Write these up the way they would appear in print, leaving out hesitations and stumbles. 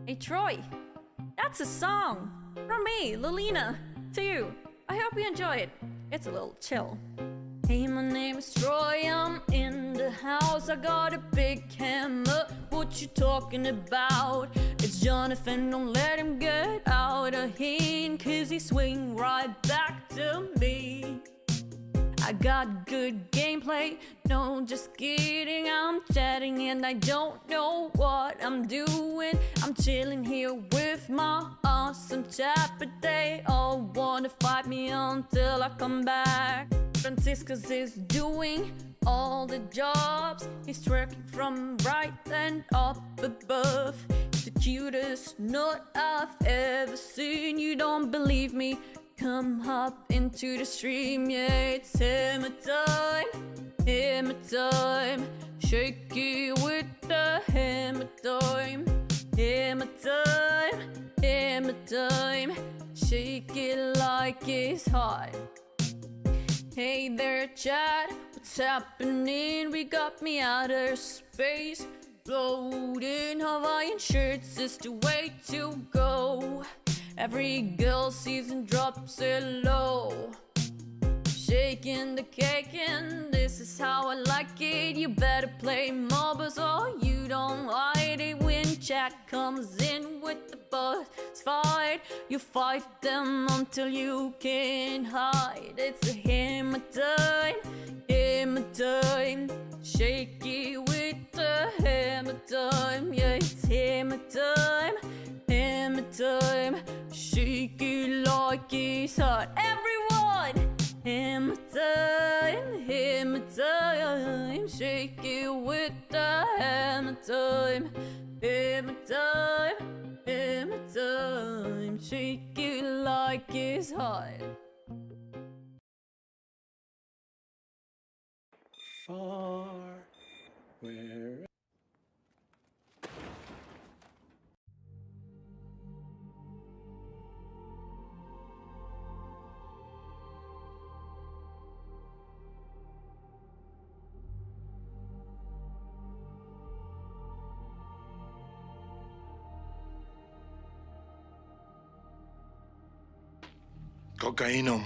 Hey Troy, that's a song from me, Lilina, to you. I hope you enjoy it. It's a little chill. Hey, my name is Troy, I'm in the house. I got a big hammer, what you talking about? It's Jonathan, don't let him get out of here, 'cause he swing right back to me. I got good gameplay, no just kidding. I'm chatting and I don't know what I'm doing. I'm chilling here with my awesome chat, but they all wanna fight me until I come back. Franciscus is doing all the jobs. He's twerking from right and up above. He's the cutest nut I've ever seen. You don't believe me? Come hop into the stream, yeah, it's hammer time, hammer time. Shake it with the hammer time, hammer time, hammer time. Shake it like it's hot. Hey there, chat, what's happening? We got me outer space, floating Hawaiian shirts is the way to go. Every girl season drops it low. Shaking the cake and this is how I like it. You better play mobiles or you don't hide it. When chat comes in with the buzz fight, you fight them until you can't hide. It's a hammer time, hammer time. Shake it with the hammer time. Yeah, it's hammer time, hammer time. Shake it like it's hot. Everyone! Hammer time, hammer time. Shake it with the hammer time. Hammer time, hammer time. Shake it like it's hot. Far, where Kokainom.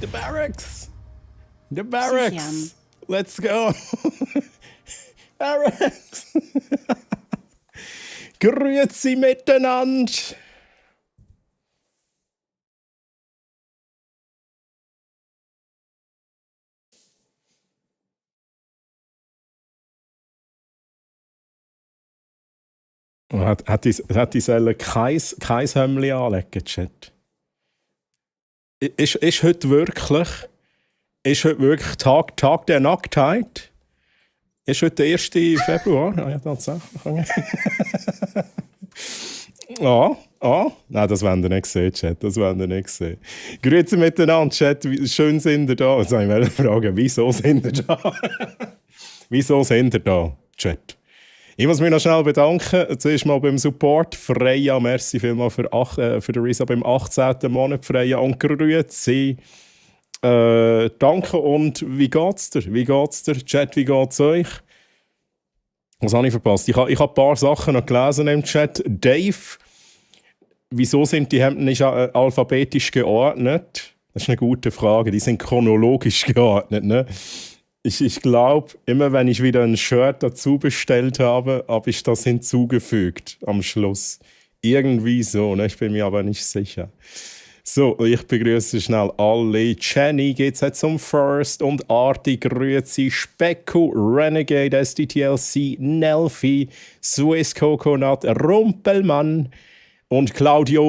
The Barracks! The Sicher. Barracks! Let's go! Barracks! Grüezi miteinander! Hat die sollen kein Hemdli anlegen, Chat? Ist heute wirklich Tag der Nacktheit? Ist heute der 1. Februar? Ah ja, tatsächlich. Nein, das wollen ihr nicht sehen, Chat. Das wollen ihr nicht sehen. Grüezi miteinander, Chat. Schön sind ihr da. Jetzt wollte ich fragen, wieso sind ihr da? Wieso sind ihr da, Chat? Ich muss mich noch schnell bedanken. Zuerst mal beim Support. Freya, merci vielmals für den Risa beim 18. Monat. Freya und grüezi. Danke und wie geht's dir? Wie geht's dir? Chat, wie geht's euch? Was habe ich verpasst? Ich habe ein paar Sachen noch gelesen im Chat. Dave, wieso sind die Hemden nicht alphabetisch geordnet? Das ist eine gute Frage. Die sind chronologisch geordnet, ne? Ich glaube, immer wenn ich wieder ein Shirt dazu bestellt habe, habe ich das hinzugefügt am Schluss. Irgendwie so, ne? Ich bin mir aber nicht sicher. So, ich begrüße schnell alle. Jenny geht's jetzt zum First und Arti, Grüezi, Specku, Renegade, SDTLC, Nelfi, Swiss Coconut, Rumpelmann und Claudia,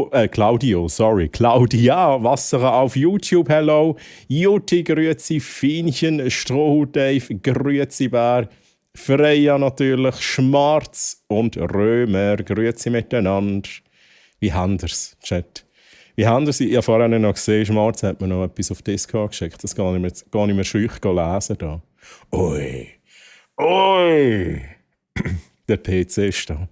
Wasserer auf YouTube, hello, Juti, Grüezi, Fienchen, Strohhut Dave, Grüezi Bär, Freya natürlich, Schmarz und Römer, Grüezi miteinander. Wie haben wir's, Chat? Wie haben Sie? Ich habe vorhin noch gesehen, Schmarz hat mir noch etwas auf Discord geschickt. Das gar nicht mehr schüch lesen da. Ui. Der PC ist da.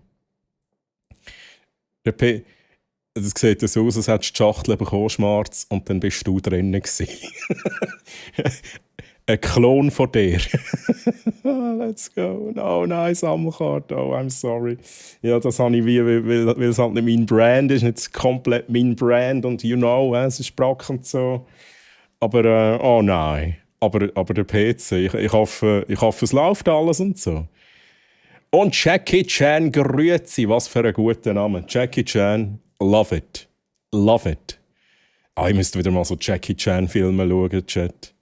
Das sieht so aus, als hättest du die Schachtel bekommen, Schmarz, und dann bist du drinnen gewesen. Ein Klon von dir. Let's go. Oh nein, Sammelkarte. Oh, I'm sorry. Ja, das habe ich weil es halt nicht mein Brand ist, nicht komplett mein Brand und es ist Brack und so. Aber, oh nein. Aber der PC, ich hoffe, es läuft alles und so. Und Jackie Chan, grüezi, was für ein guter Name. Jackie Chan, love it. Love it. Ich müsste wieder mal so Jackie Chan Filme schauen, Chat.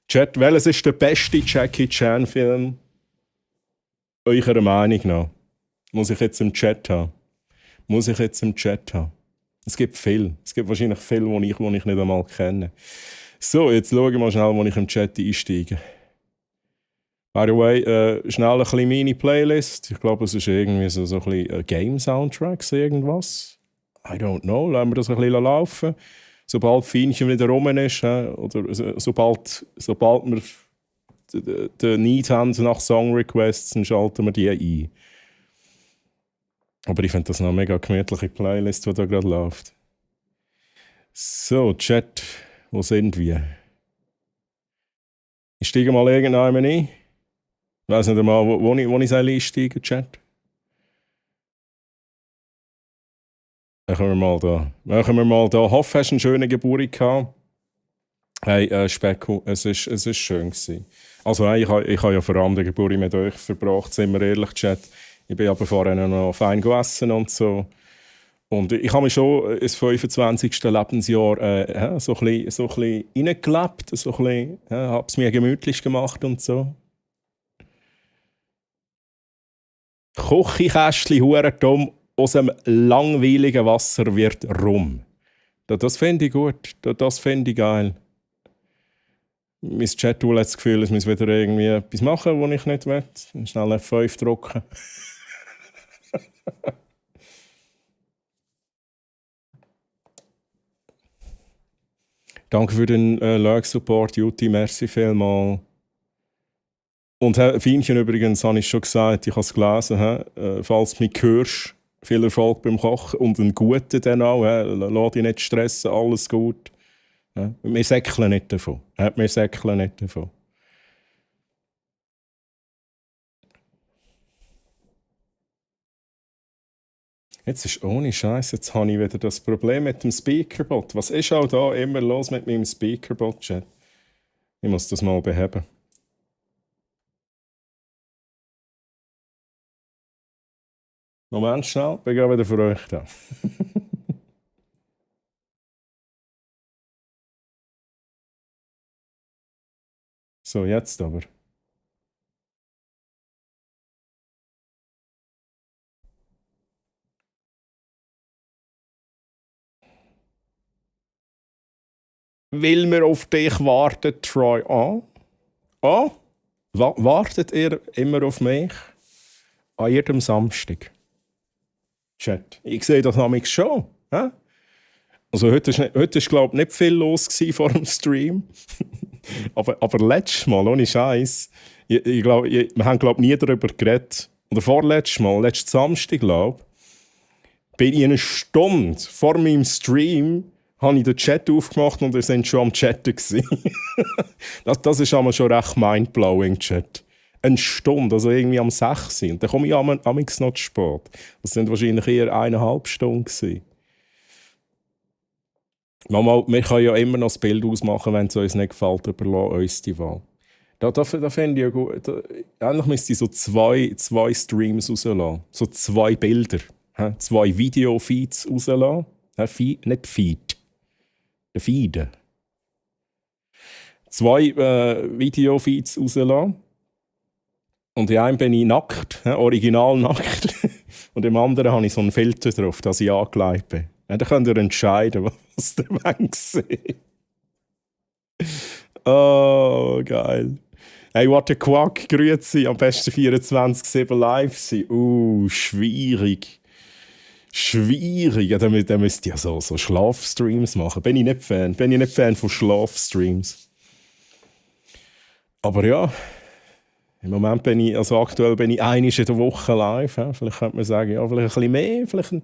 Chat, welches ist der beste Jackie Chan Film? Eurer Meinung nach? Muss ich jetzt im Chat haben? Es gibt viele. Es gibt wahrscheinlich viele, die ich nicht einmal kenne. So, jetzt schauen wir mal schnell, wo ich im Chat einsteige. By the way, schnell ein bisschen meine Playlist. Ich glaube, es ist irgendwie so ein bisschen Game-Soundtracks, irgendwas. I don't know, lassen wir das ein bisschen laufen. Sobald Fienchen wieder rum ist, oder sobald wir den Need haben nach Song-Requests, dann schalten wir die ein. Aber ich finde das noch eine mega gemütliche Playlist, die da gerade läuft. So, Chat, wo sind wir? Ich steige mal irgendwann ein. Ich weiss nicht einmal, wo ich einsteige, Chat. Machen wir mal da. Hoffe, hast du einen schönen Geburtstag gehabt. Hey, Specku, es ist schön gewesen. Also, hey, ich habe ja vor allem den Geburtstag mit euch verbracht, sind wir ehrlich, Chat. Ich bin aber vorher noch fein gegessen und so. Und ich habe mich schon ins 25. Lebensjahr so ein bisschen reingelebt, habe es mir gemütlich gemacht und so. Küchenkästchen, Hurentum, aus dem langweiligen Wasser wird rum. Das finde ich gut. Das finde ich geil. Mein Chat-Tool hat das Gefühl, es muss wieder irgendwie etwas machen, was ich nicht will. Schnell F5 drücken. Danke für den Lurk-Support, Juti. Merci vielmals. Und Fienchen übrigens, habe ich schon gesagt, ich habe es gelesen, falls du mich hörst, viel Erfolg beim Kochen und einen guten dann auch. Lass dich nicht stressen, alles gut. Wir säckeln nicht davon. Jetzt ist ohne Scheiß, jetzt habe ich wieder das Problem mit dem Speakerbot. Was ist auch da immer los mit meinem Speakerbot-Chat? Ich muss das mal beheben. Moment schnell, bin gerade wieder für euch da. So, jetzt aber. Will wir auf dich warten, Troy? Ah? Wartet ihr immer auf mich? An jedem Samstag. Chat. Ich sehe das nämlich schon. Hä? Also heute ist glaube ich, nicht viel los vor dem Stream. aber letztes Mal, ohne Scheiß, ich glaube, wir haben glaub, nie darüber geredet. Oder vorletztes Mal, letzten Samstag, glaube ich, bin ich eine Stunde vor meinem Stream habe ich den Chat aufgemacht und wir sind schon am Chatten gewesen. das ist aber schon recht mindblowing, Chat. Eine Stunde, also irgendwie am 6 Uhr. Und dann komme ich amigs noch zu spät. Das sind wahrscheinlich eher 1,5 Stunden gewesen. Mama, wir können ja immer noch das Bild ausmachen, wenn es uns nicht gefällt, überlassen uns die Wahl. Da fände ich ja gut. Eigentlich müsste ich so zwei Streams rauslassen. So 2 Bilder. 2 Video-Feeds rauslassen. Nicht Feed. Feed. 2 Video-Feeds rauslassen. Und in einem bin ich nackt, original nackt. Und im anderen habe ich so einen Filter drauf, dass ich angelegt bin. Ja, dann könnt ihr entscheiden, was ihr wollt. Oh, geil. Hey, what a Quack, grüezi. Am besten 24/7 live sein. Schwierig. Schwierig. Ja, dann müsst ihr ja so Schlafstreams machen. Bin ich nicht Fan von Schlafstreams. Aber ja, im Moment aktuell bin ich einmal in der Woche live. Ja. Vielleicht könnte man sagen, ja, vielleicht ein bisschen mehr,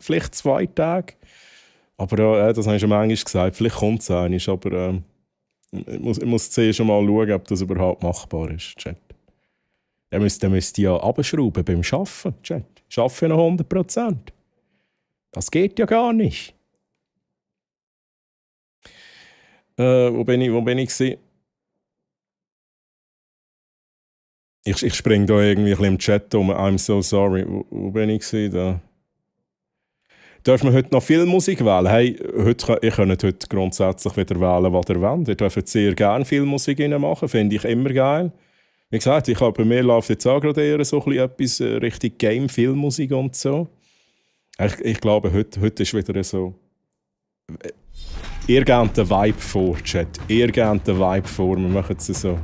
vielleicht 2 Tage. Aber ja, das habe ich schon manchmal gesagt. Vielleicht kommt es einmal, aber ich muss zuerst schon mal schauen, ob das überhaupt machbar ist. Chat. Dann müsst ihr ja abschrauben beim Arbeiten. Chat. Ich arbeite noch 100%. Das geht ja gar nicht. Wo bin ich gewesen? Ich springe da irgendwie ein bisschen im Chat um. I'm so sorry. Wo bin ich gewesen? Da. Dürfen wir heute noch Filmmusik wählen? Hey, ihr könnt heute grundsätzlich wieder wählen, was ihr wollt. Ihr dürft sehr gerne Filmmusik machen, finde ich immer geil. Wie gesagt, ich glaube, bei mir läuft jetzt auch gerade eher so etwas Richtung Game-Filmmusik und so. Ich glaube, heute ist wieder so... Ihr gebt den Vibe vor, Chat. Ihr gebt den Vibe vor. Wir machen es so...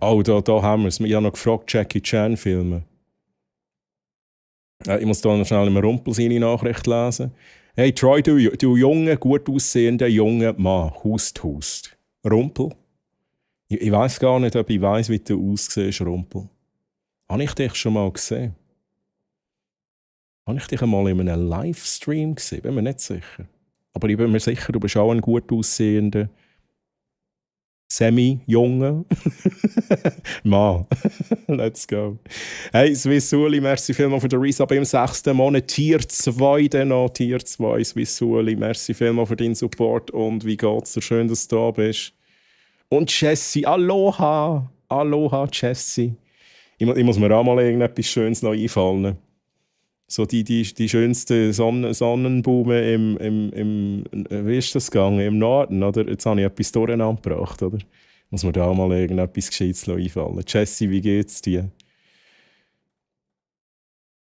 Oh, da haben wir es. Ich habe noch gefragt, Jackie Chan-Filme. Ich muss da noch schnell im Rumpel seine Nachricht lesen. Hey Troy, du junge, gut aussehender junger Mann, hust. Rumpel? Ich weiss gar nicht, ob ich weiss, wie du aussiehst, Rumpel. Habe ich dich schon mal gesehen? Habe ich dich einmal in einem Livestream gesehen? Bin mir nicht sicher. Aber ich bin mir sicher, du bist auch ein gut aussehender Semi-Junge. Mann. Let's go. Hey, Swissuli, merci vielmals für den Resub im 6. Monat. Tier 2 dann noch. Tier 2, Swissuli, merci vielmals für deinen Support. Und wie geht's dir? Schön, dass du da bist. Und Jessie, Aloha. Aloha, Jessie. Ich muss mir auch mal irgendetwas Schönes noch einfallen. So die schönste Sonnenblume im wie ist das gegangen? Im Norden, oder? Jetzt habe ich etwas durcheinander gebracht, oder? Muss mir da auch mal irgendetwas Gescheites einfallen. Jessie, wie geht's dir?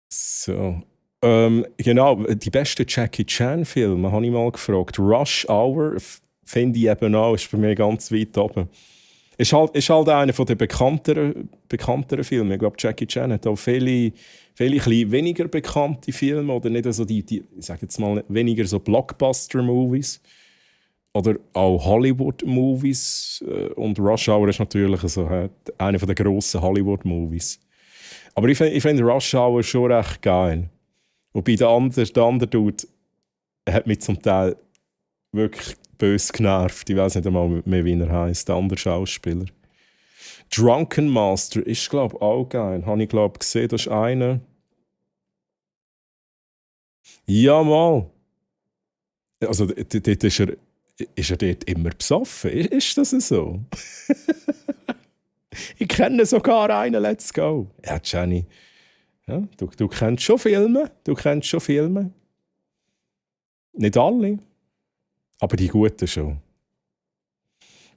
So. Genau, die besten Jackie Chan-Filme habe ich mal gefragt. Rush Hour finde ich eben auch, ist bei mir ganz weit oben. Ist halt einer der bekannteren Filme. Ich glaube, Jackie Chan hat auch viele weniger bekannte Filme oder nicht so die ich sage jetzt mal weniger so Blockbuster-Movies oder auch Hollywood-Movies und Rush Hour ist natürlich so, einer der grossen Hollywood-Movies. Aber ich finde Rush Hour schon recht geil. Wobei der andere Dude hat mich zum Teil wirklich böse genervt. Ich weiß nicht einmal mehr, wie er heisst, der andere Schauspieler. Drunken Master ist, glaube ich, auch geil. Habe ich, glaube ich, gesehen. Das ist einer. Ja, mal. Also, dort ist er dort immer besoffen. Ist das so? Ich kenne sogar einen, let's go. Ja, Jenny. Ja, du kennst schon Filme. Du kennst schon Filme. Nicht alle, aber die guten schon.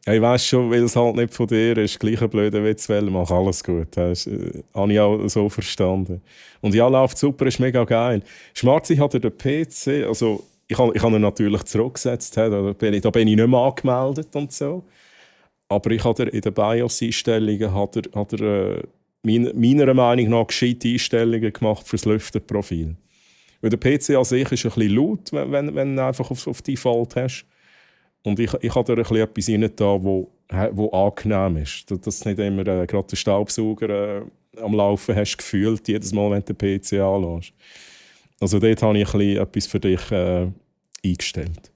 Ja, ich weiss schon, weil es halt nicht von dir ist, gleich ein blöder Witz, weil mach alles gut. Das habe ich auch so verstanden. Und ja, läuft super, ist mega geil. Schmarzi hatte den PC, also ich habe ihn natürlich zurückgesetzt, da bin ich nicht mehr angemeldet und so. Aber ich habe in den BIOS-Einstellungen meiner Meinung nach gescheite Einstellungen gemacht für das Lüfterprofil. Weil der PC an sich ist ein bisschen laut, wenn du einfach auf Default hast. Und ich habe da etwas rein da, wo angenehm ist. Dass du nicht immer gerade den Staubsauger am Laufen hast gefühlt, jedes Mal, wenn du den PC anlässt. Also dort habe ich etwas für dich eingestellt.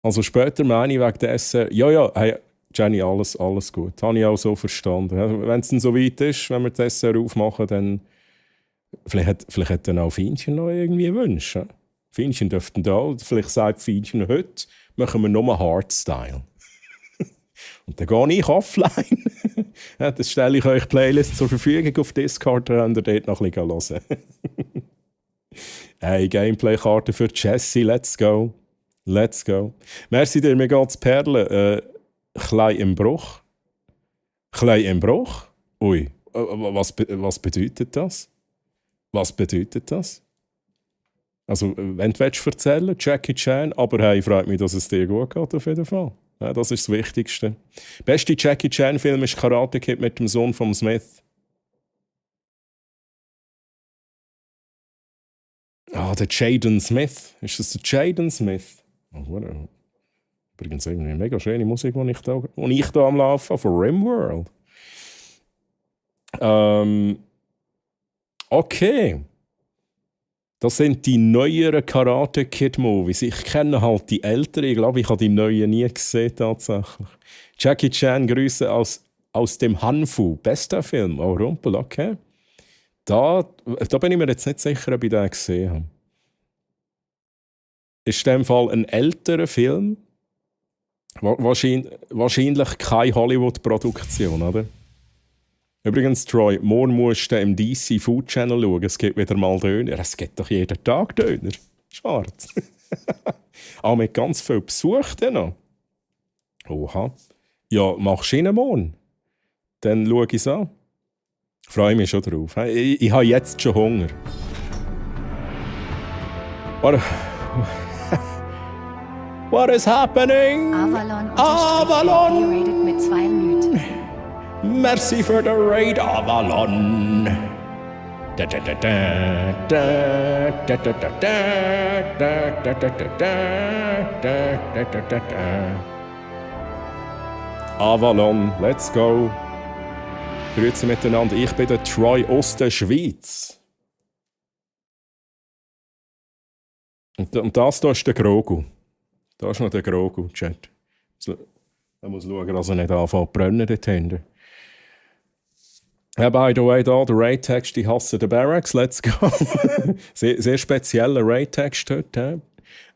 Also später meine ich wegen der SR, ja, hey, Jenny, alles gut. Habe ich auch so verstanden. Wenn es dann so weit ist, wenn wir die SR aufmachen, dann vielleicht hat dann auch Fienchen noch irgendwie Wünsche. Fienchen dürften da, vielleicht sagt Fienchen, heute machen wir nur Hardstyle. Und dann gehe ich offline. Ja, dann stelle ich euch Playlists zur Verfügung auf Discord, könnt ihr dort noch ein bisschen hören. Hey, Gameplay-Karte für Jesse, let's go. Let's go. Merci dir, mir geht's Perlen. Klein im Bruch. Klein im Bruch? Ui, was bedeutet das? Was bedeutet das? Also, wenn du erzählen willst, Jackie Chan, aber hey, freut mich, dass es dir gut geht, auf jeden Fall. Ja, das ist das Wichtigste. Der beste Jackie Chan-Film ist Karate Kid mit dem Sohn von Smith. Ah, der Jaden Smith. Ist das der Jaden Smith? Oh, übrigens irgendwie mega schöne Musik, die ich da am Laufen habe, von Rimworld. Okay. Das sind die neueren Karate Kid Movies. Ich kenne halt die älteren. Ich glaube, ich habe die neuen nie gesehen tatsächlich. Jackie Chan, Grüße aus dem Hanfu. Bester Film. Oh, Rumpel, okay. Da bin ich mir jetzt nicht sicher, ob ich den gesehen habe. Ist in dem Fall ein älterer Film? Wahrscheinlich keine Hollywood-Produktion, oder? Übrigens, Troy, morgen musst du im DC Food Channel schauen. Es gibt wieder mal Döner. Es gibt doch jeden Tag Döner. Schwarz. Auch mit ganz viel Besuch dann noch. Oha. Ja, machst du ihn morgen? Dann schaue ich es an. Freue mich schon drauf. Ich habe jetzt schon Hunger. What is happening? Avalon! Rated mit 2 Minuten. Merci für den Raid, Avalon. Avalon, let's go. Grüezi miteinander, ich bin der Troy aus der Schweiz. Und das hier ist der Grogu. Da ist noch der Grogu-Chat. Man muss schauen, dass er nicht anfängt zu brennen dort hinten. Ja, by the way, da der Raid-Text, ich hasse den Barracks, let's go. sehr spezieller Raid-Text heute.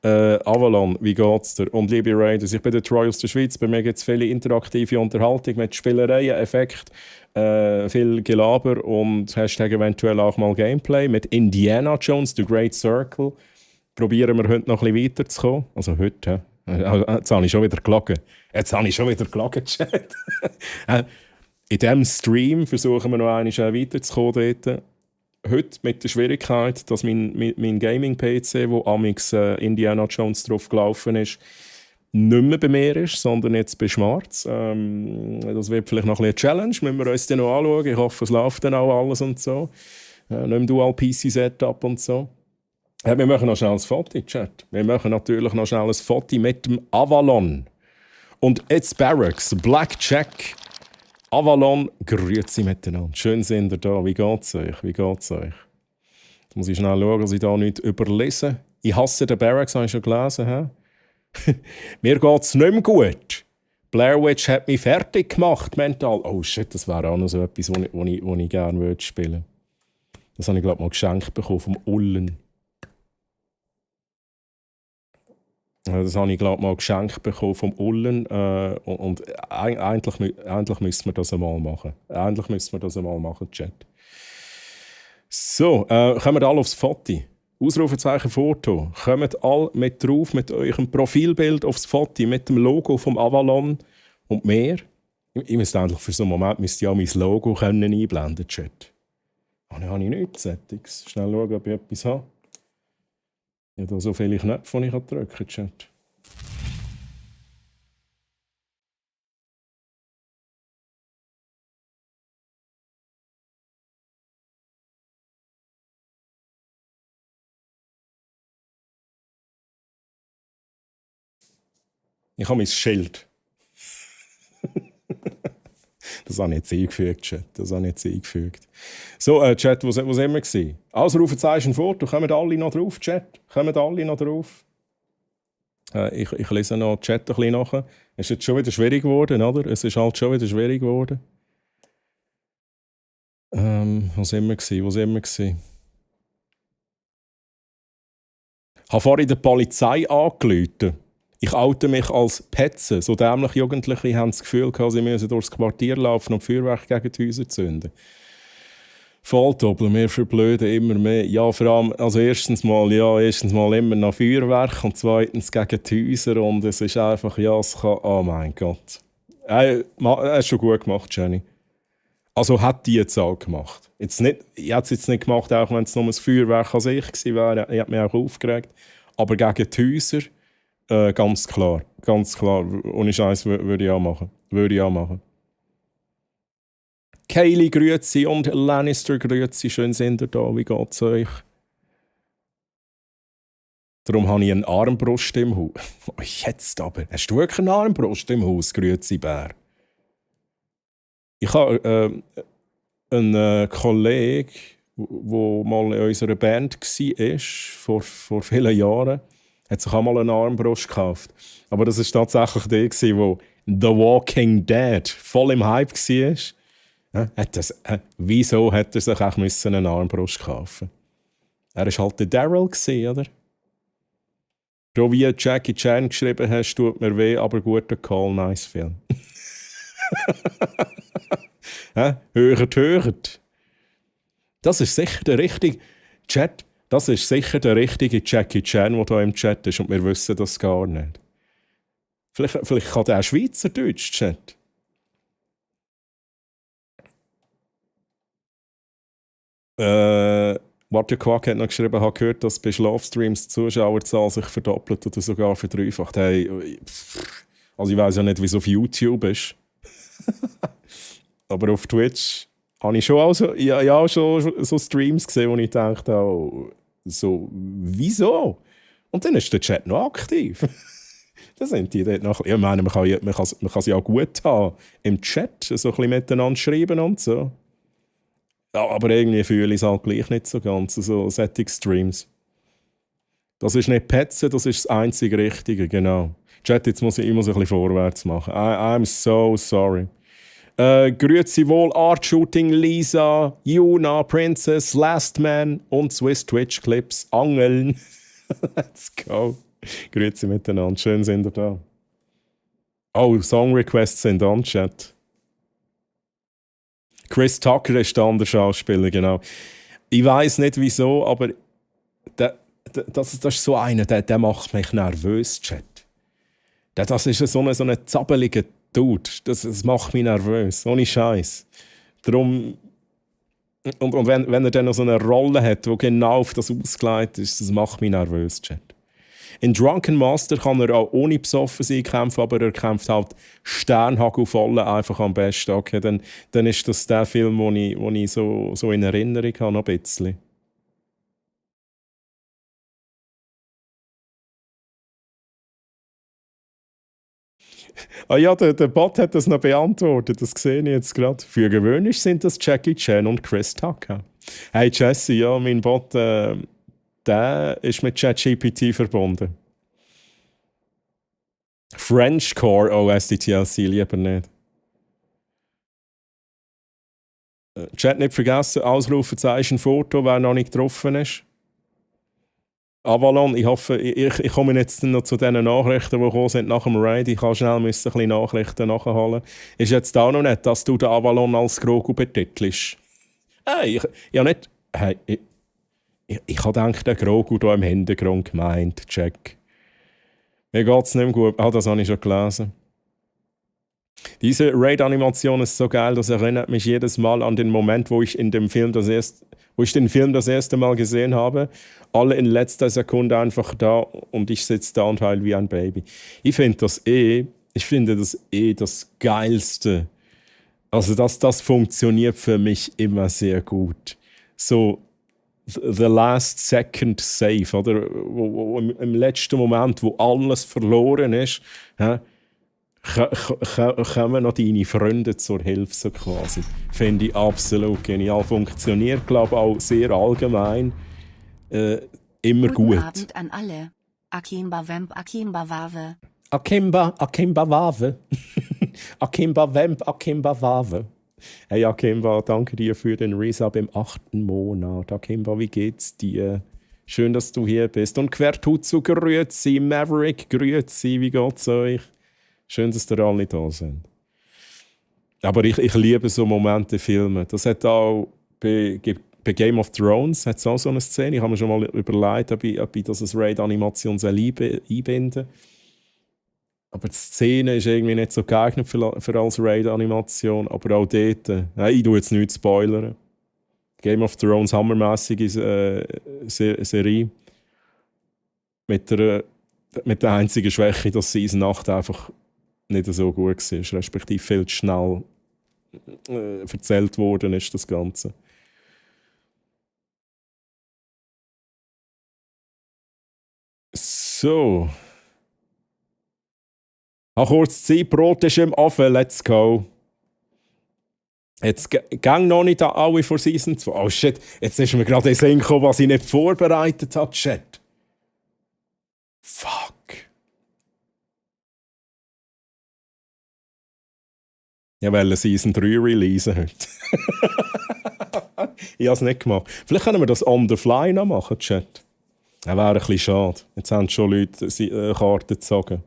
Avalon, wie geht's dir? Und liebe Raiders, ich bin der Troy aus der Schweiz. Bei mir gibt es viele interaktive Unterhaltung mit Spielereien, Effekt, viel Gelaber und Hashtag eventuell auch mal Gameplay mit Indiana Jones, The Great Circle. Probieren wir heute noch ein bisschen weiterzukommen. Also heute, jetzt habe ich schon wieder gelogen. Chat. In diesem Stream versuchen wir noch einmal weiterzukommen dort. Heute mit der Schwierigkeit, dass mein Gaming-PC, wo amix Indiana Jones drauf gelaufen ist, nicht mehr bei mir ist, sondern jetzt bei Schmarz. Das wird vielleicht noch ein bisschen eine Challenge, müssen wir uns dann noch anschauen. Ich hoffe, es läuft dann auch alles und so. Nicht im Dual-PC-Setup und so. Ja, wir machen noch schnell ein Foto, Chat. Wir machen natürlich noch schnell ein Foto mit dem Avalon. Und jetzt Barracks, Blackjack, Avalon, grüezi miteinander. Schön sind ihr da. Wie geht's euch? Jetzt muss ich schnell schauen, dass ich da nichts überlese. Ich hasse den Barracks, habe ich schon gelesen. Mir geht's nicht mehr gut. Blair Witch hat mich fertig gemacht, mental. Oh shit, das wäre auch noch so etwas, wo ich gerne spielen würde. Das habe ich, glaube ich, mal geschenkt bekommen vom Ullen. Das habe ich, glaube mal geschenkt bekommen vom Ullen. Und eigentlich müssten wir das einmal machen. Eigentlich müssten wir das einmal machen, Chat. So, kommen wir alle aufs Foto. Ausrufezeichen Foto. Kommt alle mit drauf, mit eurem Profilbild aufs Foto, mit dem Logo vom Avalon und mehr. Ich müsste eigentlich für so einen Moment ja mein Logo einblenden, Chat. Habe ich nichts Settings. Schnell schauen, ob ich etwas habe. Ich habe da so viele Knöpfe, die ich drücken kann, Chat. Ich habe mein Schild. Das habe ich jetzt eingefügt, Chat. Das habe ich jetzt eingefügt. So, Chat, wo sind wir gewesen? Ausrufezeichen Foto. Kommen alle noch drauf, Chat? Kommen alle noch drauf? Ich lese noch den Chat ein bisschen nach. Es ist jetzt schon wieder schwierig geworden, oder? Es ist halt schon wieder schwierig geworden. Wo sind wir gewesen? Ich habe vorhin der Polizei angerufen. Ich oute mich als Petze. So dämliche Jugendliche haben das Gefühl gehabt, sie müssen durchs Quartier laufen und Feuerwerk gegen die Häuser zünden. Volldoppel, wir verblöden immer mehr. Ja, vor allem, also erstens mal immer noch Feuerwerk und zweitens gegen die Häuser. Und es ist einfach, ja, es kann, oh mein Gott. Hast schon gut gemacht, Jenny. Also hat die jetzt auch gemacht. Ich hätte es jetzt nicht gemacht, auch wenn es nur ein Feuerwerk an sich gewesen wäre. Ich habe mich auch aufgeregt. Aber gegen die Häuser, ganz klar. Ohne Scheiß würde ich auch machen. Kaylee, grüezi und Lannister, grüezi. Schön sind ihr da. Wie geht's euch? Darum habe ich eine Armbrust im Haus. Jetzt aber. Hast du wirklich eine Armbrust im Haus? Grüezi, Bär. Ich habe einen Kollegen, der mal in unserer Band war, vor vielen Jahren, hat sich auch mal eine Armbrust gekauft. Aber das war tatsächlich der, der The Walking Dead voll im Hype war. Wieso hätte er sich auch eine Armbrust kaufen? Er war halt der Daryl, oder? So wie Jackie Chan geschrieben hast, tut mir weh, aber guter Call, nice Film. Hört. Das ist sicher der richtige Chat. Das ist sicher der richtige Jackie Chan, der hier im Chat ist und wir wissen das gar nicht. Vielleicht kann der auch Schweizerdeutsch, Chat. Martin Quack hat noch geschrieben, habe gehört, dass bei Schlafstreams die Zuschauerzahl sich verdoppelt oder sogar verdreifacht. Hey, also ich weiss ja nicht, wie es auf YouTube ist. Aber auf Twitch habe ich schon schon so Streams gesehen, wo ich dachte, oh, so, wieso? Und dann ist der Chat noch aktiv. Dann sind die dort noch. Ich meine, man kann es ja auch gut haben im Chat, so ein bisschen miteinander schreiben und so. Ja, aber irgendwie fühle ich es halt gleich nicht so ganz, so solche Streams. Das ist nicht Petzen, das ist das einzige Richtige, genau. Chat, jetzt muss ich ein bisschen vorwärts machen. I'm so sorry. Grüezi wohl, Art Shooting, Lisa, Juna, Princess, Last Man und Swiss Twitch Clips, Angeln. Let's go. Grüezi miteinander, schön sind ihr da. Oh, Song Requests sind an, Chat. Chris Tucker ist der andere Schauspieler, genau. Ich weiss nicht wieso, aber das ist so einer, der macht mich nervös, Chat. Das ist so ein zappeliger Dude. Das macht mich nervös, ohne Scheiß. Darum, und wenn er dann noch so eine Rolle hat, die genau auf das ausgelegt ist, das macht mich nervös, Chat. In Drunken Master kann er auch ohne besoffen sein kämpfen, aber er kämpft halt sternhagelvoll einfach am besten. Okay, dann ist das der Film, den ich so in Erinnerung habe, noch ein bisschen. Ah ja, der Bot hat das noch beantwortet, das sehe ich jetzt gerade. Für gewöhnlich sind das Jackie Chan und Chris Tucker. Hey Jesse, ja, mein Bot, der ist mit ChatGPT verbunden. Frenchcore OSDTLC lieber nicht. Chat nicht vergessen, Ausrufezeichen Foto, wer noch nicht getroffen ist. Avalon, ich hoffe, ich komme jetzt noch zu den Nachrichten, die gekommen sind nach dem Raid. Ich kann schnell ein bisschen Nachrichten nachholen. Ist jetzt auch noch nicht, dass du den Avalon als Grogu betitelst? Hey, ich habe nicht... Hey, ich habe gedacht, der Grogu da im Hintergrund gemeint, Jack. Mir geht es nicht mehr gut. Das habe ich schon gelesen. Diese Raid-Animation ist so geil, das erinnert mich jedes Mal an den Moment, wo ich den Film das erste Mal gesehen habe. Alle in letzter Sekunde einfach da und ich sitze da und heul wie ein Baby. Ich finde das das Geilste. Also das funktioniert für mich immer sehr gut. So the last second save, oder? Wo im letzten Moment, wo alles verloren ist, kommen noch deine Freunde zur Hilfe, so quasi. Finde ich absolut genial. Funktioniert, glaube ich, auch sehr allgemein. Immer Guten gut. Abend an alle. Akimba Vamp, Akimba Wave. Akimba Wave. Akimba Vamp, Akimba Wave. Hey Akimba, danke dir für den Resub im 8. Monat. Akimba, wie geht's dir? Schön, dass du hier bist. Und Quertutsu, grüezi. Maverick, grüezi. Wie geht's euch? Schön, dass ihr alle da sind. Aber ich liebe so Momente in Filmen. Das hat auch bei Game of Thrones hat's auch so eine Szene. Ich habe mir schon mal überlegt, ob ich das als Raid-Animation einbinden. Aber die Szene ist irgendwie nicht so geeignet für als Raid-Animation. Aber auch dort, ich tue jetzt nichts spoilern. Game of Thrones, hammermässige Serie. Mit der einzigen Schwäche, dass Season 8 einfach nicht so gut war. Respektive viel zu schnell erzählt worden ist, das Ganze. So. Kurz Zeit, Brot ist im Ofen, let's go. Jetzt gang noch nicht alle vor Season 2. Oh shit, jetzt ist mir gerade in den Sinn gekommen, was ich nicht vorbereitet habe, Chat. Fuck. Ich wollte Season 3 releasen heute. Ich habe es nicht gemacht. Vielleicht können wir das on the fly noch machen, Chat. Das wäre ein bisschen schade. Jetzt haben schon Leute Karten gezogen.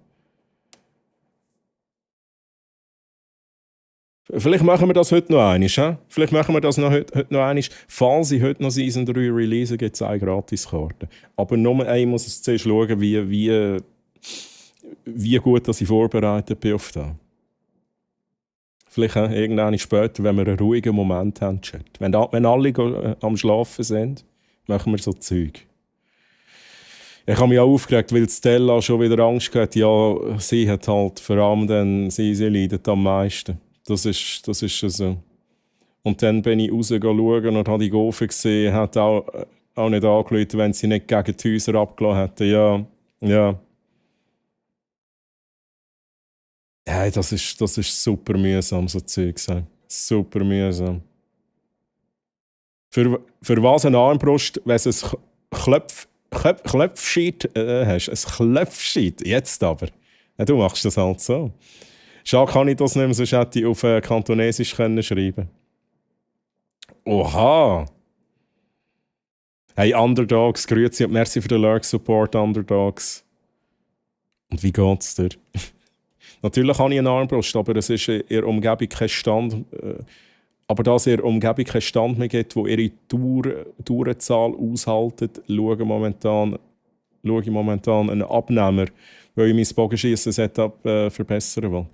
Vielleicht machen wir das heute noch einmal. Vielleicht machen wir das heute noch einmal. Falls ich heute noch Season 3 release, gibt es eine Gratiskarte. Aber nur ich muss es zuerst schauen, wie gut dass ich vorbereitet bin auf das. Vielleicht irgendwann später, wenn wir einen ruhigen Moment haben, Chat. Wenn alle am Schlafen sind, machen wir so Zeug. Ich habe mich auch aufgeregt, weil Stella schon wieder Angst hatte. Ja, sie hat halt, vor allem dann, sie leidet am meisten. Das ist so. Und dann bin ich schauen und habe die Gofe gesehen, hat auch nicht angerufen, wenn sie nicht gegen die Häuser abgelassen hätten. Ja. Hey, das ist super mühsam, so Zeug. Super mühsam. Für was eine Armbrust, wenn du ein Klöpfschied hast? Ein Klöpfschied, jetzt aber. Ja, du machst das halt so. Schade kann ich das nicht mehr, sonst hätte ich auf Kantonesisch schreiben können. Oha! Hey, Underdogs, grüezi und merci für den Lurk-Support, Underdogs. Und wie geht's dir? Natürlich habe ich eine Armbrust, aber es ist in ihrer Umgebung kein Stand. Aber da es in ihrer Umgebung keinen Stand mehr gibt, wo ihre Tourenzahl aushaltet, schaue ich momentan einen Abnehmer, weil ich mein Bogenschiessen-Setup verbessern will.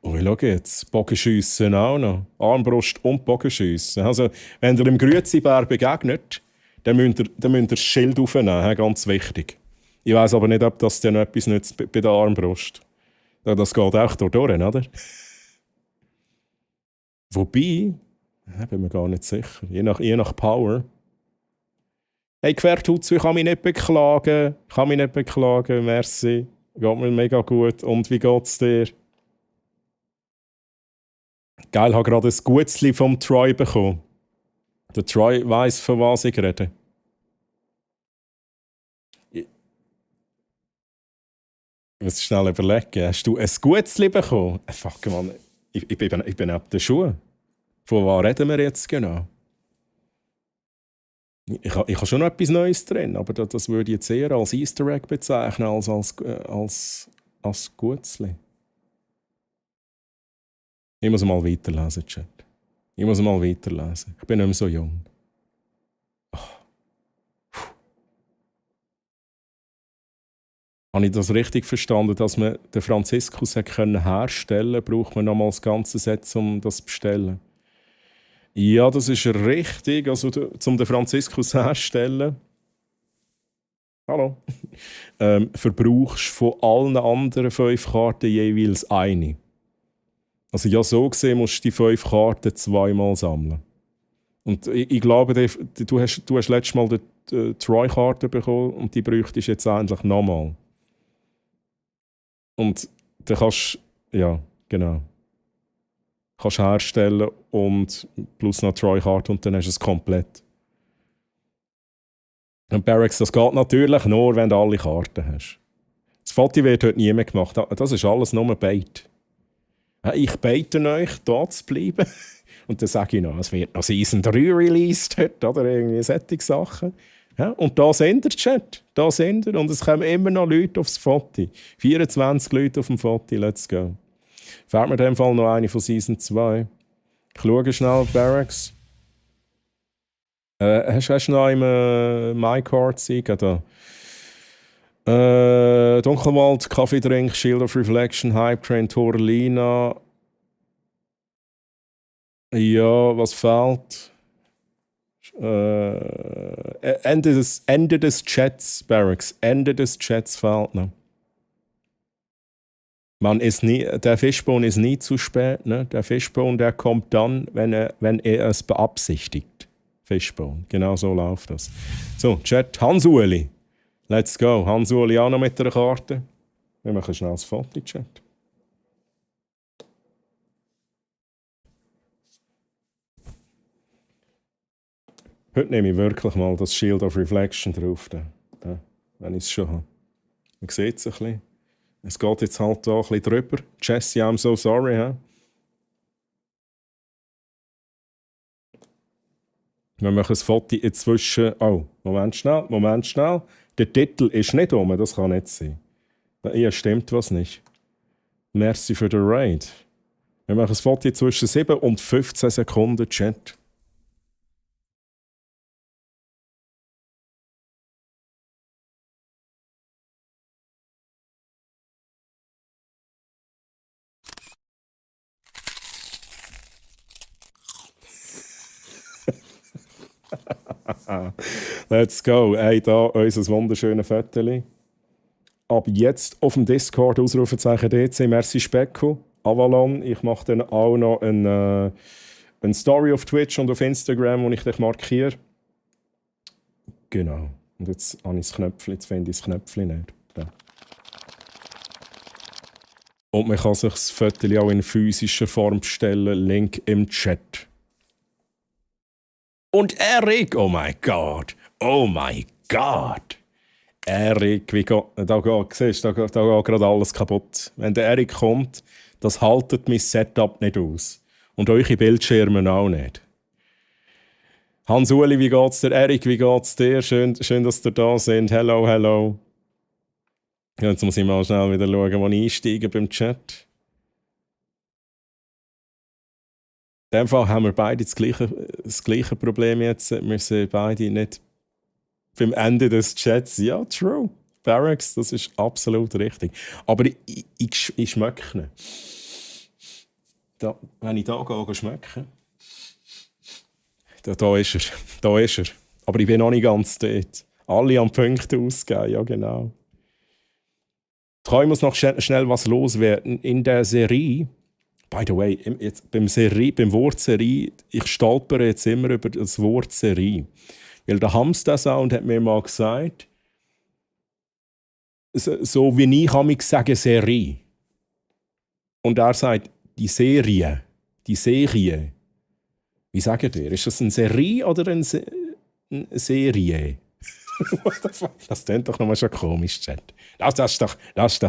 Und ich schaue jetzt, Bogenschiessen auch noch. Armbrust und Bogenschiessen. Also, wenn ihr im Grüezi-Bär begegnet, dann müsst ihr das Schild aufnehmen, ganz wichtig. Ich weiss aber nicht, ob das dann etwas nützt bei der Armbrust. Das geht auch durch, oder? Wobei, bin mir gar nicht sicher, je nach Power. Hey, Quertutsu, ich kann mich nicht beklagen. Merci. Geht mir mega gut. Und wie geht's dir? Geil, ich habe gerade ein Gutzli vom Troy bekommen. Der Troy weiss, von was ich rede. Ich muss schnell überlegen. Hast du ein Gutzli bekommen? Fuck, Mann. Ich bin ab den Schuhen. Von was reden wir jetzt genau? Ich habe schon noch etwas Neues drin, aber das würde ich jetzt eher als Easter Egg bezeichnen, als Gutzli. Ich muss mal weiterlesen, Chat. Ich muss mal weiterlesen. Ich bin nicht mehr so jung. Habe ich das richtig verstanden, dass man den Franziskus herstellen konnte, braucht man nochmal das ganze Set, um das zu bestellen? Ja, das ist richtig. Also, um den Franziskus herzustellen, hallo, verbrauchst von allen anderen 5 Karten jeweils eine. Also ja, so gesehen musst du die 5 Karten 2-mal sammeln. Und ich glaube, du hast letztes Mal die Troy-Karte bekommen und die bräuchtest du jetzt eigentlich nochmal. Und dann kannst du, ja, genau, kannst herstellen und plus noch Troy-Karte und dann hast du es komplett. Und Barracks, das geht natürlich nur, wenn du alle Karten hast. Das Foto wird heute nie mehr gemacht. Das ist alles nur Bait. Ich beite euch, da zu bleiben. Und dann sage ich noch, es wird noch Season 3 released heute, oder irgendwie solche Sachen. Ja, und da sind ihr, Chat. Da sind ihr. Und es kommen immer noch Leute aufs Foto. 24 Leute auf dem Foto, let's go. Fährt mir in dem Fall noch eine von Season 2. Ich schaue schnell, Barracks. Hast du noch einmal MyCard siegen da? Dunkelwald, Kaffeedrink, Shield of Reflection, Hype Train, Torlina. Ja, was fehlt? Ende des Chats, Barracks. Ende des Chats fehlt noch. Der Fishbone ist nie zu spät. Ne? Der Fishbone, der kommt dann, wenn er es beabsichtigt. Fishbone, genau so läuft das. So, Chat, Hans-Ueli. Let's go. Hans-Ueli auch noch mit einer Karte. Wir machen schnell das Foto, Chat. Heute nehme ich wirklich mal das Shield of Reflection drauf, ja, wenn ich es schon habe. Man sieht es ein bisschen. Es geht jetzt halt da ein bisschen drüber. Jesse, I'm so sorry. Ja? Wir machen ein Foto inzwischen. Oh, Moment schnell. Der Titel ist nicht um, das kann nicht sein. Ja, stimmt was nicht. Merci für den Raid. Wir machen ein Foto zwischen 7 und 15 Sekunden, Chat. Let's go. Hey, da unser wunderschönes Foto. Ab jetzt auf dem Discord Ausrufezeichen DC. Merci Specko. Avalon. Ich mache dann auch noch eine Story auf Twitch und auf Instagram, wo ich dich markiere. Genau. Und jetzt habe ich das Knöpfchen. Jetzt finde ich das Knöpfchen nicht. Da. Und man kann sich das Foto auch in physischer Form bestellen. Link im Chat. Und Erik, oh mein Gott, Erik, siehst du, da geht gerade alles kaputt. Wenn der Erik kommt, das haltet mein Setup nicht aus. Und eure Bildschirme auch nicht. Hans-Uli, wie geht's dir? Erik, wie geht's dir? Schön, dass ihr da sind. Hello. Jetzt muss ich mal schnell wieder schauen, wo ich einsteige beim Chat. In dem Fall haben wir beide das gleiche Problem jetzt. Wir sind beide nicht beim Ende des Chats. Ja, true. Barracks, das ist absolut richtig. Aber ich schmecke ihn. Wenn ich da gehe schmecken, da ist er. Aber ich bin noch nicht ganz dort. Alle am Punkte ausgeben, ja genau. Ich muss noch schnell was loswerden. In der Serie, by the way, jetzt beim Wort Serie, ich stolpere jetzt immer über das Wort Serie. Weil der Hamster-Sound hat mir mal gesagt, so wie ich kann sage Serie. Und er sagt, die Serie. Wie sagt ihr? Ist das eine Serie oder eine Serie? Das klingt doch nochmal schon komisch, Chat. Das ist doch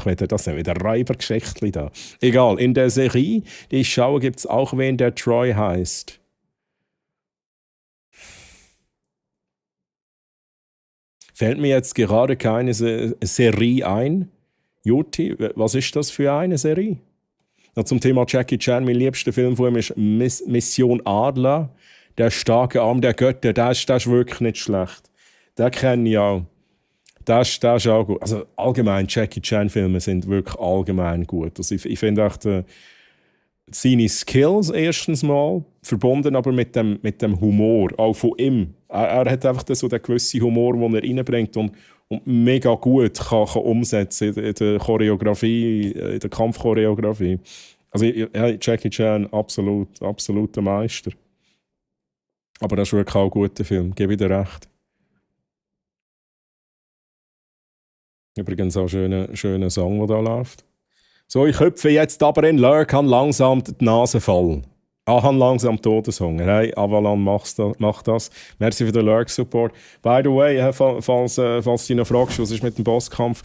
wieder Räubergeschichtli da. Egal, in der Serie, die ich schaue, gibt es auch wen, der Troy heißt. Fällt mir jetzt gerade keine Serie ein. Juti, was ist das für eine Serie? Ja, zum Thema Jackie Chan, mein liebster Film von ihm ist Mission Adler. Der starke Arm der Götter, der ist wirklich nicht schlecht. Den kenne ich auch. Der ist auch gut. Also allgemein, Jackie Chan-Filme sind wirklich allgemein gut. Also ich finde auch seine Skills erstens mal, verbunden aber mit dem Humor, auch von ihm. Er hat einfach so den gewissen Humor, den er reinbringt und mega gut kann umsetzen in der Choreografie, in der Kampfchoreografie. Also Jackie Chan, absoluter Meister. Aber das ist wirklich auch ein guter Film, gebe ich dir recht. Übrigens auch ein schöner Song, der da läuft. So, ich hüpfe jetzt aber in Lurk, habe langsam die Nase voll. Habe langsam Todeshunger. Hey, Avalon, mach das. Merci für den Lurk-Support. By the way, falls du noch fragst, was ist mit dem Bosskampf,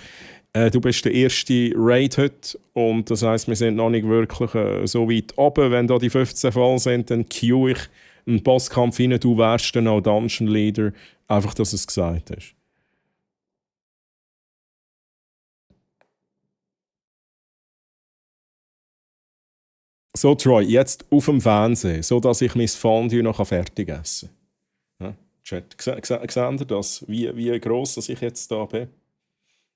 du bist der erste Raid heute und das heisst, wir sind noch nicht wirklich so weit oben. Wenn da die 15 voll sind, dann queue ich einen Bosskampf rein. Du wärst dann auch Dungeon Leader. Einfach, dass du es gesagt hast. So, Troy, jetzt auf dem Fernsehen, sodass ich mein Fondue noch fertig essen kann. Ja, Chat, seht ihr das? Wie gross dass ich jetzt da bin?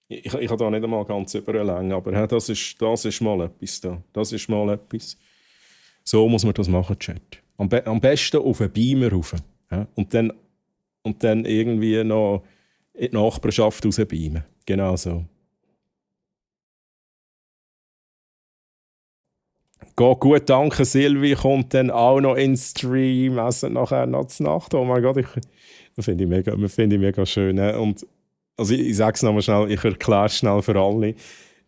Ich habe da nicht einmal ganz über eine Länge, aber ja, das ist mal etwas da. Das ist mal etwas. So muss man das machen, Chat. Am besten auf einen Beamer rauf. Ja? Und dann irgendwie noch in die Nachbarschaft rausbeamen. Genau so. Geht gut, danke Silvi, kommt dann auch noch ins Stream, essen nachher noch zur Nacht. Oh mein Gott, das finde ich mega schön. Und, also ich sage es nochmal schnell, ich erkläre es schnell für alle.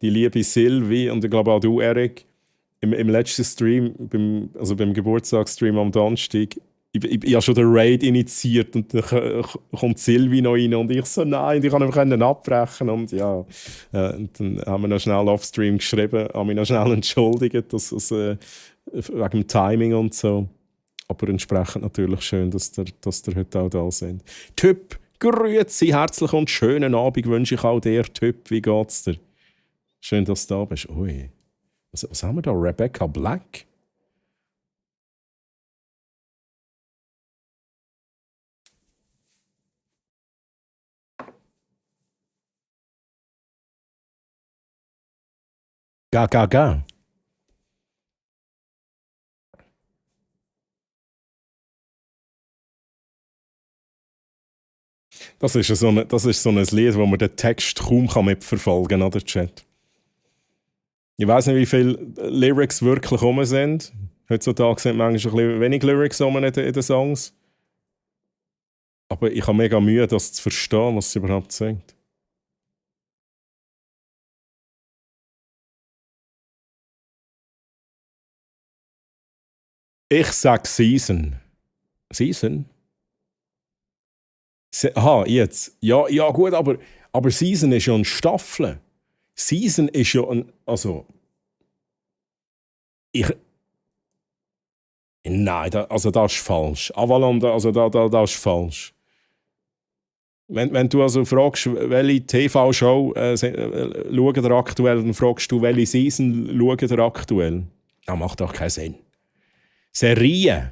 Die liebe Silvi und ich glaube auch du, Erik, im letzten Stream, beim Geburtstagsstream am Donnerstag, ich habe schon den Raid initiiert und dann kommt Silvi noch rein und ich so, nein, ich kann einfach abbrechen und ja, und dann haben wir noch schnell Offstream geschrieben, haben mich noch schnell entschuldigt, wegen dem Timing und so, aber entsprechend natürlich schön, dass ihr heute auch da sind. Typ, grüezi, herzlich und schönen Abend wünsche ich auch dir, Typ, wie geht's dir? Schön, dass du da bist. Ui, was haben wir da, Rebecca Black? Ga. Das ist so ein Lied, wo man den Text kaum mitverfolgen kann, oder Chat. Ich weiß nicht, wie viele Lyrics wirklich rum sind. Heutzutage sind manchmal ein bisschen wenig Lyrics rum in den Songs. Aber ich habe mega Mühe, das zu verstehen, was sie überhaupt singt. Ich sag Season. Season? Aha, jetzt. Ja gut, aber Season ist ja eine Staffel. Season ist ja ein... Also... Nein, das ist falsch. Avalon, das ist falsch. Wenn du also fragst, welche TV-Show schaut ihr aktuell, dann fragst du, welche Season schaut ihr aktuell. Das macht doch keinen Sinn. Serien.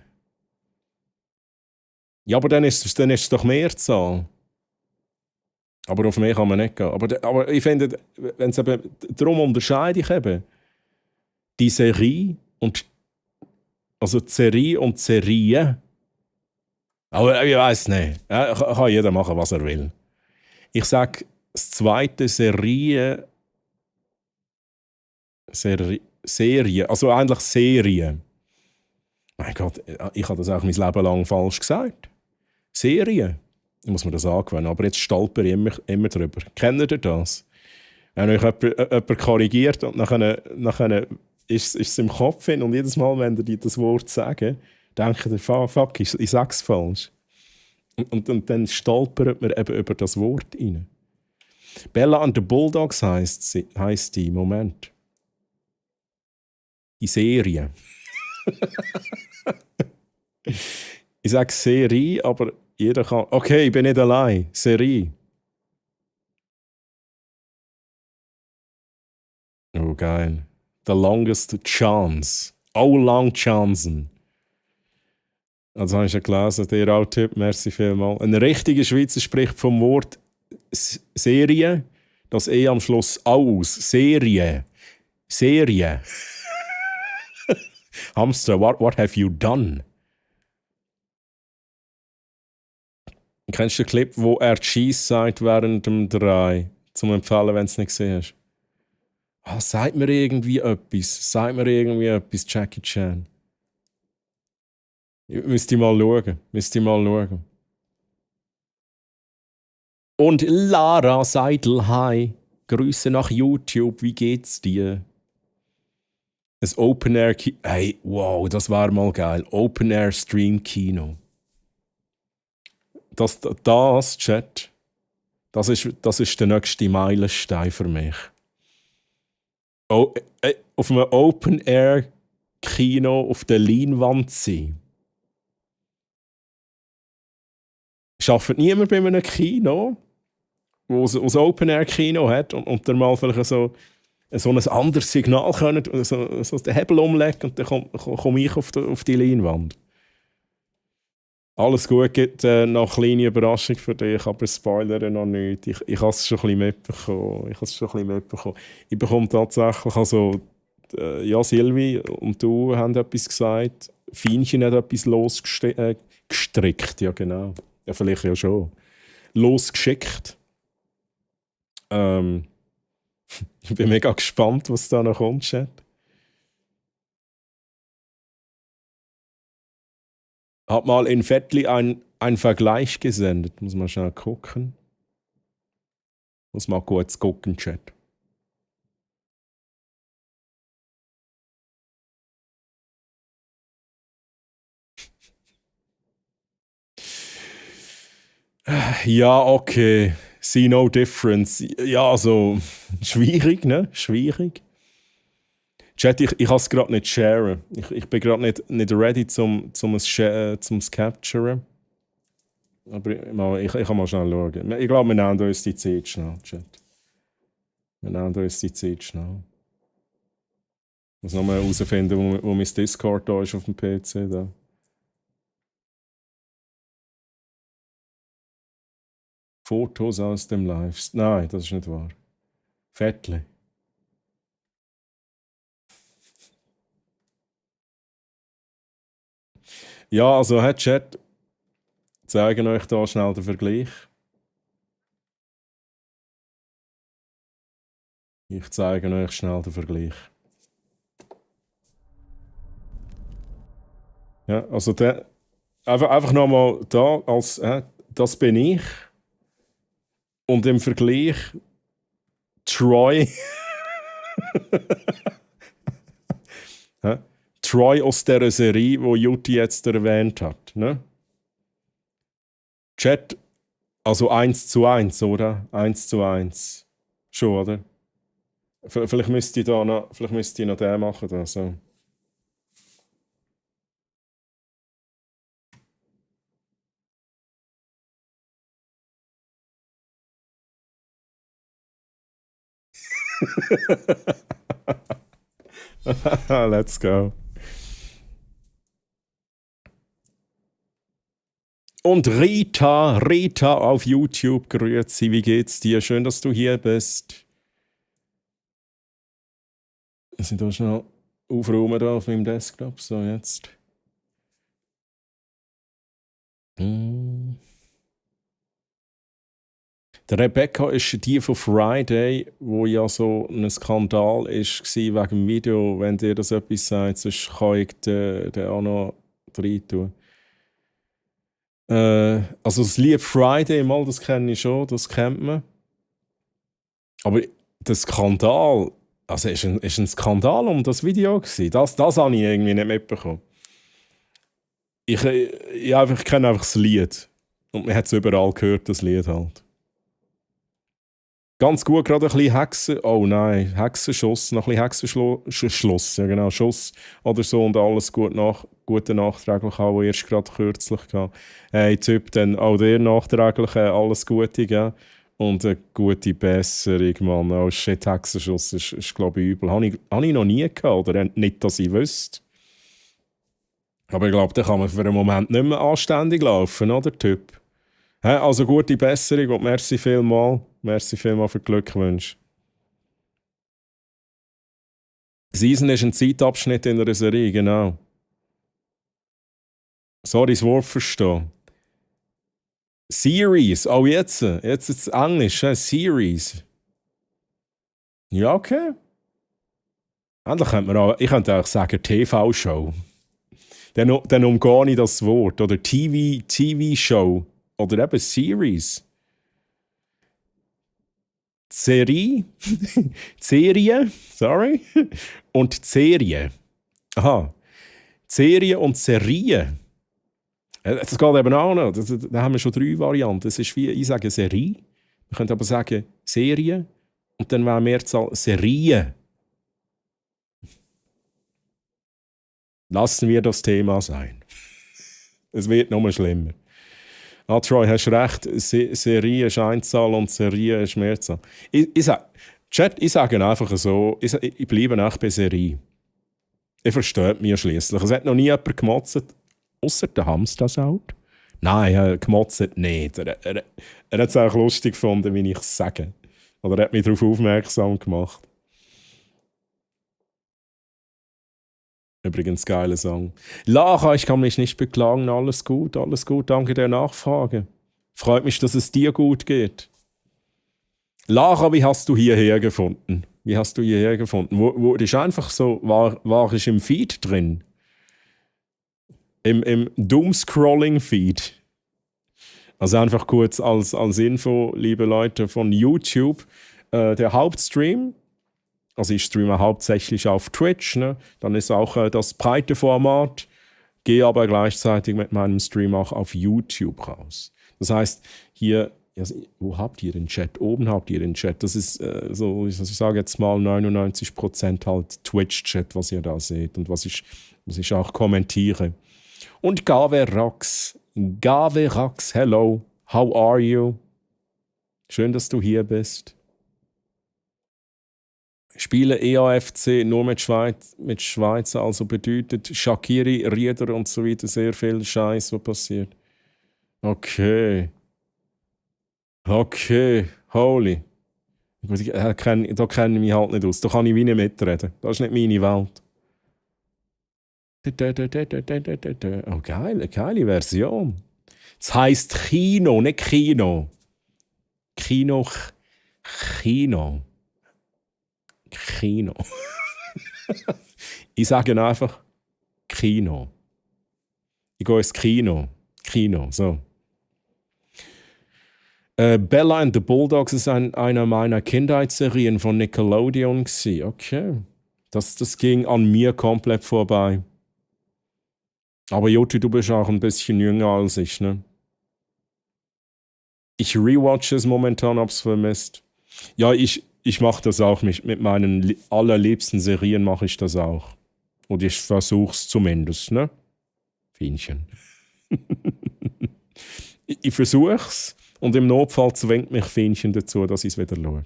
Ja, aber dann ist es doch Mehrzahl. Aber auf mehr kann man nicht gehen. Aber ich finde, wenn es eben darum unterscheide ich eben die Serie und also die Serie und die Serie. Aber ich weiß nicht. Ja, kann jeder machen, was er will. Ich sage, das zweite Serie, also eigentlich Serie. Mein Gott, ich habe das auch mein Leben lang falsch gesagt. Serie. Ich muss mir das angewöhnen, aber jetzt stolper ich immer drüber. Kennt ihr das? Wenn euch jemand korrigiert und nachher ist es im Kopf hin und jedes Mal, wenn ihr das Wort sagen, denkt ihr, fuck, ich sage es falsch. Und dann stolpert man eben über das Wort rein. Bella and the Bulldogs heisst die, Moment. Die Serie. Ich sage Serie, aber jeder kann... Okay, ich bin nicht allein. Serie. Oh, geil. The Longest Chance. Oh, Long Chancen. Also hast du ja gelesen, der auch Tipp, merci vielmals. Ein richtiger Schweizer spricht vom Wort Serie, das am Schluss aus. Serie. Serie. Hamster, what have you done? Kennst du den Clip, wo er Cheese sagt während dem Drei? Zum Empfehlen, wenn du es nicht gesehen hast. Sagt mir irgendwie etwas. Jackie Chan. Müsst ihr mal schauen. Und Lara Seidel, hi. Grüße nach YouTube, wie geht's dir? Ein Open-Air Kino. Hey, wow, das war mal geil. Open-Air Stream Kino. Das, Chat, das ist der nächste Meilenstein für mich. Auf einem Open-Air Kino auf der Leinwand sein. Schafft niemand bei einem Kino, wo es ein Open-Air-Kino hat und dann mal vielleicht so ein anderes Signal können, so den Hebel umlegen und dann komme ich auf die Leinwand. Alles gut, gibt noch eine kleine Überraschung für dich, aber Spoiler noch nicht. Ich habe es schon ein bisschen mitbekommen. Ich bekomme tatsächlich, also, ja, Silvi und du haben etwas gesagt. Fienchen hat etwas losgestrickt, ja genau. Ja, vielleicht ja schon. Losgeschickt. Ich bin mega gespannt, was da noch kommt, Chat. Hat mal in Fettli ein Vergleich gesendet. Muss man schnell gucken. Muss mal kurz gucken, Chat. Ja, okay. See no difference. Ja, also, schwierig, ne? Schwierig. Chat, ich kann es gerade nicht sharen. Ich bin gerade nicht ready zum Capturen. Aber ich kann mal schnell schauen. Ich glaube, wir nehmen uns die Zeit schnell, Chat. Ich muss nochmal herausfinden, wo mein Discord da ist auf dem PC. Da. Fotos aus dem Livestream. Nein, das ist nicht wahr. Fettli. Ja, also, Chat, zeigen euch da schnell den Vergleich. Ich zeige euch schnell den Vergleich. Ja, also einfach nochmal da, als das bin ich. Und im Vergleich Troy. Troy aus dieser Serie, die Jutti jetzt erwähnt hat. Ne? Chat, also 1:1, oder? 1:1. Schon, oder? Vielleicht müsste ich noch den machen. Da, so. Let's go. Und Rita auf YouTube, grüezi, wie geht's dir? Schön, dass du hier bist. Wir sind da schnell aufräumen da auf meinem Desktop. So, jetzt. Der Rebecca ist die von Friday, wo ja so ein Skandal war wegen dem Video. Wenn dir das etwas sagt, sonst kann ich den auch noch rein tun. Also das Lied Friday, mal, das kenne ich schon, das kennt man. Aber der Skandal, also ist ein Skandal um das Video gewesen. Das habe ich irgendwie nicht mitbekommen. Ich kenne einfach das Lied. Und man hat es überall gehört, das Lied halt. Ganz gut, gerade ein bisschen Hexen. Oh nein, Hexenschuss, noch ein bisschen Hexenschluss. Ja genau, Schuss oder so und alles gute nachträglich auch, erst gerade kürzlich gehabt. Hey Typ, dann auch dir nachträglich alles Gute, gell? Und eine gute Besserung, Mann. Oh shit, Hexenschuss ist glaube ich, übel. Habe ich noch nie gehabt, oder nicht, dass ich wüsste. Aber ich glaube, da kann man für einen Moment nicht mehr anständig laufen, oder, Typ? Also gute Besserung und merci vielmal. Merci vielmal für die Glückwünsche. Season ist ein Zeitabschnitt in einer Serie, genau. Sorry, das Wort verstehen. Series, oh jetzt ist Englisch, Series. Ja, okay. Eigentlich könnte man auch, ich könnte auch sagen TV-Show. Dann umgehe ich das Wort. Oder TV-Show. Oder eben Series. Serie. Sorry. Und Serie. Aha. Serie und Serie. Das geht eben auch noch. Da haben wir schon 3 Varianten. Es ist wie, ich sage Serie. Wir können aber sagen Serie. Und dann wäre Mehrzahl Serien. Lassen wir das Thema sein. Es wird noch mal schlimmer. Troy, hast recht. Serie ist Einzahl und Serie ist Mehrzahl. Chat, ich sage einfach so, ich bleibe echt bei Serie. Ihr versteht mich schließlich. Es hat noch nie jemand gemotzt, außer der Hamstersaut. Nein, gemotzt nicht. Er hat es auch lustig gefunden, wie ich es sage. Oder er hat mich darauf aufmerksam gemacht. Übrigens, geiler Song. Lara, ich kann mich nicht beklagen, alles gut, danke der Nachfrage. Freut mich, dass es dir gut geht. Lara, wie hast du hierher gefunden? Wo ist einfach so, war ich im Feed drin? Im Doomscrolling-Feed. Also einfach kurz als Info, liebe Leute von YouTube, der Hauptstream. Also ich streame hauptsächlich auf Twitch, ne? Dann ist auch das breite Format, gehe aber gleichzeitig mit meinem Stream auch auf YouTube raus. Das heißt, hier, wo habt ihr den Chat? Oben habt ihr den Chat. Das ist so, ich sage jetzt mal 99% halt Twitch-Chat, was ihr da seht und was ich auch kommentiere. Und Gaverax, hello, how are you? Schön, dass du hier bist. Spiele EAFC nur mit Schweizer, also bedeutet Shaqiri, Rieder und so weiter, sehr viel Scheiß, was passiert. Okay, holy. Da kenne ich mich halt nicht aus, da kann ich wie nicht mitreden, das ist nicht meine Welt. Oh, geile Version. Das heisst Kino, nicht Kino. Kino. Ich sage einfach Kino. Ich gehe ins Kino, so. Bella and the Bulldogs ist einer meiner Kindheitsserien von Nickelodeon gewesen. Okay. Das ging an mir komplett vorbei. Aber Joti, du bist auch ein bisschen jünger als ich, ne? Ich rewatche es momentan, hab's vermisst. Ja, ich mache das auch mit meinen allerliebsten Serien mache ich das auch. Und ich versuch's zumindest, ne? Fienchen. ich versuch's und im Notfall zwingt mich Fienchen dazu, dass ich es wieder schaue.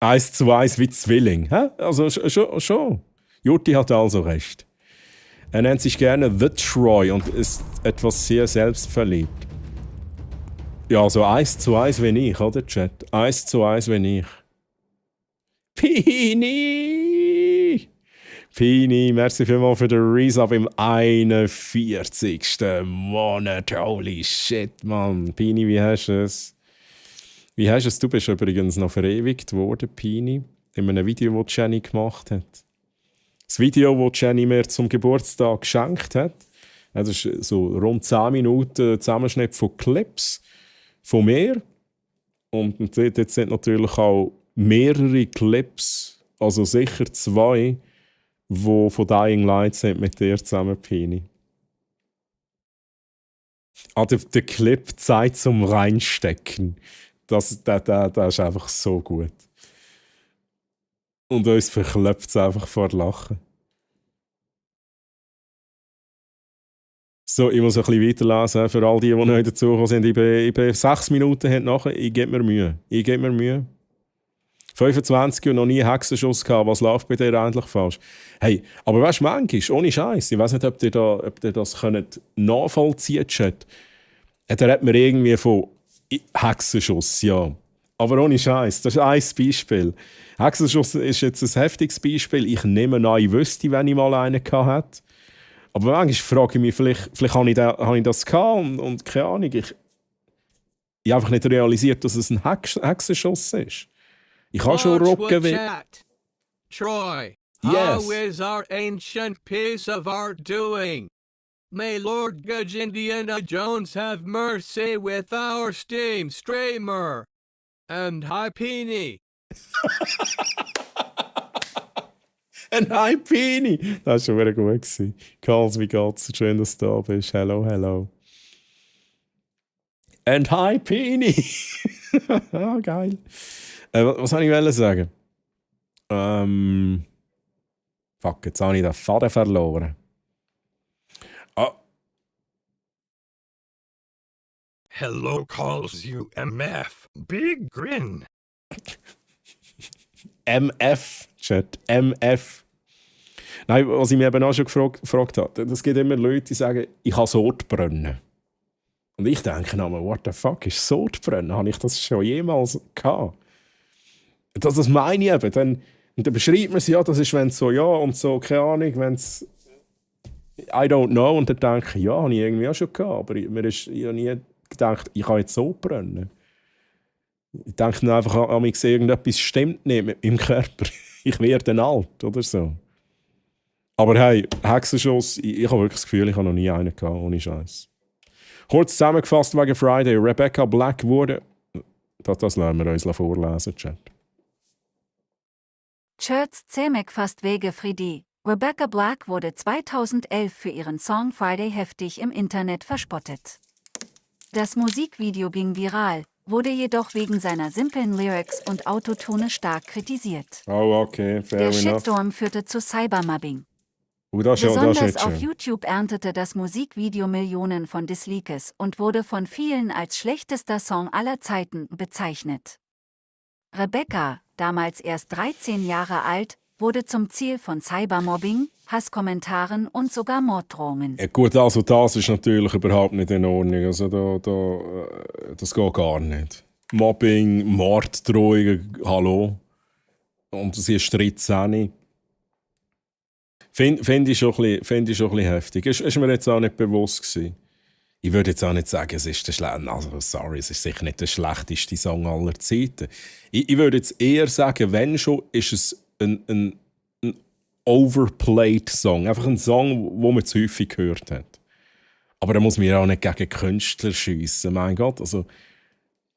1:1 wie Zwilling. Hä? Also schon. Jutti hat also recht. Er nennt sich gerne The Troy und ist etwas sehr selbstverliebt. Ja, so 1:1 wie ich, oder, Chat? 1:1 wie ich. Pini, merci vielmals für den Resub im 41. Monat. Holy shit, Mann. Pini, wie hast du es? Du bist übrigens noch verewigt worden, Pini, in einem Video, das Jenny gemacht hat. Das Video, das Jenny mir zum Geburtstag geschenkt hat, das ist so rund 10 Minuten Zusammenschnitt von Clips von mir. Und dort sind natürlich auch mehrere Clips, also sicher 2, die von Dying Light sind mit dir zusammen, Pini. Der Clip Zeit zum Reinstecken. Das ist einfach so gut. Und uns verklopft es einfach vor Lachen. So, ich muss ein bisschen weiterlesen für all die neu dazugekommen sind. Ich bin 6 Minuten nachher. Ich gebe mir Mühe. 25 und noch nie einen Hexenschuss gehabt. Was läuft bei dir eigentlich falsch? Hey, aber weißt du, manchmal, ohne Scheiß, ich weiß nicht, ob ihr das könnt nachvollziehen könnt. Da hat man irgendwie von Hexenschuss, ja. Aber ohne Scheiß, das ist ein Beispiel. Hexenschuss ist jetzt ein heftiges Beispiel. Ich nehme an, ich wüsste, wenn ich mal einen hatte. Aber manchmal frage ich mich, vielleicht habe ich das gehabt und keine Ahnung. Ich habe einfach nicht realisiert, dass es ein Hexenschuss ist. Ich habe schon Rocken wie... Troy, Yes. how is our ancient piece of art doing? May Lord Judge Indiana Jones have mercy with our steam streamer. And hi, Peony. Ein Hi Pini! Das war schon wieder gut. Karls, wie geht's? Schön, dass du da bist. Hello, hello. And Hi Pini! Ah, geil. Was wollte ich sagen? Fuck, jetzt habe ich den Faden verloren. Ah, Hello calls you MF. Big grin. MF, Chat, MF. Nein, was ich mich eben auch schon gefragt habe, es gibt immer Leute, die sagen, ich kann Sodbrennen. Und ich denke nochmal, what the fuck ist Sodbrennen? Habe ich das schon jemals gehabt? Das meine ich eben. Dann beschreibt man es ja, das ist, wenn es so, ja und so, keine Ahnung, wenn es I don't know. Und dann denke ich, ja, habe ich irgendwie auch schon gehabt. Aber ich habe nie gedacht, ich kann jetzt Sodbrennen. Ich denke dann einfach an mich, irgendetwas stimmt nicht mit meinem Körper. Ich werde alt oder so. Aber hey, Hexenschuss, ich habe wirklich das Gefühl, ich habe noch nie einen gehabt, ohne Scheiß. Kurz zusammengefasst wegen Friday. Rebecca Black wurde... Das lassen wir uns vorlesen, Chat. Cherts Zemek fast Wege Friedi. Rebecca Black wurde 2011 für ihren Song Friday heftig im Internet verspottet. Das Musikvideo ging viral, wurde jedoch wegen seiner simplen Lyrics und Autotune stark kritisiert. Oh, okay, fair Der enough. Shitstorm führte zu Cybermobbing. Das ist Besonders auf schön. YouTube erntete das Musikvideo Millionen von Dislikes und wurde von vielen als schlechtester Song aller Zeiten bezeichnet. Rebecca, damals erst 13 Jahre alt, wurde zum Ziel von Cybermobbing, Hasskommentaren und sogar Morddrohungen. Ja, gut, also das ist natürlich überhaupt nicht in Ordnung. Also das geht gar nicht. Mobbing, Morddrohungen, hallo. Und sie ist 13. Finde ich schon ein bisschen heftig. Ist mir jetzt auch nicht bewusst gewesen. Ich würde jetzt auch nicht sagen, es ist es ist sicher nicht der schlechteste Song aller Zeiten. Ich würde jetzt eher sagen, wenn schon, ist es ein overplayed Song. Einfach ein Song, den man zu häufig gehört hat. Aber da muss man ja auch nicht gegen Künstler schiessen. Mein Gott, also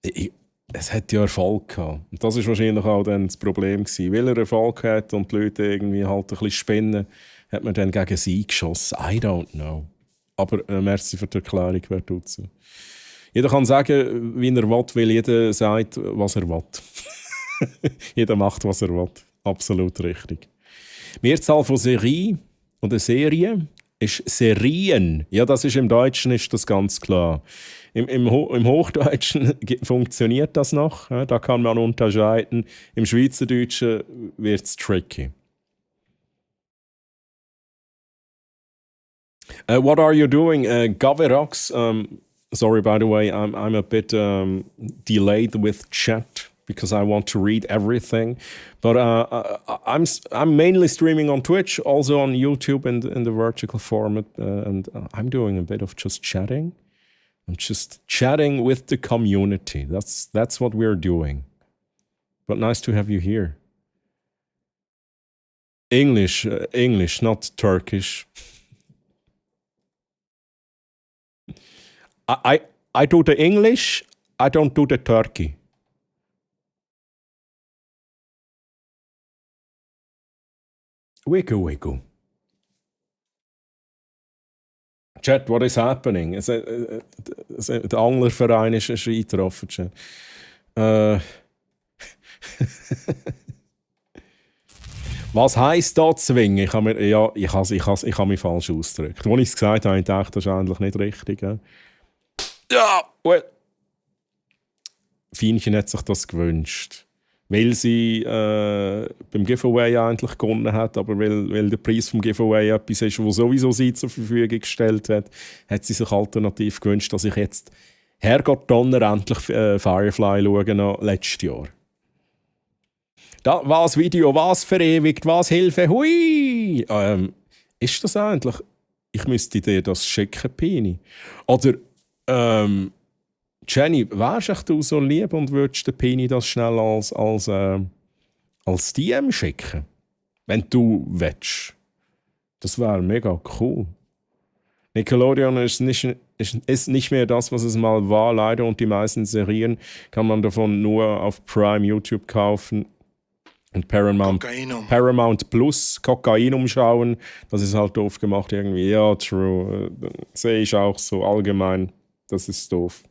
es hat ja Erfolg gehabt. Und das war wahrscheinlich auch dann das Problem gewesen. Weil er Erfolg hat und die Leute irgendwie halt ein bisschen spinnen, hat man dann gegen sie geschossen. I don't know. Aber merci für die Erklärung, wer tut so. Jeder kann sagen, wie er will, weil jeder sagt, was er will. Jeder macht, was er will. Absolut richtig. Mehrzahl von Serie oder Serien ist Serien. Ja, das ist im Deutschen ist das ganz klar. Im Hochdeutschen funktioniert das noch. Ja, da kann man unterscheiden. Im Schweizerdeutschen wird es tricky. What are you doing? Gaverox, sorry by the way, I'm a bit delayed with chat because I want to read everything. But I'm mainly streaming on Twitch, also on YouTube in the vertical format, and I'm doing a bit of just chatting. I'm just chatting with the community. That's what we're doing. But nice to have you here. English, not Turkish. I do the English, I don't do the Turkey. Wiggle. Chat, what is happening? Der Anglerverein ist eingetroffen, Chat. Was heisst da zwingen? Ich habe mich falsch ausgedrückt. Als ich es gesagt habe, dachte ich, das ist eigentlich nicht richtig. Ja, well. Fienchen hat sich das gewünscht. Weil sie beim Giveaway eigentlich gewonnen hat, aber weil der Preis vom Giveaway etwas ist, was sowieso sie zur Verfügung gestellt hat, hat sie sich alternativ gewünscht, dass ich jetzt Herrgott Donner endlich Firefly schaue, noch letztes Jahr. Was Video, was verewigt, was Hilfe, hui! Ist das eigentlich? Ich müsste dir das schicken, Pini. Oder, Jenny, wärst du so lieb und würdest der Pini das schnell als DM schicken? Wenn du willst. Das wäre mega cool. Nickelodeon ist nicht mehr das, was es mal war, leider. Und die meisten Serien kann man davon nur auf Prime YouTube kaufen. Und Paramount Plus, Kokainum schauen, das ist halt doof gemacht irgendwie. Ja, true. Sehe ich auch so allgemein. Das ist doof.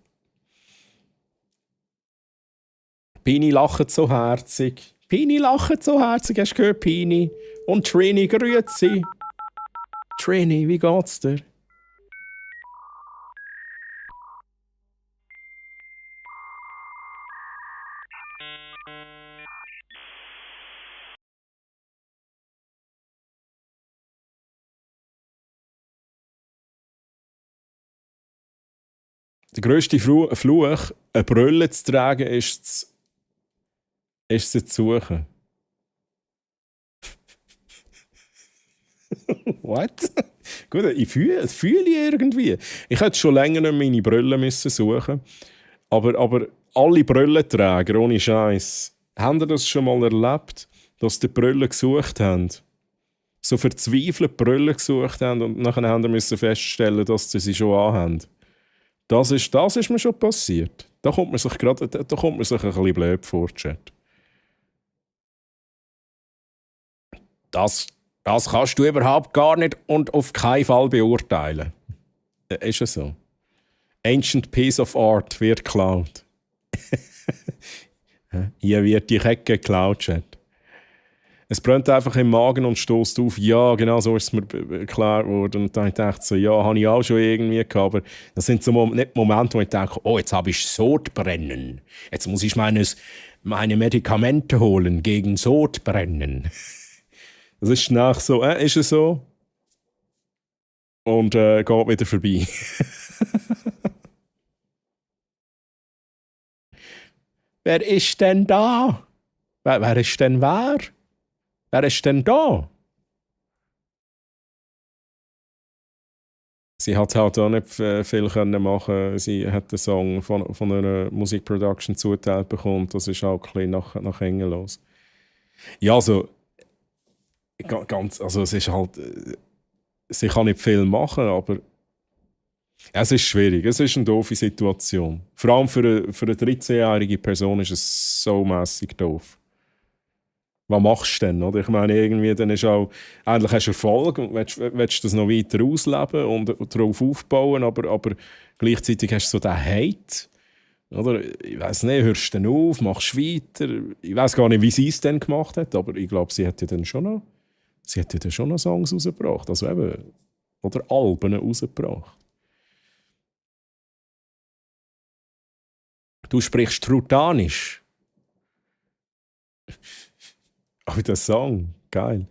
Pini lacht so herzig. Pini lacht so herzig. Hast du gehört, Pini? Und Trini, grüezi. Trini, wie geht's dir? Der grösste Fluch, eine Brille zu tragen, ist sie zu suchen. What? Gut, es fühle ich irgendwie. Ich hätte schon länger nicht meine Brille suchen müssen. Aber alle Brillenträger, ohne Scheiß, haben ihr das schon mal erlebt, dass die Brille gesucht haben? So verzweifelt Brille gesucht haben und nachher haben müssen feststellen, dass sie schon anhaben. Das ist mir schon passiert. Da kommt man sich ein bisschen blöd vor, Chat. Das kannst du überhaupt gar nicht und auf keinen Fall beurteilen. Ist es so? Ancient Piece of Art wird geklaut. Hier wird die Hecke geklaut, Chat. Es brennt einfach im Magen und stößt auf. Ja, genau so ist es mir klar geworden. Und dann dachte ich so, ja, habe ich auch schon irgendwie gehabt. Aber das sind so nicht Momente, wo ich denke, oh, jetzt habe ich Sodbrennen. Jetzt muss ich meine Medikamente holen gegen Sodbrennen. Das ist nach so, ist es so? Und geht wieder vorbei. Wer ist denn da? Wer ist denn wer? Wer ist denn da? Sie hat halt auch nicht viel machen. Sie hat den Song von einer Musikproduction zugeteilt bekommen. Das ist auch ein bisschen nach Hängen los. Ja, also es ist halt, sie kann nicht viel machen, aber es ist schwierig. Es ist eine doofe Situation. Vor allem für eine 13-jährige Person ist es so mässig doof. Was machst du denn? Oder? Ich meine, irgendwie, dann ist auch, eigentlich hast du Erfolg und willst das noch weiter ausleben und darauf aufbauen, aber gleichzeitig hast du so den Hate. Oder? Ich weiss nicht, hörst du dann auf, machst weiter. Ich weiss gar nicht, wie sie es dann gemacht hat, aber ich glaube, sie hat ja dann schon noch Songs rausgebracht. Also eben, oder Alben rausgebracht. Du sprichst Trutanisch. Oh, der Song, geil.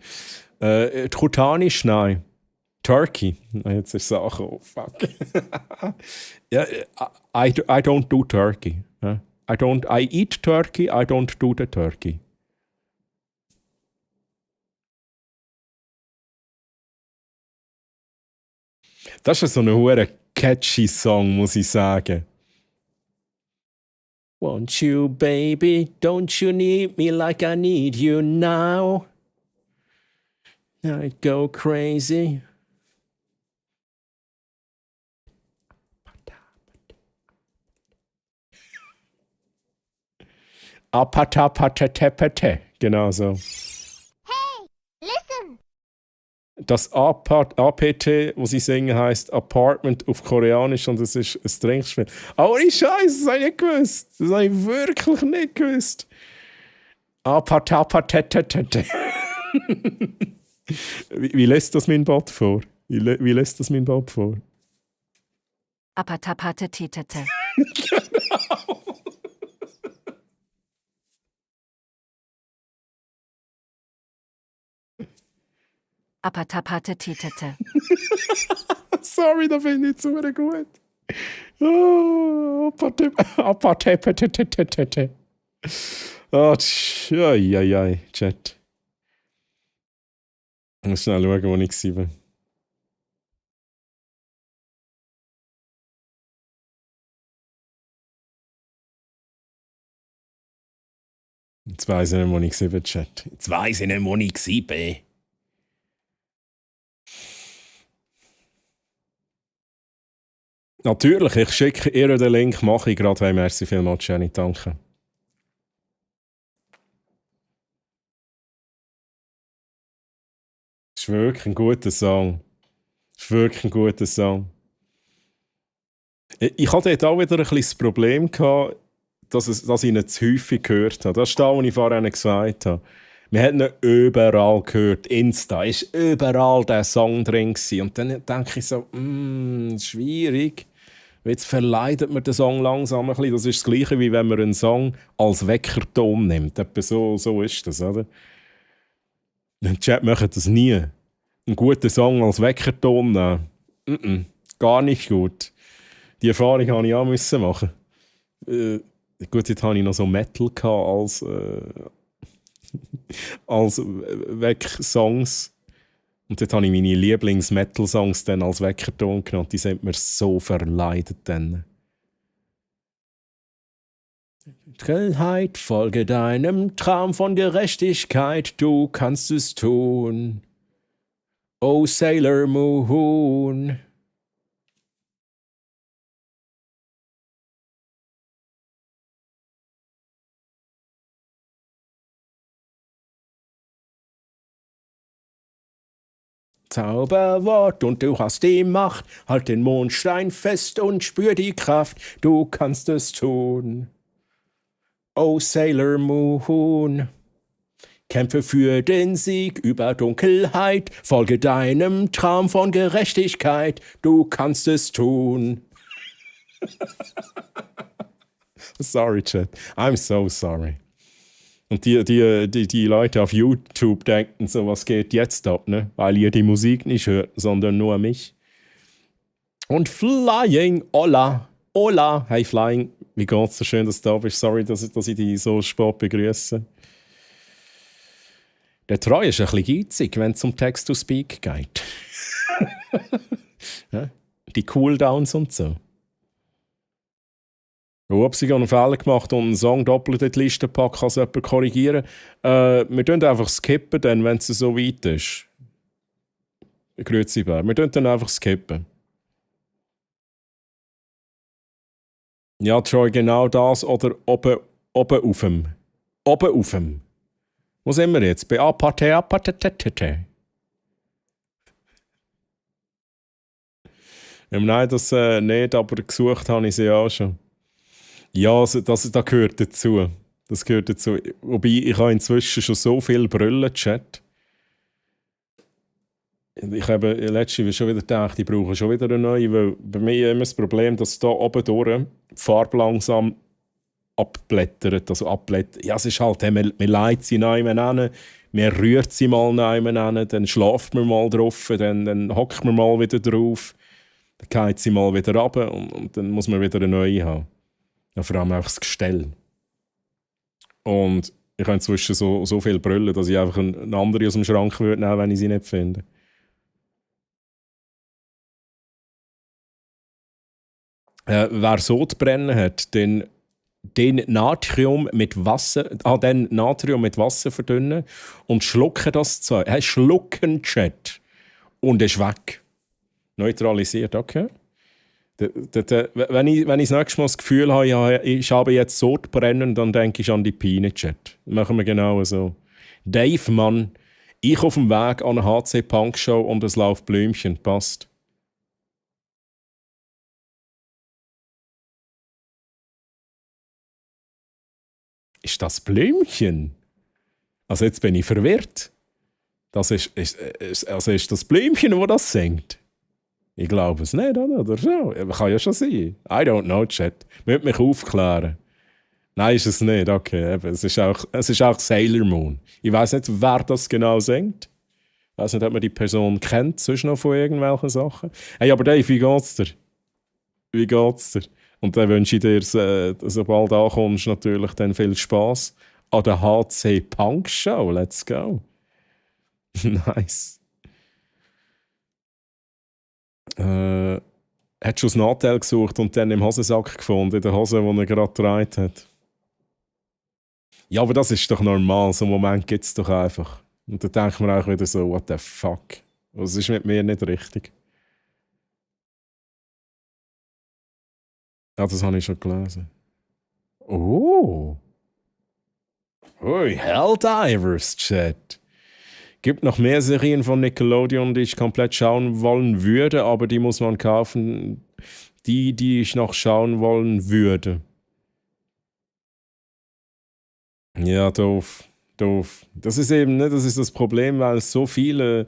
Trutanisch, nein. Turkey. Jetzt ist Sache, oh fuck. Ja, I don't do turkey. I eat turkey, I don't do the turkey. Das ist so ein hoher catchy Song, muss ich sagen. Want you, baby, don't you need me like I need you now? I'd go crazy. Apatapatepete, genau so. Hey, listen! Das APT, was sie singen, heisst Apartment auf Koreanisch und das ist ein Trinkspiel. Oh, Scheiße, das habe ich nicht gewusst. Das habe ich wirklich nicht gewusst. Apatapatete. Wie lässt das mein Bot vor? Wie lässt das mein Bot vor? Apatapate tetete. Apatapate tetete. Sorry, da finde ich zu gut. Oh, Apatapate. Oh, ai, Chat. Ich muss schnell schauen, wo ich war. Jetzt weiss ich nicht, wo ich war, Chat. Jetzt weiss ich nicht, wo ich war. Natürlich, ich schicke ihr den Link, mache ich gerade, weil merci vielmals, Jenny, danke. Das ist wirklich ein guter Song. Das ist wirklich ein guter Song. Ich hatte dort auch wieder ein bisschen das Problem gehabt, dass ich ihn zu häufig gehört habe. Das ist das, was ich vorhin gesagt habe. Wir haben ihn überall gehört. Insta ist überall der Song drin gewesen. Und dann denke ich so, schwierig. Jetzt verleidet man den Song langsam ein bisschen. Das ist das Gleiche, wie wenn man einen Song als Weckerton nimmt. Etwa so ist das, oder? Im Chat machen das nie. Einen guten Song als Weckerton nehmen. Gar nicht gut. Die Erfahrung musste ich auch machen. Gut, jetzt hatte ich noch so Metal als Weck-Songs. Und dort habe ich meine Lieblings-Metal-Songs dann als Weckerton genommen. Die sind mir so verleidet dann. Grellheit, folge deinem Traum von Gerechtigkeit, du kannst es tun. Oh Sailor Moon. Zauberwort und du hast die Macht, halt den Mondstein fest und spür die Kraft, du kannst es tun. Oh Sailor Moon, kämpfe für den Sieg über Dunkelheit, folge deinem Traum von Gerechtigkeit, du kannst es tun. Sorry, Chat. I'm so sorry. Und die Leute auf YouTube denken so, was geht jetzt ab, ne? Weil ihr die Musik nicht hört, sondern nur mich. Und Flying, hola, hola, hey Flying, wie geht's so schön, dass du da bist. Sorry, dass ich dich so spät begrüße. Der Treu ist ein bisschen geizig, wenn es um Text-to-Speak geht. Ja? Die Cooldowns und so. Ups, ich habe einen Fehler gemacht und einen Song doppelt in die Liste packen, kann es jemand korrigieren. Wir tun einfach skippen, dann, wenn es so weit ist. Grüezi Bär. Wir tun dann einfach skippen. Ja, Troy, genau das oder oben auf dem. Oben auf dem. Wo sind wir jetzt? Bei Apathe. Nein, das nicht, aber gesucht habe ich sie auch schon. Ja, das gehört dazu. Das gehört dazu. Wobei, ich habe inzwischen schon so viel Brüllen, Chat. Ich habe letztens schon wieder gedacht, ich brauche schon wieder eine neue, weil bei mir immer das Problem, dass da oben durch die Farbe langsam abblättert. Also abblättert. Ja, es ist halt, man leitet sie neu hin, man rührt sie mal neu hin, dann schlaft man mal drauf, dann hockt man mal wieder drauf, dann geht sie mal wieder runter und dann muss man wieder eine neue haben. Ja, vor allem auch das Gestell. Und ich habe inzwischen so viel Brüllen, dass ich einfach eine andere aus dem Schrank würde nehmen, wenn ich sie nicht finde. Wer Sodbrennen hat, den Natrium mit Wasser verdünnen und schlucken das Zeug. Schlucken, Chat. Und ist weg. Neutralisiert, okay. Wenn ich das nächste Mal das Gefühl habe, ich habe jetzt Sodbrennen, dann denke ich an die Pine-Chat. Machen wir genau so. Dave, Mann, ich auf dem Weg an eine HC-Punk-Show und es läuft Blümchen. Passt. Ist das Blümchen? Also jetzt bin ich verwirrt. Also ist das Blümchen, das das singt? Ich glaube es nicht, oder so? Kann ja schon sein. I don't know, Chat. Möchte mich aufklären. Nein, ist es nicht. Okay, eben. Es ist auch Sailor Moon. Ich weiß nicht, wer das genau singt. Ich weiß nicht, ob man die Person kennt, sonst noch von irgendwelchen Sachen. Hey, aber Dave, wie geht's dir? Wie geht's dir? Und dann wünsche ich dir, sobald du ankommst, natürlich dann viel Spass an der HC Punk Show. Let's go. Nice. Hat schon das Nattel gesucht und dann im Hosensack gefunden, in der Hose, die er gerade getragen hat. Ja, aber das ist doch normal. So einen Moment gibt es doch einfach. Und dann denkt man auch wieder so, what the fuck? Was ist mit mir nicht richtig? Ja, das habe ich schon gelesen. Oh. Ui, Helldivers, Chat. Gibt noch mehr Serien von Nickelodeon, die ich komplett schauen wollen würde, aber die muss man kaufen. Die ich noch schauen wollen würde. Ja, doof. Das ist eben, ne, das ist das Problem, weil es so viele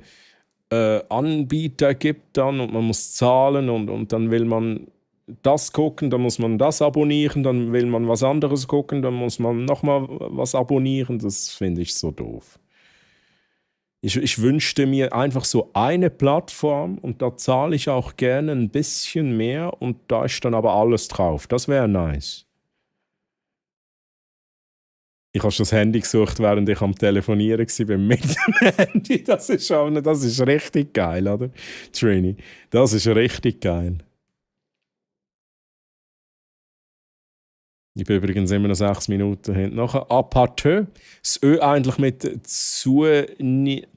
Anbieter gibt dann und man muss zahlen und dann will man das gucken, dann muss man das abonnieren, dann will man was anderes gucken, dann muss man nochmal was abonnieren. Das finde ich so doof. Ich wünschte mir einfach so eine Plattform und da zahle ich auch gerne ein bisschen mehr und da ist dann aber alles drauf. Das wäre nice. Ich habe schon das Handy gesucht, während ich am Telefonieren war mit dem Handy. Das ist richtig geil, oder? Trini, das ist richtig geil. Ich bin übrigens immer noch 6 Minuten hinten. Nachher Aparteux. Das Ö eigentlich mit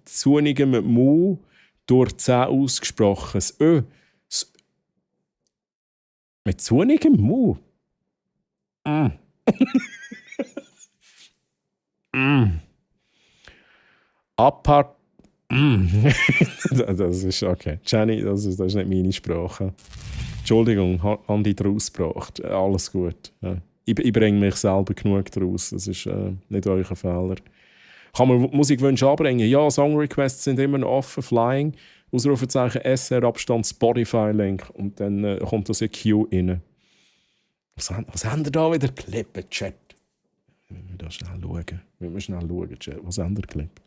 zunigem Mu durch 10 ausgesprochen. Das Ö. Mit zunigem Mu. Das ist okay. Jenny, das ist nicht meine Sprache. Entschuldigung, habe ich daraus gebracht. Alles gut. Ja. Ich bringe mich selber genug daraus. Das ist nicht euer Fehler. Kann man Musikwünsche anbringen? Ja, Songrequests sind immer noch offen. Flying, Ausrufezeichen SR, Abstand, Spotify-Link. Und dann kommt das in Queue rein. Was haben ihr da wieder geklippt, Chat? Wir müssen schnell schauen. Chat. Was haben ihr geklippt?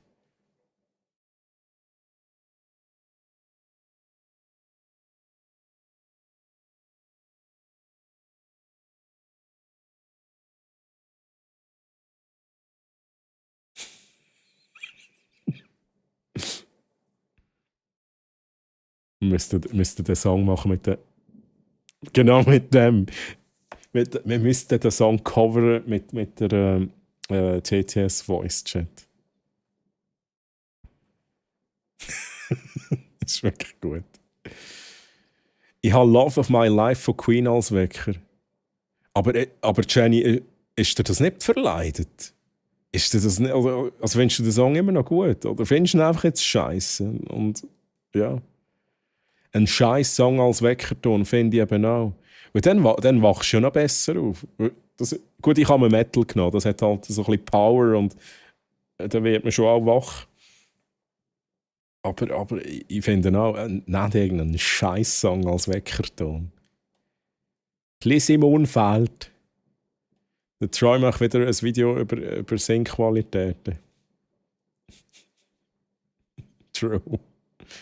Müsste den Song machen mit der. Genau mit dem. Wir müssten den Song covern mit der TTS Voice Chat. Das ist wirklich gut. Ich habe Love of My Life von Queen als Wecker. Aber Jenny, ist dir das nicht verleidet? Ist dir das nicht, also findest du den Song immer noch gut? Oder findest du ihn einfach jetzt scheiße? Und ja. Ein scheiß Song als Weckerton finde ich eben auch. Und dann wachst du ja noch besser auf. Gut, ich habe mir Metal genommen, das hat halt so ein bisschen Power und dann wird man schon auch wach. Aber ich finde auch, nicht irgendeinen scheiß Song als Weckerton. Simon fehlt. Der Troy macht wieder ein Video über Singqualitäten. True.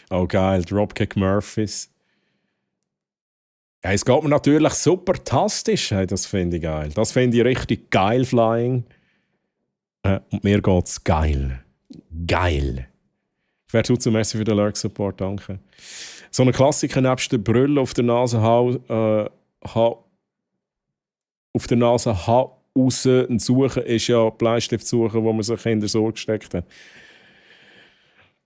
Oh geil, Dropkick Murphys. Ja, es geht mir natürlich super tastisch, hey, das finde ich geil. Das finde ich richtig geil, Flying. Und mir geht's geil. Geil. Ich werde zu merci für den Lurk-Support, danke. So ein Klassiker nebst der Brille auf der Nase raus und suchen ist ja Bleistift suchen, wo man sich in der Sorge gesteckt hat.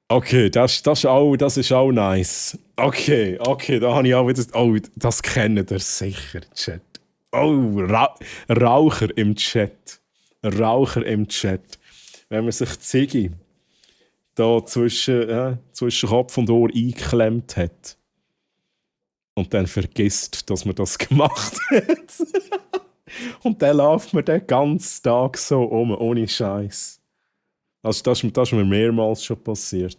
Okay, das ist auch nice. Okay, da habe ich auch wieder. Oh, das kennt ihr sicher, Chat. Oh, Raucher im Chat. Wenn man sich Ziggy da zwischen Kopf und Ohr eingeklemmt hat und dann vergisst, dass man das gemacht hat. Und dann läuft man den ganzen Tag so ohne Scheiß. Also das ist mir mehrmals schon passiert.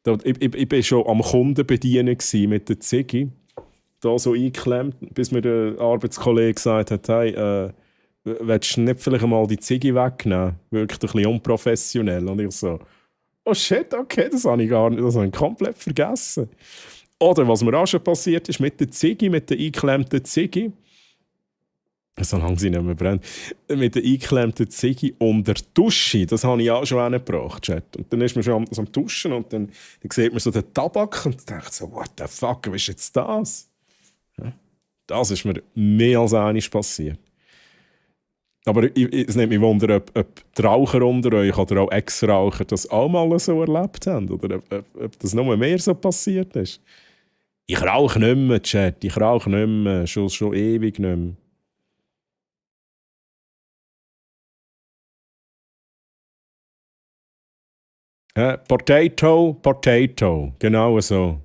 Ich war schon am Kunden bedienen mit der Ziggy. Da so eingeklemmt, bis mir der Arbeitskollege gesagt hat, hey, willst du nicht vielleicht einmal die Ziggy wegnehmen? Wirkt ein bisschen unprofessionell. Und ich so, oh shit, okay, das habe ich komplett vergessen. Oder was mir auch schon passiert ist, mit der Ziggy, mit der eingeklemmten Ziggy, solange sie nicht mehr brennt, mit der eingeklemmten Ziggy unter der Dusche, das habe ich auch schon angebracht, Chat. Und dann ist man schon am Duschen und dann sieht man so den Tabak und denkt so, what the fuck, was ist jetzt das? Ja, das ist mir mehr als einmal passiert. Aber es nimmt mich wunder, ob die Raucher unter euch oder auch Ex-Raucher das auch mal so erlebt haben oder ob das nur mehr so passiert ist. Ich rauche nicht mehr, Chat, ich rauche nicht mehr, schon ewig nicht mehr. Potato, Potato, genau so.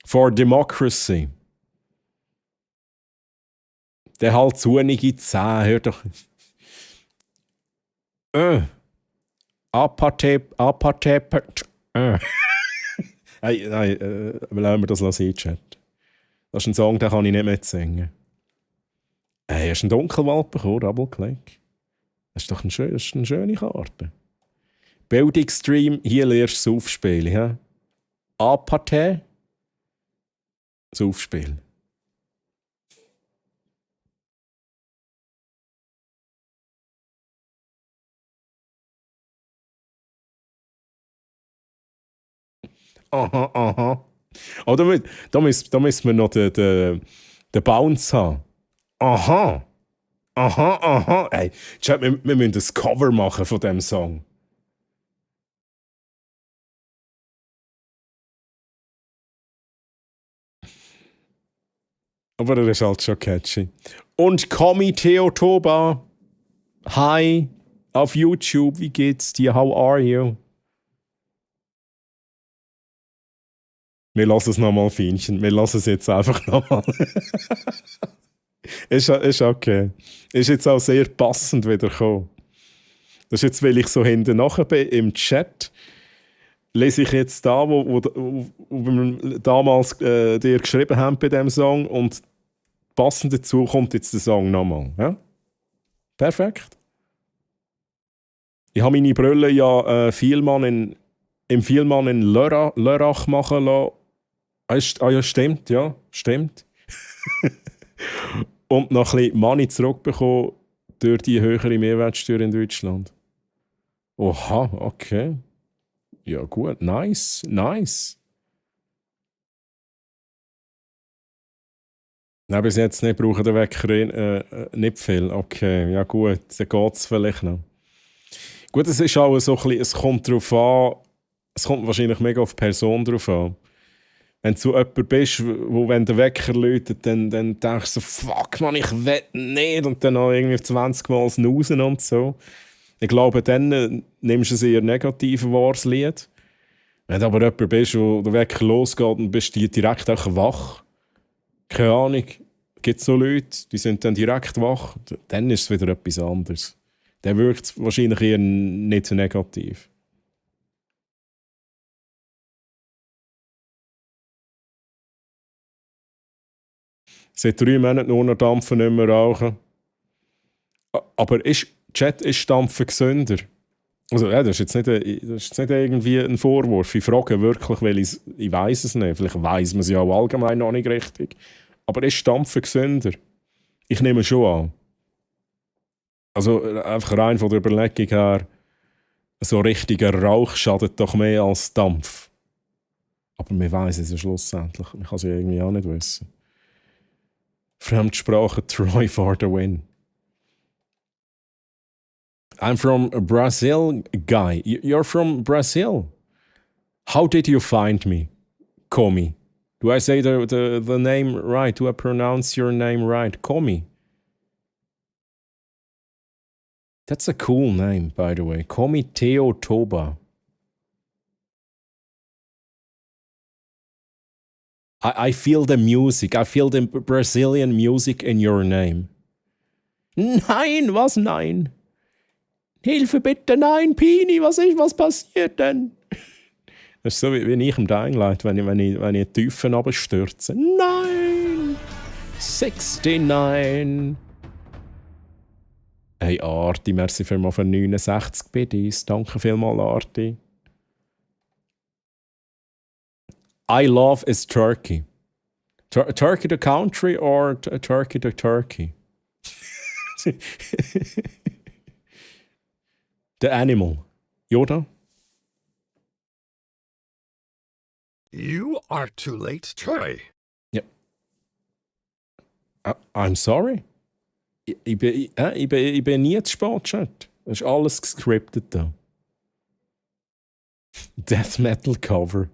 For Democracy. Der halt zunige Zähne, hör doch. Aparte. Nein, lassen wir das sein, Chat. Das ist ein Song, den kann ich nicht mehr singen. Hast du einen Dunkelwald bekommen, Double-Click? Das ist doch eine schöne Karte. Bildungsstream, hier lernst du das Aufspielen. Ja? Aparte, das Aufspielen. Aha. Oh, da müssen wir noch den Bounce haben. Aha. Ey, Chat, wir müssen ein Cover machen von diesem Song. Aber er ist halt schon catchy. Und Komi Theotoba. Hi. Auf YouTube. Wie geht's dir? How are you? Wir lassen es nochmal, Fienchen. Wir lassen es jetzt einfach nochmal. ist okay. Ist jetzt auch sehr passend wieder gekommen. Das ist jetzt, weil ich so hinten nachher bin im Chat. Lese ich jetzt da, wo wir damals dir geschrieben haben bei diesem Song. Und passend dazu kommt jetzt der Song nochmal. Ja? Perfekt. Ich habe meine Brille ja im Vielmann in Lörrach machen lassen. Ja, stimmt, ja, stimmt. Und noch ein bisschen Money zurückbekommen durch die höhere Mehrwertsteuer in Deutschland. Oha, okay. Ja gut, nice. Nein, bis jetzt nicht, brauchen den Wecker nicht viel. Okay, ja gut, dann geht es vielleicht noch. Gut, es ist auch so ein bisschen, es kommt darauf an, es kommt wahrscheinlich mega auf die Person drauf an. Wenn du so jemand bist, wo wenn der Wecker läutet, dann denkst du so, fuck man, ich will nicht. Und dann auch irgendwie 20 Mal snoozen und so. Ich glaube, dann nimmst du es eher negativ wahr, das Lied. Wenn du aber jemand bist, wo der Wecker losgeht und bist direkt auch wach, keine Ahnung, gibt es so Leute, die sind dann direkt wach, dann ist es wieder etwas anderes. Dann wirkt es wahrscheinlich eher nicht so negativ. Seit 3 Monaten nur noch Dampfen, nicht mehr rauchen. Aber Chat, ist Dampfen gesünder? Also, ja, das ist jetzt nicht irgendwie ein Vorwurf. Ich frage wirklich, weil ich weiss es nicht. Vielleicht weiss man es ja auch allgemein noch nicht richtig. Aber ist Dampfen gesünder? Ich nehme schon an. Also einfach rein von der Überlegung her, so richtiger Rauch schadet doch mehr als Dampf. Aber man weiss es ja schlussendlich. Man kann es ja irgendwie auch nicht wissen. Fremdsprache Troy for the win. I'm from Brazil, guy. You're from Brazil. How did you find me, Komi? Do I say the name right? Do I pronounce your name right? Komi. That's a cool name, by the way. Komi Theotoba. I feel the music. I feel the Brazilian music in your name. Nein, was nein? Hilfe bitte, nein, Pini, was passiert denn? Das ist so wie ich im Dying Light, wenn ich in die Tiefen runterstürze. Nein! 69! Hey Arti, merci vielmals für 69 Biddies. Danke vielmals, Arti. I love is Turkey. Turkey the country or Turkey the turkey? The animal. Yoda? You are too late, Troy. Ja. I'm sorry. Ich bin nie zu spät, Chat. Das ist alles gescriptet da. Death Metal Cover.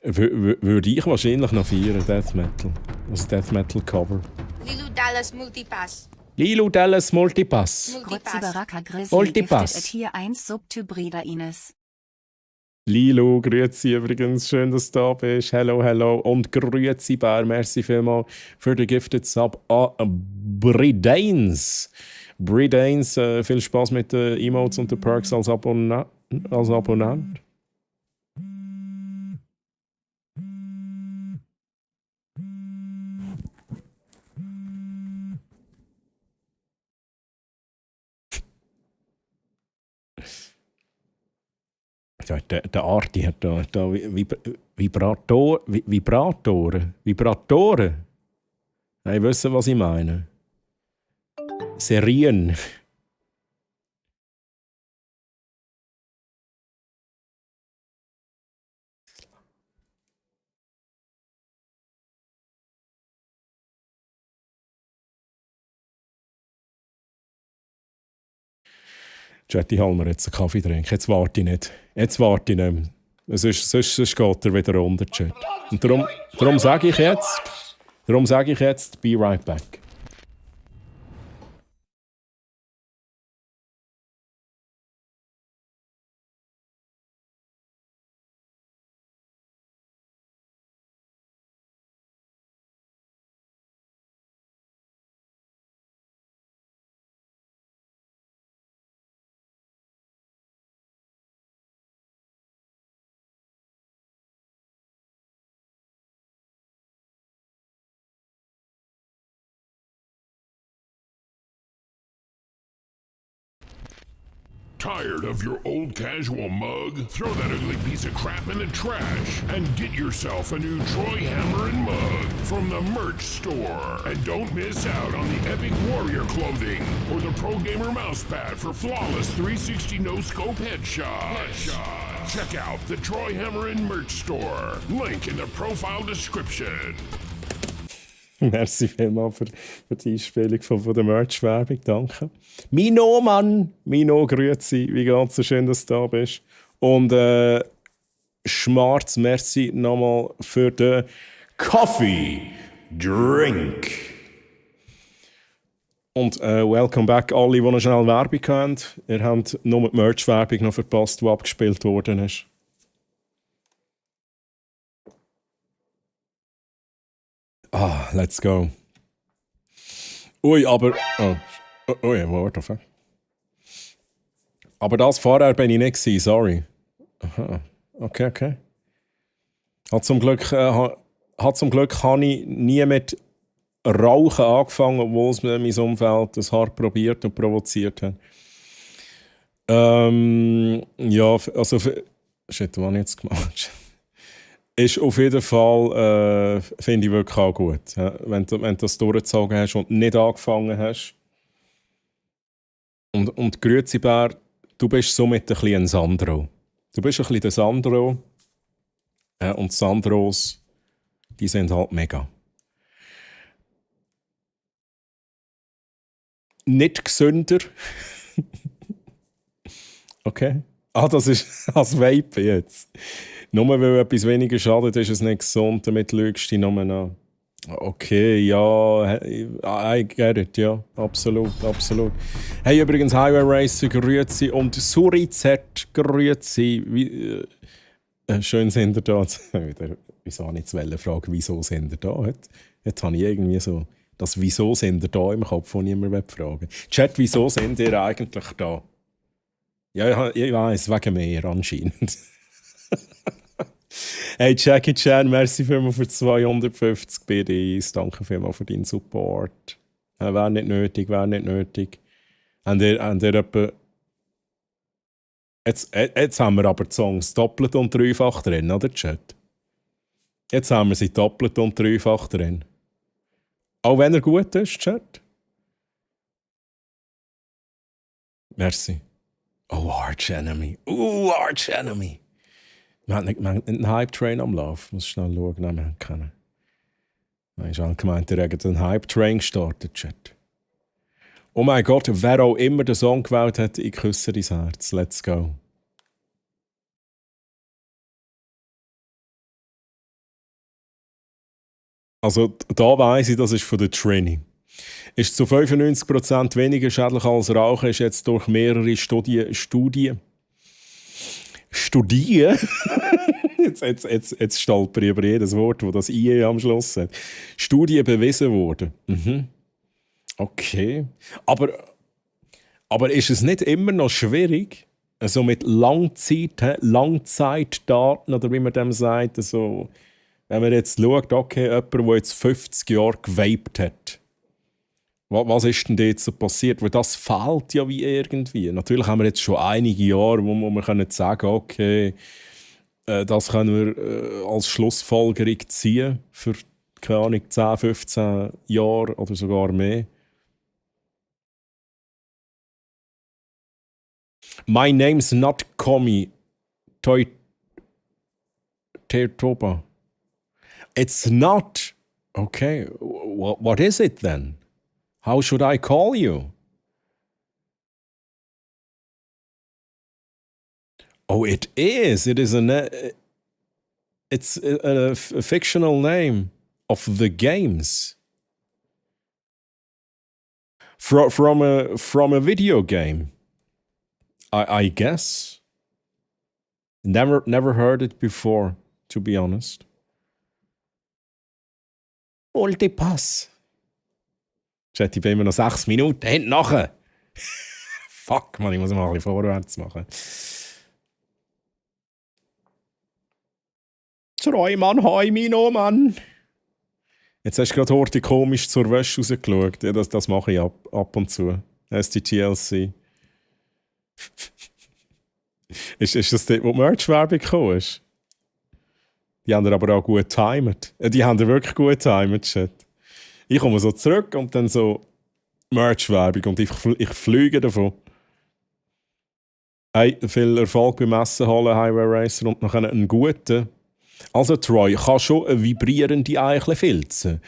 Würde ich wahrscheinlich noch feiern, Death Metal. Also Death Metal Cover. Lilu Dallas Multipass. Lilu Dallas Multipass. Kurze Baraka Grizzly Multipass. giftet hier 1 Subtybrida Ines. Lilo, grüezi übrigens, schön, dass du da bist. Hello. Und grüezi Bär, merci vielmals für den Gifted Sub an Bridains. Bridains, viel Spaß mit den Emotes und den Perks als Abonnent. Ja, der Arti hat da Vibratoren. Ja, ich wissen, was ich meine. Serien. Jetty Halmer jetzt einen Kaffee trinken. Jetzt warte ich nicht. Sonst geht er wieder runter, Chat. Und darum sage ich jetzt, be right back. Tired of your old casual mug? Throw that ugly piece of crap in the trash and get yourself a new Troy Hammerin' mug from the merch store. And don't miss out on the Epic Warrior clothing or the Pro Gamer mousepad for flawless 360 no-scope headshots. Check out the Troy Hammerin' merch store. Link in the profile description. Merci vielmals für die Einspielung von der Merch-Werbung, danke. Mino, Mann! Mino, grüezi, wie geht's? So schön, dass du da bist. Und Schmarz, merci nochmal für den Coffee Drink. Und welcome back alle, die noch schnell Werbung haben. Ihr habt nur die Merch-Werbung noch verpasst, die abgespielt worden ist. Let's go. Ui, aber... warte. Aber das vorher bin ich nicht gewesen, sorry. Aha. Okay. Zum Glück habe ich nie mit Rauchen angefangen, obwohl es mir mein Umfeld das hart probiert und provoziert hat. Ja, also... Shit, was habe ich jetzt gemacht? Ist auf jeden Fall, finde ich wirklich auch gut. Ja? Wenn du das durchgezogen hast und nicht angefangen hast. Und grüezi Bär, du bist somit ein bisschen ein Sandro. Du bist ein bisschen der Sandro. Und Sandros, die sind halt mega. Nicht gesünder. Okay. Das ist als Vape jetzt. Nur weil etwas weniger schadet, ist es nicht gesund, damit lügst du dich nur an. Okay, ja, I get it, ja, absolut. Hey, übrigens, Highway Racer, grüezi und Suri-Z, grüezi. Schön sind ihr da. Wieso habe ich jetzt fragen, wieso sind ihr da? Jetzt habe ich irgendwie so Das «Wieso sind ihr da» im Kopf, das niemand fragen will. Chat, wieso sind ihr eigentlich da? Ja, ich weiss, wegen mir anscheinend. Hey, Jackie Chan, merci vielmals für 250 BDIs. Danke vielmals für deinen Support. Wäre nicht nötig, wäre nicht nötig. Habt ihr etwa... Jetzt haben wir aber die Songs doppelt und dreifach drin, oder Chat? Jetzt haben wir sie doppelt und dreifach drin. Auch wenn er gut ist, Chat. Merci. Oh, Arch Enemy. Arch Enemy. Wir haben nicht einen Hype-Train am Lauf. Muss schnell schauen, ob wir ihn kennen. Ich habe gemeint, ihr habt einen Hype-Train gestartet, Chat. Oh mein Gott, wer auch immer den Song gewählt hat, ich küsse dein Herz. Let's go. Also, da weiss ich, das ist von der Trini. Ist zu 95% weniger schädlich als Rauchen, ist jetzt durch mehrere Studien jetzt stolper ich über jedes Wort, das das IE am Schluss hat. Studien bewiesen worden. Okay. Aber ist es nicht immer noch schwierig, also mit Langzeitdaten, oder wie man dem sagt, also, wenn man jetzt schaut, okay, jemand, der jetzt 50 Jahre gewaped hat, was ist denn dort so passiert? Weil das fehlt ja wie irgendwie. Natürlich haben wir jetzt schon einige Jahre, wo wir können sagen, okay, das können wir als Schlussfolgerung ziehen für, keine Ahnung, 10, 15 Jahre oder sogar mehr. My name's not Komi Toba. It's not. Okay, what is it then? How should I call you? Oh, it is. It is it's a fictional name of the games. From a video game. I guess. Never heard it before, to be honest. Multipass. Chat, ich bin immer noch 6 Minuten hinten nachher. Fuck, man, ich muss mal ein bisschen vorwärts machen. Mann, hoi, Mino, Mann. Jetzt hast du gerade heute komisch zur Wäsche rausgeschaut. Ja, das mache ich ab und zu. STTLC. ist das dort, wo die Merch-Werbung gekommen ist? Die haben aber auch gut getimed. Die haben wirklich gut getimed, Chat. Ich komme so zurück und dann so Merch-Werbung und ich fliege davon. Hey, viel Erfolg beim Essen holen, Highway Racer, und noch einen guten. Also Troy kann schon eine vibrierende Eichel filzen,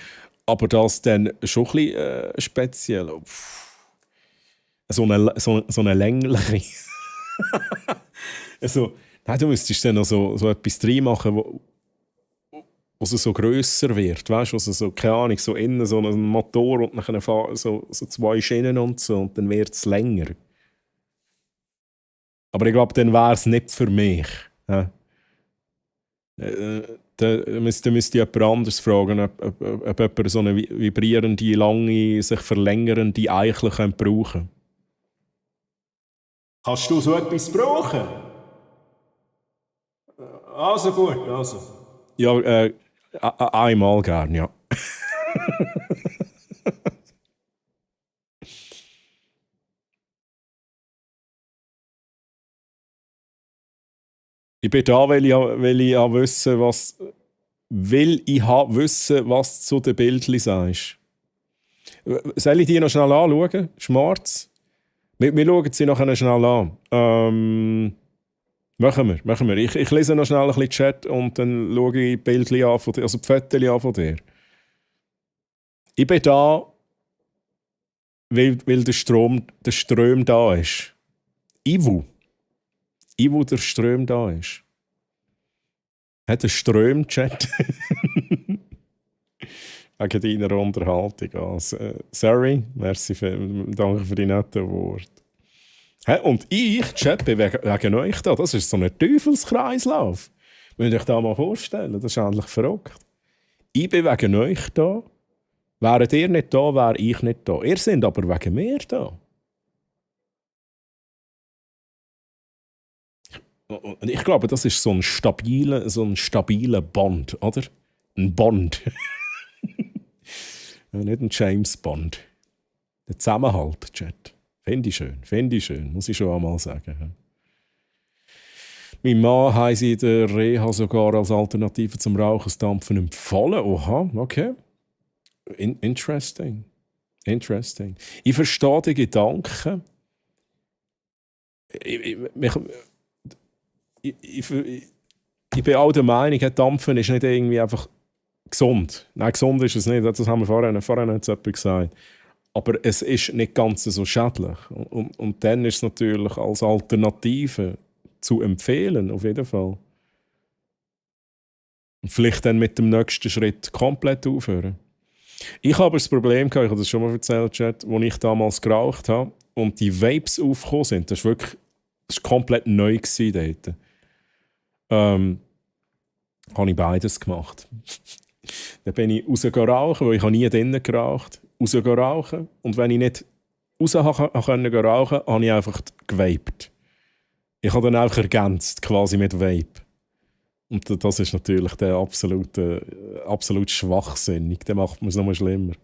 aber das dann schon ein bisschen speziell. So eine längliche. Also, nein, du müsstest dann noch so etwas reinmachen, wo es so grösser wird, weißt du, also so, keine Ahnung, so innen so ein Motor und dann so 2 Schienen und so, und dann wird es länger. Aber ich glaube, dann wäre es nicht für mich. Ja? Da müsste jemand anderes fragen, ob jemand so eine vibrierende, lange, sich verlängernde Eichel brauchen kann. Kannst du so etwas brauchen? Also gut, also. Ja, einmal gern, ja. Ich bin da, weil ich wissen, was zu den Bildchen sagst. Soll ich die noch schnell anschauen? Schwarz? Wir schauen sie noch schnell an. Machen wir. Ich lese noch schnell ein bisschen Chat und dann schaue ich die Bildchen an, also die Fotos an von dir. Ich bin da, weil der Strom da ist. Ivo, der Strom da ist. Hat der Strom Chat? Wegen deiner Unterhaltung. Also, sorry, danke für die netten Worte. Und ich, Chat, bin wegen euch da. Das ist so ein Teufelskreislauf. Müsst ihr euch das mal vorstellen, das ist eigentlich verrückt. Ich bin wegen euch da. Wäret ihr nicht da, wäre ich nicht da. Ihr seid aber wegen mir da. Und ich glaube, das ist so ein stabiler Bond, oder? Ein Bond. Ja, nicht ein James Bond. Der Zusammenhalt, Chat. Finde ich schön, muss ich schon einmal sagen. Ja. Mein Mann haben sie in der Reha sogar als Alternative zum Rauchersdampfen empfohlen. Oha, okay. Interesting. Ich verstehe den Gedanken. Ich bin auch der Meinung, Dampfen ist nicht irgendwie einfach gesund. Nein, gesund ist es nicht. Das haben wir vorhin hat jemand gesagt. Aber es ist nicht ganz so schädlich. Und dann ist es natürlich als Alternative zu empfehlen, auf jeden Fall. Und vielleicht dann mit dem nächsten Schritt komplett aufhören. Ich habe das Problem gehabt, ich habe das schon mal erzählt, Chat, als ich damals geraucht habe und die Vapes aufgekommen sind. Das war komplett neu dort. Habe ich beides gemacht. Dann bin ich rausgerauchen, weil ich nie drinnen geraucht habe. Rauchen. Und wenn ich nicht raus konnte rauchen, habe ich einfach gewaped. Ich habe dann einfach ergänzt, quasi mit Vape. Und das ist natürlich der absolut schwachsinnig. Der macht es noch schlimmer.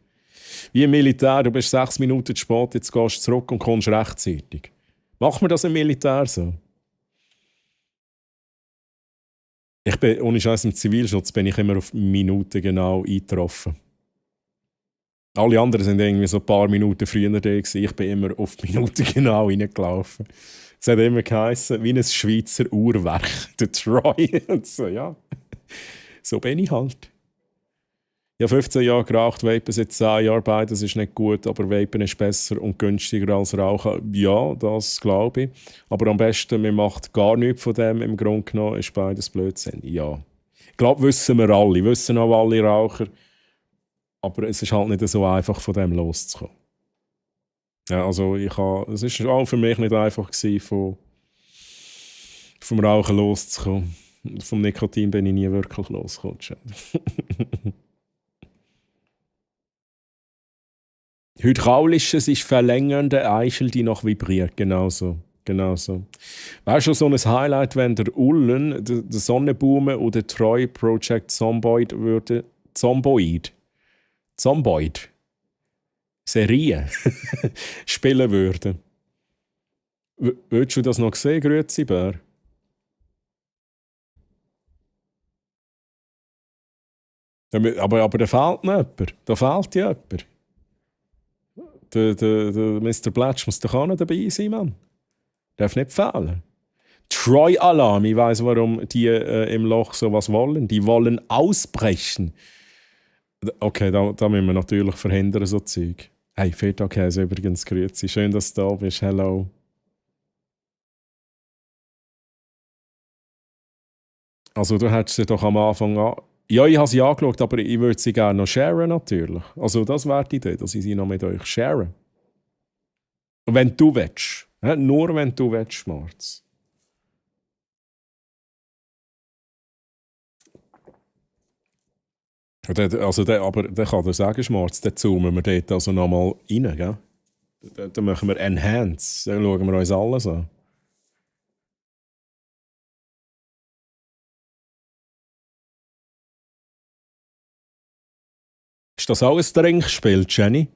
Wie im Militär, du bist 6 Minuten zu spät, jetzt gehst du zurück und kommst rechtzeitig. Macht man das im Militär so? Ohne Scheiß im Zivilschutz bin ich immer auf Minuten genau eingetroffen. Alle anderen sind irgendwie so ein paar Minuten früher da gewesen. Ich bin immer auf Minuten genau reingelaufen. Es hat immer geheißen, wie ein Schweizer Uhrwerk, der Troy. Und so, ja. So bin ich halt. Ich habe 15 Jahre geraucht, Vapen seit 10 Jahren, beides ist nicht gut, aber Vapen ist besser und günstiger als Rauchen. Ja, das glaube ich. Aber am besten, man macht gar nichts von dem, im Grunde genommen ist beides Blödsinn. Ja. Ich glaube, wissen wir alle, wissen auch alle Raucher. Aber es ist halt nicht so einfach, von dem loszukommen. Ja, also es war auch für mich nicht einfach gewesen, vom Rauchen loszukommen. Vom Nikotin bin ich nie wirklich losgekommen. Hydraulisches ist verlängernde Eichel, die noch vibriert. Genauso. Wäre schon so ein Highlight, wenn der Ullen, der Sonnenblume oder der Troy Project Zomboid Serie spielen würden. Würdest du das noch sehen, Grüezi Bär? Aber da fehlt noch jemand. Da fehlt ja jemand. Der Mr. Blatch muss doch auch noch dabei sein, Mann. Darf nicht fehlen. Troy Alarm, ich weiss, warum die im Loch so was wollen. Die wollen ausbrechen. Okay, da müssen wir natürlich verhindern, so Zeug. Hey, Feta-Käse übrigens, grüezi. Schön, dass du da bist. Hello. Also du hättest sie doch am Anfang an... Ja, ich habe sie angeschaut, aber ich würde sie gerne noch sharen, natürlich. Also das wäre die Idee, dass ich sie noch mit euch share. Wenn du willst. Nur wenn du willst, Schmarz. Aber der kann dir sagen, Schmarz, dann zoomen wir dort also nochmal rein, gell? Dann machen wir Enhance, dann schauen wir uns alles an. Ist das auch ein Trinkspiel, Jenny?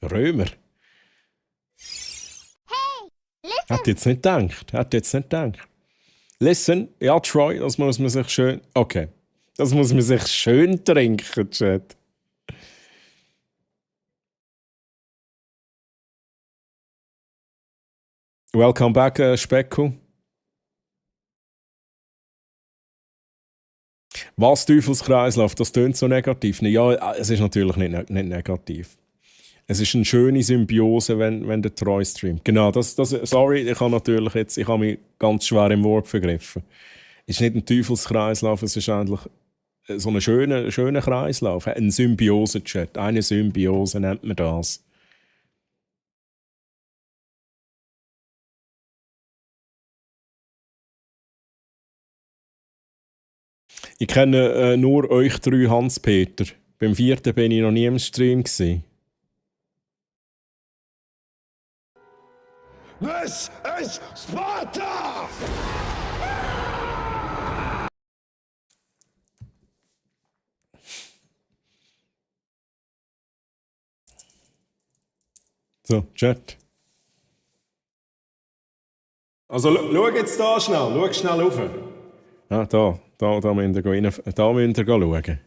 Römer. Hey, listen. Hat jetzt nicht gedacht. Listen, ja, Troy, das muss man sich schön... Okay. Das muss man sich schön trinken, Chat. Welcome back, Specko. Was Teufelskreislauf, das tönt so negativ. Ja, es ist natürlich nicht negativ. Es ist eine schöne Symbiose, wenn der Troy streamt. Genau, sorry, ich habe mich ganz schwer im Wort vergriffen. ist nicht ein Teufelskreislauf, es ist eigentlich so ein schöner Kreislauf. Ein Symbiose-Chat. Eine Symbiose nennt man das. Ich kenne nur euch 3, Hans-Peter. Beim 4. bin ich noch nie im Stream gewesen. This is Sparta! So, Chat. Also, schau jetzt da schnell. Schau schnell rauf. Ja, da müsst ihr schauen.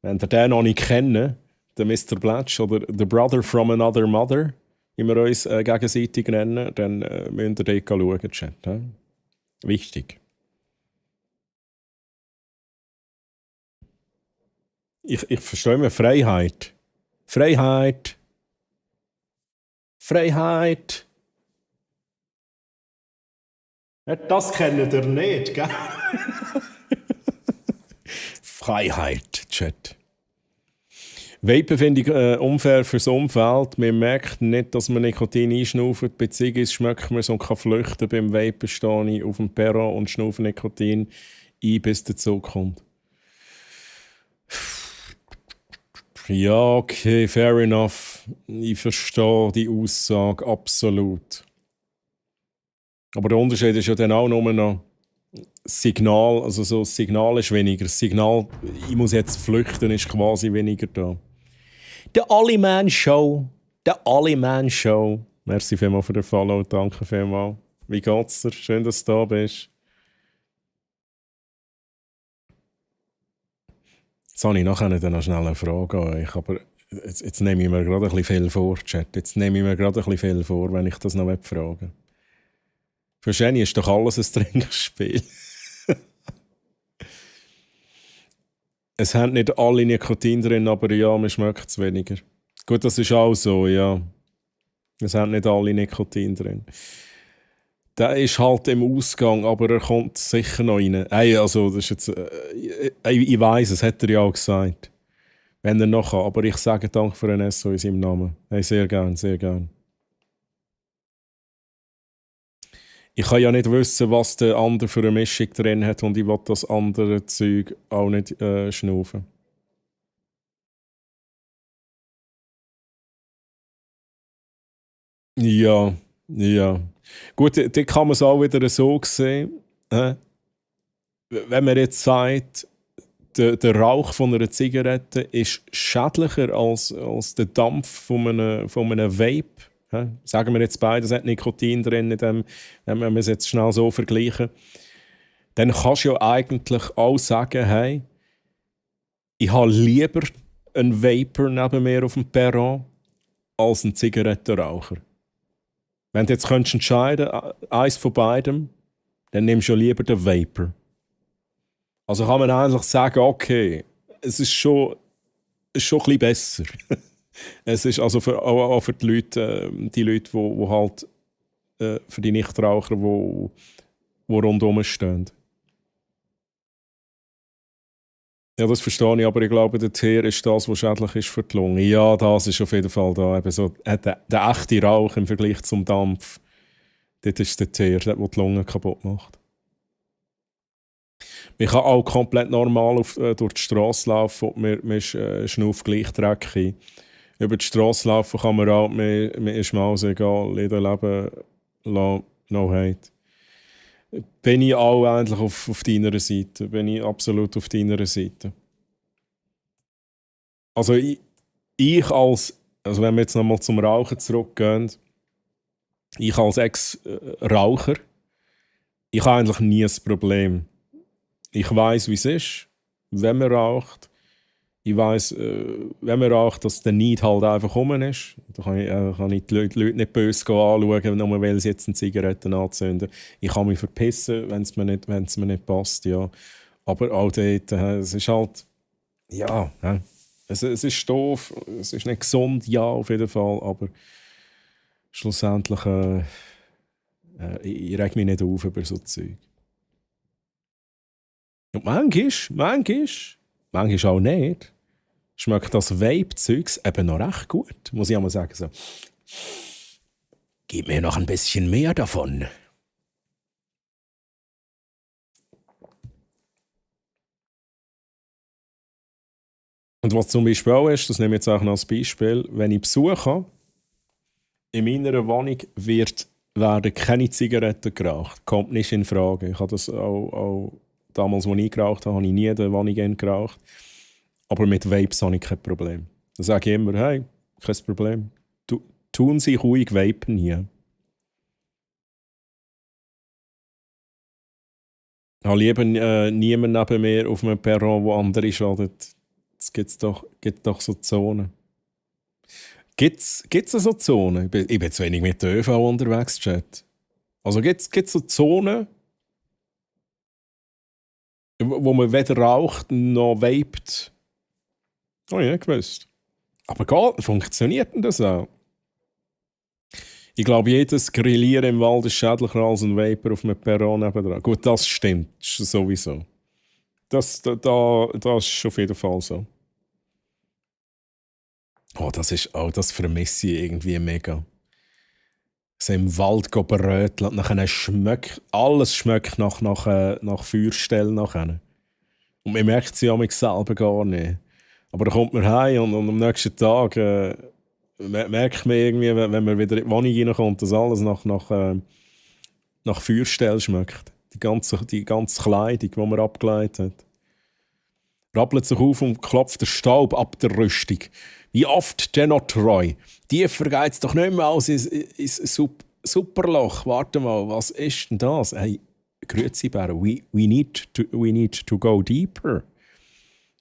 Wenn ihr den noch nicht kennt, den Mr. Blatch oder The Brother from Another Mother, wie wir uns gegenseitig nennen, dann müsst ihr dort schauen, Chat. Ja? Wichtig. Ich verstehe mir Freiheit. Freiheit. Freiheit. Ja, das kennt ihr nicht, gell? Freiheit, Chat. Vapen finde ich unfair fürs Umfeld. Man merkt nicht, dass man Nikotin einschnauft. Bei Ziggis schmeckt man so und kann flüchten. Beim Vapen stehe ich auf dem Perron und schnaufe Nikotin ein, bis der Zug kommt. Ja, okay, fair enough. Ich verstehe die Aussage absolut. Aber der Unterschied ist ja dann auch nur noch Signal, also so das Signal ist weniger. Das Signal, ich muss jetzt flüchten, ist quasi weniger da. Der Ali-Man Show. Der Ali-Man Show. Merci vielmals für den Follow, danke vielmals. Wie geht's dir? Schön, dass du da bist. Jetzt habe ich nachher dann noch schnell eine Frage an euch, aber jetzt nehme ich mir gerade ein bisschen viel vor, Chat. Jetzt nehme ich mir gerade ein bisschen viel vor, wenn ich das noch fragen will. Für Jenny ist doch alles ein Trinkspiel. Es haben nicht alle Nikotin drin, aber ja, man schmeckt es weniger. Gut, das ist auch so, ja. Es haben nicht alle Nikotin drin. Der ist halt im Ausgang, aber er kommt sicher noch rein. Hey, also, das ist jetzt, ich weiss, es hat er ja auch gesagt. Wenn er noch kann. Aber ich sage Dank für ein SO in seinem Namen. Hey, sehr gern, sehr gern. Ich kann ja nicht wissen, was der andere für eine Mischung drin hat und ich will das andere Zeug auch nicht schnaufen. Ja, ja. Gut, dann kann man es auch wieder so sehen. Wenn man jetzt sagt, der Rauch von einer Zigarette ist schädlicher als der Dampf von einem Vape. Sagen wir jetzt beide, es hat Nikotin drin, wenn wir es jetzt schnell so vergleichen. Dann kannst du ja eigentlich auch sagen, hey, ich habe lieber einen Vapor neben mir auf dem Perron als einen Zigarettenraucher. Wenn du jetzt entscheiden könntest, eins von beidem, dann nimmst du ja lieber den Vapor. Also kann man eigentlich sagen, okay, es ist schon ein bisschen besser. Es ist also auch für die Leute, die halt für die Nichtraucher, die rundherum stehen. Ja, das verstehe ich, aber ich glaube, der Teer ist das, was schädlich ist für die Lunge. Ja, das ist auf jeden Fall da. Eben so, der echte Rauch im Vergleich zum Dampf, das ist der Teer, der die Lunge kaputt macht. Man kann auch komplett normal durch die Straße laufen und man schnauft gleich dreckig. Über die Straße laufen kann man auch, mir ist mir egal, jeder Leben lassen, no hate. Bin ich auch eigentlich auf deiner Seite, bin ich absolut auf deiner Seite. Also wenn wir jetzt nochmal zum Rauchen zurückgehen, ich als Ex-Raucher, ich habe eigentlich nie ein Problem. Ich weiss, wie es ist, wenn man raucht. Ich weiss, wenn man raucht, dass der Neid halt einfach rum ist. Da kann ich die Leute nicht böse anschauen, nur weil sie jetzt eine Zigarette anzünden. Ich kann mich verpissen, wenn es mir nicht passt, ja. Aber auch dort, es ist halt, ja, es ist doof, es ist nicht gesund, ja, auf jeden Fall, aber schlussendlich, ich reg mich nicht auf über so Zeug. Und manchmal auch nicht, schmeckt das Vape-Zeugs eben noch recht gut. Muss ich auch mal sagen. So. Gib mir noch ein bisschen mehr davon. Und was zum Beispiel auch ist, das nehme ich jetzt auch noch als Beispiel, wenn ich Besuch habe, in meiner Wohnung werden keine Zigaretten geraucht. Kommt nicht in Frage. Ich habe das auch damals, als ich geraucht habe, habe ich nie in der Wohnung geraucht. Aber mit Vapes habe ich kein Problem. Da sage ich immer, hey, kein Problem. Tun Sie ruhig vapen hier. Ich habe lieber niemanden neben mir auf einem Perron, wo andere schadet. Es gibt doch so Zonen. Gibt's so Zonen? Ich bin zu wenig mit der ÖV unterwegs, Chat. Also gibt's so Zonen, wo man weder raucht noch vapet? Habe ich nicht gewusst. Aber funktioniert denn das auch? Ich glaube, jedes Grillieren im Wald ist schädlicher als ein Vapor auf einem Perron nebendran. Gut, das stimmt sowieso. Das ist auf jeden Fall so. Das vermisse ich irgendwie mega. So im Wald bröteln, alles schmeckt nach Feuerstellen nachher. Und man merkt es ja selber gar nicht. Aber dann kommt man heim und am nächsten Tag merkt man irgendwie, wenn man wieder in die Wohnung reinkommt, dass alles nach Feuerstelle schmeckt. Die ganze Kleidung, die man abgelegt hat. Rappelt sich auf und klopft der Staub ab der Rüstung. Wie oft denn noch treu? Tiefer geht's doch nicht mehr als ins Superloch. Warte mal, was ist denn das? Hey, grüezi Bär, we need to go deeper.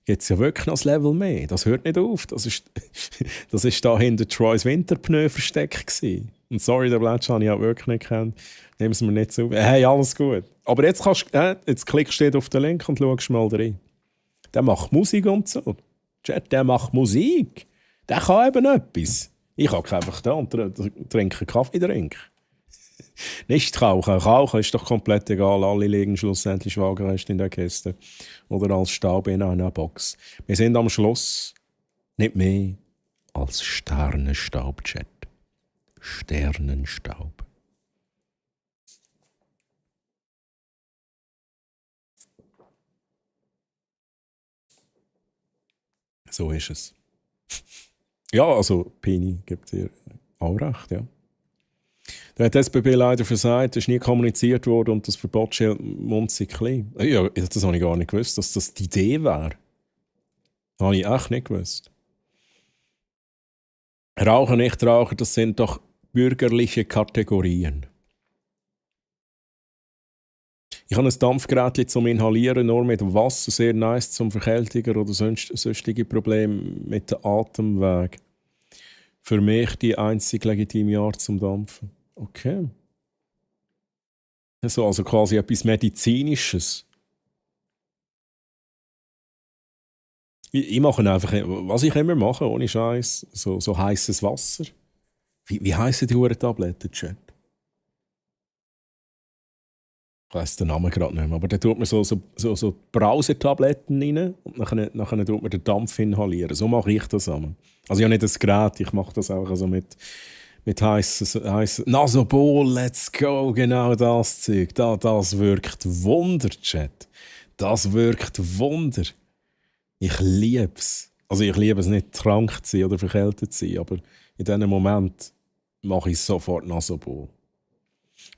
Jetzt ja wirklich noch ein Level mehr. Das hört nicht auf. Das ist da hinter Troys Winterpneu versteckt gewesen. Und sorry, den Blätsch habe ich auch wirklich nicht gekannt. Nehmen Sie mir nicht zu. Hey, alles gut. Aber jetzt klickst du auf den Link und schaust mal rein. Der macht Musik und so. Chat, der macht Musik. Der kann eben etwas. Ich kann einfach da und trinke Kaffee trinken. Nicht rauchen. Rauchen ist doch komplett egal. Alle liegen schlussendlich waagerecht in der Kiste. Oder als Staub in einer Box. Wir sind am Schluss nicht mehr als Sternenstaub, Chat. Sternenstaub. So ist es. Ja, also Pini gibt dir auch recht, ja. Da hat die SBB leider versagt, es ist nie kommuniziert worden und das Verbotsschild munzig klein. Ja, das habe ich gar nicht gewusst, dass das die Idee wäre. Das habe ich echt nicht gewusst. Rauchen, nicht rauchen, das sind doch bürgerliche Kategorien. Ich habe ein Dampfgerät zum Inhalieren, nur mit Wasser, sehr nice zum Verkältiger oder sonstige Probleme mit dem Atemweg. Für mich die einzige legitime Art zum Dampfen. Okay. Also quasi etwas Medizinisches. Ich mache einfach, was ich immer mache, ohne Scheiß, so heißes Wasser. Wie heissen die Tabletten, Chat? Ich weiss den Namen gerade nicht mehr, aber da tut man so Brausetabletten rein und nachher tut man den Dampf inhalieren. So mache ich das einmal. Also ich habe nicht das Gerät, ich mache das auch also mit heißes Nasobol, let's go, genau das Zeug. Das wirkt Wunder, Chat. Das wirkt Wunder. Ich liebe es. Also ich liebe es nicht, krank zu sein oder verkältet zu sein, aber in diesem Moment mache ich sofort Nasobol.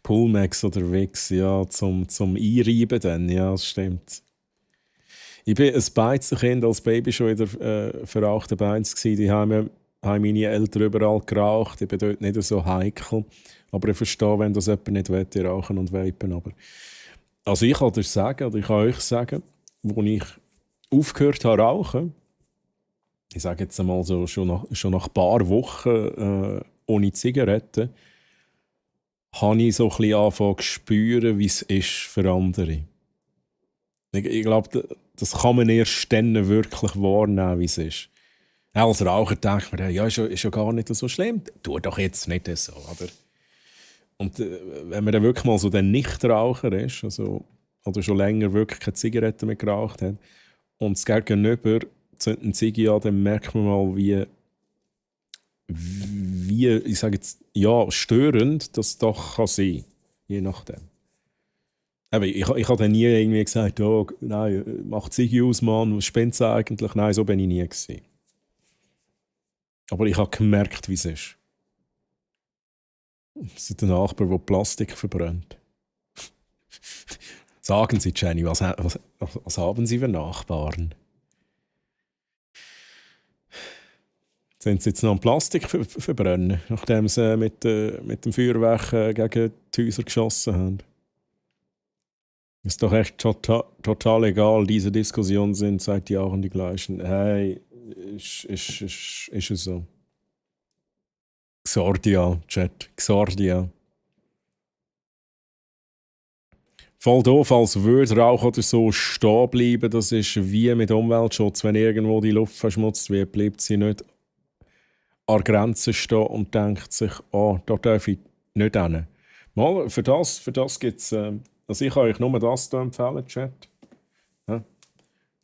Pulmex oder Wix, ja, zum Einreiben dann, ja, das stimmt. Ich war ein Beizenkind als Baby schon in der verrauchten Beiz. Die haben meine Eltern überall geraucht. Ich bin dort nicht so heikel. Aber ich verstehe, wenn das jemand nicht will, die rauchen und vapen. Aber also ich kann dir sagen, oder ich kann euch sagen, als ich aufgehört habe rauchen, ich sage jetzt einmal so, schon nach ein paar Wochen ohne Zigaretten, habe ich so ein bisschen angefangen zu spüren, wie es ist für andere. Ich glaube, das kann man erst dann wirklich wahrnehmen, wie es ist. Als Raucher denkt man, ja, ist ja gar nicht so schlimm. Tu doch jetzt nicht so, oder? Und wenn man dann wirklich mal so der Nichtraucher ist, also oder schon länger wirklich keine Zigaretten mehr geraucht hat und das Gegenüber zündet eine Ziege an, dann merkt man mal, wie ich sage jetzt, ja, störend das doch kann sein, je nachdem. Aber ich habe dann nie irgendwie gesagt, oh, nein, mach die Ziege aus, Mann, was spinnt es eigentlich? Nein, so bin ich nie gewesen. Aber ich habe gemerkt, wie es ist. Es ist ein Nachbar, der Plastik verbrennt. Sagen Sie, Jenny, was haben Sie für Nachbarn? Sind Sie jetzt noch am Plastik verbrennen, nachdem Sie mit dem Feuerwerk gegen die Häuser geschossen haben? Ist doch echt total egal, diese Diskussionen sind seit Jahren die gleichen. Hey, ist es so? Xordia, Chat, Xordia. Voll doof, als würde Rauch oder so stehen bleiben, das ist wie mit Umweltschutz. Wenn irgendwo die Luft verschmutzt wird, bleibt sie nicht an der Grenze stehen und denkt sich, oh, da darf ich nicht hin. Mal, für das gibt es, also ich kann euch nur das hier empfehlen, Chat. Ja.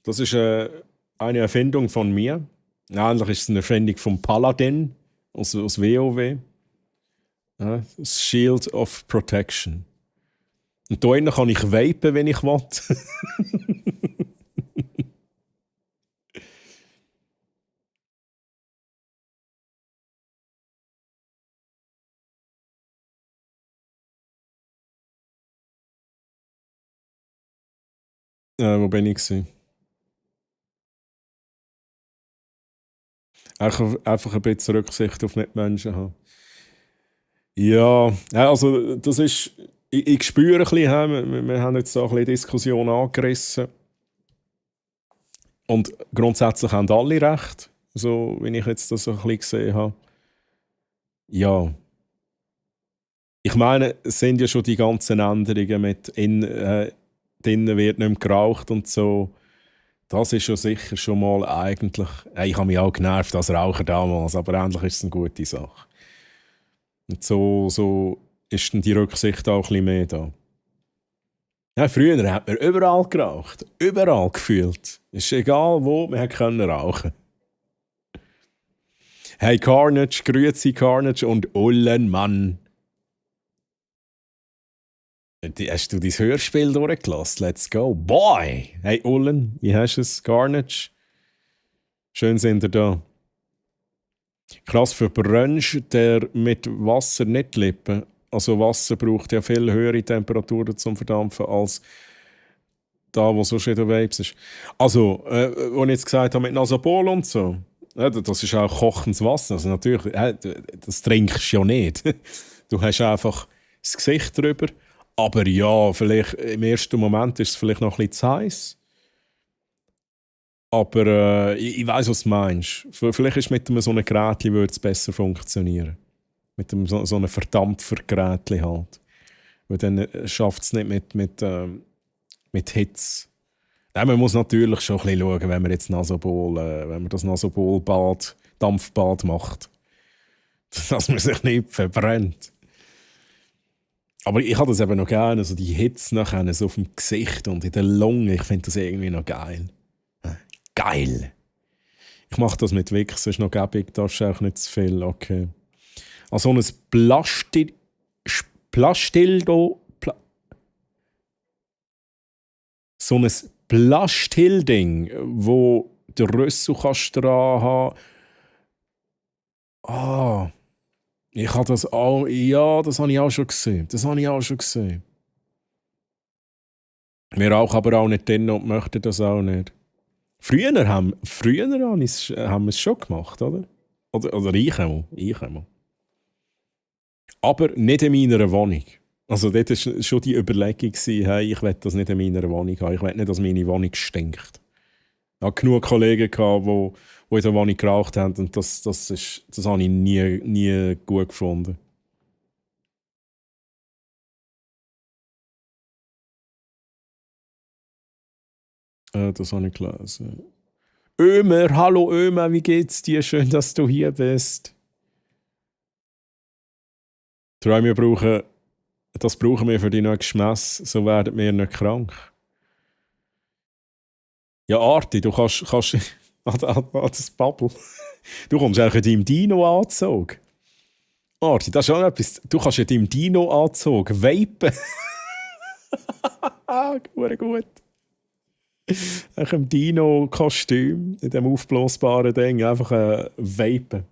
Das ist eine Erfindung von mir. Eigentlich ist es eine Erfindung von Paladin aus WoW. Ja, das Shield of Protection. Und da innen kann ich vapen, wenn ich will. Wo bin ich gewesen? Einfach ein bisschen Rücksicht auf Mitmenschen haben. Ja, also das ist... Ich spüre ein bisschen, wir haben jetzt so ein bisschen Diskussion angerissen. Und grundsätzlich haben alle recht, so wie ich jetzt das so ein bisschen gesehen habe. Ja. Ich meine, es sind ja schon die ganzen Änderungen mit drinnen wird nicht mehr geraucht und so. Das ist ja sicher schon mal eigentlich... Ich habe mich auch genervt als Raucher damals, aber endlich ist es eine gute Sache. Und so ist dann die Rücksicht auch ein bisschen mehr da. Ja, früher hat man überall geraucht. Überall gefühlt. Ist egal wo, man konnte rauchen. Hey Carnage, grüezi Carnage und Ullenmann. Hast du dein Hörspiel durchgelassen? Let's go. Boy! Hey Ullen, wie hast du es? Carnage? Schön sind ihr da. Krass, verbrennst der mit Wasser nicht die Lippen. Also Wasser braucht ja viel höhere Temperaturen zum Verdampfen als da, wo so schön Vapes ist. Also, als ich jetzt gesagt habe mit Nasopol und so, das ist auch kochendes Wasser. Also natürlich, das trinkst du ja nicht. Du hast einfach das Gesicht drüber. Aber ja, vielleicht im ersten Moment ist es vielleicht noch ein bisschen zu heiß. Aber ich weiss, was du meinst. Vielleicht ist mit so einem Gerät würde es besser funktionieren. Mit so einem Verdampfergerät halt. Weil dann schafft es nicht mit Hitze. Nein, man muss natürlich schon ein bisschen schauen, wenn man jetzt wenn man das Nasobol-Bad, Dampfbad macht. Dass man sich nicht verbrennt. Aber ich habe das eben noch gerne, also die Hitze nachher so auf dem Gesicht und in der Lunge. Ich finde das irgendwie noch geil. Geil! Ich mache das mit Wix, ist noch gäbig, darfst du auch nicht zu viel, okay. Also ein so ein Plastilding, wo der Rüssel kannst dran haben. Ah, ich habe das auch, ja, das habe ich auch schon gesehen. Wir rauchen aber auch nicht drin und möchten das auch nicht. Früher haben wir es schon gemacht, oder? Oder ich einmal. Aber nicht in meiner Wohnung. Also dort war schon die Überlegung, hey, ich will das nicht in meiner Wohnung haben. Ich will nicht, dass meine Wohnung stinkt. Ich hatte genug Kollegen, die in der Wohnung geraucht haben und das habe ich nie gut gefunden. Das habe ich gelesen. Ömer, hallo Ömer, wie geht's dir? Schön, dass du hier bist. Wir brauchen Das brauchen wir für die nächste Messe, so werden wir nicht krank. Ja, Arti, du kannst an das Bubble. Du kommst eigentlich in deinem Dino-Anzug. Arti, das ist auch etwas. Du kannst in deinem Dino-Anzug vapen. Gut. Einfach im Dino-Kostüm, in dem aufblasbaren Ding, einfach vapen.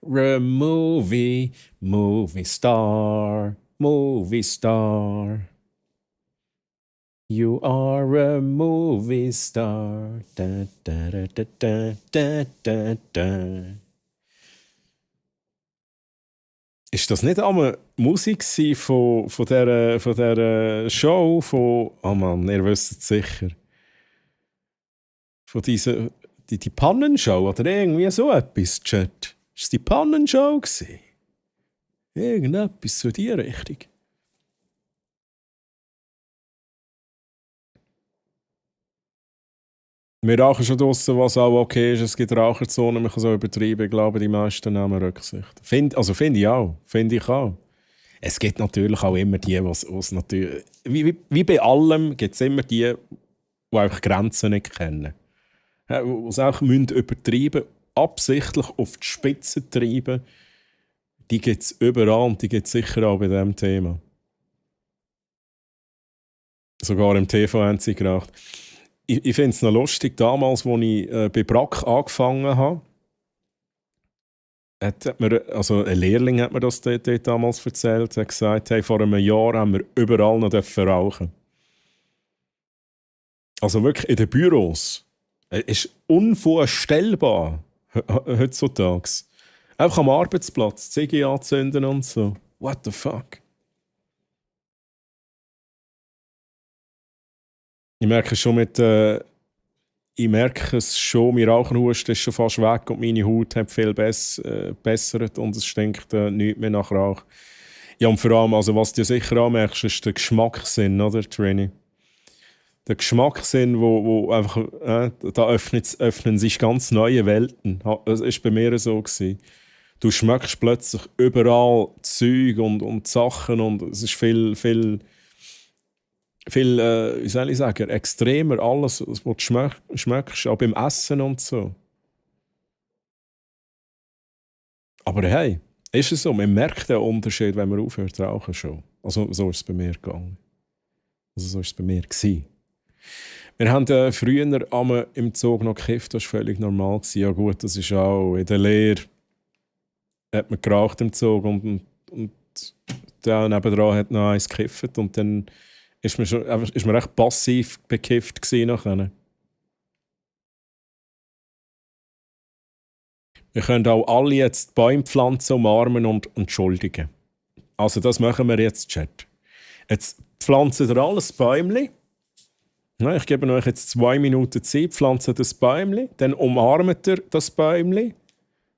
Movie star. You are a movie star. Da, da, da, da, da, da, da, da. Ist das nicht einmal Musik von dieser Show? Oh Mann, ihr wisst es sicher. Von dieser die Pannenshow oder irgendwie so etwas, Chat. Ist es die Pannenshow gewesen? Irgendetwas so in die Richtung. Wir rauchen schon draussen, was auch okay ist. Es gibt Raucherzonen, man kann so übertreiben. Ich glaube, die meisten nehmen Rücksicht. Finde ich auch. Finde ich auch. Es gibt natürlich auch immer die, was natürlich... Wie bei allem gibt es immer die einfach Grenzen nicht kennen. Die es auch übertreiben müssen, absichtlich auf die Spitze treiben. Die gibt es überall und die gibt es sicher auch bei diesem Thema. Sogar im TV haben sie gemacht. Ich finde es noch lustig, damals, als ich bei Brack angefangen habe, also ein Lehrling hat mir das dort damals erzählt, hat gesagt, hey, vor einem Jahr haben wir überall noch rauchen. Also wirklich in den Büros. Es ist unvorstellbar heutzutage. Einfach am Arbeitsplatz, Ziggy anzünden und so. What the fuck? Ich merke es schon, mein Raucherhusten ist schon fast weg und meine Haut hat viel bessert und es stinkt nichts mehr nach Rauch. Ja, und vor allem, also was du sicher anmerkst, ist der Geschmackssinn, oder, Trini? Der Geschmackssinn, wo einfach, da öffnen sich ganz neue Welten. Das war bei mir so gewesen. Du schmeckst plötzlich überall Zeug und Sachen und es ist viel, wie soll ich sagen, extremer alles, was du schmeckst, auch beim Essen und so. Aber hey, ist es so, man merkt den Unterschied, wenn man aufhört zu rauchen schon. Also so ist es bei mir gegangen. Also so ist es bei mir gewesen. Wir haben früher im Zug noch gekifft, das war völlig normal. Ja gut, das ist auch in der Lehre, hat man geraucht im Zug und der nebendran hat noch eins gekifft und dann ist man recht passiv bekifft gewesen nachher. Wir können auch alle jetzt Bäume umarmen und entschuldigen. Also das machen wir jetzt, Chat. Jetzt pflanzen ihr alles Bäumchen. Ja, ich gebe euch jetzt 2 Minuten Zeit, pflanzt das Bäumchen, dann umarmt ihr das Bäumchen.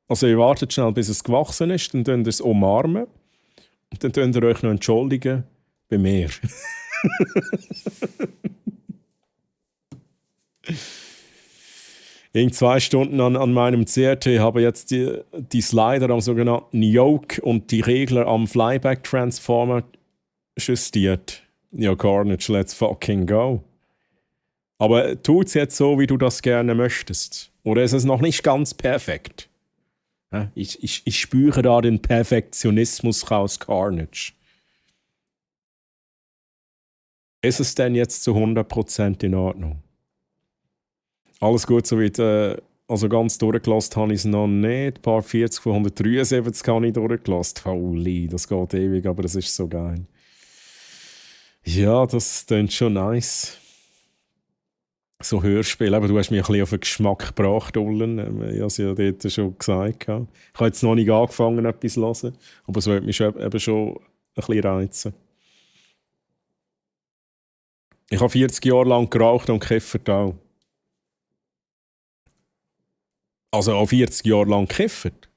Also ihr wartet schnell, bis es gewachsen ist, dann könnt ihr es umarmen. Und dann könnt ihr euch noch entschuldigen bei mir. In 2 Stunden an meinem CRT habe ich jetzt die Slider am sogenannten Yoke und die Regler am Flyback Transformer justiert. Ja, Carnage, let's fucking go. Aber tut es jetzt so, wie du das gerne möchtest? Oder ist es noch nicht ganz perfekt? Ich spüre da den Perfektionismus aus Carnage. Ist es denn jetzt zu 100% in Ordnung? Alles gut, soweit. Also ganz durchgelassen habe ich es noch nicht. Ein paar 40 von 173 habe ich durchgelassen. Holy, das geht ewig, aber das ist so geil. Ja, das klingt schon nice. So Hörspiel, aber du hast mich ein bisschen auf den Geschmack gebracht, Ullen. Ich habe es ja dort schon gesagt. Ich habe jetzt noch nicht angefangen, etwas zu hören, aber es wird mich eben schon ein bisschen reizen. Ich habe 40 Jahre lang geraucht und gekifft auch. Also auch 40 Jahre lang gekifft.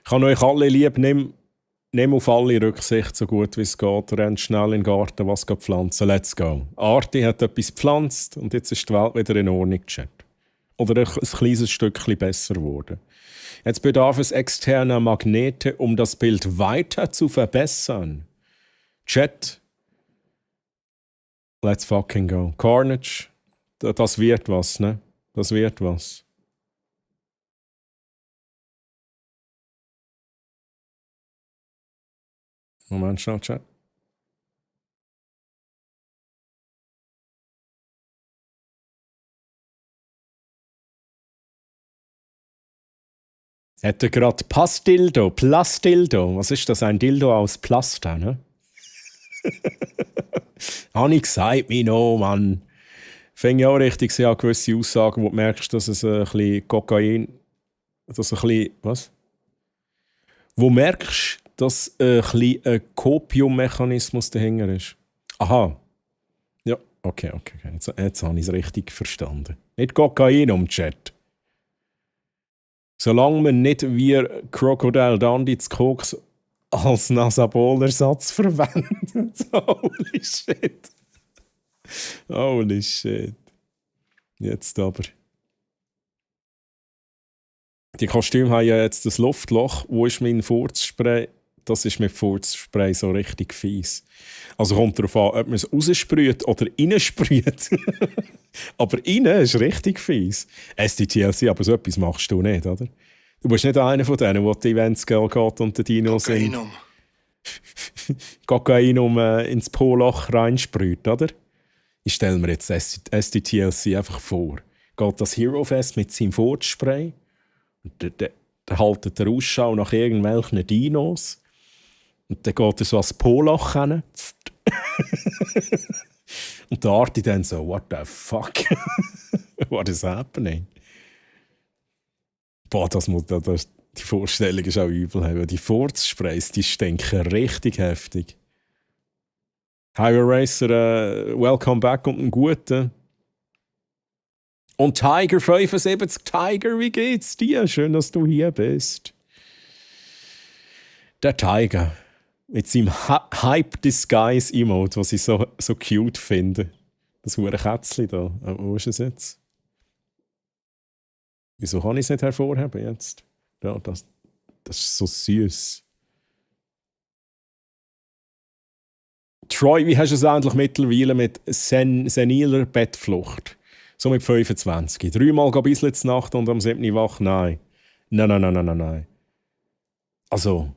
Ich habe euch alle lieb, nimm auf alle Rücksicht, so gut wie es geht. Renn schnell in den Garten, was pflanzen. Let's go. Arti hat etwas gepflanzt und jetzt ist die Welt wieder in Ordnung, Chat. Oder ein kleines Stückchen besser geworden. Jetzt bedarf es externer Magnete, um das Bild weiter zu verbessern. Chat. Let's fucking go. Carnage. Das wird was, ne? Das wird was. Moment, schnell, Chat. Hätte gerade Plastildo. Was ist das? Ein Dildo aus Plaster, ne? Habe ich gesagt, Mino, Mann. Fängt ja auch richtig an, gewisse Aussagen, wo du merkst, dass es ein bisschen Kokain. Dass ein bisschen. Was? Wo merkst du, dass ein bisschen ein Kopiummechanismus dahinter ist? Aha. Ja, okay. Jetzt habe ich es richtig verstanden. Nicht Kokain im Chat. Solange man nicht wie Crocodile Dundee das Koks als Nasabolersatz verwendet. Holy shit. Holy shit. Jetzt aber. Die Kostüme haben ja jetzt das Luftloch. Wo ist mein Furzspray? Das ist mit Furzspray so richtig fies. Also kommt darauf an, ob man es raussprüht oder reinsprüht. Aber innen ist richtig fies. SDTLC, aber so etwas machst du nicht, oder? Du bist nicht einer von denen, der die Events geht und den Dinos Kokainum ins Poloch reinsprüht, oder? Ich stelle mir jetzt SDTLC einfach vor. Geht das Hero Fest mit seinem Furzspray? Der haltet der Ausschau nach irgendwelchen Dinos. Und dann geht er so ans Poloch hin. Und der Arti dann so, what the fuck? What is happening? Boah, die Vorstellung ist auch übel. Die Furzsprays, die stinken richtig heftig. Highway Racer, welcome back und einen guten. Und Tiger 75, Tiger, wie geht's dir? Schön, dass du hier bist. Der Tiger mit seinem Hype-Disguise-Emote, was ich so cute finde. Das hure Kätzchen da. Wo ist es jetzt? Wieso kann ich es nicht hervorheben jetzt? Ja, das ist so süß. Troy, wie hast du es eigentlich mittlerweile mit seniler Bettflucht? So mit 25. 3-mal ein bisschen zur Nacht und am 7. wach? Nein. Nein. Also.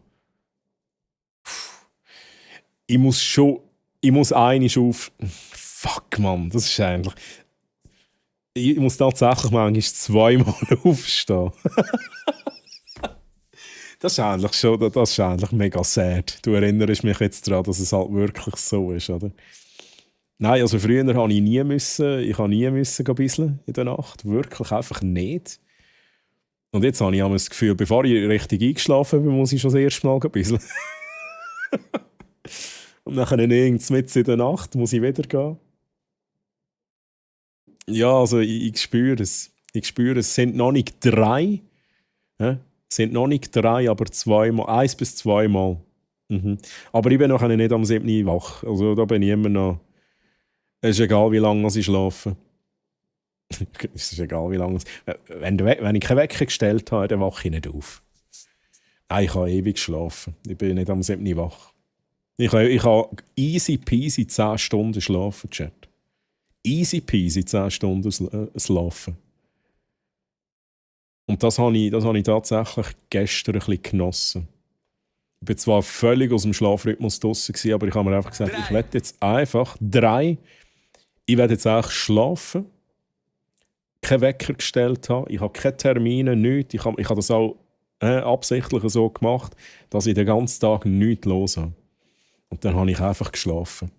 Ich muss einiges auf. Fuck, Mann, das ist eigentlich. Ich muss tatsächlich manchmal 2-mal aufstehen. Das ist eigentlich mega sad. Du erinnerst mich jetzt daran, dass es halt wirklich so ist, oder? Nein, also früher musste ich nie gehen bisseln in der Nacht. Wirklich einfach nicht. Und jetzt habe ich das Gefühl, bevor ich richtig eingeschlafen bin, muss ich schon das erste Mal bisseln. Und dann irgendwas mitten in der Nacht muss ich wieder gehen. Ja, also ich spüre es. Es sind noch nicht 3. Es sind noch nicht 3, aber 1 bis 2 Mal. Mhm. Aber ich bin noch nicht am 7. wach. Also da bin ich immer noch. Es ist egal, wie lange ich schlafe. Es ist egal, wie lange. Wenn ich keinen Wecker gestellt habe, dann wache ich nicht auf. Nein, ich habe ewig schlafen. Ich bin nicht am 7. wach. Ich kann easy peasy 10 Stunden schlafen, Chat. Easy peasy 10 Stunden schlafen. Und das habe ich tatsächlich gestern ein bisschen genossen. Ich war zwar völlig aus dem Schlafrhythmus draussen, aber ich habe mir einfach gesagt, ich werde jetzt einfach 3. Ich werde jetzt eigentlich schlafen. Keinen Wecker gestellt haben. Ich habe keine Termine, nichts. Ich habe das auch absichtlich so gemacht, dass ich den ganzen Tag nichts los habe. Und dann habe ich einfach geschlafen.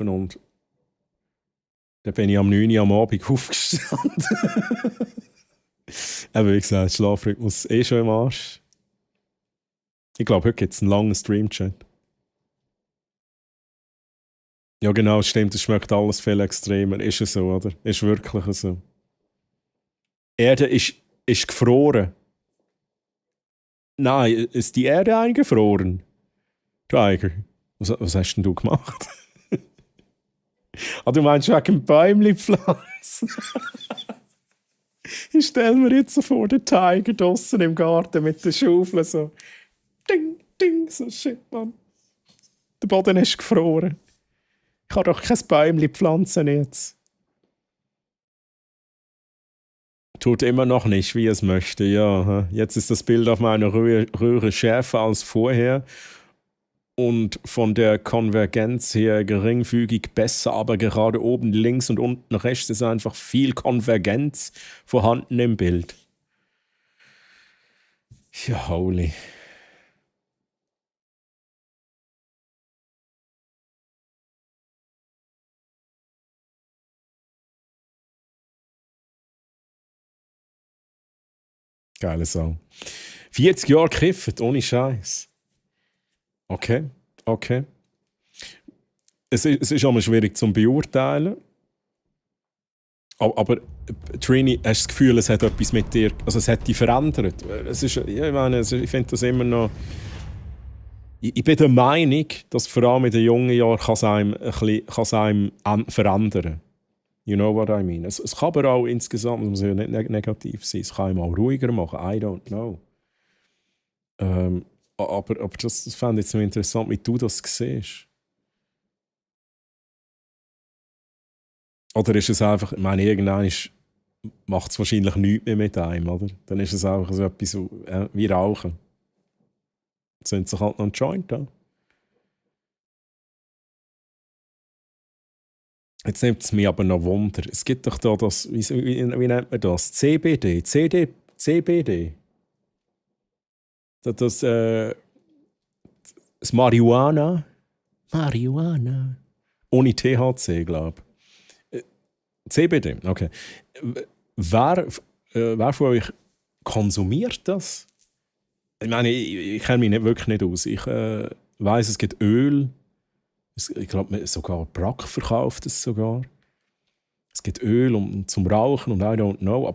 Und dann bin ich am 9 Uhr am Abend aufgestanden. Aber wie gesagt, der Schlafrhythmus ist schon im Arsch. Ich glaube, heute gibt es einen langen Stream-Chat. Ja genau, stimmt, es schmeckt alles viel extremer. Ist es so, oder? Ist wirklich so. Die Erde ist gefroren. Nein, ist die Erde eingefroren? Tiger, was hast denn du gemacht? Du meinst wegen Bäumli pflanzen? Ich stelle mir jetzt so vor, den Tiger draussen im Garten mit der Schaufel so. Ding, ding, so shit, Mann. Der Boden ist gefroren. Ich kann doch kein Bäumli pflanzen jetzt. Tut immer noch nicht, wie es möchte. Ja, jetzt ist das Bild auf meiner Röhre schärfer als vorher und von der Konvergenz her geringfügig besser, aber gerade oben links und unten rechts ist einfach viel Konvergenz vorhanden im Bild. Ja, holy. Geile Song. 40 Jahre gekifft, ohne Scheiß. Okay. Es ist auch mal schwierig zu beurteilen. Aber Trini, hast du das Gefühl, es hat etwas mit dir, also es hat dich verändert? Ich finde das immer noch... Ich bin der Meinung, dass vor allem in den jungen Jahren kann es einem verändern. You know what I mean? Es kann aber auch insgesamt, es muss ja nicht negativ sein, es kann einem auch ruhiger machen, I don't know. Aber das fände ich jetzt noch interessant, wie du das siehst. Oder ist es einfach, ich meine, irgendwann macht es wahrscheinlich nichts mehr mit einem, oder? Dann ist es einfach so etwas wie Rauchen. Jetzt sind sich halt noch ein Joint an. Jetzt nimmt es mich aber noch Wunder. Es gibt doch da das, wie nennt man das? CBD? CBD? Das Marihuana? Marihuana? Ohne THC, glaube ich. CBD, okay. Wer von euch konsumiert das? Ich meine, ich kenne mich wirklich nicht aus. Ich weiss, es gibt Öl. Ich glaube, sogar Brack verkauft es sogar. Es gibt Öl zum Rauchen und I don't know.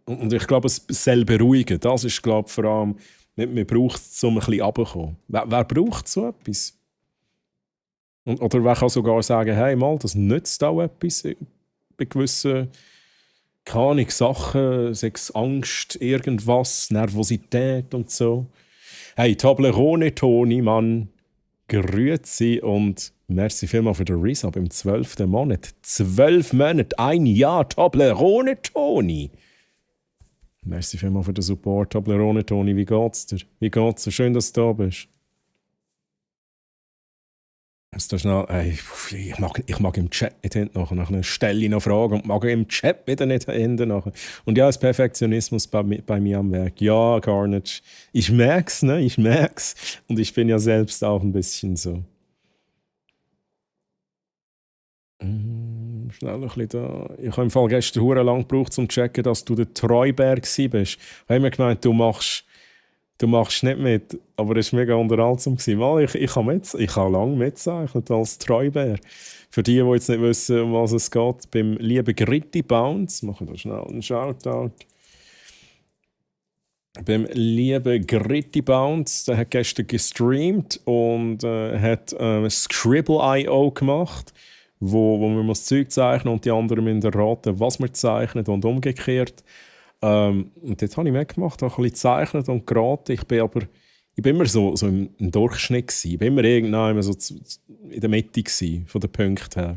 Und ich glaube, es soll beruhigen. Das ist, glaube ich, vor allem, man braucht es, um ein bisschen runterzukommen. Wer braucht so etwas? Oder wer kann sogar sagen, hey, mal, das nützt auch etwas bei gewissen, keine Ahnung, Sachen, sechs Angst, irgendwas, Nervosität und so. Hey, Toblerone, Toni, Mann. Grüezi und merci vielmals für den Resub im 12. Monat. 12 Monate, ein Jahr Toblerone Toni. Merci vielmals für den Support, Toblerone Toni. Wie geht's dir? Wie geht's dir? Schön, dass du da bist. Ist das schnell, ich mag im Chat nicht hinten nachher. Nachher stelle ich noch Fragen und mag im Chat wieder nicht hinten nachher. Und ja, ist Perfektionismus bei mir am Werk. Ja, Carnage. Ich merk's, ne? Ich merk's. Und ich bin ja selbst auch ein bisschen so. Schnell ein bisschen da. Ich habe im Fall gestern hure lang gebraucht, um zu checken, dass du der Treubär warst. Ich habe mir gemeint, du machst nicht mit, aber es war mega unterhaltsam. Ich habe lange mitzeichnet als Treubär. Für die jetzt nicht wissen, um was es geht, beim lieben Gritti Bounce, machen wir schnell einen Shoutout. Beim lieben Gritti Bounce, der hat gestern gestreamt und hat Scribble.io gemacht, wo man das Zeug zeichnen und die anderen müssen raten, was man zeichnet und umgekehrt. Und dort habe ich mitgemacht, habe ein bisschen gezeichnet und geraten. Ich bin immer so im Durchschnitt gewesen. Ich bin immer irgendwann so in der Mitte gewesen, von den Punkten her.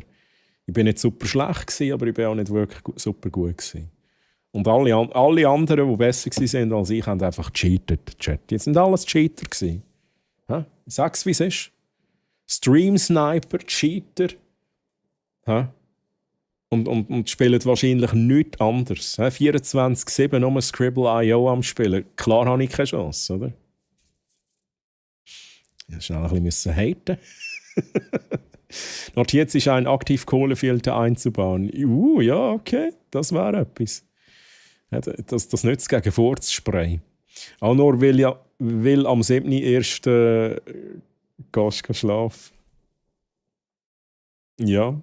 Ich bin nicht super schlecht gewesen, aber ich bin auch nicht wirklich super gut gewesen. Und alle anderen, die besser waren als ich, haben einfach gecheatet. Jetzt sind alles Cheater gewesen. Ich sag's, wie es ist. Stream-Sniper, Cheater. Und spielen wahrscheinlich nichts anderes. 24/7 nur Scribble.io am Spielen. Klar habe ich keine Chance, oder? Ja, schnell ein bisschen haten. Notiert ist ein Aktivkohlefilter einzubauen. Ja, okay, das wäre etwas. Das nützt gegen Furzspray. Auch nur will am 7.1. gehst du schlafen. Ja.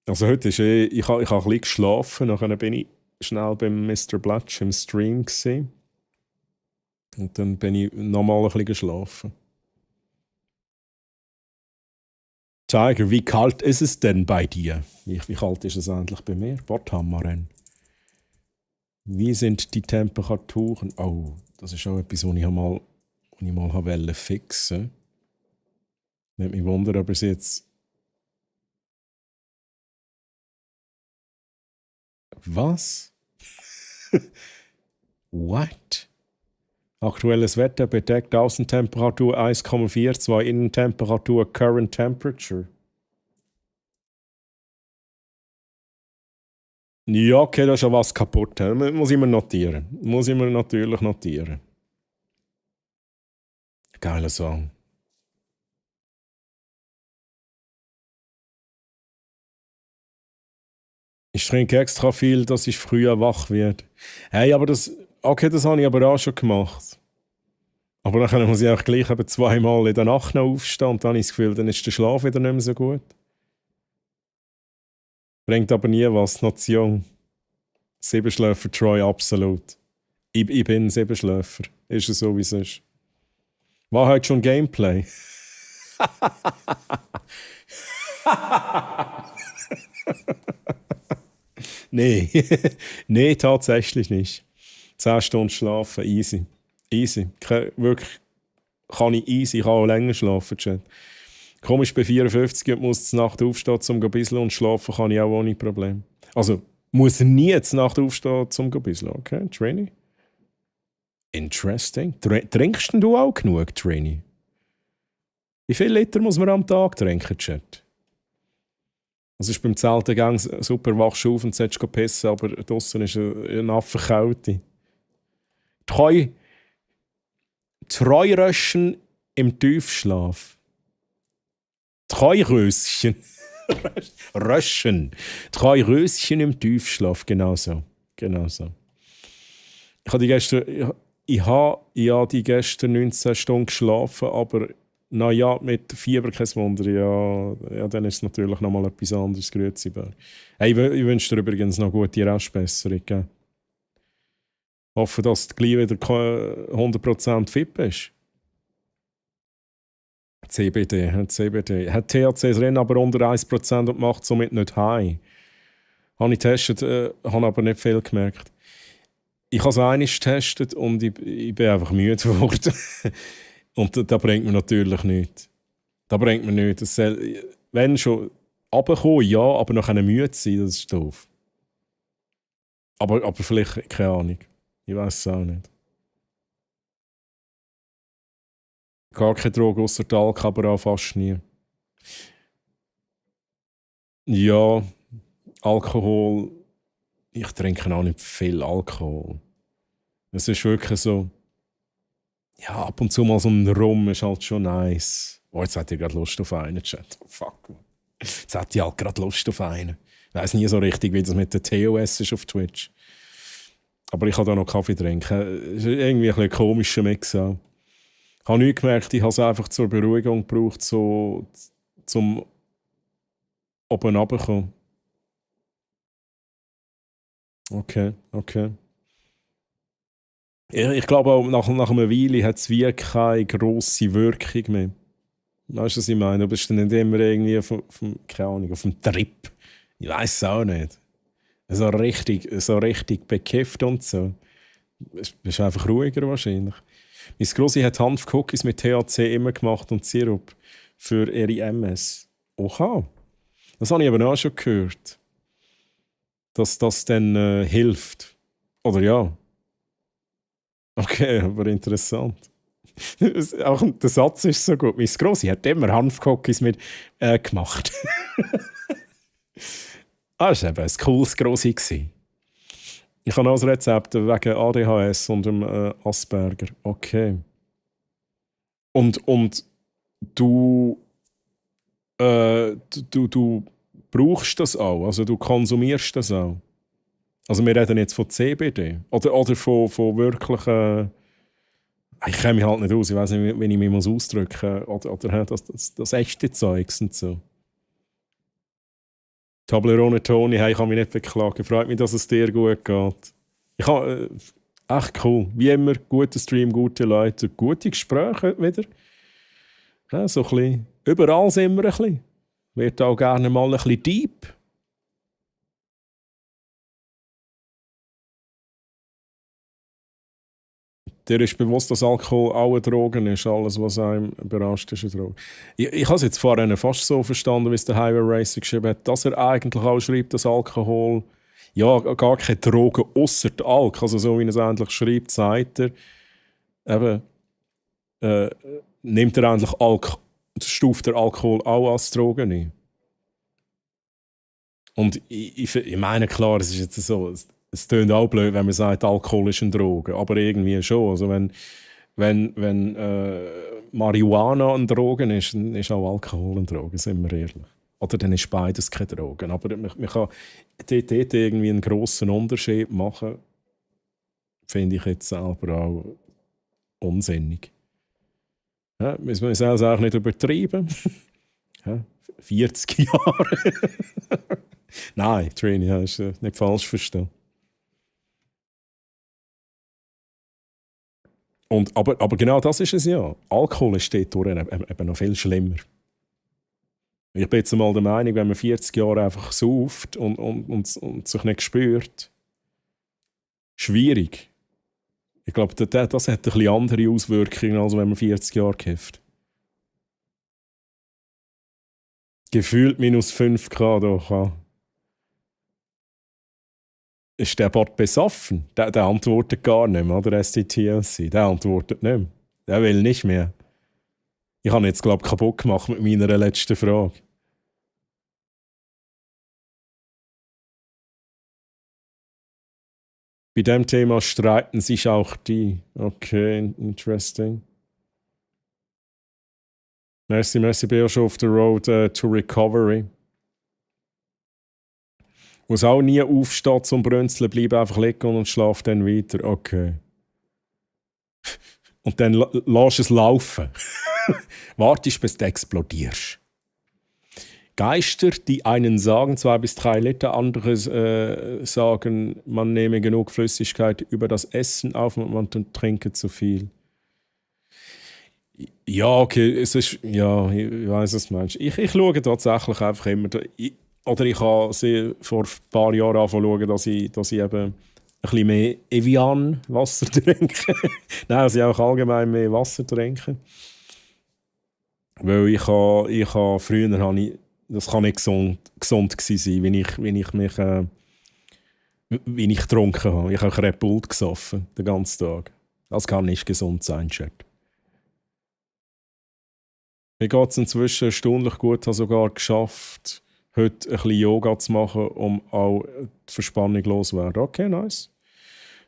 Also heute ist ich habe ein bisschen geschlafen, nachher bin ich schnell beim Mr. Blatch im Stream gewesen. Und dann bin ich nochmal ein bisschen geschlafen. Tiger, wie kalt ist es denn bei dir? Wie kalt ist es eigentlich bei mir? Worthammeren. Wie sind die Temperaturen? Oh, das ist auch etwas, was ich mal fixen wollte. Nicht mich wundern, ob es jetzt... Was? What? Aktuelles Wetter bedeckt Außentemperatur 1,42, Innentemperatur Current Temperature. Ja, okay, da ist ja was kaputt. Muss ich mir notieren. Muss ich mir natürlich notieren. Geiler Song. Ich trinke extra viel, dass ich früher wach werde. Hey, aber das habe ich aber auch schon gemacht. Aber dann muss ich auch gleich eben zweimal in der Nacht noch aufstehen und dann habe ich das Gefühl, dann ist der Schlaf wieder nicht mehr so gut. Bringt aber nie was, noch zu jung. Siebenschläfer Troy, absolut. Ich bin Siebenschläfer. Ist es so, wie es ist. War heute schon Gameplay? Nee. Nee, tatsächlich nicht. 10 Stunden schlafen, easy. Easy. Wirklich kann ich easy, ich kann auch länger schlafen, Chat. Komisch, bei 54 und muss zur Nacht aufstehen, um ein bisschen und schlafen kann ich auch ohne Problem. Also, muss nie zur Nacht aufstehen, um ein bisschen, okay, Trainee? Interesting. Trinkst denn du auch genug, Trainee? Wie viele Liter muss man am Tag trinken, Chat? Also ist beim Zeltengang super, wachst auf und sollst pissen, aber draussen ist eine Affenkälte. Treuröschen im Tiefschlaf. Treuröschen. Röschen. Treuröschen im Tiefschlaf. Genau so. Ich habe die gestern 19 Stunden geschlafen, aber naja, mit Fieber kein Wunder. Ja, dann ist es natürlich noch mal etwas anderes. Grüezi, Bär. Hey, ich wünsche dir übrigens noch gute Restbesserung. Gell? Hoffe, dass du gleich wieder 100% fit bist. CBD. Hat THC drin, aber unter 1% und macht somit nicht high. Habe ich getestet, habe aber nicht viel gemerkt. Ich habe es einmal getestet und ich bin einfach müde geworden. Und das bringt mir natürlich nichts. Wenn schon runterkommen, ja, aber noch müde sein, das ist doof. Aber vielleicht, keine Ahnung. Ich weiß es auch nicht. Gar keine Droge außer Alk, aber auch fast nie. Ja, Alkohol. Ich trinke auch nicht viel Alkohol. Es ist wirklich so. Ja, ab und zu mal so ein Rum ist halt schon nice. Oh, jetzt hat ihr gerade Lust auf einen, Chat. Oh, fuck, man. Jetzt hat ihr halt gerade Lust auf einen. Ich weiss nie so richtig, wie das mit der TOS ist auf Twitch. Aber ich kann da noch Kaffee trinken. Es ist irgendwie ein komischer Mix auch. Ich habe nicht gemerkt, ich habe es einfach zur Beruhigung gebraucht, so zum oben runterkommen. Okay. Ich glaube auch, nach einer Weile hat es wie keine grosse Wirkung mehr. Weißt du, was ich meine? Du bist dann nicht immer irgendwie keine Ahnung, auf dem Trip. Ich weiß es auch nicht. So richtig bekifft und so. Du bist einfach ruhiger wahrscheinlich. Meine Grossi hat Hanfcookies mit THC immer gemacht und Sirup für ihre MS. Oha. Das habe ich aber auch schon gehört. Dass das dann hilft. Oder ja. Okay, aber interessant. Auch der Satz ist so gut. Meine Grossi hat immer Hanfcookies mit gemacht. Das war eben ein cooles Grossi. Ich habe auch ein Rezept wegen ADHS und dem Asperger. Okay. Und du brauchst das auch? Also du konsumierst das auch? Also wir reden jetzt von CBD? Oder von wirklichen... Ich kenne mich halt nicht aus, ich weiß nicht, wie ich mich ausdrücken muss. Oder das echte Zeugs und so. Toblerone Toni, hey, ich kann mich nicht beklagen. Freut mich, dass es dir gut geht. Echt cool. Wie immer, guter Stream, gute Leute, gute Gespräche wieder. Ja, so ein bisschen. Überall sind wir ein bisschen. Wird auch gerne mal ein bisschen deep. Dir ist bewusst, dass Alkohol auch eine Droge ist. Alles, was einem überrascht, ist eine Droge. Ich habe es jetzt vorhin fast so verstanden, wie es der Highway Racer geschrieben hat, dass er eigentlich auch schreibt, dass Alkohol ja gar keine Droge ausser der Alk, also so wie er es eigentlich schreibt, sagt er, eben, nimmt er eigentlich stuft der Alkohol auch als Droge ein. Und ich meine, klar, es ist jetzt so, es tönt auch blöd, wenn man sagt, Alkohol ist eine Droge, aber irgendwie schon. Also wenn Marihuana eine Droge ist, dann ist auch Alkohol eine Droge, sind wir ehrlich. Oder dann ist beides keine Droge. Aber man kann dort irgendwie einen grossen Unterschied machen, finde ich jetzt selber auch unsinnig. Ja, müssen wir es also auch nicht übertreiben. Ja, 40 Jahre. Nein, Trini, hast du nicht falsch verstanden. Aber genau das ist es ja. Alkohol ist dort eben noch viel schlimmer. Ich bin jetzt mal der Meinung, wenn man 40 Jahre einfach sauft und sich nicht spürt, schwierig. Ich glaube, das hat ein bisschen andere Auswirkungen, als wenn man 40 Jahre kifft. Gefühlt minus 5 Grad doch. Ist der Bot besoffen? Der antwortet gar nicht mehr, oder STTLC? Der antwortet nicht mehr. Der will nicht mehr. Ich habe jetzt, glaube ich, kaputt gemacht mit meiner letzten Frage. Bei diesem Thema streiten sich auch die. Okay, interesting. Merci, bin ja schon auf der Road to Recovery. Muss auch nie aufstehen zum Brünzeln, bleibt einfach liegen und schlaft dann weiter. Okay. Und dann lass es laufen. Wartest, bis du explodierst. Geister, die einen sagen 2 bis 3 Liter, andere sagen, man nehme genug Flüssigkeit über das Essen auf und man trinke zu viel. Ja, okay, es ist, ja, ich weiss, was du meinst. Ich schaue tatsächlich einfach immer, ich habe vor ein paar Jahren angefangen dass ich eben ein bisschen mehr Evian-Wasser trinke. Nein, dass ich auch allgemein mehr Wasser trinke. Weil früher das kann nicht gesund gewesen sein, wie ich getrunken habe. Ich habe Red Bull gesoffen, den ganzen Tag. Das kann nicht gesund sein, Chat. Mir geht es inzwischen erstaunlich gut. Ich habe sogar geschafft, heute ein bisschen Yoga zu machen, um auch die Verspannung loszuwerden. Okay, nice.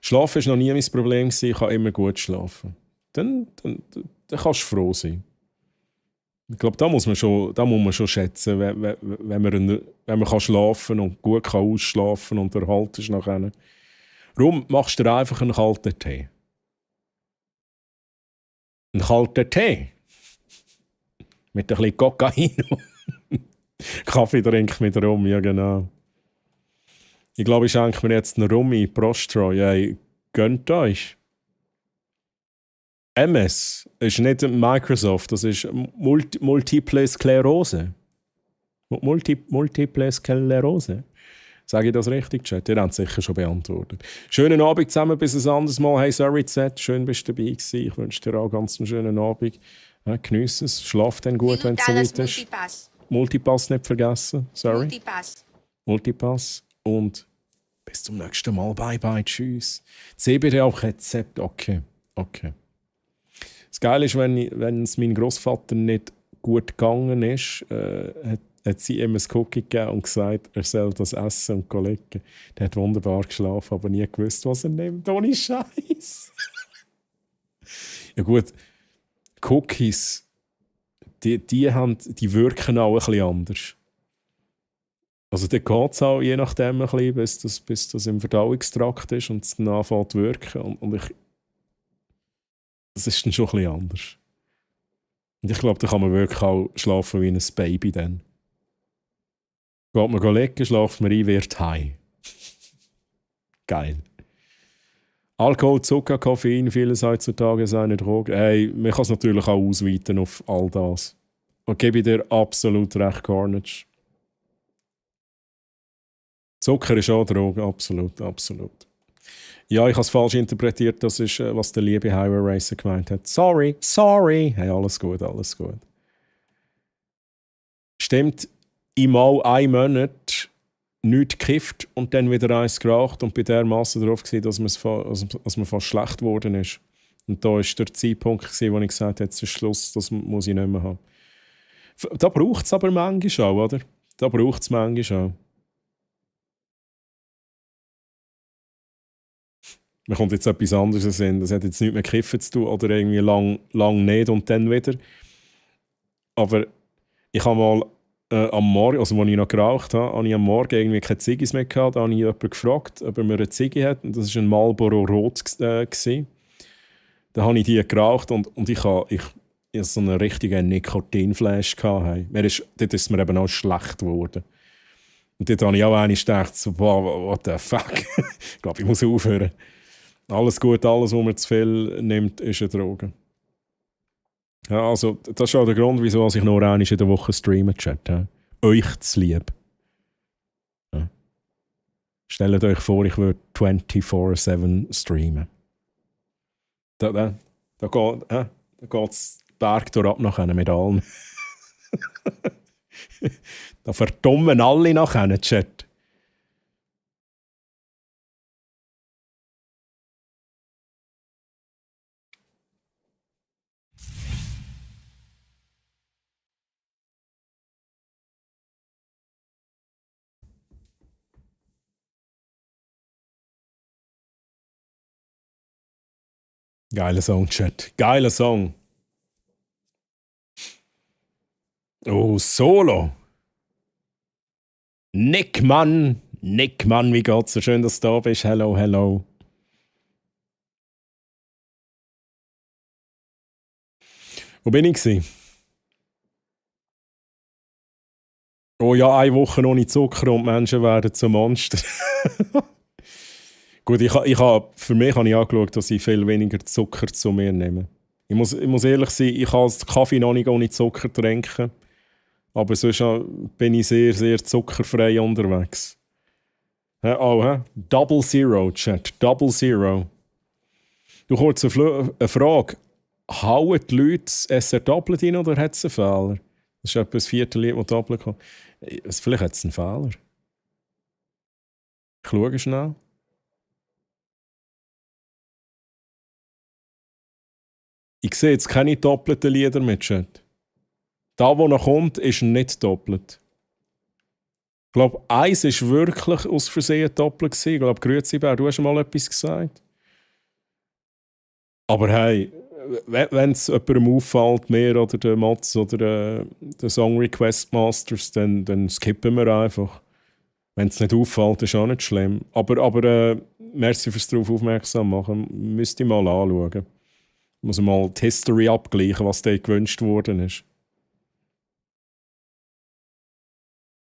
Schlafen war noch nie mein Problem. Ich kann immer gut schlafen. Dann kannst du froh sein. Ich glaube, da muss man schon schätzen, wenn man kann schlafen und gut kann ausschlafen und erhalten ist nachher. Warum machst du dir einfach einen kalten Tee? Einen kalten Tee? Mit ein bisschen Kokain. Kaffee trinke mit Rum, ja genau. Ich glaube, ich schenke mir jetzt einen Rum in Prostroy. Hey, gönnt euch. MS ist nicht Microsoft, das ist Multiple Sklerose. Multiple Sklerose. Sage ich das richtig, Chat? Ihr habt es sicher schon beantwortet. Schönen Abend zusammen, bis ein anderes Mal. Hey, sorry, Z, schön bist du dabei gewesen. Ich wünsche dir auch ganz einen schönen Abend. Ja, geniess es, schlaf dann gut, wenn es so weit ist. Multipass nicht vergessen, sorry. Multipass. Und bis zum nächsten Mal. Bye, bye, tschüss. CBD auch Rezept, okay. Das Geile ist, wenn es meinem Großvater nicht gut gegangen ist, hat sie ihm ein Cookie gegeben und gesagt, er soll das essen und legen. Der hat wunderbar geschlafen, aber nie gewusst, was er nimmt. Ohne Scheiß. Ja gut, Cookies, die wirken auch ein bisschen anders. Also da geht es auch je nachdem ein bisschen, bis das im Verdauungstrakt ist und es dann anfängt zu wirken. Und das ist dann schon ein bisschen anders. Und ich glaube, da kann man wirklich auch schlafen wie ein Baby dann. Geht man legen, schlaft man ein, wird high. Geil. Alkohol, Zucker, Koffein, vieles heutzutage ist eine Droge. Hey, man kann es natürlich auch ausweiten auf all das. Und gebe ich dir absolut recht, Carnage. Zucker ist auch Droge, absolut, absolut. Ja, ich habe es falsch interpretiert, das ist, was der liebe Highway Racer gemeint hat. Sorry. Hey, alles gut, alles gut. Stimmt, ich mal einen Monat nichts gekifft und dann wieder eins geraucht und bei dermaßen drauf gewesen, dass mir fast schlecht geworden ist. Und da war der Zeitpunkt gewesen, wo ich gesagt habe, jetzt ist Schluss, das muss ich nicht mehr haben. Da braucht es aber manchmal auch, oder? Da braucht es manchmal auch. Mir kommt jetzt etwas anderes in. Das hat jetzt nichts mit Kiffen zu tun oder irgendwie lang nicht und dann wieder. Aber ich habe mal am Morgen, also als ich noch geraucht habe ich am Morgen irgendwie keine Ziggis mehr gehabt. Da habe ich jemanden gefragt, ob er mir eine Ziggi hat. Und das war ein Marlboro Rot. Da habe ich die geraucht und ich hatte so einen richtigen Nikotinflash. Dort ist es mir eben auch schlecht geworden. Und dort habe ich auch einmal gedacht, so, wow, what the fuck. Ich glaube, ich muss aufhören. Alles gut, alles, was man zu viel nimmt, ist eine Droge. Ja, also, das ist auch der Grund, wieso ich nur einmal in der Woche streame, Chat. Ja. Euch zu lieb. Ja. Stellt euch vor, ich würde 24/7 streamen. Da geht es Berg ab nachher mit allem. Da verdummen alle nachher, Chat. Geiler Song, Chat. Geiler Song. Oh, Solo. Nick Mann, wie geht's? So schön, dass du da bist. Hello. Wo bin ich gewesen? Oh ja, 1 Woche ohne Zucker und Menschen werden zu Monster. Gut, für mich habe ich angeschaut, dass ich viel weniger Zucker zu mir nehme. Ich muss ehrlich sein, ich kann den Kaffee noch nicht ohne Zucker trinken. Aber sonst bin ich sehr, sehr zuckerfrei unterwegs. Double Zero, Chat. Double Zero. Du, kurz eine Frage. Hauen die Leute das SR-Doppelt rein oder hat es einen Fehler? Das ist etwa das 4. Lied, das Doppelt kommt. Vielleicht hat es einen Fehler. Ich schaue schnell. Ich sehe jetzt keine doppelten Lieder mit, Chat. Da, wo noch kommt, ist nicht doppelt. Ich glaube, eins war wirklich aus Versehen doppelt. Ich glaube, Grüezi Bär, du hast mal etwas gesagt. Aber hey, wenn es jemandem auffällt, mir oder der Mats oder der Song Request Masters, dann skippen wir einfach. Wenn es nicht auffällt, ist auch nicht schlimm. Aber merci fürs darauf aufmerksam machen. Müsst ihr mal anschauen. Ich muss mal die History abgleichen, was dort gewünscht worden ist.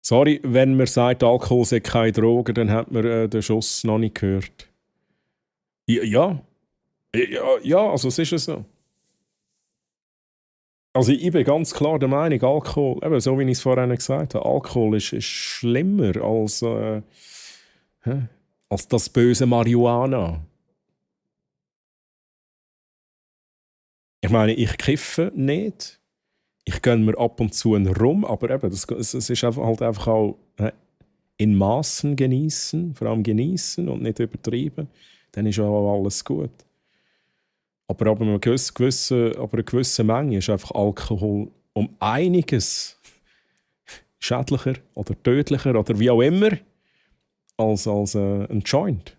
Sorry, wenn man sagt, Alkohol sei keine Droge, dann hat man den Schuss noch nicht gehört. Ja, also es ist ja so. Also ich bin ganz klar der Meinung, Alkohol, eben so wie ich es vorhin gesagt habe, Alkohol ist schlimmer als das böse Marihuana. Ich meine, ich kiffe nicht. Ich gönne mir ab und zu einen Rum, aber eben, es ist halt einfach auch in Maßen genießen, vor allem genießen und nicht übertreiben, dann ist auch alles gut. Aber ab einer gewissen Menge ist einfach Alkohol um einiges schädlicher oder tödlicher oder wie auch immer als ein Joint.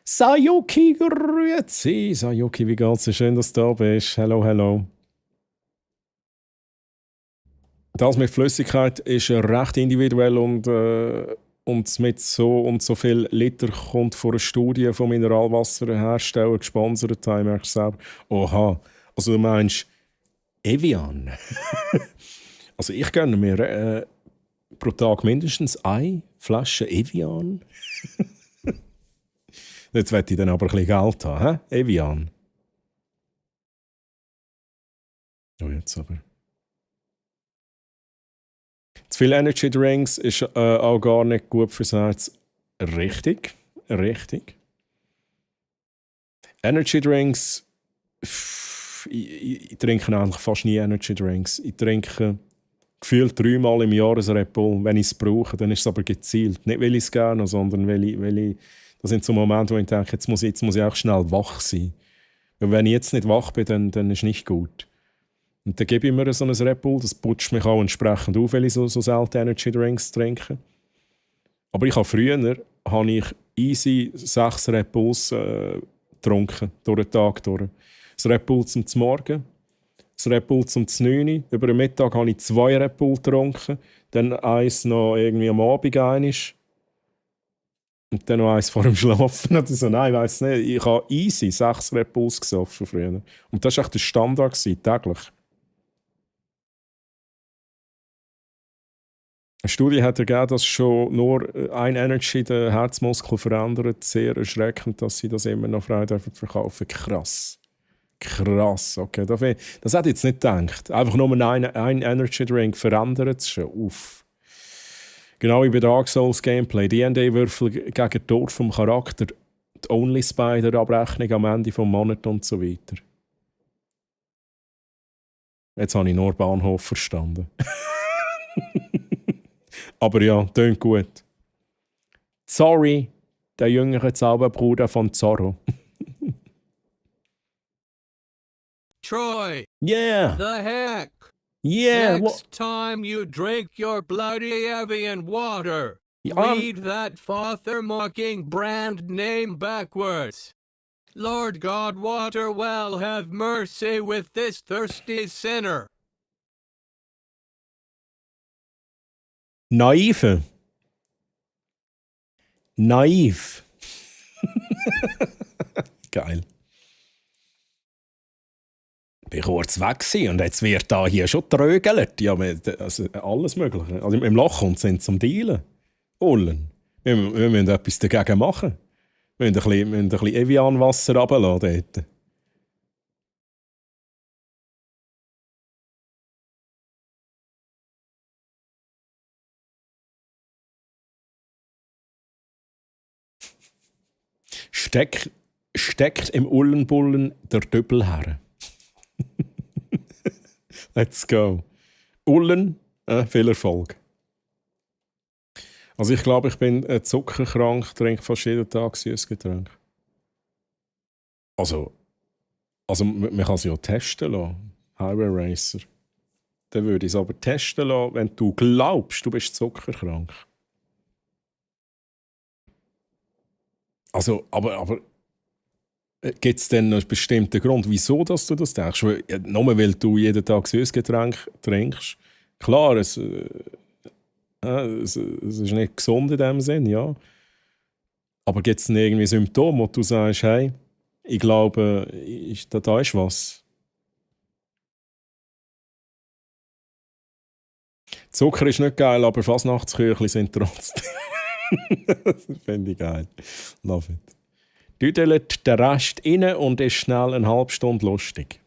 Sayuki, grüezi. Sayuki, wie geht's? Schön, dass du da bist. Hello. Das mit Flüssigkeit ist recht individuell und mit so viel Liter kommt von einer Studie von Mineralwasserherstellern gesponsert. Ich merke selber. Oha, also du meinst Evian? Also ich gönne mir pro Tag mindestens ein Flasche Evian? Jetzt wette ich dann aber ein bisschen Geld haben, hä? Evian. Oh, jetzt aber. Zu viel Energy Drinks ist auch gar nicht gut fürs Herz. Richtig. Energy Drinks. Ich trinke eigentlich fast nie Energy Drinks. Ich trinke gefühlt 3-mal im Jahr ein Red Bull. Wenn ich es brauche, dann ist es aber gezielt. Nicht, weil ich es gerne, sondern weil ich das sind so Momente, wo ich denke, jetzt muss ich auch schnell wach sein. Und wenn ich jetzt nicht wach bin, dann ist es nicht gut. Und dann gebe ich mir so ein Red Bull, das putscht mich auch entsprechend auf, weil ich so selten Energy Drinks trinke. Aber früher habe ich easy 6 Red Bulls getrunken, durch den Tag durch. Das Red Bull zum Morgen, das Red Bull zum 9. Über den Mittag habe ich 2 Red Bull getrunken, dann eins noch irgendwie am Abend einiges. Und dann noch eins vor dem Schlafen. Und so, nein, ich weiss nicht. Ich habe easy 6 Red Bulls gesoffen früher. Und das war echt der Standard, täglich. Eine Studie hat ergeben, dass schon nur ein Energy den Herzmuskel verändert. Sehr erschreckend, dass sie das immer noch frei verkaufen dürfen. Krass, okay. Das hätte ich jetzt nicht gedacht. Einfach nur ein Energy Drink verändert es schon. Uff. Genau wie bei Dark Souls Gameplay. D&D-Würfel gegen den Tod vom Charakter. Die Only Spider-Abrechnung am Ende des Monats und so weiter. Jetzt habe ich nur Bahnhof verstanden. Aber ja, tönt gut. Sorry, der jüngere Zauberbruder von Zorro. Troy, Yeah! the heck? Yeah! Next time you drink your bloody Evian water, Yeah, read that Father mocking brand name backwards. Lord God Waterwell, have mercy with this thirsty sinner. Naiv. Geil. Ich war kurz weg gewesen und jetzt wird da hier schon trögelt. Ja, also alles Mögliche. Also im Lachen sind zum Dealen. Ullen. Wir müssen etwas dagegen machen. Wir müssen ein bisschen Evian-Wasser runterlassen dort. Steckt im Ullenbullen der Düppel her. Let's go. Ullen, viel Erfolg. Also ich glaube, ich bin zuckerkrank, trinke fast jeden Tag süßes Getränk. Also man kann es ja testen lassen. Highway Racer. Dann würde ich es aber testen lassen, wenn du glaubst, du bist zuckerkrank. Also, aber gibt es denn einen bestimmten Grund, wieso dass du das denkst? Nur weil du jeden Tag süßes Getränk trinkst. Klar, es ist nicht gesund in dem Sinn, ja. Aber gibt es denn irgendwie Symptome, wo du sagst, hey, ich glaube, da ist was? Zucker ist nicht geil, aber Fasnachtsküchli sind trotzdem. Das finde ich geil. Love it. Düdelt den Rest rein und ist schnell eine halbe Stunde lustig.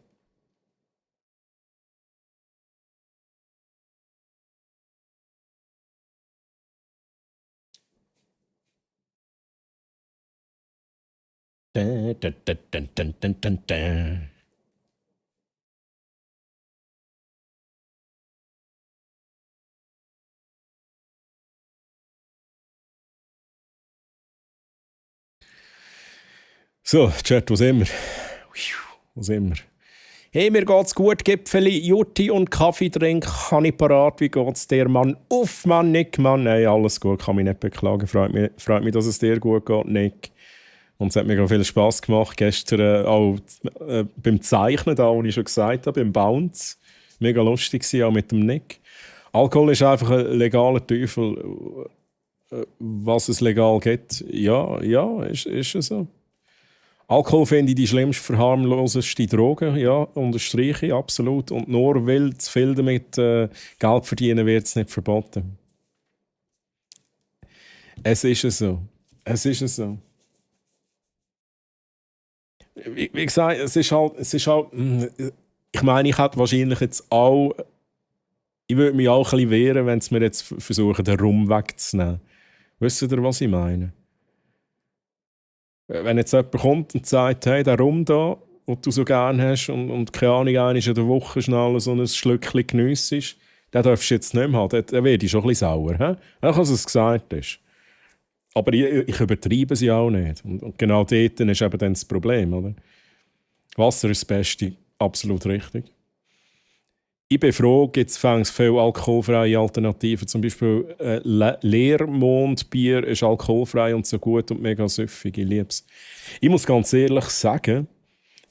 Da, da, da, da, da, da, da, da. So, Chat, wo sind wir? Wo sind wir? Hey, mir geht's gut, Gipfeli, Jutti und Kaffee trinken, kann ich parat, wie geht's dir, Mann? Uff, Mann, Nick, Mann, hey, alles gut, kann mich nicht beklagen, freut mich, dass es dir gut geht, Nick. Und es hat mir auch viel Spass gemacht, gestern auch beim Zeichnen, da, wo ich schon gesagt habe, beim Bounce, mega lustig war, auch mit dem Nick. Alkohol ist einfach ein legaler Teufel, was es legal gibt, ja, ist es so. Alkohol finde ich die schlimmste, verharmloseste Droge, ja, unterstreiche ich, absolut. Und nur weil zu viel damit Geld verdienen wird es nicht verboten. Es ist so. Es ist so. Wie gesagt, es ist halt, ich meine, ich hätte wahrscheinlich jetzt auch, ich würde mich auch ein bisschen wehren, wenn sie mir jetzt versuchen, den Rum wegzunehmen. Wisst ihr, was ich meine? Wenn jetzt jemand kommt und sagt, hey, der Rum da, den du so gerne hast und keine Ahnung, einmal in der Woche schnell so ein Schlückchen geniessest, den darfst du jetzt nicht mehr haben. Dann werde ich schon ein bisschen sauer. He? Auch, als es gesagt ist. Aber ich übertreibe sie auch nicht. Und genau dort ist eben dann das Problem. Oder? Wasser ist das Beste, absolut richtig. Ich bin froh, gibt es viele alkoholfreie Alternativen. Zum Beispiel Leermondbier ist alkoholfrei und so gut und mega süffig. Ich liebe es. Ich muss ganz ehrlich sagen,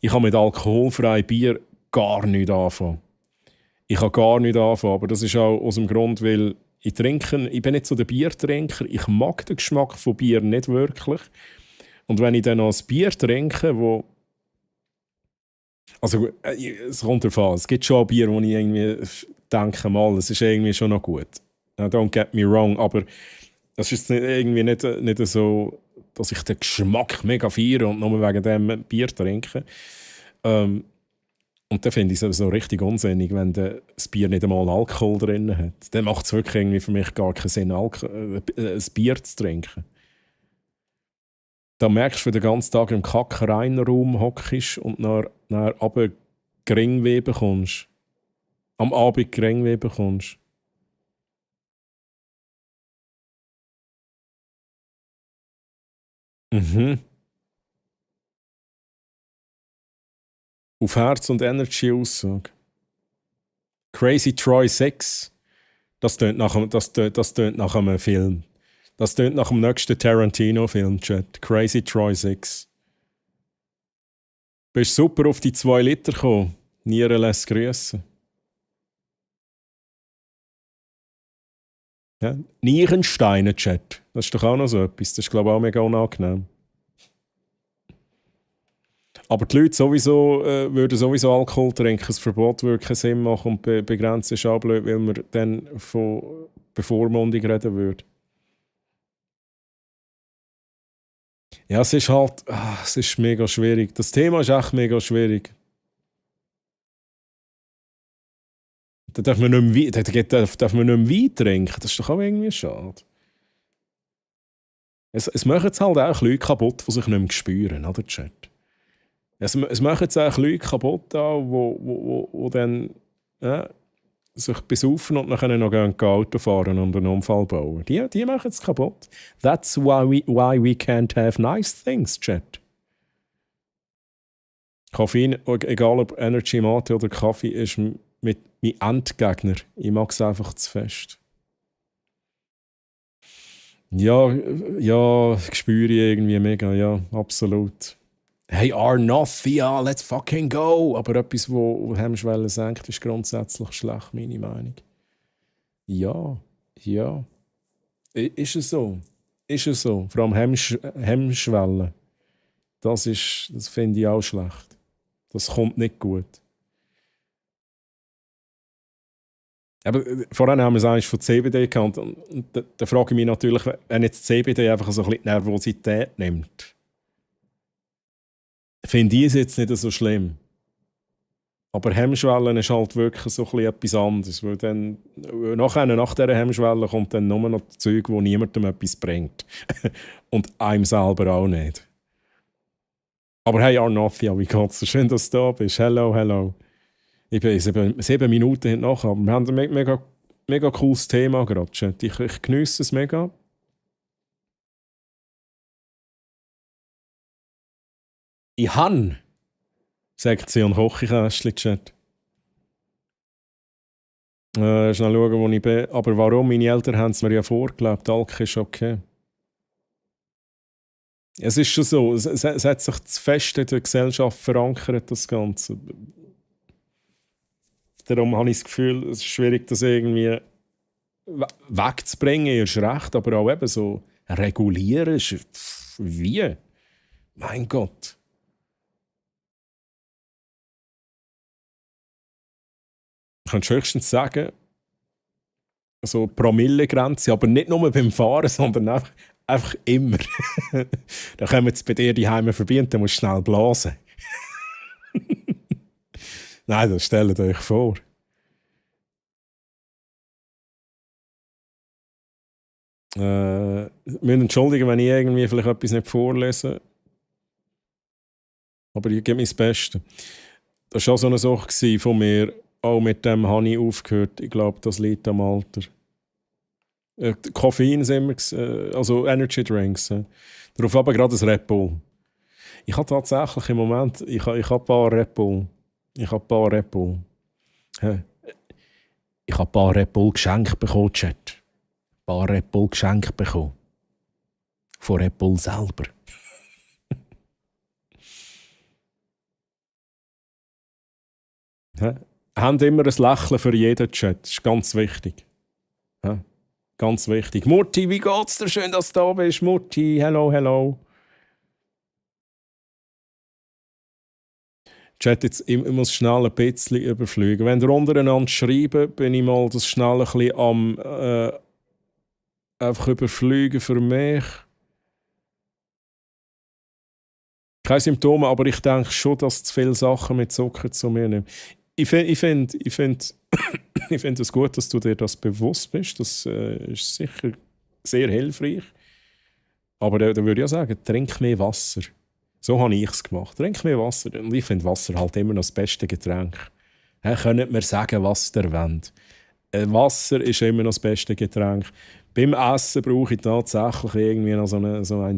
ich kann mit alkoholfreiem Bier gar nichts anfangen. Ich kann gar nichts anfangen, aber das ist auch aus dem Grund, weil ich bin nicht so der Biertrinker. Ich mag den Geschmack von Bier nicht wirklich. Und wenn ich dann noch ein Bier trinke, wo... Also, es kommt darauf an. Es gibt schon Bier, wo ich irgendwie denke, mal, es ist irgendwie schon noch gut. Don't get me wrong, aber es ist irgendwie nicht so, dass ich den Geschmack mega feiere und nur wegen dem Bier trinke. Und dann finde ich es so richtig unsinnig, wenn das Bier nicht einmal Alkohol drin hat. Dann macht es wirklich irgendwie für mich gar keinen Sinn, ein Bier zu trinken. Da merkst du, wenn du den ganzen Tag im Kack-Reinraum hockst und dann runter Geringweh bekommst. Am Abend Geringweh bekommst. Mhm. Auf Herz und Energy Aussage. Crazy Troy 6. Das tönt nach einem Film. Das tönt nach dem nächsten Tarantino-Film, Chat. Crazy Troy 6. Bist super auf die 2 Liter gekommen. Nieren lässt grüssen. Ja? Nierensteine, Chat. Das ist doch auch noch so etwas. Das ist, glaube ich, auch mega unangenehm. Aber die Leute würden sowieso Alkohol trinken. Das Verbot würde keinen Sinn machen und begrenzen ist auch blöd, weil man dann von Bevormundung reden würde. Ja, es ist halt, es ist mega schwierig. Das Thema ist echt mega schwierig. Da darf man nicht mehr Wein trinken. Das ist doch auch irgendwie schade. Es machen jetzt halt auch Leute kaputt, die sich nicht mehr spüren, oder, Chat? Es machen jetzt auch Leute kaputt, die dann sich besaufen und dann noch Auto fahren und einen Unfall bauen. Die machen es kaputt. That's why we can't have nice things, Chat. Koffein, egal ob Energy, Mate oder Kaffee, ist mit mein Endgegner. Ich mag es einfach zu fest. Ja, spüre ich irgendwie mega, ja, absolut. Hey, R-Noth, ja, let's fucking go! Aber etwas, wo Hemmschwellen senkt, ist grundsätzlich schlecht, meine Meinung. Ja. Ist es so? Vor allem Hemmschwellen. Das finde ich auch schlecht. Das kommt nicht gut. Aber vorhin haben wir es eigentlich von CBD gehabt. Und da frage ich mich natürlich, wenn jetzt CBD einfach so ein bisschen Nervosität nimmt, finde ich es jetzt nicht so schlimm. Aber Hemmschwellen ist halt wirklich so etwas anderes. Weil dann, nach dieser Hemmschwelle kommt dann nur noch das Zeug, das niemandem etwas bringt. Und einem selber auch nicht. Aber hey Arnothia, wie geht's dir? Schön, dass du da bist. Hello. Ich bin 7 Minuten hinten. Aber wir haben ein mega cooles Thema gerade. Ich geniesse es mega. Ich han, sagt sie und Kochikästchen-Chat. Schnell schauen, wo ich bin. Aber warum? Meine Eltern haben es mir ja vorgelebt. Alk ist okay. Es ist schon so. Es hat sich zu fest in der Gesellschaft verankert, das Ganze. Darum habe ich das Gefühl, es ist schwierig, das irgendwie wegzubringen. Ist recht, aber auch eben so regulieren. Wie? Mein Gott. Ich kann höchstens sagen, so Promillegrenze, aber nicht nur beim Fahren, sondern Einfach immer. Dann kommen sie bei dir die Heime vorbei und dann musst du schnell blasen. Nein, das stellt euch vor. Müssen entschuldigen, wenn ich irgendwie vielleicht etwas nicht vorlese. Aber ich gebe mein Bestes. Das war auch so eine Sache von mir. Auch mit dem habe ich aufgehört. Ich glaube, das liegt am Alter. Koffein sind wir, also Energy Drinks. Darauf aber gerade ein Red Bull. Ich habe tatsächlich im Moment, ich habe ein paar Red Bull. Ich habe ein paar Red Bull. Ich habe ein paar Red Bull geschenkt bekommen, Chat. Ein paar Red Bull geschenkt bekommen. Von Red Bull selber. Haben immer ein Lächeln für jeden Chat. Das ist ganz wichtig. Ganz wichtig. Mutti, wie geht's dir? Schön, dass du da bist. Mutti, hello, hello. Chat, jetzt, ich muss schnell ein bisschen überfliegen. Wenn ihr untereinander schreiben, bin ich mal das schnell ein bisschen am einfach überfliegen für mich. Keine Symptome, aber ich denke schon, dass zu viele Sachen mit Zucker zu mir nehmen. Ich finde es gut, dass du dir das bewusst bist. Das ist sicher sehr hilfreich. Aber da würde ich ja sagen, trink mehr Wasser. So habe ich es gemacht. Trink mehr Wasser. Und ich finde Wasser halt immer noch das beste Getränk. Könnt mir sagen, was ihr wollt. Wasser ist immer noch das beste Getränk. Beim Essen brauche ich tatsächlich irgendwie noch ein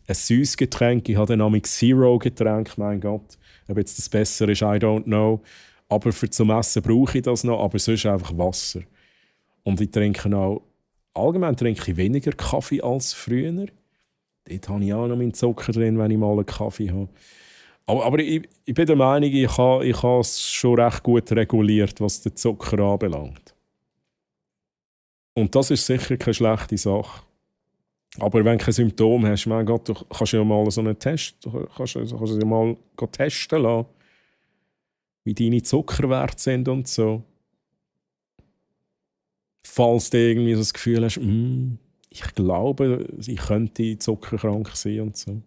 süßes Getränk. Ich habe dann auch Zero-Getränk, mein Gott. Ob jetzt das besser ist, I don't know. Aber für zum Essen brauche ich das noch, aber sonst einfach Wasser. Und ich trinke auch, allgemein trinke ich weniger Kaffee als früher. Dort habe ich auch noch meinen Zucker drin, wenn ich mal einen Kaffee habe. Aber ich bin der Meinung, ich habe es schon recht gut reguliert, was den Zucker anbelangt. Und das ist sicher keine schlechte Sache. Aber wenn du keine Symptome hast, mein Gott, du kannst ja mal so einen Test, du kannst ja mal testen lassen, wie deine Zuckerwerte sind und so. Falls du irgendwie so das Gefühl hast, ich glaube, ich könnte zuckerkrank sein und so.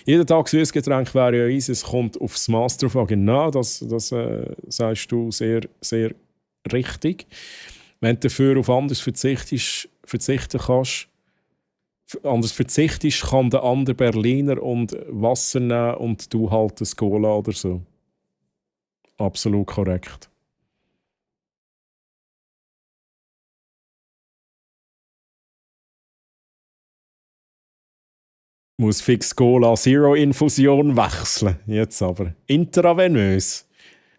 Jeden Tag süßes Getränk wäre ja easy, es kommt aufs Maß drauf an. Genau, das sagst du sehr, sehr richtig. Wenn du dafür auf anderes verzichten kannst, kann der andere Berliner und Wasser nehmen und du halt ein Cola oder so. Absolut korrekt. Muss fix Cola Zero Infusion wechseln. Jetzt aber. Intravenös.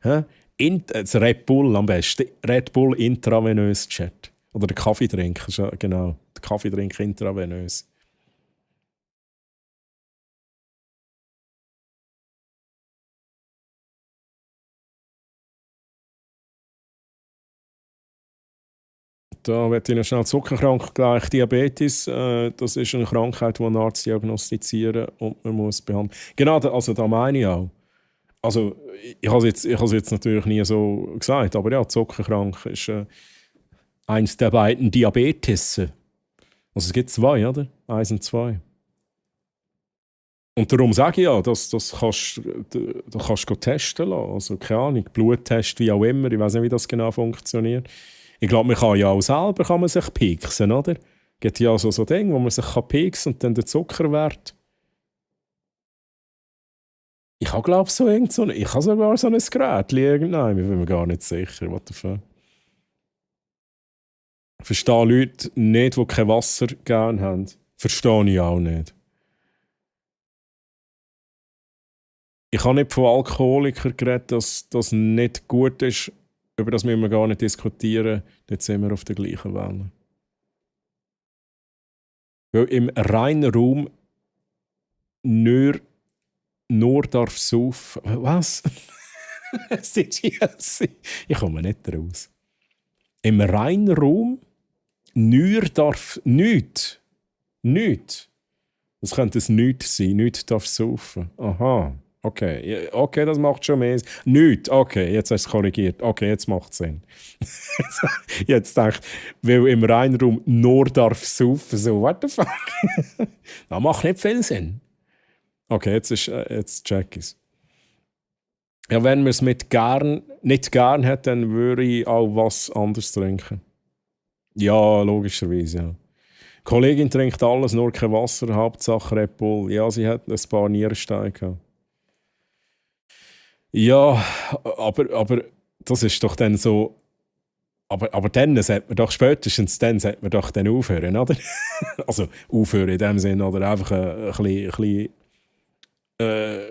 Das Red Bull am besten. Red Bull intravenös, Chat. Oder der Kaffeetrink. Genau. Der Kaffeetrink intravenös. Da wird Ihnen schnell zuckerkrank gleich Diabetes. Das ist eine Krankheit, die ein Arzt diagnostizieren und man muss behandeln. Genau, also da meine ich auch. Also ich habe es jetzt natürlich nie so gesagt, aber ja, zuckerkrank ist eins der beiden Diabetes. Also es gibt zwei, oder? 1 und 2. Und darum sage ich ja, da kannst du testen lassen. Also keine Ahnung, Bluttest, wie auch immer. Ich weiß nicht, wie das genau funktioniert. Ich glaube, man kann ja auch selber sich pieksen, oder? Es gibt ja so Dinge, wo man sich pieksen und dann den Zuckerwert. Ich habe, glaube ich, ich habe sogar so ein Gerät liegen. Nein, ich bin mir gar nicht sicher. What the fuck? Ich verstehe Leute nicht, die kein Wasser gerne haben. Verstehe ich auch nicht. Ich habe nicht von Alkoholikern geredet, dass das nicht gut ist. Über das müssen wir gar nicht diskutieren. Jetzt sind wir auf der gleichen Welle. Weil im reinen Raum nur darf saufen. Was? Ich komme nicht raus. Im reinen Raum nur darf nichts. Das könnte ein Nichts sein. Nichts darf saufen. Aha. Okay, ja, okay, das macht schon mehr Sinn. Nichts, okay, jetzt hast du es korrigiert. Okay, jetzt macht es Sinn. Jetzt denke ich, weil im Rheinraum nur darf saufen, so, what the fuck? Das macht nicht viel Sinn. Okay, jetzt check ich es. Ja, wenn man es nicht gern hat, dann würde ich auch was anderes trinken. Ja, logischerweise, ja. Die Kollegin trinkt alles, nur kein Wasser, Hauptsache Red Bull. Ja, sie hat ein paar Nierensteine gehabt. Ja, aber das ist doch dann so. Aber dann sollte man doch spätestens dann sollte man doch dann aufhören, oder? Also aufhören in dem Sinne, oder einfach ein bisschen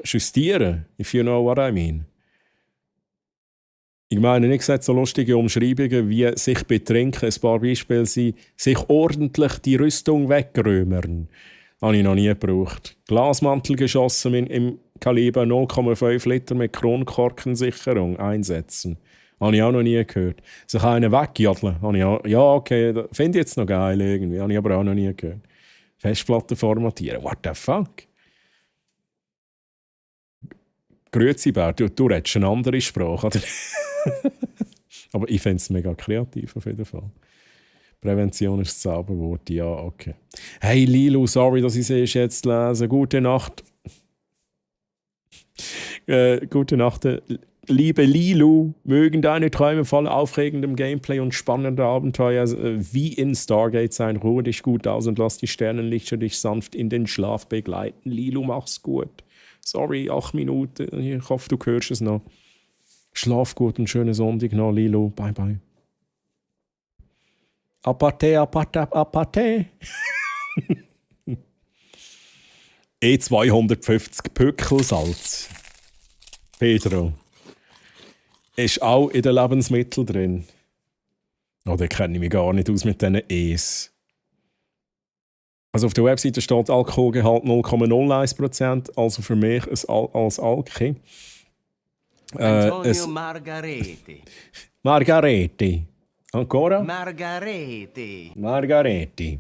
justieren, if you know what I mean. Ich meine, ich sehe so lustige Umschreibungen wie sich betrinken, ein paar Beispiele sind, sich ordentlich die Rüstung wegrömern. Habe ich noch nie gebraucht. Glasmantel geschossen im Kaliber 0,5 Liter mit Kronkorkensicherung einsetzen. Habe ich auch noch nie gehört. Sich einen wegjadeln. Habe ich auch, ja, okay, finde ich jetzt noch geil irgendwie. Habe ich aber auch noch nie gehört. Festplatte formatieren. What the fuck? Grüezi, Bär, du redest eine andere Sprache, oder? Aber ich finde es mega kreativ auf jeden Fall. Prävention ist das Zauberwort, ja, okay. Hey Lilu, sorry, dass ich es jetzt lese. Gute Nacht. Gute Nacht, liebe Lilu. Mögen deine Träume voller aufregendem Gameplay und spannender Abenteuer wie in Stargate sein. Ruhe dich gut aus und lass die Sternenlichter dich sanft in den Schlaf begleiten. Lilu, mach's gut. Sorry, 8 Minuten. Ich hoffe, du hörst es noch. Schlaf gut und schönen Sonntag noch, Lilu. Bye, bye. Aparte, aparte, aparte. E250 Pückelsalz. Pedro. Ist auch in den Lebensmitteln drin. Oh, da kenne ich mich gar nicht aus mit diesen E's. Also auf der Webseite steht Alkoholgehalt 0,01%, also für mich als Alki. Antonio Margarete. Margarete. Ancora? Margarete. Margarete.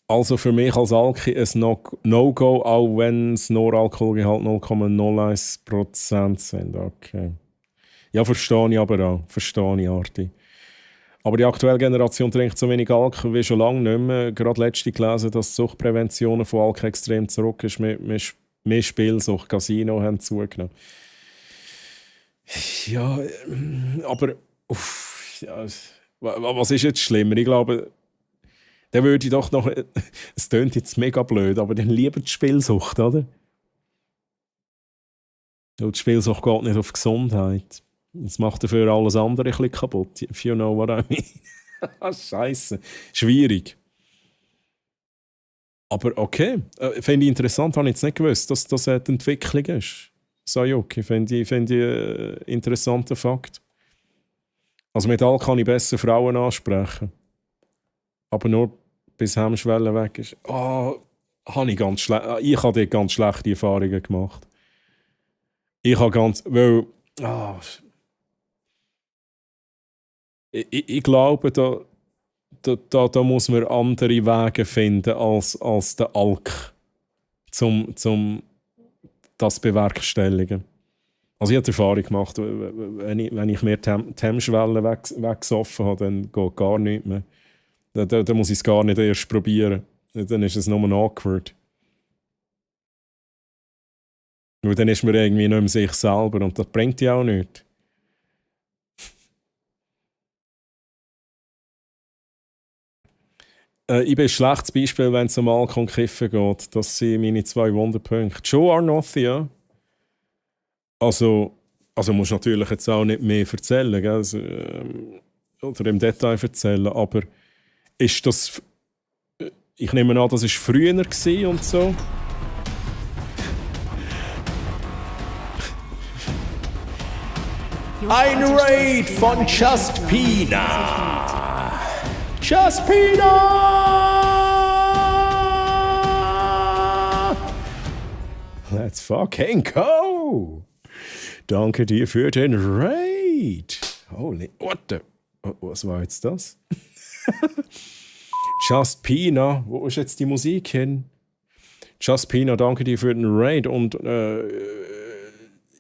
Also für mich als Alki ein No-Go, auch wenn es nur Alkoholgehalt 0,01% sind. Okay. Ja, verstehe ich aber auch. Verstehe ich, Arti. Aber die aktuelle Generation trinkt so wenig Alkohol wie schon lange nicht mehr. Gerade letzte gelesen, dass die Suchtprävention von Alkohol extrem zurück ist. Mehr Spielsucht, Casino haben zugenommen. Ja, aber ja, was ist jetzt schlimmer? Ich glaube, dann würde ich doch noch. Es klingt jetzt mega blöd, aber dann lieber die Spielsucht, oder? Und die Spielsucht geht nicht auf Gesundheit. Das macht dafür alles andere ein bisschen kaputt. If you know what I mean. Scheiße. Schwierig. Aber okay. Finde ich interessant, habe ich jetzt nicht gewusst, dass das die Entwicklung ist. Sayuki, finde ich interessanter Fakt. Also mit all kann ich besser Frauen ansprechen. Aber nur bis Hemmschwelle weg ist. Ich habe dort ganz schlechte Erfahrungen gemacht. Ich glaube, da muss man andere Wege finden als der Alk, zum das bewerkstelligen. Also ich habe die Erfahrung gemacht, wenn ich mir die Hemmschwelle weggesoffen habe, dann geht gar nichts mehr. Da muss ich es gar nicht erst probieren. Dann ist es nur awkward. Weil dann ist man irgendwie nicht mehr sich selber und das bringt ja auch nichts. Ich bin ein schlechtes Beispiel, wenn es um Alkohol und Kiffen geht. Das sind meine 2 Wunderpunkte. Joe Arnothy, ja. Also musst du natürlich jetzt auch nicht mehr erzählen, gell? Also, oder im Detail erzählen, aber ist das... Ich nehme an, das war früher und so. Ein Raid von Jaspina! Jaspina! Let's fucking go! Danke dir für den Raid! Holy... What the... Was war jetzt das? Jaspina, wo ist jetzt die Musik hin? Just Pina, danke dir für den Raid. Und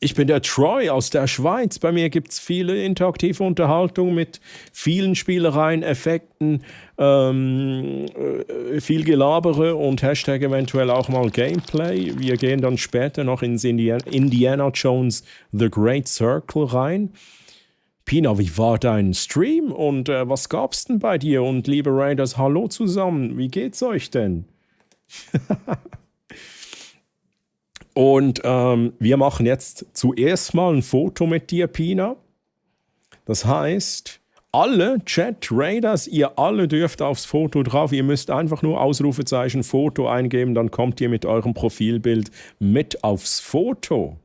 ich bin der Troy aus der Schweiz. Bei mir gibt es viele interaktive Unterhaltung mit vielen Spielereien, Effekten, viel Gelabere und Hashtag eventuell auch mal Gameplay. Wir gehen dann später noch ins Indiana Jones The Great Circle rein. Pina, wie war dein Stream und was gab's denn bei dir? Und liebe Raiders, hallo zusammen, wie geht's euch denn? Und wir machen jetzt zuerst mal ein Foto mit dir, Pina. Das heißt, alle Chat-Raiders, ihr alle dürft aufs Foto drauf. Ihr müsst einfach nur Ausrufezeichen Foto eingeben, dann kommt ihr mit eurem Profilbild mit aufs Foto.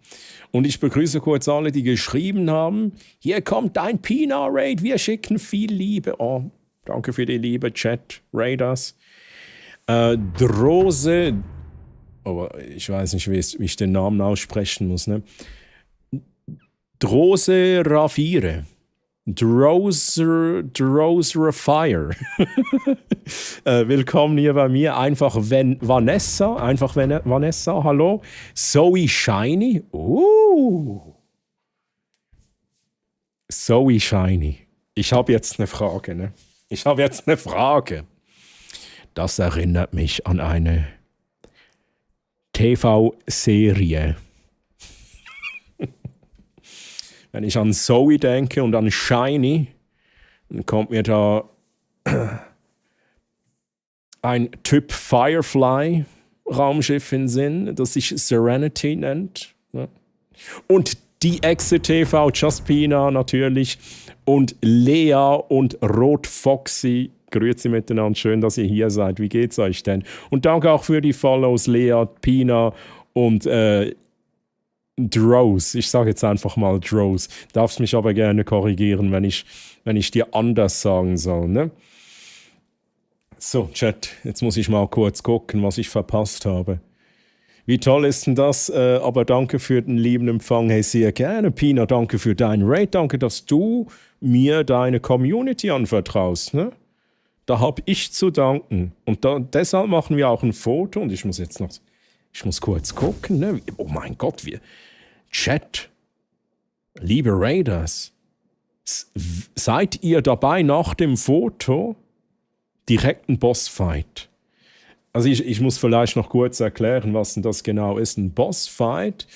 Und ich begrüße kurz alle, die geschrieben haben. Hier kommt dein Pina-Raid, wir schicken viel Liebe. Oh, danke für die Liebe, Chat-Raiders. Drose, aber ich weiß nicht, wie ich den Namen aussprechen muss. Ne? Drose Rafire. Droser Fire. Willkommen hier bei mir. Einfach Vanessa. Vanessa, hallo. Zoe Shiny. Zoe Shiny. Ich habe jetzt eine Frage. Ne? Das erinnert mich an eine TV-Serie. Wenn ich an Zoe denke und an Shiny, dann kommt mir da ein Typ Firefly-Raumschiff in den Sinn, das sich Serenity nennt. Ja. Und die Exe TV, Just Pina natürlich und Lea und Rot Foxy. Grüezi miteinander, schön, dass ihr hier seid. Wie geht's euch denn? Und danke auch für die Follows, Lea, Pina und Drows. Ich sage jetzt einfach mal Drows. Darfst mich aber gerne korrigieren, wenn ich dir anders sagen soll. Ne? So, Chat, jetzt muss ich mal kurz gucken, was ich verpasst habe. Wie toll ist denn das? Aber danke für den lieben Empfang. Hey, sehr gerne. Pina, danke für deinen Raid. Danke, dass du mir deine Community anvertraust. Ne? Da habe ich zu danken. Und deshalb machen wir auch ein Foto. Und ich muss kurz gucken. Ne? Oh mein Gott, Chat, liebe Raiders, seid ihr dabei nach dem Foto direkt ein Bossfight? Also ich muss vielleicht noch kurz erklären, was denn das genau ist. Ein Bossfight,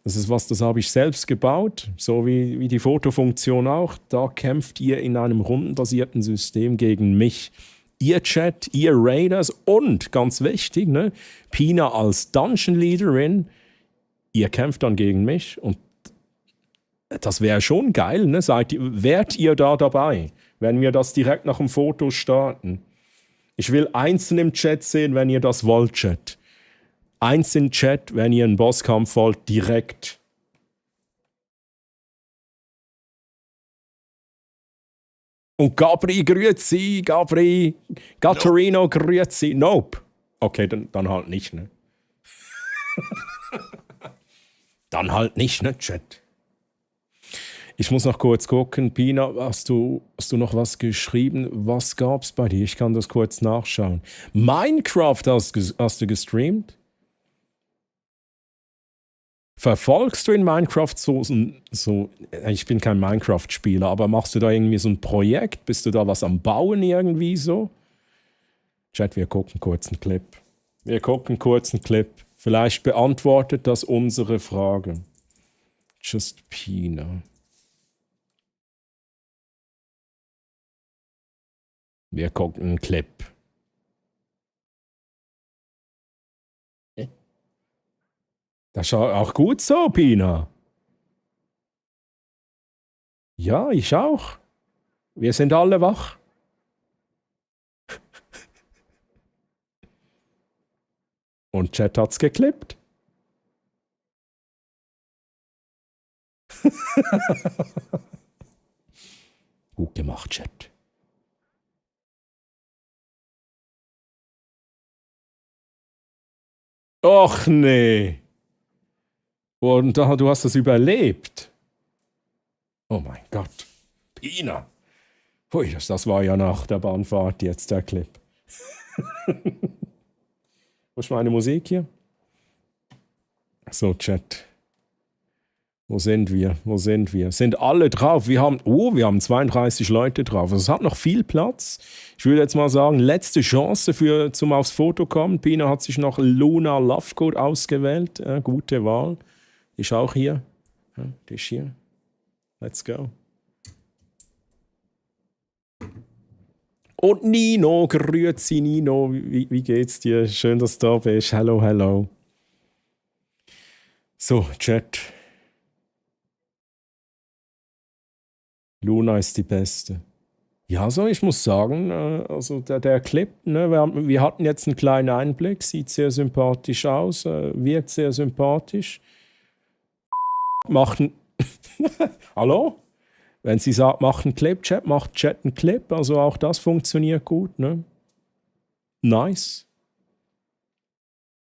das habe ich selbst gebaut, so wie die Fotofunktion auch. Da kämpft ihr in einem rundenbasierten System gegen mich. Ihr Chat, ihr Raiders und, ganz wichtig, ne, Pina als Dungeon Leaderin, ihr kämpft dann gegen mich und das wäre schon geil, ne? Wärt ihr da dabei, wenn wir das direkt nach dem Foto starten? Ich will einzeln im Chat sehen, wenn ihr das wollt, Chat. Eins im Chat, wenn ihr einen Bosskampf wollt, direkt. Und Gabri, grüezi, Gabri. Gattorino, grüezi. Nope. Okay, dann halt nicht, ne? Dann halt nicht, ne, Chat? Ich muss noch kurz gucken. Pina, hast du noch was geschrieben? Was gab's bei dir? Ich kann das kurz nachschauen. Minecraft hast du gestreamt? Verfolgst du in Minecraft so, ich bin kein Minecraft-Spieler, aber machst du da irgendwie so ein Projekt? Bist du da was am Bauen irgendwie so? Chat, wir gucken kurz einen Clip. Vielleicht beantwortet das unsere Frage. Just Pina. Wir gucken einen Clip. Das schaut auch gut so, Pina. Ja, ich auch. Wir sind alle wach. Und Chat hat's geklippt. Gut gemacht, Chat. Och nee. Und du hast das überlebt. Oh mein Gott. Pina. Hui, das war ja nach der Bahnfahrt jetzt der Clip. Wo ist meine Musik hier? So, Chat. Wo sind wir? Wo sind wir? Sind alle drauf? Wir haben 32 Leute drauf. Also es hat noch viel Platz. Ich würde jetzt mal sagen, letzte Chance zum aufs Foto kommen. Pina hat sich noch Luna Lovegood ausgewählt. Gute Wahl. Ist auch hier. Ja, die ist hier. Let's go. Und Nino, grüezi Nino. Wie geht's dir? Schön, dass du da bist. Hello, hello. So, Chat. Luna ist die Beste. Ja, so, ich muss sagen, also der Clip, ne, wir hatten jetzt einen kleinen Einblick, sieht sehr sympathisch aus, wirkt sehr sympathisch. Hallo? Wenn sie sagt, macht einen Clip, Chat, macht Chat einen Clip, also auch das funktioniert gut, ne? Nice.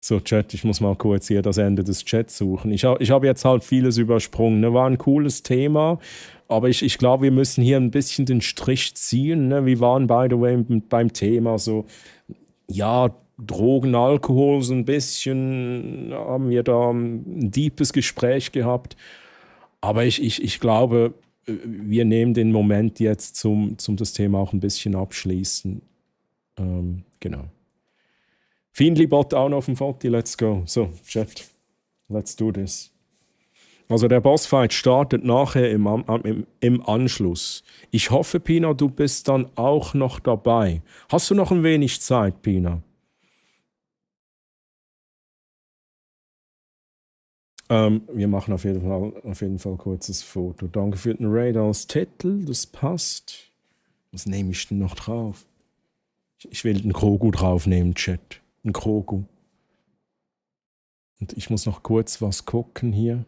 So, Chat, ich muss mal kurz hier das Ende des Chats suchen. Ich habe jetzt halt vieles übersprungen. Ne? War ein cooles Thema, aber ich glaube, wir müssen hier ein bisschen den Strich ziehen. Ne? Wir waren, by the way, beim Thema so, ja, Drogen, Alkohol, so ein bisschen haben wir da ein deepes Gespräch gehabt. Aber ich glaube, wir nehmen den Moment jetzt zum das Thema auch ein bisschen abschließen. Genau. Fiendly-Bot auch noch auf dem Foto, let's go. So, Chat, let's do this. Also der Bossfight startet nachher im Anschluss. Ich hoffe, Pina, du bist dann auch noch dabei. Hast du noch ein wenig Zeit, Pina? Wir machen auf jeden Fall kurzes Foto. Danke für den Raid als Titel, das passt. Was nehme ich denn noch drauf? Ich will den Grogu draufnehmen, Chat. Ein Grogu. Und ich muss noch kurz was gucken hier.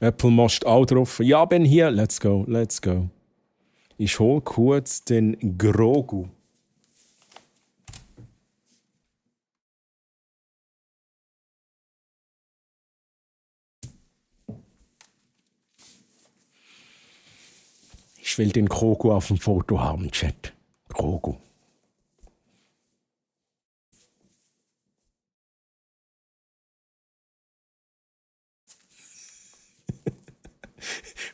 Apple moscht auch drauf. Ja, bin hier. Let's go, let's go. Ich hol kurz den Grogu. Ich will den Grogu auf dem Foto haben, Chat. Grogu.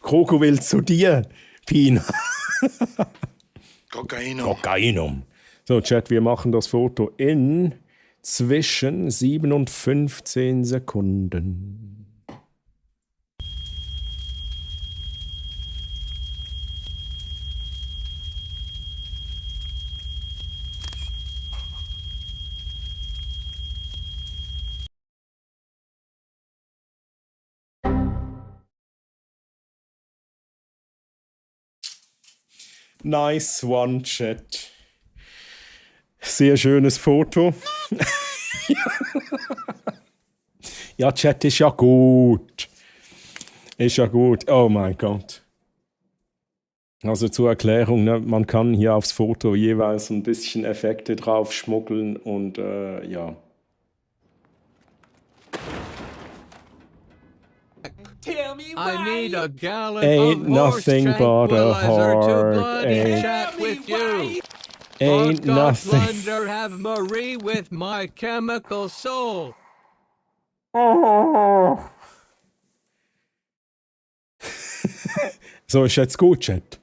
Grogu will zu dir, Pina. Kokainum. So, Chat, wir machen das Foto in zwischen 7 und 15 Sekunden. Nice one, Chat. Sehr schönes Foto. Ja, Chat ist ja gut. Ist ja gut. Oh mein Gott. Also zur Erklärung, ne, man kann hier aufs Foto jeweils ein bisschen Effekte drauf schmuggeln und ja. I need a gallon Ain't of nothing horse but a tranquilizer to heart. bloody chat with you. Ain't Vodka nothing. Plunder have Marie with my chemical soul. So, ist jetzt gut, Chat.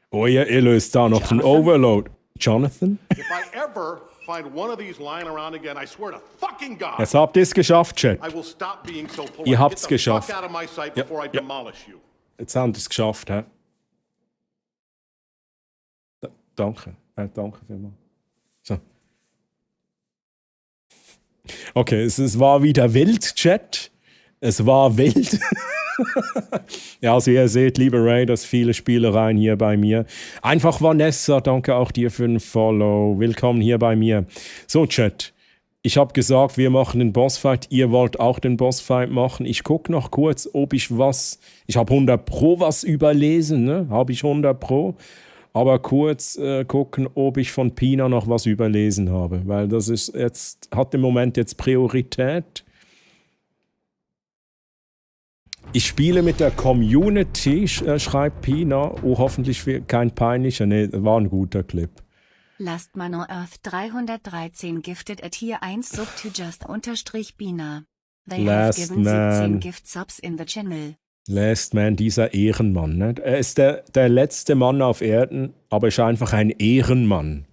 Oh, ihr löst da noch den Overload. Jonathan? If I ever find one of these lying around again, I swear to fucking God, Jetzt habt ihr es geschafft, Chat. I will stop being so polite. Ihr habt's Get the geschafft. fuck out of my sight Ja, before I ja. demolish you. Jetzt habt ihr es geschafft, hä? Danke. Danke vielmals. So. Okay, es war wieder wild, Chat. Es war wild. Ja, also ihr seht, liebe Raiders, viele Spielereien hier bei mir. Einfach Vanessa, danke auch dir für den Follow. Willkommen hier bei mir. So, Chat. Ich habe gesagt, wir machen den Bossfight. Ihr wollt auch den Bossfight machen. Ich gucke noch kurz, ob ich was... Ich habe 100 Pro was überlesen, ne? Habe ich 100 Pro. Aber kurz gucken, ob ich von Pina noch was überlesen habe. Weil das ist jetzt, hat im Moment jetzt Priorität. Ich spiele mit der Community, schreibt Pina. Oh, hoffentlich kein peinlicher. Nee, war ein guter Clip. Last Man on Earth 313 gifted at Tier 1 sub to just _ They Last have given Man. 17 gift subs in the channel. Last Man, dieser Ehrenmann. Ne? Er ist der letzte Mann auf Erden, aber ist einfach ein Ehrenmann.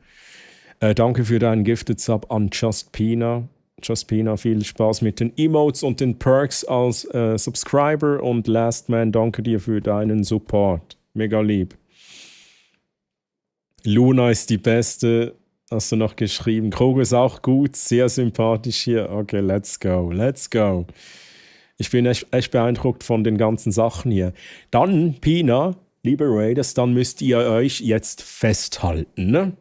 Danke für deinen Gifted Sub an Just Pina. Just Pina, viel Spaß mit den Emotes und den Perks als Subscriber. Und Last Man, danke dir für deinen Support. Mega lieb. Luna ist die Beste, hast du noch geschrieben. Krogo ist auch gut, sehr sympathisch hier. Okay, let's go, let's go. Ich bin echt beeindruckt von den ganzen Sachen hier. Dann, Pina, liebe Raiders, dann müsst ihr euch jetzt festhalten, ne?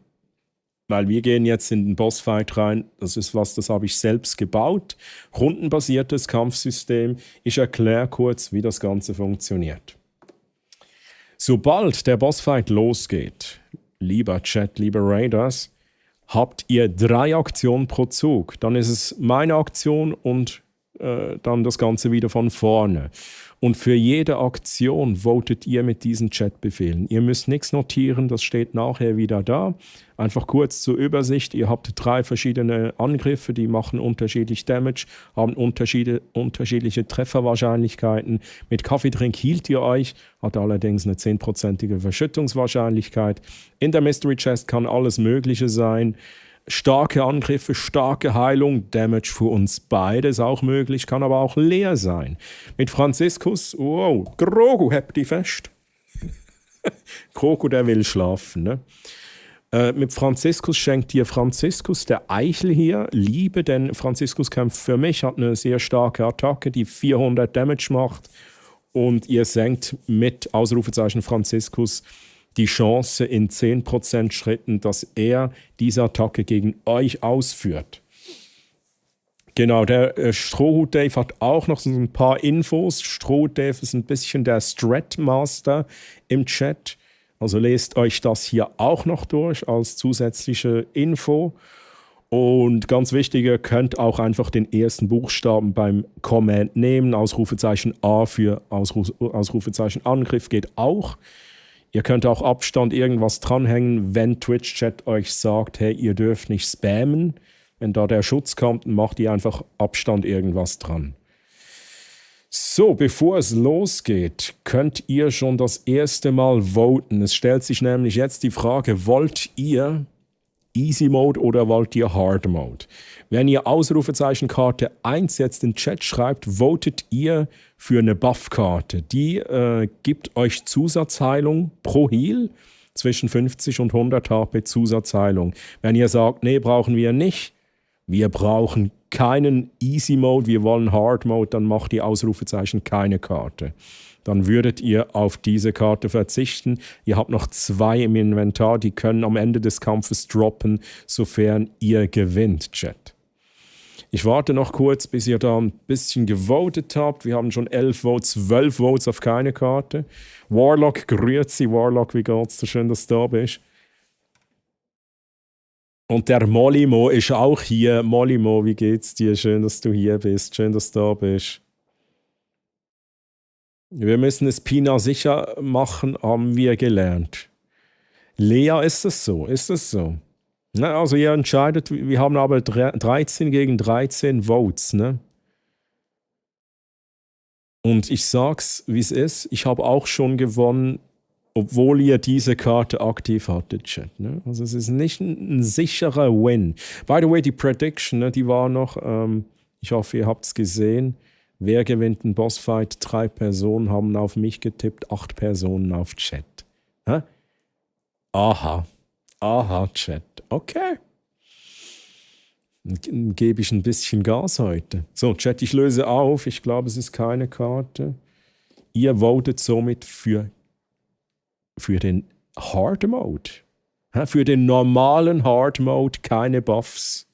Weil wir gehen jetzt in den Bossfight rein. Das ist was, das habe ich selbst gebaut. Rundenbasiertes Kampfsystem. Ich erkläre kurz, wie das Ganze funktioniert. Sobald der Bossfight losgeht, lieber Chat, liebe Raiders, habt ihr 3 Aktionen pro Zug. Dann ist es meine Aktion und dann das Ganze wieder von vorne. Und für jede Aktion votet ihr mit diesen Chatbefehlen. Ihr müsst nichts notieren, das steht nachher wieder da. Einfach kurz zur Übersicht. Ihr habt 3 verschiedene Angriffe, die machen unterschiedlich Damage, haben unterschiedliche Trefferwahrscheinlichkeiten. Mit Kaffeetrink hielt ihr euch, hat allerdings eine 10%ige Verschüttungswahrscheinlichkeit. In der Mystery Chest kann alles Mögliche sein. Starke Angriffe, starke Heilung, Damage für uns beide ist auch möglich, kann aber auch leer sein. Mit Franziskus, wow, Krogo, habt die fest. Krogo, der will schlafen, ne? Mit Franziskus schenkt dir Franziskus, der Eichel hier, Liebe, denn Franziskus kämpft für mich, hat eine sehr starke Attacke, die 400 Damage macht und ihr senkt mit Ausrufezeichen Franziskus die Chance in 10% Schritten, dass er diese Attacke gegen euch ausführt. Genau, der Strohhut Dave hat auch noch so ein paar Infos. Strohhut Dave ist ein bisschen der Strat-Master im Chat. Also lest euch das hier auch noch durch als zusätzliche Info. Und ganz wichtig, ihr könnt auch einfach den ersten Buchstaben beim Command nehmen. Ausrufezeichen A für Ausrufezeichen Angriff geht auch. Ihr könnt auch Abstand irgendwas dranhängen, wenn Twitch-Chat euch sagt, hey, ihr dürft nicht spammen. Wenn da der Schutz kommt, dann macht ihr einfach Abstand irgendwas dran. So, bevor es losgeht, könnt ihr schon das erste Mal voten. Es stellt sich nämlich jetzt die Frage, wollt ihr Easy Mode oder wollt ihr Hard Mode? Wenn ihr Ausrufezeichen Karte 1 jetzt in den Chat schreibt, votet ihr für eine Buff-Karte. Die gibt euch Zusatzheilung pro Heal, zwischen 50 und 100 HP Zusatzheilung. Wenn ihr sagt, nee, brauchen wir nicht, wir brauchen keinen Easy Mode, wir wollen Hard Mode, dann macht die Ausrufezeichen keine Karte. Dann würdet ihr auf diese Karte verzichten. Ihr habt noch 2 im Inventar, die können am Ende des Kampfes droppen, sofern ihr gewinnt, Chat. Ich warte noch kurz, bis ihr da ein bisschen gewotet habt. Wir haben schon 11 Votes, 12 Votes auf keine Karte. Warlock, grüezi, Warlock, wie geht's dir? Schön, dass du da bist. Und der Molimo ist auch hier. Molimo, wie geht's dir? Schön, dass du hier bist. Schön, dass du da bist. Wir müssen es Pina sicher machen, haben wir gelernt. Lea, ist es so? Ist es so? Na, also ihr entscheidet, wir haben aber 13 gegen 13 Votes, ne? Und ich sag's, wie es ist, ich habe auch schon gewonnen, obwohl ihr diese Karte aktiv hattet, Chat. Ne? Also es ist nicht ein sicherer Win. By the way, die Prediction, ne, die war noch, ich hoffe, ihr habt es gesehen. Wer gewinnt einen Bossfight? 3 Personen haben auf mich getippt, 8 Personen auf Chat. Hä? Aha. Aha, Chat. Okay. Dann gebe ich ein bisschen Gas heute. So, Chat, ich löse auf. Ich glaube, es ist keine Karte. Ihr votet somit für den Hard Mode. Für den normalen Hard Mode, keine Buffs.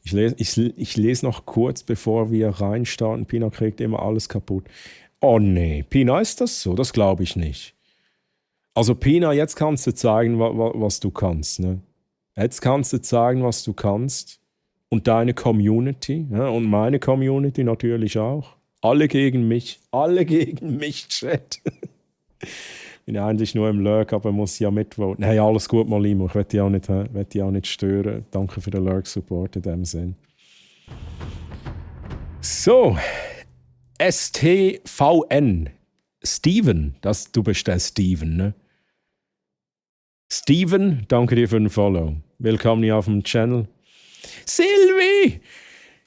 Ich lese noch kurz, bevor wir reinstarten. Pina kriegt immer alles kaputt. Oh nee, Pina, ist das so? Das glaube ich nicht. Also Pina, jetzt kannst du zeigen, was du kannst. Ne? Jetzt kannst du zeigen, was du kannst. Und deine Community, ja, und meine Community natürlich auch. Alle gegen mich, Chat. Bin eigentlich nur im Lurk, aber muss ja mitvoten. Hey, alles gut, Molimo. Ich will dich auch nicht stören. Danke für den Lurk-Support in dem Sinn. So. STVN. Steven. Du bist der Steven, ne? Steven, danke dir für den Follow. Willkommen hier auf dem Channel. Sylvie!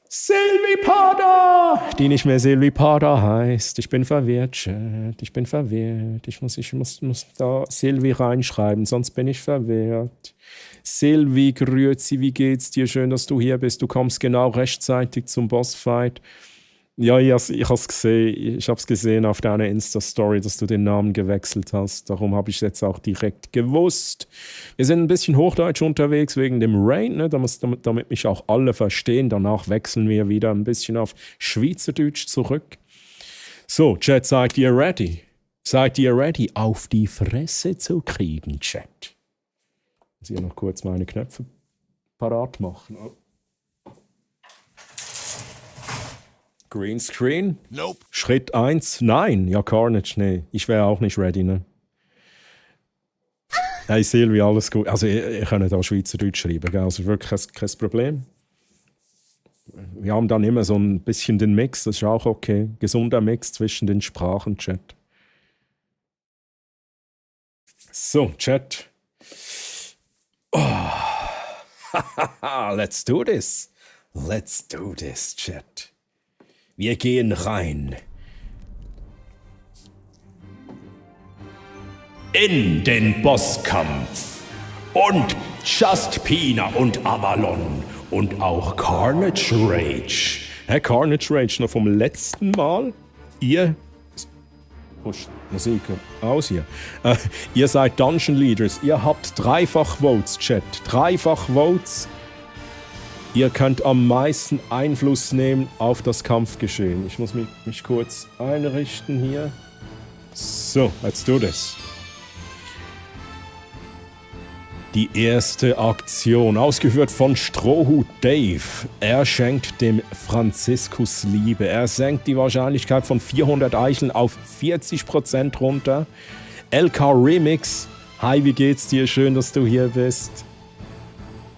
Sylvie Pada! Die nicht mehr Sylvie Pada heißt. Ich bin verwirrt, Chat. Ich bin verwirrt. Ich muss da Sylvie reinschreiben, sonst bin ich verwirrt. Sylvie, grüezi, wie geht's dir? Schön, dass du hier bist. Du kommst genau rechtzeitig zum Bossfight. Ja, ich hab's gesehen. Ich hab's gesehen auf deiner Insta-Story, dass du den Namen gewechselt hast. Darum habe ich es jetzt auch direkt gewusst. Wir sind ein bisschen Hochdeutsch unterwegs wegen dem Rain, ne? Damit mich auch alle verstehen. Danach wechseln wir wieder ein bisschen auf Schweizerdeutsch zurück. So, Chat, seid ihr ready? Seid ihr ready, auf die Fresse zu kriegen, Chat? Ich muss hier noch kurz meine Knöpfe parat machen. Greenscreen? Nope. Schritt 1, nein. Ja, Carnage, nee. Ich wäre auch nicht ready, ne? Hey Silvi, alles gut. Also, ihr könnt auch Schweizerdeutsch schreiben, gell? Also wirklich kein Problem. Wir haben dann immer so ein bisschen den Mix, das ist auch okay. Gesunder Mix zwischen den Sprachen, Chat. So, Chat. Oh. Let's do this. Let's do this, Chat. Wir gehen rein in den Bosskampf. Und Just Pina und Avalon und auch Carnage Rage. Herr Carnage Rage, noch vom letzten Mal. Ihr... Musik aus hier. Ihr seid Dungeon Leaders. Ihr habt dreifach Votes, Chat. Dreifach Votes. Ihr könnt am meisten Einfluss nehmen auf das Kampfgeschehen. Ich muss mich kurz einrichten hier. So, let's do this. Die erste Aktion, ausgeführt von Strohhut Dave. Er schenkt dem Franziskus Liebe. Er senkt die Wahrscheinlichkeit von 400 Eicheln auf 40% runter. LK Remix. Hi, wie geht's dir? Schön, dass du hier bist.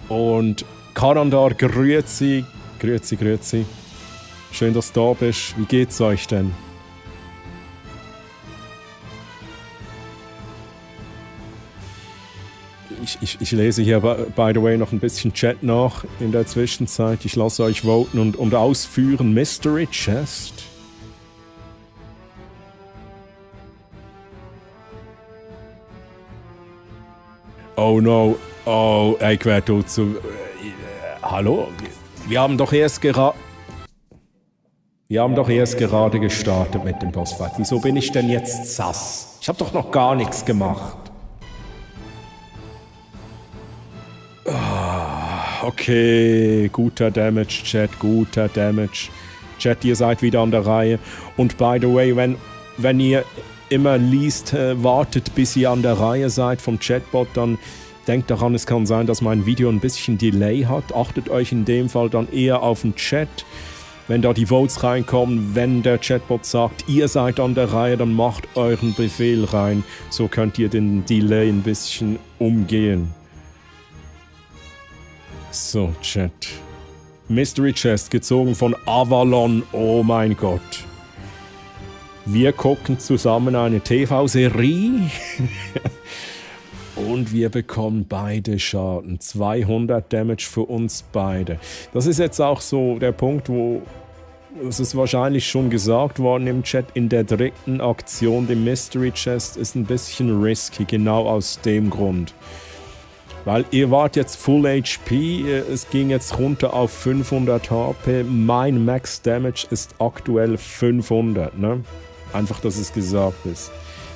Und Karandar, grüezi. Grüezi, grüezi. Schön, dass du da bist. Wie geht's euch denn? Ich lese hier, by the way, noch ein bisschen Chat nach in der Zwischenzeit. Ich lasse euch voten und ausführen. Mystery Chest. Oh no. Oh, ich werde zu... hallo? Wir haben doch erst gerade gestartet mit dem Bossfight. Wieso bin ich denn jetzt sass? Ich habe doch noch gar nichts gemacht. Okay, guter Damage, Chat, guter Damage. Chat, ihr seid wieder an der Reihe. Und by the way, wenn ihr immer liest, wartet, bis ihr an der Reihe seid vom Chatbot, dann denkt daran, es kann sein, dass mein Video ein bisschen Delay hat. Achtet euch in dem Fall dann eher auf den Chat. Wenn da die Votes reinkommen, wenn der Chatbot sagt, ihr seid an der Reihe, dann macht euren Befehl rein. So könnt ihr den Delay ein bisschen umgehen. So, Chat. Mystery Chest, gezogen von Avalon. Oh mein Gott. Wir gucken zusammen eine TV-Serie. Und wir bekommen beide Schaden. 200 Damage für uns beide. Das ist jetzt auch so der Punkt, wo es ist wahrscheinlich schon gesagt worden im Chat, in der dritten Aktion, dem Mystery Chest, ist ein bisschen risky, genau aus dem Grund. Weil ihr wart jetzt Full HP, es ging jetzt runter auf 500 HP, mein Max Damage ist aktuell 500, ne? Einfach, dass es gesagt ist.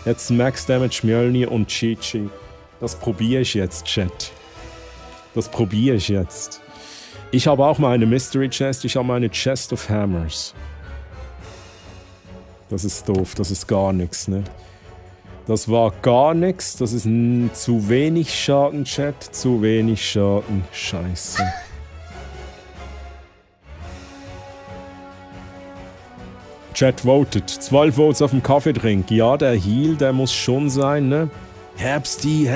Jetzt Max Damage Mjölnir und Chi-Chi. Das probiere ich jetzt, Chat. Das probiere ich jetzt. Ich habe auch meine Mystery Chest, ich habe meine Chest of Hammers. Das ist doof, das ist gar nichts, ne? Das war gar nichts, das ist zu wenig Schaden, Chat, zu wenig Schaden. Scheiße. Chat votet. 12 Votes auf dem Kaffeetrink. Ja, der Heal, der muss schon sein, ne? Herbsti,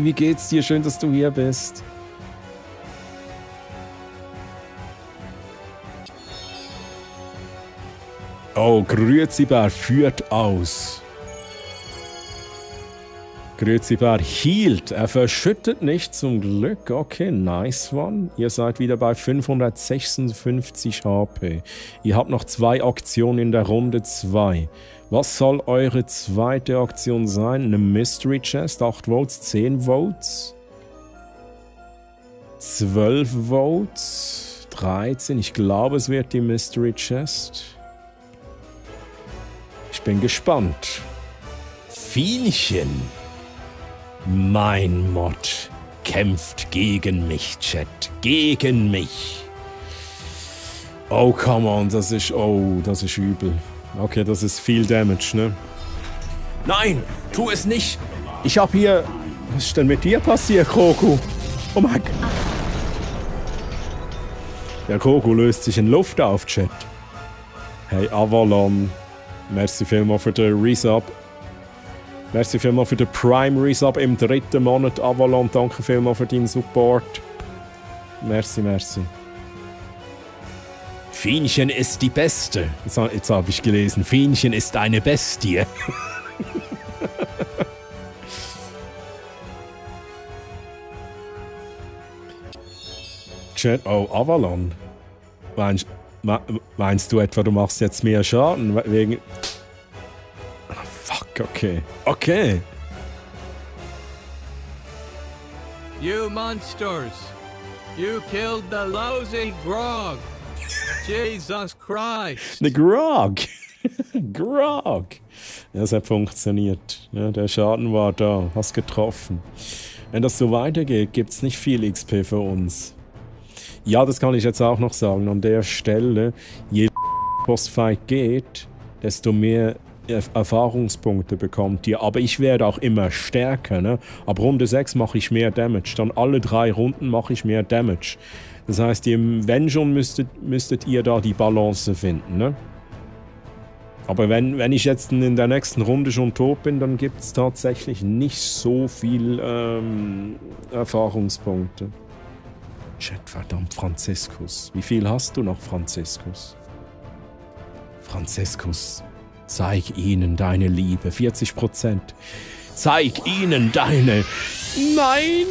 wie geht's dir? Schön, dass du hier bist. Oh, Grüezi-Bär führt aus. Grüezi-Bär hielt. Er verschüttet nicht, zum Glück. Okay, nice one. Ihr seid wieder bei 556 HP. Ihr habt noch 2 Aktionen in der Runde 2. Was soll eure zweite Aktion sein? Eine Mystery Chest, 8 Votes, 10 Votes, 12 Votes, 13. Ich glaube, es wird die Mystery Chest. Ich bin gespannt. Fienchen. Mein Mod kämpft gegen mich, Chat. Gegen mich. Oh, come on, das ist übel. Okay, das ist viel Damage, ne? Nein, tu es nicht. Ich hab hier... Was ist denn mit dir passiert, Kroku? Oh mein Gott. Der Kroku löst sich in Luft auf, Chat. Hey, Avalon. Merci vielmals für den Resub. Merci vielmals für den Prime Resub im 3. Monat. Avalon, danke vielmals für deinen Support. Merci. Fienchen ist die Beste. Jetzt habe ich gelesen, Fienchen ist eine Bestie. Chat, oh, Avalon. Meinst du etwa, du machst jetzt mehr Schaden? Wegen... Oh, fuck, okay. You monsters! You killed the lousy Grog! Jesus Christ! The Grog! Grog! Ja, es hat funktioniert. Ja, der Schaden war da. Hast getroffen. Wenn das so weitergeht, gibt es nicht viel XP für uns. Ja, das kann ich jetzt auch noch sagen. An der Stelle, je Bossfight geht, desto mehr Erfahrungspunkte bekommt ihr. Aber ich werde auch immer stärker. Ne? Ab Runde 6 mache ich mehr Damage. Dann alle 3 Runden mache ich mehr Damage. Das heißt, wenn schon, müsstet ihr da die Balance finden. Ne? Aber wenn ich jetzt in der nächsten Runde schon tot bin, dann gibt es tatsächlich nicht so viel Erfahrungspunkte. Chat, verdammt, Franziskus. Wie viel hast du noch, Franziskus? Franziskus, zeig ihnen deine Liebe. 40%. Zeig ihnen deine... Nein!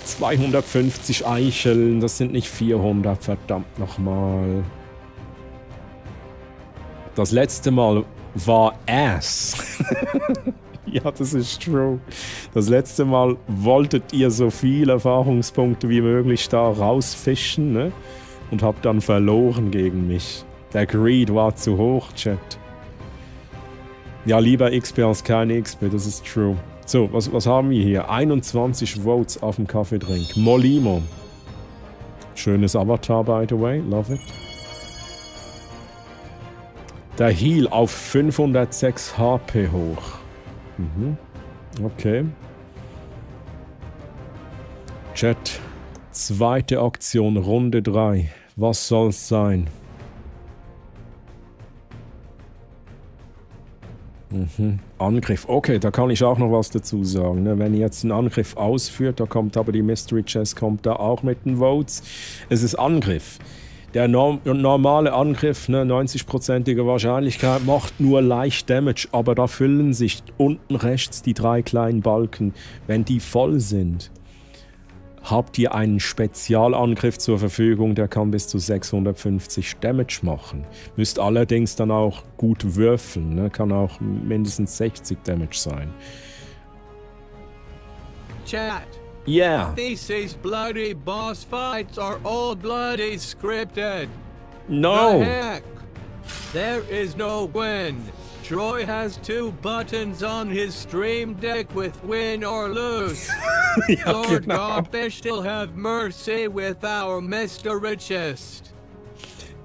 250 Eicheln, das sind nicht 400, verdammt nochmal. Das letzte Mal war Ass. Ja, das ist true. Das letzte Mal wolltet ihr so viele Erfahrungspunkte wie möglich da rausfischen, ne? Und habt dann verloren gegen mich. Der Greed war zu hoch, Chat. Ja, lieber XP als keine XP, das ist true. So, was haben wir hier? 21 Votes auf dem Kaffeetrink. Molimo. Schönes Avatar, by the way. Love it. Der Heal auf 506 HP hoch. Okay. Chat. Zweite Aktion, Runde 3. Was soll's sein? Angriff. Okay, da kann ich auch noch was dazu sagen. Ne? Wenn ihr jetzt einen Angriff ausführt, da kommt aber die Mystery Chest kommt da auch mit den Votes. Es ist Angriff. Der normale Angriff, ne, 90%ige Wahrscheinlichkeit, macht nur leicht Damage, aber da füllen sich unten rechts die 3 kleinen Balken. Wenn die voll sind, habt ihr einen Spezialangriff zur Verfügung, der kann bis zu 650 Damage machen. Müsst allerdings dann auch gut würfeln, ne? Kann auch mindestens 60 Damage sein. Chat. Yeah. These bloody boss fights are all bloody scripted. No. The heck? There is no win. Troy has 2 buttons on his stream deck with win or lose. Ja, Lord genau. God, still have mercy with our mystery chest.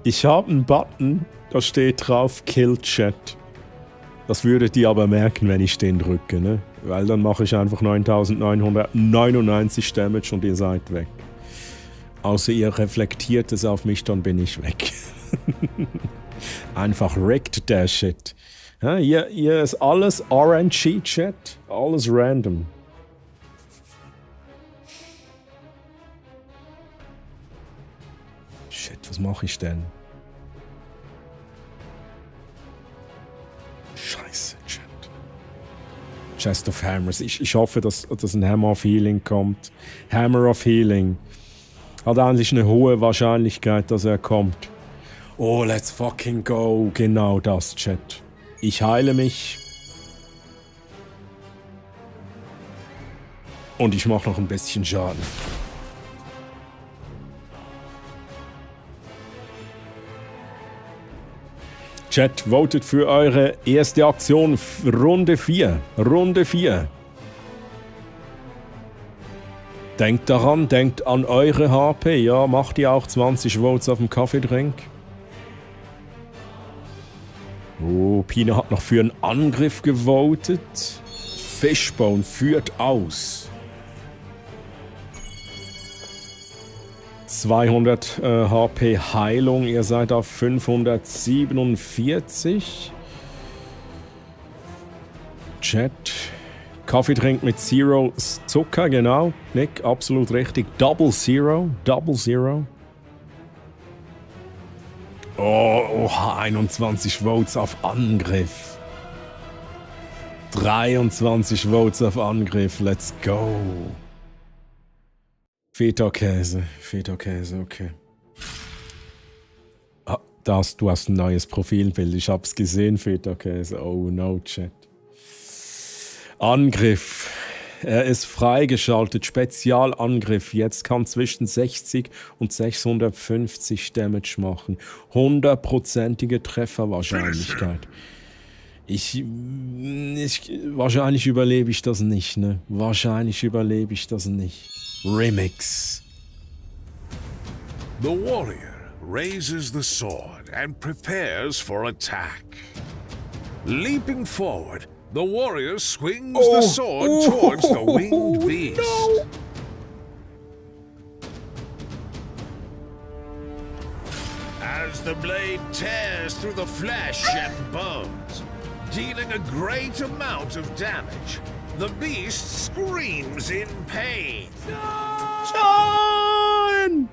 Ich habe einen Button, da steht drauf Kill Chat. Das würdet ihr aber merken, wenn ich den drücke, ne? Weil dann mache ich einfach 9999 Damage und ihr seid weg. Außer ihr reflektiert es auf mich, dann bin ich weg. Einfach rigged der Shit. Ja, hier ist alles RNG-Chat, alles random. Shit, was mache ich denn? Scheiße, Chat. Chest of Hammers. Ich hoffe, dass ein Hammer of Healing kommt. Hammer of Healing. Hat eigentlich eine hohe Wahrscheinlichkeit, dass er kommt. Oh, let's fucking go. Genau das, Chat. Ich heile mich. Und ich mache noch ein bisschen Schaden. Chat, votet für eure erste Aktion. Runde 4. Runde 4. Denkt daran, denkt an eure HP. Ja, macht ihr auch 20 Votes auf dem Kaffeedrink? Oh, Pina hat noch für einen Angriff gewotet. Fishbone führt aus. 200 HP Heilung, ihr seid auf 547. Chat. Kaffee trinkt mit Zero Zucker, genau. Nick, absolut richtig. Double Zero. Double Zero. Oh, 21 Votes auf Angriff. 23 Votes auf Angriff. Let's go. Feta-Käse, okay. Ah, du hast ein neues Profilbild. Ich hab's gesehen, Feta-Käse. Oh no, Chat. Angriff. Er ist freigeschaltet. Spezialangriff. Jetzt kann zwischen 60 und 650 Damage machen. 100%ige Trefferwahrscheinlichkeit. Wahrscheinlich überlebe ich das nicht, ne? Wahrscheinlich überlebe ich das nicht. Remix. The warrior raises the sword and prepares for attack. Leaping forward, the warrior swings the sword towards the winged beast. No. As the blade tears through the flesh and bones, dealing a great amount of damage, the beast screams in pain. John!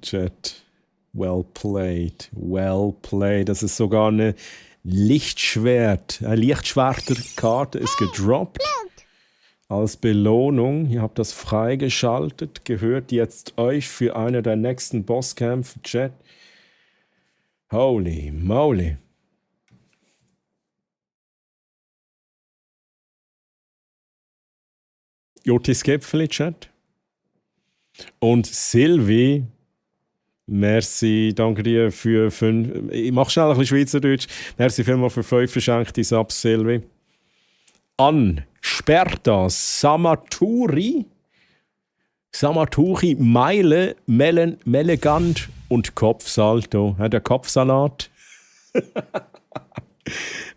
Chat. Well played. Well played. Das ist sogar eine Lichtschwerter-Karte ist gedroppt. Als Belohnung, ihr habt das freigeschaltet, gehört jetzt euch für eine der nächsten Bosskämpfe, Chat. Holy moly. Jotis Gipfeli, Chat. Und Sylvie, merci, danke dir für 5. Ich mach schnell ein bisschen Schweizerdeutsch. Merci vielmals für 5 verschenkte Subs, Sylvie. An Sperta Samaturi, Meile, Melegant und Kopfsalto. Der Kopfsalat.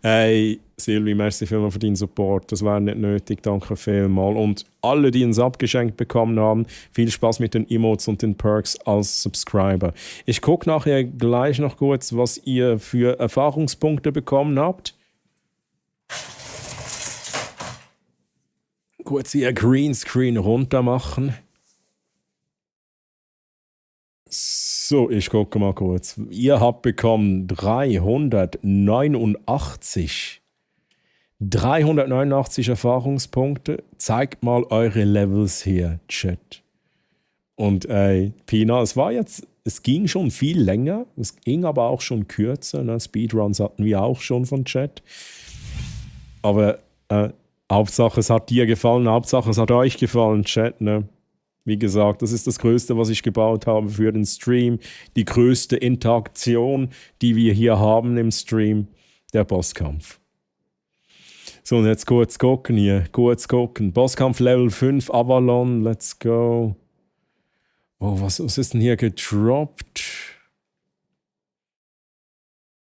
Hey, Silvi, merci vielmals für deinen Support. Das war nicht nötig, danke vielmals. Und alle, die uns abgeschenkt bekommen haben, viel Spaß mit den Emotes und den Perks als Subscriber. Ich gucke nachher gleich noch kurz, was ihr für Erfahrungspunkte bekommen habt. Kurz hier Greenscreen runter machen. So, ich gucke mal kurz. Ihr habt bekommen 389 Erfahrungspunkte. Zeigt mal eure Levels hier, Chat. Und Pina, es ging schon viel länger. Es ging aber auch schon kürzer. Ne? Speedruns hatten wir auch schon von Chat. Aber Hauptsache, es hat dir gefallen, Hauptsache, es hat euch gefallen, Chat, ne? Wie gesagt, das ist das Größte, was ich gebaut habe für den Stream. Die größte Interaktion, die wir hier haben im Stream, der Bosskampf. So, und jetzt kurz gucken hier, Bosskampf Level 5, Avalon, let's go. Oh, was ist denn hier gedroppt?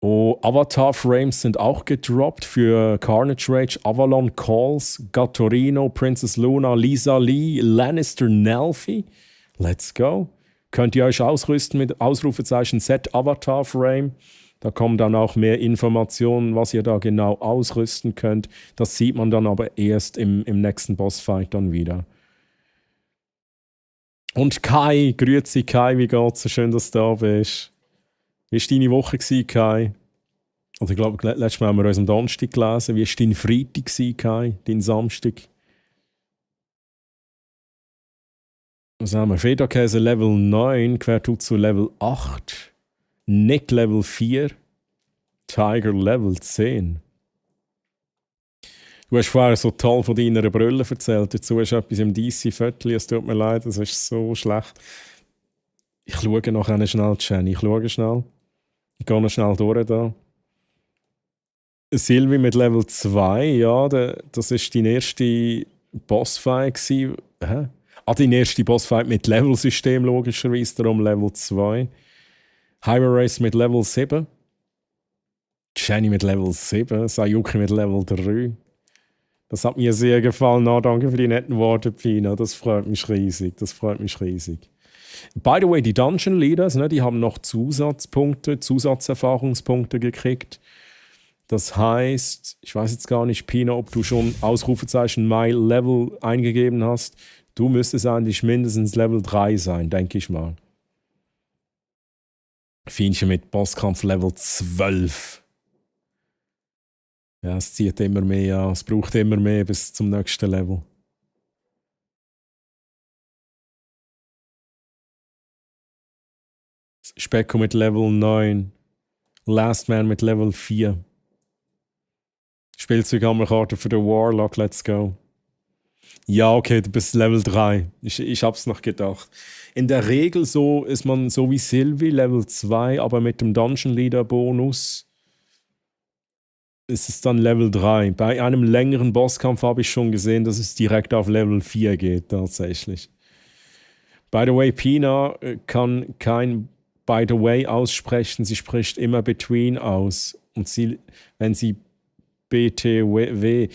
Oh, Avatar-Frames sind auch gedroppt für Carnage Rage, Avalon Calls, Gattorino, Princess Luna, Lisa Lee, Lannister Nelfi. Let's go. Könnt ihr euch ausrüsten mit Ausrufezeichen Set Avatar Frame. Da kommen dann auch mehr Informationen, was ihr da genau ausrüsten könnt. Das sieht man dann aber erst im nächsten Bossfight dann wieder. Und Kai, grüezi Kai, wie geht's? So schön, dass du da bist. Wie war deine Woche, Kai? Also ich glaube, letztes Mal haben wir uns am Donnerstag gelesen. Wie war dein Freitag, Kai? Dein Samstag? Was haben wir? Federkäse Level 9, Quertut zu Level 8. Nick Level 4. Tiger Level 10. Du hast vorher so toll von deiner Brille erzählt. Dazu hast du etwas im DC-Viertel. Es tut mir leid, das ist so schlecht. Ich schaue nachher schnell, Jenny. Ich schaue schnell. Ich gehe noch schnell durch da. Sylvie mit Level 2, ja, das war dein erste Bossfight. Hä? Dein erste Bossfight mit Level-System, logischerweise, darum Level 2. Highway Race mit Level 7. Jenny mit Level 7. Sayuki mit Level 3. Das hat mir sehr gefallen. Danke für die netten Worte, Pina. Das freut mich riesig. By the way, die Dungeon Leaders, ne, die haben noch Zusatzerfahrungspunkte gekriegt. Das heißt, ich weiß jetzt gar nicht, Pina, ob du schon Ausrufezeichen My Level eingegeben hast. Du müsstest eigentlich mindestens Level 3 sein, denke ich mal. Fiendchen mit Bosskampf Level 12. Ja, es zieht immer mehr an. Es braucht immer mehr bis zum nächsten Level. Specko mit Level 9. Last Man mit Level 4. Spielzeughammerkarte für den Warlock, let's go. Ja, okay, du bist Level 3. Ich hab's noch gedacht. In der Regel so ist man so wie Sylvie, Level 2, aber mit dem Dungeon Leader Bonus ist es dann Level 3. Bei einem längeren Bosskampf habe ich schon gesehen, dass es direkt auf Level 4 geht, tatsächlich. By the way, Pina kann kein By the way aussprechen, sie spricht immer between aus. Und wenn sie BTW.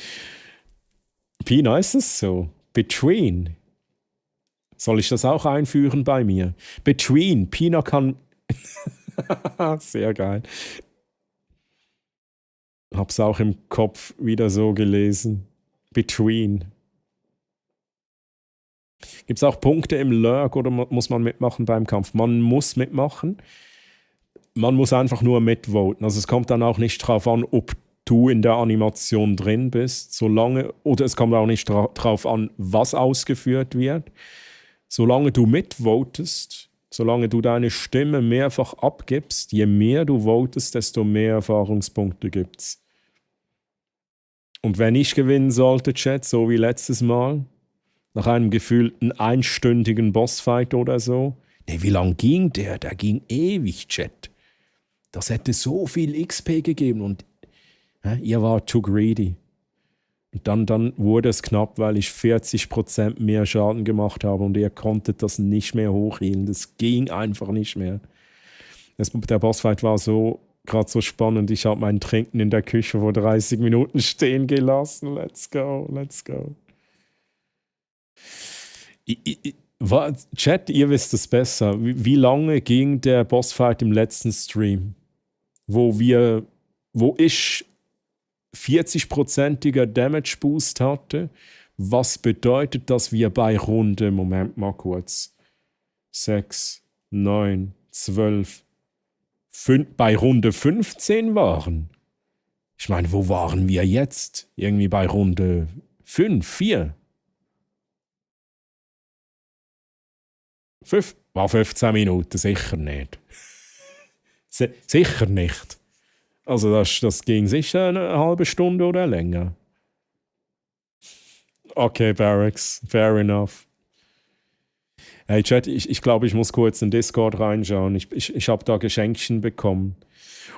Pina, ist es so? Between. Soll ich das auch einführen bei mir? Between. Pina kann. Sehr geil. Hab's auch im Kopf wieder so gelesen. Between. Gibt es auch Punkte im Lurk oder muss man mitmachen beim Kampf? Man muss mitmachen. Man muss einfach nur mitvoten. Also es kommt dann auch nicht drauf an, ob du in der Animation drin bist, oder es kommt auch nicht drauf an, was ausgeführt wird. Solange du mitvotest, solange du deine Stimme mehrfach abgibst, je mehr du votest, desto mehr Erfahrungspunkte gibt's. Und wenn ich gewinnen sollte, Chat, so wie letztes Mal, nach einem gefühlten einstündigen Bossfight oder so, wie lang ging der? Der ging ewig, Chat. Das hätte so viel XP gegeben und ihr wart too greedy. Und dann wurde es knapp, weil ich 40% mehr Schaden gemacht habe und ihr konntet das nicht mehr hochhielen. Das ging einfach nicht mehr. Der Bossfight war gerade so spannend. Ich habe mein Trinken in der Küche vor 30 Minuten stehen gelassen. Let's go. Chat, ihr wisst es besser. Wie lange ging der Bossfight im letzten Stream? Wo ich 40%iger Damage Boost hatte, was bedeutet, dass wir bei Runde, Moment mal kurz, 6, 9, 12, bei Runde 15 waren. Ich meine, wo waren wir jetzt? Irgendwie bei Runde 5, 4? War 15 Minuten, sicher nicht. Sicher nicht. Also das ging sicher eine halbe Stunde oder länger. Okay, Barracks, fair enough. Hey Chat, ich glaube, ich muss kurz in Discord reinschauen. Ich habe da Geschenkchen bekommen.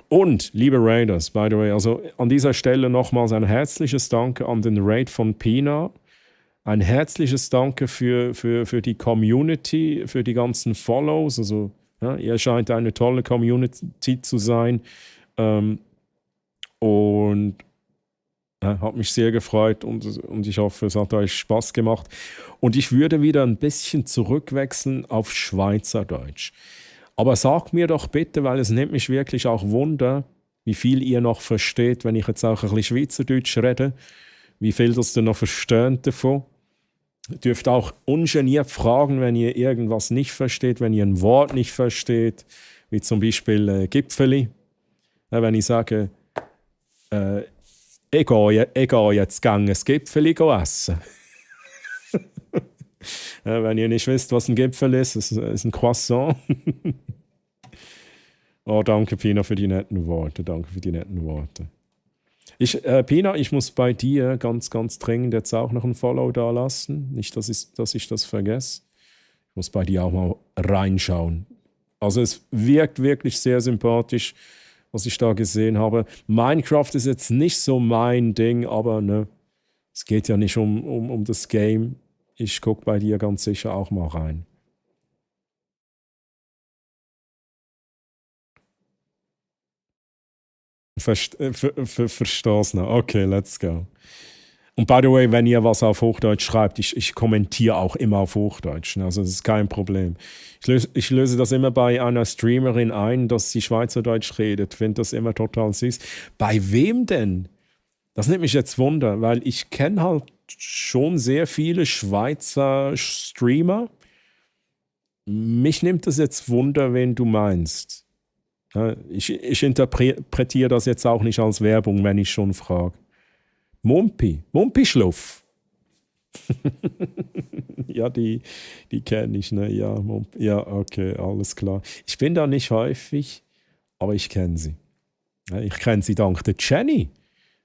Und, liebe Raiders, by the way, also an dieser Stelle nochmals ein herzliches Danke an den Raid von Pina. Ein herzliches Danke für die Community, für die ganzen Follows. Also, ja, ihr scheint eine tolle Community zu sein. Und hat mich sehr gefreut und ich hoffe, es hat euch Spaß gemacht. Und ich würde wieder ein bisschen zurückwechseln auf Schweizerdeutsch. Aber sagt mir doch bitte, weil es nimmt mich wirklich auch Wunder, wie viel ihr noch versteht, wenn ich jetzt auch ein bisschen Schweizerdeutsch rede, wie viel das ihr noch versteht davon. Ihr dürft auch ungeniert fragen, wenn ihr irgendwas nicht versteht, wenn ihr ein Wort nicht versteht, wie zum Beispiel Gipfeli. Wenn ich sage, ich gehe jetzt ein Gipfeli essen. Wenn ihr nicht wisst, was ein Gipfel ist, es ist ein Croissant. Oh, danke, Pina, für die netten Worte. Danke für die netten Worte. Pina, ich muss bei dir ganz, ganz dringend jetzt auch noch ein Follow da lassen. Nicht, dass ich das vergesse. Ich muss bei dir auch mal reinschauen. Also es wirkt wirklich sehr sympathisch, was ich da gesehen habe. Minecraft ist jetzt nicht so mein Ding, aber ne, es geht ja nicht um das Game. Ich gucke bei dir ganz sicher auch mal rein. Verstehst du? Okay, let's go. Und by the way, wenn ihr was auf Hochdeutsch schreibt, ich kommentiere auch immer auf Hochdeutsch. Ne? Also das ist kein Problem. Ich löse das immer bei einer Streamerin ein, dass sie Schweizerdeutsch redet. Ich finde das immer total süß. Bei wem denn? Das nimmt mich jetzt Wunder, weil ich kenne halt schon sehr viele Schweizer Streamer. Mich nimmt das jetzt Wunder, wen du meinst. Ich interpretiere das jetzt auch nicht als Werbung, wenn ich schon frage. Mumpi-Schluff. Ja, die kenne ich, ne? Ja, ja, okay, alles klar. Ich bin da nicht häufig, aber ich kenne sie. Ich kenne sie dank der Jenny.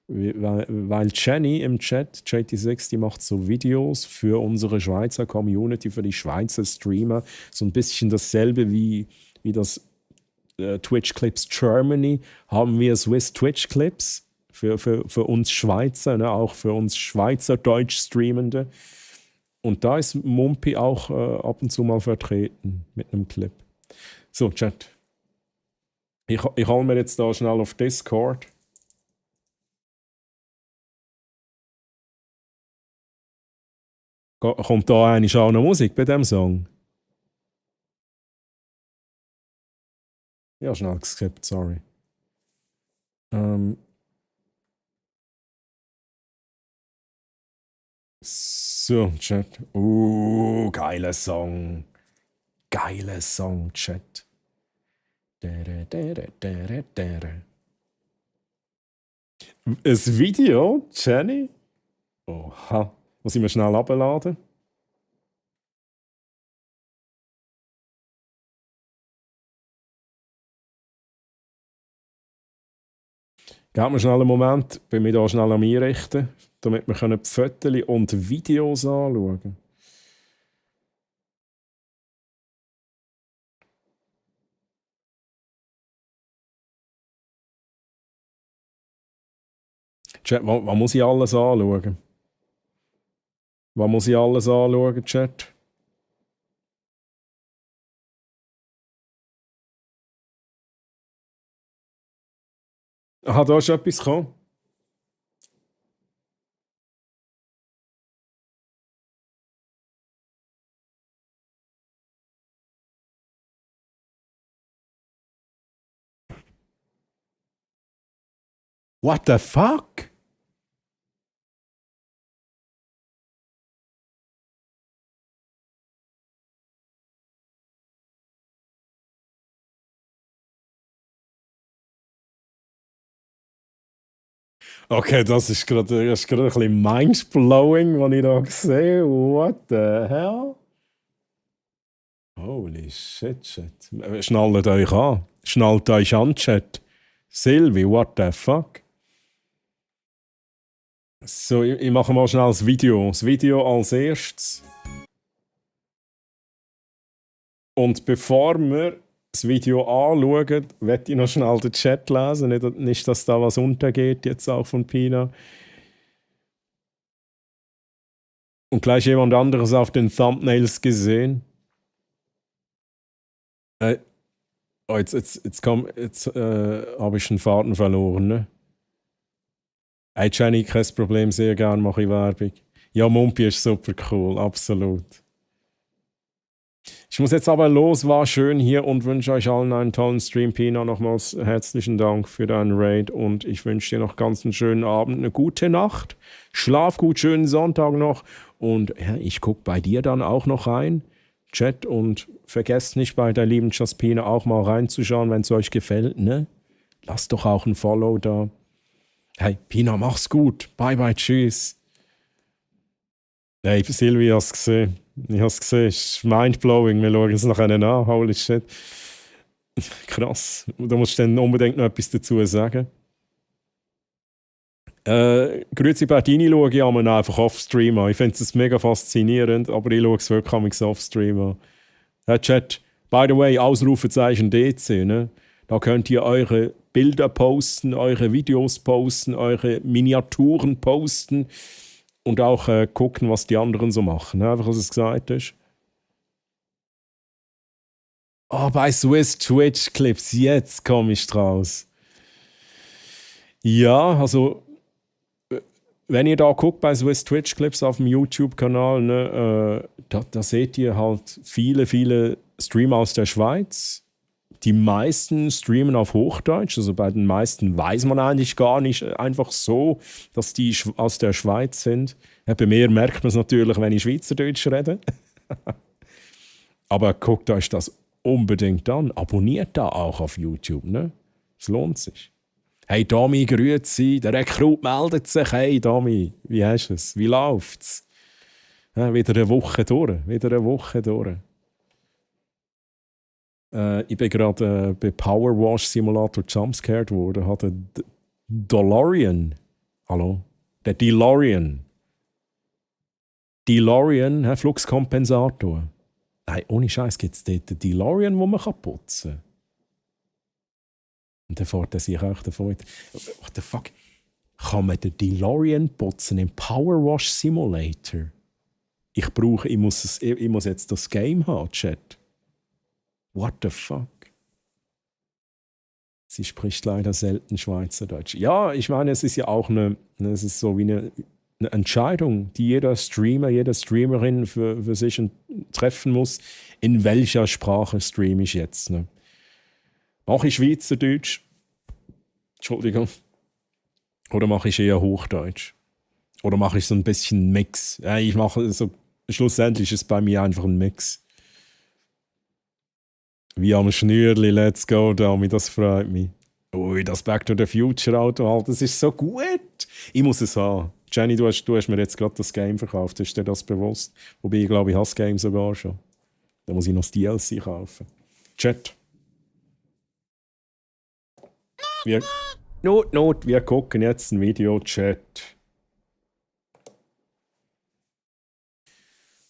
Weil Jenny im Chat, JT6, die macht so Videos für unsere Schweizer Community, für die Schweizer Streamer. So ein bisschen dasselbe wie das Twitch Clips Germany. Haben wir Swiss Twitch Clips für uns Schweizer, ne? Auch für uns Schweizerdeutsch Streamende. Und da ist Mumpi auch ab und zu mal vertreten mit einem Clip. So, Chat. Ich hole mir jetzt da schnell auf Discord. Kommt da eigentlich auch noch Musik bei dem Song? Ja, schnell geskippt, sorry. So, Chat. Geiler Song. Geiler Song, Chat. Das Video, Jenny? Oha. Muss ich mir schnell abladen? Gebt mir schnell einen Moment, bin mich da schnell am Einrichten, damit wir die Fotos und Videos anschauen können. Chat, was muss ich alles anschauen? Was muss ich alles anschauen, Chat? Aha, da ist etwas gekommen. What the fuck? Okay, das ist gerade ein bisschen mindblowing, was ich da sehe. What the hell? Holy shit, shit. Schnallt euch an. Schnallt euch an, Chat. Silvi, what the fuck? So, ich mache mal schnell das Video. Das Video als erstes. Und bevor wir das Video anschauen, werde ich noch schnell den Chat lesen. Nicht, dass da was untergeht, jetzt auch von Pina. Und gleich jemand anderes auf den Thumbnails gesehen. Oh, jetzt habe ich den Faden verloren, ne? Hey Jenny, kein Problem, sehr gerne mache ich Werbung. Ja, Mumpi ist super cool, absolut. Ich muss jetzt aber los, war schön hier und wünsche euch allen einen tollen Stream. Pina, nochmals herzlichen Dank für deinen Raid und ich wünsche dir noch ganz einen schönen Abend, eine gute Nacht. Schlaf gut, schönen Sonntag noch und ja, ich gucke bei dir dann auch noch rein. Chat und vergesst nicht bei der lieben Jaspina auch mal reinzuschauen, wenn es euch gefällt, ne? Lasst doch auch ein Follow da. Hey, Pina, mach's gut. Bye, bye, tschüss. Hey, Silvi, hast gesehen. Ich hab's gesehen. Es ist mindblowing. Wir schauen es nachher an. Holy shit. Krass. Da musst du dann unbedingt noch etwas dazu sagen. Grüezi Bertini schaue ich einmal einfach off-stream an. Ich finde es mega faszinierend, aber ich schaue es wirklich off-stream an. Hey, Chat, by the way, Ausrufezeichen DC, ne? Da könnt ihr eure Bilder posten, eure Videos posten, eure Miniaturen posten und auch gucken, was die anderen so machen. Einfach, was es gesagt ist. Oh, bei Swiss Twitch Clips, jetzt komme ich draus. Ja, also, wenn ihr da guckt bei Swiss Twitch Clips auf dem YouTube-Kanal, ne, da seht ihr halt viele Streamer aus der Schweiz. Die meisten streamen auf Hochdeutsch, also bei den meisten weiß man eigentlich gar nicht einfach so, dass die aus der Schweiz sind. Ja, bei mir merkt man es natürlich, wenn ich Schweizerdeutsch rede. Aber guckt euch das unbedingt an. Abonniert da auch auf YouTube, ne? Es lohnt sich. Hey Domi, grüezi, der Rekrut meldet sich. Hey Domi, wie hast du es? Wie läuft's? Ja, wieder eine Woche durch. Ich bin gerade bei Power Wash Simulator jumpscared worden. Hat der DeLorean. Hallo? Der DeLorean. Fluxkompensator. Nein, ohne Scheiß gibt es dort den DeLorean, wo man putzen kann. Und dann fährt er sich auch davon. What the fuck? Kann man den DeLorean putzen im Power Wash Simulator? Ich muss jetzt das Game haben, Chat. What the fuck? Sie spricht leider selten Schweizerdeutsch. Ja, ich meine, es ist ja auch es ist so wie eine Entscheidung, die jeder Streamer, jede Streamerin für sich treffen muss. In welcher Sprache streame ich jetzt? Ne? Mache ich Schweizerdeutsch? Entschuldigung. Oder mache ich eher Hochdeutsch? Oder mache ich so ein bisschen Mix? Ja, ich mache so, schlussendlich ist es bei mir einfach ein Mix. Wie am Schnürli, let's go, Dami, das freut mich. Ui, das Back to the Future Auto, halt, das ist so gut. Ich muss es haben. Jenny, du hast mir jetzt gerade das Game verkauft, ist dir das bewusst? Wobei, ich glaube, ich habe das Game sogar schon. Da muss ich noch das DLC kaufen. Chat. Wir gucken jetzt ein Video, Chat.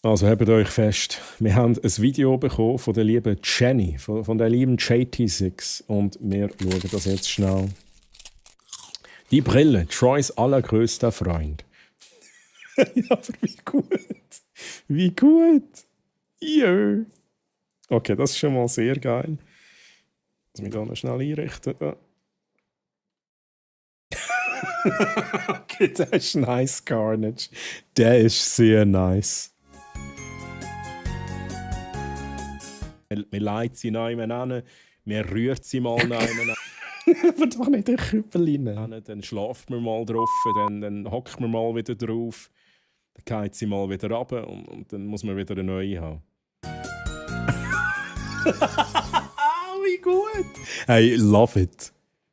Also habt euch fest, wir haben ein Video bekommen von der lieben Jenny, von der lieben JT6 und wir schauen das jetzt schnell. Die Brille, Troys allergrößter Freund. Ja, aber wie gut. Wie gut. Ja. Okay, das ist schon mal sehr geil. Lass mich da noch schnell einrichten. Okay, der ist nice, Carnage. Der ist sehr nice. Man leitet sie noch einmal an, man rührt sie mal noch einmal an. Aber doch nicht den Küppel rein. Dann schlaft man mal drauf, dann hockt man mal wieder drauf, dann geht sie mal wieder runter und dann muss man wieder eine neue haben. Wie gut! Hey, love it.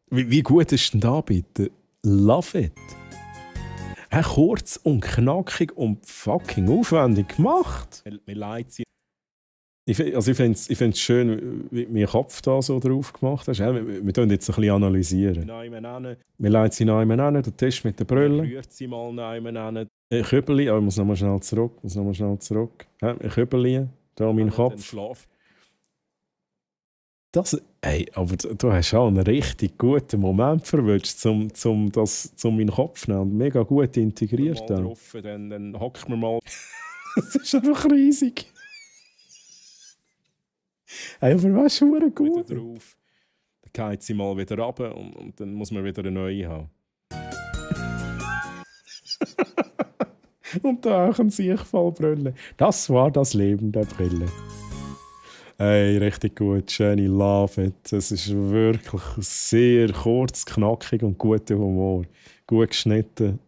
Wie gut ist denn da bitte? Love it. Kurz und knackig und fucking aufwendig gemacht. Man leitet sie. Ich finde es schön, wie du meinen Kopf da so drauf gemacht hast. Wir tun jetzt ein bisschen analysieren. Wir leiten sie noch einmal an, den Tisch mit der Brille. Rührt sie mal noch einmal an. Ein Kübeli, ich muss nochmal schnell zurück. Ein Kübeli, da mein Kopf. Das, ey, aber du hast auch einen richtig guten Moment verwünscht, um meinen Kopf zu nehmen. Mega gut integriert. Dann hockt man mal. Das ist einfach riesig. Hey, aber weißt du, schon gut drauf. Dann geht sie mal wieder runter und dann muss man wieder eine neue haben. Und da auch ein Sichtfallbrille. Das war das Leben der Brille. Hey, richtig gut, schöne Love it. Es ist wirklich sehr kurz, knackig und guter Humor. Gut geschnitten.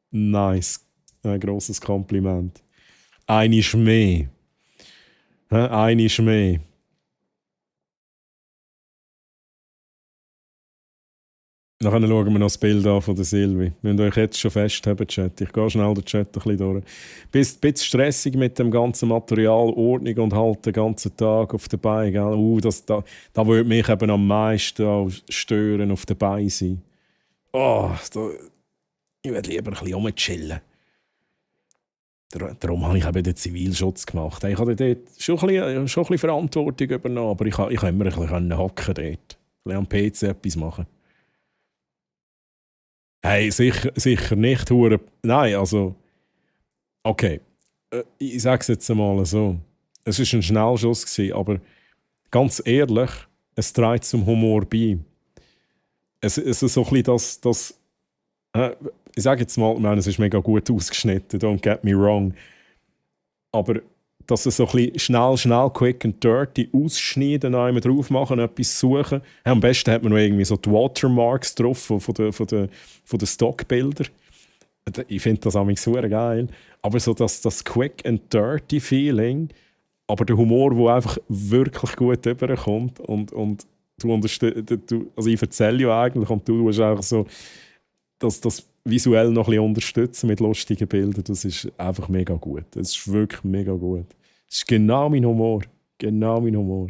Nice. Ein grosses Kompliment. Einisch mehr. Einisch mehr. Nachher schauen wir noch das Bild an von der Silvi. Wir müssen euch jetzt schon festhalten, Chat. Ich gehe schnell den Chat ein bisschen durch. Bist ein bisschen stressig mit dem ganzen Material, Ordnung und halt den ganzen Tag auf der Beine. Da würde mich eben am meisten auch stören, auf der Beine sein. Ich würde lieber ein bisschen rumchillen. Darum habe ich eben den Zivilschutz gemacht. Ich habe dort schon ein bisschen Verantwortung übernommen, aber ich konnte immer ein bisschen hocken dort. Ein bisschen am PC etwas machen. Hey, sicher nicht. Nein, also. Okay. Ich sage es jetzt einmal so. Es war ein Schnellschuss, aber ganz ehrlich, es trägt zum Humor bei. Es ist so ein bisschen das ich sage jetzt mal, ich meine, es ist mega gut ausgeschnitten, don't get me wrong. Aber dass es so ein bisschen schnell, quick and dirty ausschneiden, einmal drauf machen, etwas suchen. Am besten hat man noch irgendwie so die Watermarks drauf von den Stockbildern. Ich finde das auch super geil. Aber so das quick and dirty Feeling, aber der Humor, der einfach wirklich gut rüberkommt und also ich erzähle ja eigentlich und du tust einfach so das visuell noch ein bisschen unterstützen mit lustigen Bildern, das ist einfach mega gut. Das ist wirklich mega gut. Das ist genau mein Humor. Genau mein Humor.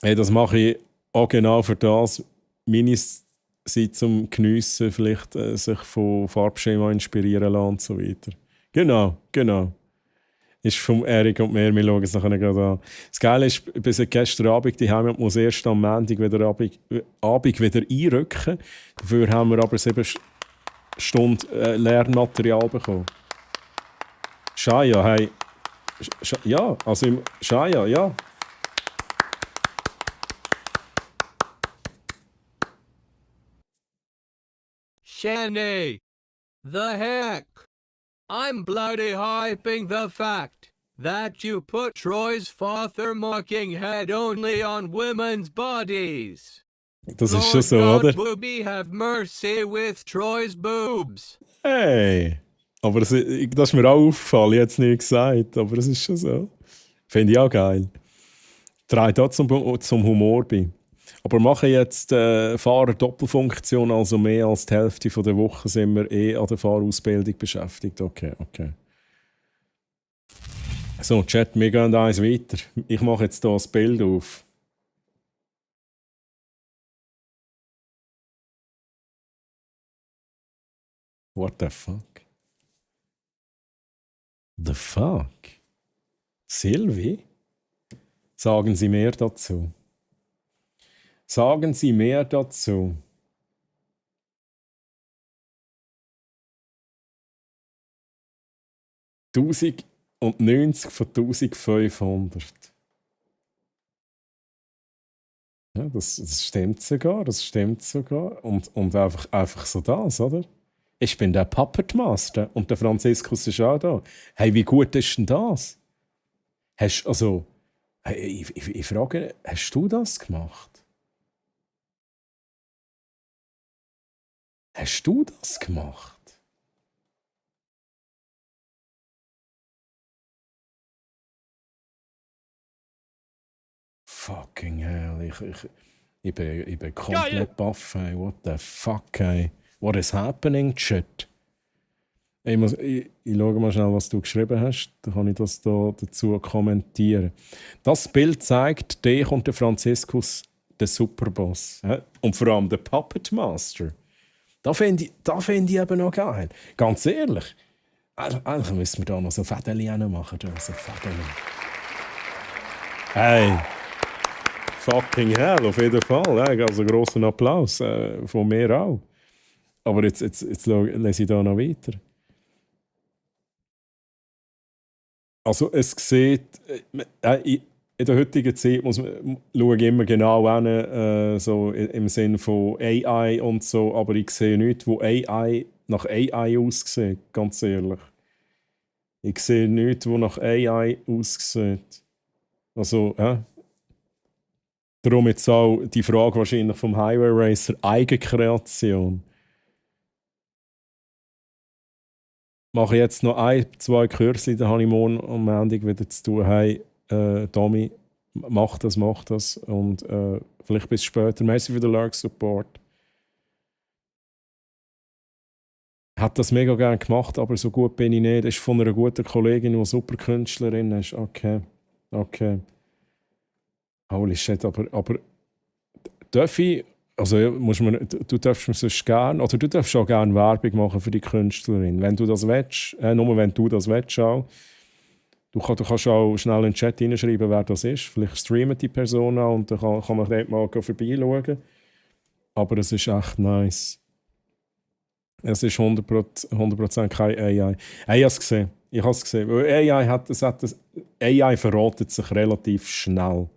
Hey, das mache ich auch genau für das. Minis sind zum Geniessen, vielleicht sich von Farbschema inspirieren lassen und so weiter. Genau. Ist vom Erik und mir, wir schauen es nachher gerade an. Das Geile ist, bis gestern Abend, die haben muss erst am Montag wieder Abend wieder einrücken. Dafür haben wir aber 7 Stunden Lernmaterial bekommen. Shaya, hey. Ja, also Shaya, ja. Shani, the heck? I'm bloody hyping the fact that you put Troy's father mocking head only on women's bodies. Das ist schon so, oder? Booby have mercy with Troy's boobs. Hey! Aber das ist mir auch aufgefallen, ich habe es nicht gesagt, aber es ist schon so. Finde ich auch geil. Trägt auch zum Humor bei. Aber machen jetzt Fahrer-Doppelfunktion, also mehr als die Hälfte der Woche sind wir an der Fahrausbildung beschäftigt. Okay. So, Chat, wir gehen eins weiter. Ich mache jetzt hier das Bild auf. What the fuck? The fuck? Silvi? Sagen Sie mehr dazu. Sagen Sie mehr dazu. ...1090 von 1500. Ja, das stimmt sogar, Und einfach so das, oder? Ich bin der Puppet Master und der Franziskus ist auch da. Hey, wie gut ist denn das? Ich frage, hast du das gemacht? Hast du das gemacht? Fucking hell, ich bin komplett baff, hey. What the fuck, hey. What is happening, Chat? Ich schaue mal schnell, was du geschrieben hast. Dann kann ich das da dazu kommentieren. Das Bild zeigt dich und den Franziskus, den Superboss. Und vor allem den Puppet Master. Da finde ich eben noch geil. Ganz ehrlich. Eigentlich müssen wir da noch so Fädeli machen. So Fädeli. Hey. Fucking hell, auf jeden Fall. Also grossen Applaus von mir auch. Aber jetzt lese ich da noch weiter. Also es sieht, in der heutigen Zeit schaue ich immer genau hin, so im Sinne von AI und so, aber ich sehe nichts, wo AI nach AI aussieht, ganz ehrlich. Ich sehe nichts, wo nach AI aussieht. Also, darum jetzt auch die Frage wahrscheinlich vom Highway Racer, Eigenkreation. Mache ich jetzt noch 2 Kurse, dann habe ich morgen am Montag wieder zu tun. Hey, Tommy, mach das. Und vielleicht bis später. Merci für den Lurk-Support. Hat das mega gerne gemacht, aber so gut bin ich nicht. Das ist von einer guten Kollegin, die eine super Künstlerin ist. Okay. Holy shit, aber darf ich, also du darfst mir sonst gerne, oder du darfst auch gerne Werbung machen für die Künstlerin. Wenn du das willst, nur wenn du das willst auch. Du kannst auch schnell in den Chat hineinschreiben, wer das ist. Vielleicht streamt die Person auch und dann kann man dort mal vorbeischauen. Aber es ist echt nice. Es ist 100% kein AI. Ich habe es gesehen. AI verratet sich relativ schnell.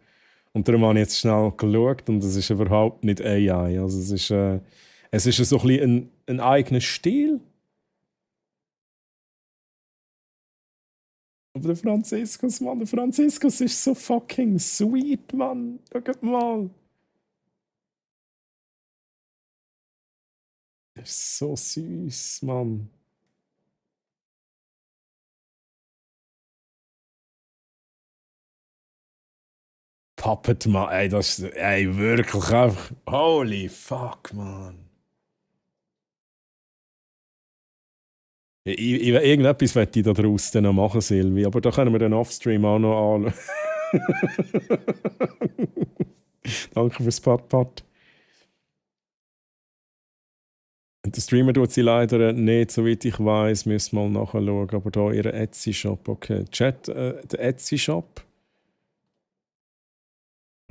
Und darum habe ich jetzt schnell geschaut und es ist überhaupt nicht AI. Also es ist so ein bisschen ein eigener Stil. Aber der Franziskus ist so fucking sweet, Mann. Schaut mal. Der ist so süß, Mann. Puppet, Mann. Ey, das ist wirklich einfach. Holy fuck, Mann. Irgendetwas möchte ich da draus dann noch machen, Silvi. Aber da können wir den Offstream auch noch anschauen. Danke fürs Pat. Der Streamer tut sie leider nicht, soweit ich weiß. Müssen wir mal nachschauen. Aber da ihr Etsy-Shop. Okay. Chat, der Etsy-Shop.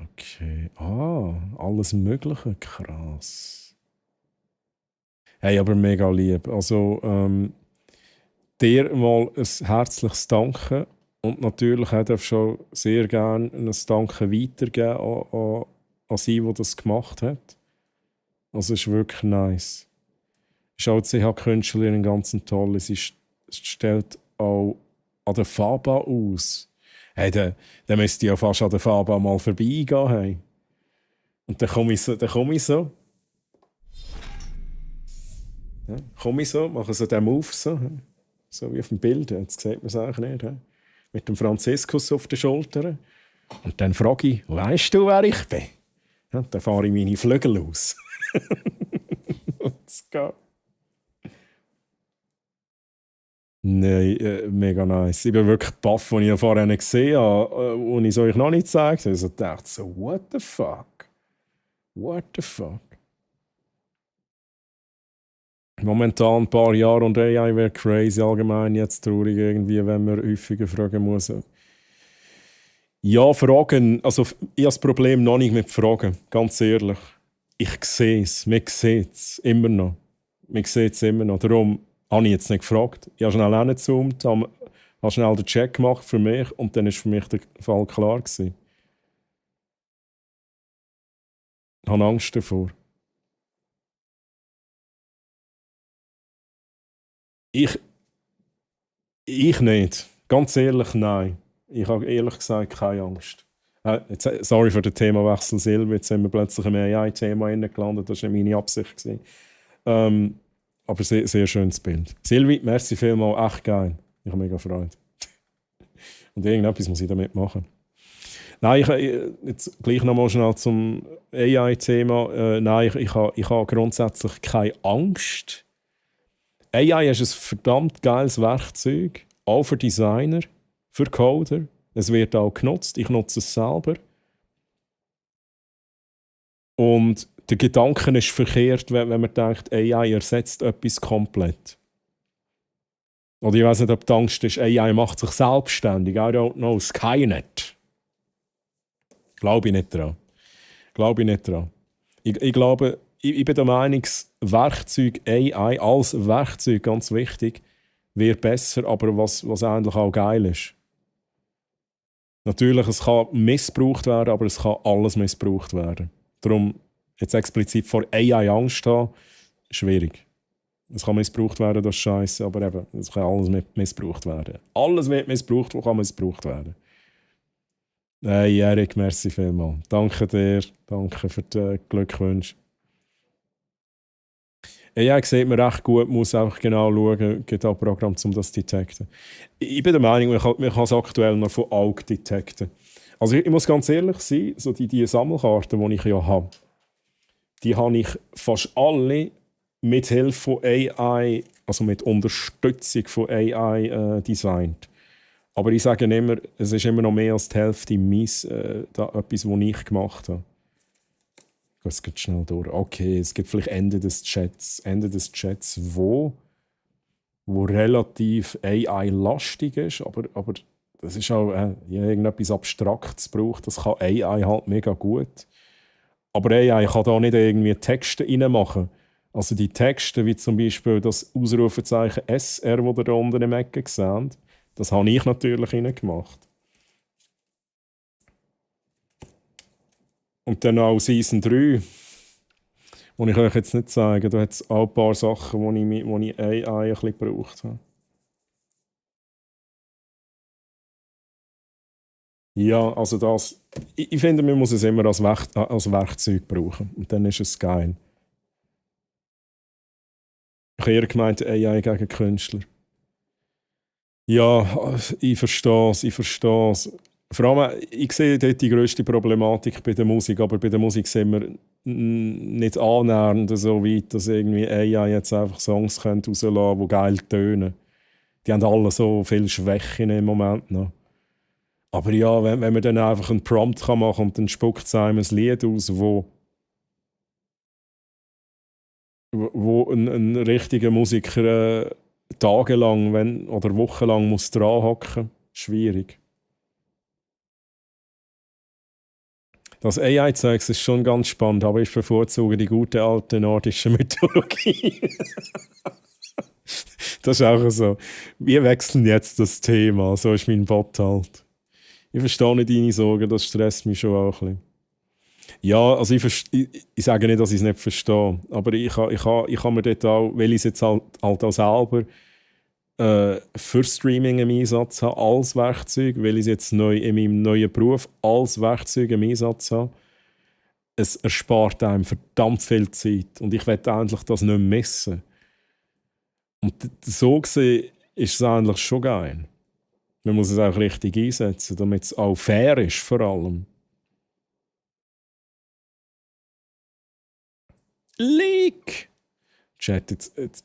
Okay. Alles Mögliche. Krass. Hey, aber mega lieb. Also, dir mal ein herzliches Danke. Und natürlich darf ich schon sehr gerne ein Danke weitergeben an sie, die das gemacht hat. Also, es ist wirklich nice. Ist auch die CH-Künstlerin ganz toll. Sie stellt auch an der Faba aus. Hey, dann müsste ich ja fast an der Faba mal vorbeigehen. Hey. Und dann komme ich so. Ja, mache so den Move so. So wie auf dem Bild. Jetzt sieht man es eigentlich nicht. Hey. Mit dem Franziskus auf den Schultern. Und dann frage ich, weißt du, wer ich bin? Ja, dann fahre ich meine Flügel aus. Let's go. Nein, mega nice. Ich bin wirklich baff, als ich vorher gesehen habe, und ich es euch noch nicht gezeigt habe. Ich dachte so, what the fuck? Momentan ein paar Jahre und AI wäre crazy, allgemein jetzt traurig irgendwie, wenn man häufiger fragen muss. Ja, Fragen, also ich habe das Problem noch nicht mit Fragen, ganz ehrlich. Ich sehe es, man sieht es immer noch. Darum habe ich jetzt nicht gefragt. Ich habe schnell hingezoomt, habe schnell den Check gemacht für mich und dann war für mich der Fall klar gewesen. Ich habe Angst davor. Ich nicht. Ganz ehrlich, nein. Ich habe ehrlich gesagt keine Angst. Sorry für den Themawechsel, Silvi. Jetzt sind wir plötzlich im AI-Thema gelandet. Das war nicht meine Absicht. Aber sehr, sehr schönes Bild. Silvi, merci vielmals, echt geil. Ich habe mega Freude. Und irgendetwas muss ich damit machen. Nein, jetzt gleich nochmal schnell zum AI-Thema. Nein, ich habe grundsätzlich keine Angst. AI ist ein verdammt geiles Werkzeug, auch für Designer, für Coder. Es wird auch genutzt, ich nutze es selber. Und der Gedanke ist verkehrt, wenn man denkt, AI ersetzt etwas komplett. Oder ich weiß nicht, ob die Angst ist, AI macht sich selbstständig. I don't know, Skynet. Glaube ich nicht dran. Ich glaube, ich bin der Meinung, das Werkzeug AI als Werkzeug, ganz wichtig, wird besser, aber was eigentlich auch geil ist. Natürlich, es kann missbraucht werden, aber es kann alles missbraucht werden. Darum jetzt explizit vor AI Angst haben, schwierig. Es kann missbraucht werden, das ist scheiße, aber eben, es kann alles missbraucht werden. Alles wird missbraucht, was kann missbraucht werden. Hey Erik, merci vielmals. Danke dir, danke für die Glückwünsche. AI sieht man recht gut, muss einfach genau schauen, gibt auch ein Programm, um das zu detekten. Ich bin der Meinung, man kann es aktuell noch von Auge detekten. Also ich muss ganz ehrlich sein, so die Sammelkarten, die ich ja habe, die habe ich fast alle mit Hilfe von AI, also mit Unterstützung von AI designt. Aber ich sage immer, es ist immer noch mehr als die Hälfte etwas, was ich gemacht habe. Es geht schnell durch. Okay, es gibt vielleicht Ende des Chats, wo relativ AI-lastig ist, aber das ist auch, irgendetwas Abstraktes braucht, das kann AI halt mega gut. Aber AI kann da nicht irgendwie Texte reinmachen. Also die Texte, wie zum Beispiel das Ausrufezeichen SR, das ihr da unten im Ecke seht, das habe ich natürlich reingemacht. Und dann auch Season 3, wo ich euch jetzt nicht zeige, da hat es auch ein paar Sachen, wo ich AI ein bisschen gebraucht habe. Ja, also das, ich finde, man muss es immer als Werkzeug brauchen. Und dann ist es geil. Ich habe eher gemeint, AI gegen Künstler. Ja, ich verstehe es. Vor allem, ich sehe dort die grösste Problematik bei der Musik, aber bei der Musik sind wir nicht annähernd so weit, dass irgendwie AI jetzt einfach Songs rauslassen können, die geil tönen. Die haben alle so viele Schwächen im Moment noch. Aber ja, wenn man dann einfach einen Prompt machen kann und dann spuckt es einem ein Lied aus, wo ein richtiger Musiker tagelang oder wochenlang muss dran hocken, schwierig. Das AI-Zeugs ist schon ganz spannend, aber ich bevorzuge die gute alte nordische Mythologie. Das ist auch so. Wir wechseln jetzt das Thema, so ist mein Bot halt. Ich verstehe nicht deine Sorgen, das stresst mich schon auch ein bisschen. Ja, also ich sage nicht, dass ich es nicht verstehe, aber ich kann mir dort auch, weil ich es jetzt halt auch selber für Streaming im Einsatz habe, als Werkzeug, weil ich es jetzt neu in meinem neuen Beruf als Werkzeug im Einsatz habe. Es erspart einem verdammt viel Zeit und ich will eigentlich das nicht missen. Und so gesehen ist es eigentlich schon geil. Man muss es auch richtig einsetzen, damit es auch fair ist, vor allem. Leak! Chat, jetzt.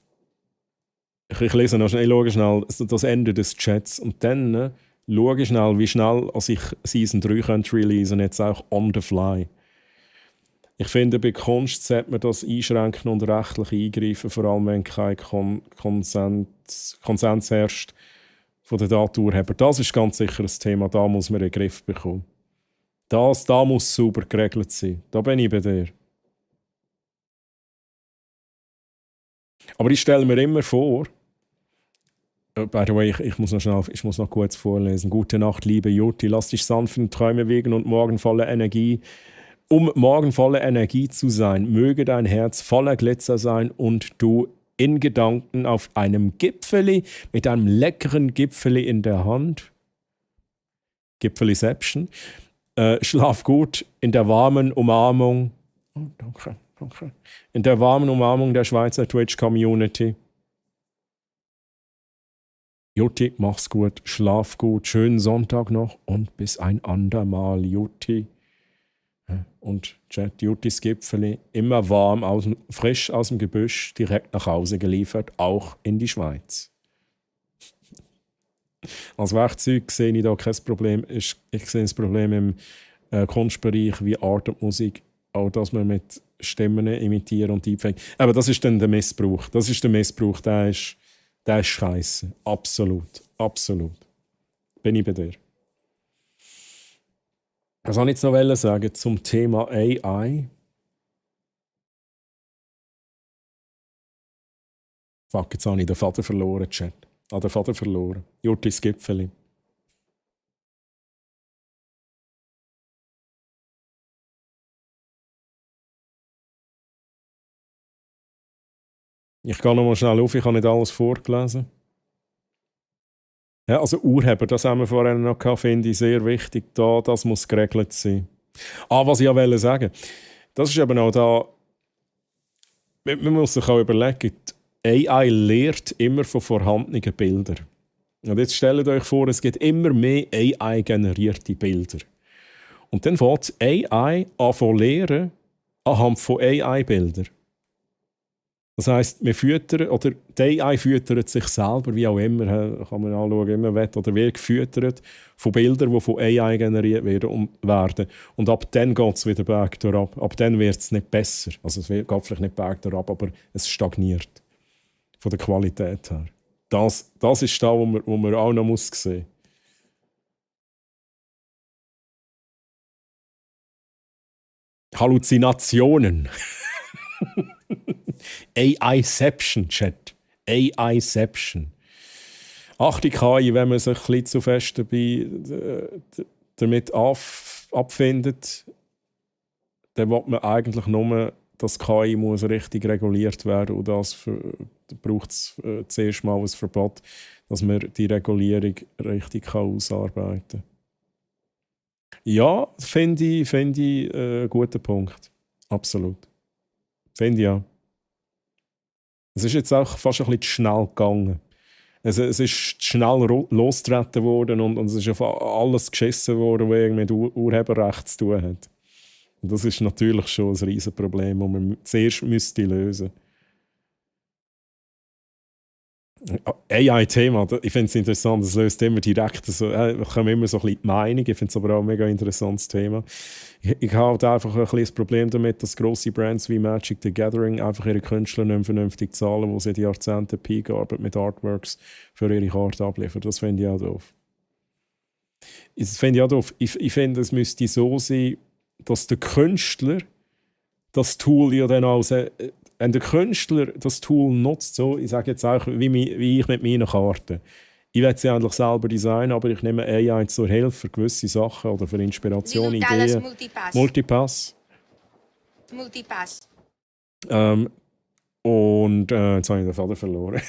Ich lese noch schnell, ich schaue schnell das Ende des Chats und dann schaue ich schnell, wie schnell als ich Season 3 releasen könnte, jetzt auch on the fly. Ich finde, bei Kunst sollte man das einschränken und rechtlich eingreifen, vor allem wenn kein Konsens herrscht von den Datenurhebern. Das ist ganz sicher ein Thema, da muss man in den Griff bekommen. Da muss sauber geregelt sein. Da bin ich bei dir. Aber ich stelle mir immer vor, by the way, ich muss noch kurz vorlesen. Gute Nacht, liebe Jutti, lass dich sanft in Träume wiegen und morgen voller Energie. Um morgen voller Energie zu sein, möge dein Herz voller Glitzer sein und du in Gedanken auf einem Gipfeli mit einem leckeren Gipfeli in der Hand. Gipfeliception. Schlaf gut in der warmen Umarmung. Oh, danke. In der warmen Umarmung der Schweizer Twitch-Community. Jutti, mach's gut, schlaf gut, schönen Sonntag noch und bis ein andermal, Jutti. Und Chat, Juttis Gipfeli, immer warm, frisch aus dem Gebüsch, direkt nach Hause geliefert, auch in die Schweiz. Als Werkzeug sehe ich da kein Problem. Ich sehe das Problem im Kunstbereich wie Art und Musik, auch dass man mit Stimmen imitieren und deepfake. Aber das ist dann der Missbrauch. Der ist scheiße. Absolut. Bin ich bei dir. Was soll ich jetzt noch sagen zum Thema AI? Fuck, jetzt habe ich den Vater verloren, Chat. Den Vater verloren. Juttis Gipfeli. Ich gehe nochmal schnell auf, ich habe nicht alles vorgelesen. Ja, also Urheber, das haben wir vorhin noch gehabt, finde ich sehr wichtig. Das muss geregelt sein. Was ich ja wollte sagen, das ist eben auch da, man muss sich auch überlegen, die AI lehrt immer von vorhandenen Bildern. Und jetzt stellt euch vor, es gibt immer mehr AI-generierte Bilder. Und dann fängt AI an zu lernen anhand von AI-Bildern. Das heisst, wir füttern, oder die AI füttert sich selber, wie auch immer, kann man anschauen, wie man will, oder wird gefüttert von Bildern, die von AI generiert werden. Und ab dann geht es wieder bergab ab. Ab dann wird es nicht besser. Also es geht vielleicht nicht bergab, aber es stagniert. Von der Qualität her. Das ist da, wo man auch noch sehen muss. Halluzinationen. AI-ception, Chat. AI-ception. Achtung, KI, wenn man sich ein bisschen zu fest damit abfindet, dann will man eigentlich nur, dass KI muss richtig reguliert werden und das braucht es zuerst mal ein Verbot, dass man die Regulierung richtig ausarbeiten kann. Ja, finde ich einen guten Punkt. Absolut. Finde ich ja. Es ist jetzt auch fast ein bisschen zu schnell gegangen. Es ist schnell losgetreten worden und es ist auf alles geschissen worden, was irgendwie mit Urheberrecht zu tun hat. Und das ist natürlich schon ein riesiges Problem, das man zuerst lösen müsste. AI-Thema, ich finde es interessant, es löst immer direkt so, kommen immer so ein bisschen die Meinung, ich finde es aber auch ein mega interessantes Thema. Ich habe halt einfach ein bisschen das Problem damit, dass grosse Brands wie Magic the Gathering einfach ihre Künstler nicht vernünftig zahlen, die seit Jahrzehnten Peak-Arbeit mit Artworks für ihre Karte abliefern. Das finde ich auch doof. Ich finde, es müsste so sein, dass der Künstler das Tool ja dann auch... Wenn der Künstler das Tool nutzt, so, ich sage jetzt auch, wie ich mit meinen Karten. Ich will sie eigentlich selber designen, aber ich nehme AI zur Hilfe für gewisse Sachen oder für Inspiration, Ideen. Multipass. Und jetzt habe ich den Faden verloren.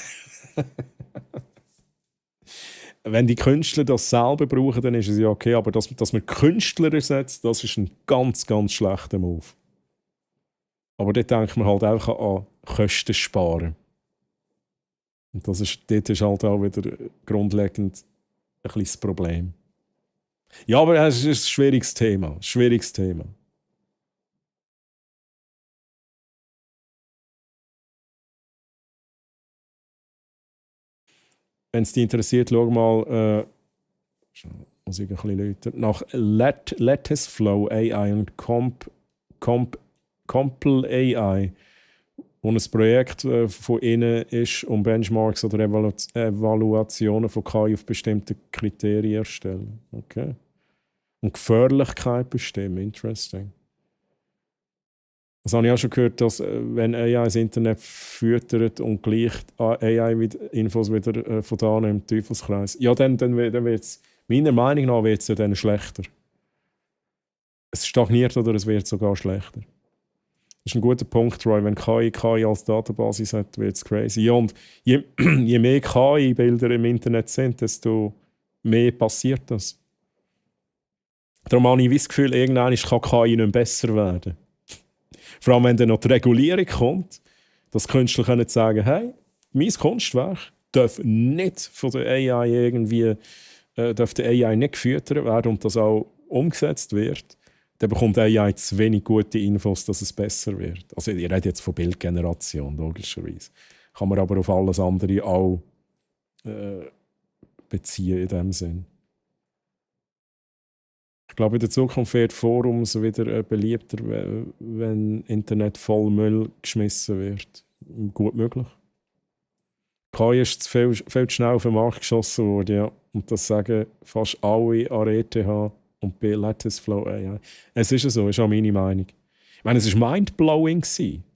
Wenn die Künstler das selber brauchen, dann ist es ja okay, aber dass man Künstler ersetzt, das ist ein ganz, ganz schlechter Move. Aber dort denkt man halt auch an Kosten sparen. Und dort ist halt auch wieder grundlegend ein bisschen das Problem. Ja, aber es ist ein schwieriges Thema. Wenn es dich interessiert, schau mal, muss ich ein bisschen läuten, nach Latticeflow AI und Compl AI, wo ein Projekt von ihnen ist, um Benchmarks oder Evaluationen von KI auf bestimmte Kriterien erstellen. Okay. Und Gefährlichkeit bestimmen. Interesting. Das habe ich auch schon gehört, dass wenn AI das Internet füttert und gleich AI-Infos wieder von da im Teufelskreis, ja, dann wird es, meiner Meinung nach, wird es ja dann schlechter. Es stagniert oder es wird sogar schlechter. Das ist ein guter Punkt, Roy. Wenn KI als Datenbasis hat, wird es crazy. Ja, und je mehr KI-Bilder im Internet sind, desto mehr passiert das. Darum habe ich das Gefühl, irgendwann kann KI nicht besser werden. Vor allem, wenn dann noch die Regulierung kommt, dass Künstler können sagen, hey, mein Kunstwerk darf nicht von der AI irgendwie, darf der AI nicht gefüttert werden und das auch umgesetzt wird, dann bekommt AI zu wenig gute Infos, dass es besser wird. Also ich rede jetzt von Bildgeneration, logischerweise. Kann man aber auf alles andere auch beziehen in dem Sinn. Ich glaube, in der Zukunft wird Forums wieder beliebter, wenn Internet voll Müll geschmissen wird. Gut möglich. KI ist viel zu schnell auf den Markt geschossen worden, ja. Und das sagen fast alle an ETH und bei Latticeflow AI. Es ist so, ist auch meine Meinung. Ich meine, es war mindblowing.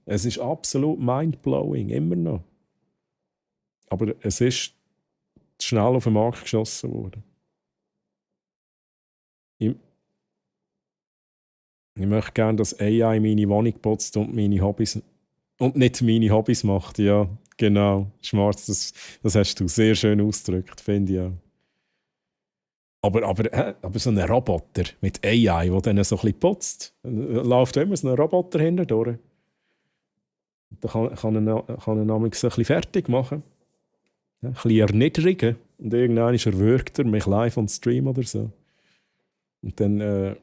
Es ist absolut mindblowing, immer noch. Aber es ist zu schnell auf den Markt geschossen worden. Ich möchte gerne, dass AI meine Wohnung putzt und meine Hobbys Und nicht meine Hobbys macht, ja. Genau. Schwarz, das hast du sehr schön ausgedrückt, finde ich auch. Aber so ein Roboter mit AI, der dann so ein bisschen putzt, läuft immer so ein Roboter hinter durch. Da kann er namens ein bisschen fertig machen. Ja, ein bisschen erniedrigen. Und irgendwann erwürgt er mich live on Stream oder so. Und dann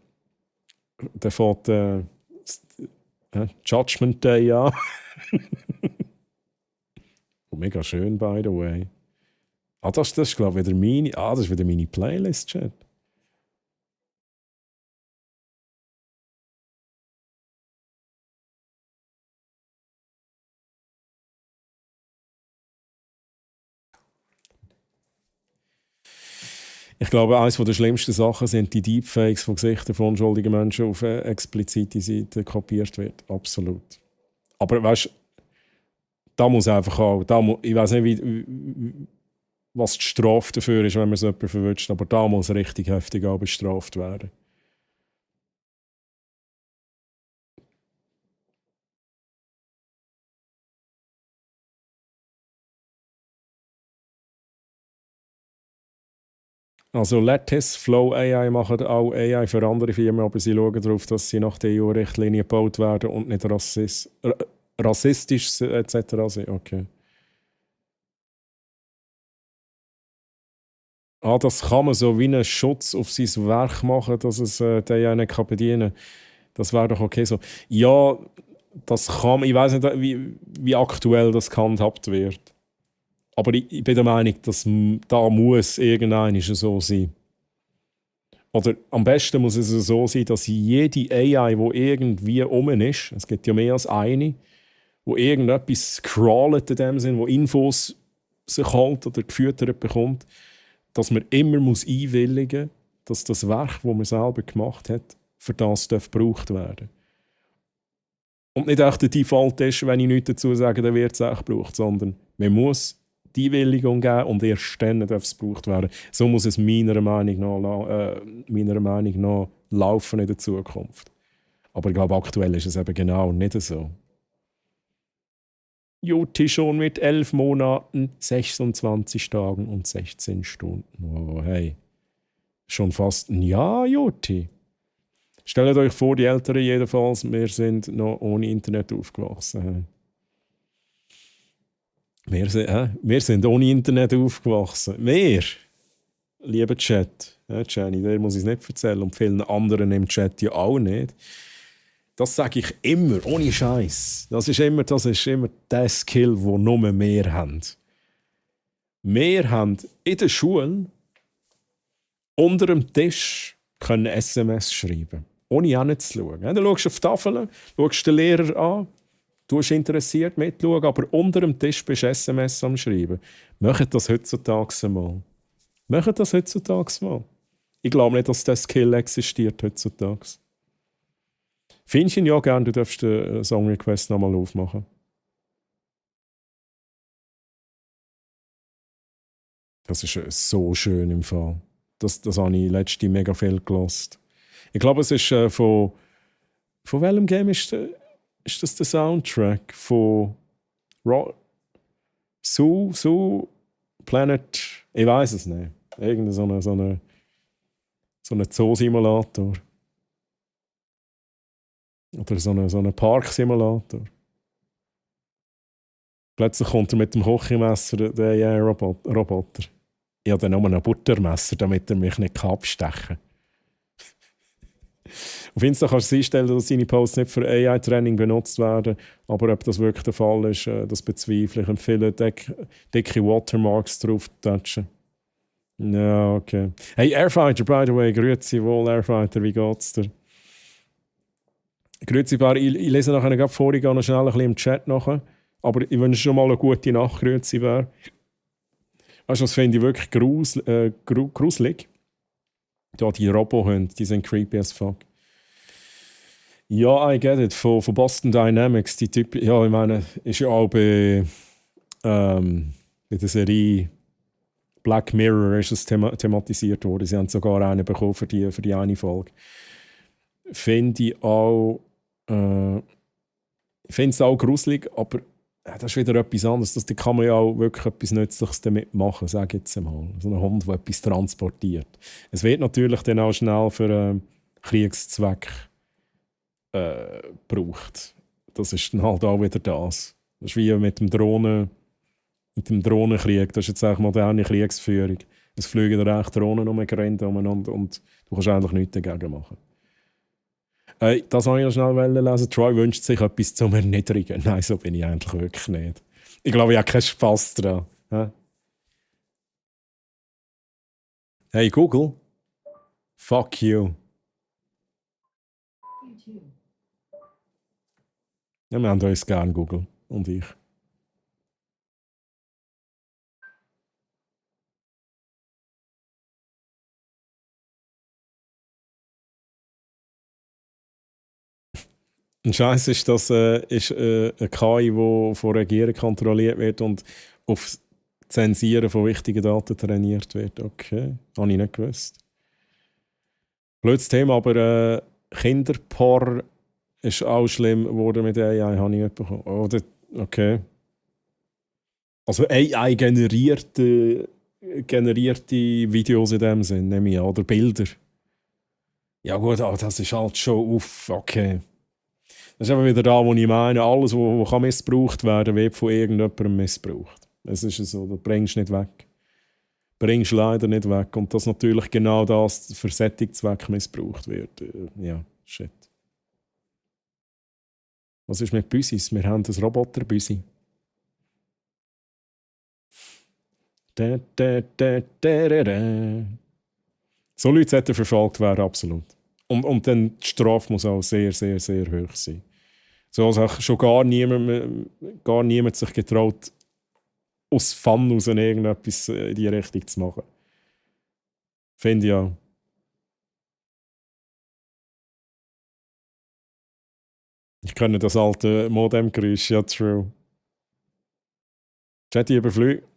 fängt Judgment Day an. Und mega schön, by the way. Das ist glaube ich, das ist wieder meine Playlist, Chat. Ich glaube, eines der schlimmsten Sachen sind die Deepfakes von Gesichtern von unschuldigen Menschen auf explizite Seiten kopiert wird. Absolut. Aber weißt du, da muss einfach auch, ich weiß nicht, was die Strafe dafür ist, wenn man so jemanden verwünscht, aber da muss richtig heftig auch bestraft werden. Also Lattice, Flow AI machen auch AI für andere Firmen, aber sie schauen darauf, dass sie nach der EU-Richtlinie gebaut werden und nicht rassistisch etc. sind. Okay. Das kann man so wie einen Schutz auf sein Werk machen, dass es der ja nicht bedienen kann. Das wäre doch okay so. Ja, das kann man. Ich weiß nicht, wie aktuell das gehandhabt wird. Aber ich bin der Meinung, dass da muss irgendein so sein. Oder am besten muss es so sein, dass jede AI, die irgendwie ist, es gibt ja mehr als eine, wo irgendetwas scrollt in dem Sinn, wo Infos sich holt oder gefüttert bekommt, dass man immer einwilligen muss, dass das Werk, das man selber gemacht hat, für das gebraucht werden. Und nicht echt der Default ist, wenn ich nichts dazu sage, dann wird es auch gebraucht, sondern man muss die Einwilligung geben und erst dann darf es gebraucht werden. So muss es meiner Meinung nach laufen in der Zukunft. Aber ich glaube, aktuell ist es eben genau nicht so. Jutti schon mit 11 Monaten, 26 Tagen und 16 Stunden. Oh, hey. Schon fast ein Jahr, Jutti. Stellt euch vor, die Älteren jedenfalls, wir sind noch ohne Internet aufgewachsen. Wir sind ohne Internet aufgewachsen. Wir, lieber Chat, Jenny, der muss ich es nicht erzählen und vielen anderen im Chat ja auch nicht. Das sage ich immer, ohne Scheiß. Das ist immer der Skill, den nur wir haben. Wir haben in der Schule unter dem Tisch können SMS schreiben, ohne hinzuschauen. Du schaust auf die Tafel, schaust den Lehrer an, du bist interessiert mitschauen, aber unter dem Tisch bist du SMS am Schreiben. Macht das heutzutage mal. Ich glaube nicht, dass der Skill existiert heutzutage. Findest du ihn ja gerne, du darfst den Song Request nochmal aufmachen. Das ist so schön im Fall. Das habe ich letzte mega viel gelost. Ich glaube, es ist von welchem Game ist das der Soundtrack? Von Zoo Planet, ich weiß es nicht. Irgendein so eine Zoo-Simulator. Oder so einen Parksimulator. Plötzlich kommt er mit dem Kochmesser, der AI-Roboter. Ich habe dann nur ein Buttermesser, damit er mich nicht abstechen kann. Auf Insta kannst du einstellen, dass seine Posts nicht für AI-Training benutzt werden. Aber ob das wirklich der Fall ist, das bezweifle ich. Empfehle, dicke Watermarks drauf zu touchen. Ja, okay. Hey, Airfighter, by the way, grüezi wohl, Airfighter, wie geht's dir? Grüezi, ich lese nachher gerade vor, ich gehe noch schnell ein bisschen im Chat nachher. Aber ich wünsche schon mal eine gute Nacht, grüezi, Bär. Weißt du, das finde ich wirklich gruselig. Ja, die Robohunde, die sind creepy as fuck. Ja, I get it. Von Boston Dynamics, die Typ, ja, ich meine, ist ja auch bei der Serie Black Mirror ist es thematisiert worden. Sie haben sogar einen bekommen für die eine Folge. Finde ich auch Ich finde es auch gruselig, aber das ist wieder etwas anderes. Da kann man ja auch wirklich etwas Nützliches damit machen, sage ich jetzt mal. So ein Hund, der etwas transportiert. Es wird natürlich dann auch schnell für Kriegszweck gebraucht. Das ist dann halt auch wieder das. Das ist wie mit dem Drohnenkrieg. Das ist jetzt eigentlich moderne Kriegsführung. Es fliegen da echt Drohnen umeinander und du kannst eigentlich nichts dagegen machen. Das wollte ich noch schnell lesen. Troy wünscht sich etwas zum Erniedrigen. Nein, so bin ich eigentlich wirklich nicht. Ich glaube, ich habe keinen Spass daran. Hey Google, fuck you. Ja, wir haben uns gerne Google und ich. Ein Scheiß ist, dass eine KI, die von der Regierung kontrolliert wird und auf Zensieren von wichtigen Daten trainiert wird. Okay, habe ich nicht gewusst. Blödes Thema, aber Kinderporn ist auch schlimm geworden mit AI, habe ich nicht bekommen. Okay. Also AI-generierte Videos in dem Sinn, nehme ich an, oder Bilder. Ja gut, aber das ist halt schon okay. Das ist aber wieder da, wo ich meine, alles, was missbraucht werden, wird von irgendjemandem missbraucht. Es ist so, das bringst du nicht weg. Bringst du leider nicht weg. Und dass natürlich genau das für Sättigungszweck missbraucht wird. Ja, shit. Was ist mit Büsis? Wir haben ein Roboter-Büsi. So Leute sollten verfolgt werden, absolut. Und dann die Strafe muss auch sehr, sehr, sehr hoch sein. So als schon gar niemand sich getraut, aus Fun aus irgendetwas in die Richtung zu machen. Finde ich auch. Ich kenne das alte Modem-Geräusch, ja, true. Chatty überflügt.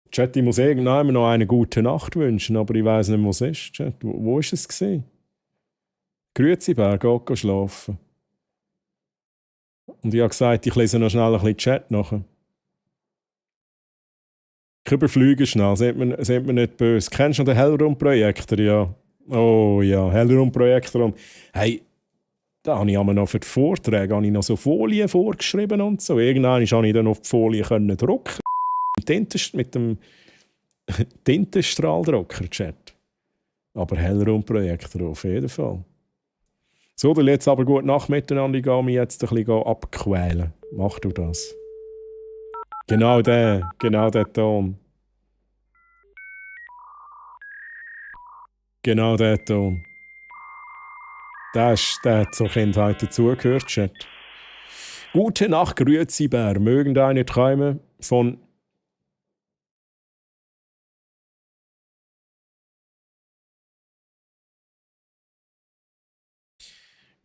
Chat, ich muss irgendjemandem noch eine gute Nacht wünschen, aber ich weiss nicht, wo es ist. Chat, wo war es? Grüezi-Berg, geh schlafen. Und ich habe gesagt, ich lese noch schnell ein bisschen Chat nachher. Ich überfliege schnell, seht mir nicht böse. Kennst du noch den Hellraum-Projektor? Ja. Oh ja, Hellraum-Projektor. Hey, da habe ich aber noch für die Vorträge noch so Folien vorgeschrieben und so. Irgendwann konnte ich dann auf die Folie drucken. Mit dem Tintenstrahldrucker-Chat. Aber Hellraumprojektor auf jeden Fall. So, dann jetzt aber gut Nacht miteinander. Ich gehe mich jetzt ein bisschen abquälen. Mach du das. Genau der Ton. Genau der Ton. Der hat zur Kindheit dazugehört, Chat. Gute Nacht, grüezi Bär. Mögen deine Träume von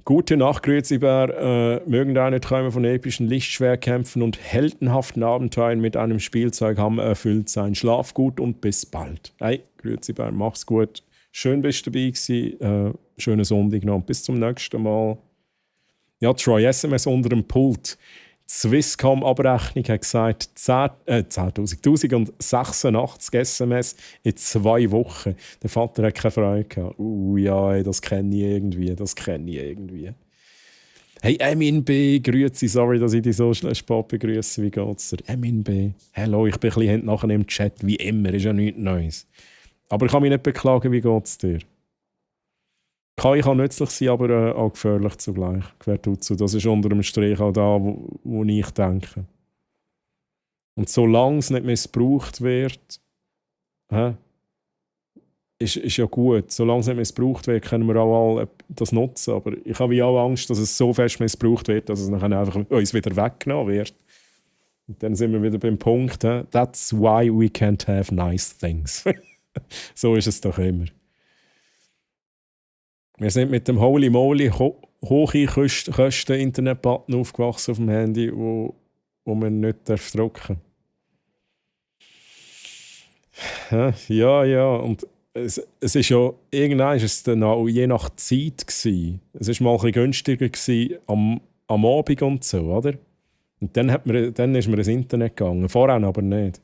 Gute Nacht, Grüezi-Bär. Mögen deine Träume von epischen Lichtschwerkämpfen und heldenhaften Abenteuern mit einem Spielzeughammer erfüllt sein. Schlaf gut und bis bald. Hey, Grüezi-Bär, mach's gut. Schön bist du dabei gewesen. Schönen Sonntag noch und bis zum nächsten Mal. Ja, Troy, SMS unter dem Pult. Die Swisscom-Abrechnung hat gesagt, 1086 SMS in 2 Wochen. Der Vater hat keine Freude gehabt. Ja, das kenne ich irgendwie. Hey, Emin B., grüezi, sorry, dass ich dich so spät begrüße. Wie geht's dir? Emin B., hello, ich bin ein bisschen nachher im Chat, wie immer, ist ja nichts Neues. Aber ich kann mich nicht beklagen, wie geht's dir? KI kann nützlich sein, aber auch gefährlich zugleich. Quer dazu. Das ist unter dem Strich auch da, wo ich denke. Und solange es nicht missbraucht wird, ist ja gut. Solange es nicht missbraucht wird, können wir auch alle das nutzen. Aber ich habe wie auch Angst, dass es so fest missbraucht wird, dass es dann einfach uns wieder weggenommen wird. Und dann sind wir wieder beim Punkt, that's why we can't have nice things. So ist es doch immer. Wir sind mit dem Holy Moly hohe Kosten Internetbutton aufgewachsen auf dem Handy, wo man nicht drücken darf. Ja. Und es ist ja, irgendwann ist es dann auch je nach Zeit gewesen. Es war mal ein bisschen günstiger gewesen, am Abend und so, oder? Und dann ist mir ins Internet gegangen. Vorher aber nicht.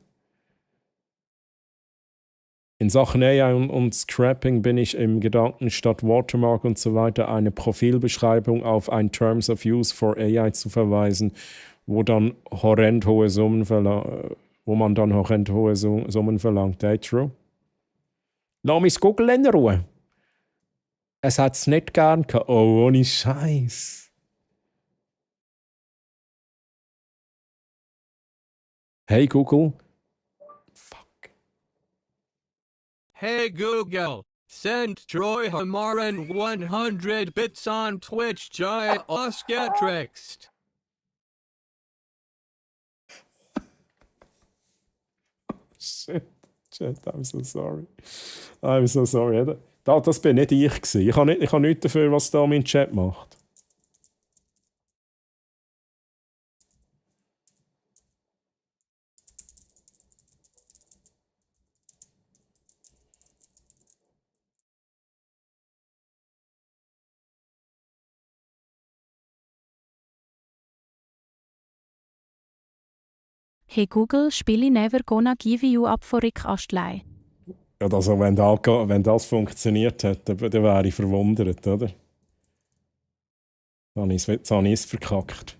In Sachen AI und Scrapping bin ich im Gedanken, statt Watermark und so weiter eine Profilbeschreibung auf ein Terms of Use for AI zu verweisen, wo man dann horrend hohe Summen verlangt. Hey, true. Lass mich Google in Ruhe. Es hat es nicht gern gehabt. Oh, ohne Scheiß. Hey Google. Hey Google, send Troy Hamaran 100 bits on Twitch Giant Oscatrix. Shit, I'm so sorry. I'm so sorry. Das bin nicht ich gewesen. Ich habe nichts dafür, was da mein Chat macht. Hey Google, spiele Never Gonna Give You Up von Rick Astley. Ja, also wenn das funktioniert hätte, dann wäre ich verwundert, oder? Jetzt habe ich es verkackt.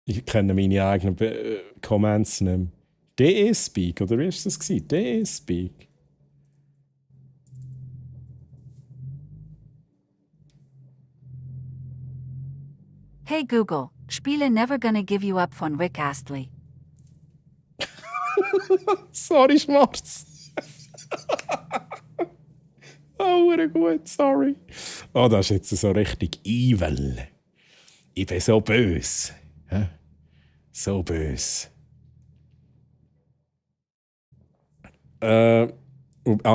Ich kenne meine eigenen Commands nicht mehr. DE-Speak, oder wie war das? DE-Speak. Hey Google, spiele Never Gonna Give You Up von Rick Astley. Sorry, Schmarz. Oh, gut, sorry. Oh, das ist jetzt so richtig evil. Ich bin so böse. So böse. Habe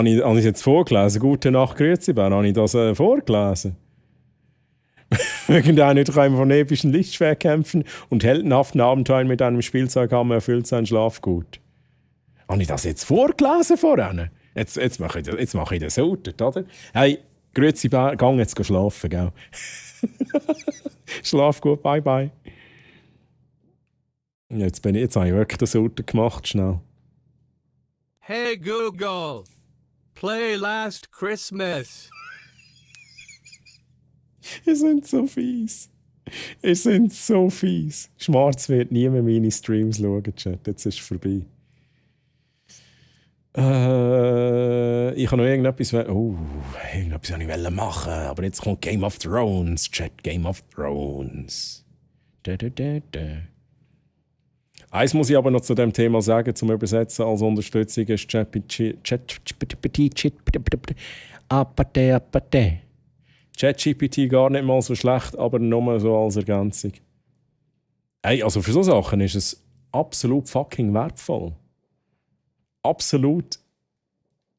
ich es jetzt vorgelesen? Gute Nacht, grüezi, Ben. Habe ich das vorgelesen? Irgendeiner träumt von epischen Lichtschwerkämpfen und heldenhaften Abenteuern mit einem Spielzeughammer erfüllt sein Schlafgut. Habe ich das jetzt vorgelesen vorhin? Jetzt mache ich das sautet, oder? Hey, grüezi, gang jetzt schlafen, gell? Schlaf gut, bye bye. Jetzt habe ich wirklich das sautet gemacht, schnell. Hey Google, play Last Christmas. Ihr seid so fies. Ihr seid so fies. Schmarz wird nie mehr meine Streams schauen, Chat. Jetzt ist es vorbei. Ich habe noch irgendetwas wollte ich machen, aber jetzt kommt Game of Thrones, Chat. Game of Thrones. Eins muss ich aber noch zu dem Thema sagen, zum Übersetzen als Unterstützung ist ChatGPT gar nicht mal so schlecht, aber nur so als Ergänzung. Hey, also für so Sachen ist es absolut fucking wertvoll. Absolut.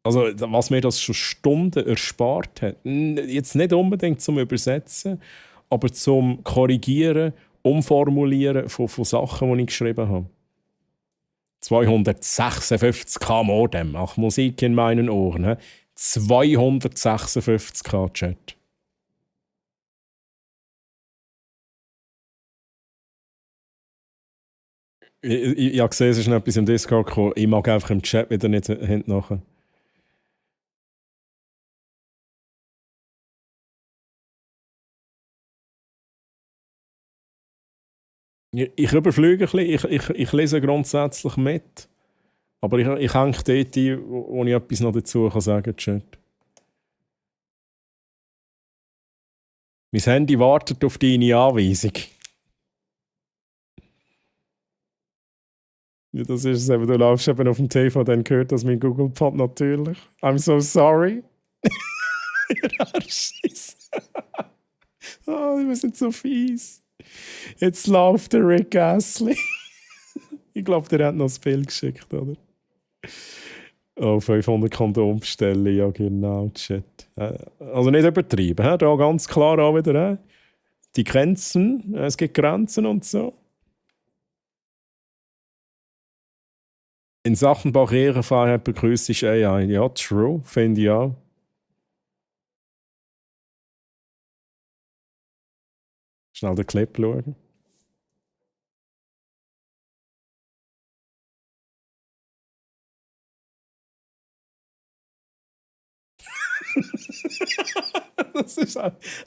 Also was mir das schon Stunden erspart hat. Jetzt nicht unbedingt zum Übersetzen, aber zum Korrigieren, Umformulieren von Sachen, die ich geschrieben habe. 256k Modem. Ach, Musik in meinen Ohren. 256k Chat. Ich habe gesehen, es ist noch etwas im Discord gekommen. Ich mag einfach im Chat wieder nicht hinten. Ich überfliege ein bisschen, ich lese grundsätzlich mit. Aber ich hänge dort ein, wo ich etwas noch dazu sagen kann, Chat. Mein Handy wartet auf deine Anweisung. Ja, das ist es eben, du laufst eben auf dem TV, dann gehört das mit Google Pod natürlich. I'm so sorry. Scheiße. Oh, wir sind so fies. Jetzt läuft der Rick Astley. Ich glaube, der hat noch das Bild geschickt, oder? Oh, 500 Kondom bestellen, ja genau, Chat. Also nicht übertreiben, he? Da ganz klar auch wieder. He? Die Grenzen, es gibt Grenzen und so. In Sachen Barrierefreiheit begrüße ich AI. Ja, true, finde ich auch. Schnell den Clip schauen. Das ist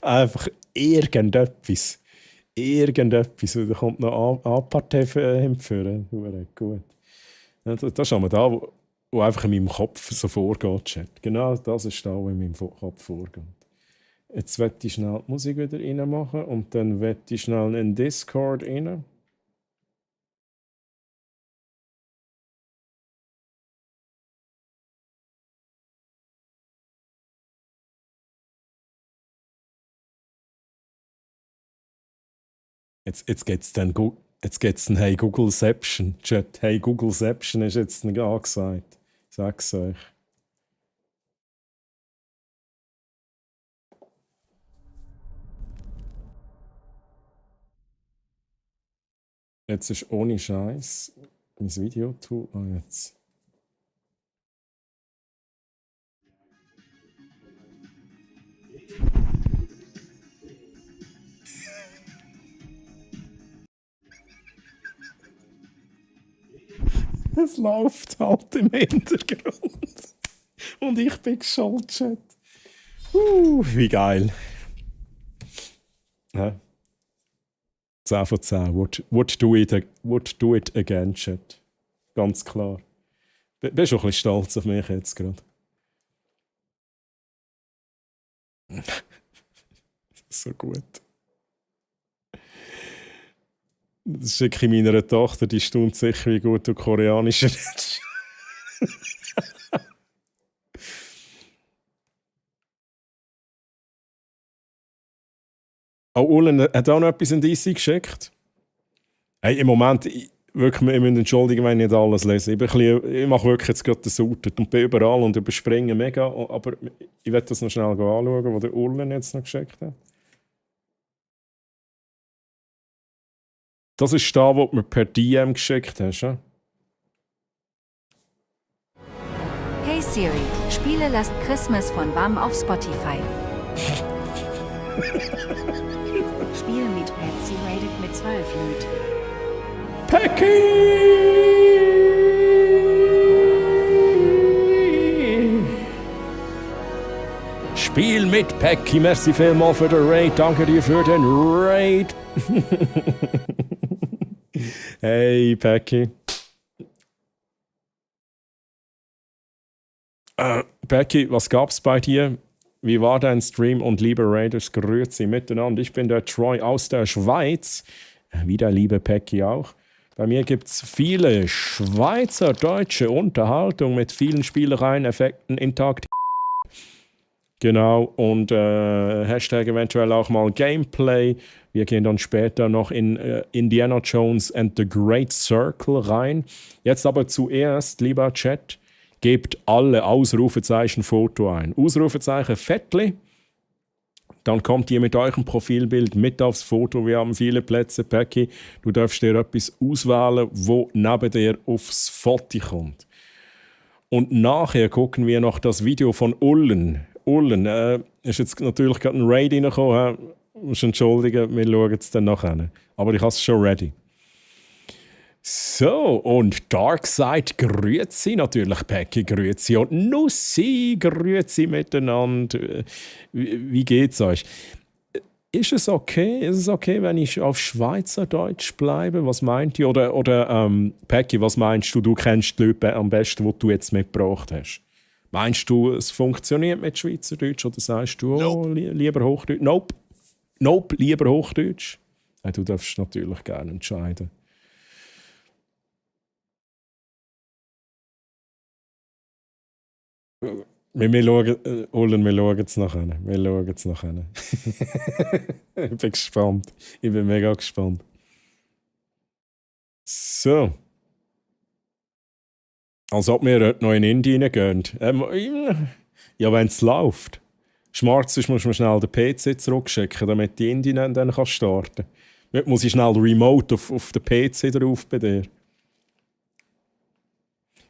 einfach irgendetwas. Irgendetwas. Und da kommt noch A-Partei hinführen. Gut. Ja, das ist einmal da, wo einfach in meinem Kopf so vorgeht. Chat. Genau das ist da, wo in meinem Kopf vorgeht. Jetzt werde ich schnell die Musik wieder reinmachen und dann werde ich schnell in Discord rein. Jetzt geht's dann Hey Googleception. Chat, Hey Googleception ist jetzt angesagt. Ich sag's euch. Jetzt ist ohne Scheiß mein Video-Tool. Jetzt. Es läuft halt im Hintergrund. Und ich bin geschaltet. Wie geil. Ja. 10 von 10. Would do it again, Chat. Ganz klar. Bist du ein bisschen stolz auf mich jetzt gerade? So gut. Das schicke ich meiner Tochter, die staunt sicher, wie gut du Koreanisch redest. Oh, Ulen hat auch noch etwas in DC geschickt. Hey, im Moment, wirklich, ich muss entschuldigen, wenn ich nicht alles lese. Ich mache wirklich jetzt gerade den Sautet und bin überall und überspringe mega. Aber ich werde das noch schnell anschauen, was der Ulen jetzt noch geschickt hat. Das ist da, was du mir per DM geschickt hast, ja? Hey Siri, spiele Last Christmas von Wham auf Spotify. Spiel mit Patsy Rated mit 12 Lüt. Pecky! Spiel mit Pecky, merci vielmals für den Raid. Danke dir für den Raid. Hey, Pecky. Pecky, was gab's bei dir? Wie war dein Stream? Und liebe Raiders, grüezi miteinander. Ich bin der Troy aus der Schweiz. Wie der liebe Pecky auch. Bei mir gibt es viele schweizerdeutsche Unterhaltung mit vielen Spielereien, Effekten, Interaktiv. Genau, und Hashtag eventuell auch mal Gameplay. Wir gehen dann später noch in Indiana Jones and the Great Circle rein. Jetzt aber zuerst, lieber Chat, gebt alle Ausrufezeichen Foto ein. Ausrufezeichen Fettli. Dann kommt ihr mit eurem Profilbild mit aufs Foto. Wir haben viele Plätze, Pecky. Du darfst dir etwas auswählen, wo neben dir aufs Foto kommt. Und nachher gucken wir noch das Video von Ullen. Ullen, ist jetzt natürlich gerade ein Raid reingekommen. Musst entschuldigen, wir schauen es dann nachher. Aber ich habe es schon ready. So, und Darkseid grüezi natürlich, Pecky grüezi und Nussi grüezi miteinander. Wie geht's euch? Ist es okay? Ist es okay, wenn ich auf Schweizerdeutsch bleibe? Was meint ihr? Oder Pecky, was meinst du? Du kennst die Leute am besten, die du jetzt mitgebracht hast. Meinst du, es funktioniert mit Schweizerdeutsch oder sagst du, oh, lieber Hochdeutsch? Nope, lieber Hochdeutsch. Ja, du darfst natürlich gerne entscheiden. Wir schauen es nachher. Wir schauen es nachher. Ich bin gespannt. Ich bin mega gespannt. So. Als ob wir heute noch in Indien gehen. Ja, wenn es läuft. Schmarz ist, muss man schnell den PC zurückschicken, damit die Indien dann starten kann. Heute muss ich schnell remote auf den PC drauf bei dir.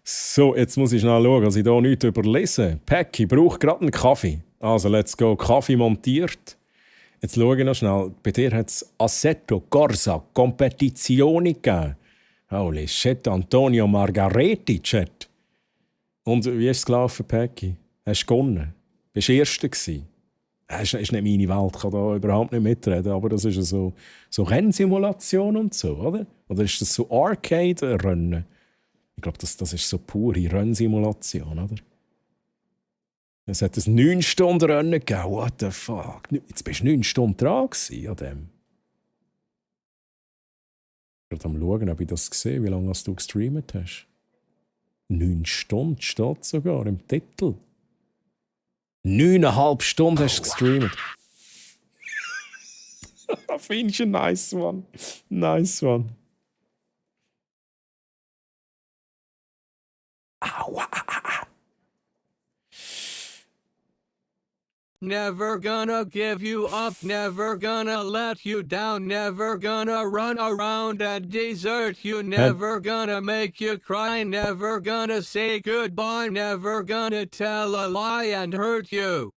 So, jetzt muss ich schnell schauen, dass ich hier nichts überlese. Päcki braucht gerade einen Kaffee. Also, let's go. Kaffee montiert. Jetzt schaue ich noch schnell. Bei dir hat es Assetto Corsa Competizioni gegeben. Holy shit, Antonio Margaretti, Chat. Und wie ist es gelaufen, Päcki? Hast du gewonnen? Bist du Erster gewesen? Das ist nicht meine Welt, ich kann da überhaupt nicht mitreden, aber das ist so Rennsimulation und so, oder? Oder ist das so Arcade-Rennen? Ich glaube, das ist so pure Rennsimulation, oder? Es hat ein 9-Stunden-Rennen gegeben, what the fuck? Jetzt bist du 9 Stunden dran gewesen an dem. Ich bin am schauen, ob ich das gesehen habe, wie lange du gestreamt hast. 9 Stunden steht sogar im Titel. 9,5 Stunden hast du gestreamt. Finde ich ein nice one. Nice one. Aua. Never gonna give you up, never gonna let you down, never gonna run around and desert you, never gonna make you cry, never gonna say goodbye, never gonna tell a lie and hurt you.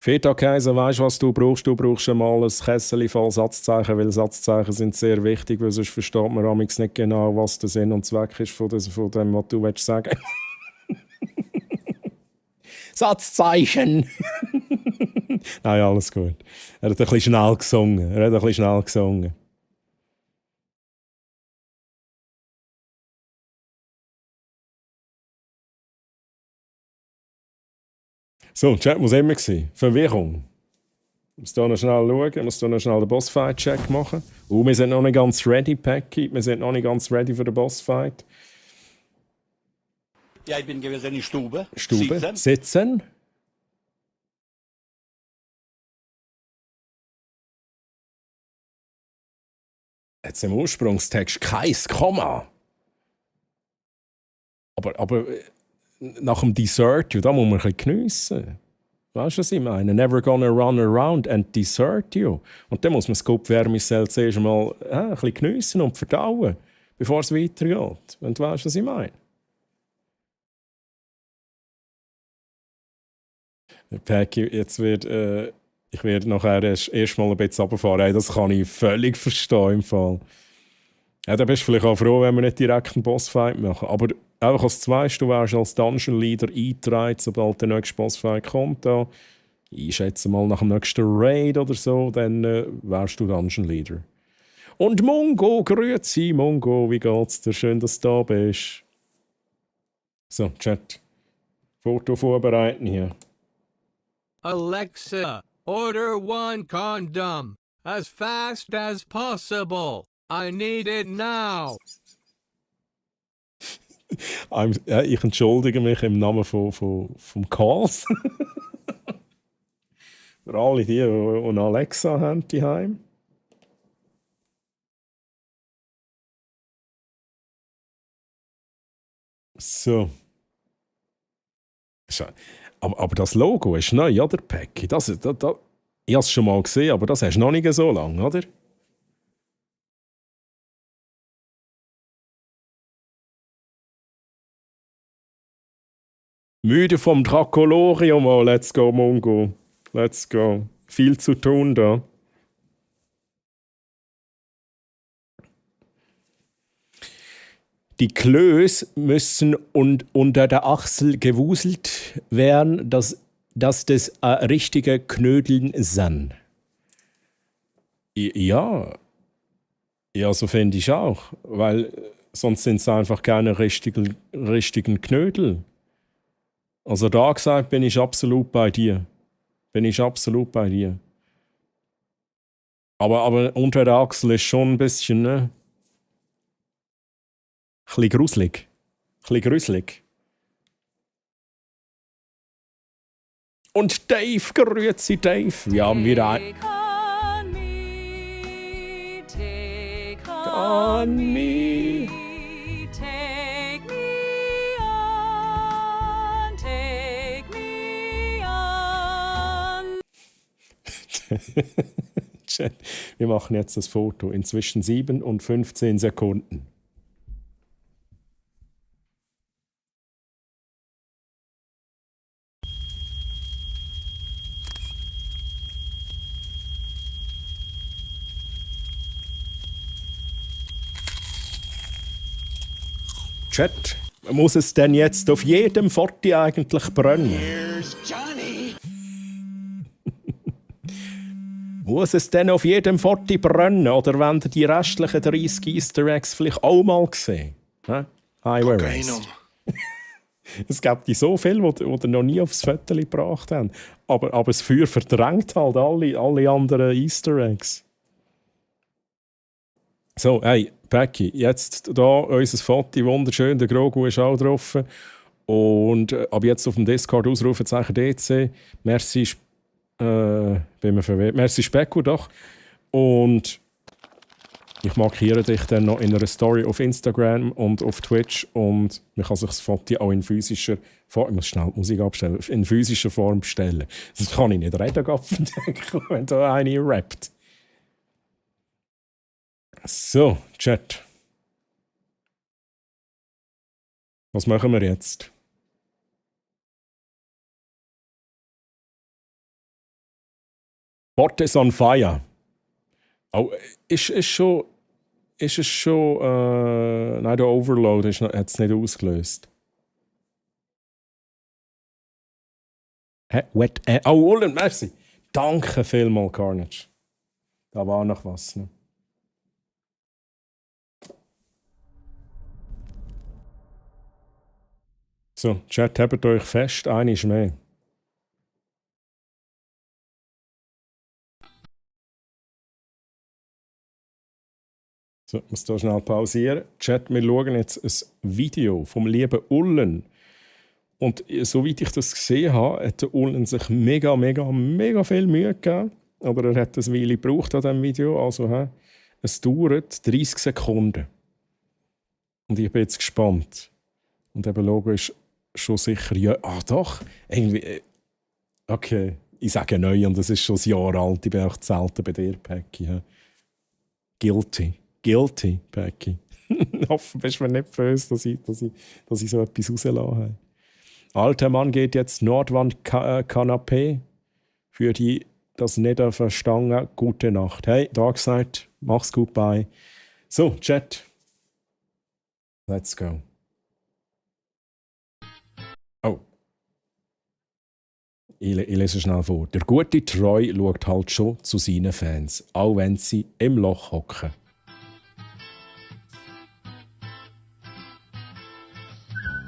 Feta Kaiser, weißt du, was du brauchst? Du brauchst einmal ein Kessel voll Satzzeichen, weil Satzzeichen sind sehr wichtig, weil sonst versteht man amigs nicht genau, was der Sinn und Zweck ist von dem, was du sagen willst. Satzzeichen! Nein, alles gut. Er hat ein bisschen schnell gesungen. So, Chat muss immer sein. Verwirrung. Ich muss hier noch schnell schauen, ich muss hier noch schnell den Bossfight-Check machen. Wir sind noch nicht ganz ready, Päcki. Wir sind noch nicht ganz ready für den Bossfight. Ja, ich bin gewesen in Stube. Sitzen. Jetzt im Ursprungstext kein Komma. Aber nach dem Dessert, da muss man ein bisschen geniessen. Weißt du, was ich meine? Never gonna run around and desert you. Und dann muss man das Kopf Vermicell zuerst mal ein bisschen geniessen und verdauen, bevor es weitergeht. Und weißt du, was ich meine? Päcki, jetzt ich werde nachher erst mal ein bisschen runterfahren. Hey, das kann ich völlig verstehen im Fall. Ja, da bist du vielleicht auch froh, wenn wir nicht direkt einen Bossfight machen. Aber einfach als Zweites, du wärst als Dungeon Leader eingetragen, sobald der nächste Bossfight kommt. Da. Ich schätze mal nach dem nächsten Raid oder so, dann wärst du Dungeon Leader. Und Mongo, grüezi Mongo, wie geht's dir? Schön, dass du da bist. So, Chat. Foto vorbereiten hier. Alexa, order 1 condom. As fast as possible. I need it now. Ich entschuldige mich im Namen vom Calls. Für alle die eine Alexa haben daheim. So. Aber das Logo ist neu, oder, Päcki? Ich habe es schon mal gesehen, aber das hast du noch nicht so lange, oder? Müde vom Dracolorium, oh, let's go, Mongo. Let's go. Viel zu tun da. Die Klöß müssen unter der Achsel gewuselt werden, dass das richtige Knödeln sind. Ja, so finde ich auch. Weil sonst sind es einfach keine richtigen Knödel. Also da gesagt, bin ich absolut bei dir. Aber unter der Achsel ist schon ein bisschen, ne? Ein bisschen gruselig. Und Dave, grüezi Dave. Wir haben wieder ein... on me. Take me on, take me on. Chat, wir machen jetzt das Foto in zwischen 7 und 15 Sekunden. Chat, muss es denn jetzt auf jedem Foto eigentlich brennen? Here's Johnny. Muss es denn auf jedem Foto brennen? Oder wollen die restlichen 30 Easter Eggs vielleicht auch mal sehen? Highway Race. Es gibt so viele, die noch nie aufs Foto gebracht haben. Aber das Feuer verdrängt halt alle anderen Easter Eggs. So, hey, Becky, jetzt hier unser Foto, wunderschön, der Grogu ist auch drauf. Und ab jetzt auf dem Discord Ausrufezeichen DC. Merci, bin mir verwirrt. Merci Specko, doch. Und ich markiere dich dann noch in einer Story auf Instagram und auf Twitch. Und man kann sich das Foto auch in physischer Form, ich muss schnell die Musik abstellen, in physischer Form bestellen. Das kann ich nicht reden, wenn da eine rappt. So, Chat. Was machen wir jetzt? Port is on fire. Oh, ist es schon. Nein, der Overload hat es nicht ausgelöst. Oh, Ullen, merci. Danke vielmals, Carnage. Da war noch was. Ne? So, Chat, habt euch fest, eine ist mehr. So, ich muss hier schnell pausieren. Chat, wir schauen jetzt ein Video vom lieben Ullen. Und soweit ich das gesehen habe, hat der Ullen sich mega viel Mühe gegeben. Aber er hat eine Weile gebraucht an diesem Video. Also, es dauert 30 Sekunden. Und ich bin jetzt gespannt. Und eben Logo ist schon sicher, ja, doch, irgendwie, okay, ich sage neu und das ist schon ein Jahr alt, ich bin auch selten bei dir, Becky. Ja. Guilty, Becky. Hoffen, bist du mir nicht böse, dass ich so etwas rausgelassen habe. Alter Mann geht jetzt Nordwand-Kanapé für die das nicht verstanden. Gute Nacht. Hey, Darkseid, mach's gut, bye. So, Chat. Let's go. Oh. Ich lese schnell vor. Der gute Troy schaut halt schon zu seinen Fans, auch wenn sie im Loch hocken.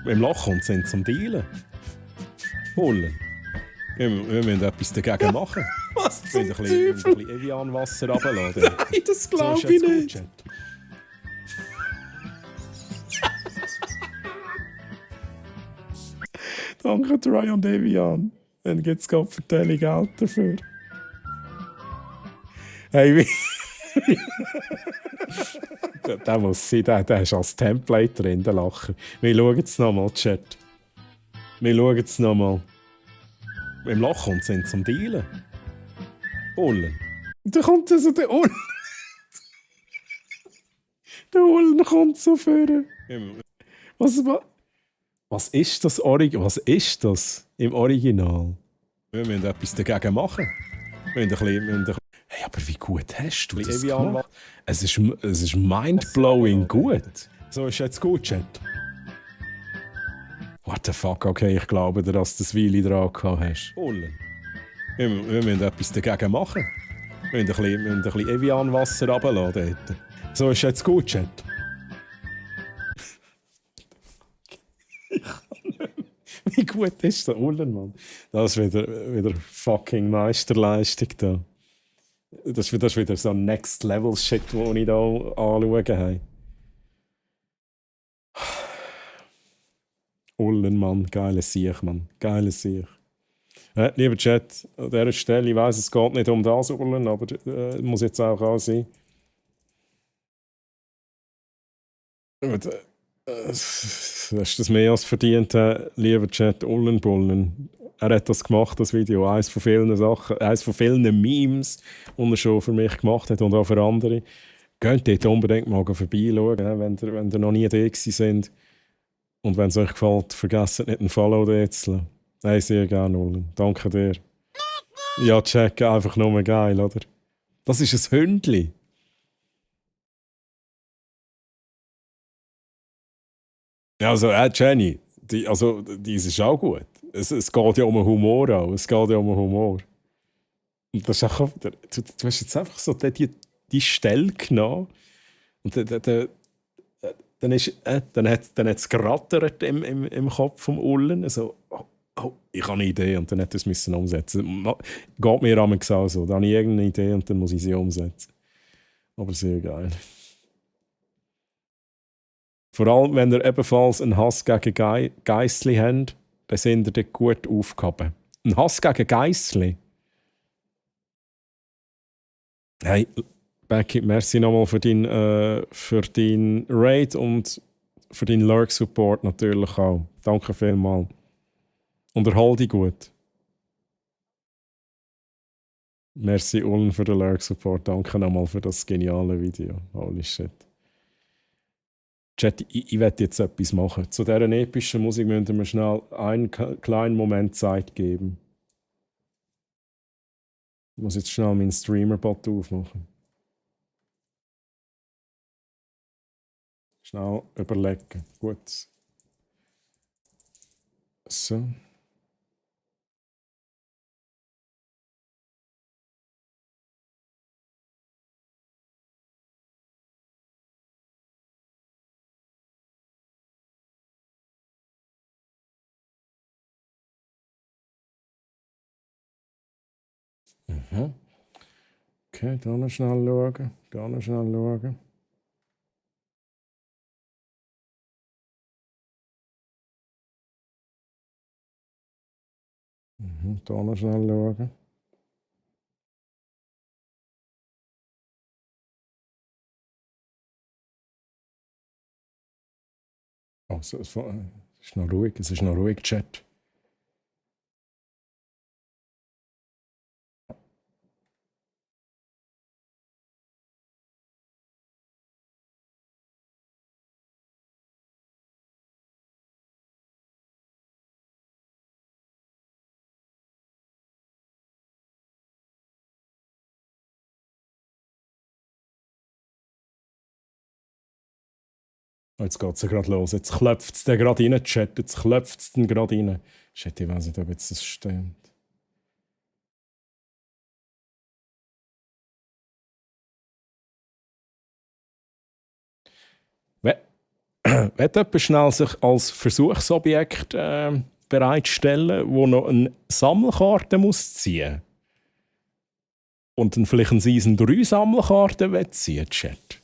Im Loch kommt sind zum Dealen. Holen. Wir müssen etwas dagegen machen. Was zum Teufel? Wir müssen ein bisschen Evian-Wasser runterladen. Nein, das glaube ich nicht. Gut, danke, Troy und Evian. Dann gibt es gerade Verteilung Geld dafür. Hey, wie... der muss sein, der ist als Template drin, der Lacher. Wir schauen es nochmal, Chat. Wir schauen es nochmal. Im Loch kommt sind zum Dealen. Ullen. Da kommt also der Ullen. Der Ullen kommt so vor. Was ist das Was ist das im Original? Wir müssen etwas dagegen machen. Wir müssen ein bisschen hey, aber wie gut hast du das gemacht? Es ist mind-blowing gut. So ist jetzt gut, Chat. What the fuck, okay, ich glaube dir, dass du das Weile dran gehabt hast. Ullen. Wir müssen etwas dagegen machen. Wir müssen ein bisschen Evian-Wasser runterladen. So ist jetzt gut, Chat. Wie gut ist der Ullen, Mann? Das ist wieder fucking Meisterleistung da. Das ist wieder so ein Next-Level-Shit, den ich hier anschauen habe. Ullen, Mann. Geiles Sieg, Mann. Geiles Sieg. Lieber Chat, an dieser Stelle, ich weiss, es geht nicht um das Ullen, aber muss jetzt auch sein. Hast das mehr als verdient, lieber Chat Ullenbullen. Er hat das gemacht, das Video. Eines von vielen Sachen, eines von vielen Memes, die er schon für mich gemacht hat und auch für andere. Geht dort unbedingt mal vorbeischauen, wenn ihr noch nie da sind. Und wenn es euch gefällt, vergesst nicht ein Follow da zu lassen. Nein, sehr gerne, Ullen. Danke dir. Ja, check, einfach nur geil, oder? Das ist ein Hündli. Ja, also, Jenny, die ist auch gut. Es geht ja um den Humor auch. Es geht ja um den Humor. Und das ist auch, du hast jetzt einfach so die Stelle genommen und dann hat es gerattert im Kopf vom Ullen. So, oh, ich habe eine Idee und dann hat er es müssen umsetzen. Geht mir auch so. Da habe ich irgendeine Idee und dann muss ich sie umsetzen. Aber sehr geil. Vor allem, wenn ihr ebenfalls einen Hass gegen Geissli habt, dann sind ihr dort gut aufgehoben. Ein Hass gegen Geissli? Hey, Becky, merci nochmal für deinen Raid und für deinen Lurk-Support natürlich auch. Danke vielmals. Und erhol dich gut. Merci Ullen für den Lurk-Support. Danke nochmal für das geniale Video. Holy shit. Chat, ich werde jetzt etwas machen. Zu dieser epischen Musik müssen wir schnell einen kleinen Moment Zeit geben. Ich muss jetzt schnell meinen Streamer-Bot aufmachen. Schnell überlegen. Gut. So. Mhm. Okay, da noch schnell schauen. Da noch schnell schauen. Da noch schnell schauen. Oh, es ist noch ruhig. Es ist noch ruhig, Chat. Oh, jetzt geht es gerade los. Jetzt klopft es gerade rein, Chat. Jetzt klopft es gerade rein. Shit, ich weiß nicht, ob jetzt das stimmt. Will jemand schnell sich als Versuchsobjekt bereitstellen, wo noch eine Sammelkarte muss ziehen? Und dann vielleicht eine Season 3 Sammelkarte ziehen, Chat?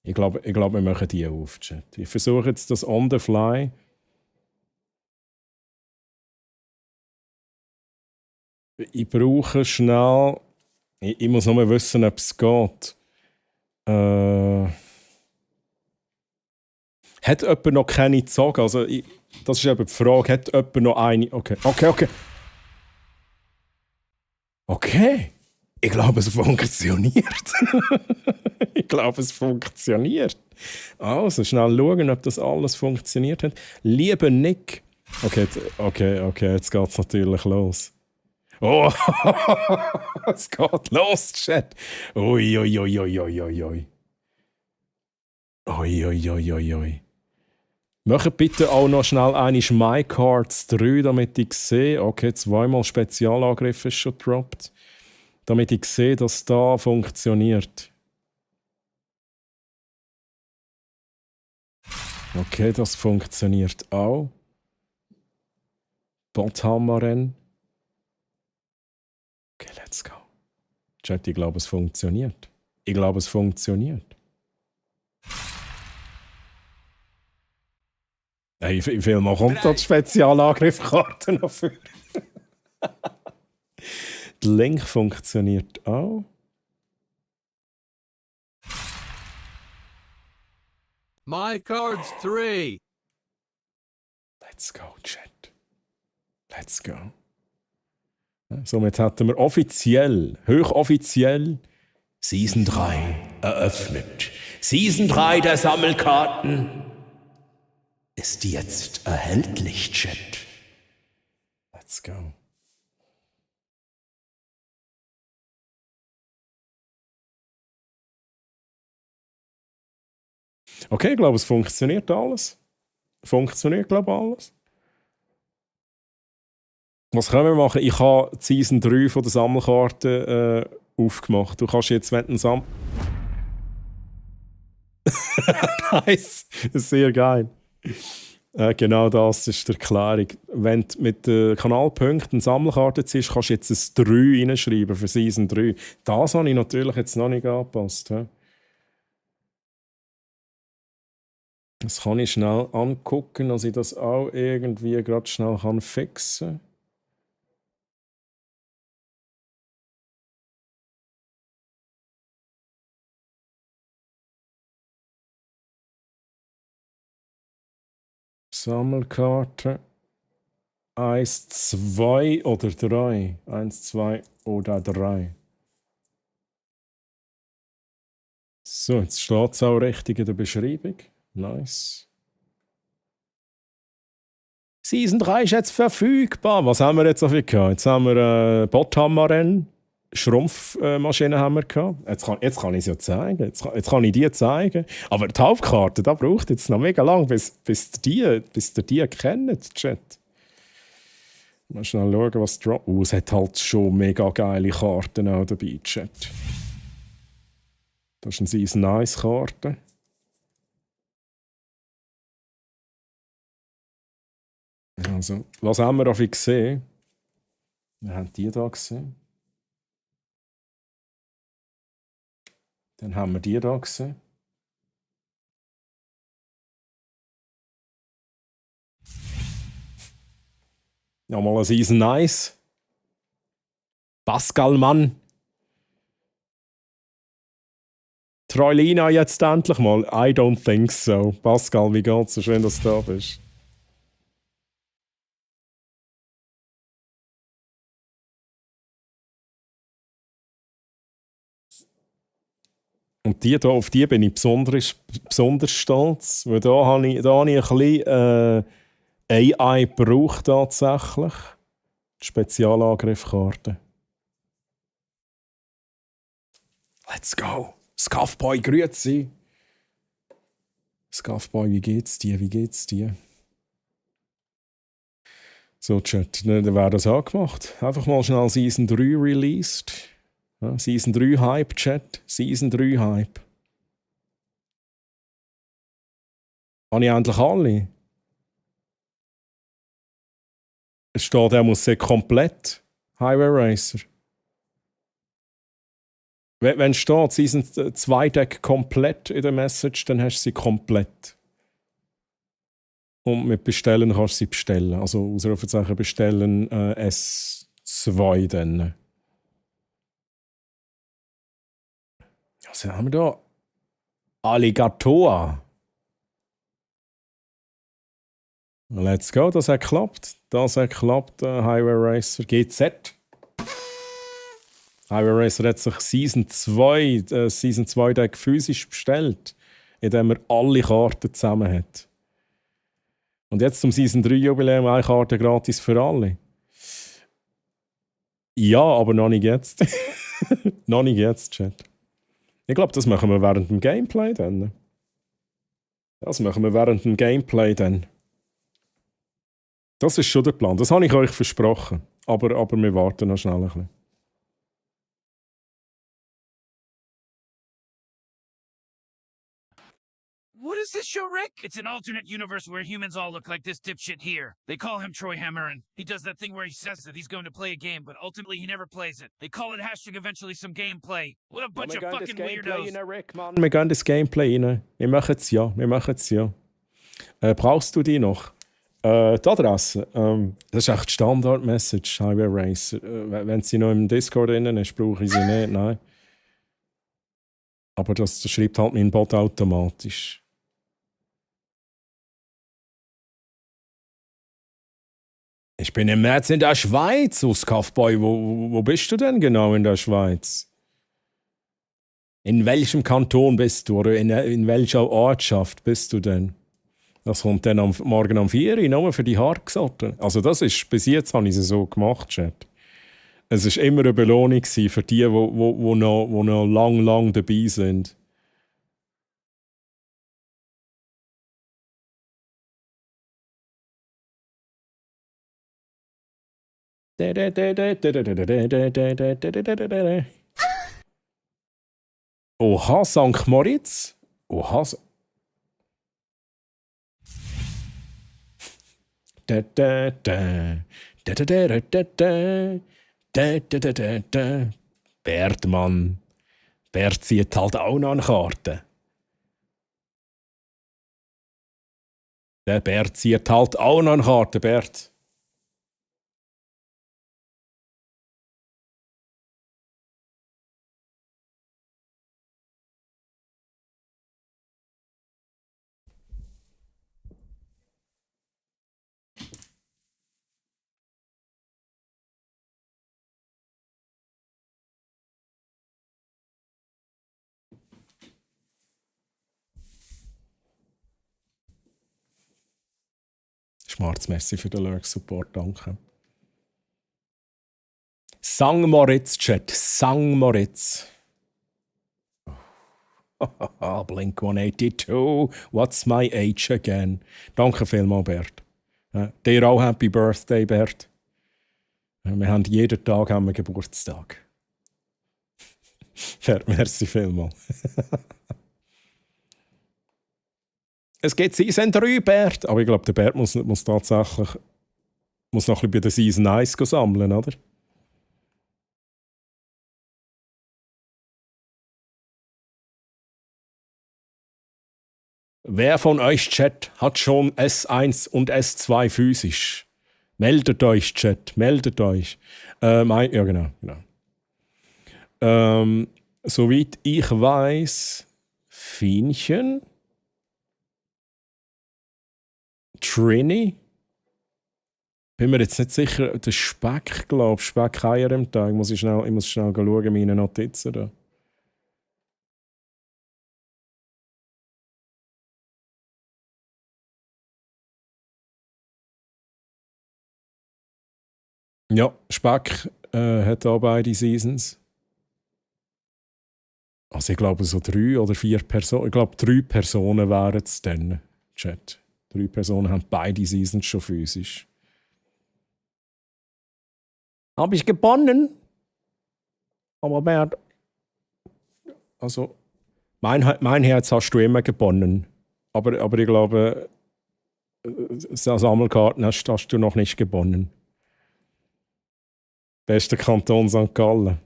Ich glaube, wir machen die auf, Chat. Ich versuche jetzt das on the fly. Ich brauche schnell... Ich muss noch mal wissen, ob es geht. Hat jemand noch keine gezogen? Also, das ist eben die Frage. Hat jemand noch eine? Okay. Okay. Ich glaube, es funktioniert. Ich glaube, es funktioniert. Also, schnell schauen, ob das alles funktioniert hat. Lieber Nick. Okay, jetzt geht es natürlich los. Oh, es geht los, Chat. Ui. Macht bitte auch noch schnell eine My Cards 3, damit ich sehe. Okay, zweimal Spezialangriff ist schon gedroppt. Damit ich sehe, dass da funktioniert. Okay, das funktioniert auch. Bothammeren. Okay, let's go. Chat, ich glaube, es funktioniert. Hey, wie viel mal kommt da die Spezialangriffkarte noch für? Der Link funktioniert auch. My card's 3. Let's go, Chat. Let's go. Somit hätten wir offiziell, hochoffiziell, Season 3 eröffnet. Season 3 der Sammelkarten ist jetzt erhältlich, Chat. Let's go. Okay, ich glaube, es funktioniert alles. Funktioniert, glaube ich, alles. Was können wir machen? Ich habe die Season 3 von der Sammelkarte aufgemacht. Du kannst jetzt, wenn du nice, sehr geil. Genau das ist die Erklärung. Wenn du mit den Kanalpunkten eine Sammelkarte ziehst, kannst du jetzt ein 3 reinschreiben für Season 3. Das habe ich natürlich jetzt noch nicht angepasst. He? Das kann ich schnell angucken, dass ich das auch irgendwie gerade schnell fixen kann. Sammelkarte 1, 2 oder 3. 1, 2 oder 3. So, jetzt steht es auch richtig in der Beschreibung. Nice. Season 3 ist jetzt verfügbar. Was haben wir jetzt auf gehabt? Jetzt haben wir Botthammer-Rennen, Schrumpfmaschinen haben wir gehabt. Jetzt kann ich es ja zeigen. Jetzt kann ich die zeigen. Aber die Hauptkarte, da braucht jetzt noch mega lang, bis ihr die kennt, Chat. Mal schnell schauen, was droppt. Es hat halt schon mega geile Karten auch dabei, Chat. Das ist eine Season 1 Karte. Also, was haben wir da gesehen? Wir haben die da gesehen. Dann haben wir die da gesehen. Nochmal eine Season 1. Pascal Mann. Troilina jetzt endlich mal. I don't think so. Pascal, wie geht's? So schön, dass du da bist. Und auf die bin ich besonders stolz, weil da habe ich ein bisschen AI gebraucht tatsächlich. Die Spezialangriffkarte. Let's go! Scuffboy, grüezi! Scuffboy, wie geht's dir? So, Chat, dann wäre das angemacht. Einfach mal schnell Season 3 released. Ja, Season 3 Hype, Chat. Season 3 Hype. Habe ich endlich alle? Es steht, er muss komplett Highway Racer. Wenn steht, Season 2 Deck komplett in der Message, dann hast du sie komplett. Und mit Bestellen kannst du sie bestellen. Also Ausrufezeichen bestellen S2 dann. Was haben wir da? Alligator. Let's go, das hat geklappt. Highway Racer GZ. Highway Racer hat sich Season 2 Deck physisch bestellt, indem er alle Karten zusammen hat. Und jetzt zum Season 3 Jubiläum eine Karte gratis für alle. Ja, aber noch nicht jetzt. Noch nicht jetzt, Chat. Ich glaube, das machen wir während dem Gameplay dann. Das ist schon der Plan. Das habe ich euch versprochen. Aber wir warten noch schnell ein bisschen. What is this show, Rick? It's an alternate universe where humans all look like this dipshit here. They call him Troy Hammerin. He does that thing where he says that he's going to play a game, but ultimately he never plays it. They call it #eventually some gameplay. What a bunch of fucking weirdos. Rick, Mann. Wir gehen das Gameplay rein. Wir machen es ja. Brauchst du die noch? Die Adresse. Das ist echt die Standard-Message, Highway Racer. Wenn sie noch im Discord drin ist, brauche ich sie nicht. Nein. Aber das schreibt halt mein Bot automatisch. Ich bin im März in der Schweiz, Kaufboy. Wo bist du denn genau in der Schweiz? In welchem Kanton bist du? Oder in welcher Ortschaft bist du denn? Das kommt dann morgen um 4 Uhr, nur für die Hartgesotten. Also das ist, bis jetzt habe ich es so gemacht, Chat. Es war immer eine Belohnung für die noch lang dabei sind. Oha, St. Moritz? Oha. Bert, Mann. Bert zieht halt auch noch eine Karte. Der Bert zieht halt auch noch eine Karte, Bert. Schwarz, merci für den Lurk-Support, danke. St. Moritz, Chat, St. Moritz. Blink 182, what's my age again? Danke vielmals, Bert. Dir auch Happy Birthday, Bert. Wir haben jeden Tag Geburtstag. Bert, merci vielmals. Es gibt Season 3, Bert. Aber ich glaube, der Bert muss tatsächlich noch ein bisschen bei der Season 1 sammeln, oder? Wer von euch, Chat, hat schon S1 und S2 physisch? Meldet euch, Chat, meldet euch. Ja, genau. Soweit ich weiß, Fienchen, Trini, bin mir jetzt nicht sicher, der Speck, glaube ich, Speckeier im Tag. Ich muss schnell schauen, meine Notizen da. Ja, Speck hat auch beide Seasons. Also ich glaube so 3 oder 4 Personen. Ich glaube 3 Personen wären es dann, Chat. 3 Personen haben beide Seasons schon physisch. Habe ich gewonnen? Aber Bert, also mein Herz hast du immer gewonnen. Aber ich glaube, Sammelkarten hast du noch nicht gewonnen. Bester Kanton St. Gallen.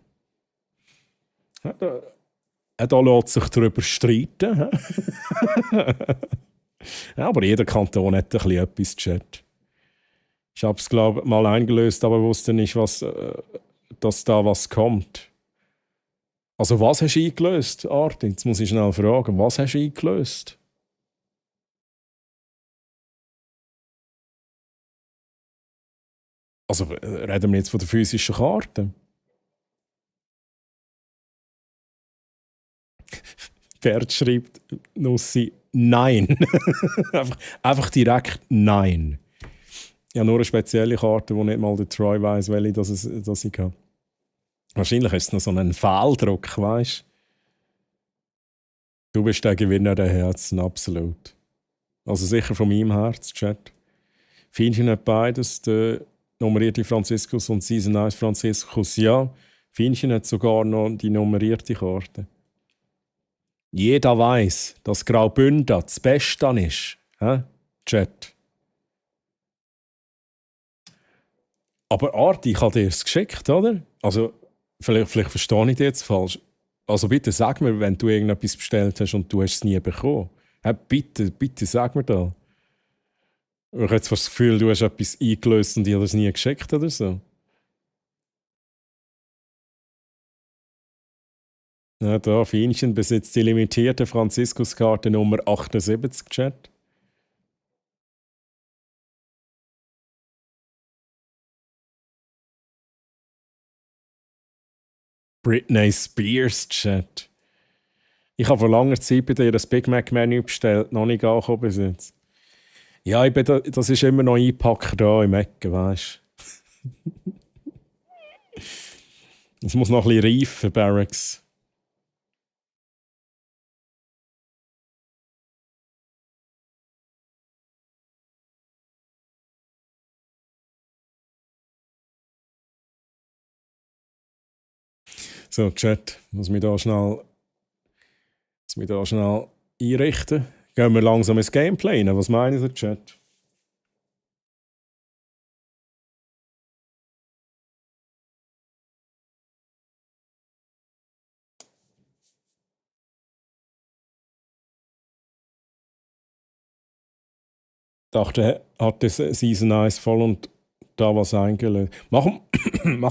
Da lässt sich darüber streiten. Ja, aber jeder Kanton hat ein bisschen etwas, Chat. Ich habe es, glaube ich, mal eingelöst, aber wusste nicht, dass da was kommt. Also, was hast du eingelöst, Arti? Jetzt muss ich schnell fragen, was hast du eingelöst? Also, reden wir jetzt von der physischen Karte? Bert schreibt, Nussi, nein. einfach direkt nein. Ich habe nur eine spezielle Karte, wo nicht mal der Troy weiss, welche das ich habe. Wahrscheinlich ist es noch so ein Fehldruck, weißt du? Du bist der Gewinner der Herzen, absolut. Also sicher von meinem Herz, Chat. Fienchen hat beides, der nummerierte Franziskus und Season 1 Franziskus, ja. Fienchen hat sogar noch die nummerierte Karte. Jeder weiß, dass Graubünden das Beste ist. Chat. Aber Arti, ich habe dir es geschickt, oder? Also, vielleicht verstehe ich dich jetzt falsch. Also bitte sag mir, wenn du irgendetwas bestellt hast und du hast es nie bekommen. Bitte sag mir da. Ich habe jetzt das Gefühl, du hast etwas eingelöst und ich habe es nie geschickt oder so. Ja, da, Fienchen besitzt die limitierte Franziskuskarte Nummer 78, Chat. Britney Spears, Chat. Ich habe vor langer Zeit bei dir das Big Mac-Menü bestellt, noch nicht angekommen bis jetzt. Ja, das ist immer noch eingepackt da im Ecken, weißt du. Es muss noch ein bisschen reifen, Barracks. So, Chat, muss mich da schnell einrichten. Gehen wir langsam ins Gameplay rein. Was meinen Sie, Chat? Ich dachte, er hat das Season 1 voll und da was eingelöst. Mach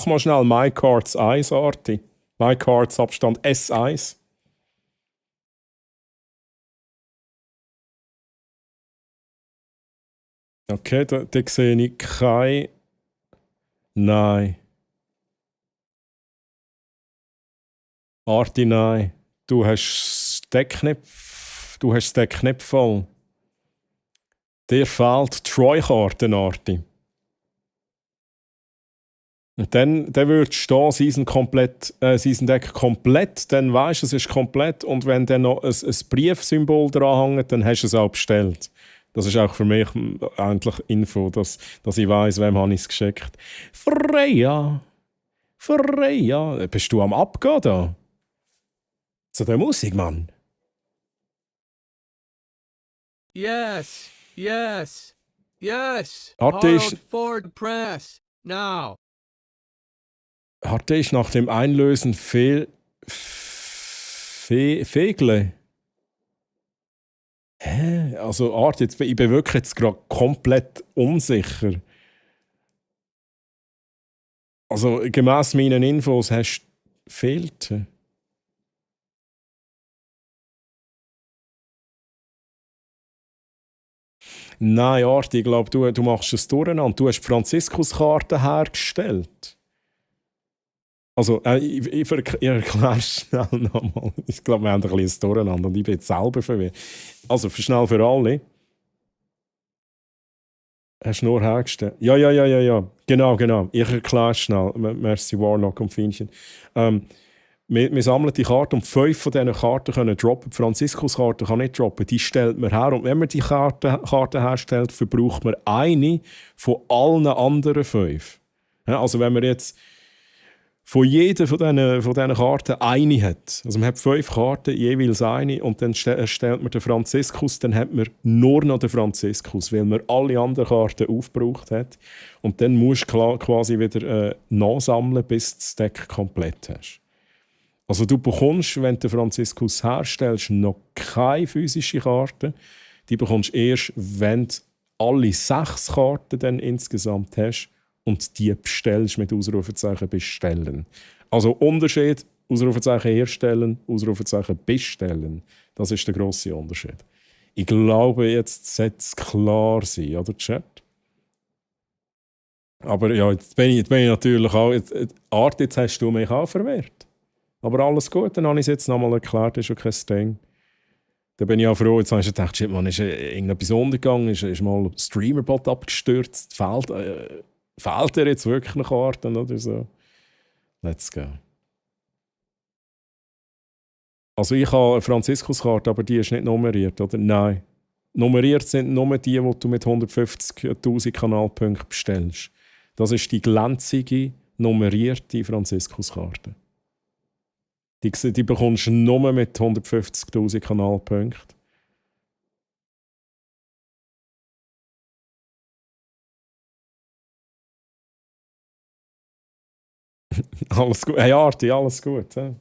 mal schnell MyCards 1, Arti. MyCards Abstand S1. Okay, da sehe ich kein. Nein. Arti, nein. Du hast das Deck nicht voll. Dir fehlt Troy-Karten, Arti. Und dann würde stehen, Season Deck komplett, dann weisst du, es ist komplett. Und wenn dann noch ein Briefsymbol dranhängt, dann hast du es auch bestellt. Das ist auch für mich eigentlich Info, dass ich weiss, wem habe ich es geschickt. Freya! Bist du am Abgehen da? Zu der Musik, Mann. Yes. Harold Ford Press. Now. Hatte ich nach dem Einlösen Fegle? Hä? Also Art, ich bin wirklich jetzt gerade komplett unsicher. Also gemäss meinen Infos hast du fehlt. Nein, Art, ich glaube, du machst es durcheinander. Du hast die Franziskuskarte hergestellt. Also, ich erkläre es schnell nochmal. Ich glaube, wir haben ein bisschen durcheinander und ich bin jetzt selber verwirrt. Also, schnell für alle. Hast du nur hergestellt? Ja. Genau. Ich erkläre es schnell. Merci, Warlock und Fienchen. Wir sammeln die Karten und 5 von diesen Karten können droppen. Die Franziskuskarte kann nicht droppen. Die stellt man her. Und wenn man die Karte herstellt, verbraucht man eine von allen anderen 5. Ja, also, wenn man jetzt von jeder von diesen Karten eine hat. Also man hat 5 Karten, jeweils eine, und dann erstellt man den Franziskus, dann hat man nur noch den Franziskus, weil man alle anderen Karten aufgebraucht hat. Und dann musst du quasi wieder nachsammeln, bis du das Deck komplett hast. Also du bekommst, wenn du den Franziskus herstellst, noch keine physische Karte. Die bekommst du erst, wenn du alle 6 Karten dann insgesamt hast und die bestellst mit Ausrufezeichen bestellen. Also Unterschied, Ausrufezeichen herstellen, Ausrufezeichen bestellen. Das ist der grosse Unterschied. Ich glaube, jetzt sollte es klar sein, oder Chat? Aber ja, jetzt bin ich natürlich auch... Art, jetzt hast du mich auch verwirrt. Aber alles gut, dann habe ich es jetzt nochmal erklärt, das ist schon kein Ding. Da bin ich auch froh, jetzt habe ich gedacht, shit, man, ist irgendetwas untergegangen, ist mal ein Streamerbot abgestürzt, fehlt er jetzt wirklich eine Karte oder so? Let's go. Also ich habe eine Franziskuskarte, aber die ist nicht nummeriert, oder? Nein. Nummeriert sind nur die du mit 150'000 Kanalpunkten bestellst. Das ist die glänzige, nummerierte Franziskuskarte. Die bekommst du nur mit 150'000 Kanalpunkten. Alles gut. Hey Arti, alles gut. Ja.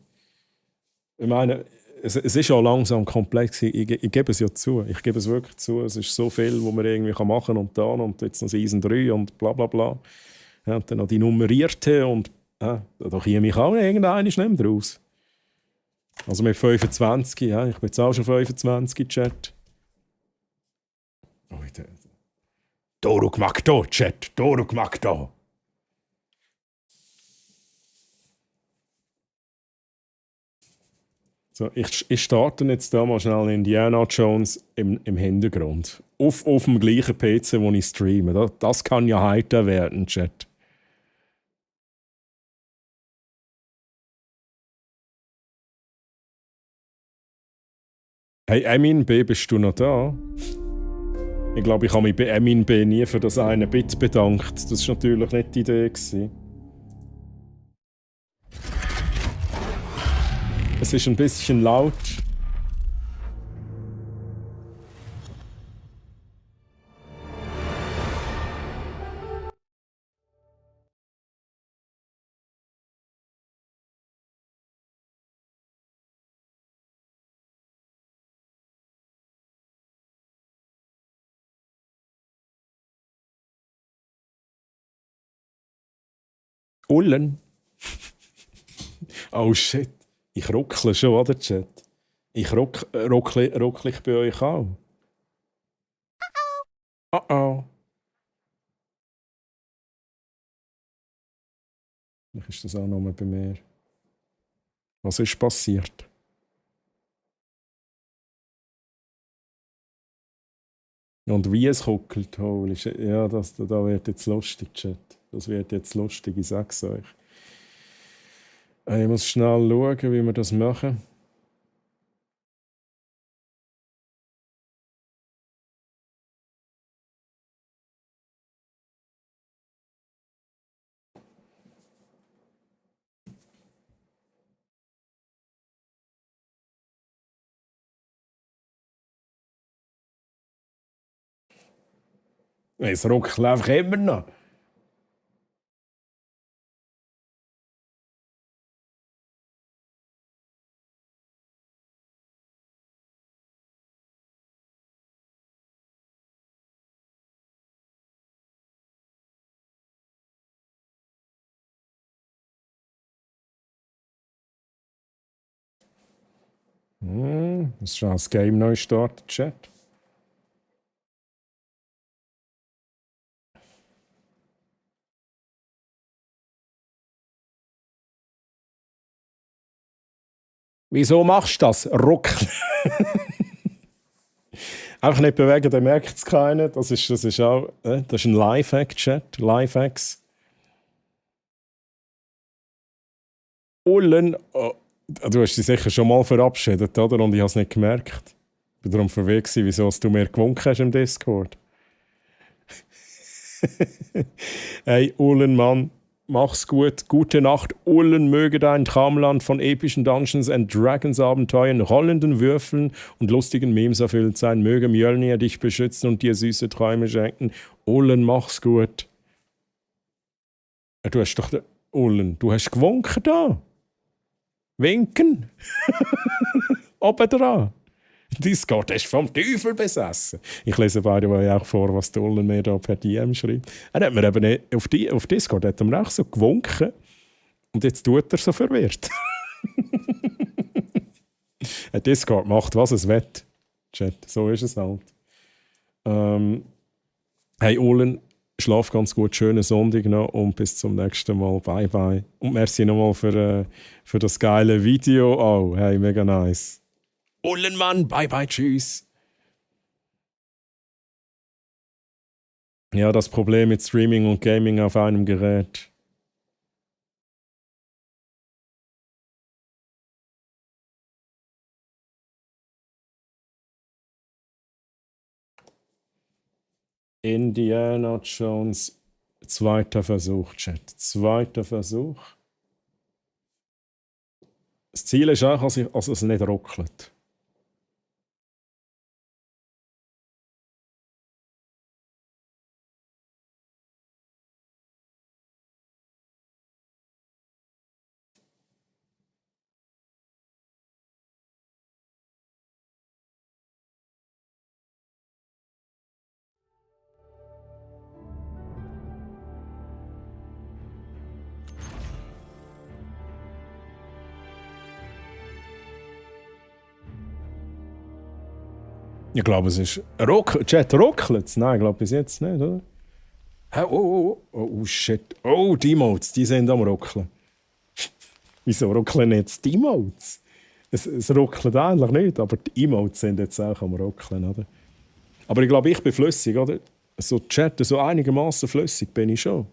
Ich meine, es ist ja langsam komplex. Ich gebe es ja zu. Ich gebe es wirklich zu. Es ist so viel, was man irgendwie machen kann und dann und jetzt noch Season 3 und bla bla bla. Ja, und dann noch die nummerierte und da komme ich auch irgendeine nicht mehr raus. Also mit 25, ja, ich bin jetzt auch schon 25, Chat. Doruk Magdo, Chat, Doruk Magdo. So, ich starte jetzt da mal schnell Indiana Jones im Hintergrund. Auf dem gleichen PC, wo ich streame. Das kann ja heiter werden, Chat. Hey, Emin B, bist du noch da? Ich glaube, ich habe mich bei Emin B nie für das eine Bit bedankt. Das war natürlich nicht die Idee gewesen. Es ist ein bisschen laut. Ullen. Oh shit. Ich ruckle schon, oder, Chat? Ich ruckle ich bei euch auch. Oh. Vielleicht ist das auch nur bei mir. Was ist passiert? Und wie es ruckelt, holy shit. Ja, da wird jetzt lustig, Chat. Das wird jetzt lustig, ich sag's euch. Ich muss schnell schauen, wie wir das machen. Es ruckelt einfach immer noch. Das ist schon das Game neu starten, Chat. Wieso machst du das? Ruckeln. Einfach nicht bewegen, dann merkt es keiner. Das ist auch das ist ein Lifehack, Chat. Lifehacks. Ullen. Oh, du hast dich sicher schon mal verabschiedet, oder? Und ich habe es nicht gemerkt. Ich war darum verwirrt, wieso du mir gewunken hast im Discord. Hey, Ullen, Mann. Mach's gut. Gute Nacht. Ullen möge dein Traumland von epischen Dungeons and Dragons Abenteuern, rollenden Würfeln und lustigen Memes erfüllt sein. Möge Mjölnir dich beschützen und dir süße Träume schenken. Ullen, mach's gut. Du hast doch... Ullen, du hast gewunken da. Winken. Oben dran. Discord ist vom Teufel besessen. Ich lese beide auch vor, was der Ullen mir da per DM schreibt. Er hat mir eben nicht, auf Discord hat er mir auch so gewunken und jetzt tut er so verwirrt. Discord macht, was es will. Chat, so ist es halt. Hey Ullen, schlaf ganz gut, schönen Sonntag noch und bis zum nächsten Mal. Bye bye. Und merci nochmal für das geile Video auch. Hey, mega nice. Ullenmann, bye bye, tschüss. Ja, das Problem mit Streaming und Gaming auf einem Gerät. Indiana Jones, zweiter Versuch, Chat. Zweiter Versuch. Das Ziel ist auch, dass es nicht ruckelt. Ich glaube, es ist... Chat, ruckelt es? Nein, ich glaube bis jetzt nicht, oder? Oh, shit. Oh, die Emotes, die sind am ruckeln. Wieso ruckeln jetzt die Emotes? Es ruckelt eigentlich nicht, aber die Emotes sind jetzt auch am Ruckeln, oder? Aber ich glaube, ich bin flüssig, oder? So chatten, so einigermaßen flüssig bin ich schon.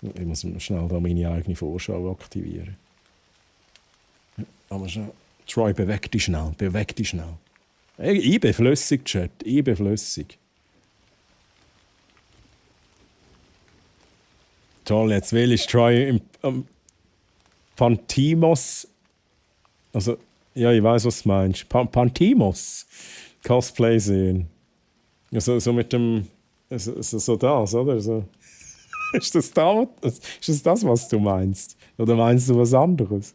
Ich muss schnell da meine eigene Vorschau aktivieren. Aber schnell. Troy, beweg dich schnell, beweg dich schnell. Ich bin flüssig, Chat, ich bin flüssig. Toll, jetzt will ich Troy im Pantimos. Also, ja, ich weiß, was du meinst. Pantimos Cosplay sehen. Also, so mit dem. So das, oder? So. Ist das das, was du meinst? Oder meinst du was anderes?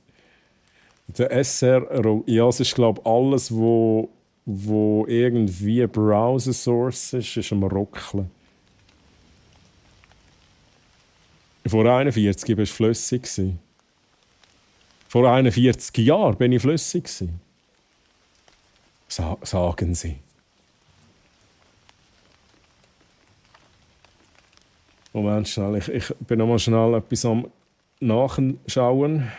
Der SR, ja, es ist, glaube ich, alles, wo irgendwie Browser-Source ist am Ruckeln. Vor 41 war ich flüssig. Vor 41 Jahren bin ich flüssig. Sagen sie. Moment schnell, ich bin noch mal schnell etwas am Nachschauen.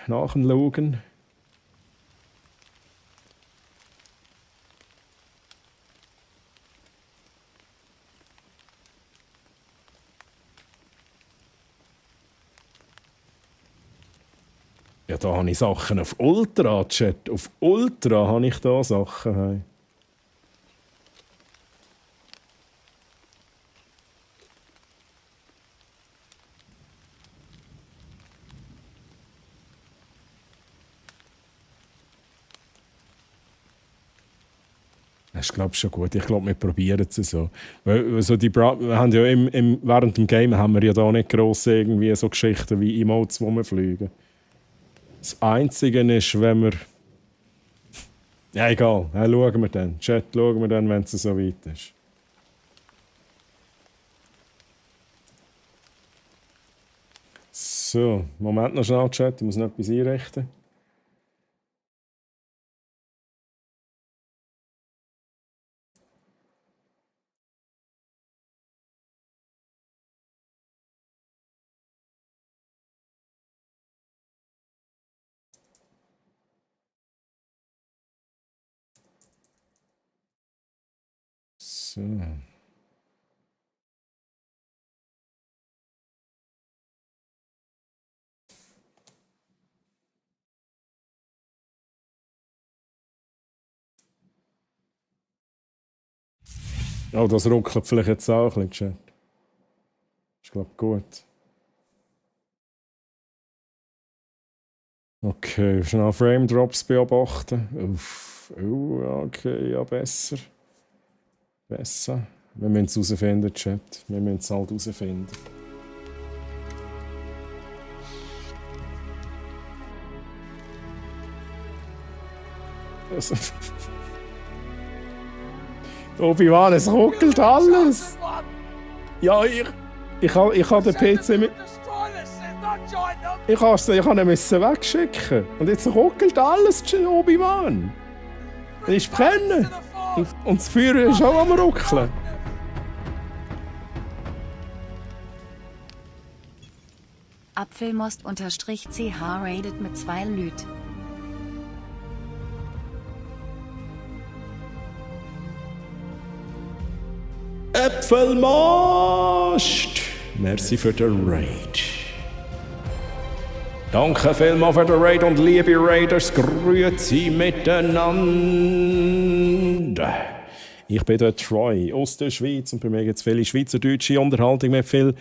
Ja, da habe ich Sachen auf Ultra, Chat. Auf Ultra habe ich da Sachen. Hey. Das ist, glaube ich, schon gut. Ich glaube, wir probieren es so. Weil, also wir haben ja während dem Game haben wir ja da nicht gross irgendwie so Geschichten wie Emotes, wo wir fliegen. Das Einzige ist, wenn wir... Ja, egal. Ja, schauen wir dann. Chat, schauen wir dann, wenn es so weit ist. So, Moment noch schnell, Chat. Ich muss noch etwas einrichten. So. Oh, das ruckelt vielleicht jetzt auch ein bisschen. Ich glaube, gut. Okay, schnell Frame Drops beobachten. Uff. Okay, ja, besser. Besser. Wir müssen es herausfinden, Chat. Wir müssen es halt herausfinden. Obi-Wan, es ruckelt alles! Ja, ich habe den PC mit... Ich musste ihn wegschicken. Und jetzt ruckelt alles, Obi-Wan! Ich brenne! Und das Feuer ist auch am Ruckeln. Apfelmost_ch rated mit 2 Lüt. Äpfelmost! Merci für den Raid. Danke vielmals für den Raid und liebe Raiders, grüezi miteinander. Ich bin der Troy aus der Schweiz und bei mir gibt es viele schweizerdeutsche Unterhaltung mit viel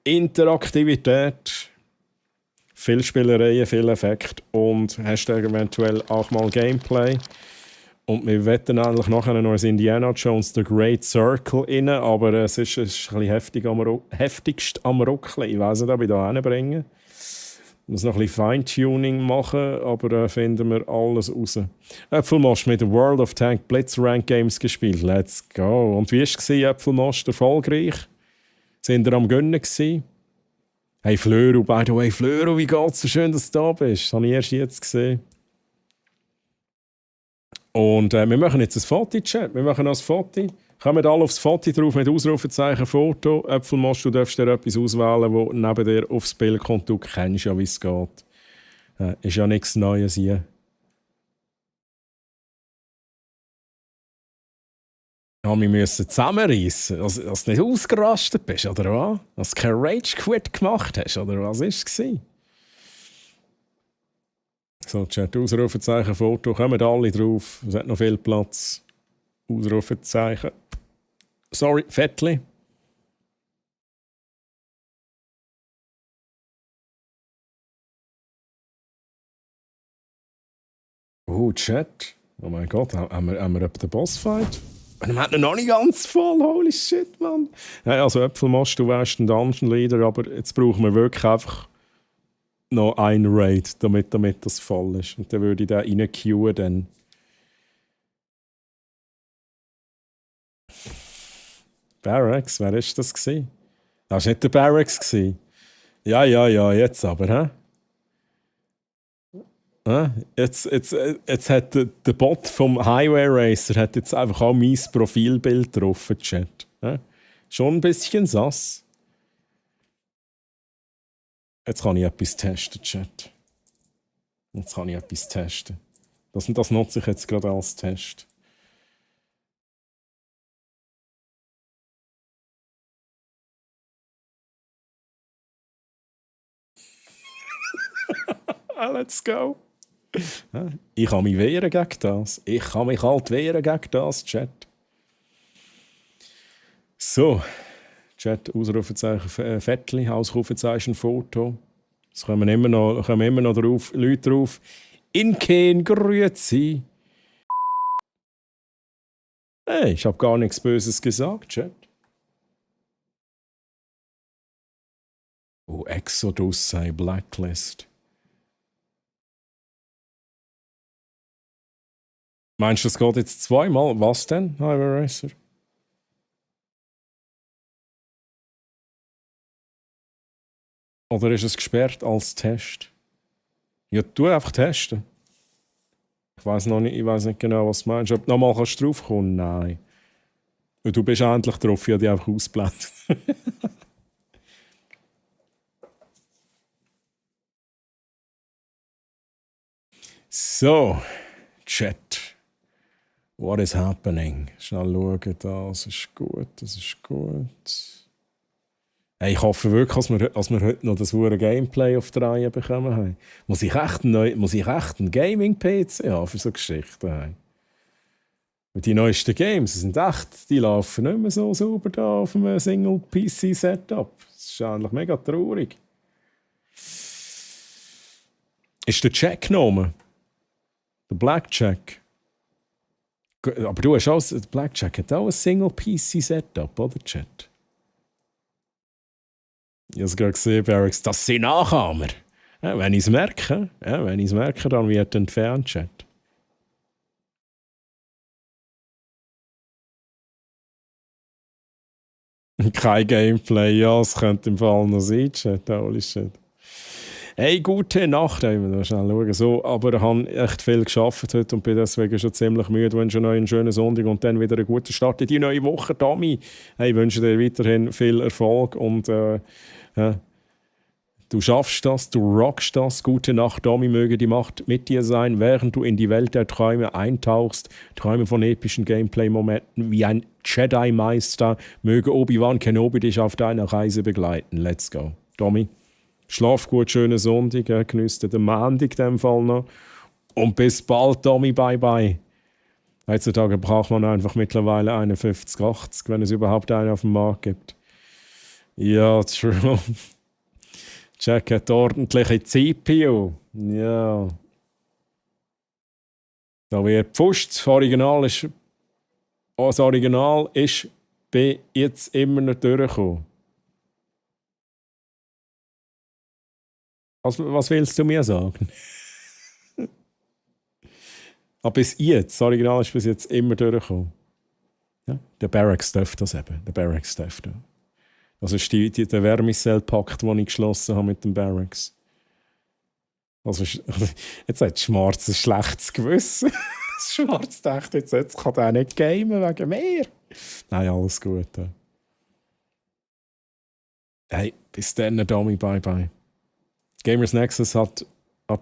Interaktivität, viel Spielereien, viel Effekt und Hashtag eventuell auch mal Gameplay. Und wir wetten eigentlich nachher noch ins Indiana Jones The Great Circle rein, aber es ist ein bisschen heftigst am Ruckeln. Ich weiss nicht, ob ich da hinbringe. Ich muss noch ein bisschen Feintuning machen, aber finden wir alles raus. Äpfelmost mit der World of Tank Blitzrank Games gespielt. Let's go. Und wie war es, Äpfelmost? Erfolgreich? Sind ihr am Gönnen gewesen? Hey Flöru, by the way, Flöru, wie geht's? So schön, dass du da bist. Das habe ich erst jetzt gesehen. Und wir machen jetzt ein Foto-Chat. Wir machen noch ein Foto. Kommen alle aufs Foto drauf mit Ausrufezeichen Foto. Äpfelmost, du darfst dir etwas auswählen, das neben dir aufs Bild kommt. Du kennst ja, wie es geht. Ist ja nichts Neues hier. haben wir zusammenreißen, dass du nicht ausgerastet bist, oder was? Dass du kein Rage-Quit gemacht hast, oder was war es? So, Chat, Ausrufezeichen, Foto, kommen alle drauf. Es hat noch viel Platz. Ausrufezeichen. Sorry, Fettli. Oh, Chat. Oh mein Gott, haben wir den Bossfight? Wir haben ihn noch nicht ganz voll, holy shit, Mann. Ja, also Äpfelmast, du wärst ein Dungeon Leader, aber jetzt brauchen wir wirklich einfach noch ein Raid, damit das voll ist. Und dann würde ich den reinqueuen dann. Barracks, wer war das gewesen? Das war nicht der Barracks gewesen. Ja, jetzt aber, hä? Jetzt hat der Bot vom Highway Racer hat jetzt einfach auch mein Profilbild drauf, Chat. Schon ein bisschen sass. Jetzt kann ich etwas testen, Chat. Jetzt kann ich etwas testen. Das nutze ich jetzt gerade als Test. Let's go. Ich kann mich wehren gegen das. Ich kann mich halt wehren gegen das, Chat. So. Chat, Ausrufezeichen Fettli, Ausrufezeichen Foto. Es kommen immer noch drauf, Leute drauf. Inken, grüezi. Hey, ich habe gar nichts Böses gesagt, Chat. Oh, Exodus sei Blacklist. Meinst du, das geht jetzt zweimal? Was denn, Highway Racer? Oder ist es gesperrt als Test? Ja, tu einfach testen. Ich weiß nicht genau, was du meinst. Ob du nochmal draufkommen kannst? Nein. Du bist endlich drauf, ich habe dich einfach ausgeblendet. So, Chat. What is happening? Schnell schauen, das ist gut. Hey, ich hoffe wirklich, dass wir heute noch das verdammte Gameplay auf die Reihe bekommen haben. Muss ich echt einen Gaming-PC haben für so Geschichten? Hey? Und die neuesten Games sind echt, die laufen nicht mehr so sauber da auf einem Single-PC-Setup. Das ist eigentlich mega traurig. Ist der Jack genommen? Der Blackjack? Aber du hast auch, der Blackjack hat auch ein Single-PC-Setup, oder, Chat? Ich habe es gerade gesehen, Barracks, das sind Nachahmer. Ja, wenn ich es merke, dann wird entfernt, Chat. Kein Gameplay, ja, es könnte im Fall noch sein, Chat. Holy shit. Hey, gute Nacht, ich muss schnell schauen. So, aber ich habe echt viel geschafft heute und bin deswegen schon ziemlich müde. Ich wünsche euch einen schönen Sonntag und dann wieder einen guten Start in die neue Woche, Tommy. Hey, ich wünsche dir weiterhin viel Erfolg und du schaffst das, du rockst das. Gute Nacht, Tommy, möge die Macht mit dir sein, während du in die Welt der Träume eintauchst. Träume von epischen Gameplay-Momenten wie ein Jedi-Meister. Möge Obi-Wan Kenobi dich auf deiner Reise begleiten. Let's go. Tommy. Schlaf gut, schönen Sonntag, geniesst den Montag in dem Fall noch. Und bis bald, Tommy, bye bye. Heutzutage braucht man einfach mittlerweile eine 5080, wenn es überhaupt eine auf dem Markt gibt. Ja, true. Jack hat ordentliche CPU. Ja. Da wird gepfuscht. Das Original ist bei jetzt immer noch durchgekommen. Was willst du mir sagen? Aber bis jetzt, das Original ist bis jetzt immer durchgekommen. Ja? Der Barracks dürfte das eben. Der Barracks dürfte. Das ist der Wärmecell-Pakt, den ich geschlossen habe mit dem Barracks. Also, jetzt hat Schmarz ein schlechtes Gewissen. Schmarz dachte, jetzt kann der nicht gamen wegen mir. Nein, alles gut. Hey, bis dann, Domi, bye bye. Gamers Nexus hat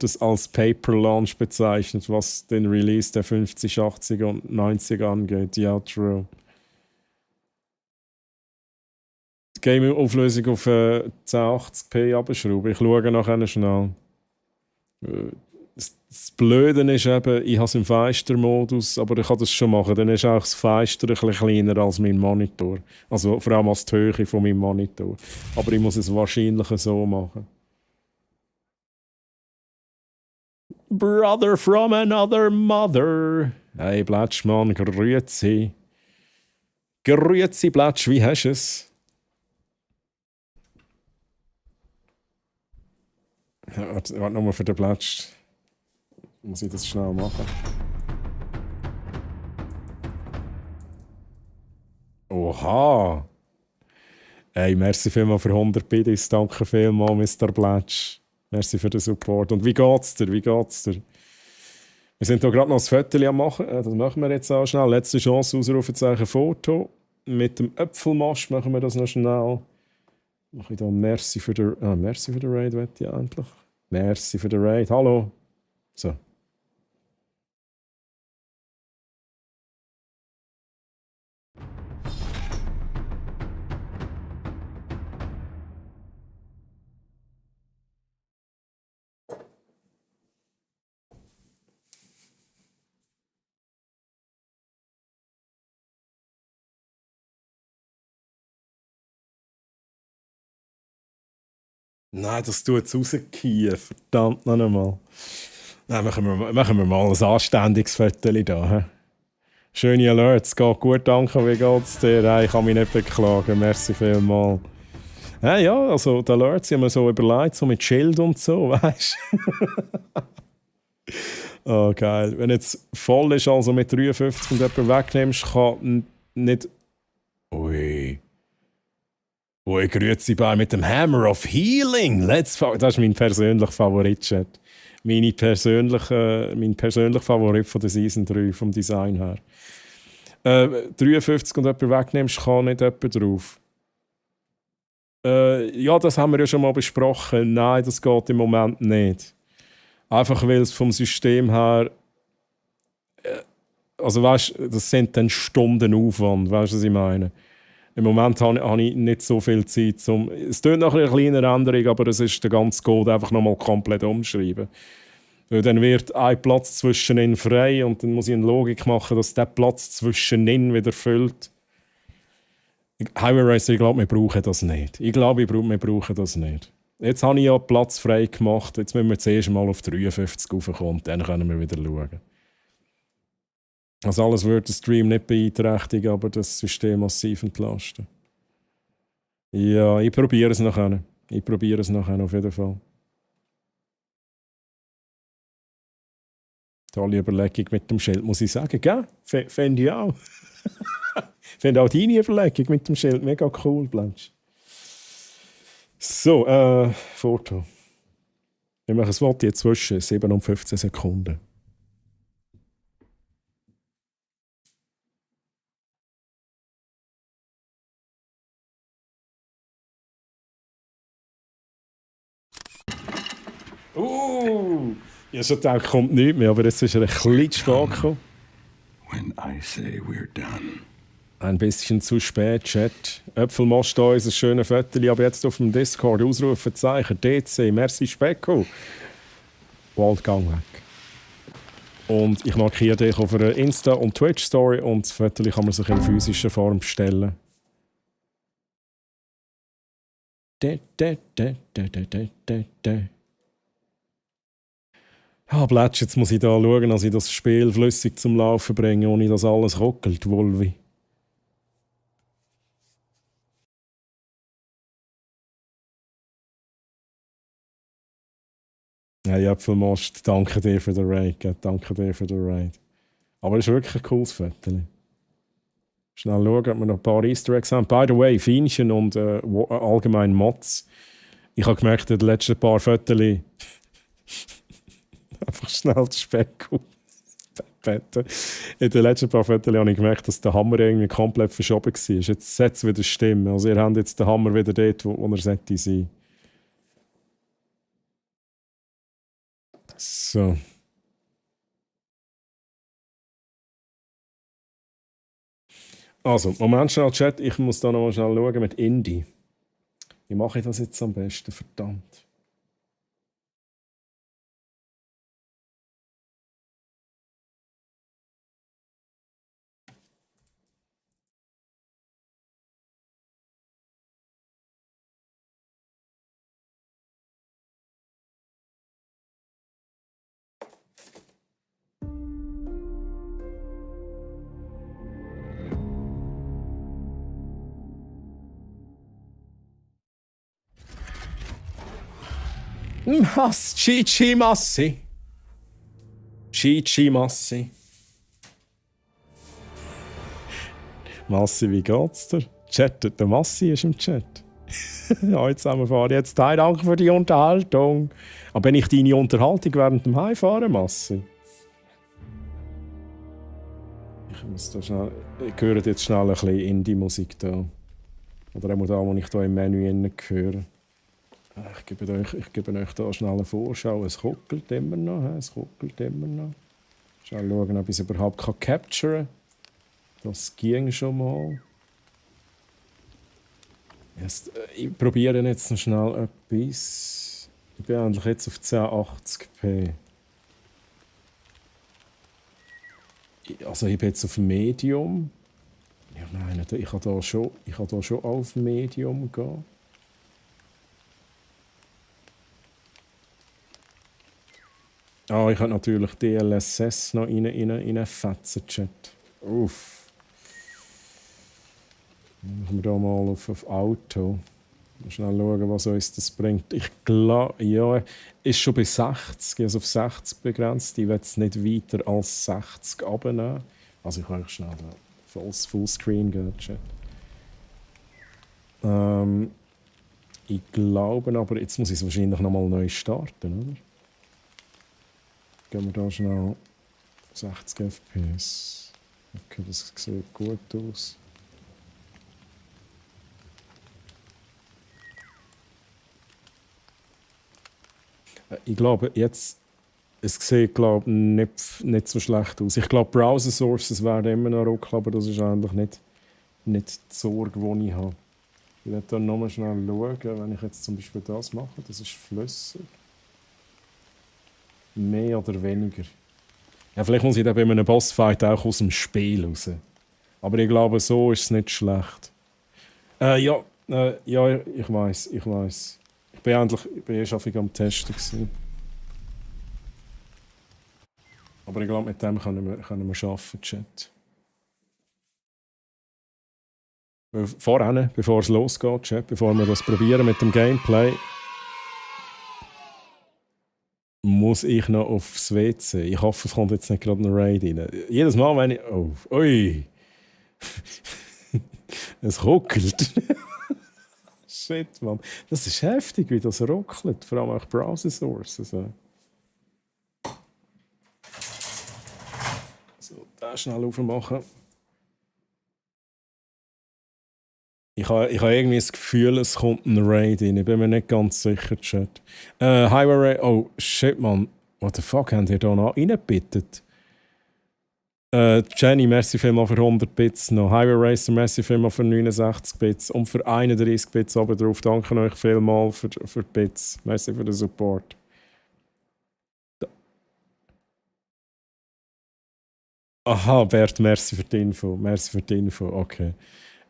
es als Paper-Launch bezeichnet, was den Release der 50, 80 und 90 angeht. Ja, true. die Game-Auflösung auf 1080p abschrauben. Ich schaue nachher schnell. Das Blöde ist eben, ich habe es im Feister-Modus, aber ich kann das schon machen. Dann ist auch das Feister ein bisschen kleiner als mein Monitor. Also vor allem als die Höhe von meinem Monitor. Aber ich muss es wahrscheinlich so machen. Brother from another mother. Hey Blätsch, Mann, grüezi. Grüezi, Blätsch, wie hast du es? Ja, warte nochmal für den Blätsch. Muss ich das schnell machen? Oha! Hey, merci vielmals für 100 Biddies. Danke vielmals, Mr. Blätsch. Merci für den Support. Und wie geht's dir? Wie geht's dir? Wir sind hier gerade noch ein Foto am machen. Das machen wir jetzt auch schnell. Letzte Chance, Ausrufezeichen Foto. Mit dem Äpfelmast machen wir das noch schnell. Mache ich da Merci für den Raid, wette ich endlich. Merci für den Raid. Hallo. So. Nein, das tut es rausgehen. Verdammt noch einmal. Nein, machen wir mal ein anständiges Foto da. He? Schöne Alerts, geht gut, danke. Wie geht's dir? Hey, ich kann mich nicht beklagen. Merci vielmals. Hey, ja, also die Alerts haben wir so überlegt, so mit Schild und so, weißt du? Oh, geil. Wenn jetzt voll ist, also mit 53 und jemanden wegnimmst, kann nicht. Ui. Ui, grüezi bei mit dem Hammer of Healing. Das ist mein persönlicher Favorit-Chat. Mein persönlicher Favorit von der Season 3, vom Design her. 53 und jemanden wegnimmst, kann nicht jemand drauf. Ja, das haben wir ja schon mal besprochen. Nein, das geht im Moment nicht. Einfach weil es vom System her. Also weißt du, das sind dann Stunden Aufwand, weißt du, was ich meine? Im Moment habe ich nicht so viel Zeit. Es tut noch eine kleine Änderung, aber es ist der ganze Code einfach nochmal komplett umschreiben. Weil dann wird ein Platz zwischen ihnen frei und dann muss ich eine Logik machen, dass der Platz zwischen ihnen wieder füllt. Highway Racer, ich glaube, wir brauchen das nicht. Wir brauchen das nicht. Jetzt habe ich ja Platz frei gemacht. Jetzt müssen wir zuerst mal auf 53 raufkommen und dann können wir wieder schauen. Also alles würde den Stream nicht beeinträchtigen, aber das System massiv entlasten. Ja, ich probiere es nachher. Auf jeden Fall. Tolle Überlegung mit dem Schild, muss ich sagen, gell? Fände ich auch. Fände auch deine Überlegung mit dem Schild mega cool, Blanche. So, Foto. Wir machen das Wort jetzt zwischen 7 und 15 Sekunden. Ich habe schon gedacht, kommt nichts mehr, aber jetzt ist er ein bisschen spät gekommen. When I say we're done. Ein bisschen zu spät, Chat. Äpfelmast da, unser schönes Foto, aber jetzt auf dem Discord Ausrufezeichen DC, merci Specko. Waldgang weg. Und ich markiere dich auf einer Insta- und Twitch-Story und das Foto kann man sich in physischer Form bestellen. Blätsch, jetzt muss ich da schauen, dass ich das Spiel flüssig zum Laufen bringe, ohne dass alles ruckelt, Wolvi. Hey, Apfelmast, danke dir für den Raid. Danke dir für den Raid. Aber es ist wirklich ein cooles Foto. Schnell schauen, ob wir noch ein paar Easter Eggs haben. By the way, Fienchen und allgemein Mods. Ich habe gemerkt, in den letzten paar Fotos einfach schnell das Speck in den letzten paar Fotos habe ich gemerkt, dass der Hammer irgendwie komplett verschoben war. Jetzt sollte es wieder stimmen. Also ihr habt jetzt den Hammer wieder dort, wo er sollte sein. So. Also, Moment schnell, Chat. Ich muss da noch mal schnell schauen mit Indie. Wie mache ich das jetzt am besten? Verdammt. Chichi Massi. Chichi Massi. Massi, wie geht's dir? Chat, der Massi ist im Chat. Ja, jetzt fahren jetzt heim. Danke für die Unterhaltung. Aber bin ich deine Unterhaltung während dem Heimfahren, Massi? Ich muss da schnell... Ich höre jetzt schnell ein bisschen Indie-Musik da. Oder auch da, wo ich da im Menü höre. Ich gebe euch da schnell eine Vorschau. Es ruckelt immer noch. Es ruckelt immer noch. Schnell schauen, ob ich es überhaupt capturen kann. Das ging schon mal. Jetzt, ich probiere jetzt noch schnell etwas. Ich bin eigentlich jetzt auf 1080p. Also ich bin jetzt auf Medium. Ja, nein, ich kann da schon auf Medium gehen. Ah, ich habe natürlich DLSS noch reinfetzen, Chat. Uff. Machen wir da mal auf Auto. Mal schnell schauen, was uns das bringt. Ich glaube, ja, ist schon bei 60, also auf 60 begrenzt. Ich will es nicht weiter als 60 abnehmen. Also ich kann euch schnell Fullscreen gehen, Chat. Ich glaube aber, jetzt muss ich es wahrscheinlich nochmal neu starten, oder? Gehen wir da schnell 60 FPS. Okay, das sieht gut aus. Ich glaube, jetzt es sieht nicht so schlecht aus. Ich glaube, Browser Sources werden immer noch ruckeln, aber das ist eigentlich nicht die Sorge, die ich habe. Ich werde dann nochmal schnell schauen, wenn ich jetzt zum Beispiel das mache. Das ist flüssig. Mehr oder weniger. Ja, vielleicht muss ich dann bei einem Bossfight auch aus dem Spiel raus. Aber ich glaube, so ist es nicht schlecht. Ja, ich weiß. Ich bin schon am Testen gewesen. Aber ich glaube, mit dem können wir arbeiten, Chat. Vorher, bevor es losgeht, Chat, bevor wir das probieren mit dem Gameplay, muss ich noch aufs WC. Ich hoffe, es kommt jetzt nicht gerade ein Raid rein. Jedes Mal, wenn ich... Oh, ui! Es ruckelt. Shit, Mann. Das ist heftig, wie das ruckelt. Vor allem auch Browser Sources. So, das schnell aufmachen. Ich habe irgendwie das Gefühl, es kommt ein Raid rein. Ich bin mir nicht ganz sicher, Chat. Highway Raid... Oh, shit, Mann. What the fuck, habt ihr da noch reingebittet? Jenny, merci vielmals für 100 Bits noch. Highway Racer, merci vielmals für 69 Bits. Und für 31 Bits oben drauf. Danke euch vielmals für die Bits. Merci für den Support. Aha, Bert, merci für die Info. Okay.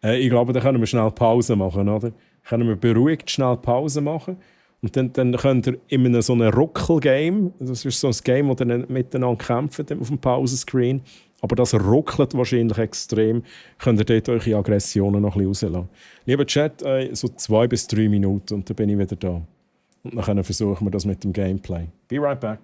Ich glaube, da können wir schnell Pause machen, oder? Können wir beruhigt schnell Pause machen. Und dann könnt ihr in einem so einem Ruckel-Game, das ist so ein Game, wo ihr miteinander kämpft auf dem Pausenscreen, aber das ruckelt wahrscheinlich extrem, könnt ihr dort eure Aggressionen noch ein bisschen rauslassen. Lieber Chat, so 2 bis 3 Minuten und dann bin ich wieder da. Und dann versuchen wir das mit dem Gameplay. Be right back.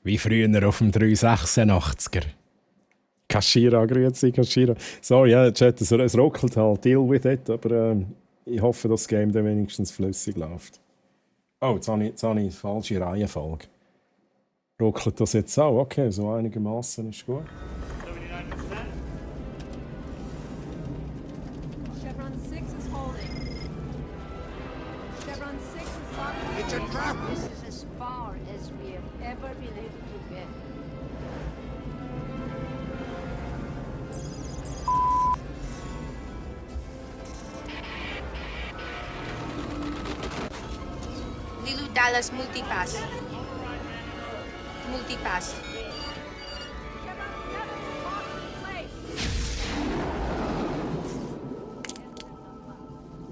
Wie früher auf dem 386er. Kaschira, grüezi, Kaschira. Sorry, ja, Chat, es ruckelt halt, deal with it, aber ich hoffe, dass das Game dann wenigstens flüssig läuft. Oh, jetzt habe ich falsche Reihenfolge. Ruckelt das jetzt auch? Okay, so einigermaßen ist gut. Chevron 6 is holding. Chevron 6 is locked. It's a trap. This is as far as we have ever been able to get. Lilu Dallas Multipass. Multipass.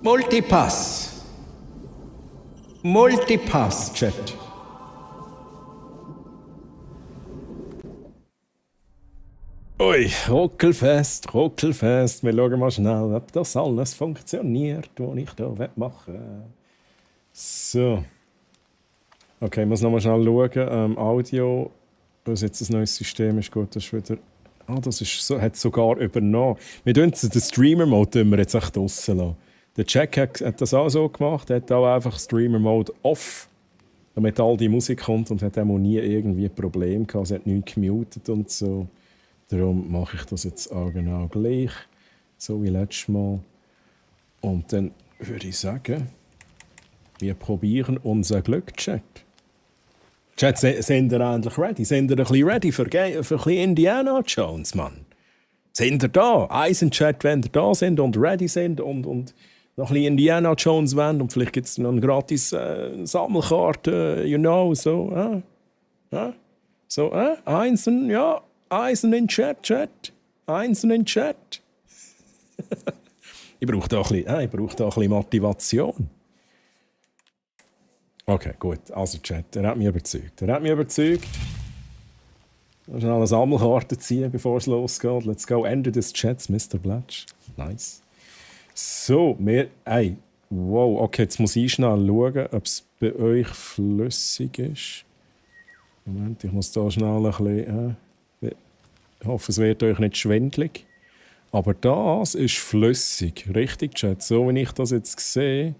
Multipass. Multipass, Chat. Ui, ruckelfest. Wir schauen mal schnell, ob das alles funktioniert, was ich hier machen will. So. Okay, ich muss nochmal schnell schauen. Audio, was jetzt ein neues System ist, gut, das ist wieder... das ist so, hat sogar übernommen. Wir tun den Streamer-Mode jetzt echt draussen lassen. Der Jack hat das auch so gemacht, er hat auch einfach Streamer-Mode off, damit all die Musik kommt und hat auch nie irgendwie ein Problem gehabt. Sie hat nichts gemutet und so. Darum mache ich das jetzt auch genau gleich, so wie letztes Mal. Und dann würde ich sagen, wir probieren unser Glück, Chat. Chat, sind ihr endlich ready? Sind ihr ein bisschen ready für ein bisschen Indiana Jones, Mann? Sind ihr da? Eisen-Chat, wenn ihr da sind und ready sind und noch ein bisschen Indiana Jones wollen und vielleicht gibt es noch eine gratis Sammelkarte, you know, so. So, Eisen, ja, Eisen in Chat. Eisen in Chat. Ich brauche da ein bisschen Motivation. Okay, gut. Also Chat, er hat mich überzeugt. Ich muss schnell eine Sammelkarte ziehen, bevor es losgeht. Let's go. Ende des Chats, Mr. Blatsch. Nice. So, wow. Okay, jetzt muss ich schnell schauen, ob es bei euch flüssig ist. Moment, ich muss da schnell ein bisschen... Ich hoffe, es wird euch nicht schwindelig. Aber das ist flüssig. Richtig, Chat. So wie ich das jetzt sehe,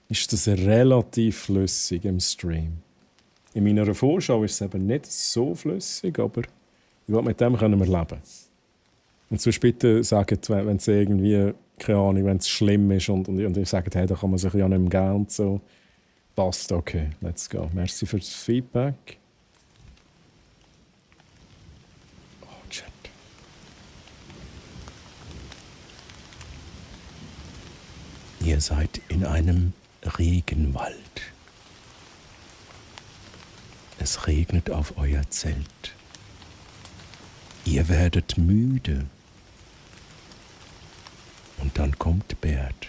ist das relativ flüssig im Stream. In meiner Vorschau ist es eben nicht so flüssig, aber mit dem können wir leben. Und sonst bitte sagt, wenn es irgendwie, keine Ahnung, wenn es schlimm ist und ihr sagt, hey, da kann man sich ja nicht mehr geben und so. Passt, okay, let's go. Merci für das Feedback. Oh, Chat. Ihr seid in einem Regenwald. Es regnet auf euer Zelt. Ihr werdet müde. Und dann kommt Bert.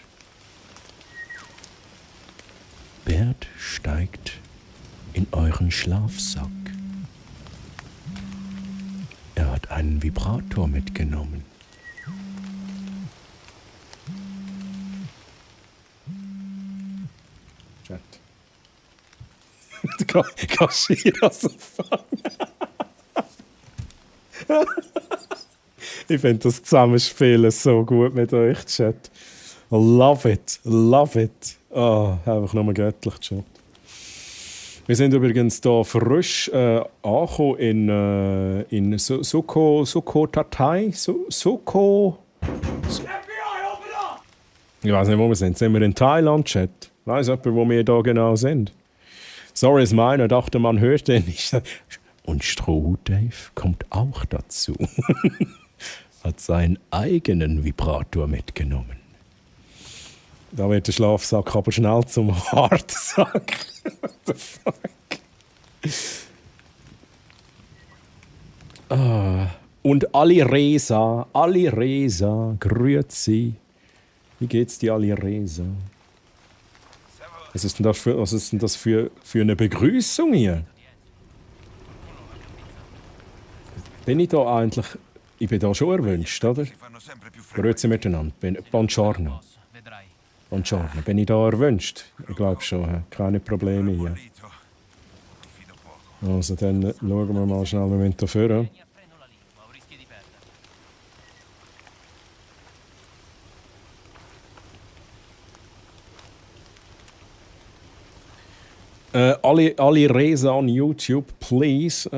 Bert steigt in euren Schlafsack. Er hat einen Vibrator mitgenommen. Chat. Kaschira so fangen. Ich finde das Zusammenspielen so gut mit euch, Chat. Love it. Einfach nur göttlich, Chat. Wir sind übrigens hier frisch angekommen in Sukhothai. Ich weiß nicht, wo wir sind. Sind wir in Thailand, Chat? Weiß jemand, wo wir da genau sind? Sorry, ist meiner. Dachte, man hört den nicht. Und Stroh Dave kommt auch dazu. Hat seinen eigenen Vibrator mitgenommen. Da wird der Schlafsack aber schnell zum Hartsack. What the fuck? Und Ali Reza, grüezi. Wie geht's dir, Ali Reza? Was ist denn das für eine Begrüßung hier? Bin ich da eigentlich... Ich bin da schon erwünscht, oder? Grüezi miteinander. Buongiorno. Bin ich da erwünscht? Ich glaube schon. Keine Probleme hier. Also dann schauen wir mal schnell, wir da vorne. Ali Reza on YouTube, please.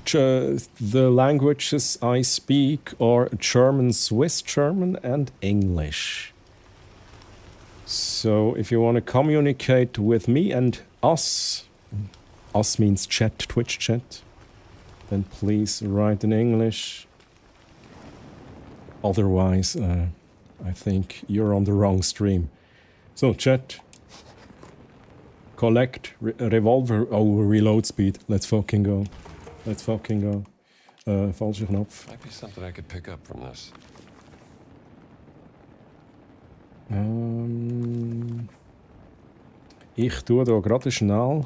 The languages I speak are German, Swiss German, and English. So if you want to communicate with me and us means chat, Twitch chat, then please write in English. Otherwise, I think you're on the wrong stream. So, chat. Collect revolver. Oh, reload speed. Let's fucking go. Let's fucking go. Falscher Knopf. Might be something I could pick up from this. Ich tue da gerade schnell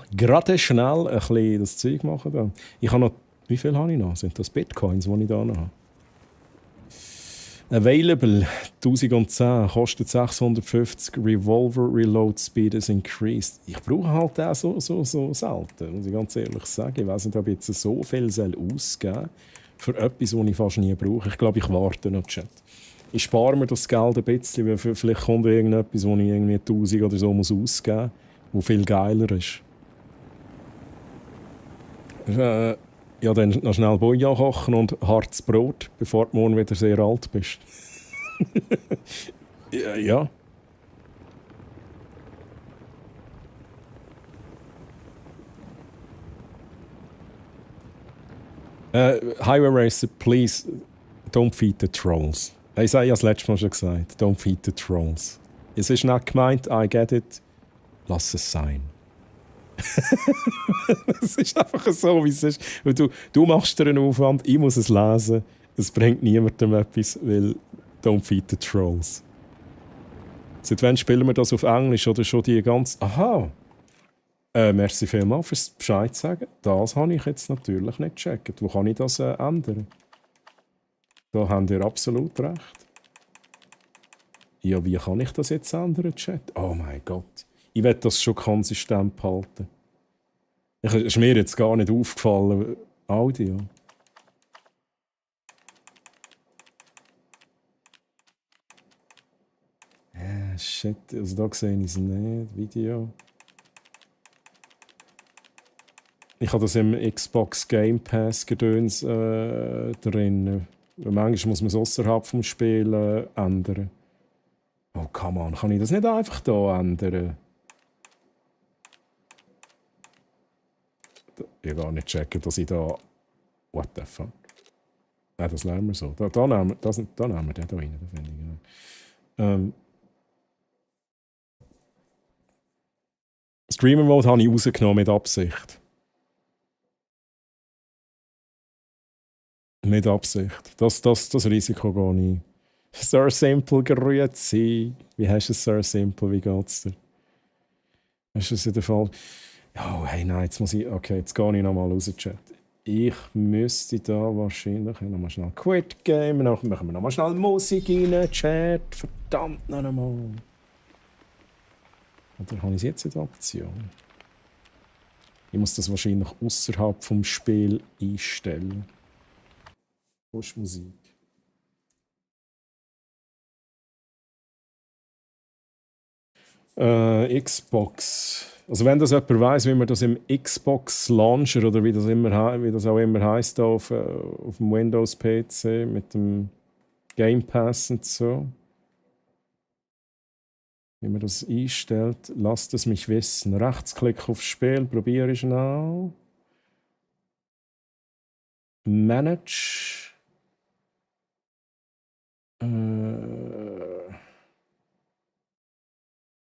ein bisschen das Zeug machen. Da. Ich habe noch... Wie viel habe ich noch? Sind das Bitcoins, die ich da noch habe? Available 1010, kostet 650, Revolver Reload Speed is increased. Ich brauche halt auch so selten, muss ich ganz ehrlich sagen. Ich weiss nicht, ob ich jetzt so viel ausgeben soll für etwas, das ich fast nie brauche. Ich glaube, ich warte noch, Chat. Ich spare mir das Geld ein bisschen, weil vielleicht kommt irgendetwas, wo ich irgendwie 1000 oder so muss ausgeben muss, wo viel geiler ist. Ja, dann noch schnell Bouillon kochen und hartes Brot, bevor du morgen wieder sehr alt bist. Ja. Highway Racer, please don't feed the trolls. Ich habe ja das letzte Mal schon gesagt, don't feed the trolls. Es ist nicht gemeint, I get it, lass es sein. Es ist einfach so, wie es ist. Weil du machst dir einen Aufwand, ich muss es lesen. Es bringt niemandem etwas, weil don't feed the trolls. Seit wann spielen wir das auf Englisch oder schon die ganze... Aha! Merci vielmals fürs Bescheid sagen. Das habe ich jetzt natürlich nicht gecheckt. Wo kann ich das ändern? Da habt ihr absolut recht. Ja, wie kann ich das jetzt ändern, Chat? Oh mein Gott. Ich will das schon konsistent behalten. Ist mir jetzt gar nicht aufgefallen. Audio. Shit, also da sehe ich es nicht. Video. Ich habe das im Xbox Game Pass Gedöns drin. Manchmal muss man es außerhalb vom Spiel ändern. Oh, come on, kann ich das nicht einfach hier ändern? Ich habe gar nicht checken, dass ich da... What the fuck? Nein, das nehmen wir so. Da nehmen wir den da rein, das finde ich. Streamer Mode habe ich rausgenommen mit Absicht. Mit Absicht. Das Risiko gar nicht. Sir Simple, grüezi. Wie hast du es, Sir Simple? Wie geht's dir? Ist das in der Fall? Oh, hey, nein, jetzt muss ich... Okay, jetzt gehe ich nochmal raus, Chat. Ich müsste da wahrscheinlich nochmal schnell Quit Game, machen wir nochmal schnell Musik rein, Chat. Verdammt noch einmal. Oder habe ich es jetzt in der Option? Ich muss das wahrscheinlich außerhalb vom Spiel einstellen. Wo ist Musik? Xbox. Also wenn das jemand weiss, wie man das im Xbox Launcher oder wie das auch immer heisst auf dem Windows PC mit dem Game Pass und so, wie man das einstellt, lasst es mich wissen. Rechtsklick aufs Spiel, probiere ich schnell. Manage.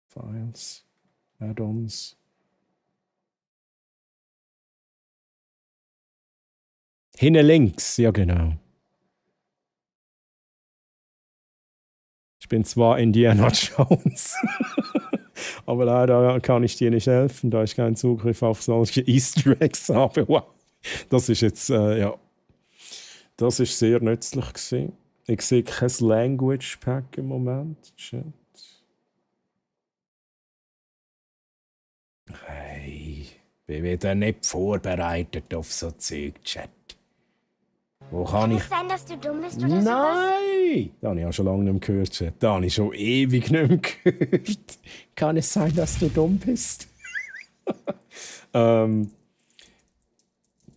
Files, Add-ons. Hinten links, ja genau. Ich bin zwar Indiana Jones, aber leider kann ich dir nicht helfen, da ich keinen Zugriff auf solche Easter Eggs habe. Wow. Das ist jetzt, ja, das ist sehr nützlich gewesen. Ich sehe kein Language Pack im Moment. Shit. Hey, Bin wieder nicht vorbereitet auf so Zeug, Chat. Wo kann ich... Kann es sein, dass du dumm bist oder sowas? Nein! Das habe ich auch schon lange nicht mehr gehört, Chat. Das habe ich schon ewig nicht mehr gehört. Kann es sein, dass du dumm bist?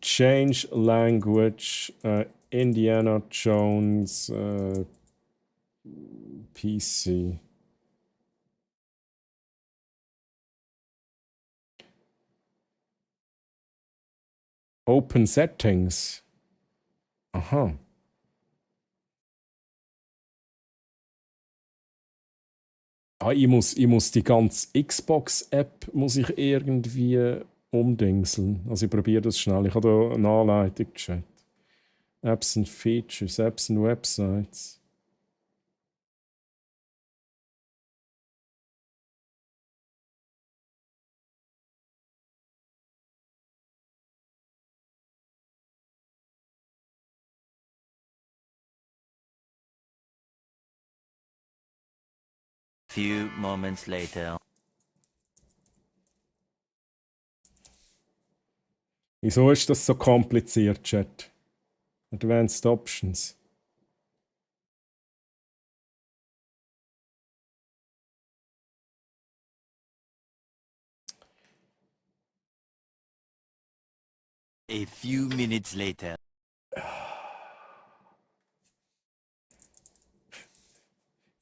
Change Language, Indiana Jones, PC. Open Settings. Aha. Ich muss die ganze Xbox-App irgendwie umdingseln. Also ich probiere das schnell. Ich habe da eine Anleitung gecheckt. Apps and Features, Apps and Websites. Few moments later. Wieso ist das so kompliziert, Chat? Advanced Options. A few minutes later.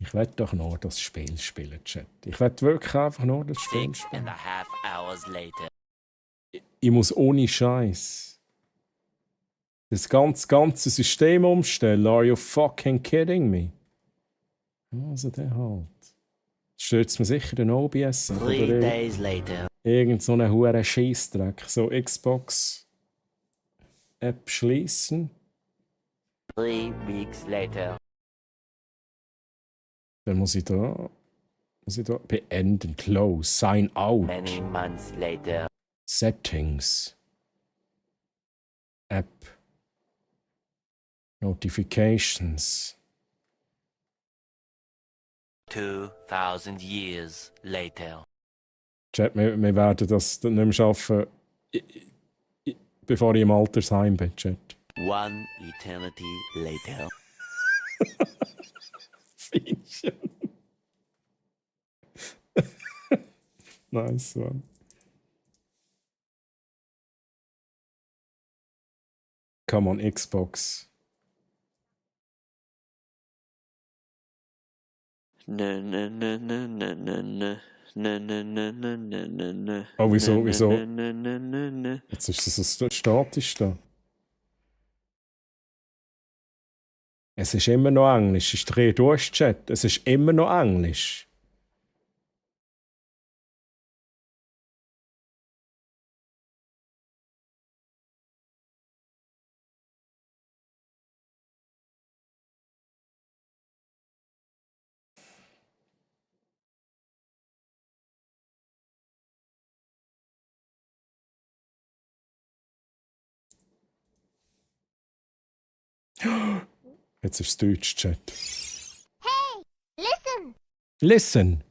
Ich will doch nur das Spiel spielen, Chat. Ich will wirklich einfach nur das Spiel spielen. 6.5 hours later. Ich muss ohne Scheiß das ganze System umstellen. Are you fucking kidding me? Also der halt. Stört mir sicher den OBS. 3 days later. Irgend so einen huren Scheissdreck. So Xbox App schließen. 3 weeks later. Dann muss ich da beenden, close, sign out. Many months later. Settings. App. Notifications. 2000 years later. Chat, wir werden das nicht mehr schaffen, bevor ich im Altersheim bin, Chat. 1 eternity later. Fienchen. Nice one. Come on, Xbox. Oh, wieso? Jetzt ist es so statisch da. Es ist immer noch Englisch. Ich drehe durch, Chat. Es ist immer noch Englisch. Jetzt ist es Deutsch, Chat. Hey, listen! Listen!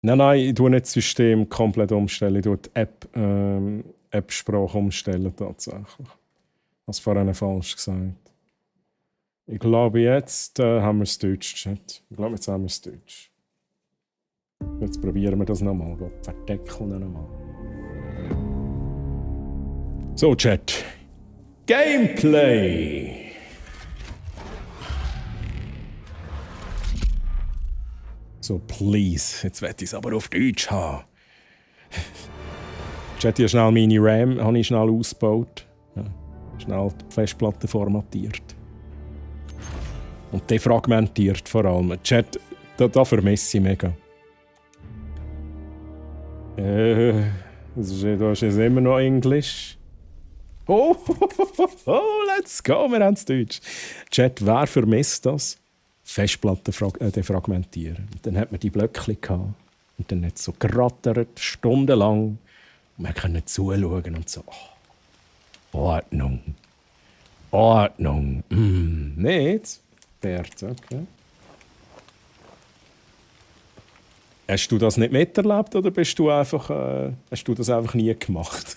Nein, ich tue nicht das System komplett umstellen. Ich tue die App-Sprache umstellen, tatsächlich. Hast vorhin falsch gesagt. Ich glaube, jetzt haben wir es Deutsch, Chat. Ich glaube, jetzt haben wir es Deutsch. Jetzt probieren wir das nochmal. Verdeckeln nochmal. So, Chat. Gameplay! So, please. Jetzt werde ich es aber auf Deutsch haben. Chat, ich schnell meine RAM habe ich schnell ausgebaut. Ja, schnell die Festplatte formatiert. Und defragmentiert vor allem. Chat, da vermisse ich mega. Das ist jetzt immer noch Englisch. Oh, let's go, wir haben es Deutsch. Chat, wer vermisst das? Festplatte defragmentieren. Und dann hat man die Blöcke gehabt. Und dann hat es so gerattert, stundenlang. Und wir können zuschauen und so. Oh, Ordnung. Ordnung. Nicht? Bert, okay. Hast du das nicht miterlebt oder hast du das einfach nie gemacht?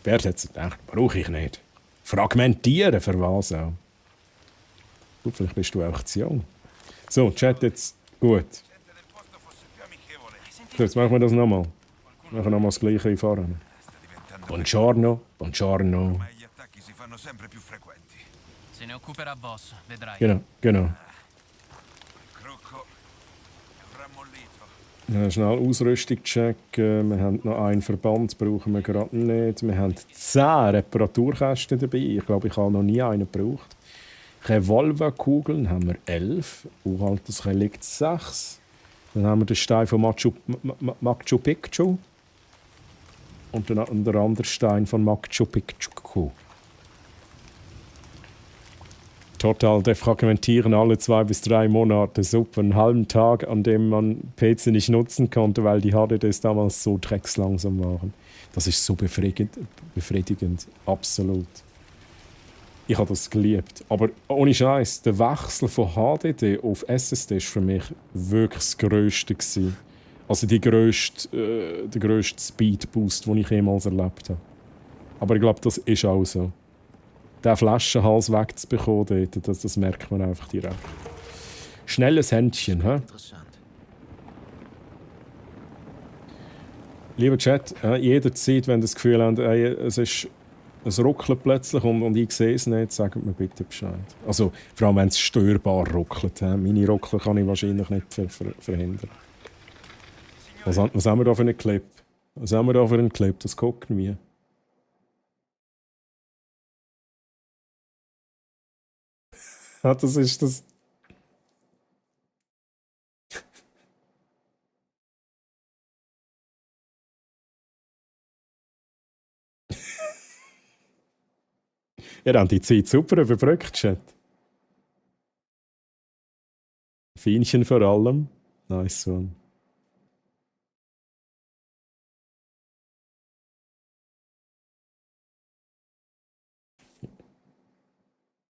Bert hat gedacht, brauche ich nicht. Fragmentieren, für was auch? Gut, vielleicht bist du auch zu jung. So, Chat jetzt gut. So, jetzt machen wir das nochmal. Wir machen nochmal das Gleiche wie vorhin. Buongiorno, buongiorno. Se ne occuperà Boss, vedrai. Genau. Schnell Ausrüstung checken. Wir haben noch einen Verband, brauchen wir gerade nicht. Wir haben 10 Reparaturkästen dabei. Ich glaube, ich habe noch nie einen gebraucht. Revolverkugeln haben wir 11. Uraltes 6. Dann haben wir den Stein von Machu Picchu. Und der andere Stein von Machu Picchu. Total defragmentieren alle 2 bis 3 Monate. Super, einen halben Tag, an dem man PC nicht nutzen konnte, weil die HDDs damals so dreckslangsam waren. Das ist so befriedigend. Absolut. Ich habe das geliebt. Aber ohne Scheiß, der Wechsel von HDD auf SSD war für mich wirklich das Grösste gewesen. Also der grösste Speedboost, den ich jemals erlebt habe. Aber ich glaube, das ist auch so. Den Flaschenhals wegzubekommen, das merkt man einfach direkt. Schnelles Händchen, hä? Lieber Chat, jederzeit, wenn ihr das Gefühl habt, es ruckelt plötzlich und ich sehe es nicht, sagt mir bitte Bescheid. Also, vor allem, wenn es störbar ruckelt. Meine Ruckler kann ich wahrscheinlich nicht verhindern. Was haben wir da für einen Clip? Das gucken wir. Ja, das ist das. Ihr habt die Zeit super überbrückt, Chat. Fienchen vor allem. Nice one.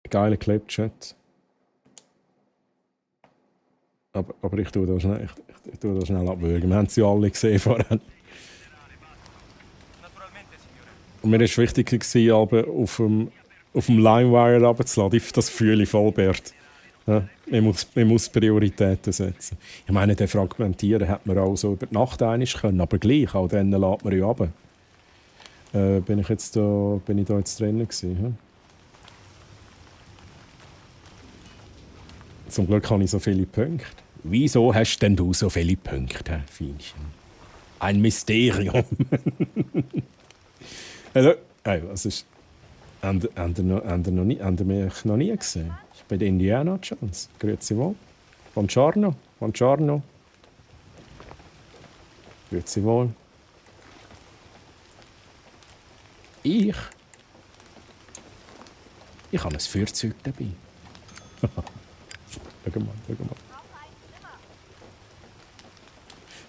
Geiler Clip, Chat. Aber ich tue das schnell abwürgen. Wir haben sie alle gesehen vorhin. Und mir war wichtig, aber auf dem LimeWire runterzuladen. Das fühle ich voll, Bert. Ja, man muss Prioritäten setzen. Ich meine, den Fragmentieren hätte man auch so über die Nacht einig können, aber gleich, auch dann lädt man ja runter. Bin ich da jetzt drin gewesen? Ja? Zum Glück habe ich so viele Punkte. Wieso hast denn du so viele Punkte, Fienchen? Ein Mysterium. Hallo? Hey, was ist... Haben ihr mich noch nie gesehen? Ich bin Indiana Jones. Grüezi wohl. Buongiorno. Buongiorno. Grüezi wohl. Ich habe ein Feuerzeug dabei. Schau mal.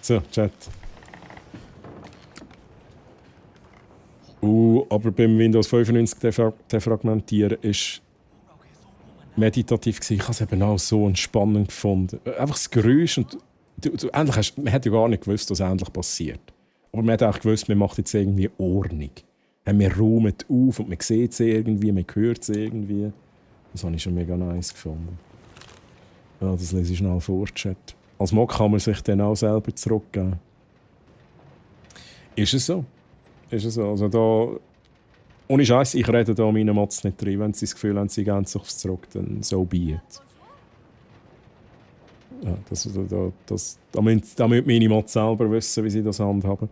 So, Chat. Aber beim Windows 95 defragmentieren ist meditativ gewesen. Ich habe es eben auch so entspannend gefunden. Einfach das Geräusch und man hat ja gar nicht gewusst, was endlich passiert. Aber man hat auch gewusst, man macht jetzt irgendwie Ordnung. Wir räumen auf und man sieht es irgendwie, man hört es irgendwie. Das habe ich schon mega nice gefunden. Ja, das lese ich schnell vor, Chat. Als Mod kann man sich dann auch selber zurückgeben. Ist es so? Also da, ohne Scheiß, ich rede da meine Mods nicht drin. Wenn sie das Gefühl haben, sie gehen sich zurück, dann so be it. Ja, damit meine Mods selber wissen, wie sie das handhaben.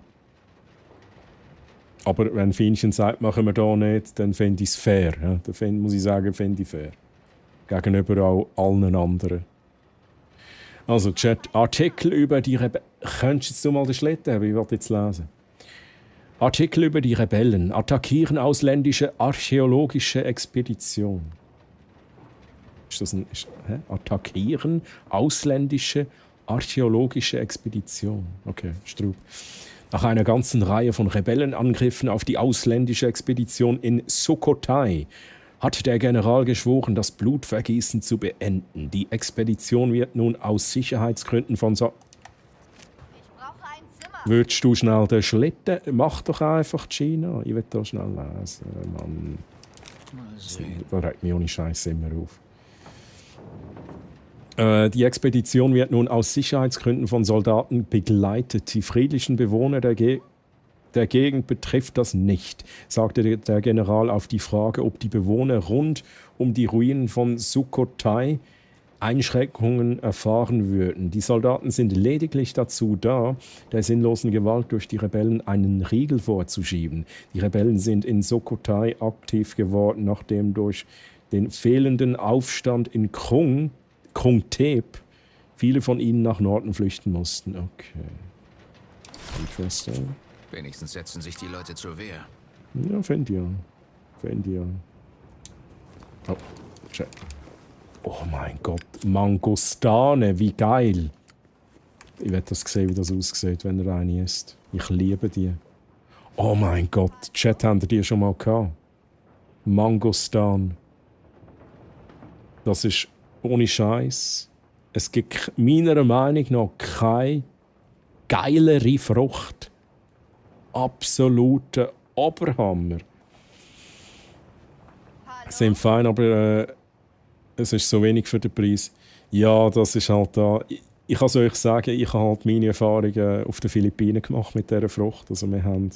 Aber wenn Fienchen sagt, machen wir da nicht, dann finde ich es fair. Ja? Dann muss ich sagen, finde ich fair. Gegenüber auch allen anderen. Also, Chat, Artikel über die Rebellen. Könntest du mal den Schlitten haben? Ich wollte jetzt lesen. Artikel über die Rebellen attackieren ausländische archäologische Expedition. Ist das attackieren ausländische archäologische Expedition. Okay, Strub. Nach einer ganzen Reihe von Rebellenangriffen auf die ausländische Expedition in Sukhothai hat der General geschworen, das Blutvergießen zu beenden. Die Expedition wird nun aus Sicherheitsgründen von Würdest du schnell den Schlitten... Mach doch einfach Gina. Ich will da schnell lesen, Mann. Da regt mich ohne Scheiß immer auf. Die Expedition wird nun aus Sicherheitsgründen von Soldaten begleitet. Die friedlichen Bewohner der Gegend betrifft das nicht, sagte der General auf die Frage, ob die Bewohner rund um die Ruinen von Sukhothai Einschränkungen erfahren würden. Die Soldaten sind lediglich dazu da, der sinnlosen Gewalt durch die Rebellen einen Riegel vorzuschieben. Die Rebellen sind in Sukhothai aktiv geworden, nachdem durch den fehlenden Aufstand in Krung Thep viele von ihnen nach Norden flüchten mussten. Okay. Interesting. Wenigstens setzen sich die Leute zur Wehr. Ja, finde ich ja. Oh, check. Oh mein Gott, Mangostane, wie geil. Ich werde das sehen, wie das aussieht, wenn er eine isst. Ich liebe die. Oh mein Gott, Chat, habt ihr die schon mal gehabt? Mangostan. Das ist ohne Scheiß. Es gibt meiner Meinung nach keine geilere Frucht. Absoluter Oberhammer. Sind fein, aber es ist so wenig für den Preis. Ja, das ist halt da. Ich kann es euch sagen, ich habe halt meine Erfahrungen auf den Philippinen gemacht mit dieser Frucht. Also wir haben,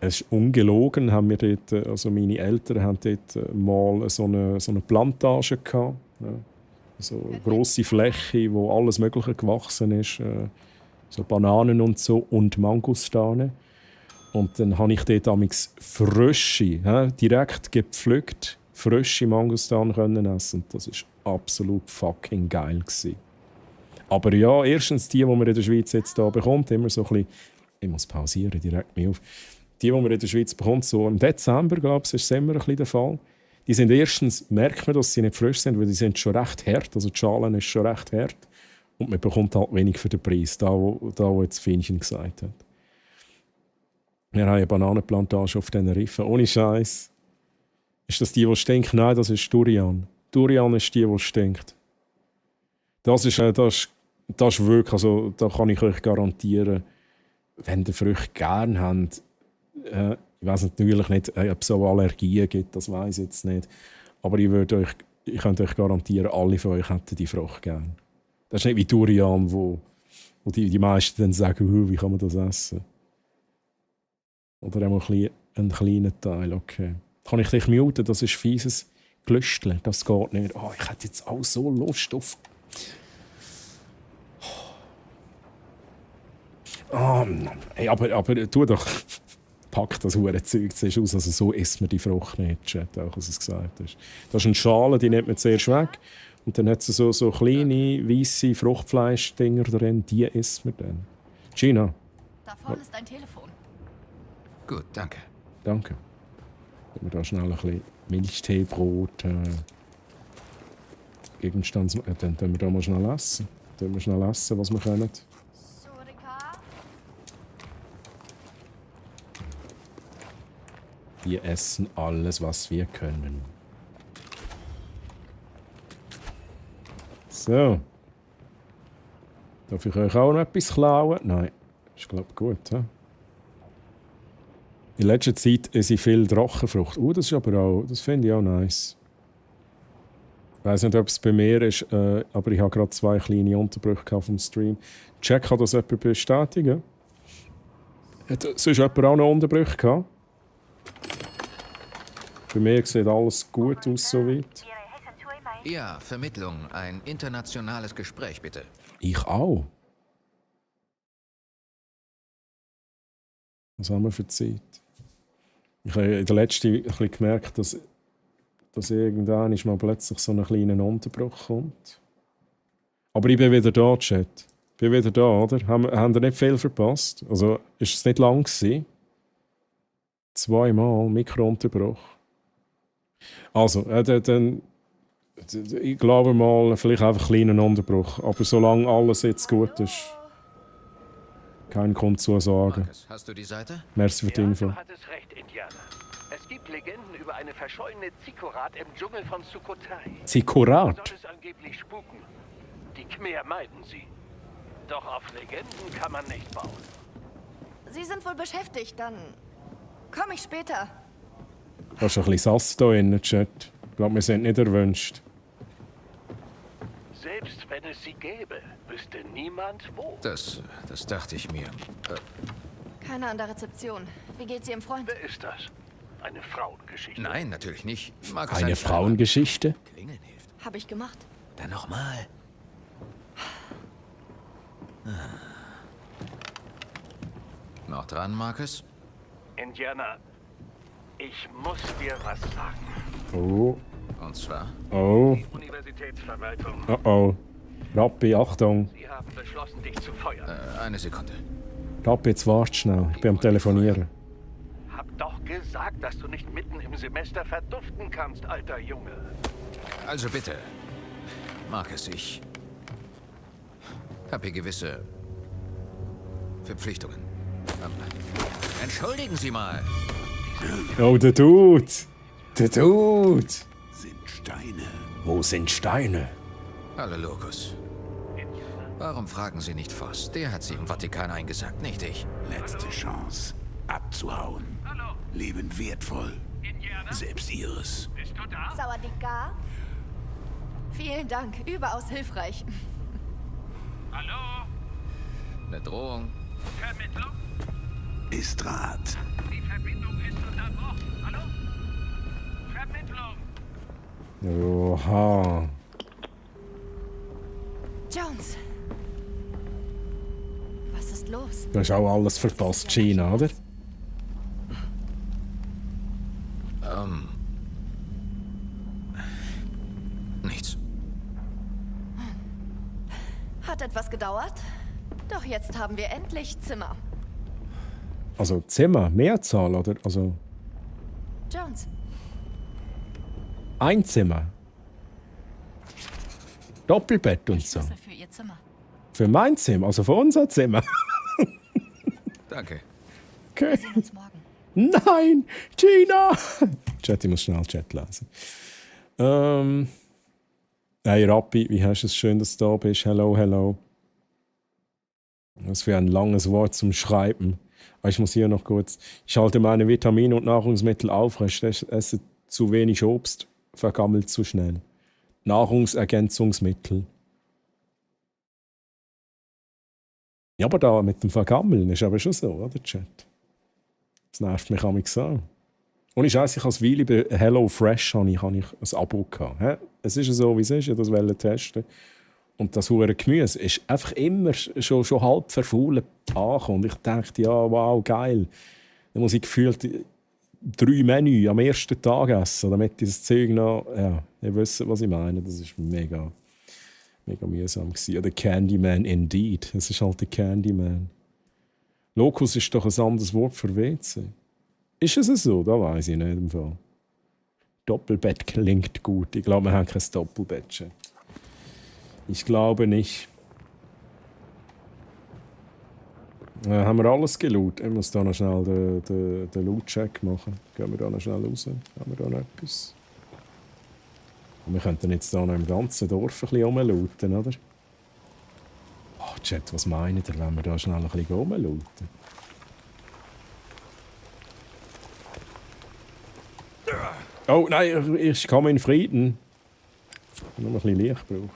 es ist ungelogen, haben wir dort, also meine Eltern haben dort mal so eine Plantage gehabt. Ja. So eine grosse Fläche, wo alles Mögliche gewachsen ist. So Bananen und so und Mangostane. Und dann habe ich dort amigs frische, direkt gepflückt, frische Mangostane können essen. Und das war absolut fucking geil gewesen. Aber ja, erstens die man in der Schweiz jetzt hier bekommt, immer so ein bisschen, ich muss pausieren, direkt mich auf. Die man in der Schweiz bekommt, so im Dezember, glaube ich, ist immer ein bisschen der Fall. Die sind erstens, merkt man, dass sie nicht frisch sind, weil die sind schon recht hart, also die Schalen ist schon recht hart. Und man bekommt halt wenig für den Preis, da wo jetzt Fienchen gesagt hat. Wir haben eine Bananenplantage auf Tenerife, ohne Scheiß. Ist das die stinkt? Nein, das ist Durian. Durian ist die stinkt. Das ist wirklich, also da kann ich euch garantieren, wenn ihr Früchte gerne habt, ich weiss natürlich nicht, ob es so Allergien gibt, das weiss ich jetzt nicht. Aber ich könnte euch garantieren, alle von euch hätten die Frucht gerne. Das ist nicht wie Durian, wo die meisten dann sagen, wie kann man das essen? Oder einmal einen kleinen Teil, okay. Kann ich dich muten? Das ist fieses Gelüstle, das geht nicht. Oh, ich hätte jetzt auch so Lust auf... Oh, hey, aber tu doch... Pack das Hurenzeug zuerst aus, also so isst man die Frucht nicht, Chat, auch als es gesagt hast. Das ist eine Schale, die nimmt man zuerst weg. Und dann hat sie so kleine, weisse Fruchtfleischdinger drin, die isst man dann. Gina. Da vorne ist dein Telefon. Gut, danke. Danke. Dann wir da schnell ein bisschen Milchteebrot, Gegenstands... Dann können wir da mal schnell essen. Dann wir schnell essen, was wir können. Wir essen alles, was wir können. So. Darf ich euch auch noch etwas klauen? Nein. Ist, glaube ich, gut. He? In letzter Zeit esse ich viel Drachenfrucht. Das ist aber auch, das finde ich auch nice. Ich weiss nicht, ob es bei mir ist, aber ich habe gerade 2 kleine Unterbrüche vom Stream. Check, kann das jemand bestätigen? Hat sonst jemand auch noch Unterbrüche gehabt? Bei mir sieht alles gut aus, soweit. Ja, Vermittlung. Ein internationales Gespräch, bitte. Ich auch. Was haben wir für Zeit? Ich habe in der letzten ein bisschen gemerkt, dass irgendwann mal plötzlich so einen kleinen Unterbruch kommt. Aber ich bin wieder da, Chat. Ich bin wieder da, oder? Haben wir nicht viel verpasst? Also, ist es nicht lang gewesen? 2-mal Mikrounterbruch. Also, dann, ich glaube mal, vielleicht einfach einen kleinen Unterbruch. Aber solange alles jetzt gut ist, kein Grund zu sagen. Marcus, hast du die Seite? Merci für die Info. Du hattest recht, Indianer. Es gibt Legenden über eine verschollene Zikorat im Dschungel von Sukhothai. Zikorat? Soll es angeblich spuken. Die Khmer meiden sie. Doch auf Legenden kann man nicht bauen. Sie sind wohl beschäftigt, dann komme ich später. Da ist ein bisschen Sass hier in der Chat. Ich glaube, wir sind nicht erwünscht. Selbst wenn es sie gäbe, wüsste niemand wo. Das dachte ich mir. Keiner an der Rezeption. Wie geht's Ihrem Freund? Wer ist das? Eine Frauengeschichte? Nein, natürlich nicht. Mag es Eine ein Frauengeschichte? Klingeln hilft. Hab ich gemacht. Dann nochmal. Noch dran, Marcus? Indiana, ich muss dir was sagen. Oh. Und zwar? Oh. Die Universitätsverwaltung. Oh oh. Rappi, Achtung. Sie haben beschlossen, dich zu feuern. Eine Sekunde. Rappi, jetzt wart schnell. Ich bin am Telefonieren. Hab doch gesagt, dass du nicht mitten im Semester verduften kannst, alter Junge. Also bitte. Marcus, ich habe hier gewisse Verpflichtungen. Entschuldigen Sie mal. Oh, der Dude. Der Dude. Sind Steine. Wo sind Steine? Hallo, Locus. Warum fragen Sie nicht Voss? Der hat sie im Vatikan eingesackt, nicht ich. Letzte Chance, abzuhauen. Hallo. Leben wertvoll. Indiana? Selbst Ihres. Bist du da? Sawadika? Vielen Dank, überaus hilfreich. Hallo? Eine Drohung. Vermittlung? Istrat. Die Verbindung ist unterbrochen. Hallo? Vermittlung? Oha. Jones. Was ist los? Du hast auch alles verpasst, China, oder? Nichts. Hat etwas gedauert? Doch jetzt haben wir endlich Zimmer. Also Zimmer, Mehrzahl, oder? Also Jones. ein Zimmer. Doppelbett und so. Schlüssel für Ihr Zimmer. Für mein Zimmer, also für unser Zimmer. Danke. Okay. Wir sehen uns morgen. Nein, China! Chat, ich muss schnell Chat lesen. Hey Rappi, wie hast du es? Schön, dass du da bist. Hello, hello. Was für ein langes Wort zum Schreiben. Ich muss hier noch kurz. Ich halte meine Vitamine und Nahrungsmittel aufrecht. Ich esse zu wenig Obst, vergammelt zu schnell. Nahrungsergänzungsmittel. Ja, aber da mit dem Vergammeln ist aber schon so, oder, Chat? Das nervt mich auch so. Und ich weiss, ich als Weile bei Hello Fresh habe ich ein Abo gehabt. Es ist ja so, wie es ist, ich das wollte testen. Und das hure Gemüse ist einfach immer schon halb verfault angekommen. Und ich dachte, ja, wow, geil. Dann muss ich gefühlt 3 Menü am ersten Tag essen, damit dieses Zeug noch... Ja, ihr wisst, was ich meine. Das war mega mühsam gewesen. Oder Candyman indeed. Es ist halt der Candyman. Locus ist doch ein anderes Wort für WC. Ist es so? Da weiß ich nicht im Fall. Doppelbett klingt gut. Ich glaube, wir haben kein Doppelbett. Ich glaube nicht. Haben wir alles gelootet? Ich muss da noch schnell den Loot-Check machen. Gehen wir da noch schnell raus? Haben wir da noch etwas? Und wir könnten jetzt da noch im ganzen Dorf ein bisschen rumlooten, oder? Oh, Chat, was meint ihr, wenn wir da schnell ein bisschen rumlooten? Oh nein, ich komme in Frieden. Ich habe nur ein bisschen Licht gebraucht.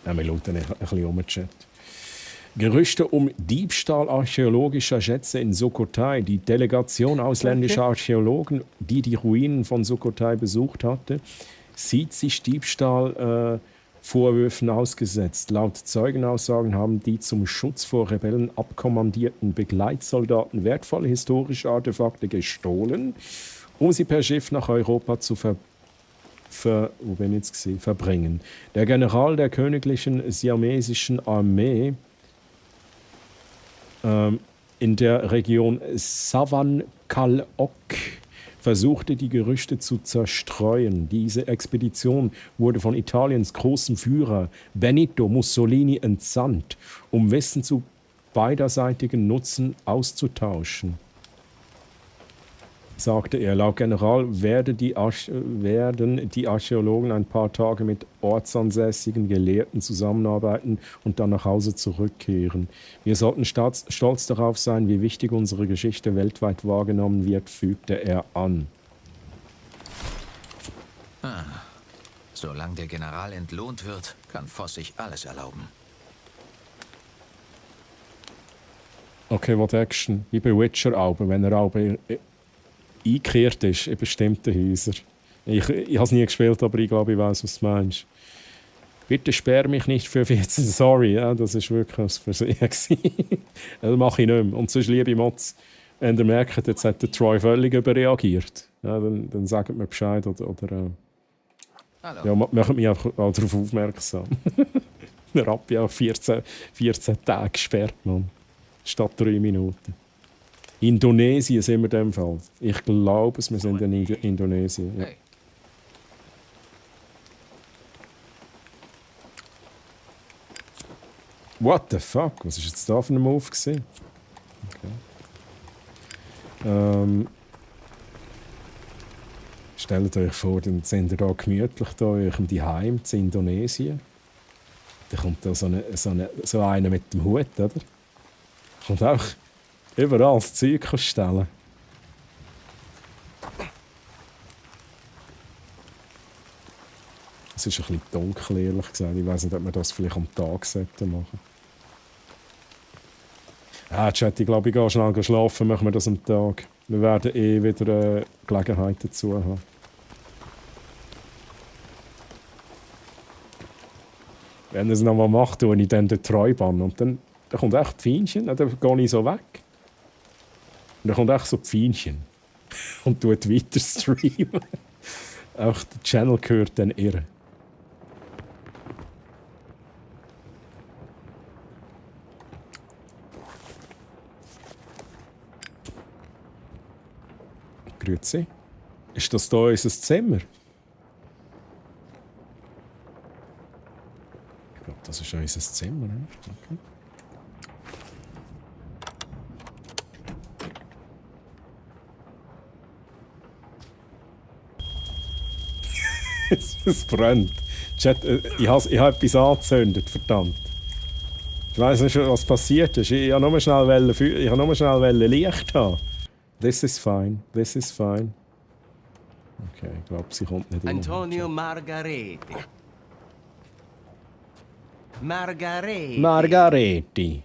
Ja, wir looten ein bisschen um, Chat. Gerüchte um Diebstahl archäologischer Schätze in Sukhothai. Die Delegation ausländischer Archäologen, die die Ruinen von Sukhothai besucht hatte, sieht sich Diebstahlvorwürfen ausgesetzt. Laut Zeugenaussagen haben die zum Schutz vor Rebellen abkommandierten Begleitsoldaten wertvolle historische Artefakte gestohlen, um sie per Schiff nach Europa zu verbringen. Der General der königlichen siamesischen Armee in der Region Sawan-Kal-Ok versuchte, die Gerüchte zu zerstreuen. Diese Expedition wurde von Italiens großem Führer Benito Mussolini entsandt, um Wissen zu beiderseitigen Nutzen auszutauschen. sagte er. Laut General werden die Archäologen ein paar Tage mit ortsansässigen Gelehrten zusammenarbeiten und dann nach Hause zurückkehren. Wir sollten stolz darauf sein, wie wichtig unsere Geschichte weltweit wahrgenommen wird, fügte er an. Solange der General entlohnt wird, kann Voss sich alles erlauben. Okay, was denkst du? Wie bei Witcher-Alben, wenn er Alben eingekehrt ist in bestimmten Häusern. Ich habe es nie gespielt, aber ich glaube, ich weiß, was du meinst. Bitte sperr mich nicht für 14. Sorry, ja, das war wirklich ein Versehen. Das mache ich nicht mehr. Und sonst, liebe Mods, wenn ihr merkt, jetzt hat der Troy völlig überreagiert, ja, dann sagt mir Bescheid oder ja, macht mich einfach darauf aufmerksam. Der Rappi auch 14 Tage gesperrt, Mann. Statt 3 Minuten. Indonesien sind wir in dem Fall. Ich glaube, wir sind in Indonesien. Ja. Hey. What the fuck? Was war jetzt da für ein Move? Okay. Stellt euch vor, dann sind ihr da gemütlich da in eurem Zuhause in Indonesien. Dann kommt da so einer mit dem Hut, oder? Kommt auch überall das Zeug stellen. Es ist ein bisschen dunkel, ehrlich gesagt. Ich weiß nicht, ob wir das vielleicht am Tag machen sollten. Chat, ich glaube, ich gehe schnell schlafen, machen wir das am Tag. Wir werden wieder Gelegenheit dazu haben. Wenn er es nochmal macht, tue ich dann den Treubann. Und dann kommt echt Pfeinchen, dann gehe ich so weg. Und dann kommt echt so Pfeinchen. Und tut weiter streamen. Auch der Channel gehört dann irre. Grüezi. Ist das hier unser Zimmer? Ich glaube, das ist unser Zimmer. Okay. Es brennt. Chat, ich habe etwas angezündet, verdammt. Ich weiß nicht, was passiert ist. Ich wollte nur schnell Licht haben. This is fine. Okay, ich glaube, sie kommt nicht Antonio Margareti. Margareti.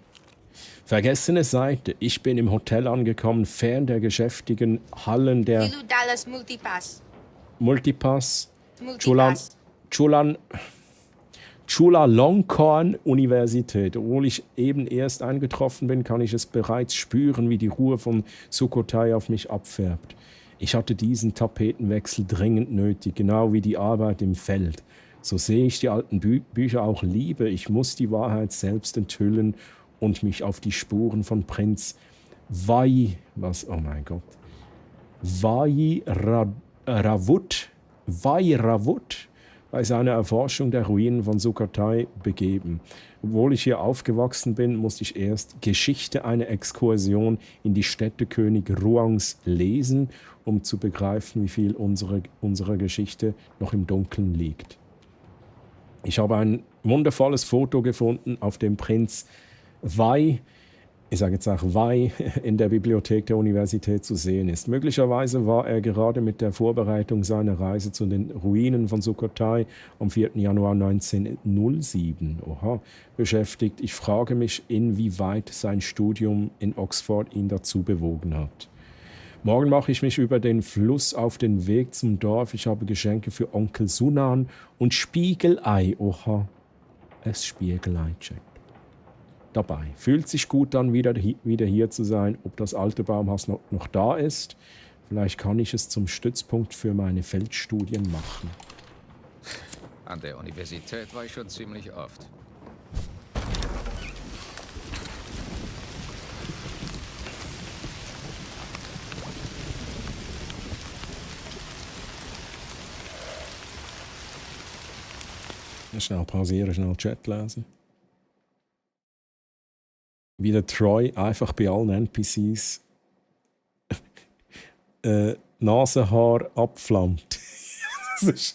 Vergessene Seite. Ich bin im Hotel angekommen, fern der geschäftigen Hallen der Lilu Dallas Multipass. Chulalongkorn-Universität. Obwohl ich eben erst eingetroffen bin, kann ich es bereits spüren, wie die Ruhe von Sukhothai auf mich abfärbt. Ich hatte diesen Tapetenwechsel dringend nötig, genau wie die Arbeit im Feld. So sehe ich die alten Bücher auch liebe. Ich muss die Wahrheit selbst enthüllen und mich auf die Spuren von Prinz Vairavut bei seiner Erforschung der Ruinen von Sukhothai begeben. Obwohl ich hier aufgewachsen bin, musste ich erst Geschichte einer Exkursion in die Stätte König Ruangs lesen, um zu begreifen, wie viel unserer Geschichte noch im Dunkeln liegt. Ich habe ein wundervolles Foto gefunden, auf dem Prinz Vai, ich sage jetzt auch Vai, in der Bibliothek der Universität zu sehen ist. Möglicherweise war er gerade mit der Vorbereitung seiner Reise zu den Ruinen von Sukhothai am 4. Januar 1907 beschäftigt. Ich frage mich, inwieweit sein Studium in Oxford ihn dazu bewogen hat. Morgen mache ich mich über den Fluss auf den Weg zum Dorf. Ich habe Geschenke für Onkel Sunan und Spiegelei. Es Spiegelei checkt. Dabei. Fühlt sich gut an, wieder hier zu sein, ob das alte Baumhaus noch da ist. Vielleicht kann ich es zum Stützpunkt für meine Feldstudien machen. An der Universität war ich schon ziemlich oft. Schnell pausieren, schnell Chat lesen. Wie der Troy einfach bei allen NPCs Nasenhaar abflammt. Das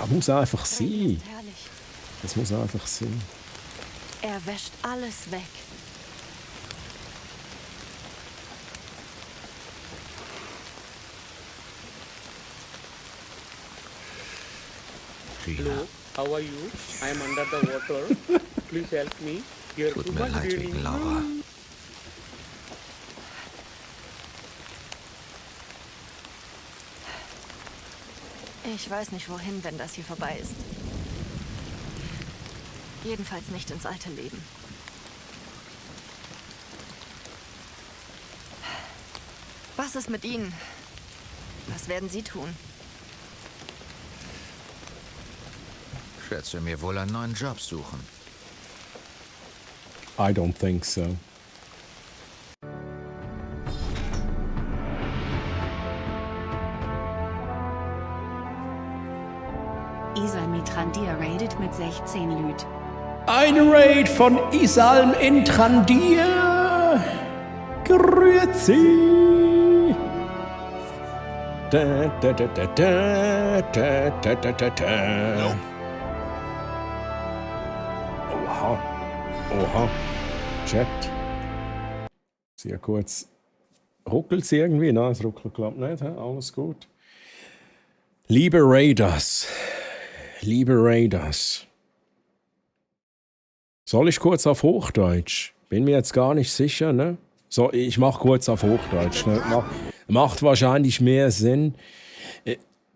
muss einfach sein. Das muss einfach sein. Er wäscht alles weg. Hello, how are you? I am under the water. Please help me. Here, Tut mir leid wegen Laura. Ich weiß nicht wohin, wenn das hier vorbei ist. Jedenfalls nicht ins alte Leben. Was ist mit Ihnen? Was werden Sie tun? Schätze mir wohl einen neuen Job suchen. I don't think so. Isal Mitrandir raidet mit 16 Lüt. Ein Raid von Isalm in Trandir. Grüezi. Da, da, da, da, da, da, da, da, da, da. Oha. Oha. Chat. Sehr kurz. Ruckelt es irgendwie? Nein, es ruckelt klappt nicht. Alles gut. Liebe Raiders. Liebe Raiders. Soll ich kurz auf Hochdeutsch? Bin mir jetzt gar nicht sicher, ne? So, ich mach kurz auf Hochdeutsch, ne? Macht wahrscheinlich mehr Sinn.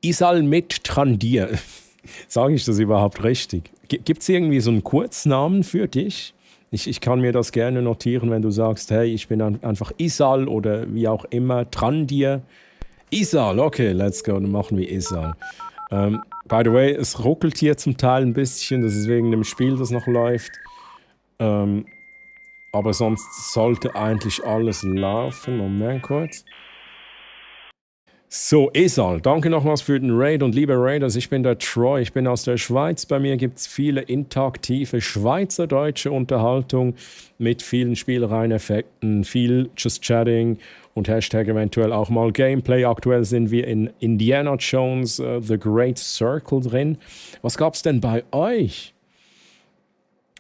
Isal mit Trandir. Sage ich das überhaupt richtig? Gibt es irgendwie so einen Kurznamen für dich? Ich kann mir das gerne notieren, wenn du sagst, hey, ich bin einfach Isal oder wie auch immer, Trandir. Isal, okay, let's go, dann machen wir Isal. By the way, es ruckelt hier zum Teil ein bisschen, das ist wegen dem Spiel, das noch läuft. Aber sonst sollte eigentlich alles laufen. Moment kurz. So, Isal, danke nochmals für den Raid und liebe Raiders, ich bin der Troy, ich bin aus der Schweiz. Bei mir gibt es viele interaktive schweizerdeutsche Unterhaltung mit vielen Spielreiheneffekten, viel Just Chatting und Hashtag eventuell auch mal Gameplay. Aktuell sind wir in Indiana Jones The Great Circle drin. Was gab's denn bei euch?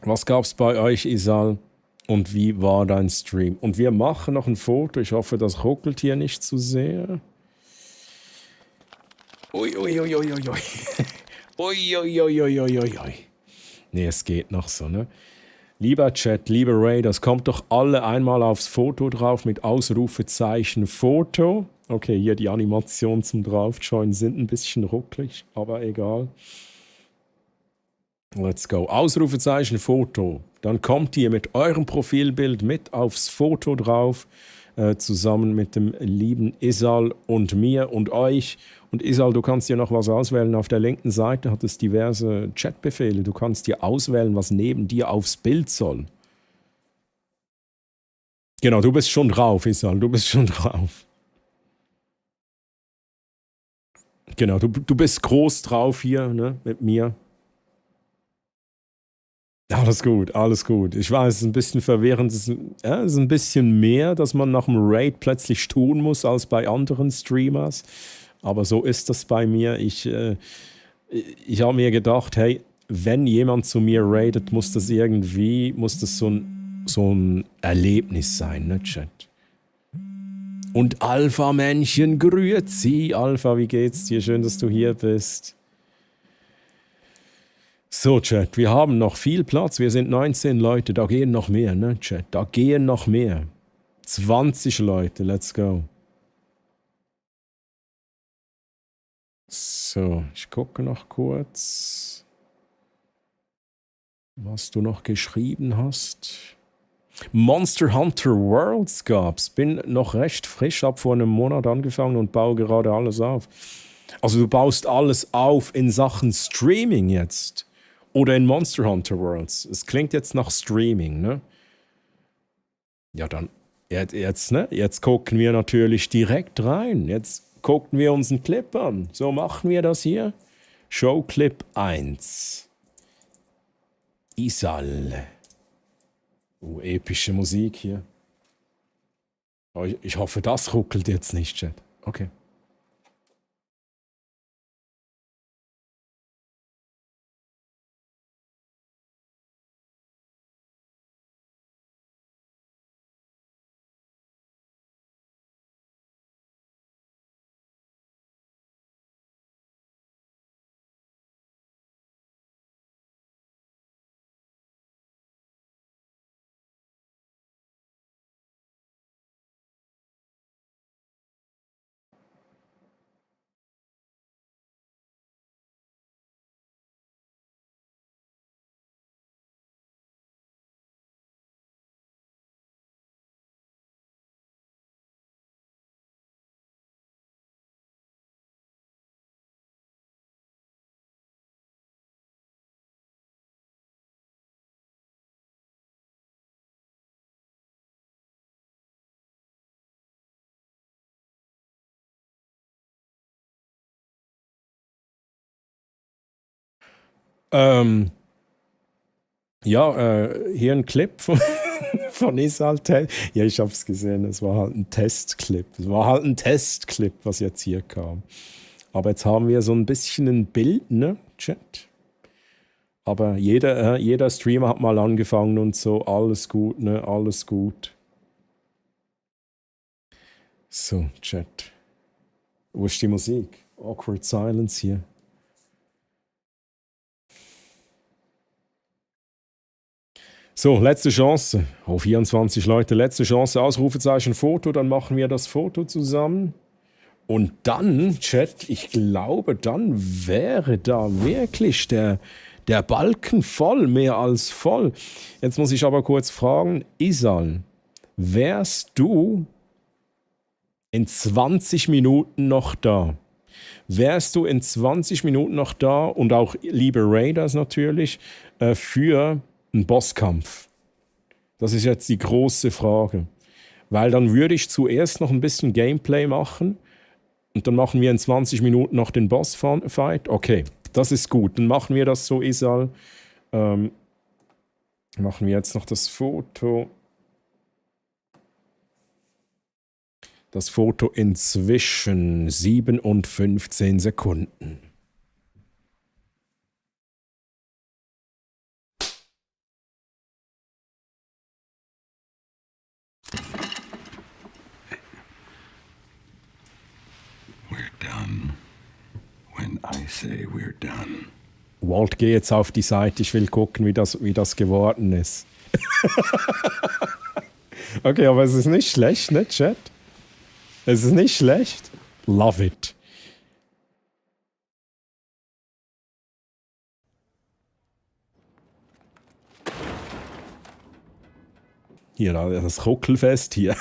Was gab's bei euch, Isal? Und wie war dein Stream? Und wir machen noch ein Foto. Ich hoffe, das ruckelt hier nicht zu sehr. Uiuiuiuiui. Uiuiuiuiui. Nee, es geht noch so, ne? Lieber Chat, liebe Raiders, kommt doch alle einmal aufs Foto drauf mit Ausrufezeichen Foto. Okay, hier die Animationen zum Draufjoinen sind ein bisschen rucklig, aber egal. Let's go. Ausrufezeichen Foto. Dann kommt ihr mit eurem Profilbild mit aufs Foto drauf, zusammen mit dem lieben Isal und mir und euch. Und Isal, du kannst dir noch was auswählen. Auf der linken Seite hat es diverse Chatbefehle. Du kannst dir auswählen, was neben dir aufs Bild soll. Genau, du bist schon drauf, Isal. Du bist schon drauf. Genau, du bist groß drauf hier, ne, mit mir. Alles gut, alles gut. Ich weiß, es ist ein bisschen verwirrend. Es ist ein bisschen mehr, dass man nach dem Raid plötzlich tun muss als bei anderen Streamers. Aber so ist das bei mir. Ich habe mir gedacht, hey, wenn jemand zu mir raidet, muss das so ein Erlebnis sein, ne, Chat? Und Alpha-Männchen, grüezi. Alpha, wie geht's dir? Schön, dass du hier bist. So, Chat, wir haben noch viel Platz. Wir sind 19 Leute. Da gehen noch mehr, ne, Chat? Da gehen noch mehr. 20 Leute, let's go. So, ich gucke noch kurz, was du noch geschrieben hast. Monster Hunter Worlds gab's. Bin noch recht frisch, hab vor einem Monat angefangen und baue gerade alles auf. Also du baust alles auf in Sachen Streaming jetzt. Oder in Monster Hunter Worlds. Es klingt jetzt nach Streaming, ne? Ja, dann, jetzt, ne? Jetzt gucken wir natürlich direkt rein. Jetzt gucken wir uns einen Clip an. So machen wir das hier. Showclip 1. Isal. Epische Musik hier. Oh, ich hoffe, das ruckelt jetzt nicht, Chat. Okay. Ja, hier ein Clip von Isal. Ja, ich hab's gesehen. Es war halt ein Testclip. Es war halt ein Testclip, was jetzt hier kam. Aber jetzt haben wir so ein bisschen ein Bild, ne, Chat? Aber jeder Streamer hat mal angefangen und so. Alles gut, ne? Alles gut. So, Chat. Wo ist die Musik? Awkward Silence hier. So, letzte Chance. Oh, 24 Leute, letzte Chance. Ausrufezeichen Foto, dann machen wir das Foto zusammen. Und dann, Chat, ich glaube, dann wäre da wirklich der Balken voll, mehr als voll. Jetzt muss ich aber kurz fragen, Isal, wärst du in 20 Minuten noch da? Wärst du in 20 Minuten noch da und auch liebe Raiders natürlich für einen Bosskampf? Das ist jetzt die große Frage. Weil dann würde ich zuerst noch ein bisschen Gameplay machen und dann machen wir in 20 Minuten noch den Bossfight. Okay, das ist gut. Dann machen wir das so, Isal. Machen wir jetzt noch das Foto. Das Foto inzwischen 7 und 15 Sekunden. We're done. When I say we're done. Walt, geh jetzt auf die Seite. Ich will gucken, wie das geworden ist. Okay, aber es ist nicht schlecht, ne, Chat? Es ist nicht schlecht. Love it. Hier, das Ruckelfest hier.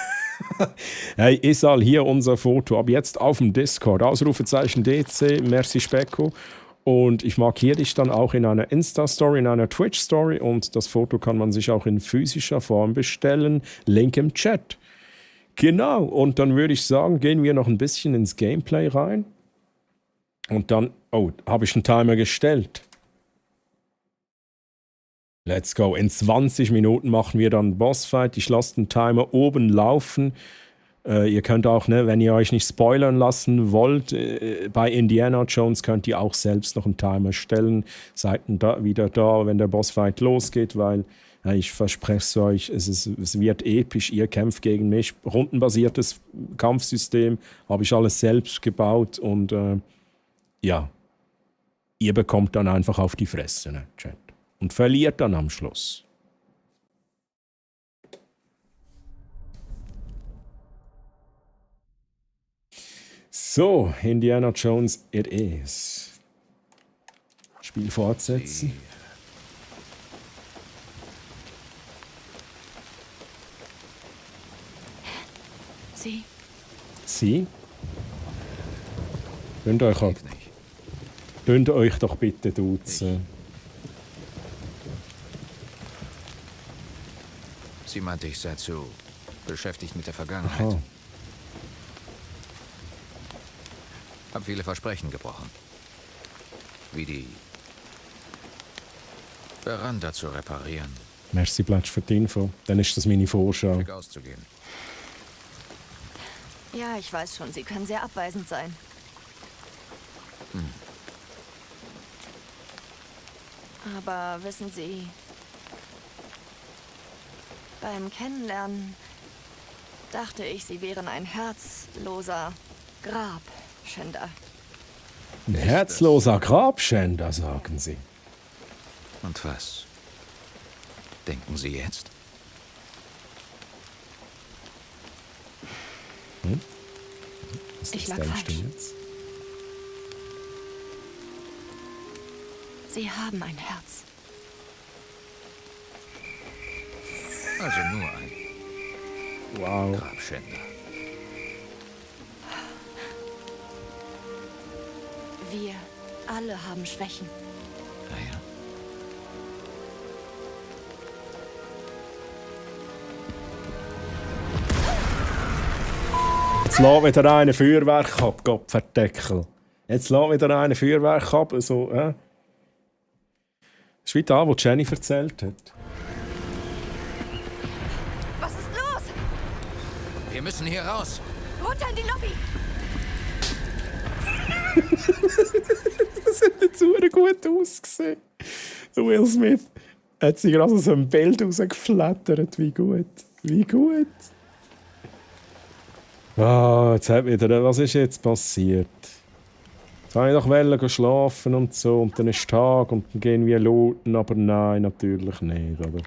Hey, Isal, hier unser Foto. Ab jetzt auf dem Discord. Ausrufezeichen DC, merci Specko. Und ich markiere dich dann auch in einer Insta-Story, in einer Twitch-Story. Und das Foto kann man sich auch in physischer Form bestellen. Link im Chat. Genau, und dann würde ich sagen, gehen wir noch ein bisschen ins Gameplay rein. Und dann, oh, habe ich einen Timer gestellt. Let's go. In 20 Minuten machen wir dann Bossfight. Ich lasse den Timer oben laufen. Ihr könnt auch, ne, wenn ihr euch nicht spoilern lassen wollt, bei Indiana Jones könnt ihr auch selbst noch einen Timer stellen. Seid wieder da, wenn der Bossfight losgeht, weil ich verspreche es euch, es wird episch. Ihr kämpft gegen mich. Rundenbasiertes Kampfsystem, habe ich alles selbst gebaut und ja, ihr bekommt dann einfach auf die Fresse, ne, Chat. Und verliert dann am Schluss. So, Indiana Jones it is. Spiel fortsetzen. Sie. Sie? Könnt euch doch bitte duzen. Sie meinte, ich sei zu beschäftigt mit der Vergangenheit. Aha. Hab viele Versprechen gebrochen. Wie die Veranda zu reparieren. Merci, Platsch, für die Info. Dann ist das meine Vorschau. Auszugehen. Ja, ich weiß schon, Sie können sehr abweisend sein. Aber wissen Sie, beim Kennenlernen dachte ich, Sie wären ein herzloser Grabschänder. Ein herzloser Grabschänder, sagen Sie. Und was denken Sie jetzt? Ich lag falsch. Sie haben ein Herz. Also nur ein Wow. Grabschänder. Wir alle haben Schwächen. Naja. Jetzt lässt wieder einer Feuerwerk ab, Gottverdeckel. Jetzt lässt wieder einer Feuerwerk ab. So, Das ist wie da, was Jenny erzählt hat. Was ist los? Wir müssen hier raus. Runter in die Lobby! Das hat jetzt super gut ausgesehen. Will Smith hat sich gerade aus einem Bild rausgeflattert. Wie gut. Wie gut. Jetzt hat wieder... Was ist jetzt passiert? Jetzt wollte ich doch schlafen und so. Und dann ist Tag und dann gehen wir looten. Aber nein, natürlich nicht, oder?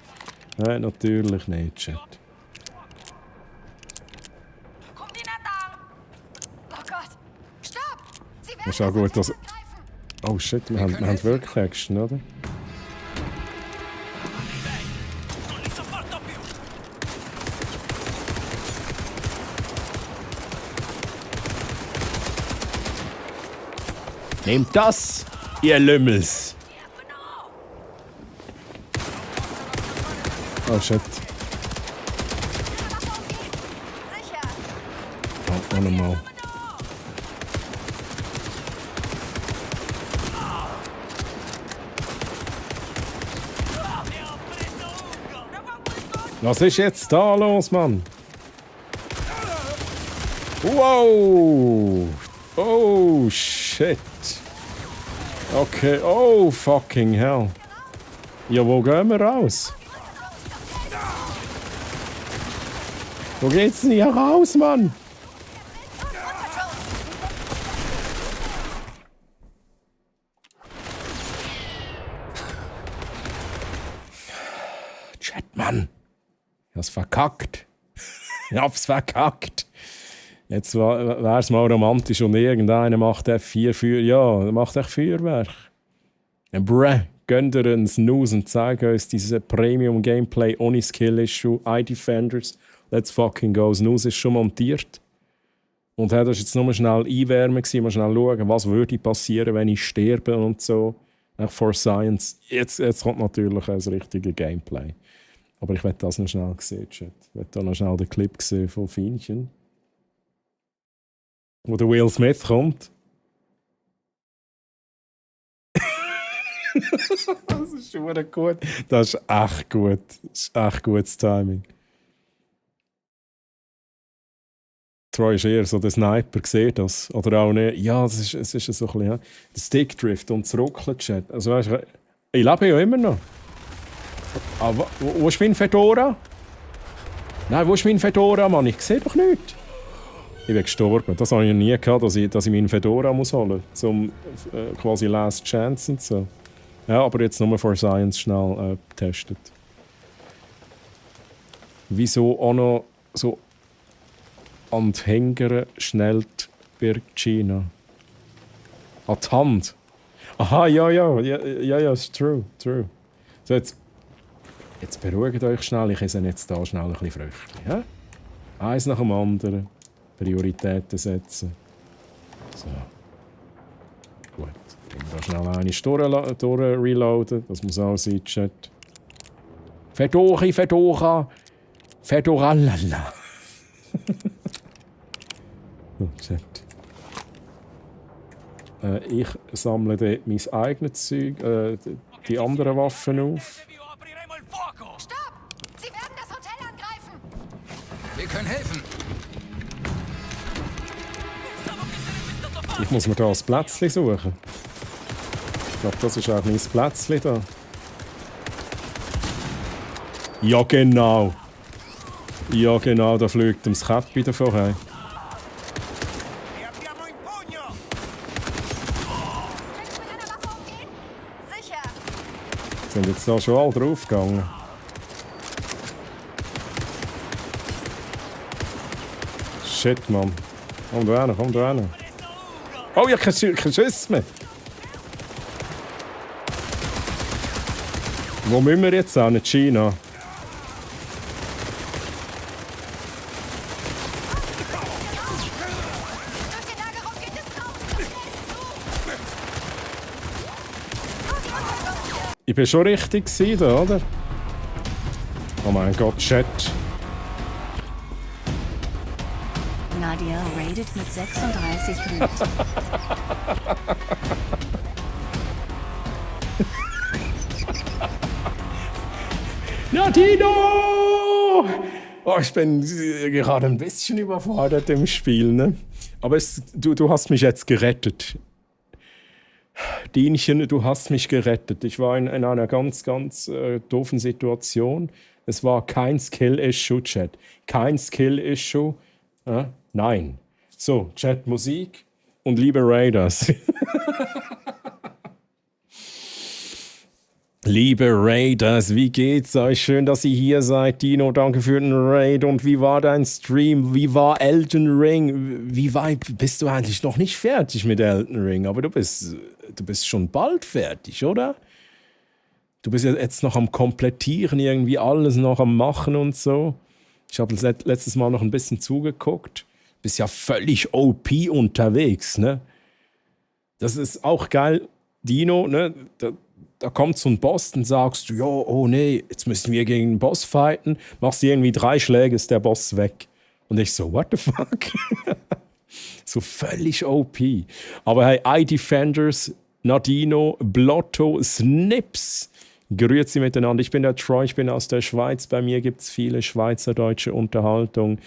Nein, natürlich nicht, Chat. Das ist auch gut, dass... Oh shit, wir haben wirklich Action, oder? Nehmt das, ihr Lümmels! Oh shit. Oh, nochmal. Was ist jetzt da los, Mann? Wow! Oh, shit. Okay, oh, fucking hell. Ja, wo gehen wir raus? Wo geht's denn hier raus, Mann? Chat, Mann. Ich hab's verkackt. Ich hab's verkackt. Jetzt wär's mal romantisch und irgendeiner macht F4 Feuer. Ja, macht echt Feuerwerk. Gönnt ihr einen Snooze und zeigt uns dieses Premium-Gameplay ohne Skill-Issue. iDefenders, let's fucking go. Snooze ist schon montiert. Und das war jetzt nur schnell einwärmen, mal schnell schauen, was würde passieren, wenn ich sterbe und so. For Science. Jetzt kommt natürlich das richtige Gameplay. Aber ich werde das noch schnell sehen, Chat. Ich werde da noch schnell den Clip sehen von Fienchen. Wo der Will Smith kommt. Das ist schon gut. Das ist echt gut. Das ist echt gutes Timing. Troy ist eher so der Sniper, sieht das? Oder auch nicht? Ja, es ist so ein bisschen, ja. Der Stickdrift und das Ruckeln, Chat. Also weißt du, ich lebe ja immer noch. Aber wo ist mein Fedora? Nein, wo ist mein Fedora, Mann? Ich sehe doch nichts. Ich bin gestorben. Das habe ich nie gehabt, dass ich meinen Fedora muss holen muss. Zum quasi Last Chance und so. Ja, aber jetzt nur For Science schnell getestet. Wieso auch noch so an die Hänger schnellt Birgina? An die Hand? Aha, ja, ist true. So, jetzt beruhigt euch schnell. Ich esse jetzt da schnell ein bisschen Früchte. Ja? Eins nach dem anderen. Prioritäten setzen. So. Gut. Da schnell eine durch-reloaden. Das muss auch sein, Chat. Fedora. Fedoralala. Oh, Chat. Ich sammle dann mein eigenes Zeug, die anderen Waffen auf. Stopp! Sie werden das Hotel angreifen! Wir können helfen. Ich muss mir da ein Plätzchen suchen. Ich glaube, das ist auch mein Plätzchen da. Ja, genau. Ja, genau, da fliegt das Käppi davon heim. Sind jetzt da schon alle draufgegangen? Shit, Mann. Komm da hin, komm da hin. Oh, ich habe keinen Schuss mehr. Wo müssen wir jetzt hin? China? Ich bin schon richtig gewesen, da, oder? Oh mein Gott, Chat. Nadia rated mit 36 Blut. Nadino! Oh, ich bin gerade ein bisschen überfordert im Spiel, ne? Aber du hast mich jetzt gerettet. Dienchen, du hast mich gerettet. Ich war in einer ganz, ganz doofen Situation. Es war kein Skill-Issue, Chat. Kein Skill-Issue. Nein. So, Chat, Musik und liebe Raiders. Liebe Raiders, wie geht's euch? Schön, dass ihr hier seid. Dino, danke für den Raid. Und wie war dein Stream? Wie war Elden Ring? Wie weit bist du eigentlich noch nicht fertig mit Elden Ring? Aber du bist schon bald fertig, oder? Du bist jetzt noch am Komplettieren, irgendwie alles noch am Machen und so. Ich habe letztes Mal noch ein bisschen zugeguckt. Bist ja völlig OP unterwegs, ne? Das ist auch geil, Dino, ne? Da kommt so ein Boss und sagst du, ja, oh nee, jetzt müssen wir gegen den Boss fighten. Machst du irgendwie 3 Schläge, ist der Boss weg. Und ich so, what the fuck? So völlig OP. Aber hey, iDefenders, Nadino, Blotto, Snips, grüezi miteinander. Ich bin der Troy, ich bin aus der Schweiz. Bei mir gibt es viele schweizerdeutsche Unterhaltung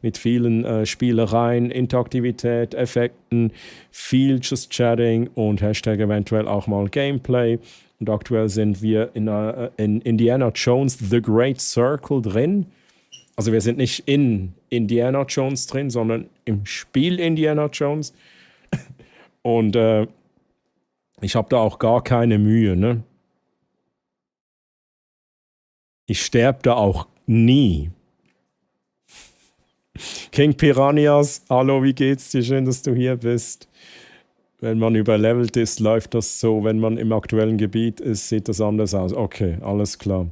mit vielen Spielereien, Interaktivität, Effekten, viel Just Chatting und Hashtag eventuell auch mal Gameplay. Und aktuell sind wir in Indiana Jones The Great Circle drin. Also wir sind nicht in Indiana Jones drin, sondern im Spiel Indiana Jones. Und ich habe da auch gar keine Mühe, ne? Ich sterbe da auch nie. King Piranhas, hallo, wie geht's dir? Schön, dass du hier bist. Wenn man überlevelt ist, läuft das so. Wenn man im aktuellen Gebiet ist, sieht das anders aus. Okay, alles klar.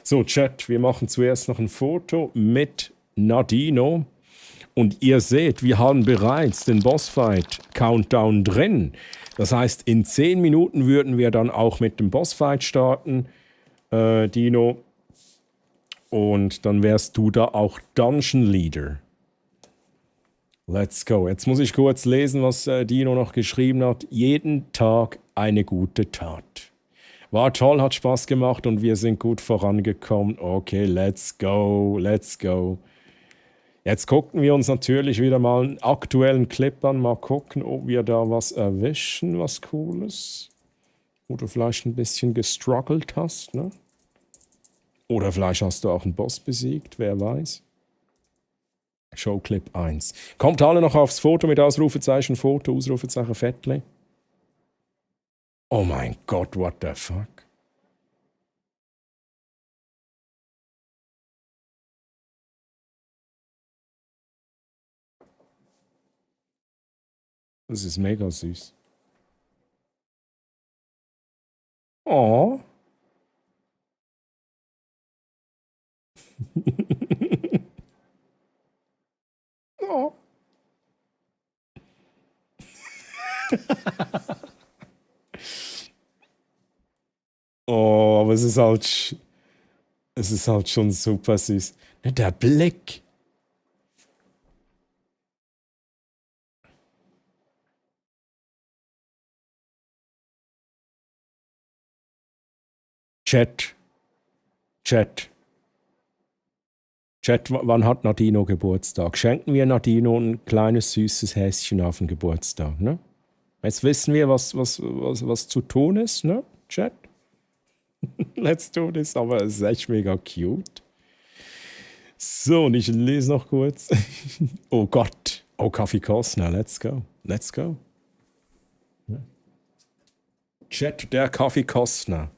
So, Chat, wir machen zuerst noch ein Foto mit Nadino. Und ihr seht, wir haben bereits den Bossfight-Countdown drin. Das heißt, in 10 Minuten würden wir dann auch mit dem Bossfight starten, Dino. Und dann wärst du da auch Dungeon Leader. Let's go. Jetzt muss ich kurz lesen, was Dino noch geschrieben hat. Jeden Tag eine gute Tat. War toll, hat Spaß gemacht und wir sind gut vorangekommen. Okay, let's go, let's go. Jetzt gucken wir uns natürlich wieder mal einen aktuellen Clip an. Mal gucken, ob wir da was erwischen, was Cooles. Oder vielleicht ein bisschen gestruggelt hast, ne? Oder vielleicht hast du auch einen Boss besiegt, wer weiß. Showclip 1. Kommt alle noch aufs Foto mit Ausrufezeichen Foto, Ausrufezeichen Fettle. Oh mein Gott, what the fuck? Das ist mega süß. Oh. Oh. Oh, aber es ist halt schon super süß. Der Blick. Chat, wann hat Nadino Geburtstag? Schenken wir Nadino ein kleines süßes Häschen auf den Geburtstag, ne? Jetzt wissen wir, was zu tun ist, ne, Chat? Let's do this, aber es ist echt mega cute. So, und ich lese noch kurz. Oh Gott. Oh, Kaffee Kostner, let's go. Let's go. Chat, der Kaffee Kostner.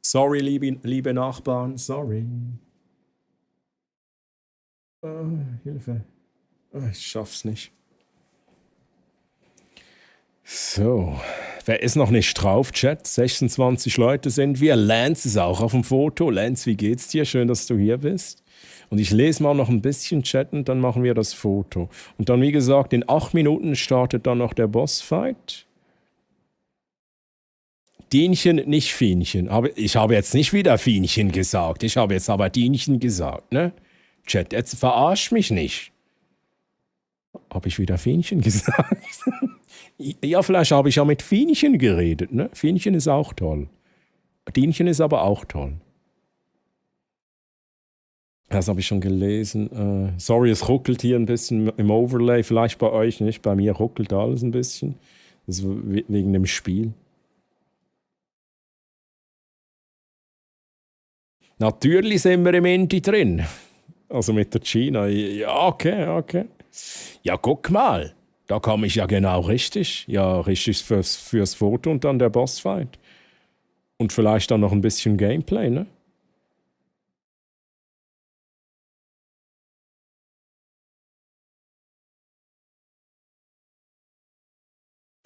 Sorry, liebe Nachbarn, sorry. Hilfe. Ich schaff's nicht. So, wer ist noch nicht drauf, Chat? 26 Leute sind wir. Lance ist auch auf dem Foto. Lance, wie geht's dir? Schön, dass du hier bist. Und ich lese mal noch ein bisschen Chat und dann machen wir das Foto. Und dann, wie gesagt, in 8 Minuten startet dann noch der Bossfight. Dienchen, nicht Fienchen. Aber ich habe jetzt nicht wieder Fienchen gesagt. Ich habe jetzt aber Dienchen gesagt, ne? Chat, jetzt verarsch mich nicht. Habe ich wieder Fienchen gesagt? Ja, vielleicht habe ich ja mit Fienchen geredet, ne? Fienchen ist auch toll. Dienchen ist aber auch toll. Das habe ich schon gelesen. Sorry, es ruckelt hier ein bisschen im Overlay. Vielleicht bei euch nicht. Bei mir ruckelt alles ein bisschen. Das ist wegen dem Spiel. Natürlich sind wir im Indie drin. Also mit der China. Ja, okay. Ja, guck mal. Da komme ich ja genau richtig. Ja, richtig fürs Foto und dann der Bossfight. Und vielleicht dann noch ein bisschen Gameplay, ne?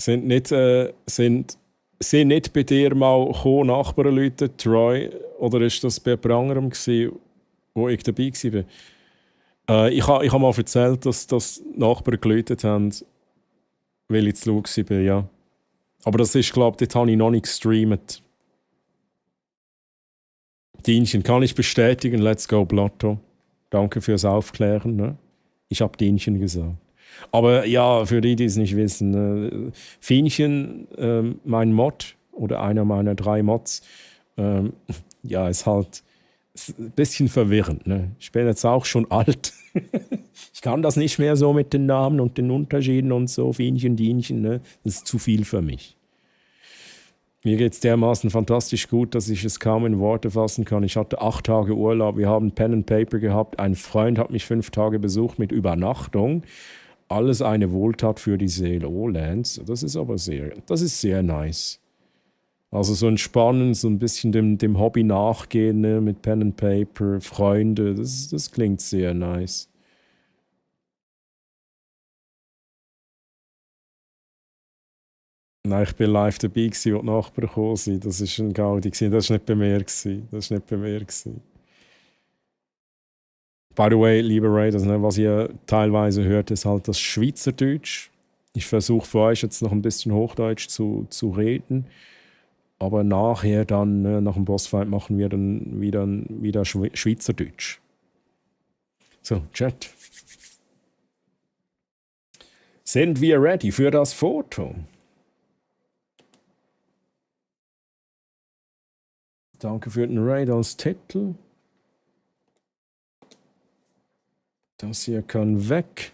Sind nicht bei dir mal Nachbarn Troy, oder ist das bei jemand anderem gewesen, wo ich dabei war? Ich habe mal erzählt, dass Nachbarn geläutet haben, weil ich zu laut war, ja. Aber das ist, glaube ich, dort habe ich noch nicht gestreamt. Dienchen, kann ich bestätigen, let's go Blotto. Danke fürs Aufklären. Ne? Ich habe Dienchen gesagt. Aber ja, für die es nicht wissen, Fienchen, mein Mod oder einer meiner 3 Mods, ja, ist halt ein bisschen verwirrend. Ne? Ich bin jetzt auch schon alt. Ich kann das nicht mehr so mit den Namen und den Unterschieden und so, Fienchen, Dienchen, ne? Das ist zu viel für mich. Mir geht es dermaßen fantastisch gut, dass ich es kaum in Worte fassen kann. Ich hatte 8 Tage Urlaub, wir haben Pen and Paper gehabt, ein Freund hat mich 5 Tage besucht mit Übernachtung. Alles eine Wohltat für die Seele. Oh, Lance, das ist sehr nice. Also so entspannen, so ein bisschen dem Hobby nachgehen, ne, mit Pen and Paper, Freunde, das klingt sehr nice. Nein, ich bin live dabei gewesen, als die Nachbarn gekommen sind. Das war ein Gaudi. Das war nicht bei mir. By the way, lieber Ray, was ihr teilweise hört, ist halt das Schweizerdeutsch. Ich versuche für euch jetzt noch ein bisschen Hochdeutsch zu reden. Aber nachher dann, nach dem Bossfight, machen wir dann wieder Schweizerdeutsch. So, Chat. Sind wir ready für das Foto? Danke für den Raid als Titel. Das hier kann weg.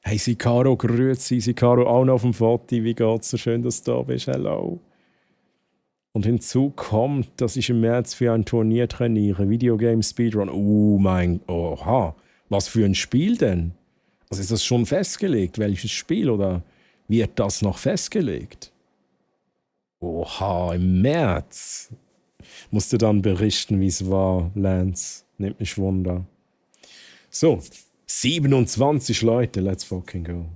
Hey, Sicaro, grüezi. Sicaro, auch noch auf dem Foto. Wie geht's? So schön, dass du da bist. Hello. Und hinzu kommt, dass ich im März für ein Turnier trainiere. Videogame Speedrun. Oha. Was für ein Spiel denn? Also ist das schon festgelegt? Welches Spiel? Oder wird das noch festgelegt? Oha, im März. Musst du dann berichten, wie es war, Lance. Nimmt mich Wunder. So, 27 Leute. Let's fucking go.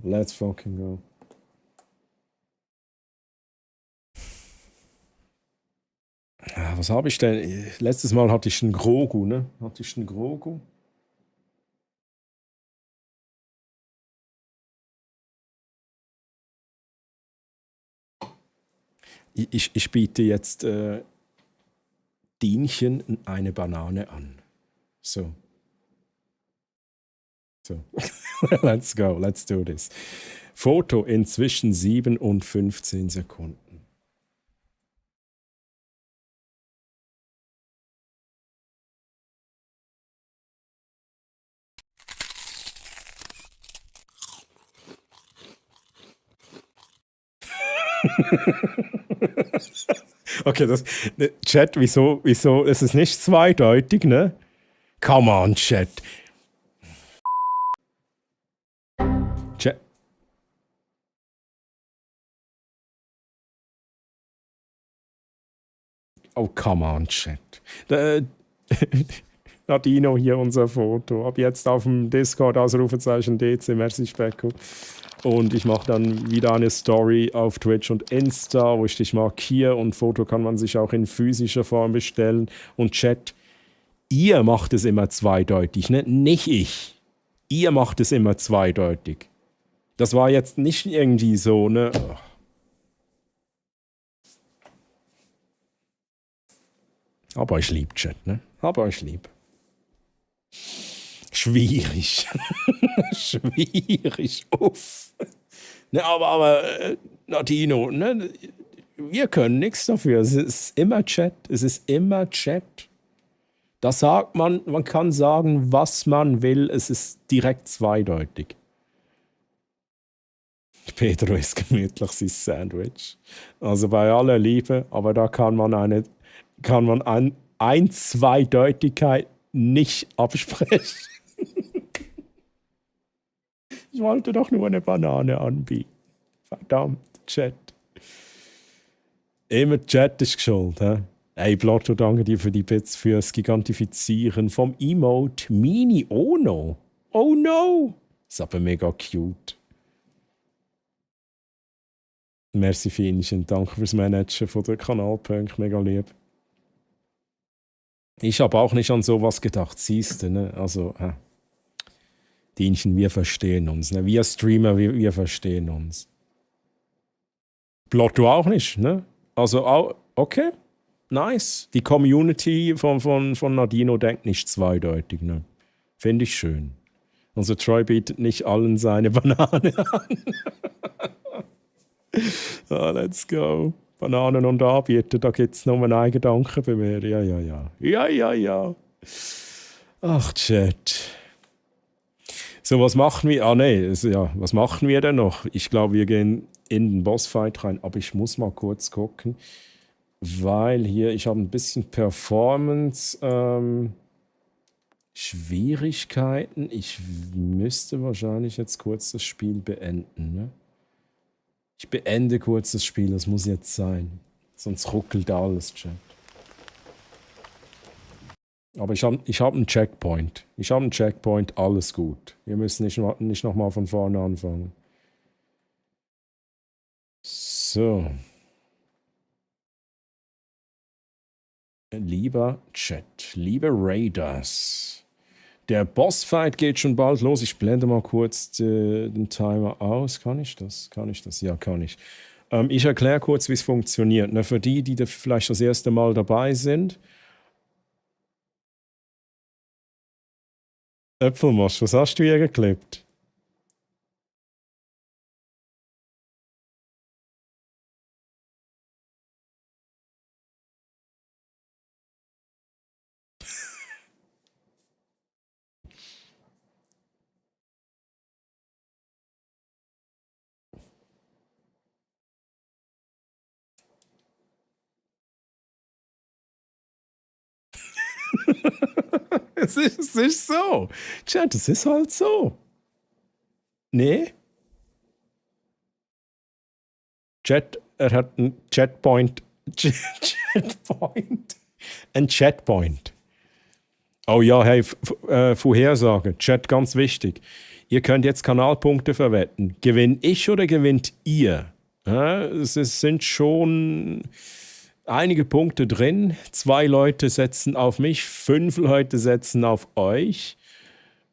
Was habe ich denn? Letztes Mal hatte ich einen Grogu, ne? Ich biete jetzt Dienchen eine Banane an. So. Let's go, let's do this. Foto in zwischen 7 und 15 Sekunden. Okay, das. Chat, wieso? Es ist nicht zweideutig, ne? Come on, Chat. Chat. Oh, come on, Chat. Nadino, hier unser Foto. Ab jetzt auf dem Discord Ausrufezeichen DC, merci Specko. Und ich mache dann wieder eine Story auf Twitch und Insta, wo ich dich markiere. Und Foto kann man sich auch in physischer Form bestellen. Und Chat, ihr macht es immer zweideutig, ne? Nicht ich. Ihr macht es immer zweideutig. Das war jetzt nicht irgendwie so, ne? Aber ich lieb, Chat, ne? Aber ich lieb. Schwierig. Schwierig. Uff. Ne, aber Nadino, ne? Wir können nichts dafür. Es ist immer Chat. Es ist immer Chat. Da sagt man kann sagen, was man will. Es ist direkt zweideutig. Pedro isst gemütlich sein Sandwich. Also bei aller Liebe, aber da kann man Zweideutigkeit nicht absprechen. Ich wollte doch nur eine Banane anbieten. Verdammt, Chat. Immer Chat ist schuld, hä? Hey, Blotto, danke dir für die Bits fürs Gigantifizieren vom Emote Mini Ono. Oh no! Ist aber mega cute. Merci Fienchen, danke fürs Managen von der Kanalpunk, mega lieb. Ich habe auch nicht an sowas gedacht, siehst du, ne? Also, Dienchen, wir verstehen uns, ne? Wir Streamer, wir verstehen uns. Blotto auch nicht, ne? Also, auch, okay, nice. Die Community von Nadino denkt nicht zweideutig, ne? Finde ich schön. Also, Troy bietet nicht allen seine Banane an. Let's go. Bananen und Anbieten, da gibt es nur einen Gedanken bei mir. Ja. Ach, Chat. So, was machen wir? Was machen wir denn noch? Ich glaube, wir gehen in den Bossfight rein, aber ich muss mal kurz gucken, weil hier, ich habe ein bisschen Performance Schwierigkeiten. Ich müsste wahrscheinlich jetzt kurz das Spiel beenden, ne? Ich beende kurz das Spiel, das muss jetzt sein. Sonst ruckelt alles, Chat. Aber ich hab einen Checkpoint. Alles gut. Wir müssen nicht nochmal von vorne anfangen. So. Lieber Chat, liebe Raiders. Der Bossfight geht schon bald los. Ich blende mal kurz den Timer aus. Kann ich das? Ja, kann ich. Ich erkläre kurz, wie es funktioniert. Ne, für die da vielleicht das erste Mal dabei sind. Äpfelmosch, was hast du hier geklebt? Es ist so. Chat, es ist halt so. Nee? Chat, er hat einen Chatpoint. Ein Chatpoint. Oh ja, hey, Vorhersage. Chat, ganz wichtig. Ihr könnt jetzt Kanalpunkte verwetten. Gewinne ich oder gewinnt ihr? Ja, es sind schon einige Punkte drin. 2 Leute setzen auf mich, 5 Leute setzen auf euch.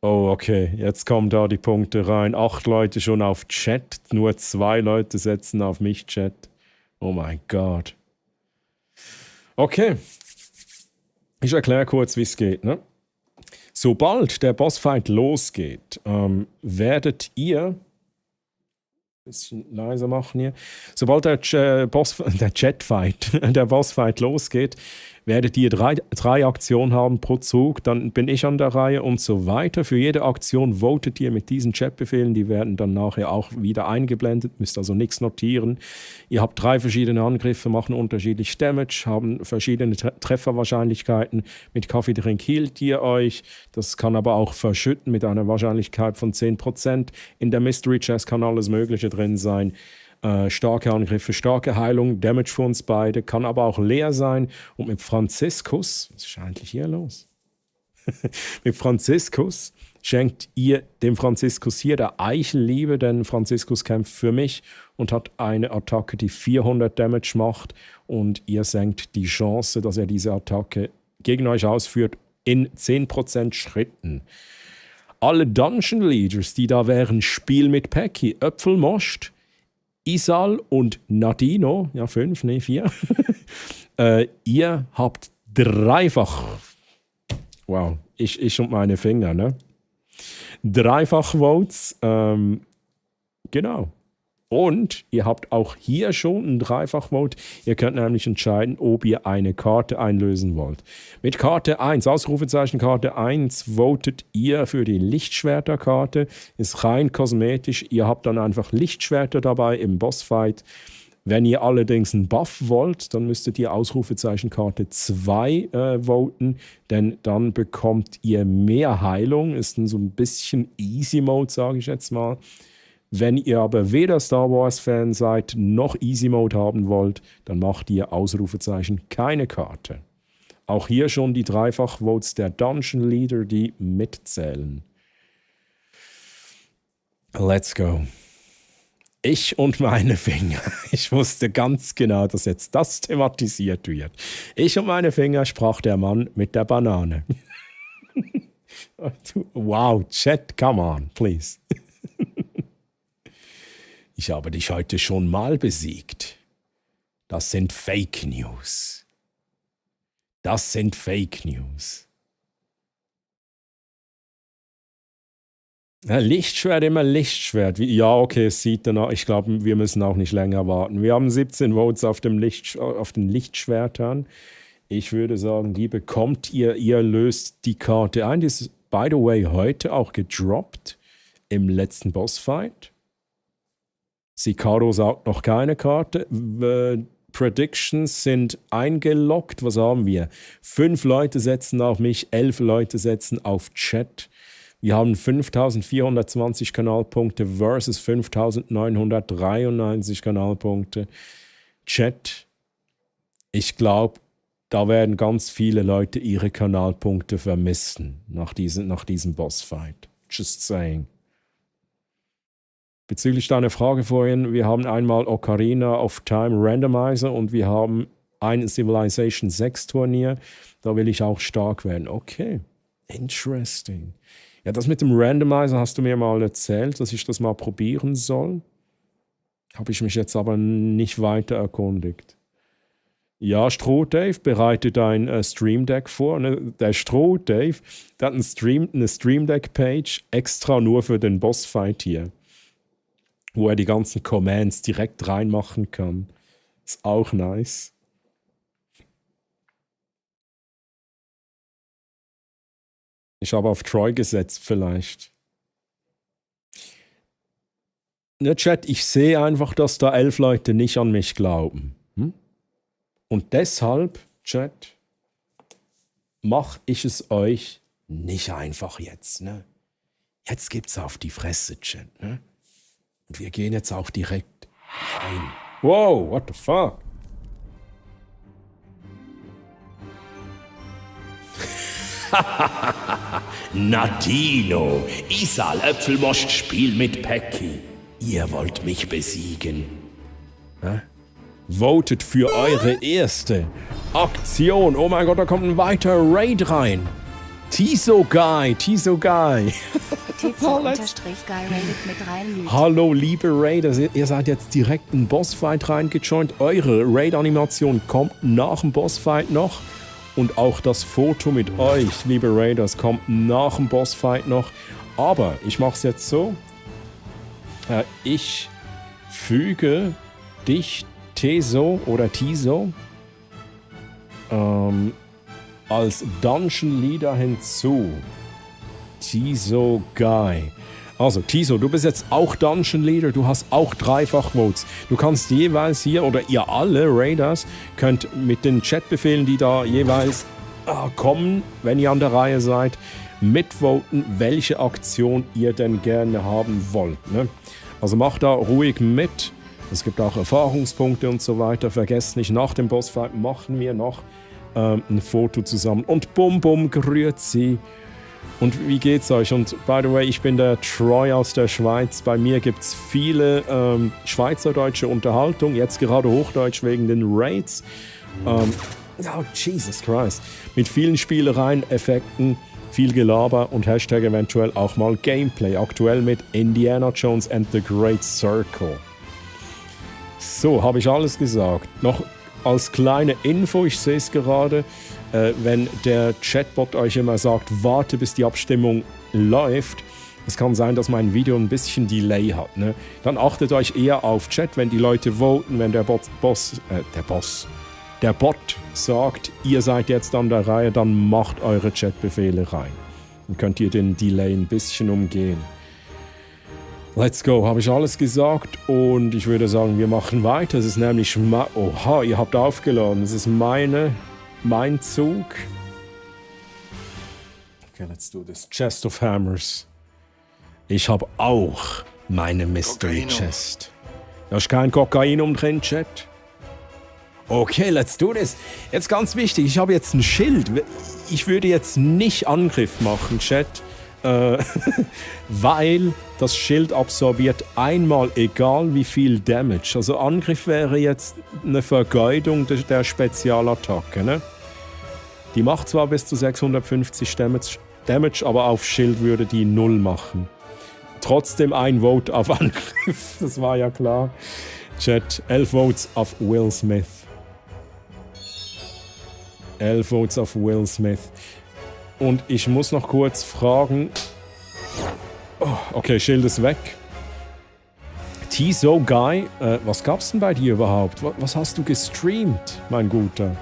Oh, okay, jetzt kommen da die Punkte rein. 8 Leute schon auf Chat, nur 2 Leute setzen auf mich, Chat. Oh mein Gott. Okay, ich erkläre kurz, wie es geht, ne? Sobald der Bossfight losgeht, werdet ihr... Bisschen leiser machen hier. Sobald der Bossfight losgeht, werdet ihr drei Aktionen haben pro Zug, dann bin ich an der Reihe und so weiter. Für jede Aktion votet ihr mit diesen Chatbefehlen, die werden dann nachher auch wieder eingeblendet, müsst also nichts notieren. Ihr habt 3 verschiedene Angriffe, machen unterschiedlich Damage, haben verschiedene Trefferwahrscheinlichkeiten. Mit Kaffeetrink hielt ihr euch, das kann aber auch verschütten mit einer Wahrscheinlichkeit von 10%. In der Mystery Chest kann alles Mögliche drin sein. Starke Angriffe, starke Heilung, Damage für uns beide, kann aber auch leer sein. Und mit Franziskus, was ist eigentlich hier los? Mit Franziskus schenkt ihr dem Franziskus hier der Eichelliebe, denn Franziskus kämpft für mich und hat eine Attacke, die 400 Damage macht und ihr senkt die Chance, dass er diese Attacke gegen euch ausführt, in 10% Schritten. Alle Dungeon Leaders, die da wären, Spiel mit Päcki, Öpfelmost, Isal und Nadino, ja 5, nee 4, ihr habt dreifach, wow, ich und meine Finger, ne? Dreifach Votes, genau. Und ihr habt auch hier schon ein Dreifach-Vote. Ihr könnt nämlich entscheiden, ob ihr eine Karte einlösen wollt. Mit Karte 1, Ausrufezeichen Karte 1, votet ihr für die Lichtschwerterkarte. Ist rein kosmetisch. Ihr habt dann einfach Lichtschwerter dabei im Bossfight. Wenn ihr allerdings einen Buff wollt, dann müsstet ihr Ausrufezeichen Karte 2 voten, denn dann bekommt ihr mehr Heilung. Ist dann so ein bisschen Easy Mode, sage ich jetzt mal. Wenn ihr aber weder Star Wars-Fan seid, noch Easy Mode haben wollt, dann macht ihr Ausrufezeichen keine Karte. Auch hier schon die Dreifach-Votes der Dungeon Leader, die mitzählen. Let's go. Ich und meine Finger. Ich wusste ganz genau, dass jetzt das thematisiert wird. Ich und meine Finger, sprach der Mann mit der Banane. Wow, Chat, come on, please. Ich habe dich heute schon mal besiegt. Das sind Fake News. Das sind Fake News. Ja, Lichtschwert, immer Lichtschwert. Ja, okay, es sieht danach. Ich glaube, wir müssen auch nicht länger warten. Wir haben 17 Votes auf den Lichtschwertern. Ich würde sagen, die bekommt ihr. Ihr löst die Karte ein. Die ist, by the way, heute auch gedroppt im letzten Bossfight. Sicario sagt noch keine Karte. Predictions sind eingeloggt. Was haben wir? 5 Leute setzen auf mich, 11 Leute setzen auf Chat. Wir haben 5420 Kanalpunkte versus 5993 Kanalpunkte. Chat, ich glaube, da werden ganz viele Leute ihre Kanalpunkte vermissen nach diesem Bossfight. Just saying. Bezüglich deiner Frage vorhin, wir haben einmal Ocarina of Time Randomizer und wir haben ein Civilization 6 Turnier. Da will ich auch stark werden. Okay, interesting. Ja, das mit dem Randomizer hast du mir mal erzählt, dass ich das mal probieren soll. Habe ich mich jetzt aber nicht weiter erkundigt. Ja, Stroh Dave bereitet ein Stream Deck vor. Der Stroh Dave, der hat eine Stream Deck Page extra nur für den Bossfight hier, wo er die ganzen Commands direkt reinmachen kann. Ist auch nice. Ich habe auf Troy gesetzt vielleicht. Ne, Chat, ich sehe einfach, dass da 11 Leute nicht an mich glauben. Und deshalb, Chat, mache ich es euch nicht einfach jetzt. Ne? Jetzt gibt's auf die Fresse, Chat. Ne? Und wir gehen jetzt auch direkt rein. Wow, what the fuck? Nadino, Isal Äpfelmost Spiel mit Päcki. Ihr wollt mich besiegen. Hä? Votet für eure erste Aktion. Oh mein Gott, da kommt ein weiterer Raid rein. Tiso Guy. TZ-Guy raidet mit rein. Hallo, liebe Raiders. Ihr seid jetzt direkt in den Bossfight reingejoint. Eure Raid-Animation kommt nach dem Bossfight noch. Und auch das Foto mit euch, liebe Raiders, kommt nach dem Bossfight noch. Aber ich mache es jetzt so. Ich füge dich, Teso oder Tiso, als Dungeon Leader hinzu. Tiso Guy. Also, Tiso, du bist jetzt auch Dungeon Leader, du hast auch Dreifach-Votes. Du kannst jeweils hier, oder ihr alle Raiders, könnt mit den Chatbefehlen, die da jeweils kommen, wenn ihr an der Reihe seid, mitvoten, welche Aktion ihr denn gerne haben wollt. Ne? Also macht da ruhig mit. Es gibt auch Erfahrungspunkte und so weiter. Vergesst nicht, nach dem Bossfight machen wir noch ein Foto zusammen. Und bum bum, grüezi. Und wie geht's euch? Und by the way, ich bin der Troy aus der Schweiz. Bei mir gibt's viele schweizerdeutsche Unterhaltung. Jetzt gerade Hochdeutsch wegen den Raids. Oh, Jesus Christ. Mit vielen Spielereien, Effekten, viel Gelaber und Hashtag eventuell auch mal Gameplay. Aktuell mit Indiana Jones and the Great Circle. So, habe ich alles gesagt. Noch als kleine Info, ich sehe es gerade, wenn der Chatbot euch immer sagt, warte bis die Abstimmung läuft, es kann sein, dass mein Video ein bisschen Delay hat. Ne? Dann achtet euch eher auf Chat, wenn die Leute voten, wenn der Bot sagt, ihr seid jetzt an der Reihe, dann macht eure Chatbefehle rein. Dann könnt ihr den Delay ein bisschen umgehen. Let's go, habe ich alles gesagt und ich würde sagen, wir machen weiter. Es ist nämlich, oha, ihr habt aufgeladen, es ist mein Zug. Okay, let's do this. Chest of Hammers. Ich habe auch meine Mystery Chest. Da ist kein Kokainum drin, Chat. Okay, let's do this. Jetzt ganz wichtig, ich habe jetzt ein Schild. Ich würde jetzt nicht Angriff machen, Chat. Weil das Schild absorbiert einmal egal wie viel Damage. Also Angriff wäre jetzt eine Vergeudung der Spezialattacke. Ne? Die macht zwar bis zu 650 Damage, aber auf Schild würde die 0 machen. Trotzdem ein Vote auf Angriff, das war ja klar. Chat, 11 Votes auf Will Smith. 11 Votes auf Will Smith. Und ich muss noch kurz fragen. Oh, okay, Schild ist weg. Tiso Guy, was gab's denn bei dir überhaupt? Was hast du gestreamt, mein Guter?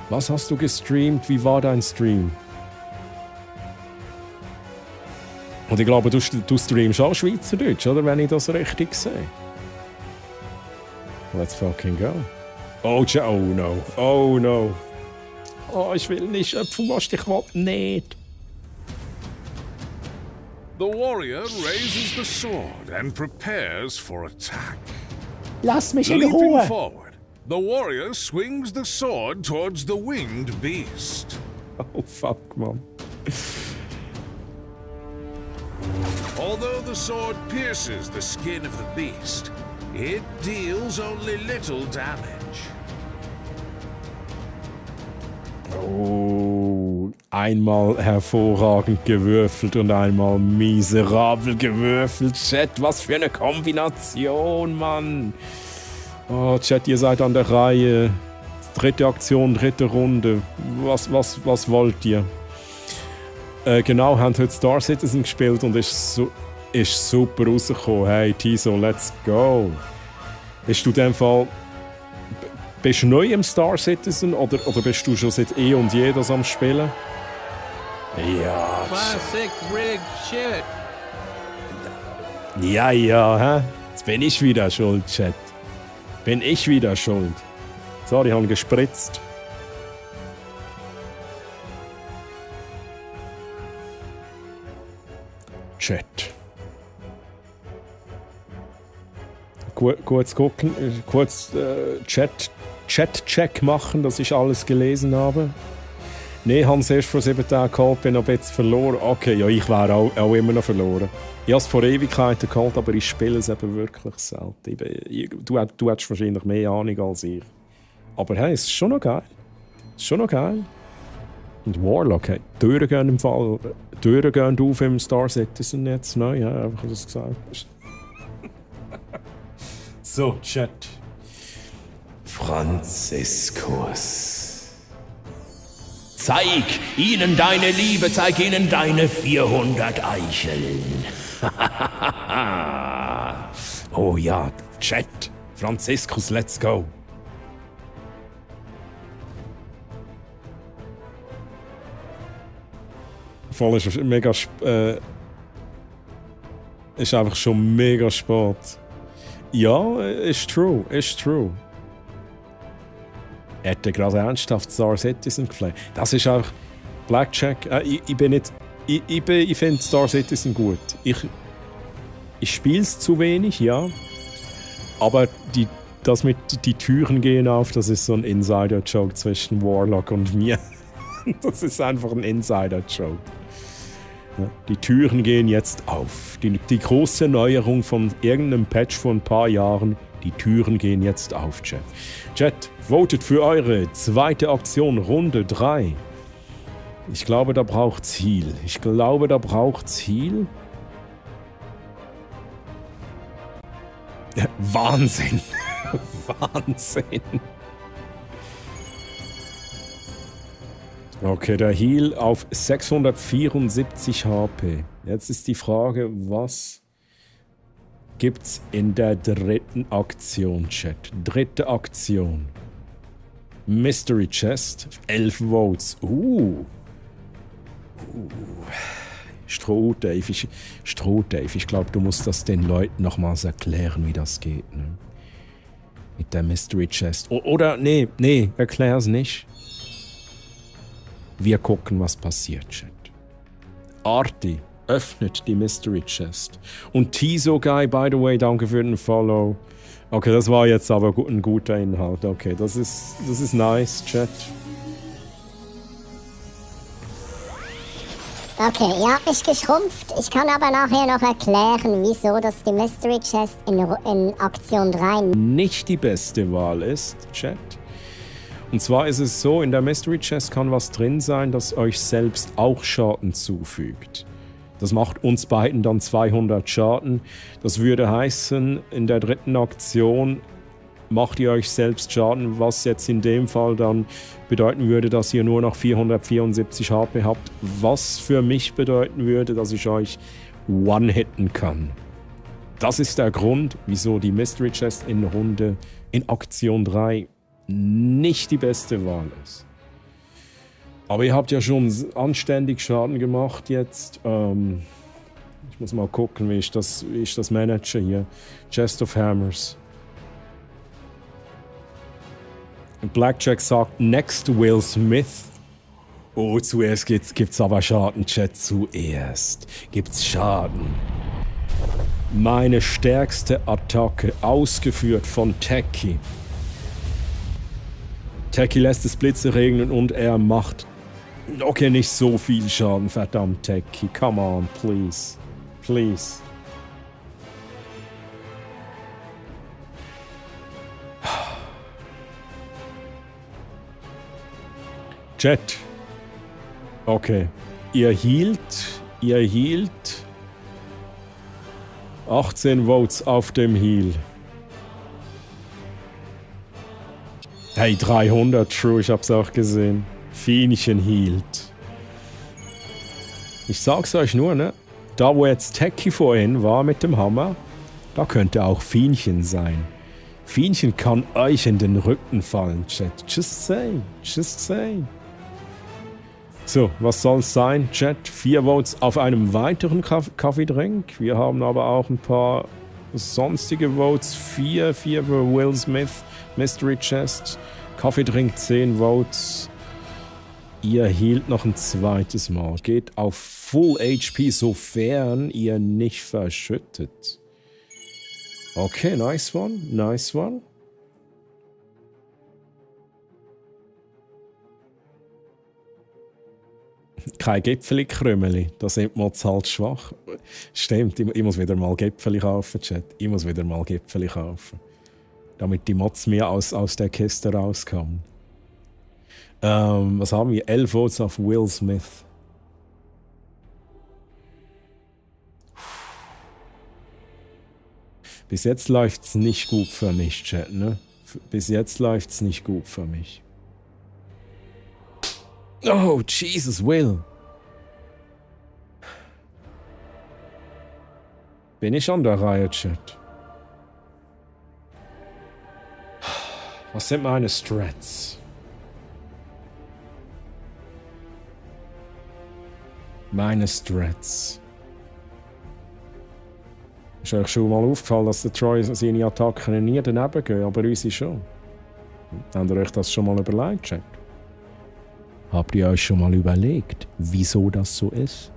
Was hast du gestreamt? Wie war dein Stream? Und ich glaube, du streamst auch Schweizerdeutsch, oder? Wenn ich das richtig sehe. Let's fucking go. Oh no. Oh no. Oh, ich will nicht, Pfumost, ich will nicht. The warrior raises the sword and prepares for attack. Lass mich in Leaping Ruhe. forward, the warrior swings the sword towards the winged beast. Oh fuck, man. Although the sword pierces the skin of the beast, it deals only little damage. Oh, einmal hervorragend gewürfelt und einmal miserabel gewürfelt. Chat, was für eine Kombination, Mann. Oh, Chat, ihr seid an der Reihe. Dritte Aktion, dritte Runde. Was wollt ihr? Genau, haben heute Star Citizen gespielt und ist super rausgekommen. Hey, Tiso, let's go. Bist du in dem Fall... Bist du neu im Star Citizen oder bist du schon seit eh und je das am Spielen? Ja. Classic rig shit. Ja, hä? Jetzt bin ich wieder schuld, Chat. Bin ich wieder schuld. Sorry, ich habe gespritzt. Chat. Kurz gucken, kurz Chat-Check machen, dass ich alles gelesen habe. Nee, habe es erst vor 7 Tagen geholt, bin noch ein bisschen verloren. Okay, ja, ich wäre auch immer noch verloren. Ich habe es vor Ewigkeiten geholt, aber ich spiele es eben wirklich selten. Du hättest wahrscheinlich mehr Ahnung als ich. Aber hey, es ist schon noch geil. Und Warlock, hey, Türen gehen auf im Star Citizen jetzt neu, ja, einfach das gesagt. So, Chat. Franziskus. Zeig ihnen deine Liebe, zeig ihnen deine 400 Eicheln. Oh ja, Chat. Franziskus, let's go. Voll ist mega ist einfach schon mega spät. Ja, ist true, ist true. Er hat gerade ernsthaft Star Citizen gefallen. Das ist einfach Blackjack. Ich bin nicht. Ich finde Star Citizen gut. Ich spiele es zu wenig, ja. Aber das mit die Türen gehen auf, das ist so ein Insider-Joke zwischen Warlock und mir. Das ist einfach ein Insider-Joke. Ja, die Türen gehen jetzt auf. Die große Neuerung von irgendeinem Patch vor ein paar Jahren. Die Türen gehen jetzt auf, Chat. Chat, votet für eure zweite Aktion, Runde 3. Ich glaube, da braucht's Heal. Ja, Wahnsinn. Wahnsinn. Okay, der Heal auf 674 HP. Jetzt ist die Frage, was gibt's in der dritten Aktion, Chat? Dritte Aktion. Mystery Chest, 11 Votes. Stroh-Dave. Ich glaube, du musst das den Leuten nochmals erklären, wie das geht. Ne? Mit der Mystery Chest. Oder, nee, erklär's nicht. Wir gucken, was passiert, Chat. Arti öffnet die Mystery Chest. Und Tiso Guy, by the way, danke für den Follow. Okay, das war jetzt aber ein guter Inhalt. Okay, das ist nice, Chat. Okay, ihr habt mich geschrumpft. Ich kann aber nachher noch erklären, wieso das die Mystery Chest in Aktion 3 nicht die beste Wahl ist, Chat. Und zwar ist es so, in der Mystery Chest kann was drin sein, das euch selbst auch Schaden zufügt. Das macht uns beiden dann 200 Schaden. Das würde heißen, in der dritten Aktion macht ihr euch selbst Schaden, was jetzt in dem Fall dann bedeuten würde, dass ihr nur noch 474 HP habt, was für mich bedeuten würde, dass ich euch one-hitten kann. Das ist der Grund, wieso die Mystery Chest in Aktion 3 nicht die beste Wahl ist. Aber ihr habt ja schon anständig Schaden gemacht jetzt. Ich muss mal gucken, wie ich das manage hier. Chest of Hammers. Blackjack sagt, next Will Smith. Oh, zuerst gibt's aber Schaden, Chat. Zuerst gibt's Schaden. Meine stärkste Attacke, ausgeführt von Techie. Techie lässt es Blitze regnen und er macht... Okay, nicht so viel Schaden, verdammt, Techie. Come on, please. Please. Chat. Okay. Ihr hielt 18 Votes auf dem Heal. Hey, 300, true, ich hab's auch gesehen. Fienchen hielt. Ich sag's euch nur, ne? Da wo jetzt Techie vorhin war mit dem Hammer, da könnte auch Fienchen sein. Fienchen kann euch in den Rücken fallen, Chat. Just saying, just saying. So, was soll's sein, Chat? 4 Votes auf einem weiteren Kaffeedrink. Wir haben aber auch ein paar sonstige Votes. 4 für Will Smith, Mystery Chest. Kaffeedrink 10 Votes. Ihr hielt noch ein zweites Mal. Geht auf Full HP, sofern ihr nicht verschüttet. Okay, nice one, nice one. Kein Gipfeli-Krümeli, da sind wir jetzt halt schwach. Stimmt, ich muss wieder mal Gipfeli kaufen, Chat. Ich muss wieder mal Gipfeli kaufen. Damit die Mods mir aus der Kiste rauskommen. Was haben wir? 11 Votes auf Will Smith. Bis jetzt läuft's nicht gut für mich, Chat, ne? Bis jetzt läuft's nicht gut für mich. Oh, Jesus, Will. Bin ich an der Reihe, Chat? Was sind meine Strats? Meine Strats. Ist euch schon mal aufgefallen, dass der Troy seine Attacken nie daneben gehen, aber uns schon? Habt ihr euch das schon mal überlegt, Chat? Habt ihr euch schon mal überlegt, wieso das so ist?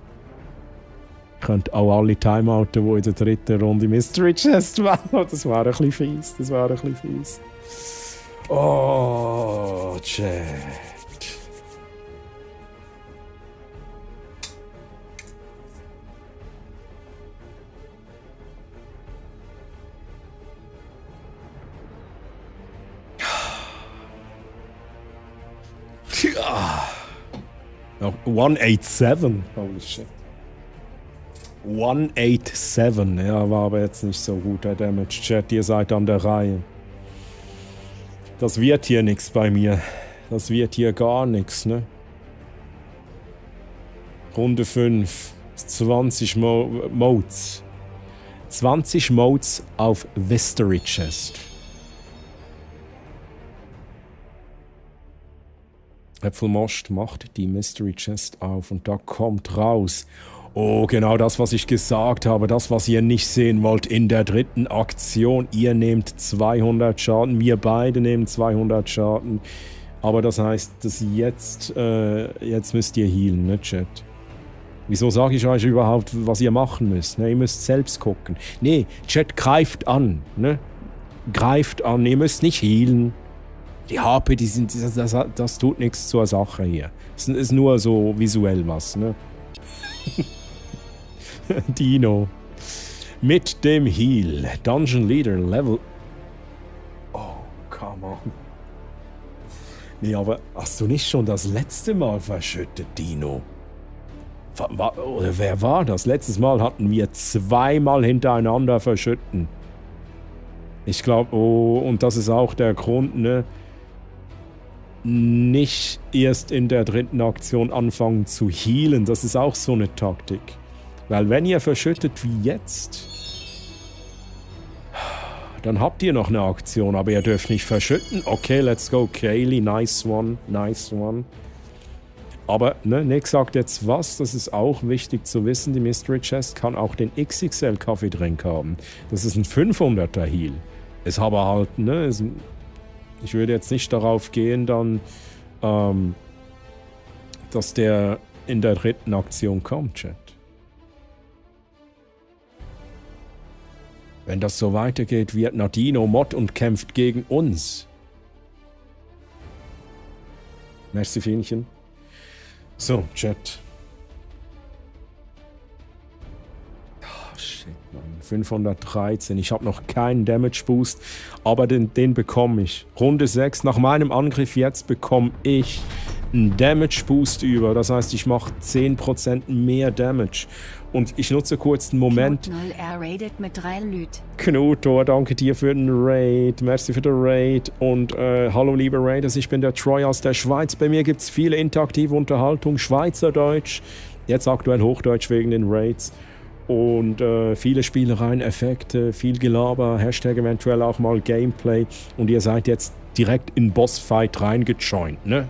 Ihr könnt auch alle Timeouten, die in der dritten Runde Mystery Chest wählen. Das wäre ein bisschen fies. Oh, Chat. Oh, 187. Holy shit. 187. Ja, war aber jetzt nicht so gut, der Damage. Chat, ihr seid an der Reihe. Das wird hier nichts bei mir. Das wird hier gar nichts, ne? Runde 5. 20 Modes. 20 Modes auf Mystery Chest. Äpfelmost macht die Mystery Chest auf und da kommt raus. Oh, genau das, was ich gesagt habe. Das, was ihr nicht sehen wollt in der dritten Aktion. Ihr nehmt 200 Schaden. Wir beide nehmen 200 Schaden. Aber das heißt, dass jetzt müsst ihr healen, ne, Chat? Wieso sage ich euch überhaupt, was ihr machen müsst? Ne, ihr müsst selbst gucken. Nee, Chat, greift an. Ne? Greift an. Ihr müsst nicht healen. Die HP, das tut nichts zur Sache hier. Es ist nur so visuell was, ne? Dino. Mit dem Heal. Dungeon Leader Level. Oh, come on. Nee, aber hast du nicht schon das letzte Mal verschüttet, Dino? Oder wer war das? Letztes Mal hatten wir 2-mal hintereinander verschütten. Ich glaube, oh, und das ist auch der Grund, ne? Nicht erst in der dritten Aktion anfangen zu healen. Das ist auch so eine Taktik. Weil wenn ihr verschüttet wie jetzt, dann habt ihr noch eine Aktion, aber ihr dürft nicht verschütten. Okay, let's go, Kaylee. Nice one, nice one. Aber, ne, Nick sagt jetzt was, das ist auch wichtig zu wissen. Die Mystery Chest kann auch den XXL Kaffeedrink haben. Das ist ein 500er Heal. Ist aber halt, ne, ich würde jetzt nicht darauf gehen, dann, dass der in der dritten Aktion kommt, Chat. Wenn das so weitergeht, wird Nadino Mod und kämpft gegen uns. Merci, Fienchen. So, Chat. Oh, shit, Mann. 513. Ich habe noch keinen Damage Boost, aber den bekomme ich. Runde 6. Nach meinem Angriff jetzt bekomme ich einen Damage Boost über. Das heißt, ich mache 10% mehr Damage. Und ich nutze kurz einen Moment. Knut 0 raidet mit 3 Lüt. Knutor, danke dir für den Raid. Merci für den Raid. Und hallo liebe Raiders, ich bin der Troy aus der Schweiz. Bei mir gibt es viele interaktive Unterhaltung, Schweizerdeutsch, jetzt aktuell Hochdeutsch wegen den Raids. Und viele Spielereien, Effekte, viel Gelaber, Hashtag eventuell auch mal Gameplay. Und ihr seid jetzt direkt in Bossfight reingejoint, ne?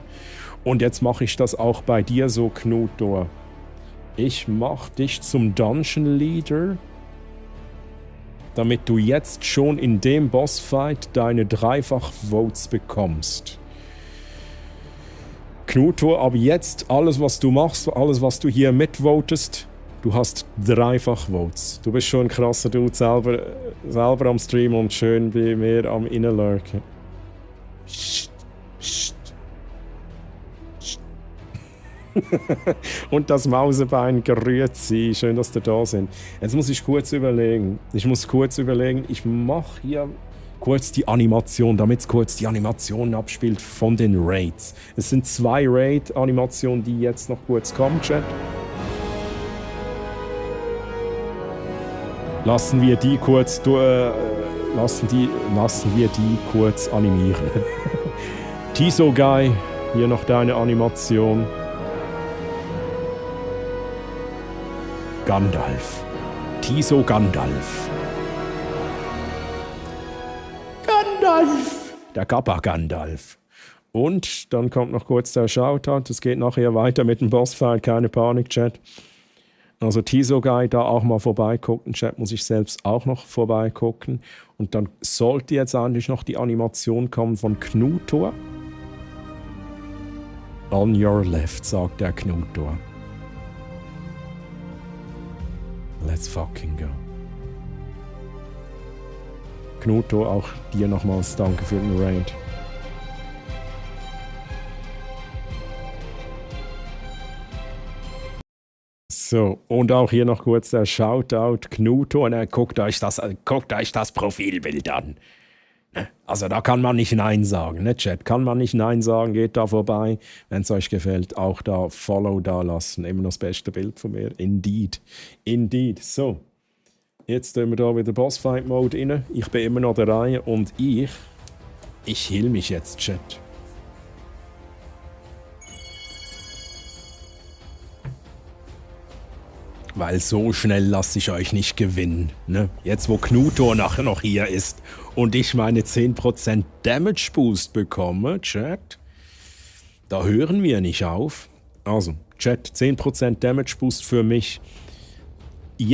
Und jetzt mache ich das auch bei dir so, Knutor. Ich mach dich zum Dungeon Leader, damit du jetzt schon in dem Bossfight deine Dreifach-Votes bekommst. Knutor, aber jetzt alles, was du machst, alles, was du hier mitvotest, du hast Dreifach-Votes. Du bist schon ein krasser Dude, selber am Stream und schön bei mir am Innenlurken. Und das Mausebein gerührt sie. Schön, dass ihr da sind. Jetzt muss ich kurz überlegen. Ich mache hier kurz die Animation, damit es kurz die Animation abspielt von den Raids. Es sind 2 Raid-Animationen, die jetzt noch kurz kommen, Chat. Lassen wir die kurz animieren. Tiso Guy, hier noch deine Animation. Gandalf. Tiso Gandalf. Gandalf! Der Kappa Gandalf. Und dann kommt noch kurz der Shoutout. Es geht nachher weiter mit dem Bossfight. Keine Panik, Chat. Also Tisogai da auch mal vorbeigucken. Chat, muss ich selbst auch noch vorbeigucken. Und dann sollte jetzt eigentlich noch die Animation kommen von Knutor. On your left, sagt der Knutor. Let's fucking go. Knutor, auch dir nochmals danke für den Raid. So, und auch hier noch kurz der Shoutout Knutor. Guckt euch das Profilbild an. Also da kann man nicht Nein sagen, ne Chat? Kann man nicht Nein sagen, geht da vorbei. Wenn es euch gefällt, auch da Follow da lassen. Immer noch das beste Bild von mir. Indeed. So, jetzt tun wir da wieder Bossfight-Mode rein. Ich bin immer noch der Reihe und ich heal mich jetzt, Chat. Weil so schnell lasse ich euch nicht gewinnen. Ne? Jetzt, wo Knutor nachher noch hier ist und ich meine 10% Damage Boost bekomme, Chat, da hören wir nicht auf. Also, Chat, 10% Damage Boost für mich.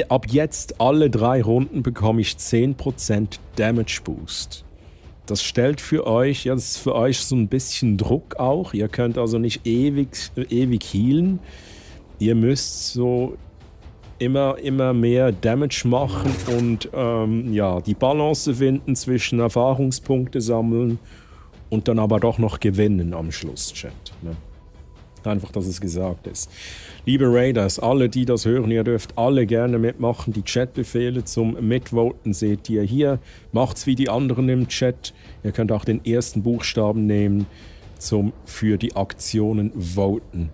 Ab jetzt, alle 3 Runden, bekomme ich 10% Damage Boost. Das stellt für euch, ja, das ist für euch so ein bisschen Druck auch. Ihr könnt also nicht ewig healen. Ihr müsst so immer mehr Damage machen und die Balance finden zwischen Erfahrungspunkte sammeln und dann aber doch noch gewinnen am Schluss, Chat. Ne? Einfach, dass es gesagt ist. Liebe Raiders, alle, die das hören, ihr dürft alle gerne mitmachen. Die Chatbefehle zum Mitvoten seht ihr hier. Macht's wie die anderen im Chat. Ihr könnt auch den ersten Buchstaben nehmen für die Aktionen voten.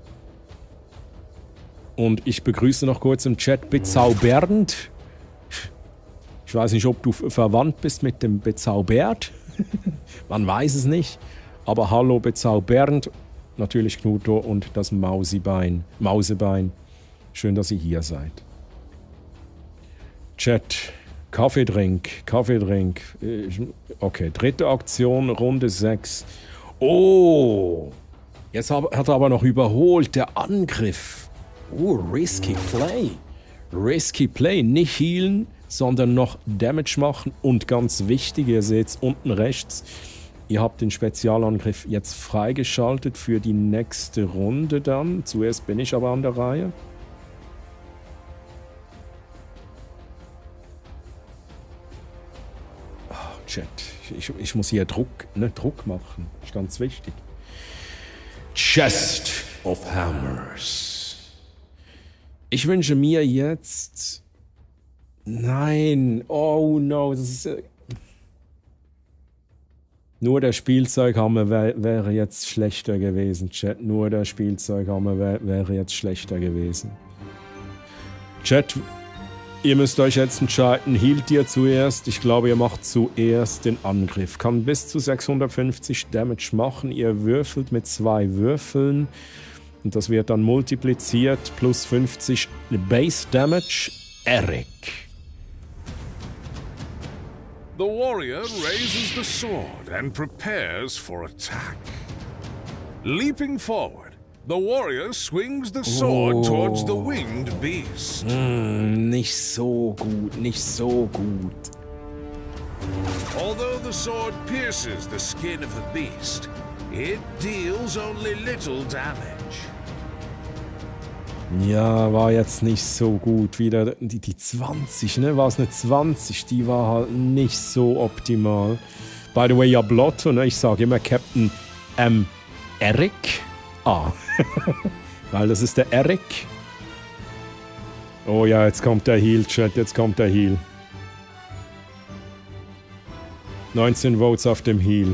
Und ich begrüße noch kurz im Chat Bezaubernd. Ich weiß nicht, ob du verwandt bist mit dem Bezaubert. Man weiß es nicht. Aber hallo Bezaubernd. Natürlich Knutor und das Mausebein. Schön, dass ihr hier seid. Chat. Kaffeedrink. Okay, dritte Aktion, Runde 6. Oh! Jetzt hat er aber noch überholt, der Angriff. Risky Play. Risky Play. Nicht healen, sondern noch Damage machen. Und ganz wichtig, ihr seht es unten rechts, ihr habt den Spezialangriff jetzt freigeschaltet für die nächste Runde dann. Zuerst bin ich aber an der Reihe. Chat. Ich muss hier Druck machen. Ist ganz wichtig. Chest of Hammers. Ich wünsche mir jetzt... Nein. Oh no. Das ist... Nur der Spielzeughammer wäre jetzt schlechter gewesen, Chat. Nur der Spielzeughammer wäre jetzt schlechter gewesen. Chat, ihr müsst euch jetzt entscheiden. Healt ihr zuerst? Ich glaube, ihr macht zuerst den Angriff. Kann bis zu 650 Damage machen. Ihr würfelt mit 2 Würfeln. Und das wird dann multipliziert. Plus 50 Base Damage. Eric. The warrior raises the sword and prepares for attack. Leaping forward, the warrior swings the sword towards the winged beast. Nicht so gut. Although the sword pierces the skin of the beast, it deals only little damage. Ja, war jetzt nicht so gut. Wieder die 20, ne? War es eine 20? Die war halt nicht so optimal. By the way, ja, Blotto, ne? Ich sage immer Captain Eric. Weil das ist der Eric. Oh ja, jetzt kommt der Heal, Chat. Jetzt kommt der Heal. 19 Votes auf dem Heal.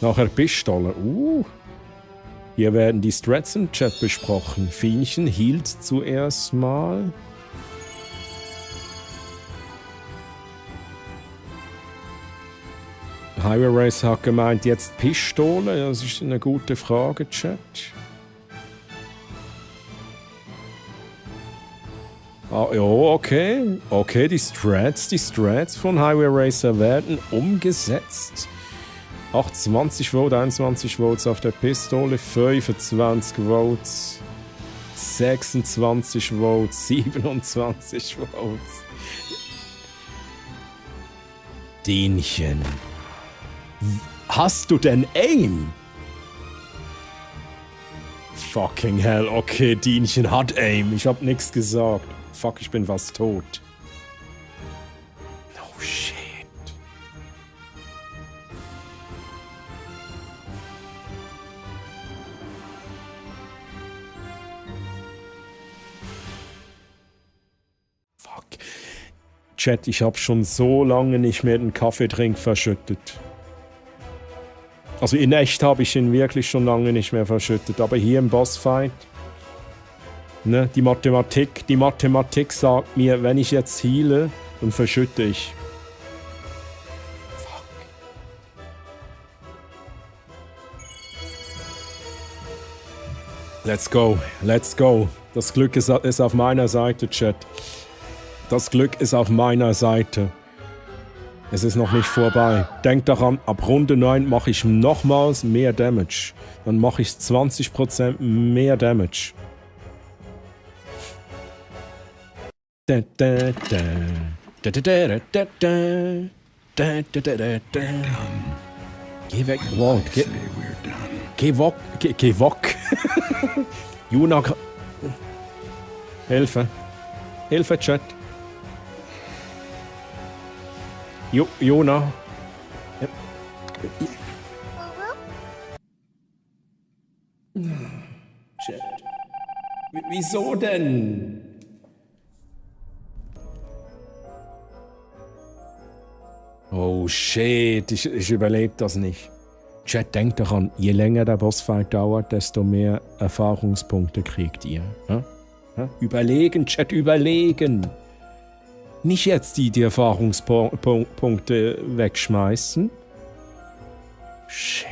Nachher Pistole. Hier werden die Strats im Chat besprochen. Fienchen healt zuerst mal. Highway Racer hat gemeint, jetzt Pistole. Das ist eine gute Frage, Chat. Ja, okay. Okay, die Strats von Highway Racer werden umgesetzt. 28 Votes, 21 Votes auf der Pistole, 25 Votes 26 Votes, 27 Votes. Dienchen. Hast du denn Aim? Fucking hell, okay, Dienchen hat Aim. Ich hab nichts gesagt. Fuck, ich bin fast tot. Oh shit. Fuck. Chat, ich hab schon so lange nicht mehr den Kaffeetrink verschüttet. Also in echt habe ich ihn wirklich schon lange nicht mehr verschüttet, aber hier im Bossfight, ne, die Mathematik sagt mir, wenn ich jetzt heale, dann verschütte ich. Fuck. Let's go, let's go. Das Glück ist auf meiner Seite, Chat. Das Glück ist auf meiner Seite. Es ist noch nicht vorbei. Denkt daran, ab Runde 9 mache ich nochmals mehr Damage. Dann mache ich 20% mehr Damage. Geh weg, wow. Geh weg. Juna. Hilfe. Hilfe, Chat. Jona. Ja. Chat. Wieso denn? Oh shit, ich überlebe das nicht. Chat, denkt daran, je länger der Bossfight dauert, desto mehr Erfahrungspunkte kriegt ihr. Ja? Ja? Überlegen, Chat, überlegen. Nicht jetzt die Erfahrungspunkte wegschmeißen. Shit.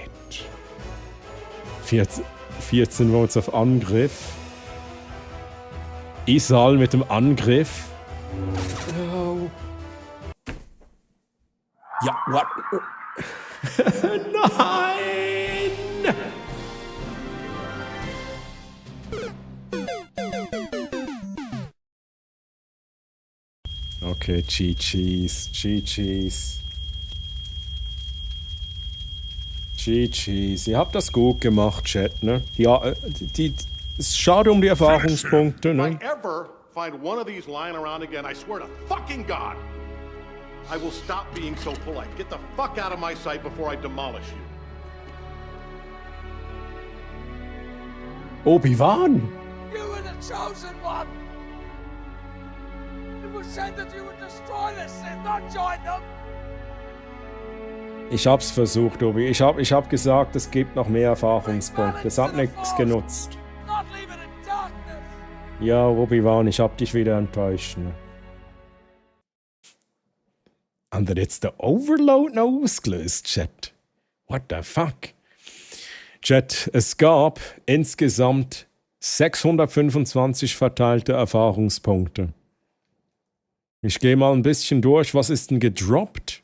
14 Votes auf Angriff. Isal mit dem Angriff. Oh. Ja, what? Nein! Okay, GG's. Ihr habt das gut gemacht, Chat, ne? Ja, es ist schade um die Erfahrungspunkte, ne? If I ever find one of these lying around again, I swear to fucking God, I will stop being so polite. Get the fuck out of my sight before I demolish you. Obi-Wan! You were the chosen one! It was said that you would destroy the Sith, not join them! Ich hab's versucht, Obi. Ich hab gesagt, es gibt noch mehr Erfahrungspunkte. Es hat nichts genutzt. Ja, Obi-Wan, ich hab dich wieder enttäuscht. Ne? Und er jetzt der Overload noch ausgelöst, Chat. What the fuck? Chat, es gab insgesamt 625 verteilte Erfahrungspunkte. Ich gehe mal ein bisschen durch. Was ist denn gedroppt?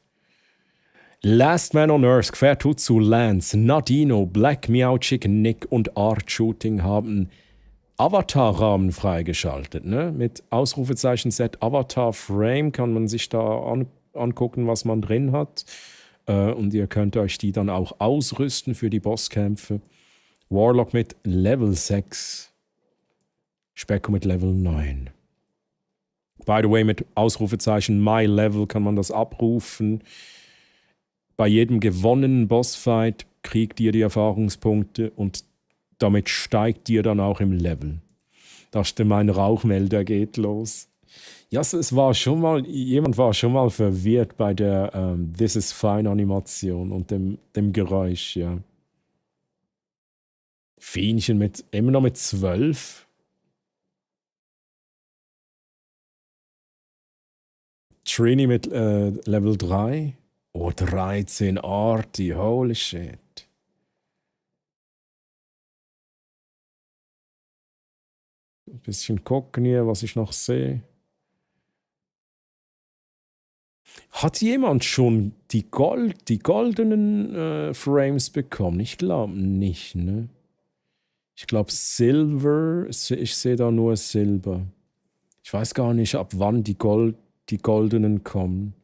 Last Man on Earth, Quertut zu Lance, Nadino, Black Meow Chicken Nick und Art Shooting haben Avatar-Rahmen freigeschaltet. Ne? Mit Ausrufezeichen Set Avatar Frame kann man sich da angucken, was man drin hat. Und ihr könnt euch die dann auch ausrüsten für die Bosskämpfe. Warlock mit Level 6. Specko mit Level 9. By the way, mit Ausrufezeichen My Level kann man das abrufen. Bei jedem gewonnenen Bossfight kriegt ihr die Erfahrungspunkte und damit steigt ihr dann auch im Level. Dachte, mein Rauchmelder geht los. Ja, es war schon mal, jemand war schon mal verwirrt bei der This is Fine Animation und dem Geräusch, ja. Fienchen immer noch mit 12. Trini mit Level 3. Oh, 13 Arty, holy shit. Ein bisschen gucken hier, was ich noch sehe. Hat jemand schon die goldenen Frames bekommen? Ich glaube nicht, ne? Ich glaube Silver, ich sehe da nur Silber. Ich weiß gar nicht, ab wann die goldenen kommen.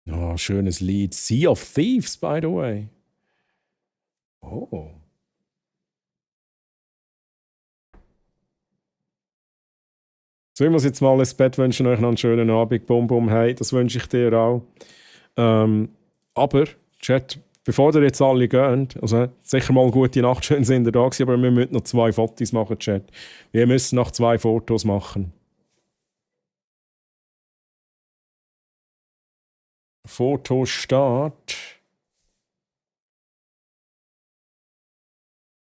Oh, schönes Lied. Sea of Thieves, by the way. Oh. So, ich muss jetzt mal ins Bett, wünschen euch noch einen schönen Abend. Bum, bum, hey, das wünsche ich dir auch. Aber, Chat, bevor ihr jetzt alle geht, also sicher mal eine gute Nacht, schön sind ihr da gewesen, aber wir müssen noch 2 Fotos machen, Chat. Wir müssen noch 2 Fotos machen. Fotostart.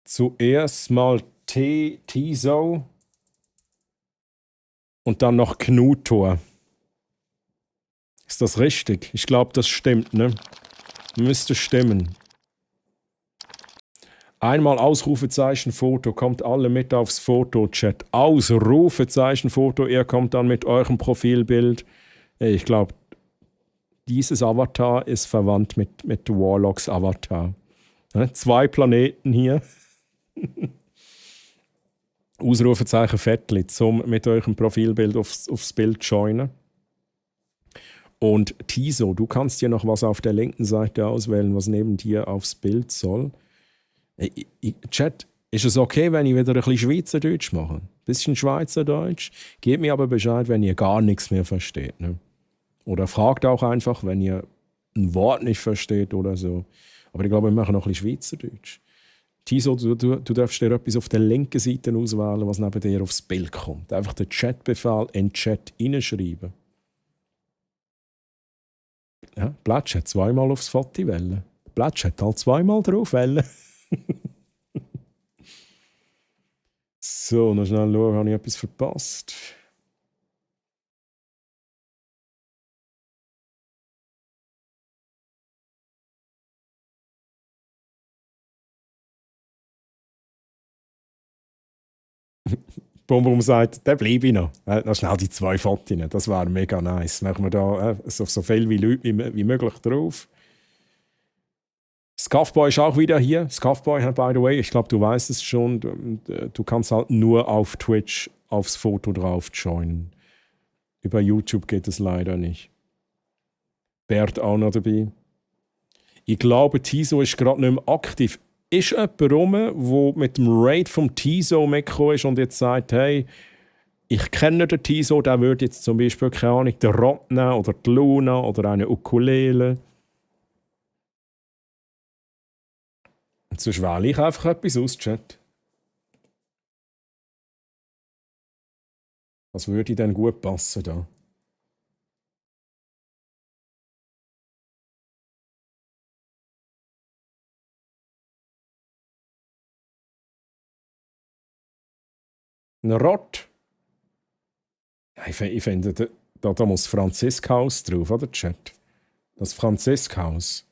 Zuerst mal Tiso und dann noch Knutor. Ist das richtig? Ich glaube, das stimmt, ne? Müsste stimmen. Einmal Ausrufezeichen Foto, kommt alle mit aufs Foto-Chat. Ausrufezeichen Foto, ihr kommt dann mit eurem Profilbild. Ich glaube, dieses Avatar ist verwandt mit Warlocks Avatar. 2 Planeten hier. Ausrufezeichen Fettli, zum mit eurem Profilbild aufs Bild joinen. Und Tiso, du kannst dir noch was auf der linken Seite auswählen, was neben dir aufs Bild soll. Chat, ist es okay, wenn ich wieder ein bisschen Schweizerdeutsch mache? Ein bisschen Schweizerdeutsch? Gebt mir aber Bescheid, wenn ihr gar nichts mehr versteht. Ne? Oder fragt auch einfach, wenn ihr ein Wort nicht versteht oder so. Aber ich glaube, wir machen noch ein bisschen Schweizerdeutsch. Tiso, du darfst dir etwas auf der linken Seite auswählen, was neben dir aufs Bild kommt. Einfach den Chatbefehl in den Chat hineinschreiben. Ja, Blättchat 2-mal aufs Foto wählen. Blättchat halt 2-mal drauf wählen. So, noch schnell schauen, habe ich etwas verpasst? Bum Bum sagt, da bleibe ich noch. Noch schnell die 2 Fotos. Das wäre mega nice. Machen wir da so viel wie Leute wie möglich drauf. Scuffboy ist auch wieder hier. Scuffboy, by the way, ich glaube, du weißt es schon. Du kannst halt nur auf Twitch aufs Foto drauf joinen. Über YouTube geht es leider nicht. Bert auch noch dabei. Ich glaube, Tiso ist gerade nicht mehr aktiv. Ist jemand rum, der mit dem Raid vom Tiso mitgekommen ist und jetzt sagt, hey, ich kenne den Tiso, der würde jetzt zum Beispiel, keine Ahnung, den Rot nehmen oder die Luna oder eine Ukulele. Und sonst wähle ich einfach etwas aus, Chat. Was würde denn gut passen da? Ein Rot. Ja, ich finde, da muss Franziskhaus drauf, oder Chat? Das Franziskhaus.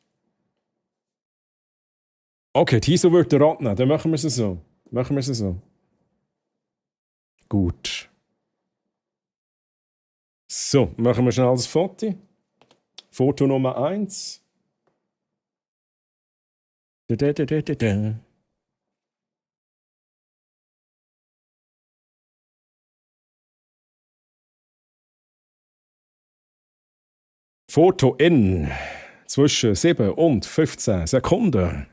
Okay, Tiso würde den Rot nehmen, dann machen wir es so. Gut. So, machen wir schnell das Foto. Foto Nummer 1. Foto in zwischen 7 und 15 Sekunden.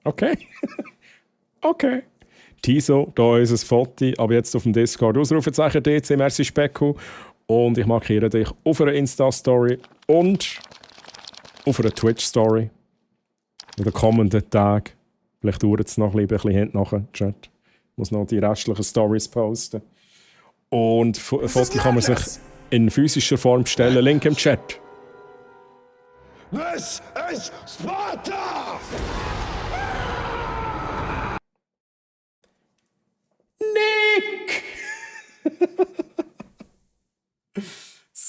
Okay. Okay. Tiso, da ist ein Foto, aber jetzt auf dem Discord. Ausrufezeichen DC, merci Specko. Und ich markiere dich auf einer Insta-Story und auf einer Twitch-Story. In den kommenden Tagen. Vielleicht dauert es noch ein bisschen hinten nachher, Chat. Ich muss noch die restlichen Stories posten. Und Foto kann man sich in physischer Form bestellen. Link im Chat. This is Sparta! Nick!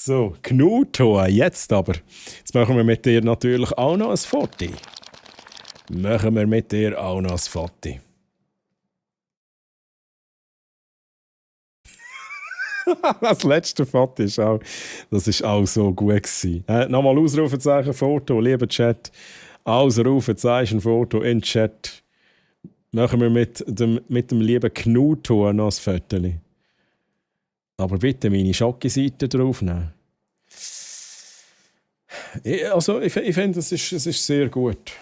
So, Knuto, jetzt aber. Jetzt machen wir mit dir natürlich auch noch ein Foto. Machen wir mit dir auch noch ein Foto. Das letzte Foto ist auch, das ist auch so gut gewesen. Nochmal Ausrufezeichen Foto, lieber Chat. Ausrufezeichen Foto in Chat. Machen wir mit dem lieben Knuto noch ein Foto. Aber bitte meine Schocke-Seite draufnehmen. Ich finde, es ist sehr gut.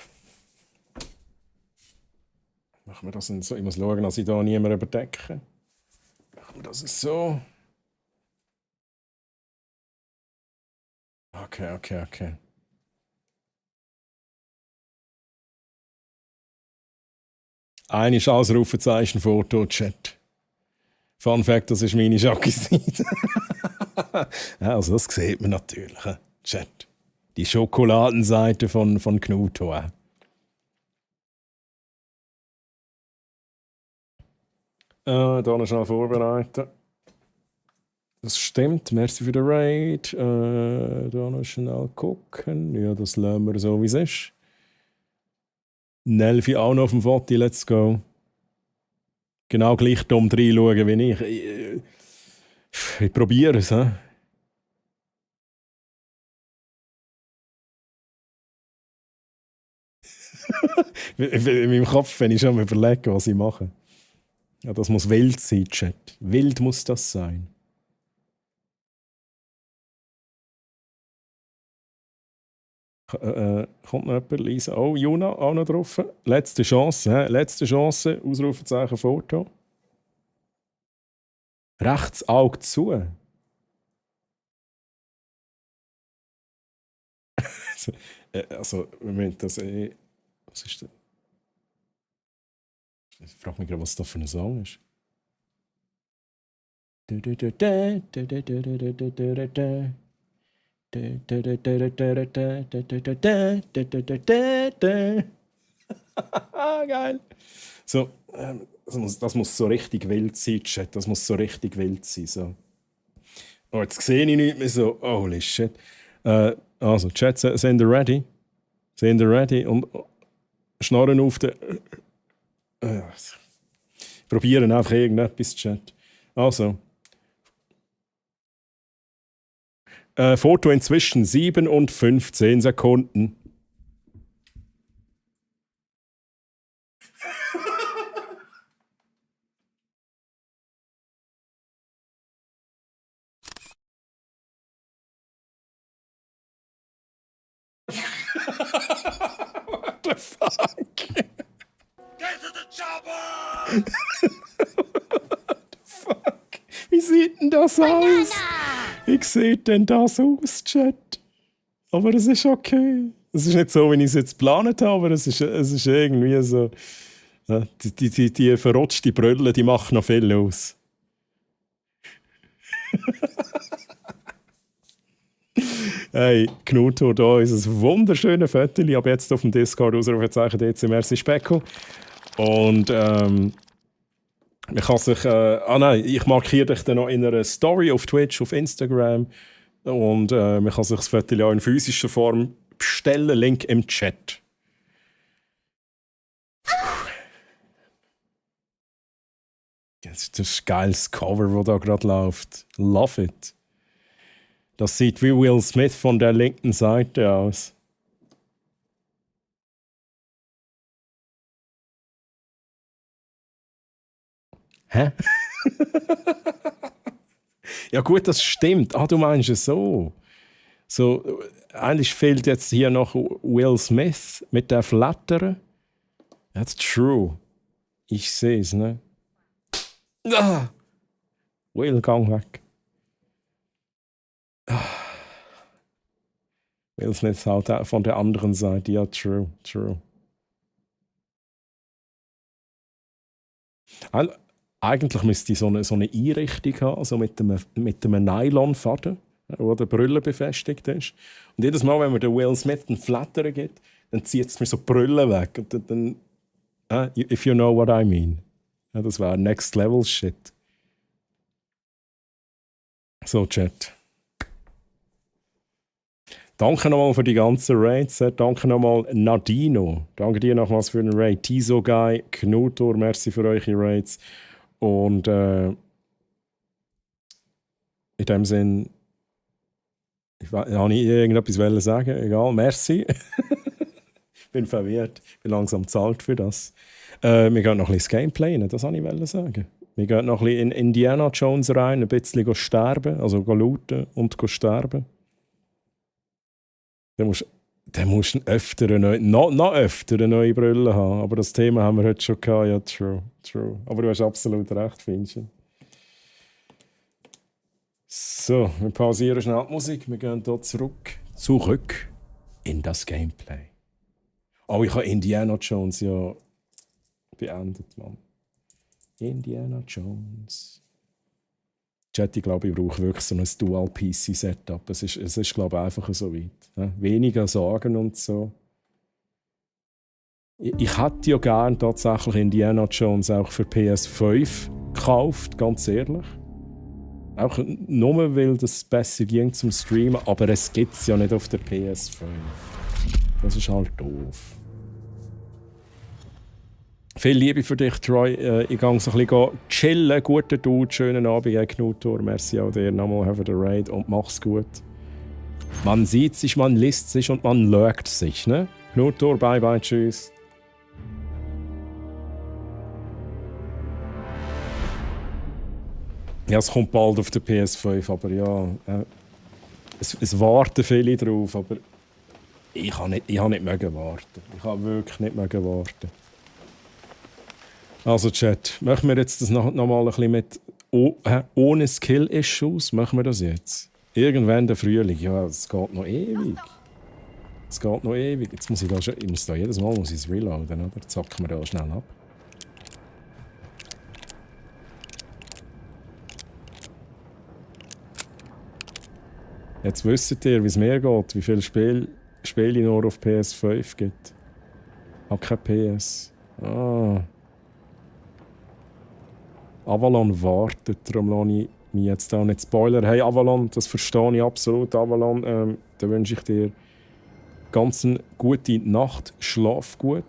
Machen wir das so. Ich muss schauen, dass ich da niemanden überdecke. Machen wir das so. Okay. Eines Ausrufezeichen Foto-Chat. Fun Fact, das ist meine Schocke-Seite. Also das sieht man natürlich, Chat. Die Schokoladenseite von Knuto. Da noch schnell vorbereiten. Das stimmt, merci für den Raid. Da noch schnell gucken. Ja, das lassen wir so, wie es ist. Nelfi auch noch auf dem Foto, let's go. Genau gleich dumm reinschauen wie ich. Ich probiere es, hä? In meinem Kopf, wenn ich schon mal überlege, was ich mache. Ja, das muss wild sein, Chat. Wild muss das sein. Kommt noch jemand? Lisa. Oh, Juna auch noch drauf. Letzte Chance, letzte Chance. Ausrufezeichen Foto. Rechts Auge zu. Also, Moment, das was ist das? Ich frage mich gerade, was das für ein Song ist. Geil. So, das muss so richtig wild sein, Chat. Das muss so richtig wild sein. So. Oh, jetzt sehe ich nicht mehr so. Holy shit. Also, Chat, sind ihr ready? Sind ihr ready? Und schnarren auf den. Probieren einfach irgendetwas, Chat. Also. Foto inzwischen 7 und 15 Sekunden. What the fuck? Get to the chopper! What the fuck? Wie sieht denn das aus? Wie sieht denn das aus, Chat? Aber es ist okay. Es ist nicht so, wie ich es jetzt geplant habe, aber es ist irgendwie so. Ja, die verrutschte Brille, die macht noch viel aus. Hey, Knuto, da ist ein wunderschönes Foto. Ab jetzt auf dem Discord Ausrufezeichen DC Specko. Und man kann sich. Ich markiere dich dann noch in einer Story auf Twitch, auf Instagram. Und man kann sich das Foto auch in physischer Form bestellen. Link im Chat. Das ist ein geiles Cover, das da gerade läuft. Love it. Das sieht wie Will Smith von der linken Seite aus. Hä? Ja gut, das stimmt. Ah, du meinst es so. So, eigentlich fehlt jetzt hier noch Will Smith mit der Flattern. That's true. Ich sehe es, ne? Ah! Will, gang weg. Ah. Will Smith halt von der anderen Seite. Ja, true. Eigentlich müsste ich so eine Einrichtung haben, so mit einem Nylonfaden, wo der Brille befestigt ist. Und jedes Mal, wenn man den Will Smith einen Flattern gibt, dann zieht es mir so die Brille weg. Und dann if you know what I mean. Ja, das wäre Next Level Shit. So, Chat. Danke nochmal für die ganzen Raids. Danke nochmal Nadino. Danke dir nochmals für den Raid. Tiso Guy, Knutor, merci für eure Raids. Und in dem Sinn, habe ich irgendetwas sagen? Egal, merci. Ich bin verwirrt. Ich bin langsam bezahlt für das. Wir gehen noch ein bisschen das Gameplay rein, das wollte ich sagen. Wir gehen noch ein bisschen in Indiana Jones rein, ein bisschen sterben, also looten und sterben. Dann musst du noch öfter eine neue Brille haben. Aber das Thema haben wir heute schon gehabt. Ja, true. Aber du hast absolut recht, Finchen. So, wir pausieren schnell die Musik. Wir gehen hier zurück in das Gameplay. Oh, ich habe Indiana Jones ja beendet, Mann. Indiana Jones. Chat, ich glaube, ich brauche wirklich so ein Dual-PC-Setup. Es ist, glaube ich, einfach so weit. Ja? Weniger Sorgen und so. Ich hätte ja gerne tatsächlich Indiana Jones auch für PS5 gekauft, ganz ehrlich. Auch nur, weil das besser ging zum Streamen, aber es gibt es ja nicht auf der PS5. Das ist halt doof. Viel Liebe für dich, Troy. Ich gehe so ein bisschen chillen. Guten Dude, schönen Abend, Knutor. Merci auch dir nochmal für den Raid und mach's gut. Man sieht sich, man liest sich und man lurkt sich, ne? Knutor, bye bye, tschüss. Ja, es kommt bald auf der PS5, aber ja, es warten viele drauf, aber ich kann nicht warten. Ich kann wirklich nicht warten. Also Chat, machen wir jetzt das noch mal ein bisschen mit ohne Skill-Issues? Machen wir das jetzt? Irgendwann der Frühling, ja, es geht noch ewig. Jetzt muss ich da jedes Mal es reloaden, oder? Zacken wir da schnell ab. Jetzt wisst ihr, wie es mir geht, wie viele Spiele nur auf PS5 gibt. Ich habe kein PS. Avalon wartet, darum lasse ich mich jetzt auch nicht spoilern. Hey Avalon, das verstehe ich absolut. Avalon, da wünsche ich dir ganz eine gute Nacht, schlaf gut.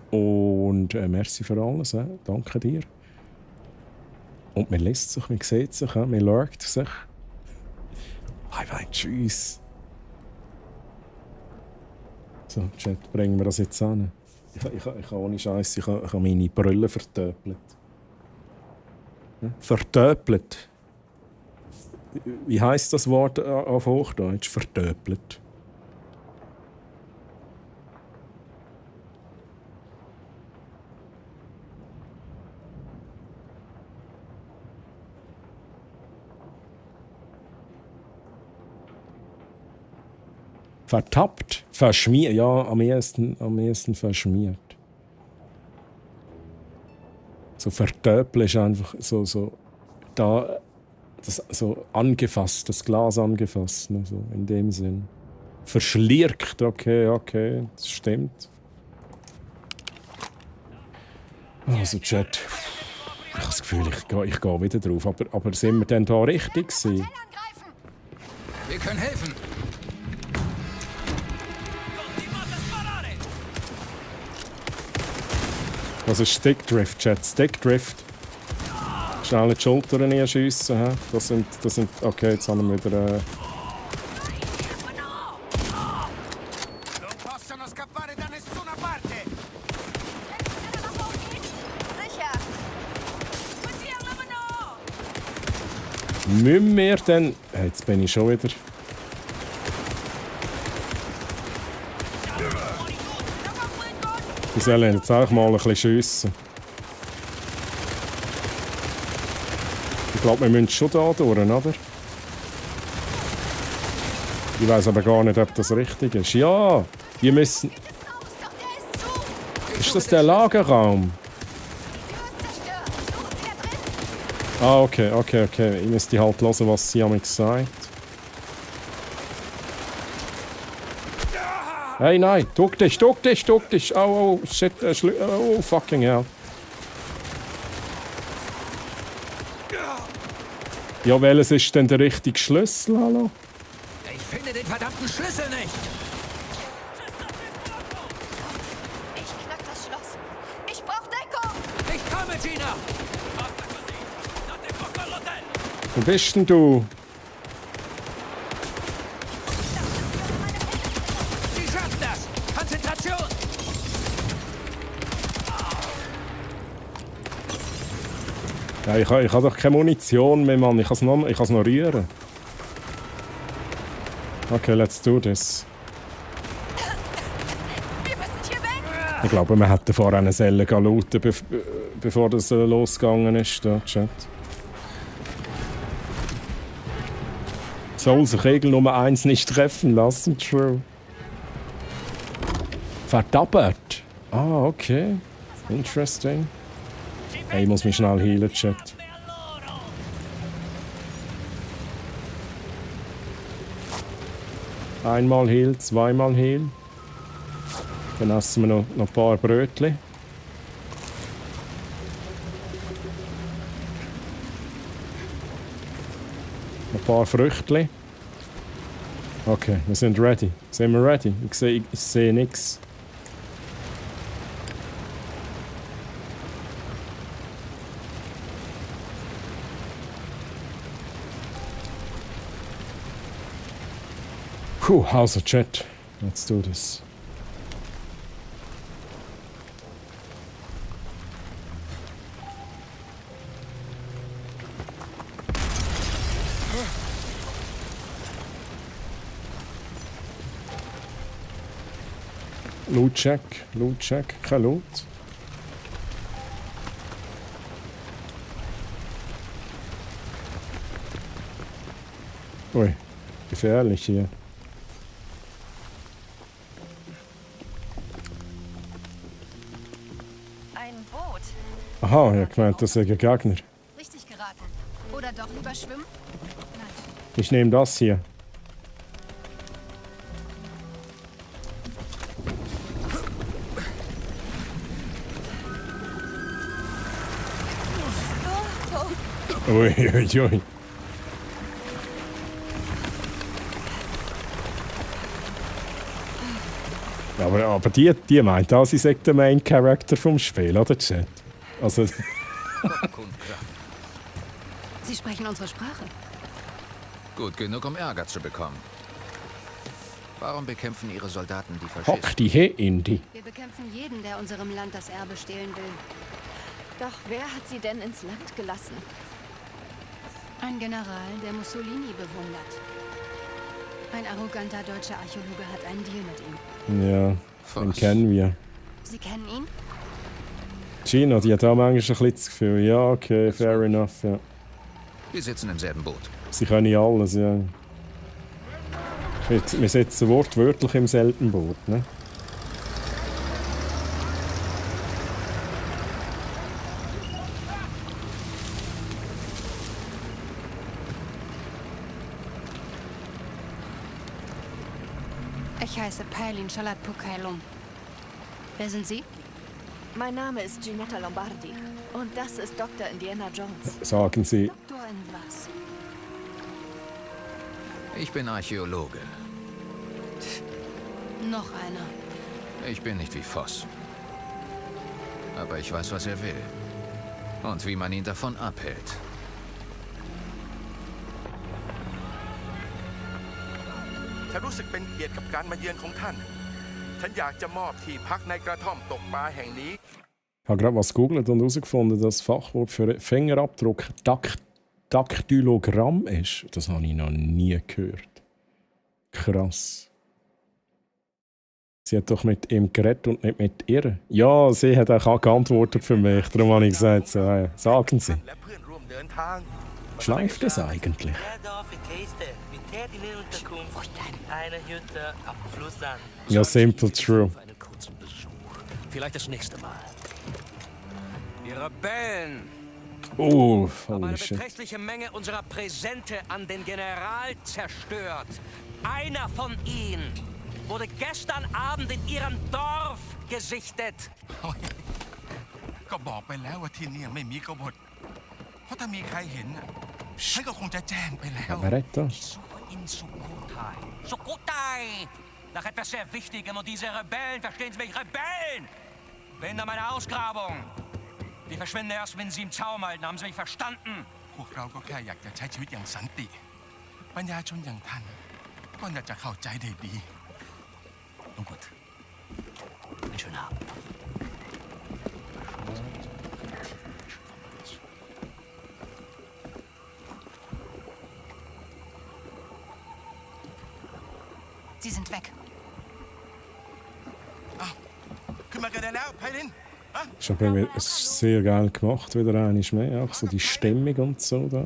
Und merci für alles, danke dir. Und man liest sich, man sieht sich, man lurkt sich. Bye bye, tschüss. So, Chat, bringen wir das jetzt an. Ich habe ohne Scheiß, ich habe meine Brille vertöpelt. Vertöpelt. Wie heisst das Wort auf Hochdeutsch? Vertöpelt. Vertappt, verschmiert, ja, am ehesten verschmiert. So vertöpeln ist einfach so da, so angefasst, das Glas angefasst, ne, so in dem Sinn. Verschlirkt, okay, das stimmt. Also Chat, ich habe das Gefühl, ich gehe wieder drauf, aber sind wir denn da richtig gewesen? Wir können helfen. Das ist Stickdrift, Chat. Stickdrift. Schnell in die Schultern einschiessen. Das sind. Okay, jetzt haben wir wieder. Müssen wir denn. Jetzt bin ich schon wieder. Wir sollen jetzt auch mal ein bisschen schiessen. Ich glaube, wir müssen schon da durch, oder? Ich weiß aber gar nicht, ob das richtig ist. Ja, wir müssen... Ist das der Lagerraum? Ah, okay. Ich müsste halt hören, was sie mir sagt. Hey, nein, duck dich. Oh, shit, oh, fucking hell. Ja, welches ist denn der richtige Schlüssel, hallo? finde den verdammten Schlüssel nicht! Ich knack das Schloss. Ich brauch Deckung! Ich komme, Gina! Wo bist denn du? Sie schaffen das! Konzentration! Ja, ich habe doch keine Munition mehr, Mann. Ich kann es noch rühren. Okay, let's do this. Wir müssen hier weg! Ich glaube, wir hätten vorher eine Selle looten, bevor das losgegangen ist. Da, Chat. Soll sich Regel Nummer 1 nicht treffen lassen? True. Verdabbert. Ah, okay. Interesting. Hey, ich muss mich schnell healen, Chat. Einmal heal, zweimal heal. Dann essen wir noch ein paar Brötchen. Ein paar Früchtchen. Okay, wir sind ready. Sind wir ready? Ich sehe nichts. Puh, also Chat. Let's do this. Loot check, kein Loot. Ui, gefährlich hier. Ein Boot. Aha, ich gemeint, das ist ein Gegner. Richtig geraten. Oder doch lieber schwimmen? Nein. Ich nehme das hier. Ui. Aber die meint auch, sie sagt der Main Character vom Spiel, oder Chat? Also. Sie sprechen unsere Sprache. Gut genug, um Ärger zu bekommen. Warum bekämpfen Ihre Soldaten die Faschisten? Hock die he in die. Wir bekämpfen jeden, der unserem Land das Erbe stehlen will. Doch wer hat sie denn ins Land gelassen? Ein General, der Mussolini bewundert. Ein arroganter deutscher Archäologe hat einen Deal mit ihm. Ja, den kennen wir. Sie kennen ihn? Gina, die hat auch manchmal ein bisschen das Gefühl. Ja, okay, fair enough, ja. Wir sitzen im selben Boot. Sie können alles, ja. Wir sitzen wortwörtlich im selben Boot, ne? Ich heiße Pailin Shalat-Pukailum. Wer sind Sie? Mein Name ist Ginetta Lombardi. Und das ist Dr. Indiana Jones. Sagen Sie. Doktor in was? Ich bin Archäologe. Noch einer. Ich bin nicht wie Voss. Aber ich weiß, was er will. Und wie man ihn davon abhält. Ich habe gerade was gegoogelt und herausgefunden, dass das Fachwort für Fingerabdruck Daktylogramm ist. Das habe ich noch nie gehört. Krass. Sie hat doch mit ihm geredet und nicht mit ihr. Ja, sie hat auch geantwortet für mich. Darum habe ich gesagt, so, ja. Sagen Sie. Schleift es eigentlich? Ja, simple true. Vielleicht das nächste Mal. Die Rebellen haben eine beträchtliche Menge unserer Präsente an den General zerstört. Einer von ihnen wurde gestern Abend in ihrem Dorf gesichtet. Wer hat das? in Sukhothai. Sukhothai! Nach etwas sehr Wichtigem und diese Rebellen, verstehen Sie mich, Rebellen! Behindern meine Ausgrabung! Die verschwinden erst, wenn sie im Zaum halten, haben Sie mich verstanden? พวกเราก็แค่อยากจะใช้ชีวิตอย่างสันติปัญญาชนอย่างท่านก็น่าจะเข้าใจได้ดี Nun gut. Einen schönen Abend. Sie sind weg. Ist aber irgendwie sehr geil gemacht, wieder einmal mehr. Auch so die Stimmung und so da.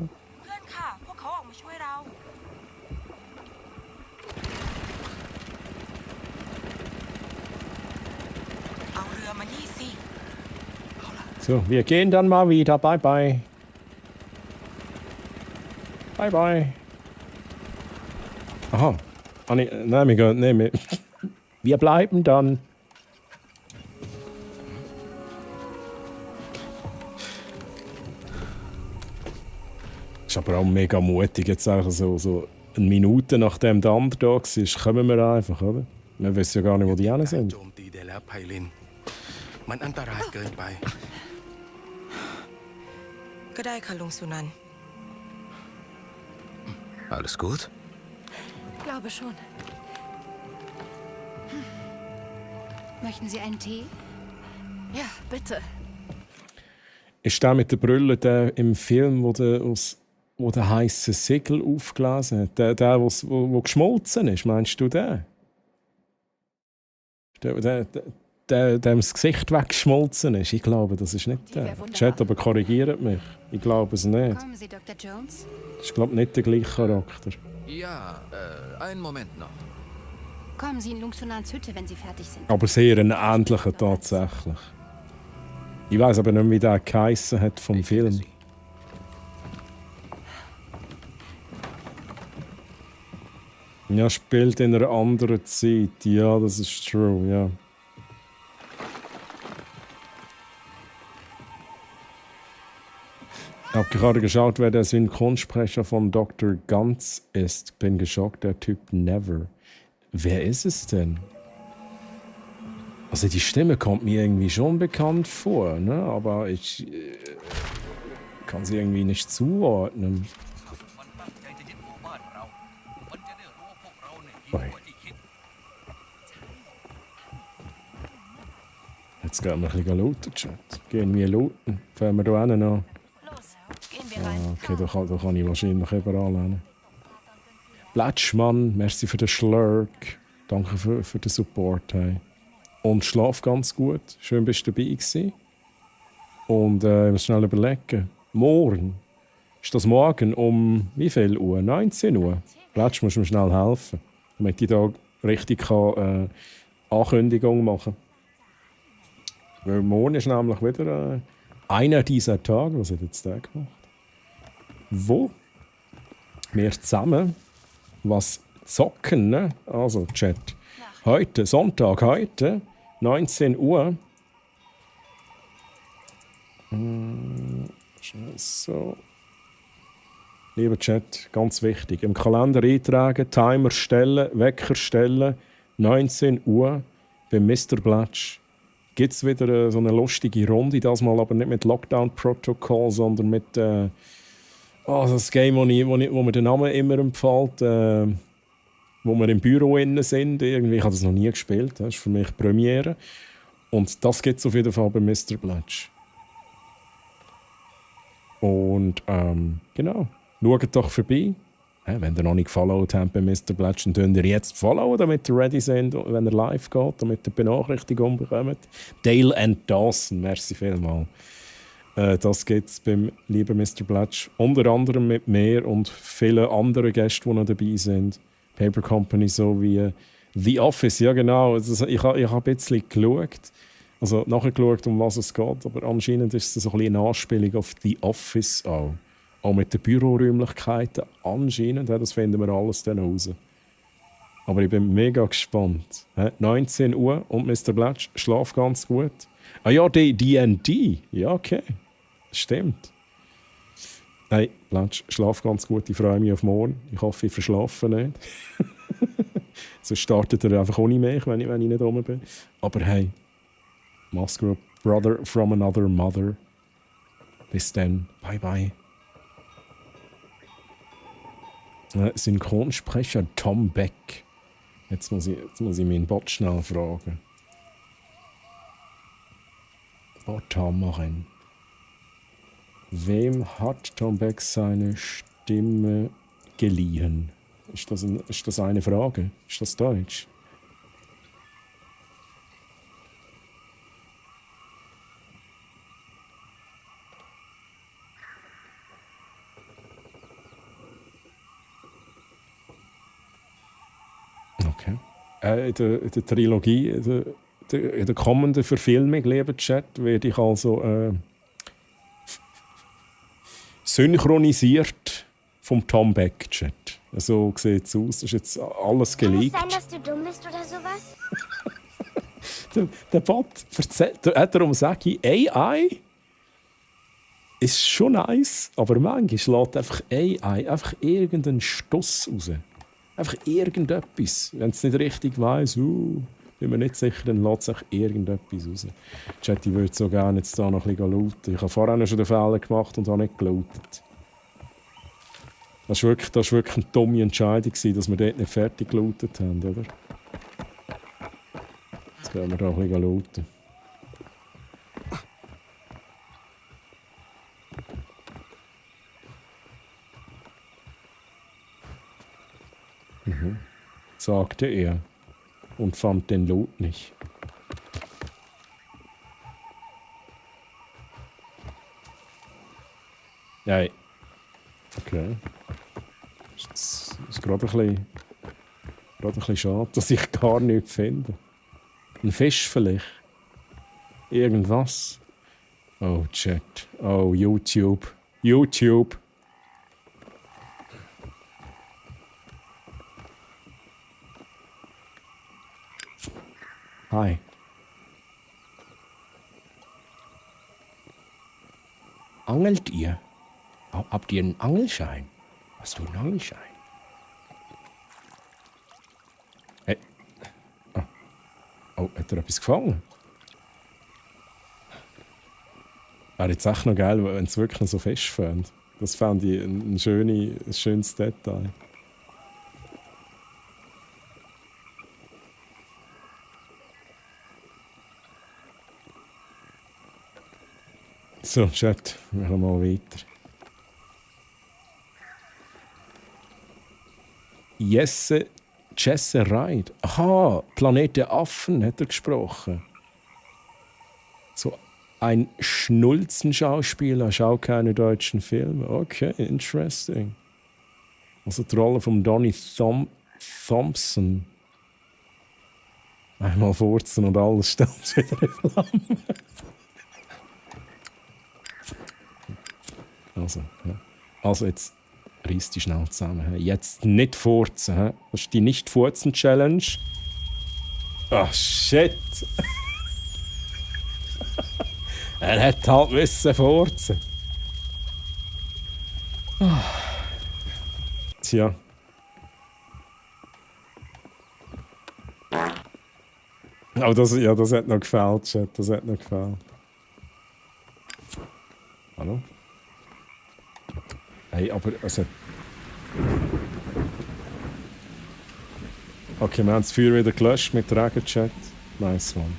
So, wir gehen dann mal wieder. Bye, bye. Bye, bye. Aha. Nein, wir gehen nicht mehr. Wir bleiben dann. Ist aber auch mega mutig, jetzt einfach so eine Minute nachdem der andere da war, kommen wir einfach, oder? Wir wissen ja gar nicht, wo die hin sind. โจมตีได้แล้วไพลินมันอันตรายเกินไป ก็ได้ค่ะลุงสุนันท์ Alles gut? Glaube schon. Möchten Sie einen Tee? Ja, bitte. Ist der mit der Brille der im Film, wo der heiße Segel aufgelesen hat? Der wo geschmolzen ist, meinst du den? Der dem das Gesicht weggeschmolzen ist? Ich glaube, das ist nicht der. Chat, aber korrigiert mich. Ich glaube es nicht. Kommen Sie, Dr. Jones? Das ist, glaube ich, nicht der gleiche Charakter. Ja, einen Moment noch. Kommen Sie in Lungsunans Hütte, wenn Sie fertig sind. Aber sehr ein ähnlicher tatsächlich. Ich weiß aber nicht, wie der geheissen hat vom Film. Ja, spielt in einer anderen Zeit. Ja, das ist true, ja. Ich habe gerade geschaut, wer der Synchronsprecher von Dr. Ganz ist. Bin geschockt, der Typ Never. Wer ist es denn? Also die Stimme kommt mir irgendwie schon bekannt vor, ne? Aber ich kann sie irgendwie nicht zuordnen. Oi. Jetzt gehen wir ein bisschen looten, Chat. Gehen wir looten. Fahren wir hier hinten an. Okay, da kann ich wahrscheinlich überall hin. Blatschmann, merci für den Schlurk. Danke für den Support. Hey. Und schlaf ganz gut. Schön, bist du dabei gewesen. Und ich muss schnell überlegen. Morgen. Ist das morgen um wie viel Uhr? 19 Uhr? Blatsch, musst du mir schnell helfen. Damit ich da richtig Ankündigung machen kann. Weil morgen ist nämlich wieder einer dieser Tage. Was hat jetzt der gemacht? Wo wir zusammen was zocken, ne? Also Chat. Heute, Sonntag, heute, 19 Uhr. So. Lieber Chat, ganz wichtig. Im Kalender eintragen, Timer stellen, Wecker stellen. 19 Uhr bei Mr. Blatsch. Gibt es wieder so eine lustige Runde, das mal aber nicht mit Lockdown-Protokoll, sondern mit das Game, wo mir der Name immer empfiehlt, wo wir im Büro innen sind. Irgendwie, ich habe das noch nie gespielt, das ist für mich Premiere. Und das gibt es auf jeden Fall bei Mr. Blatsch. Und genau, schaut doch vorbei. Wenn ihr noch nicht gefollowt habt bei Mr. Blatsch, dann könnt ihr jetzt followen, damit ihr ready seid, wenn ihr live geht, damit ihr Benachrichtigung bekommt. Dale and Dawson, merci vielmals. Das gibt es beim lieben Mr. Blatsch. Unter anderem mit mir und vielen anderen Gästen, die noch dabei sind. Paper Company sowie The Office, ja genau. Also ich habe ein bisschen geschaut, also nachgeschaut, um was es geht, aber anscheinend ist es so ein bisschen eine Anspielung auf The Office auch. Auch mit den Büroräumlichkeiten anscheinend, das finden wir alles dann raus. Aber ich bin mega gespannt. 19 Uhr und Mr. Blatsch, schlaf ganz gut. Ah ja, D&D. Ja, okay. Stimmt. Hey, Blatsch, schlaf ganz gut, ich freue mich auf morgen. Ich hoffe, ich verschlafe nicht. Sonst startet er einfach ohne mich, wenn ich nicht rum bin. Aber hey, Masker Brother from another mother. Bis dann, bye bye. Synchronsprecher Tom Beck. Jetzt muss ich meinen Bot schnell fragen. Bot-Hammerin. Wem hat Tom Beck seine Stimme geliehen? Ist das eine Frage? Ist das Deutsch? Okay. In der Trilogie, in der kommenden Verfilmung, lieber Chat, werde ich also synchronisiert vom Tom Beck, Chat. So sieht es aus. Das ist jetzt alles geleakt. Kann es sein, dass du dumm bist oder sowas? Der Bot erzählt, darum sage ich, AI ist schon nice, aber manchmal lässt einfach AI einfach irgendeinen Stuss raus. Einfach irgendetwas. Wenn es nicht richtig weiss, bin mir nicht sicher, dann lässt es irgendetwas raus. Chat, ich würde so gerne jetzt da noch ein bisschen looten. Ich habe vorhin schon den Fehler gemacht und habe nicht gelootet. Das war wirklich eine dumme Entscheidung, dass wir dort nicht fertig gelootet haben, oder? Jetzt gehen wir da ein bisschen looten. Sagte er und fand den Loot nicht. Ja, okay. Das ist gerade ein bisschen schade, dass ich gar nichts finde. Ein Fisch vielleicht? Irgendwas? Oh, Chat. Oh, YouTube. YouTube. Hi. Angelt ihr? Habt ihr einen Angelschein? Hast du einen Angelschein? Hey. Oh, hat er etwas gefangen? Wäre jetzt echt noch geil, wenn es wirklich noch so fest fände. Das fände ich ein schönes Detail. So, Chat, wir machen mal weiter. Jesse Ride. Aha, Planet der Affen hat er gesprochen. So ein Schnulzenschauspieler, schaut keine deutschen Filme. Okay, interesting. Also die Rolle von Donny Thompson. Einmal furzen und alles stellt wieder in Flammen. Also jetzt reiss dich schnell zusammen. Jetzt nicht furzen. Das ist die Nicht-Furzen-Challenge. Ach, shit. Er hätte halt müssen furzen. Tja. Oh, das hat noch gefällt, Chat. Das hat noch gefällt. Hallo? Hey, aber es hat... Okay, wir haben das Feuer wieder gelöscht mit Regen-Chat. Nice one.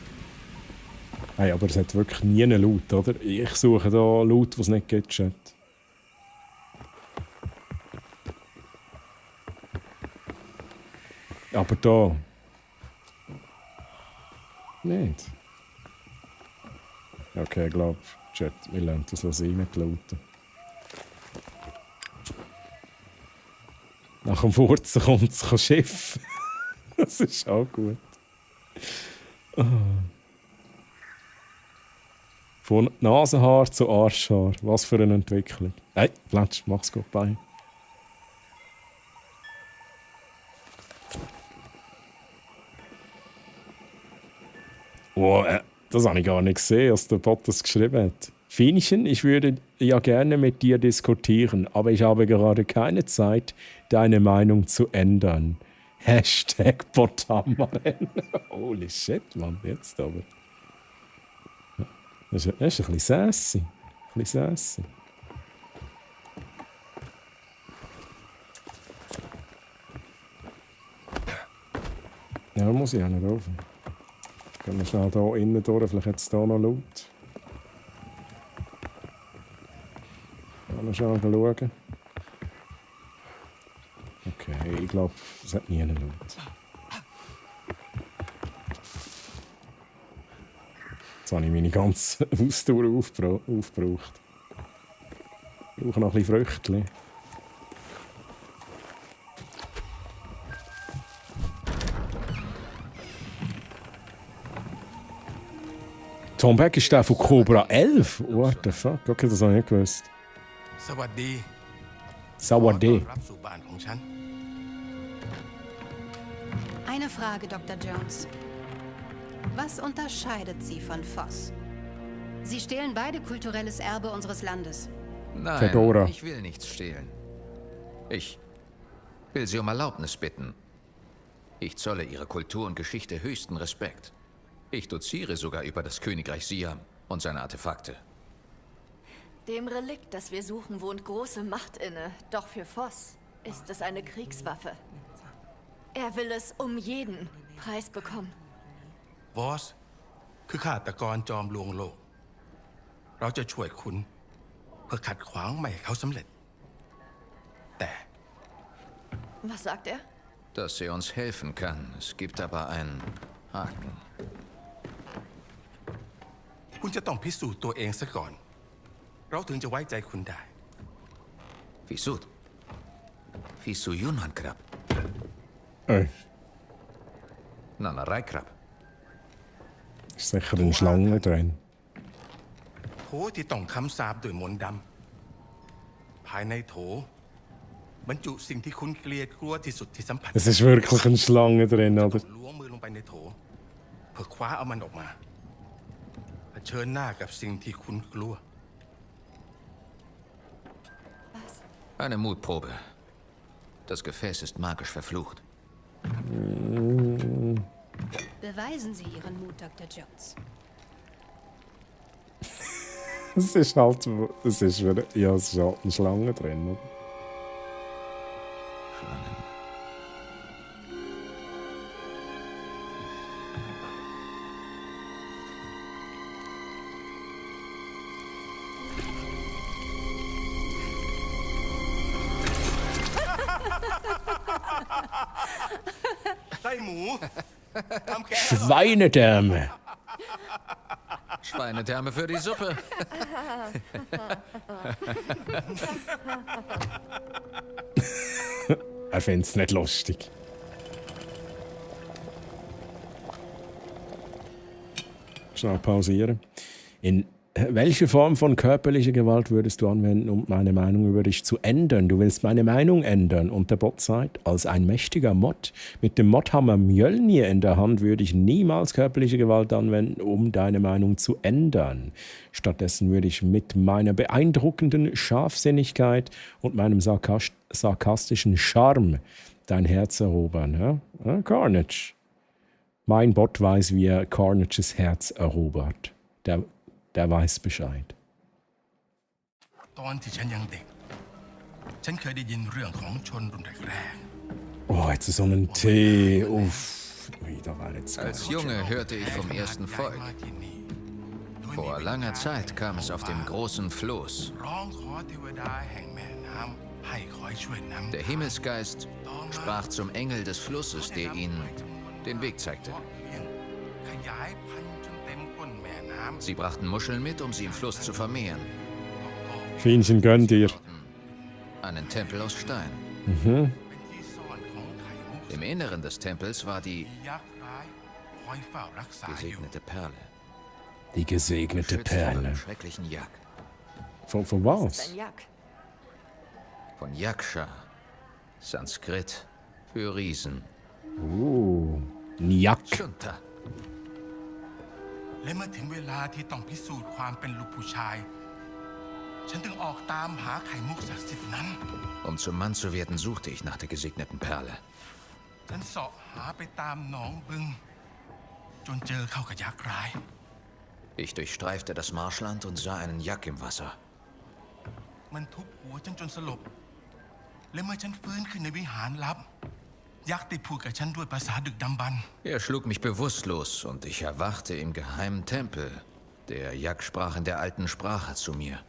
Hey, aber es hat wirklich nie einen Loot, oder? Ich suche da Loot, was es nicht gibt, Chat. Aber da... Nicht. Okay, ich glaube, Chat, wir lernen das sein mit Looten. Nach dem Furzen kommt das Schiff. Das ist auch gut. Oh. Von Nasenhaar zu Arschhaar. Was für eine Entwicklung. Hey, Blatsch, mach's gut, bye. Oh, das habe ich gar nicht gesehen, als der Bot das geschrieben hat. Fienchen, ich würde ja gerne mit dir diskutieren, aber ich habe gerade keine Zeit, deine Meinung zu ändern. Hashtag Potamaren. Holy shit, Mann, jetzt aber. Das ist ein bisschen sassy. Ja, muss ich auch nicht rauf. Gehen wir schnell hier innen durch, vielleicht hat es hier noch Loot. Gehen wir schnell schauen. Okay, ich glaube, es hat nie einen Loot. Jetzt habe ich meine ganze Ausdauer aufgebraucht. Ich brauche noch ein bisschen Früchtchen. Tom Beck ist der von Cobra 11? What the fuck? Okay, das habe ich nicht gewusst. สวัสดี Sawadee. รับสู่บ้านของฉัน Eine Frage, Dr. Jones. Was unterscheidet Sie von Voss? Sie stehlen beide kulturelles Erbe unseres Landes. Nein, Fedora. ich will nichts stehlen. Ich will Sie um Erlaubnis bitten. Ich zolle Ihrer Kultur und Geschichte höchsten Respekt. Ich doziere sogar über das Königreich Siam und seine Artefakte. Dem Relikt, das wir suchen, wohnt große Macht inne. Doch für Voss ist es eine Kriegswaffe. Er will es um jeden Preis bekommen. วอสคือฆาตกรจอมลวงโลก เราจะช่วยคุณเพื่อขัดขวางไม่ให้เขาสำเร็จ แต่ Was sagt er? Dass er uns helfen kann. Es gibt aber einen Haken. คุณจะต้องพิสูจน์ตัวเองซะก่อน เราถึงจะไว้ใจคุณได้ Fisud. Fisuyunan krab. Nanarai krab. Ist sicher eine Schlange drin. โถที่ต้องคำสาปด้วยมนต์ดำภายในโถบรรจุสิ่งที่คุณเกลียดกลัวที่สุดที่สัมผัส Es ist wirklich eine Schlange drin, oder? ล้วงมือลงไปในโถเพื่อคว้าเอามันออกมาเผชิญหน้ากับสิ่งที่คุณกลัว Eine Mutprobe. Das Gefäß ist magisch verflucht. Beweisen Sie Ihren Mut, Dr. Jones. Es ist halt eine Schlange drin, oder? Schweinedärme. Schweinedärme für die Suppe. Er findet es nicht lustig. Schnell pausieren. In welche Form von körperlicher Gewalt würdest du anwenden, um meine Meinung über dich zu ändern? Du willst meine Meinung ändern. Und der Bot sagt, als ein mächtiger Mod mit dem Modhammer Mjölnir in der Hand würde ich niemals körperliche Gewalt anwenden, um deine Meinung zu ändern. Stattdessen würde ich mit meiner beeindruckenden Scharfsinnigkeit und meinem sarkastischen Charme dein Herz erobern. Ja? Carnage. Mein Bot weiß, wie er Carnages Herz erobert. Der weiß Bescheid. ตอนที่ฉันยังเด็ก ฉันเคยได้ยินเรื่องของชนรุ่นแรก Oh, jetzt so einen Tee. Uff. Da war jetzt Als Junge hörte ich vom ersten Volk. Vor langer Zeit kam es auf dem großen Floß. ร้องขอเทวดาแห่งแม่น้ำให้คอยช่วยนำ Der Himmelsgeist sprach zum Engel des Flusses, der ihnen den Weg zeigte. ขยายพันธุ์จนเต็มก้นแม่น้ำ Sie brachten Muscheln mit, um sie im Fluss zu vermehren. Fienchen, gönn dir. Einen Tempel aus Stein. Mhm. Im Inneren des Tempels war die gesegnete Perle. Die gesegnete Geschützt vor Perle. einem schrecklichen Jak. Von was? Von Yaksha. Sanskrit für Riesen. Nyak. Shunta. และเมื่อถึงเวลาที่ต้องพิสูจน์ความเป็นลูกผู้ชาย Um zum Mann zu werden, suchte ich nach der gesegneten Perle. Ich durchstreifte das Marschland und sah einen Yak im Wasser. Er schlug mich bewusstlos und ich erwachte im geheimen Tempel. Der Yak sprach in der alten Sprache zu mir.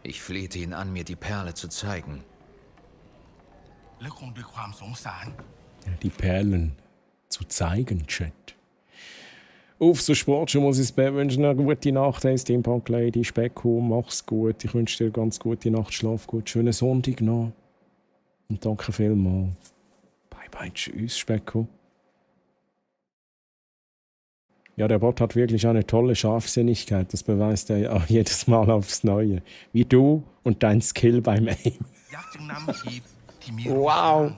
Ich flehte ihn an, mir die Perle zu zeigen. Die Perlen zu zeigen, Chat. Auf so Sport schon muss ich es wünschen. Eine gute Nacht, hey, Steampunk Lady, Specko, mach's gut. Ich wünsche dir ganz gute Nacht, schlaf gut. Schönen Sonntag noch. Und danke vielmals. Bye bye, tschüss, Specko. Ja, der Bot hat wirklich eine tolle Scharfsinnigkeit. Das beweist er ja jedes Mal aufs Neue. Wie du und dein Skill beim Aim. Wow.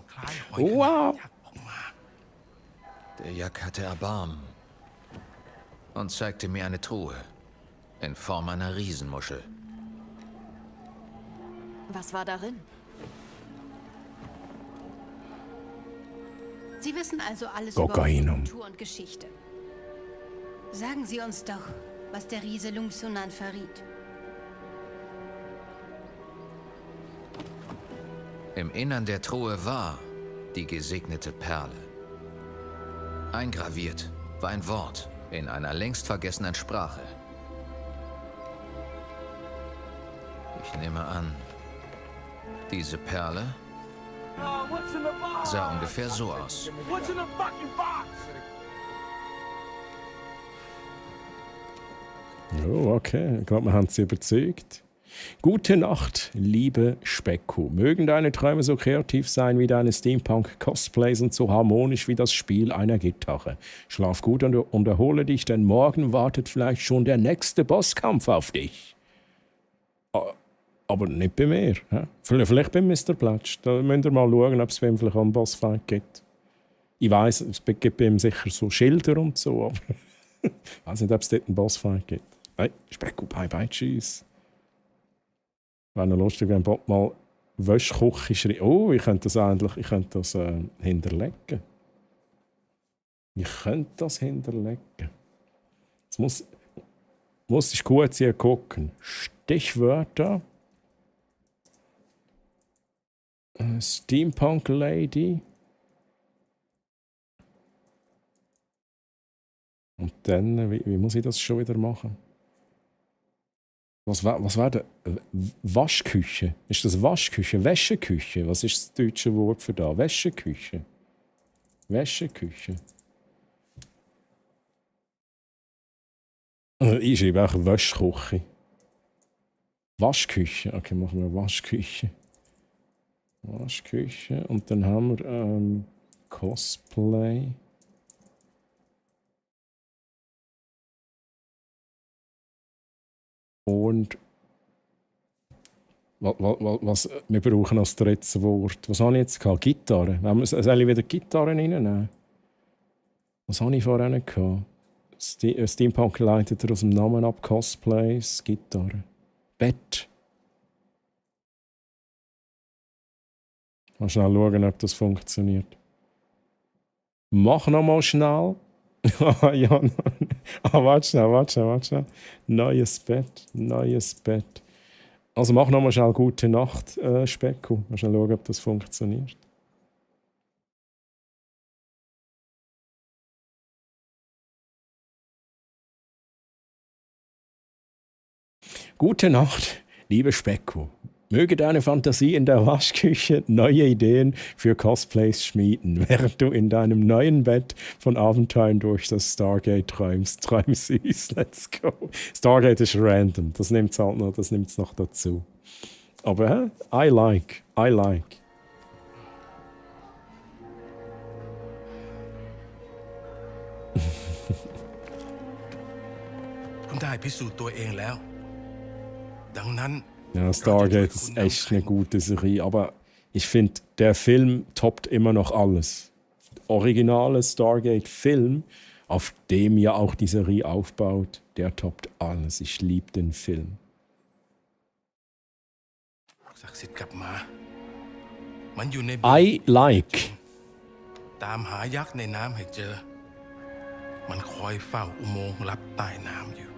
Wow. Der Yak hatte Erbarmen und zeigte mir eine Truhe in Form einer Riesenmuschel. Was war darin? Sie wissen also alles Kokainum. über Kultur und Geschichte. Sagen Sie uns doch, was der Riese Lungsunan verriet. Im Innern der Truhe war die gesegnete Perle. Eingraviert war ein Wort in einer längst vergessenen Sprache. Ich nehme an, diese Perle sah ungefähr so aus. Oh, okay. Ich glaube, wir haben sie überzeugt. Gute Nacht, liebe Specko. Mögen deine Träume so kreativ sein wie deine Steampunk-Cosplays und so harmonisch wie das Spiel einer Gitarre. Schlaf gut und erhole dich, denn morgen wartet vielleicht schon der nächste Bosskampf auf dich. Aber nicht bei mir. He? Vielleicht bei Mr. Platsch. Da müsst ihr mal schauen, ob es bei ihm vielleicht einen Bossfight gibt. Ich weiss, es gibt bei ihm sicher so Schilder und so, aber ich weiß nicht, ob es dort einen Bossfight gibt. Hey, Specko, bye bye, tschüss. Wäre noch lustig, wenn Bob mal Wäschküche schreibt. Oh, ich könnte das hinterlegen. Ich könnte das hinterlegen. Jetzt muss ich kurz hier gucken. Stichwörter. Steampunk Lady. Und dann, wie muss ich das schon wieder machen? Was war der? Waschküche? Ist das Waschküche? Wäscheküche? Was ist das deutsche Wort für da? Wäscheküche. Wäscheküche. Ich schreibe auch Wäschküche. Waschküche. Okay, machen wir Waschküche. Waschküche. Und dann haben wir Cosplay. Und wir brauchen als drittes Wort. Was habe ich jetzt gehabt? Gitarre. Soll ich wieder Gitarre reinnehmen? Was habe ich vorher gehabt? Steampunk leitet aus dem Namen ab. Cosplays, Gitarre. Bett. Mal schnell schauen, ob das funktioniert. Mach noch mal schnell. Ja, warte schnell. Neues Bett. Also mach noch mal schnell gute Nacht, Specko. Mal schnell schauen, ob das funktioniert. Gute Nacht, liebe Specko. Möge deine Fantasie in der Waschküche neue Ideen für Cosplays schmieden, während du in deinem neuen Bett von Abenteuern durch das Stargate träumst. Träum süß, let's go. Stargate ist random, das nimmt es noch dazu. Aber I like. Ja, Stargate ist echt eine gute Serie, aber ich finde, der Film toppt immer noch alles. Der originale Stargate-Film auf dem ja auch die Serie aufbaut, der toppt alles. Ich liebe den Film. ศักดิ์สิทธิ์กลับมามันอยู่ใน I like ตามหายักษ์ในน้ำให้เจอมันคอยเฝ้าอุโมงค์ลับใต้น้ำอยู่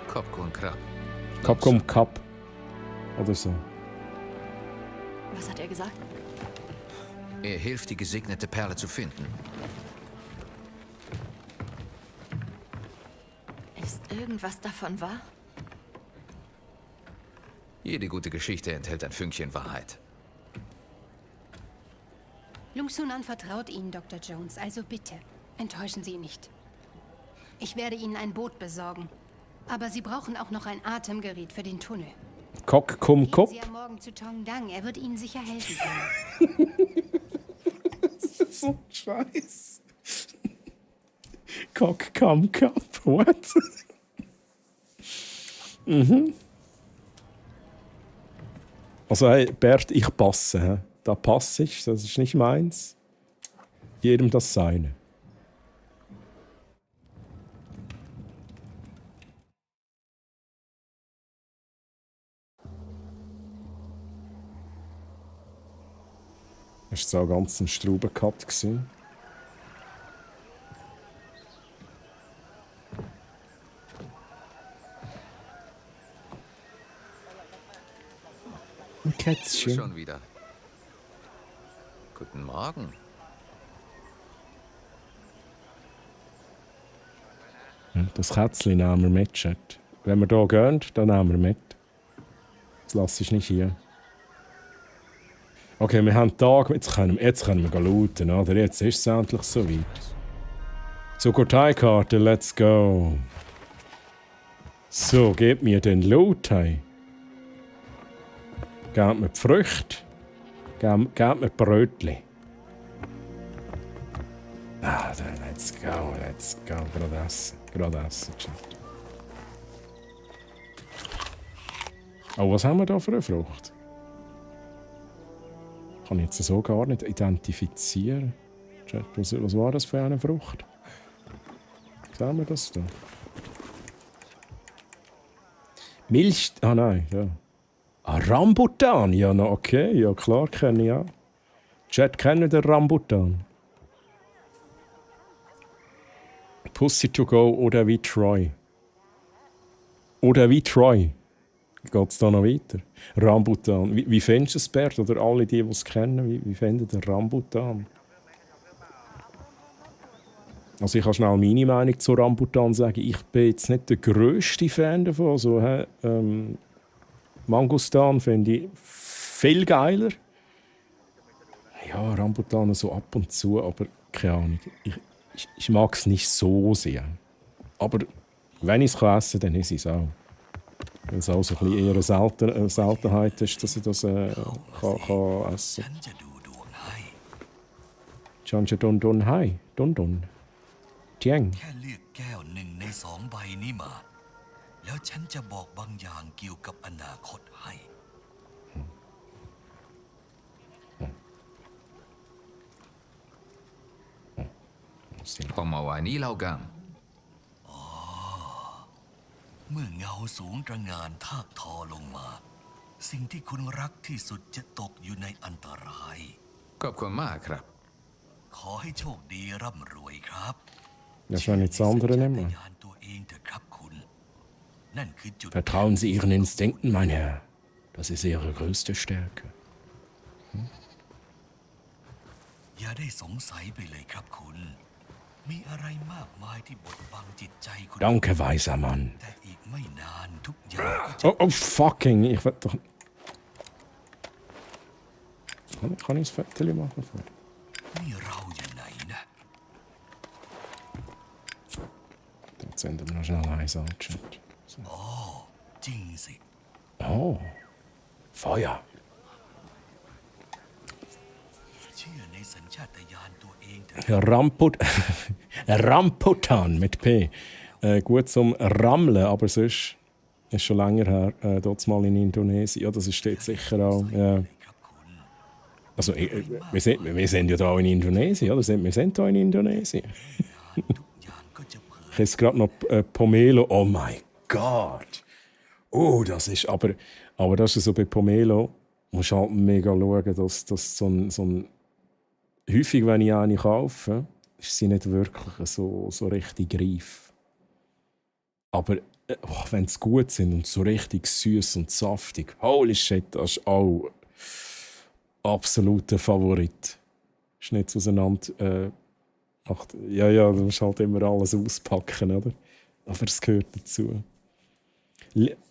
Kopfkuchen Krab. Capcom Cup oder so. Was hat er gesagt? Er hilft, die gesegnete Perle zu finden. Ist irgendwas davon wahr? Jede gute Geschichte enthält ein Fünkchen Wahrheit. Lung Sunan vertraut Ihnen, Dr. Jones, also bitte, enttäuschen Sie ihn nicht. Ich werde Ihnen ein Boot besorgen. Aber Sie brauchen auch noch ein Atemgerät für den Tunnel. Kok kum kop. Gehen Sie am Morgen zu Tong Dang, er wird Ihnen sicher helfen können. So scheiße. Kok kam kap. What? Mhm. Also hey, Bert, ich passe. He? Da passe ich, das ist nicht meins. Jedem das seine. Das war so ganz ein Straubencut. Ein Kätzchen. Schon wieder. Guten Morgen. Das Kätzchen nehmen wir mit, Chat. Wenn wir hier gehen, dann nehmen wir mit. Das lasse ich nicht hier. Okay, wir haben Tag, jetzt können wir looten, oder? Jetzt ist es endlich soweit. So, Karteikarte, let's go. So, gebt mir den Loot, hey. Gebt mir die Früchte. Gebt mir die Brötchen. Ah, dann let's go. Gerade essen, Chat. Oh, was haben wir da für eine Frucht? Kann ich jetzt so gar nicht identifizieren. Was war das für eine Frucht? Sehen wir das da? Milch... Ah nein, ja. Ah, Rambutan, ja, no, okay, ja klar, kenne ich auch. Chat, kennen den Rambutan? Pussy to go oder wie Troy. Oder wie Troy. Geht es da noch weiter? Rambutan. Wie findest du es, Bert? Oder alle die es kennen, wie finden den Rambutan? Also ich kann schnell meine Meinung zu Rambutan sagen. Ich bin jetzt nicht der grösste Fan davon. Also, Mangostan finde ich viel geiler. Ja, Rambutan so ab und zu, aber keine Ahnung. Ich mag es nicht so sehr. Aber wenn ich es essen kann, dann ist es auch. Weil es auch so ein bisschen eher eine Seltenheit ist, dass ich das kann essen kann. Chanja Don Don Hai. Don Don. Tieng. แค่เลือกแก้ว1 ใน 2 ใบนี้มาแล้วฉันจะบอกบางอย่างเกี่ยวกับอนาคตให้ พอมาวันนี้เล่ากัง เมื่อเงาสูงตระหง่านทากทอลงมาสิ่งที่คุณรักที่สุดจะตกอยู่ในอันตราย ขอบคุณมากครับ ขอให้โชคดีร่ำรวยครับ Das war nichts anderes nicht mehr. Vertrauen Sie Ihren Instinkten, mein Herr. Das ist Ihre größte Stärke. Danke, weiser Mann. Oh, fucking. Ich will doch... Kann ich das Foto machen? Jetzt senden wir noch schnell eins an, Chat. So. Oh, Feuer. Rambutan mit P. Gut zum Rammeln, aber sonst ist schon länger her, dort mal in Indonesien. Ja, das ist dort sicher auch. Ja. Also, wir sind ja da in Indonesien, oder? Wir sind da in Indonesien. Ich habe jetzt gerade noch Pomelo. Oh mein Gott! Oh, das ist aber das ist so bei Pomelo, musst du halt mega schauen, dass so ein häufig, wenn ich eine kaufe, ist sie nicht wirklich so richtig reif. Aber wenn sie gut sind und so richtig süß und saftig, holy shit, das ist auch absoluter Favorit. Ist nicht auseinander. Ja, du musst halt immer alles auspacken, oder? Aber es gehört dazu.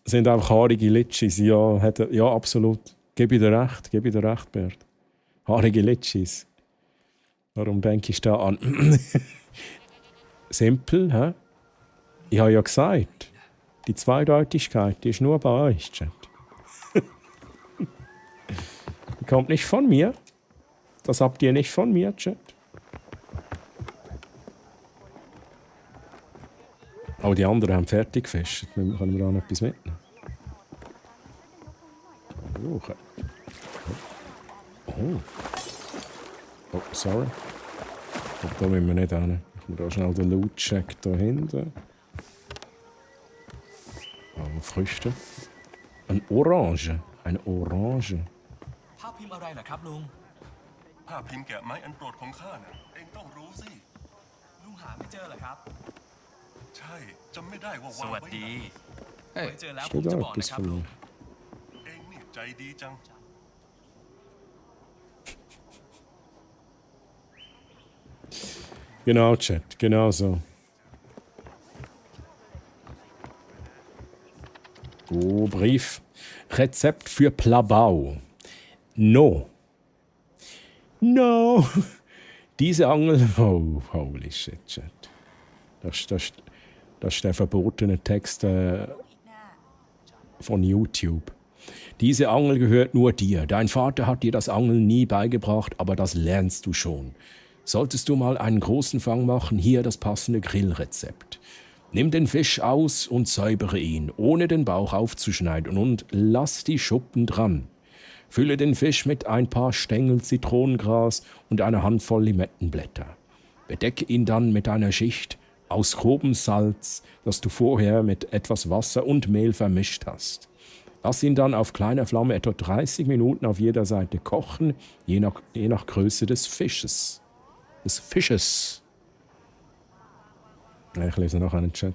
Sind einfach haarige Litschis, ja, absolut. Gebe ich dir recht, Bert. Haarige Litschis. Warum denke ich da an? Simpel, hä? Ich habe ja gesagt, die Zweideutigkeit, die ist nur bei euch, Chat. Die kommt nicht von mir. Das habt ihr nicht von mir, Chat. Aber die anderen haben fertig gefischt. Können wir da noch etwas mitnehmen? Oh, sorry. Da müssen wir nicht hin. Ich mache da schnell den Loot-Check da hinten. Oh, Früchte. Eine Orange. ภาพพิมพ์อะไรล่ะครับลุงภาพพิมพ์แกะไม้อันโปรดของข้าน่ะเองต้องรู้สิลุงหาไม่เจอเหรอครับใช่จำไม่ได้ว่าวางไว้ไหนไว้เจอแล้วผมจะบอกนะครับลุงเองนี่ใจดีจัง Genau, Chat, genau so. Oh, Brief. Rezept für Plabau. No. Diese Angel... Oh, holy shit, Chat. Das ist der verbotene Text von YouTube. Diese Angel gehört nur dir. Dein Vater hat dir das Angeln nie beigebracht, aber das lernst du schon. Solltest du mal einen großen Fang machen, hier das passende Grillrezept. Nimm den Fisch aus und säubere ihn, ohne den Bauch aufzuschneiden und lass die Schuppen dran. Fülle den Fisch mit ein paar Stängel Zitronengras und einer Handvoll Limettenblätter. Bedecke ihn dann mit einer Schicht aus grobem Salz, das du vorher mit etwas Wasser und Mehl vermischt hast. Lass ihn dann auf kleiner Flamme etwa 30 Minuten auf jeder Seite kochen, je nach Größe des Fisches. Ich lese noch einen Chat.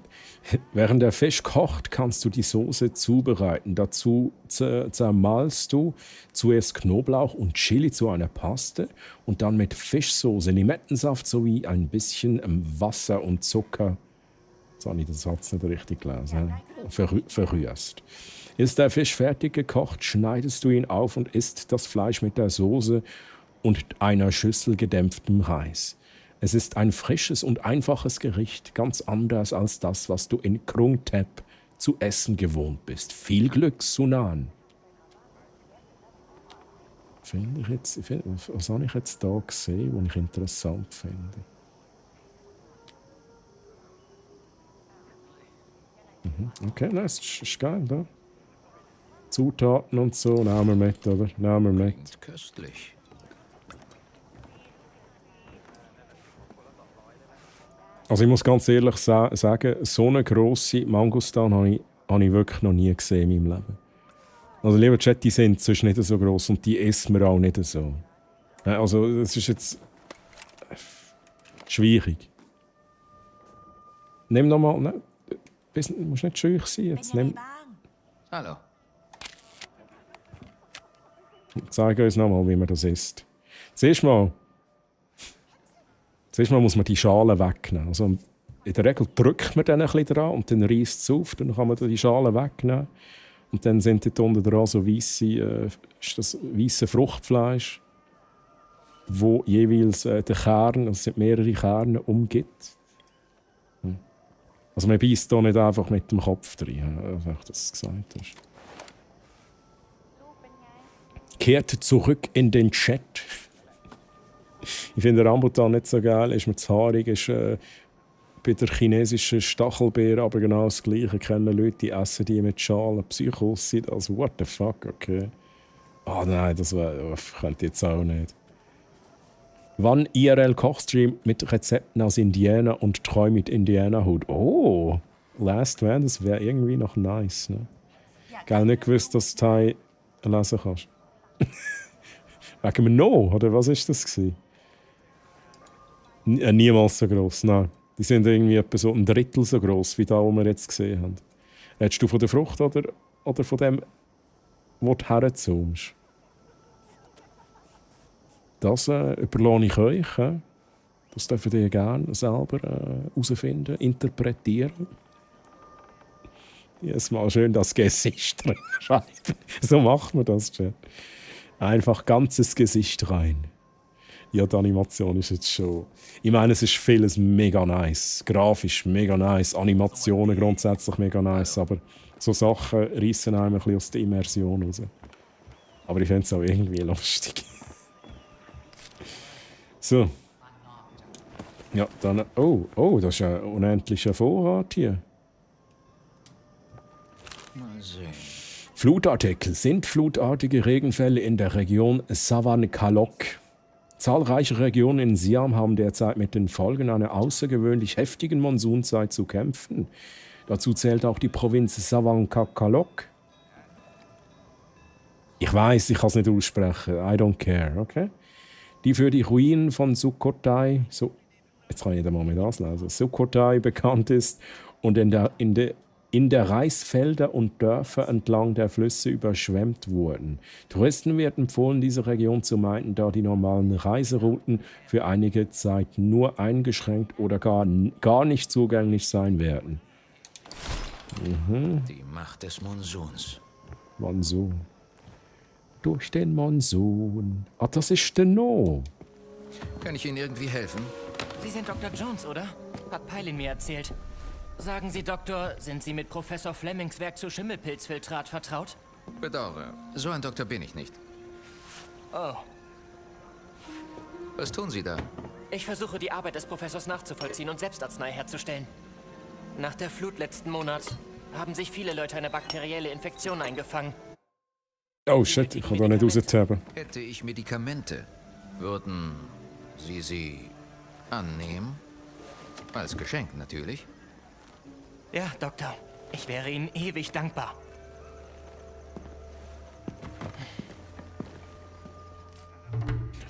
Während der Fisch kocht, kannst du die Soße zubereiten. Dazu zermahlst du zuerst Knoblauch und Chili zu einer Paste und dann mit Fischsoße, Limettensaft sowie ein bisschen Wasser und Zucker, jetzt habe ich den Satz nicht richtig gelesen, verrührst. Ist der Fisch fertig gekocht, schneidest du ihn auf und isst das Fleisch mit der Soße und einer Schüssel gedämpftem Reis. Es ist ein frisches und einfaches Gericht, ganz anders als das, was du in Krung Thep zu essen gewohnt bist. Viel Glück, Sunan. Was habe ich jetzt da gesehen, was ich interessant finde? Okay, das ist geil, da. Zutaten und so, nehmen wir mit, oder? Nehmen wir mit. Köstlich. Also ich muss ganz ehrlich sagen, so eine grosse Mangostan habe ich wirklich noch nie gesehen in meinem Leben. Also lieber Chat, die sind sonst nicht so gross und die essen wir auch nicht so. Also es ist jetzt schwierig. Nimm nochmal, ne? Du musst nicht schüch sein. Jetzt nimm. Hallo. Zeig uns nochmal, wie man das isst. Zuerst mal muss man die Schale wegnehmen. Also in der Regel drückt man dann ein bisschen dran und dann reißt es auf. Dann kann man die Schale wegnehmen. Und dann sind dort unten dran so weisse Fruchtfleisch, wo jeweils den Kern, es sind mehrere Kerne, umgibt. Also man beißt hier nicht einfach mit dem Kopf rein, wie du das gesagt hast. Kehrt zurück in den Chat. Ich finde Rambutan nicht so geil, ist mir zu haarig, ist bei der chinesischen Stachelbeere aber genau das Gleiche. Ich kenne Leute, die essen die mit Schalen. Psychos sind also what the fuck, okay. Oh nein, das könnte ich jetzt auch nicht. Wann IRL-Kochstream mit Rezepten aus Indiana und treu mit Indiana-Hut. Oh, Last Man, das wäre irgendwie noch nice. Ne? Gell, nicht gewusst, dass du Thai lesen kannst. Wegen dem No, oder was ist das gewesen? Niemals so gross, nein. Die sind irgendwie etwa so ein Drittel so gross, wie da, was wir jetzt gesehen haben. Redest du von der Frucht oder von dem, wo du herzoomst? Das überlasse ich euch. Das dürft ihr gerne selber herausfinden, interpretieren. Jedes Mal schön das Gesicht schreiben. So macht man das, Chat. Einfach ganzes Gesicht rein. Ja, die Animation ist jetzt schon... Ich meine, es ist vieles mega nice. Grafisch mega nice, Animationen grundsätzlich mega nice, aber so Sachen reissen einem ein bisschen aus der Immersion raus. Aber ich finde es auch irgendwie lustig. So. Ja, dann... Oh, das ist ein unendlicher Vorrat hier. Mal sehen. Flutartikel. Sind flutartige Regenfälle in der Region Sawan-Kalok. Zahlreiche Regionen in Siam haben derzeit mit den Folgen einer außergewöhnlich heftigen Monsunzeit zu kämpfen. Dazu zählt auch die Provinz Sawan-Kalok. Ich weiß, ich kann es nicht aussprechen. I don't care, okay? Die für die Ruinen von Sukhothai, jetzt kann jeder mal mit auslesen, Sukhothai bekannt ist und in der Reisfelder und Dörfer entlang der Flüsse überschwemmt wurden. Touristen wird empfohlen, diese Region zu meiden, da die normalen Reiserouten für einige Zeit nur eingeschränkt oder gar nicht zugänglich sein werden. Die Macht des Monsuns. Monsun. Durch den Monsun. Ah, das ist der No. Kann ich Ihnen irgendwie helfen? Sie sind Dr. Jones, oder? Hat Peilin mir erzählt. Sagen Sie, Doktor, sind Sie mit Professor Flemings Werk zu Schimmelpilzfiltrat vertraut? Bedauere, so ein Doktor bin ich nicht. Oh. Was tun Sie da? Ich versuche, die Arbeit des Professors nachzuvollziehen und Selbstarznei herzustellen. Nach der Flut letzten Monat haben sich viele Leute eine bakterielle Infektion eingefangen. Oh shit, ich kann da nicht rausheben. Hätte ich Medikamente, würden Sie sie annehmen? Als Geschenk natürlich. Ja, Doktor. Ich wäre Ihnen ewig dankbar.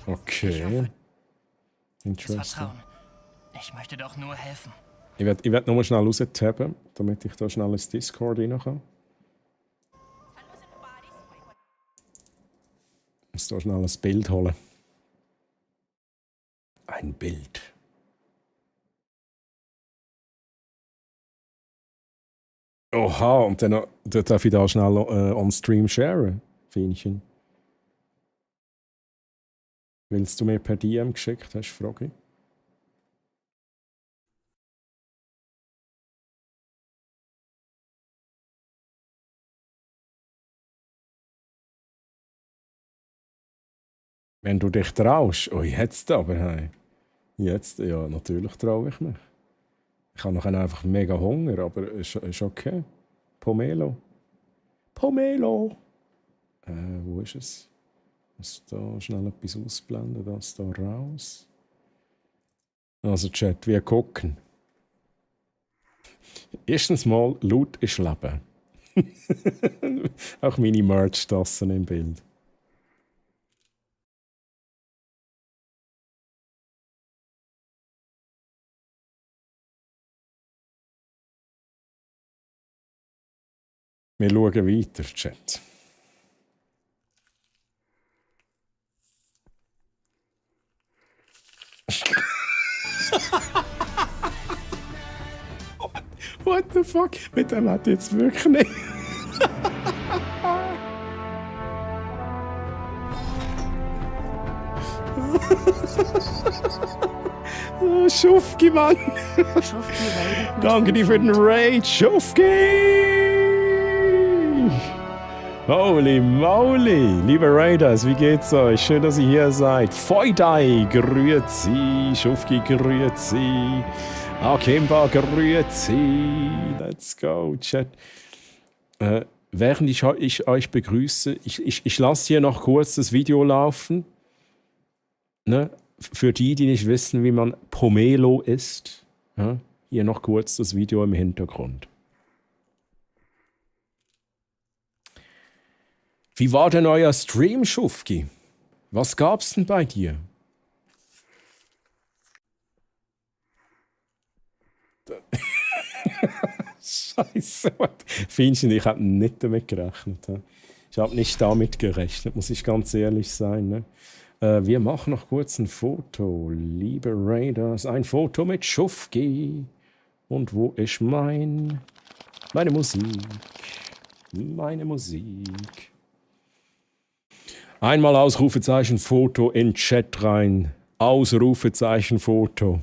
Okay. Das Vertrauen. Ich möchte doch nur helfen. Ich werd nochmal schnell raustappen, damit ich da schnell ins Discord rein kann. Ich muss da schnell ein Bild holen. Ein Bild. Oha, und dann darf ich da schnell on Stream sharen, Fienchen. Willst du mir per DM geschickt hast, frage ich. Wenn du dich traust. Oh, jetzt aber, hey. Jetzt, ja, natürlich traue ich mich. Ich habe noch einfach mega Hunger, aber ist okay. Pomelo. Pomelo! Wo ist es? Ich muss da schnell etwas ausblenden, das da raus. Also Chat, wir gucken. Erstens mal, Loot ist Leben. Auch meine Merch-Tassen im Bild. Wir schauen weiter, Chat. What the fuck? Mit dem hat jetzt wirklich nicht. Oh, Schufki, Mann. Danke dir für den Raid, Schufki. Holy moly! Liebe Raiders, wie geht's euch? Schön, dass ihr hier seid. Feudai, grüezi. Schufki, grüezi. Akimba, grüezi. Let's go, Chat. während ich euch begrüße, ich lasse hier noch kurz das Video laufen. Ne? Für die nicht wissen, wie man Pomelo isst. Ja? Hier noch kurz das Video im Hintergrund. Wie war denn euer Stream, Schufki? Was gab's denn bei dir? Scheiße. Fienchen, ich habe nicht damit gerechnet. Ich habe nicht damit gerechnet, muss ich ganz ehrlich sein. Ne? Wir machen noch kurz ein Foto. Liebe Raiders, ein Foto mit Schufki. Und wo ist meine Musik? Meine Musik. Einmal Ausrufezeichen Foto in Chat rein. Ausrufezeichen Foto.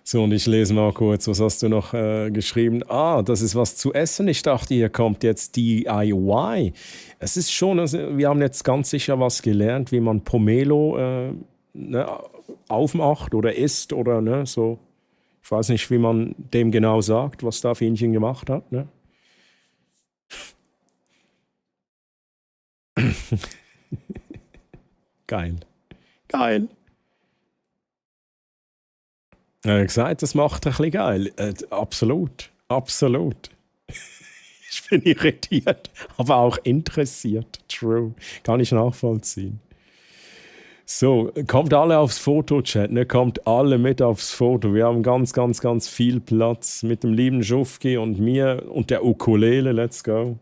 So, und ich lese mal kurz, was hast du noch geschrieben? Ah, das ist was zu essen. Ich dachte, hier kommt jetzt DIY. Es ist schon, also, wir haben jetzt ganz sicher was gelernt, wie man Pomelo aufmacht oder isst oder ne, so. Ich weiß nicht, wie man dem genau sagt, was da Fienchen gemacht hat. Ne? Geil. Geil. Er hat gesagt, das macht ein bisschen geil. Absolut. Absolut. Ich bin irritiert, aber auch interessiert. True. Kann ich nachvollziehen. So, kommt alle aufs Foto-Chat, ne? Kommt alle mit aufs Foto. Wir haben ganz, ganz, ganz viel Platz mit dem lieben Schufki und mir und der Ukulele. Let's go.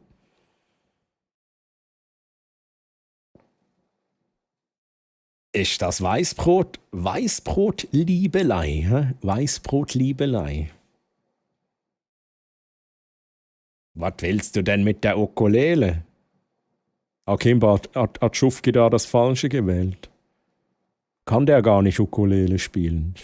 Ist das Weißbrot? Weißbrot-Liebelei. Hä? Weißbrot-Liebelei. Was willst du denn mit der Ukulele? Kimba, hat Schufki da das Falsche gewählt? Kann der gar nicht Ukulele spielen?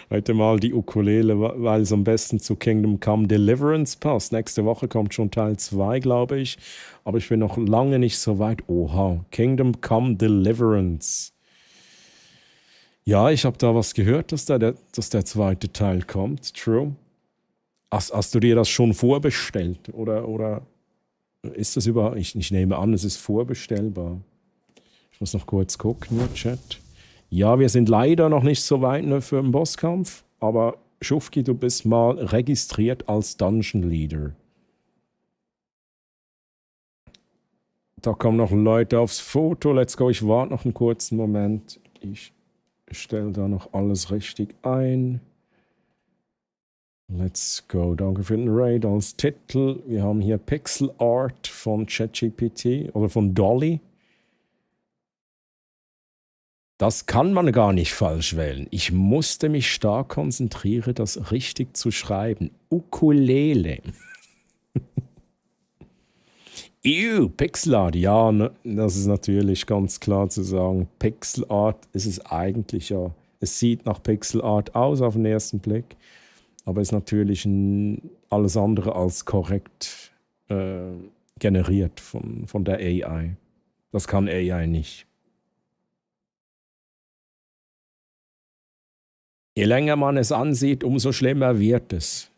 Heute mal die Ukulele, weil es am besten zu Kingdom Come Deliverance passt. Nächste Woche kommt schon Teil 2, glaube ich. Aber ich bin noch lange nicht so weit. Oha, Kingdom Come Deliverance. Ja, ich habe da was gehört, dass der zweite Teil kommt. True. Hast du dir das schon vorbestellt? Oder ist das überhaupt... Ich nehme an, es ist vorbestellbar. Ich muss noch kurz gucken im Chat. Ja, wir sind leider noch nicht so weit für den Bosskampf, aber Schufki, du bist mal registriert als Dungeon Leader. Da kommen noch Leute aufs Foto. Let's go. Ich warte noch einen kurzen Moment. Ich stelle da noch alles richtig ein. Let's go. Danke für den Raid als Titel. Wir haben hier Pixel Art von ChatGPT oder von Dolly. Das kann man gar nicht falsch wählen. Ich musste mich stark konzentrieren, das richtig zu schreiben. Ukulele. Pixel Art. Ja, ne, das ist natürlich ganz klar zu sagen. Pixel Art ist es eigentlich ja. Es sieht nach Pixel Art aus auf den ersten Blick, aber ist natürlich alles andere als korrekt generiert von der AI. Das kann AI nicht. Je länger man es ansieht, umso schlimmer wird es.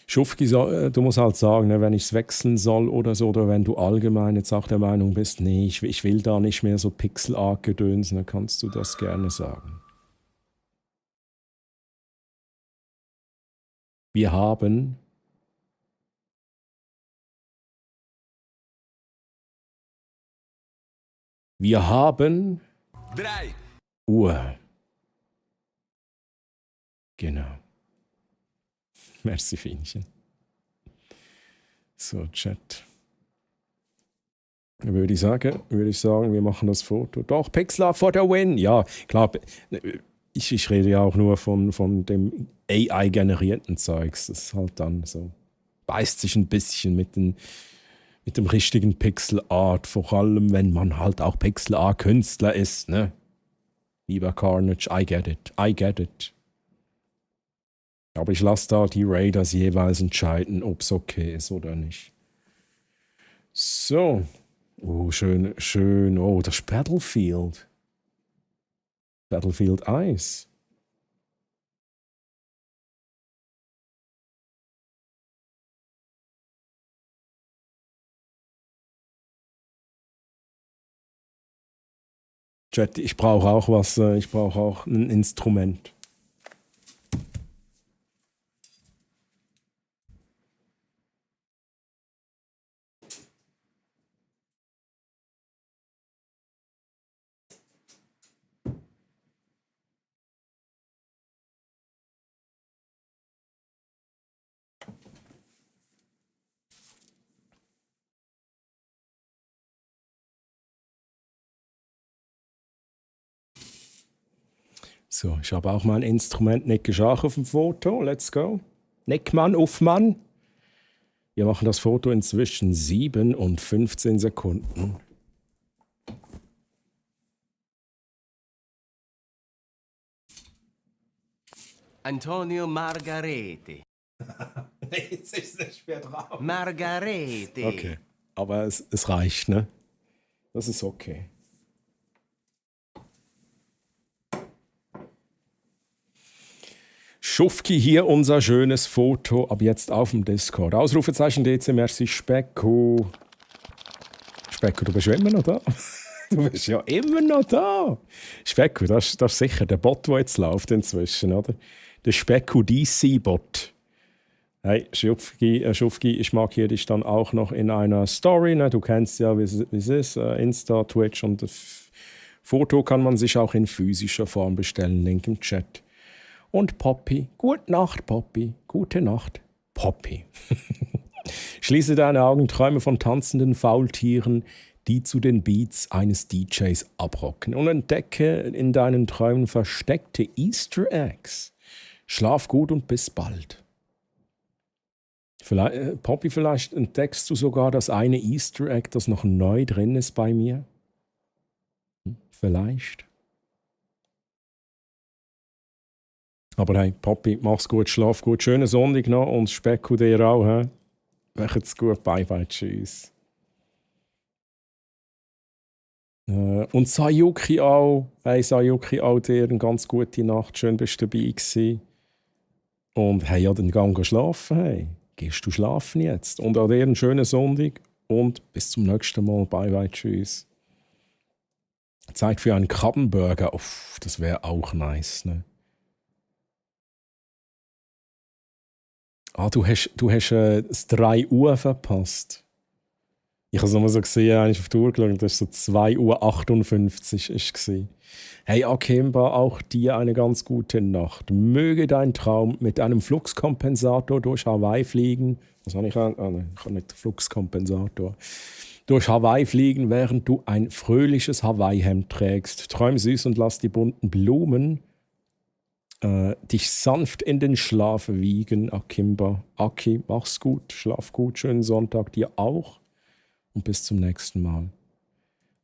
Schufki, du musst halt sagen, ne, wenn ich es wechseln soll oder so, oder wenn du allgemein jetzt auch der Meinung bist, nee, ich will da nicht mehr so Pixel-Art-Gedöns, dann kannst du das gerne sagen. Wir haben Drei. Uhr. Genau. Merci, Fienchen. So, Chat. Würde ich sagen, wir machen das Foto. Doch, Pixel for the win. Ja, klar. Ich rede ja auch nur von dem AI-generierten Zeugs. Das ist halt dann so. Beißt sich ein bisschen mit dem richtigen Pixel Art. Vor allem, wenn man halt auch Pixel Art Künstler ist, ne? Lieber Carnage, I get it. Aber ich lasse da die Raiders jeweils entscheiden, ob es okay ist oder nicht. So. Oh, schön. Oh, das ist Battlefield. Battlefield 1. Chat, ich brauche auch was, ich brauche auch ein Instrument. So, ich habe auch mein Instrument nicht geschafft auf dem Foto. Let's go. Nickmann, Uffmann. Wir machen das Foto inzwischen 7 und 15 Sekunden. Antonio Margarete. Jetzt ist es mehr drauf. Margarete. Okay, aber es reicht, ne? Das ist okay. Schufki, hier unser schönes Foto, ab jetzt auf dem Discord. Ausrufezeichen DC, merci Specko. Specko, du bist ja immer noch da. Du bist ja immer noch da. Specko, das ist sicher der Bot, der jetzt läuft inzwischen, oder? Der Specko DC-Bot. Hey, Schufki, ich markiere dich dann auch noch in einer Story. Ne? Du kennst ja, wie es ist, Insta, Twitch und das Foto kann man sich auch in physischer Form bestellen. Link im Chat. Und Poppy. Gute Nacht, Poppy. Gute Nacht, Poppy. Schließe deine Augen, träume von tanzenden Faultieren, die zu den Beats eines DJs abrocken und entdecke in deinen Träumen versteckte Easter Eggs. Schlaf gut und bis bald. Poppy, vielleicht entdeckst du sogar das eine Easter Egg, das noch neu drin ist bei mir. Vielleicht. Aber hey, Poppy, mach's gut, schlaf gut, schönen Sonntag noch und Specko dir auch. He? Macht's gut, bye bye, tschüss. Und Sayuki auch. Hey, Sayuki auch dir eine ganz gute Nacht, schön bist du dabei gewesen. Und hey, ja, dann geh schlafen, hey. Gehst du schlafen jetzt? Und auch dir einen schönen Sonntag und bis zum nächsten Mal, bye bye, tschüss. Zeit für einen Krabbenburger, uff, das wäre auch nice, ne? Ah, du hast das 3 Uhr verpasst. Ich habe es nochmal so gesehen, eigentlich auf die Uhr geschaut, das war so 2:58 Uhr. Hey Akimba, auch dir eine ganz gute Nacht. Möge dein Traum mit einem Fluxkompensator durch Hawaii fliegen. Was habe ich an? Ah, nein, ich habe nicht Fluxkompensator. Durch Hawaii fliegen, während du ein fröhliches Hawaii-Hemd trägst. Träum süß und lass die bunten Blumen dich sanft in den Schlaf wiegen, Akimba. Aki, mach's gut, schlaf gut, schönen Sonntag dir auch und bis zum nächsten Mal.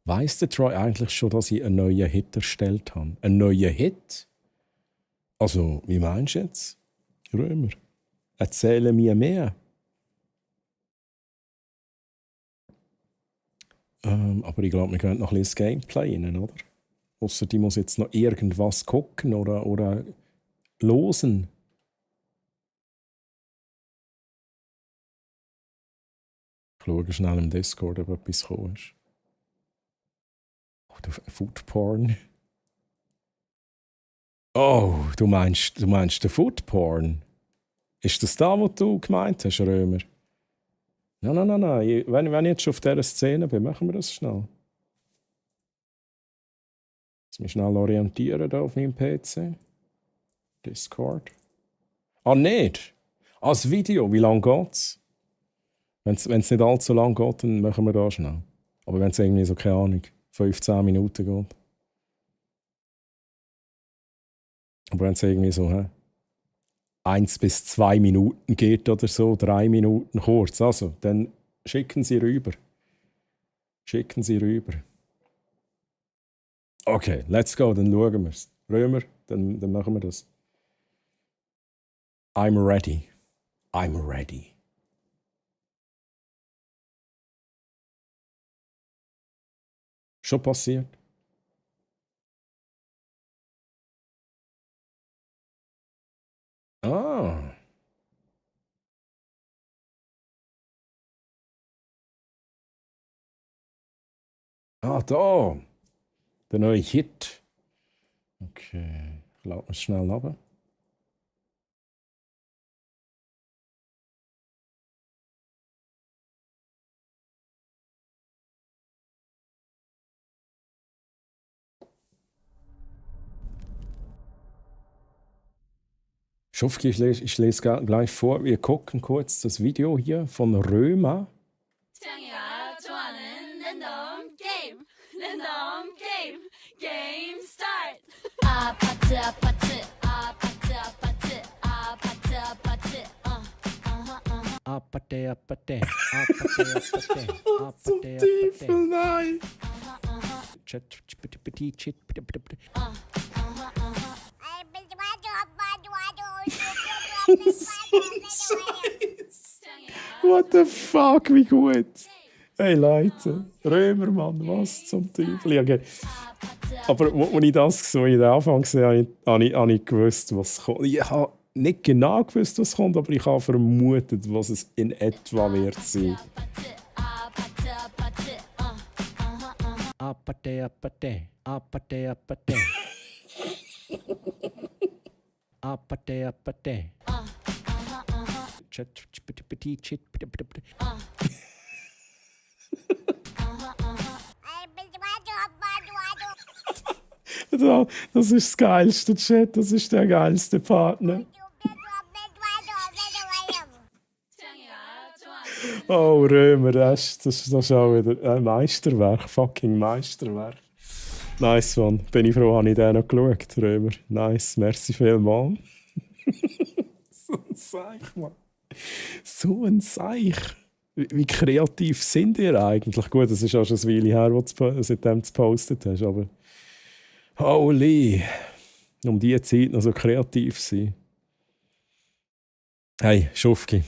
Weiss der Troy eigentlich schon, dass ich einen neuen Hit erstellt habe? Einen neuen Hit? Also, wie meinst du jetzt? Römer, erzähle mir mehr. Aber ich glaube, wir können noch ein bisschen das Gameplay rein, oder? Ausser die muss jetzt noch irgendwas gucken oder losen. Ich schaue schnell im Discord, ob etwas gekommen ist. Oh, Foodporn. Oh, du meinst den Foodporn? Ist das da, was du gemeint hast, Römer? Nein. Wenn ich jetzt schon auf dieser Szene bin, machen wir das schnell. Lass mich schnell orientieren hier auf meinem PC. Discord. Ah, nicht. Als Video, wie lange geht's? Wenn es nicht allzu lang geht, dann machen wir das schnell. Aber wenn es irgendwie so, keine Ahnung, 15 Minuten geht. Aber wenn es irgendwie so 1 bis 2 Minuten geht oder so, 3 Minuten kurz, also, dann schicken Sie rüber. Okay, let's go, dann schauen wir es. Römer, dann machen wir das. I'm ready. Schon passiert? Ah. Ah, da. Der neue Hit. Okay, ich lade mal schnell runter. Schufki, ich lese gleich vor. Wir gucken kurz das Video hier von Römer. 창이가 좋아하는 랜덤 게임, 랜덤 게임, 게임 스타트. 아파트 아파트 아파트 아파트 아파트 아파트 Apate, apate, apate, apate, Zum Teufel, nein! What the fuck, wie gut! Hey Leute, Römermann, was zum Teufel? Okay. Aber als ich das so in den Anfang gesehen habe, habe ich gewusst, was kommt. Ich habe nicht genau gewusst, was kommt, aber ich habe vermutet, was es in etwa wird sein. apate, apate, apate, apate. Apate, apate. Das ist das geilste Chat, das ist der geilste Partner. Oh, Römer, das ist auch wieder ein Meisterwerk, fucking Meisterwerk. Nice, Mann. Bin ich froh, habe ich den noch geschaut, Römer. Nice, merci vielmals. So ein Seich, Mann. So ein Seich. Wie kreativ sind ihr eigentlich? Gut, das ist auch schon eine Weile her, wo du seitdem gepostet hast, aber holy, um diese Zeit noch so kreativ zu sein. Hey, Schufki.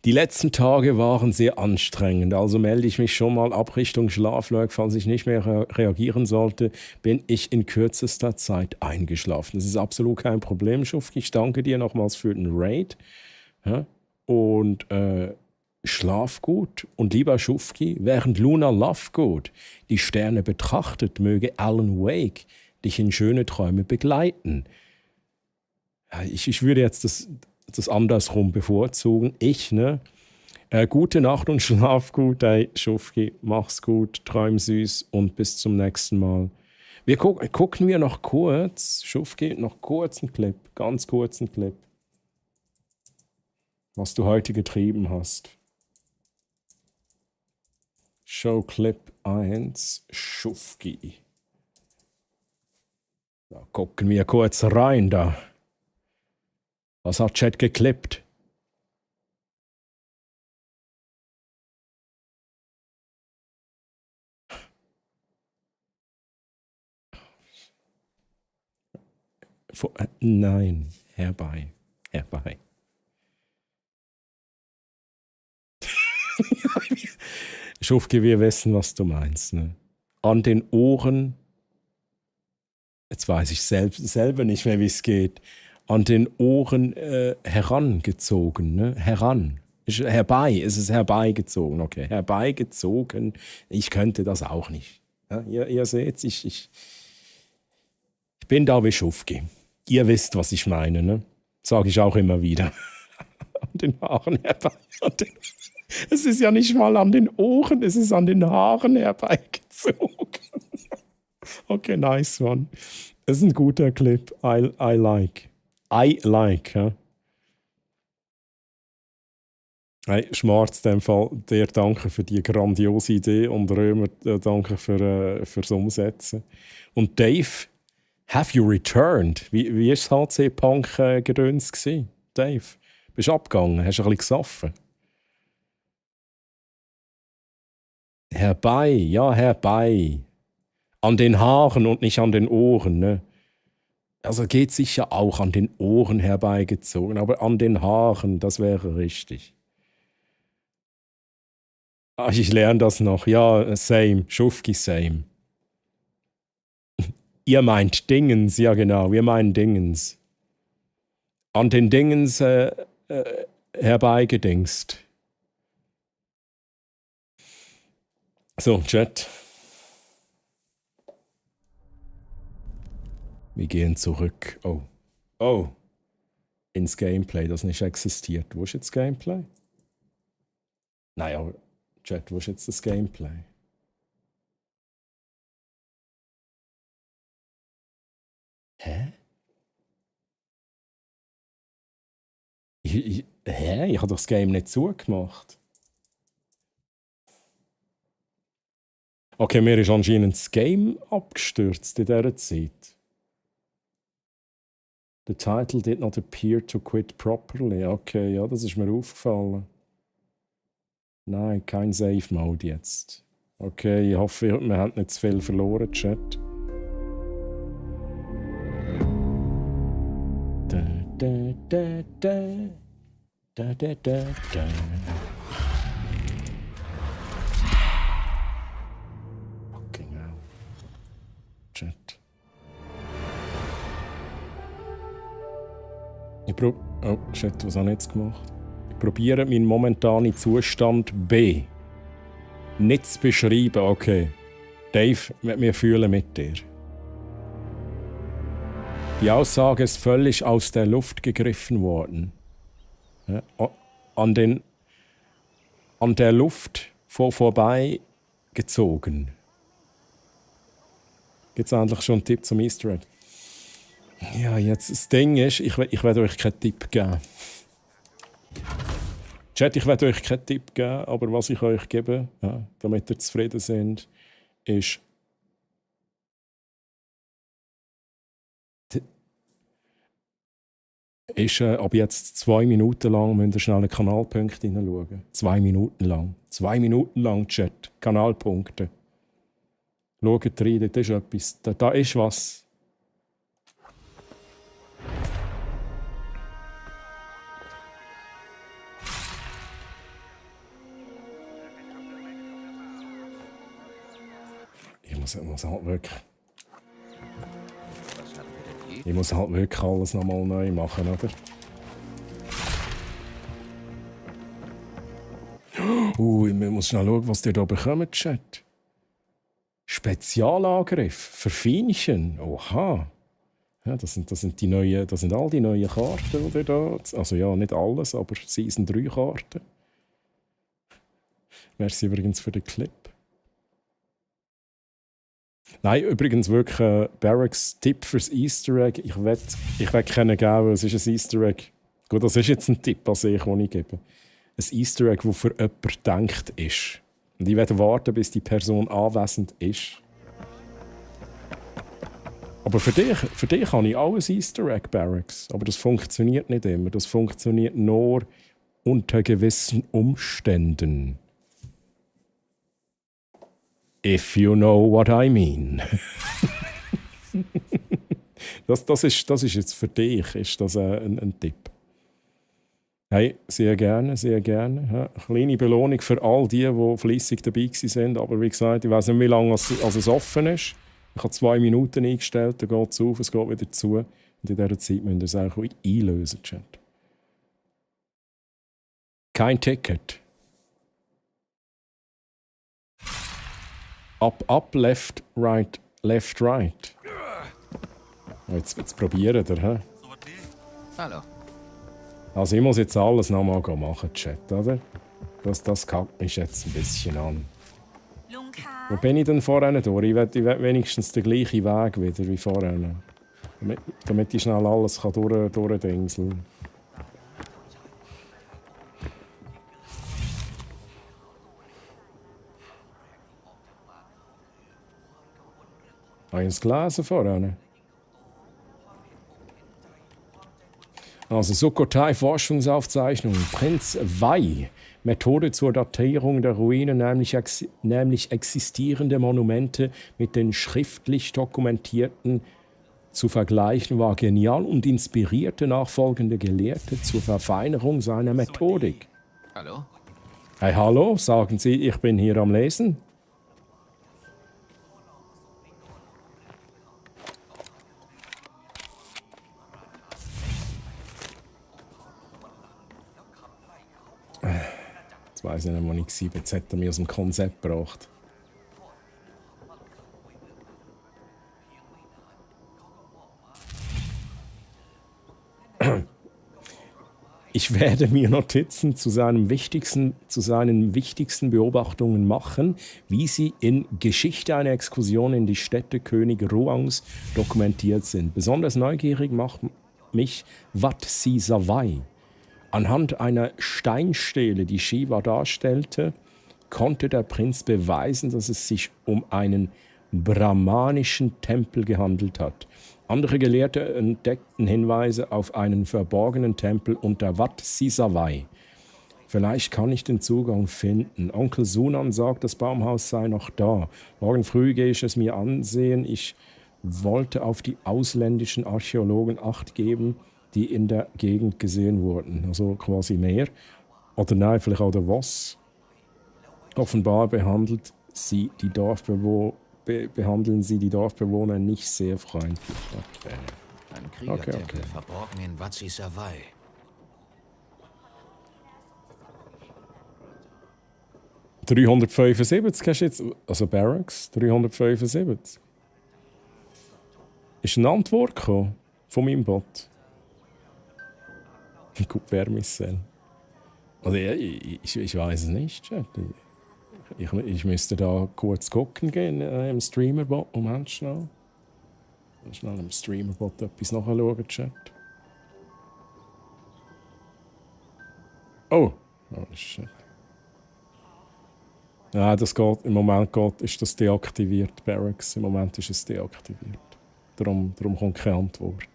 Die letzten Tage waren sehr anstrengend, also melde ich mich schon mal ab Richtung Schlaflöck. Falls ich nicht mehr reagieren sollte, bin ich in kürzester Zeit eingeschlafen. Das ist absolut kein Problem, Schufki. Ich danke dir nochmals für den Raid. Ja? Und schlaf gut. Und lieber Schufki, während Luna Lovegood die Sterne betrachtet, möge Alan Wake dich in schöne Träume begleiten. Ja, ich würde jetzt das andersrum bevorzugen. Gute Nacht und schlaf gut. Hey, Schufki, mach's gut, träum süß und bis zum nächsten Mal. Wir gucken wir noch kurz, Schufki, noch kurz einen Clip, ganz kurzen Clip, was du heute getrieben hast. Show Clip 1, Schufki. Da gucken wir kurz rein da. Was hat Chat geklippt? Nein, herbei. Schufki, wir wissen, was du meinst. Ne? An den Ohren, jetzt weiß ich selber nicht mehr, wie es geht, an den Ohren herangezogen. Ne? Es ist herbeigezogen. Okay, herbeigezogen. Ich könnte das auch nicht. Ja, ihr seht, ich bin da wie Schufki. Ihr wisst, was ich meine. Ne? Sage ich auch immer wieder. An den Haaren herbei. Es ist ja nicht mal an den Ohren, es ist an den Haaren herbeigezogen. Okay, nice one. Das ist ein guter Clip. I like. Ja. Hey, Schmarz, in dem Fall dir danke für die grandiose Idee und Römer danke fürs Umsetzen. Und Dave, have you returned? Wie war das HC-Punk-Gedöns? Dave, bist du abgegangen? Hast du ein bisschen gesoffen? Herbei, ja, herbei. An den Haaren und nicht an den Ohren, ne? Also geht sicher auch an den Ohren herbeigezogen, aber an den Haaren, das wäre richtig. Ach, ich lerne das noch. Ja, same. Schufki, same. Ihr meint Dingens, ja genau, wir meinen Dingens. An den Dingens herbeigedingst. So, Chat. Wir gehen zurück. Oh. Oh. Ins Gameplay, das nicht existiert. Wo ist jetzt das Gameplay? Nein, aber Chat, wo ist jetzt das Gameplay? Hä? Ich habe doch das Game nicht zugemacht. Okay, mir ist anscheinend das Game abgestürzt in dieser Zeit. The title did not appear to quit properly. Okay, ja, das ist mir aufgefallen. Nein, kein Save-Mode jetzt. Okay, ich hoffe, wir haben nicht zu viel verloren, Chat. Fucking hell. Chat. Oh, shit, was habe ich jetzt gemacht? Ich probiere meinen momentanen Zustand B nicht zu beschreiben. Okay. Dave, wir fühlen mit dir. Die Aussage ist völlig aus der Luft gegriffen worden. Ja, an der Luft vorbei gezogen. Gibt es eigentlich schon einen Tipp zum Easter Egg? Ja, jetzt das Ding ist, ich werde euch keinen Tipp geben. Chat, ich werde euch keinen Tipp geben, aber was ich euch gebe, ja, damit ihr zufrieden seid, ist ab jetzt 2 Minuten lang müsst ihr schnell einen Kanalpunkt hineinschauen. 2 Minuten lang. 2 Minuten lang, Chat. Kanalpunkte. Schaut rein, dort ist etwas. Da ist was. Ich muss halt wirklich alles nochmal neu machen, oder? Ich muss schnell schauen, was ihr hier bekommt, Chat. Spezialangriff, Verfeinchen. Oha. Ja, das sind all die neuen Karten, die ihr da... Also ja, nicht alles, aber Season 3 Karten. Merci übrigens für den Clip. Nein, übrigens wirklich Barracks Tipp fürs Easter Egg. Ich will keinen geben, weil es ist ein Easter Egg. Gut, das ist jetzt ein Tipp, den ich gebe. Ein Easter Egg, das für jemanden gedacht ist. Und ich werde warten, bis die Person anwesend ist. Aber für dich habe ich auch ein Easter Egg, Barracks. Aber das funktioniert nicht immer. Das funktioniert nur unter gewissen Umständen. If you know what I mean. das ist jetzt für dich ist das ein Tipp. Hey, sehr gerne, sehr gerne. Ja, kleine Belohnung für all die fleissig dabei sind. Aber wie gesagt, ich weiß nicht, wie lange es offen ist. Ich habe 2 Minuten eingestellt, dann geht es auf, es geht wieder zu. Und in dieser Zeit müsst ihr es auch einlösen, Chat. Kein Ticket. Up, left, right. Jetzt probieren wir, hä? Hallo. Also ich muss jetzt alles nochmal machen, Chat, oder? Das kackt mich jetzt ein bisschen an. Wo bin ich denn vorhin durch? Ich will wenigstens den gleichen Weg wieder wie vorhin. Damit ich schnell alles durchdingseln kann. Habe ich es gelesen vorhin? Also Sukhothai-Forschungsaufzeichnung. Prinz Wei. Methode zur Datierung der Ruinen, nämlich existierende Monumente mit den schriftlich dokumentierten zu vergleichen, war genial und inspirierte nachfolgende Gelehrte zur Verfeinerung seiner Methodik. Hallo? Hey, hallo, sagen Sie, ich bin hier am Lesen? Ich weiss nicht, wo ich war. Jetzt hat er mich aus dem Konzept gebracht. Ich werde mir Notizen zu seinen wichtigsten Beobachtungen machen, wie sie in Geschichte einer Exkursion in die Städte König Ruangs dokumentiert sind. Besonders neugierig macht mich Wat Si Savai. Anhand einer Steinstele, die Shiva darstellte, konnte der Prinz beweisen, dass es sich um einen brahmanischen Tempel gehandelt hat. Andere Gelehrte entdeckten Hinweise auf einen verborgenen Tempel unter Wat Si Savai. Vielleicht kann ich den Zugang finden. Onkel Sunan sagt, das Baumhaus sei noch da. Morgen früh gehe ich es mir ansehen. Ich wollte auf die ausländischen Archäologen Acht geben, die in der Gegend gesehen wurden. Also quasi mehr. Oder nein, vielleicht auch der Was. Offenbar behandeln sie die Dorfbewohner nicht sehr freundlich. Okay. Ein Kriegertempel verborgen in Wat Si Savai. $375 hast du jetzt, also Barracks, 375. Ist eine Antwort gekommen von meinem Bot? Gut, Wärmissel. Also ich weiß es nicht, Chat. Ich müsste da kurz gucken gehen im Streamerbot. Moment schnell. Schnell im Streamerbot etwas nachschauen, Chat. Oh shit. Ja, das geht, im Moment ist das deaktiviert, Barracks. Im Moment ist es deaktiviert. Darum kommt keine Antwort.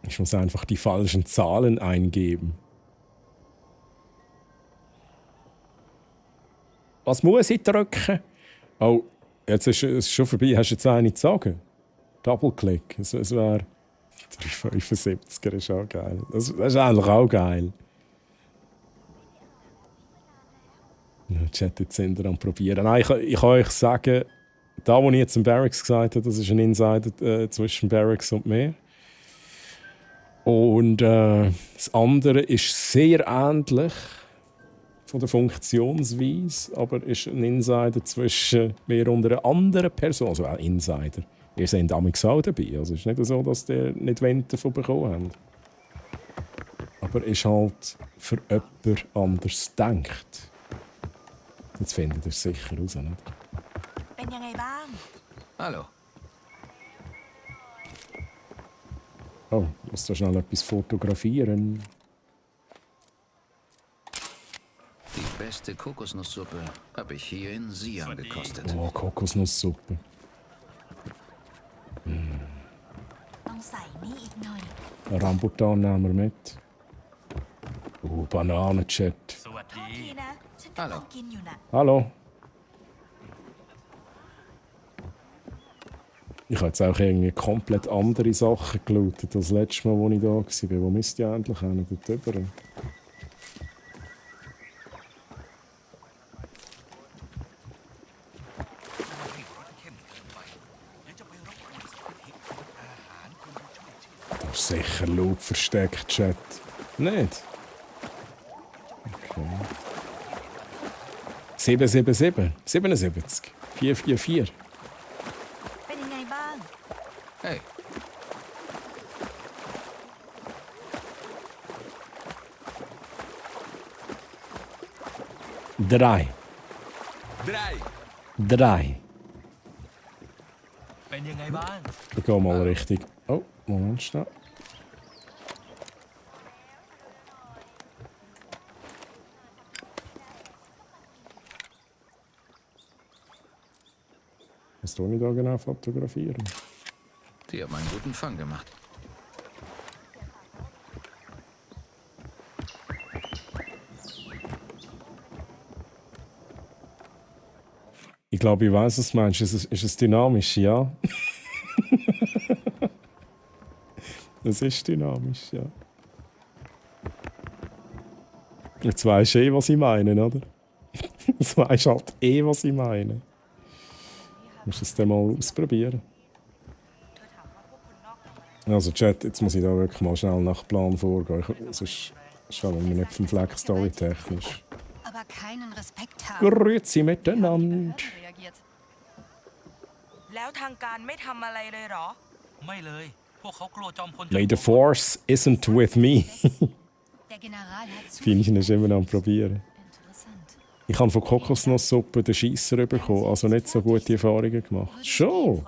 Ich muss einfach die falschen Zahlen eingeben. Was muss ich drücken? Oh, jetzt ist es schon vorbei. Hast du jetzt eine zu sagen? Double-Click. Es wäre... 375er ist auch geil. Das ist eigentlich auch geil. Ja, Chat, jetzt sind wir am Probieren. Nein, ich kann euch sagen, da, wo ich jetzt im Barracks gesagt habe, das ist ein Insider zwischen Barracks und mir. Und das andere ist sehr ähnlich von der Funktionsweise, aber ist ein Insider zwischen mir und einer anderen Person. Also auch Insider. Ihr seid damals auch dabei. Also es ist nicht so, dass ihr nicht Wände davon bekommen habt. Aber ist halt für jemand anders denkt. Jetzt findet ihr es sicher raus, nicht? Hallo. Oh, ich muss da schnell etwas fotografieren. Die beste Kokosnusssuppe habe ich hier in Siam gekostet. Oh, Kokosnusssuppe. Rambutan nehmen wir mit. Bananenchat. Hallo. Hallo. Ich habe jetzt auch irgendwie komplett andere Sachen gelootet als das letzte Mal, als ich da war. Wo müsst ihr endlich hin? Dort drüber? Da ist sicher Loot versteckt, Chat. Nicht? Okay. 777, 77, 444. Hey. Drei. Ich gehe mal richtig. Oh, Moment, schnell. Was tue ich da genau fotografieren? Die haben einen guten Fang gemacht. Ich glaube, ich weiß, was du meinst. Ist es dynamisch? Ja. Es ist dynamisch, ja. Jetzt weisst du was ich meine, oder? Jetzt weisst du halt was ich meine. Du musst es dann mal ausprobieren. Also Chat, jetzt muss ich da wirklich mal schnell nach Plan vorgehen. Sonst schauen wir nicht vom Fleck storytechnisch. Aber keinen Respekt haben. Grüezi miteinander. แล้วทางการไม่ทำอะไรเลยเหรอ ไม่เลย May the Force isn't with me. Der General hat zu Feinchen ist immer noch am Probieren. Ich habe von Kokosnusssuppe den Scheisser bekommen, also nicht so gute Erfahrungen gemacht. Schon?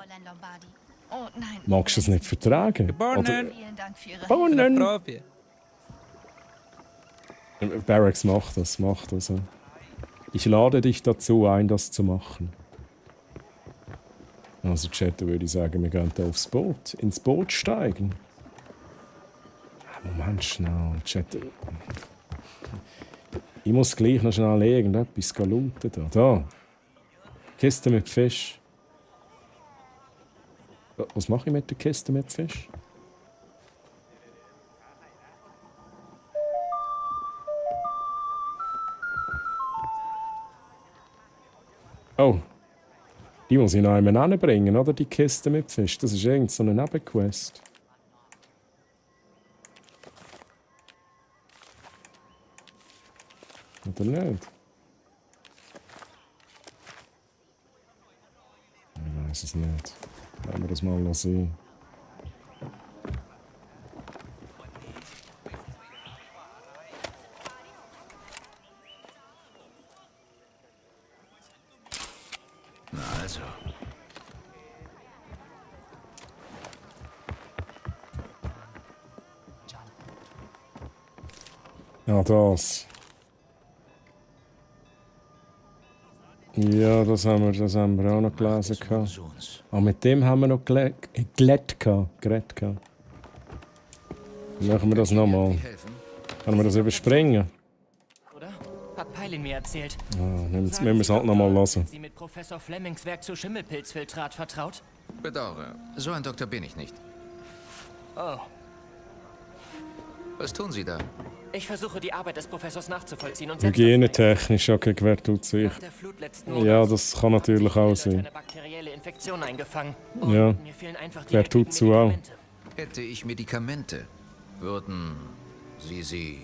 Oh nein. Magst du es nicht vertragen? Oder? Vielen Dank für Ihre Bohnen! Barracks macht das. Ich lade dich dazu ein, das zu machen. Also Chat, würde ich sagen, wir gehen da aufs Boot. Ins Boot steigen. Moment schnell, Chat. Ich muss gleich noch schnell irgendetwas looten. Da. Kiste mit Fisch. Was mache ich mit der Kiste mit Fisch? Oh. Die muss ich noch einmal hinbringen, oder? Die Kiste mit Fisch. Das ist irgend so eine Nebenquest. Oder nicht? Ich weiß es nicht. Lassen wir das mal noch sehen. Na also. Ja, das. Ja, das haben wir auch noch gelesen. Aber mit dem haben wir noch geredet. Machen wir das nochmal. Können wir das überspringen? Oder? Hat Peilin mir erzählt. Jetzt müssen wir es halt nochmal hören. Sie mit Professor Flemings Werk zu Schimmelpilzfiltrat vertraut? Bedauere, so ein Doktor bin ich nicht. Oh. Was tun Sie da? Ich versuche, die Arbeit des Professors nachzuvollziehen und selbst Hygienetechnisch, okay, wer tut sich? nach der Flut letzten Monats Ja, das kann natürlich auch durch sein. eine bakterielle Infektion eingefangen. Ja, Mir fehlen einfach die wer tut zu auch? Hätte ich Medikamente, würden Sie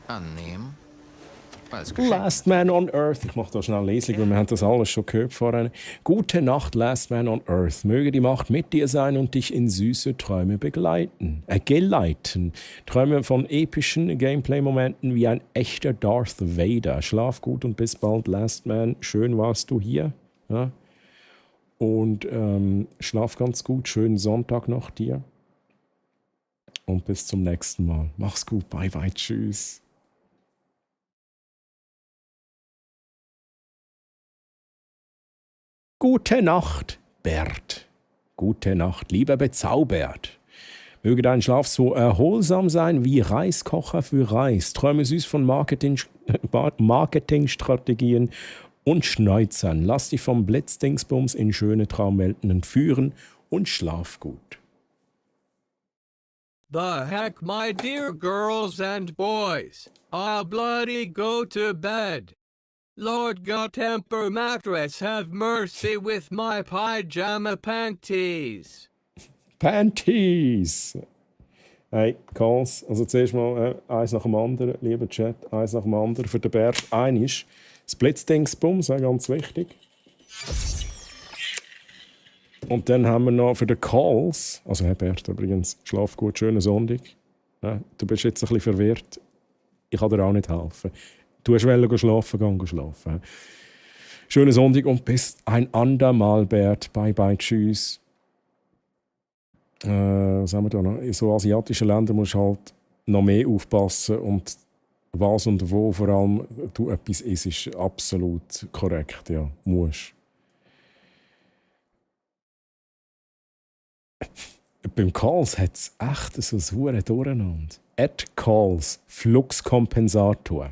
annehmen? Als Geschenk. Last Man on Earth. Ich mache da schnell Lesung, weil wir haben das alles schon gehört vorhin. Gute Nacht, Last Man on Earth. Möge die Macht mit dir sein und dich in süße Träume geleiten. Träume von epischen Gameplay-Momenten wie ein echter Darth Vader. Schlaf gut und bis bald, Last Man. Schön warst du hier. Ja? Und schlaf ganz gut. Schönen Sonntag noch dir. Und bis zum nächsten Mal. Mach's gut. Bye, bye. Tschüss. Gute Nacht, Bert. Gute Nacht, lieber Bezaubert. Möge dein Schlaf so erholsam sein wie Reiskocher für Reis. Träume süß von Marketingstrategien und Schneuzern. Lass dich vom Blitzdingsbums in schöne Traumwelten entführen und schlaf gut. The heck, my dear girls and boys. I'll bloody go to bed. Lord Godtemper Mattress, have mercy with my pajama panties. Panties! Hey, Calls. Also zuerst mal eins nach dem anderen, lieber Chat. Eins nach dem anderen. Für den Bert einisch. Das Blitzdingsbums, ganz wichtig. Und dann haben wir noch für den Calls. Also, Herr Bert, übrigens, schlaf gut, schönen Sonntag. Ja, du bist jetzt ein bisschen verwirrt. Ich kann dir auch nicht helfen. Du hast schlafen, geh schlafen. Schönen Sonntag und bis ein andermal, Bert. Bye, bye, tschüss. Was haben wir da noch? In so asiatischen Ländern musst du halt noch mehr aufpassen. Und was und wo vor allem du etwas isst, ist absolut korrekt. Ja, musst. Beim Calls hat es echt so ein verdammtes Durcheinander. @Calls, Fluxkompensator.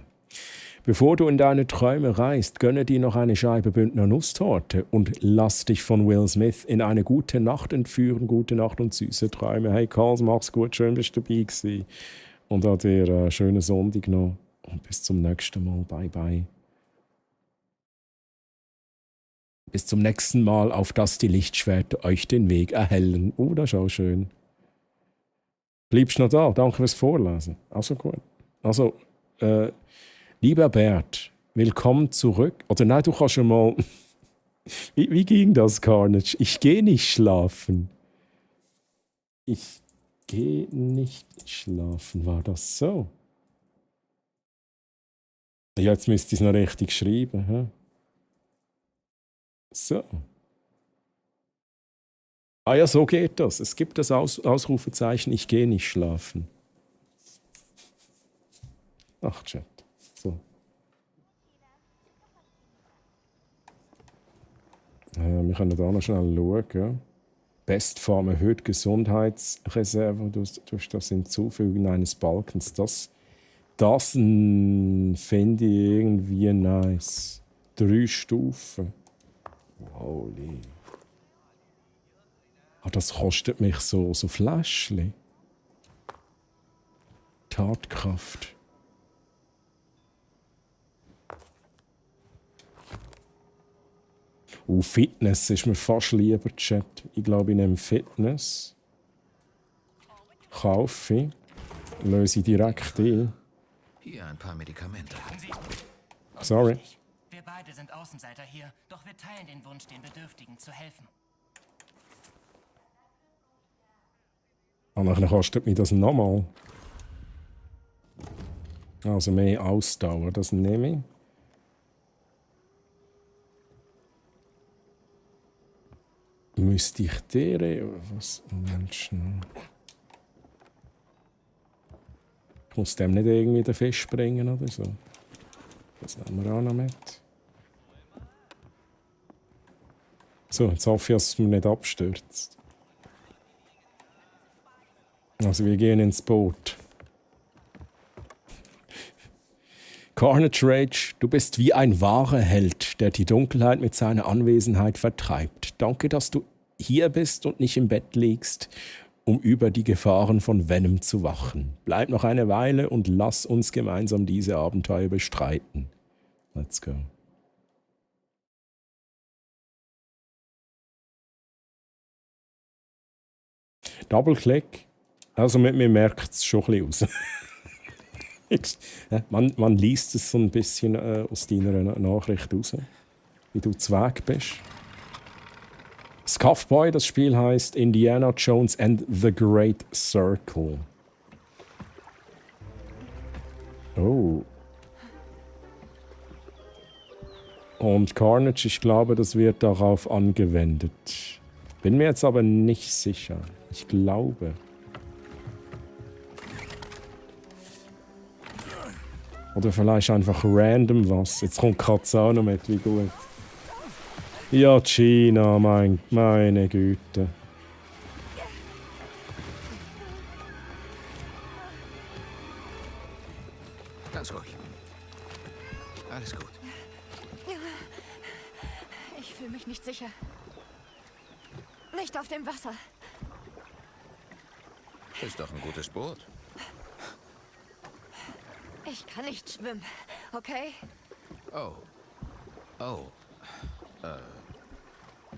Bevor du in deine Träume reist, gönne dir noch eine Scheibe Bündner Nusstorte und lass dich von Will Smith in eine gute Nacht entführen. Gute Nacht und süße Träume. Hey Karls, mach's gut, schön bist du dabei gewesen. Und auch dir schönen Sonntag noch. Und bis zum nächsten Mal. Bye, bye. Bis zum nächsten Mal, auf dass die Lichtschwerter euch den Weg erhellen. Oh, das ist auch schön. Bleibst noch da? Danke fürs Vorlesen. Also gut. Also, lieber Bert, willkommen zurück. Oder nein, du kannst schon mal... wie ging das, Carnage? Ich gehe nicht schlafen. Ich Geh nicht schlafen, war das so? Ja, jetzt müsste ich es noch richtig schreiben. Hä? So. Ah ja, so geht das. Es gibt das Ausrufezeichen, ich gehe nicht schlafen. Ach, Chat. So. Wir können da noch schnell schauen. Ja. Bestform erhöht Gesundheitsreserve durch das Hinzufügen eines Balkens. Das finde ich irgendwie nice. 3 Stufen. Holy. Ah, das kostet mich so Fläschchen. Tatkraft. Fitness ist mir fast lieber, Chat. Ich glaube, ich nehme Fitness. Kaufe. Löse ich direkt ein. Hier ein paar Medikamente. Sorry. Wir beide sind Außenseiter hier, doch wir teilen den Wunsch, den Bedürftigen zu helfen. Und dann kostet mich das nochmal. Also mehr Ausdauer, das nehme ich. Müsste ich der... Was? Menschen. Ich muss dem nicht irgendwie den Fisch bringen oder so. Das nehmen wir auch noch mit. So, jetzt hoffe ich, dass es mir nicht abstürzt. Also wir gehen ins Boot. Carnage Rage, du bist wie ein wahrer Held, der die Dunkelheit mit seiner Anwesenheit vertreibt. Danke, dass du hier bist und nicht im Bett liegst, um über die Gefahren von Venom zu wachen. Bleib noch eine Weile und lass uns gemeinsam diese Abenteuer bestreiten. Let's go. Double-Click. Also mit mir merkt es schon ein bisschen aus. man liest es so ein bisschen aus deiner Nachricht raus, wie du zu Weg bist. Scuffboy, das Spiel heißt Indiana Jones and the Great Circle. Oh. Und Carnage, ich glaube, das wird darauf angewendet. Bin mir jetzt aber nicht sicher. Ich glaube. Oder vielleicht einfach random was. Jetzt kommt Katzano mit, wie gut. Ja, China, meine Güte. Ganz ruhig. Alles gut. Ich fühle mich nicht sicher. Nicht auf dem Wasser. Ist doch ein gutes Boot. Ich kann nicht schwimmen, okay? Oh. Oh.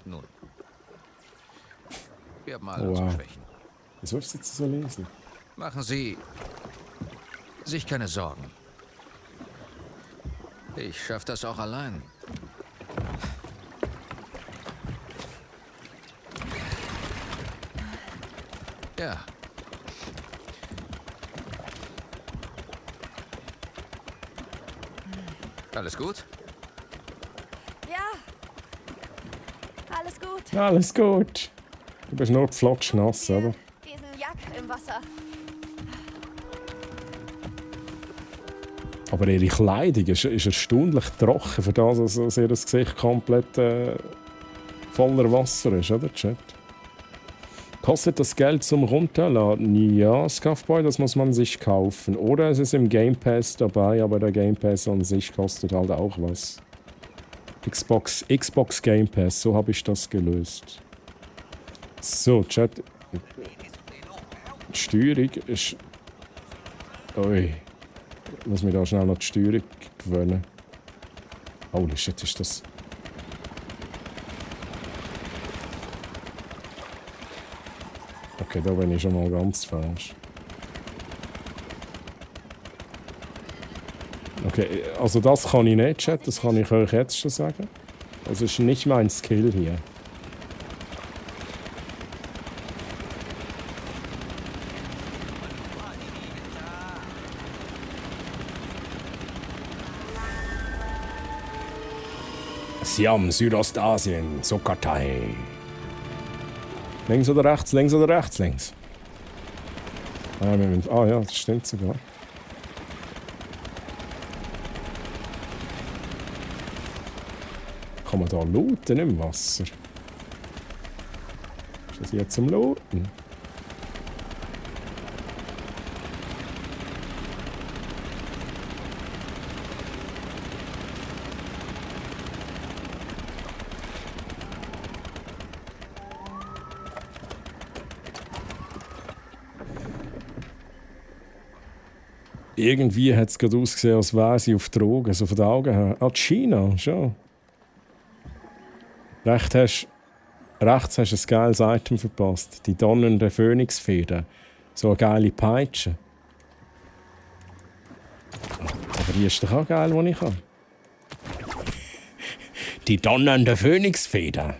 Nun. Wir haben alle unsere Schwächen. Was sollst du jetzt so lesen? Machen Sie sich keine Sorgen. Ich schaffe das auch allein. Ja. Alles gut? Ja. Alles gut. Alles gut. Du bist nur pflotschnass, oder? Diesen Jack im Wasser. Aber ihre Kleidung ist erstaunlich trocken, für das, dass ihr Gesicht komplett voller Wasser ist, oder, Chat? Kostet das Geld zum Runterladen? Ja, Scuffboy, das muss man sich kaufen. Oder es ist im Game Pass dabei, aber der Game Pass an sich kostet halt auch was. Xbox Game Pass, so habe ich das gelöst. So, Chat. Die Steuerung ist... Ui. Ich muss mich da schnell noch die Steuerung gewöhnen. Holy shit, ist das... Okay, da bin ich schon mal ganz falsch. Okay, also das kann ich nicht, Chat, das kann ich euch jetzt schon sagen. Das ist nicht mein Skill hier. Siam, Südostasien, Sukhothai. Links oder rechts, links oder rechts, links. Ja, das stimmt sogar. Kann man da looten im Wasser? Ist das jetzt zum Looten? Irgendwie hat es gerade ausgesehen, als wäre sie auf Drogen, so von den Augen her. Ah, China, schon. Rechts hast du ein geiles Item verpasst. Die donnernde Phönixfeder. So eine geile Peitsche. Aber die ist doch auch geil, die ich habe. Die donnernde Phönixfeder.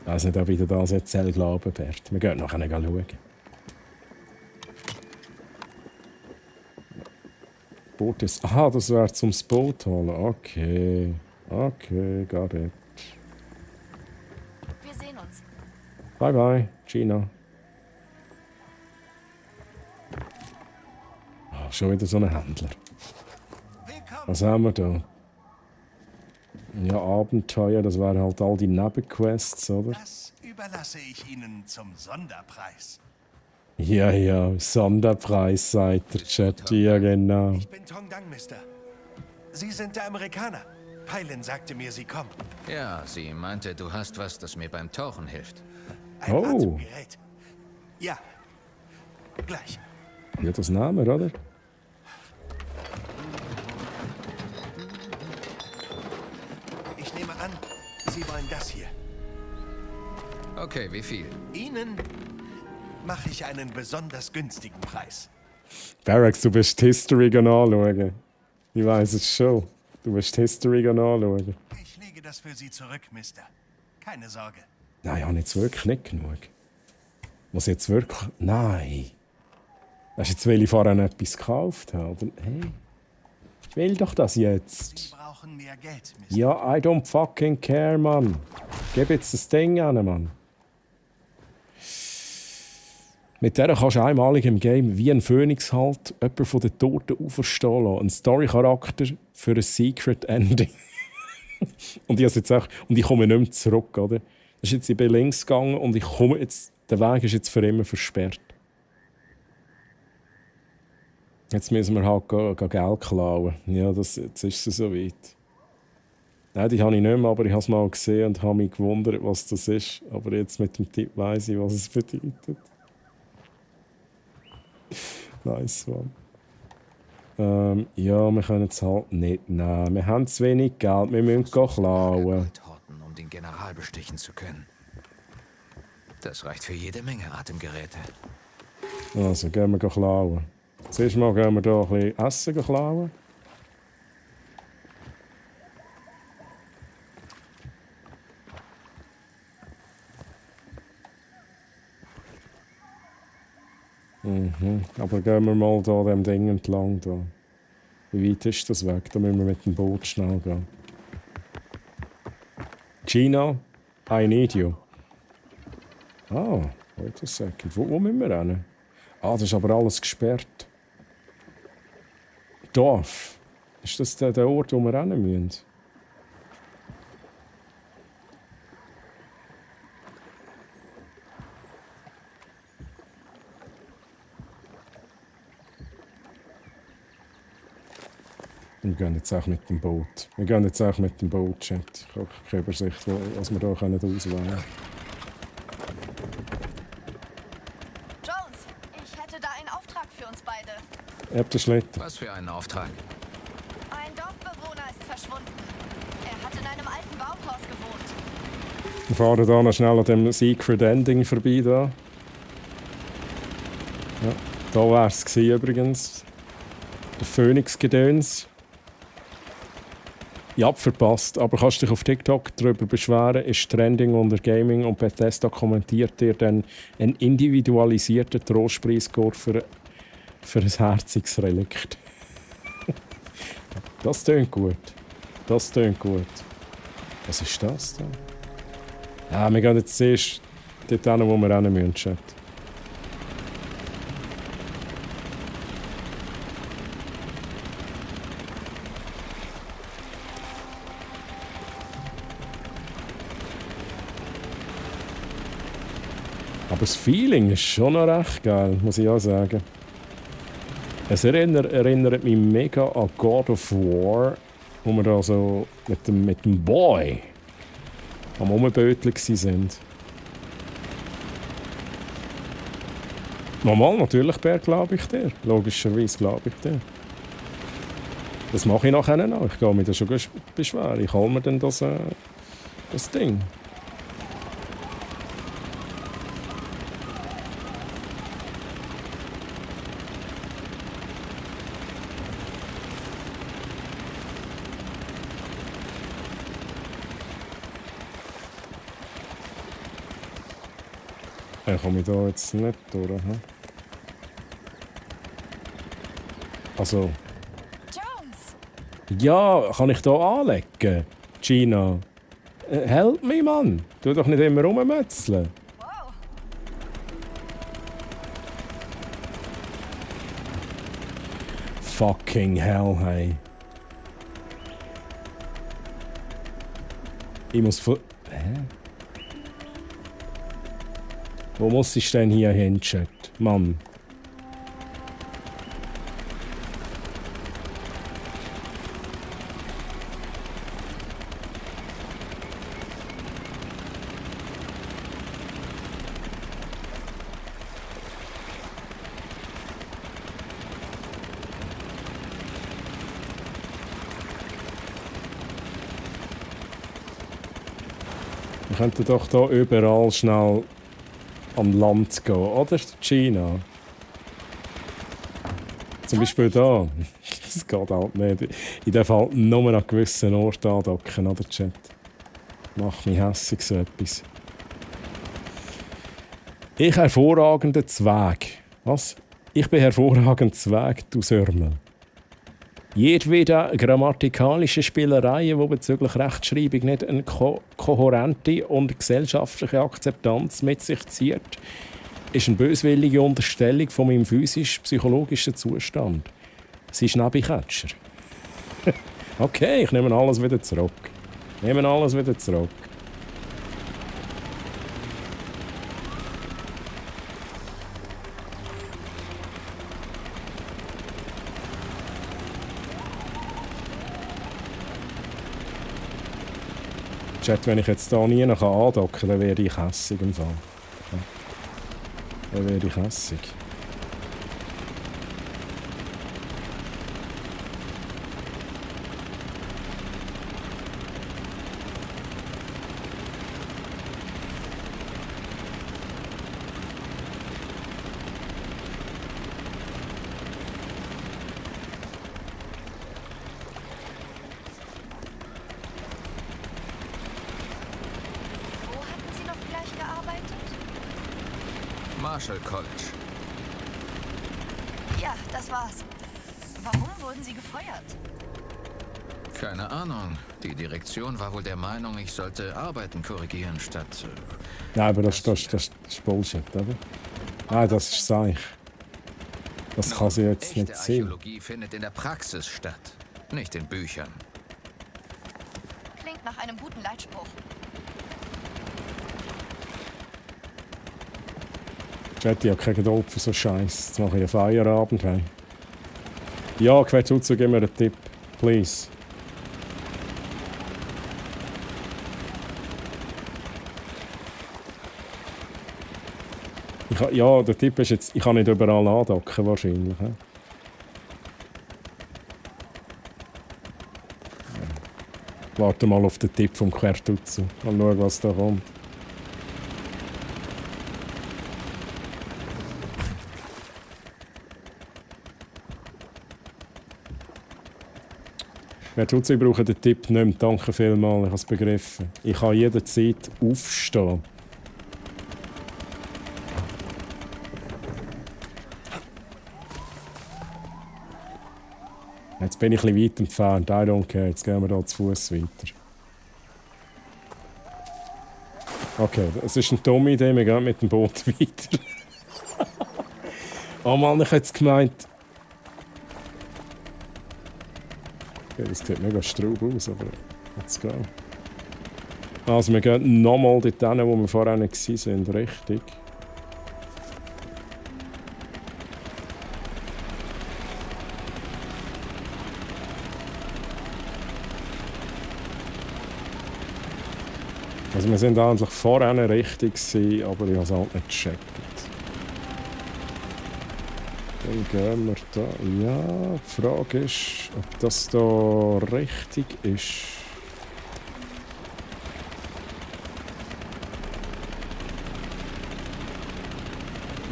Ich weiss nicht, ob ich dir das jetzt glauben werde. Wir gehen nachher schauen. Boot ist. Aha, das wäre zum Boot holen. Okay. Okay, got it. Wir sehen uns. Bye bye, Gina. Oh, schon wieder so ein Händler. Was haben wir da? Ja, Abenteuer, das wären halt all die Nebenquests, oder? Das überlasse ich Ihnen zum Sonderpreis. Ja, Sonderpreis, sagt der Chat. Ja, genau. Ich bin Tong Dang, Mister. Sie sind der Amerikaner. Pailin sagte mir, Sie kommen. Ja, sie meinte, du hast was, das mir beim Tauchen hilft. Ein Atemgerät. Ja, gleich. Ja, das Name, oder? Ich nehme an, Sie wollen das hier. Okay, wie viel? Ihnen mache ich einen besonders günstigen Preis. Barracks, du bist History anschauen. Ich weiss es schon. Du bist History anschauen. Ich lege das für Sie zurück, Mister. Keine Sorge. Nein, ich habe jetzt wirklich nicht genug. Muss jetzt wirklich... Nein. Das ist jetzt, weil ich vorhin etwas gekauft habe. Oder? Hey, ich will doch das jetzt. Sie brauchen mehr Geld, Mister. Ja, I don't fucking care, Mann. Gib jetzt das Ding an, Mann. Mit der kannst du einmalig im Game wie ein Phönix halt jemanden von den Toten auferstehen lassen. Ein Story-Charakter für ein Secret Ending. Und ich komme nicht mehr zurück, oder? Das ist jetzt, ich bin links gegangen und ich komme jetzt, der Weg ist jetzt für immer versperrt. Jetzt müssen wir halt Geld klauen. Ja, jetzt ist es so weit. Nein, die habe ich nicht mehr, aber ich habe es mal gesehen und habe mich gewundert, was das ist. Aber jetzt mit dem Tipp weiss ich, was es bedeutet. Nice one. Ja, wir können es halt nicht nehmen. Wir haben zu wenig Geld, wir müssen klauen. Um den General bestechen zu können. Das reicht für jede Menge Atemgeräte. Also, gehen wir klauen. Zuerst mal gehen wir hier ein bisschen Essen klauen. Aber gehen wir mal da dem Ding entlang. Da. Wie weit ist das weg? Da müssen wir mit dem Boot schnell gehen. Gina, I need you. Ah, wait a second. Wo müssen wir hin? Ah, das ist aber alles gesperrt. Dorf. Ist das der Ort, wo wir hin müssen? Wir gehen jetzt auch mit dem Boot. Wir gehen jetzt auch mit dem Boot, Chat. Ich habe keine Übersicht, was wir hier auswählen können. Jones, ich hätte da einen Auftrag für uns beide. Ihr habt den Schlitten. Was für einen Auftrag? Ein Dorfbewohner ist verschwunden. Er hat in einem alten Baumhaus gewohnt. Wir fahren hier noch schnell an dem Secret Ending vorbei. Da war es übrigens. Der Phönix-Gedöns. Ich habe verpasst, aber kannst dich auf TikTok darüber beschweren, ist Trending unter Gaming und Bethesda kommentiert dir dann einen individualisierten Trostpreiscode für ein herziges Relikt. Das tönt gut. Das tönt gut. Was ist das da? Ah, wir gehen jetzt zuerst dort hin, wo wir hin müssen, Chat. Aber das Feeling ist schon noch recht geil, muss ich auch sagen. Es erinnert mich mega an God of War, wo wir da so mit dem Boy am Rumböteln waren. Normal, natürlich, Bär, glaube ich dir. Logischerweise glaube ich dir. Das mache ich nachher noch. Ich gehe mich da schon beschweren. Ich hole mir dann das Ding. Komme ich da jetzt nicht durch? Hm? Also. Jones! Ja, kann ich da anlegen? Gina. Help me, Mann! Tu doch nicht immer rummützeln. Wow. Fucking hell, hey. Ich muss Hä? Wo muss ich denn hier hin, Chat? Mann. Wir könnten doch hier überall schnell am Land gehen, oder? China. Zum Beispiel da. Das geht halt nicht. Ich darf halt nur an gewissen Orten andocken, oder Chat? Macht mich hässig so etwas. Ich hervorragender Zweig. Was? Ich bin hervorragend Zweig, du Sörmel. Jedwede grammatikalische Spielereien, die bezüglich Rechtschreibung nicht eine kohärente und gesellschaftliche Akzeptanz mit sich zieht, ist eine böswillige Unterstellung von meinem physisch-psychologischen Zustand. Sie ist Nebenkätscher. Okay, ich nehme alles wieder zurück. Chat, wenn ich jetzt hier nie andocken kann, dann werde ich hässig im Fall. Ja. Dann werde ich hässig. Marshall College. Ja, das war's. Warum wurden Sie gefeuert? Keine Ahnung. Die Direktion war wohl der Meinung, ich sollte Arbeiten korrigieren, statt... Nein, aber das ist Bullshit, oder? Nein, das ist Seich. Das kann sie jetzt nicht sehen. Archäologie findet in der Praxis statt, nicht in Büchern. Klingt nach einem guten Leitspruch. Chat, ich habe keine Geduld für so Scheiß. Jetzt mache ich einen Feierabend. Hey. Ja, Quetschutzu, gib mir einen Tipp. Please. Ja, der Tipp ist jetzt, ich kann nicht überall andocken wahrscheinlich. He? Warte mal auf den Tipp vom Quertutzu. Mal schauen, was da kommt. Quertutzu, ich brauche den Tipp nicht mehr. Danke vielmals, ich habe es begriffen. Ich kann jederzeit aufstehen. Jetzt bin ich ein bisschen weit entfernt. I don't care. Jetzt gehen wir hier zu Fuß weiter. Okay, es ist eine dumme Idee, wir gehen mit dem Boot weiter. Oh Mann, ich hätte jetzt gemeint... Okay, das sieht mega straub aus, aber let's go. Also wir gehen nochmal dort hin, wo wir vorher nicht waren, richtig. Also wir sind eigentlich vorher richtig gewesen, aber ich habe es halt nicht gecheckt. Dann gehen wir da. Ja, die Frage ist, ob das da richtig ist.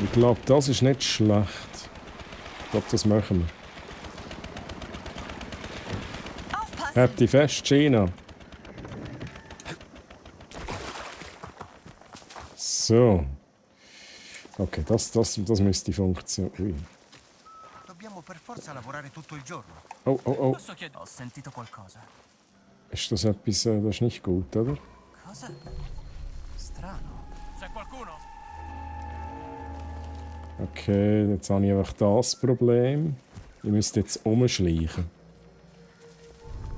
Ich glaube, das ist nicht schlecht. Ich glaube, das machen wir. Aufpassen! Habt die fest, Gina. So. Okay, das müsste funktionieren. Dobbiamo per forza lavorare tutto il giorno. Oh, oh, oh. Ho sentito qualcosa. Ist das etwas, das ist nicht gut, oder? Cosa? Strano. C'è qualcuno? Okay, jetzt habe ich einfach das Problem. Ich müsste jetzt umschleichen.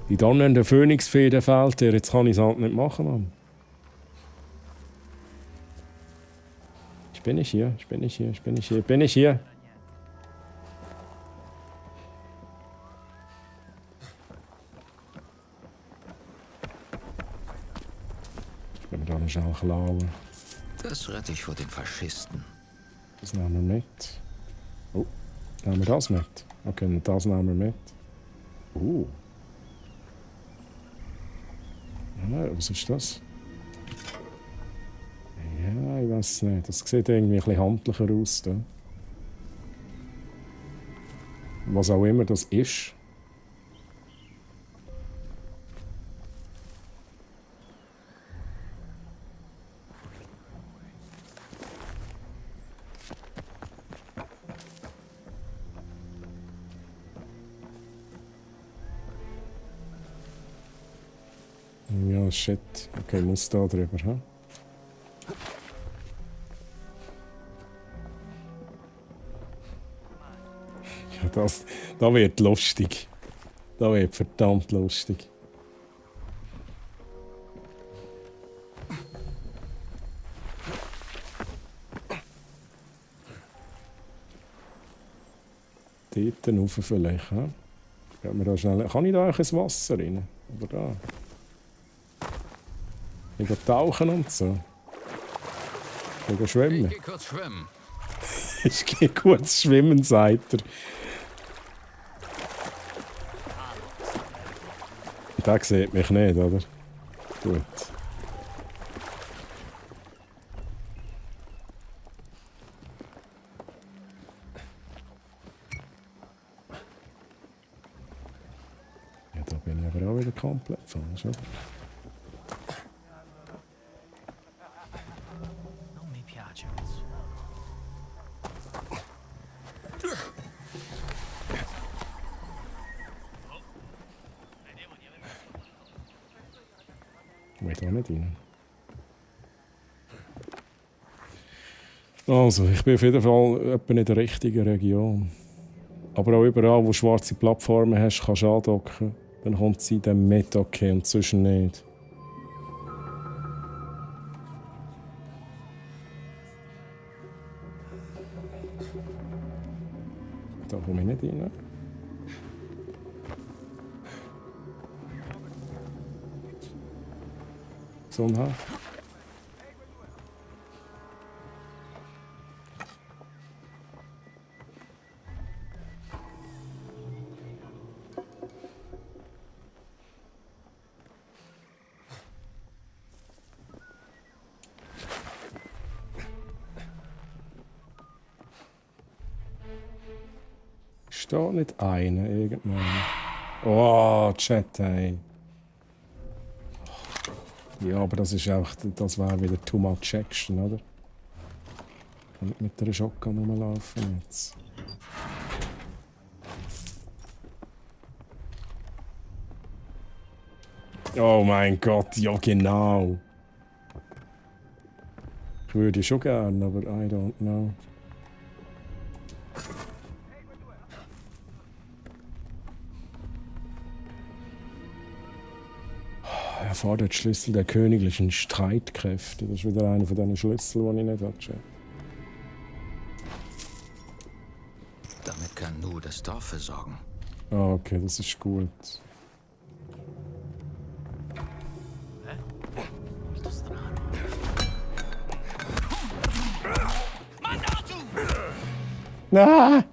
Die donnernde Phönixfeder fehlt dir, jetzt kann ich es halt nicht machen, Mann. Bin ich hier? Bin ich hier? Bin ich hier? Bin ich hier? Wenn wir da noch schnell klauen. Das rette ich vor den Faschisten. Das nehmen wir mit. Oh, nehmen wir das mit? Okay, und das nehmen wir mit. Ja, was ist das? Ja, ich weiß nicht. Das sieht irgendwie ein bisschen handlicher aus. Da. Was auch immer das ist. Ja, shit. Okay, muss da drüber, ha? Ja, da wird lustig. Da wird verdammt lustig. Dort rauf vielleicht, ha? Kann ich da eigentlich ins Wasser rein? Oder da? Ich gehe tauchen und so. Ich gehe schwimmen. Ich gehe kurz schwimmen. Ich gehe kurz schwimmen, sagt er. Der sieht mich nicht, oder? Gut. Ja, da bin ich aber auch wieder komplett falsch, oder? Da nicht rein. Also, ich bin auf jeden Fall etwa in der richtigen Region. Aber auch überall, wo schwarze Plattformen hast, kannst du andocken. Dann kommt sie dann mit, okay, und zwischen nicht. Da komme ich nicht rein. Gesundheit. Steht nicht einer irgendwann. Oh, Chat, ey. Ja, aber das ist auch, das wäre wieder too much action, oder? Ich kann nicht mit einer Shotgun rumlaufen jetzt. Oh mein Gott, ja genau. Ich würde schon gern, aber I don't know. Er fordert Schlüssel der königlichen Streitkräfte. Das ist wieder einer von diesen Schlüsseln, die ich nicht habe. Damit kann nur das Dorf versorgen. Ah, okay, das ist gut. Ah!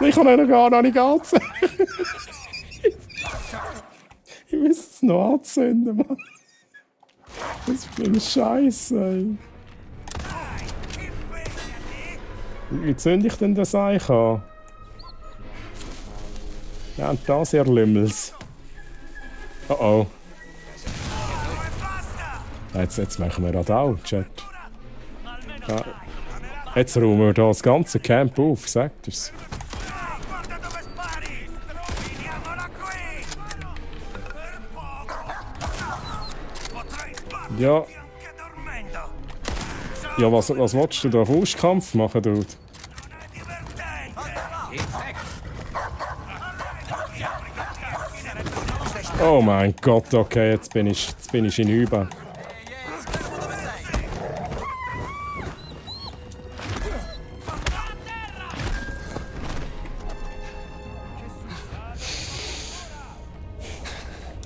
Ich kann ihn gar noch nicht anzünden. Ich muss es noch anzünden, Mann. Das ist ein Scheiße. Wie zünde ich denn das eigentlich an? Ja, und das ihr Lümmels. Oh oh. Jetzt machen wir das auch, Chat. Ja. Jetzt räumen wir das ganze Camp auf, sagt es. Ja. Ja, was willst du da? Faustkampf machen, Dude? Oh mein Gott, okay, jetzt bin ich hinüber.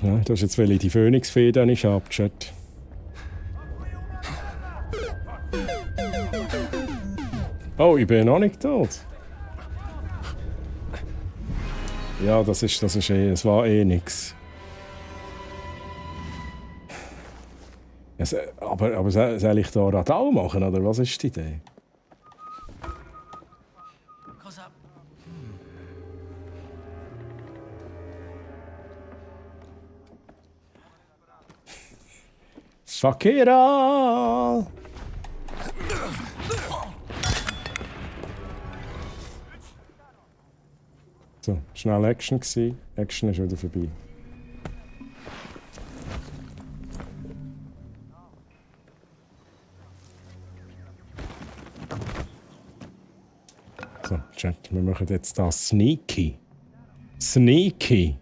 Ja, das ist jetzt, weil ich die Phönixfeder nicht habe, Chat. Oh, ich bin noch nicht tot. Ja, das war eh nix. Aber soll ich da Radau machen, oder was ist die Idee? Fuck it all! So, schnell Action gewesen. Action ist wieder vorbei. So, Chat, wir machen jetzt das Sneaky. Sneaky!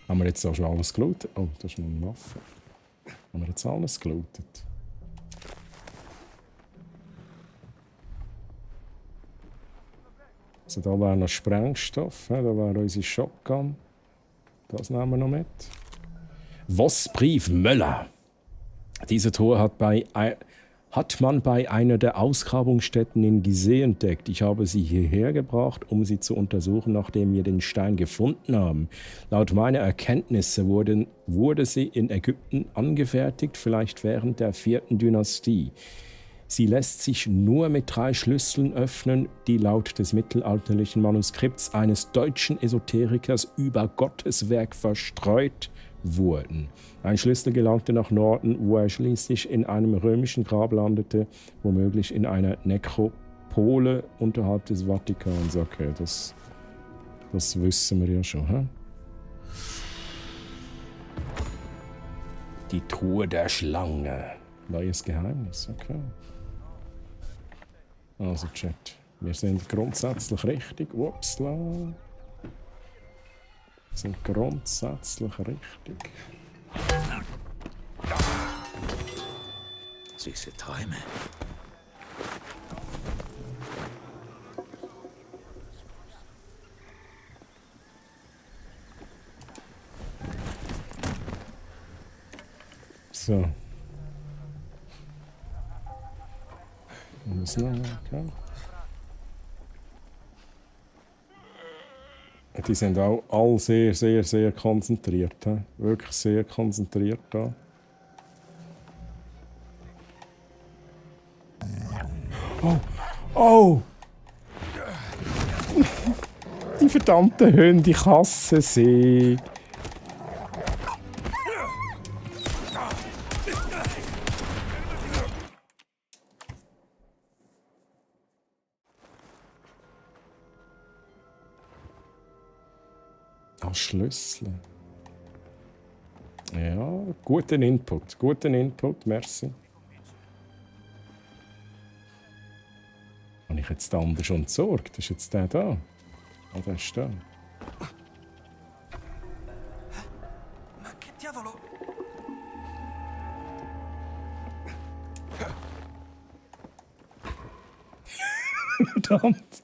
Haben wir jetzt auch schon alles gelootet? Oh, das ist noch eine Waffe. Haben wir jetzt alles gelootet? Also da wäre noch Sprengstoff, da wäre unsere Shotgun. Das nehmen wir noch mit. Vossbrief Möller. Diese Truhe hat man bei einer der Ausgrabungsstätten in Gizeh entdeckt. Ich habe sie hierher gebracht, um sie zu untersuchen, nachdem wir den Stein gefunden haben. Laut meiner Erkenntnisse wurde sie in Ägypten angefertigt, vielleicht während der 4. Dynastie. Sie lässt sich nur mit 3 Schlüsseln öffnen, die laut des mittelalterlichen Manuskripts eines deutschen Esoterikers über Gottes Werk verstreut wurden. Ein Schlüssel gelangte nach Norden, wo er schließlich in einem römischen Grab landete, womöglich in einer Nekropole unterhalb des Vatikans. Okay, das wissen wir ja schon. He? Die Truhe der Schlange. Neues Geheimnis, okay. Also Chat, wir sind grundsätzlich richtig. Upsla. Wir sind grundsätzlich richtig. Süße Träume. So. Was noch? Okay. Die sind auch alle sehr, sehr, sehr konzentriert. He? Wirklich sehr konzentriert da. Oh! Oh! Die verdammten Hunde, ich hasse sie. Schlüssel. Ja, guten Input, merci. Habe ich jetzt den anderen schon entsorgt? Ist jetzt der da? Ah, der ist da. Ma che diavolo? Verdammt.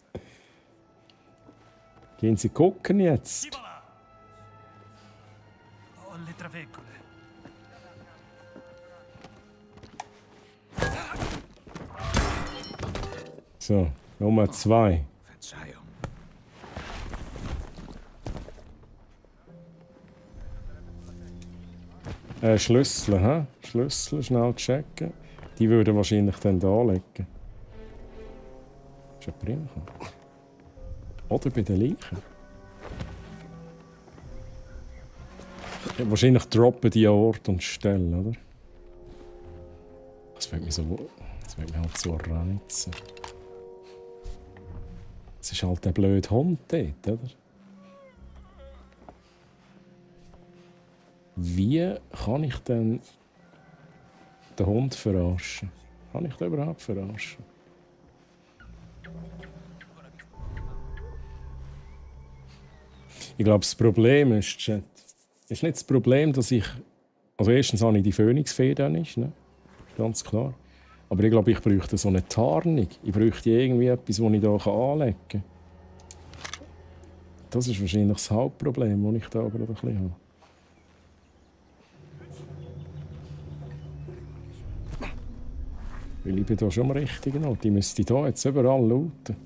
Gehen Sie gucken jetzt. Ho le traveggole. So, Nummer 2. Verzeihung. Schlüssel, hä? Schlüssel schnell checken. Die würden wahrscheinlich dann da liegen. Ist jemand reingekommen? Oder bei den Leichen. Ja, wahrscheinlich droppen die an Ort und Stelle, oder? Das wird mich halt so reizen. Es ist halt der blöde Hund dort, oder? Wie kann ich denn den Hund verarschen? Kann ich den überhaupt verarschen? Ich glaube, das Problem ist, Chat, ist nicht das Problem, dass ich... Also erstens habe ich die Phönixfee da nicht, ne? Ganz klar. Aber ich glaube, ich bräuchte so eine Tarnung. Ich bräuchte irgendwie etwas, das ich hier anlegen kann. Das ist wahrscheinlich das Hauptproblem, das ich da aber ein bisschen habe. Weil ich bin hier schon am richtigen Ort. Ich müsste hier jetzt überall lauten.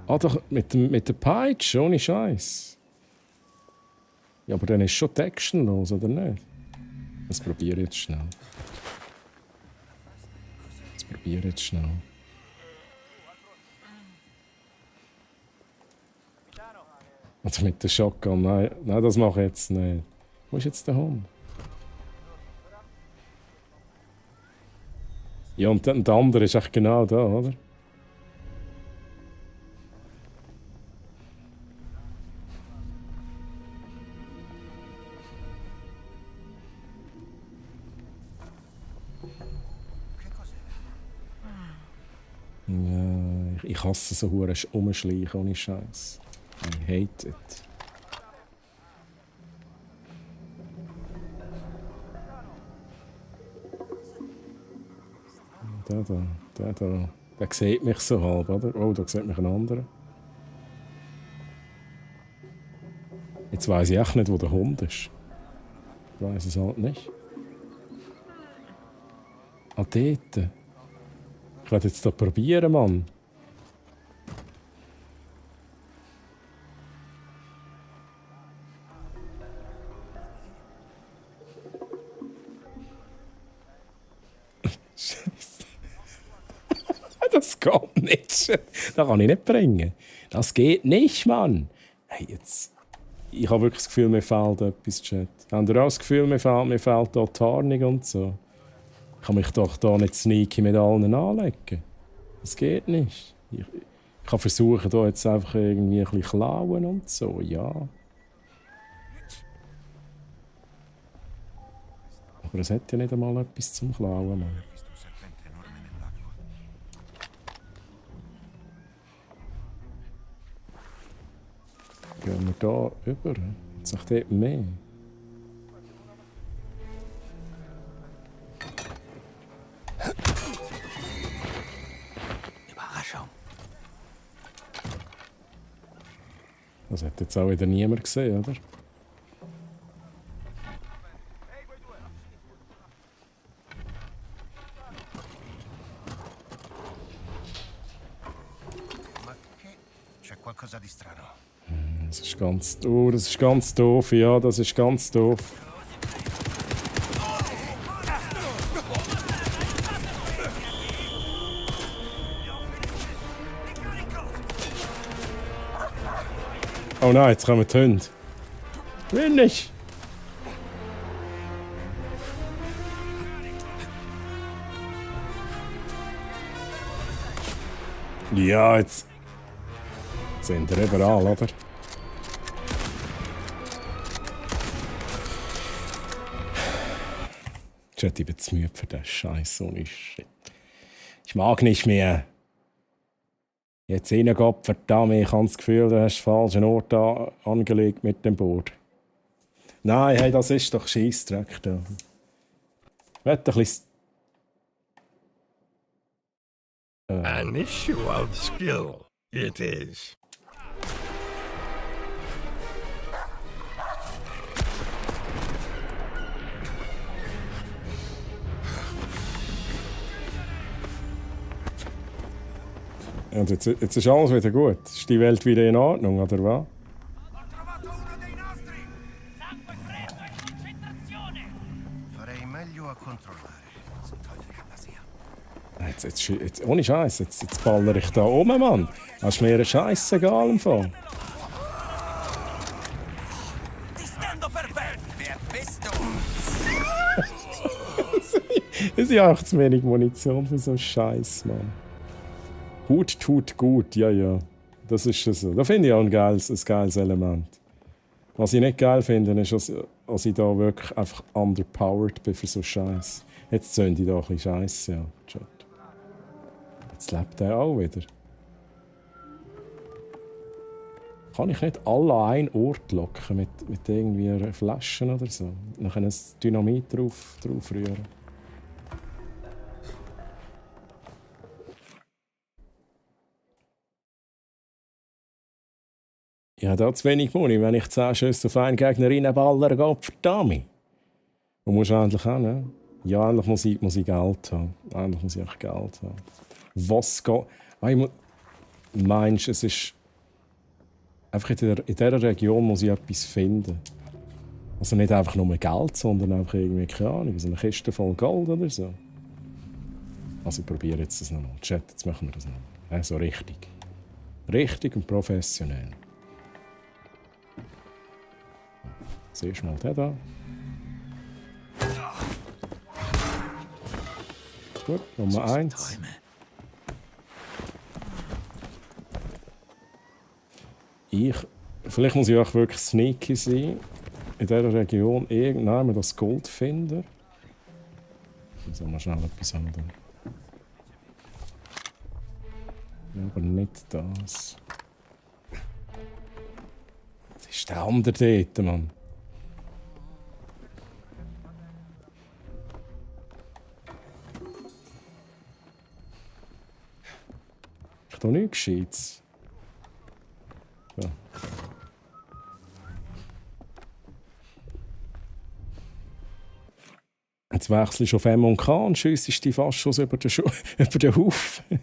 Ah, doch, mit der Peitsche, ohne Scheiß. Ja, aber dann ist schon Texten los, oder nicht? Das probiere ich jetzt schnell. Also mit der Shotgun, nein, das mache ich jetzt nicht. Wo ist jetzt der Hund? Ja, und der andere ist echt genau da, oder? Ja, ich hasse so hure Umschleichen ohne Scheiß. I hate it. Der da. Der sieht mich so halb, oder? Oh, da sieht mich ein anderer. Jetzt weiss ich echt nicht, wo der Hund ist. Ich weiss es halt nicht. Ah, dort. Ich werde jetzt da probieren, Mann. Scheiße. Das geht nicht. Das kann ich nicht bringen. Das geht nicht, Mann. Hey, jetzt. Ich habe wirklich das Gefühl, mir fehlt etwas, Chat. Habt ihr auch das Gefühl, mir fehlt hier Tarnung und so? Ich kann mich doch da nicht sneaky mit allen anlegen. Das geht nicht. Ich kann versuchen, da jetzt einfach irgendwie ein bisschen klauen und so, ja. Aber es hat ja nicht einmal etwas zum Klauen, Mann. Gehen wir da über? Jetzt sagt dort mehr. Überraschung. Das hat jetzt auch wieder niemand gesehen, oder? Ma che... C'è qualcosa di strano. Das ist ganz doof, ja, das ist ganz doof. Oh nein, jetzt kommen die Hunde. Will nicht. Ja, jetzt sind wir überall, oder? Ich bin zu müde für den Scheiß, so ein Shit. Ich mag nicht mehr. Jetzt reingehen, verdammt, ich habe das Gefühl, du hast den falschen Ort angelegt mit dem Boot. Nein, hey, das ist doch Scheissdreck da. Ich will ein bisschen... An issue of skill, it is. Und jetzt ist alles wieder gut. Ist die Welt wieder in Ordnung, oder was? Farei meglio a controllare. Jetzt, ohne Scheiß, jetzt baller ich da um, Mann. Hast mir einen Scheiß egal im Fall. Wer bist du? Es ist auch zu wenig Munition für so einen Scheiß, Mann. Hut tut gut, ja. Das ist so. Da finde ich auch ein geiles Element. Was ich nicht geil finde, ist, dass ich da wirklich einfach underpowered bin für so Scheiß. Jetzt zünde ich da ein bisschen Scheiße, ja. Jetzt lebt er auch wieder. Kann ich nicht alle an einen Ort locken mit irgendwie Flaschen oder so? Dann können das Dynamit drauf rühren. Ich habe da zu wenig Muni, wenn ich 10 Schüsse auf einen Gegner reinballern gehe, verdammt. Wo musst du endlich hin? Ja, endlich muss ich Geld haben. Endlich muss ich auch Geld haben. Was geht? Meinst du, es ist... Einfach in dieser Region muss ich etwas finden. Also nicht einfach nur Geld, sondern einfach irgendwie, keine Ahnung, so eine Kiste voll Gold oder so. Also ich probiere jetzt das nochmal. Chat, jetzt machen wir das nochmal. Ja, so richtig. Richtig und professionell. Siehst du mal den da. Gut, Nummer 1. Vielleicht muss ich auch wirklich sneaky sein. In dieser Region irgendwann das Gold finden. Jetzt soll mal schnell etwas anderes. Ja, aber nicht das. Das ist der andere dort, Mann. Ist doch nichts Gescheites. Ja. Jetzt wechselst du auf M und K und schiessest die fast schon über den Haufen.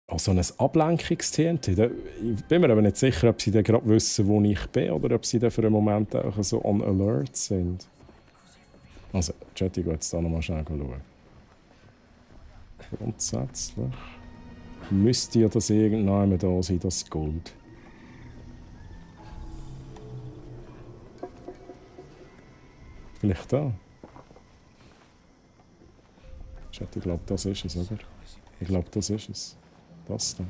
Auch so ein Ablenkungstnt. Ich bin mir aber nicht sicher, ob sie dann gerade wissen, wo ich bin, oder ob sie dann für einen Moment auch so on alert sind. Also, Chat, ich gehe jetzt hier nochmal schnell schauen. Grundsätzlich müsste ja das irgendwann da sein, das Gold. Vielleicht da. Chat, ich glaube, das ist es, oder? Ich glaube, das ist es. Das da.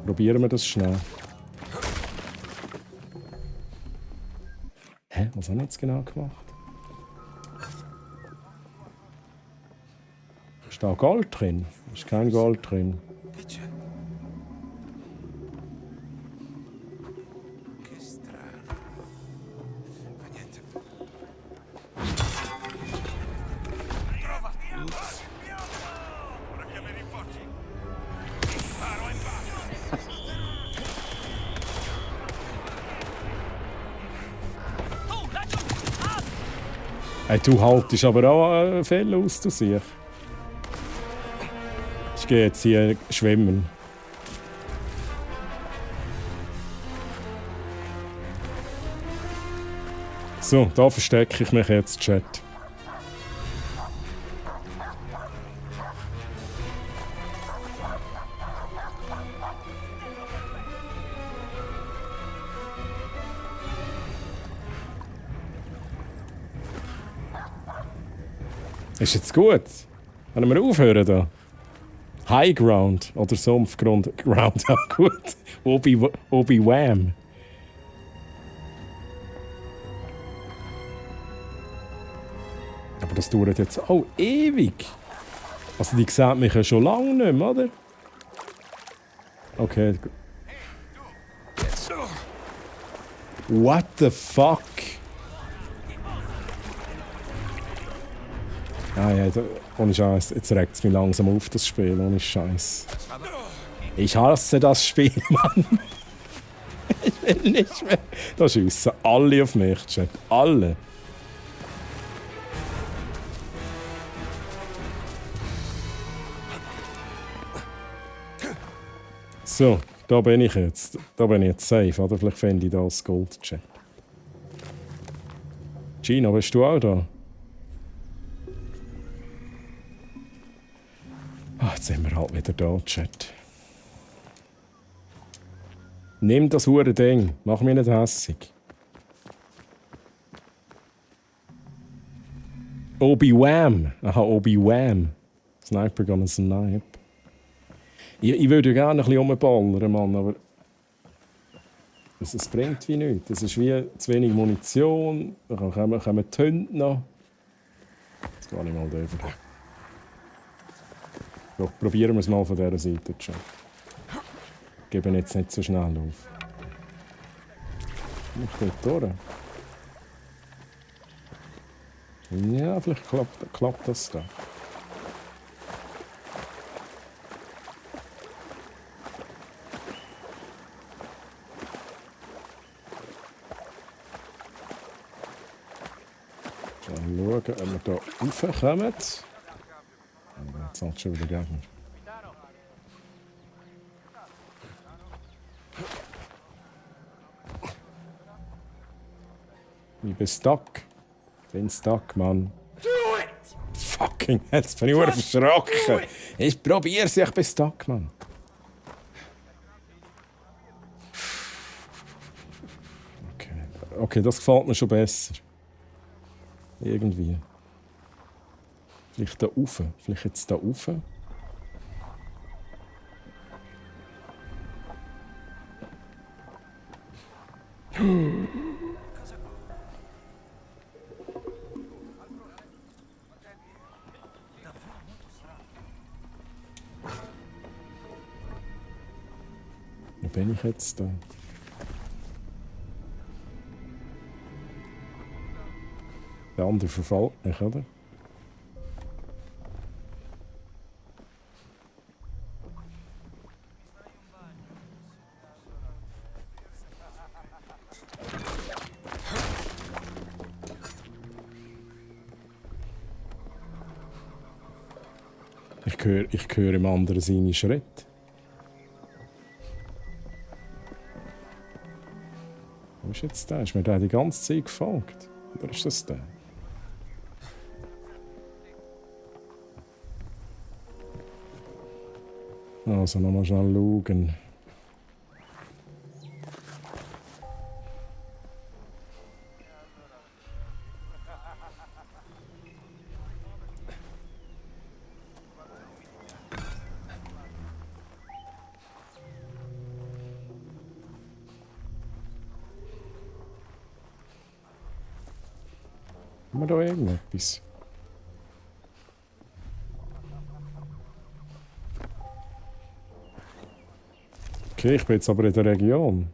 Probieren wir das schnell. Hä? Was haben wir jetzt genau gemacht? Ist da Gold drin? Ist kein Gold drin. Hey, du haltest aber auch Fälle aus, du siehst. Ich gehe jetzt hier schwimmen. So, da verstecke ich mich jetzt, Chat. Ist jetzt gut? Können wir aufhören da? High Ground oder Sumpfgrund? Ground, ja gut. Obi-Wham. Aber das dauert jetzt auch ewig. Also die sieht mich ja schon lange nicht mehr, oder? Okay. What the fuck? Ah ja, ohne Scheiß. Jetzt regt es mich langsam auf, das Spiel. Ohne Scheiß. Ich hasse das Spiel, Mann. Ich will nicht mehr. Da schiessen alle auf mich, Chat. Alle. So, da bin ich jetzt. Da bin ich jetzt safe, oder? Vielleicht finde ich da das Gold-Chat. Gino, bist du auch da? Ach, jetzt sind wir halt wieder da, Chat. Nimm das hure Ding. Mach mich nicht hässig. Obi-Wham. Aha, Obi-Wham. Sniper gonna snipe. Ich würde ja gerne ein bisschen rumballern, Mann, aber es bringt wie nichts. Es ist wie zu wenig Munition, dann kommen die Hunde noch. Jetzt gehe ich mal drüber. Doch, probieren wir es mal von dieser Seite schon. Geben jetzt nicht so schnell auf. Ich dort durch. Ja, vielleicht klappt das da. Schauen, ob wir hier raufkommen. Jetzt hat es schon wieder Gegner. Ich bin stuck. Ich bin stuck, Mann. Fucking hell, jetzt bin ich verschrocken. Ich probier's, ich bin stuck, Mann. Okay, das gefällt mir schon besser. Irgendwie. Vielleicht da rauf. Vielleicht jetzt da rauf. Wo bin ich jetzt da? Der andere verfolgt mich, oder? Ich höre im anderen seine Schritte. Wo ist jetzt der? Ist mir der die ganze Zeit gefolgt? Oder ist das der? Also nochmal schnell schauen. Haben wir da irgendetwas? Okay, ich bin jetzt aber in der Region.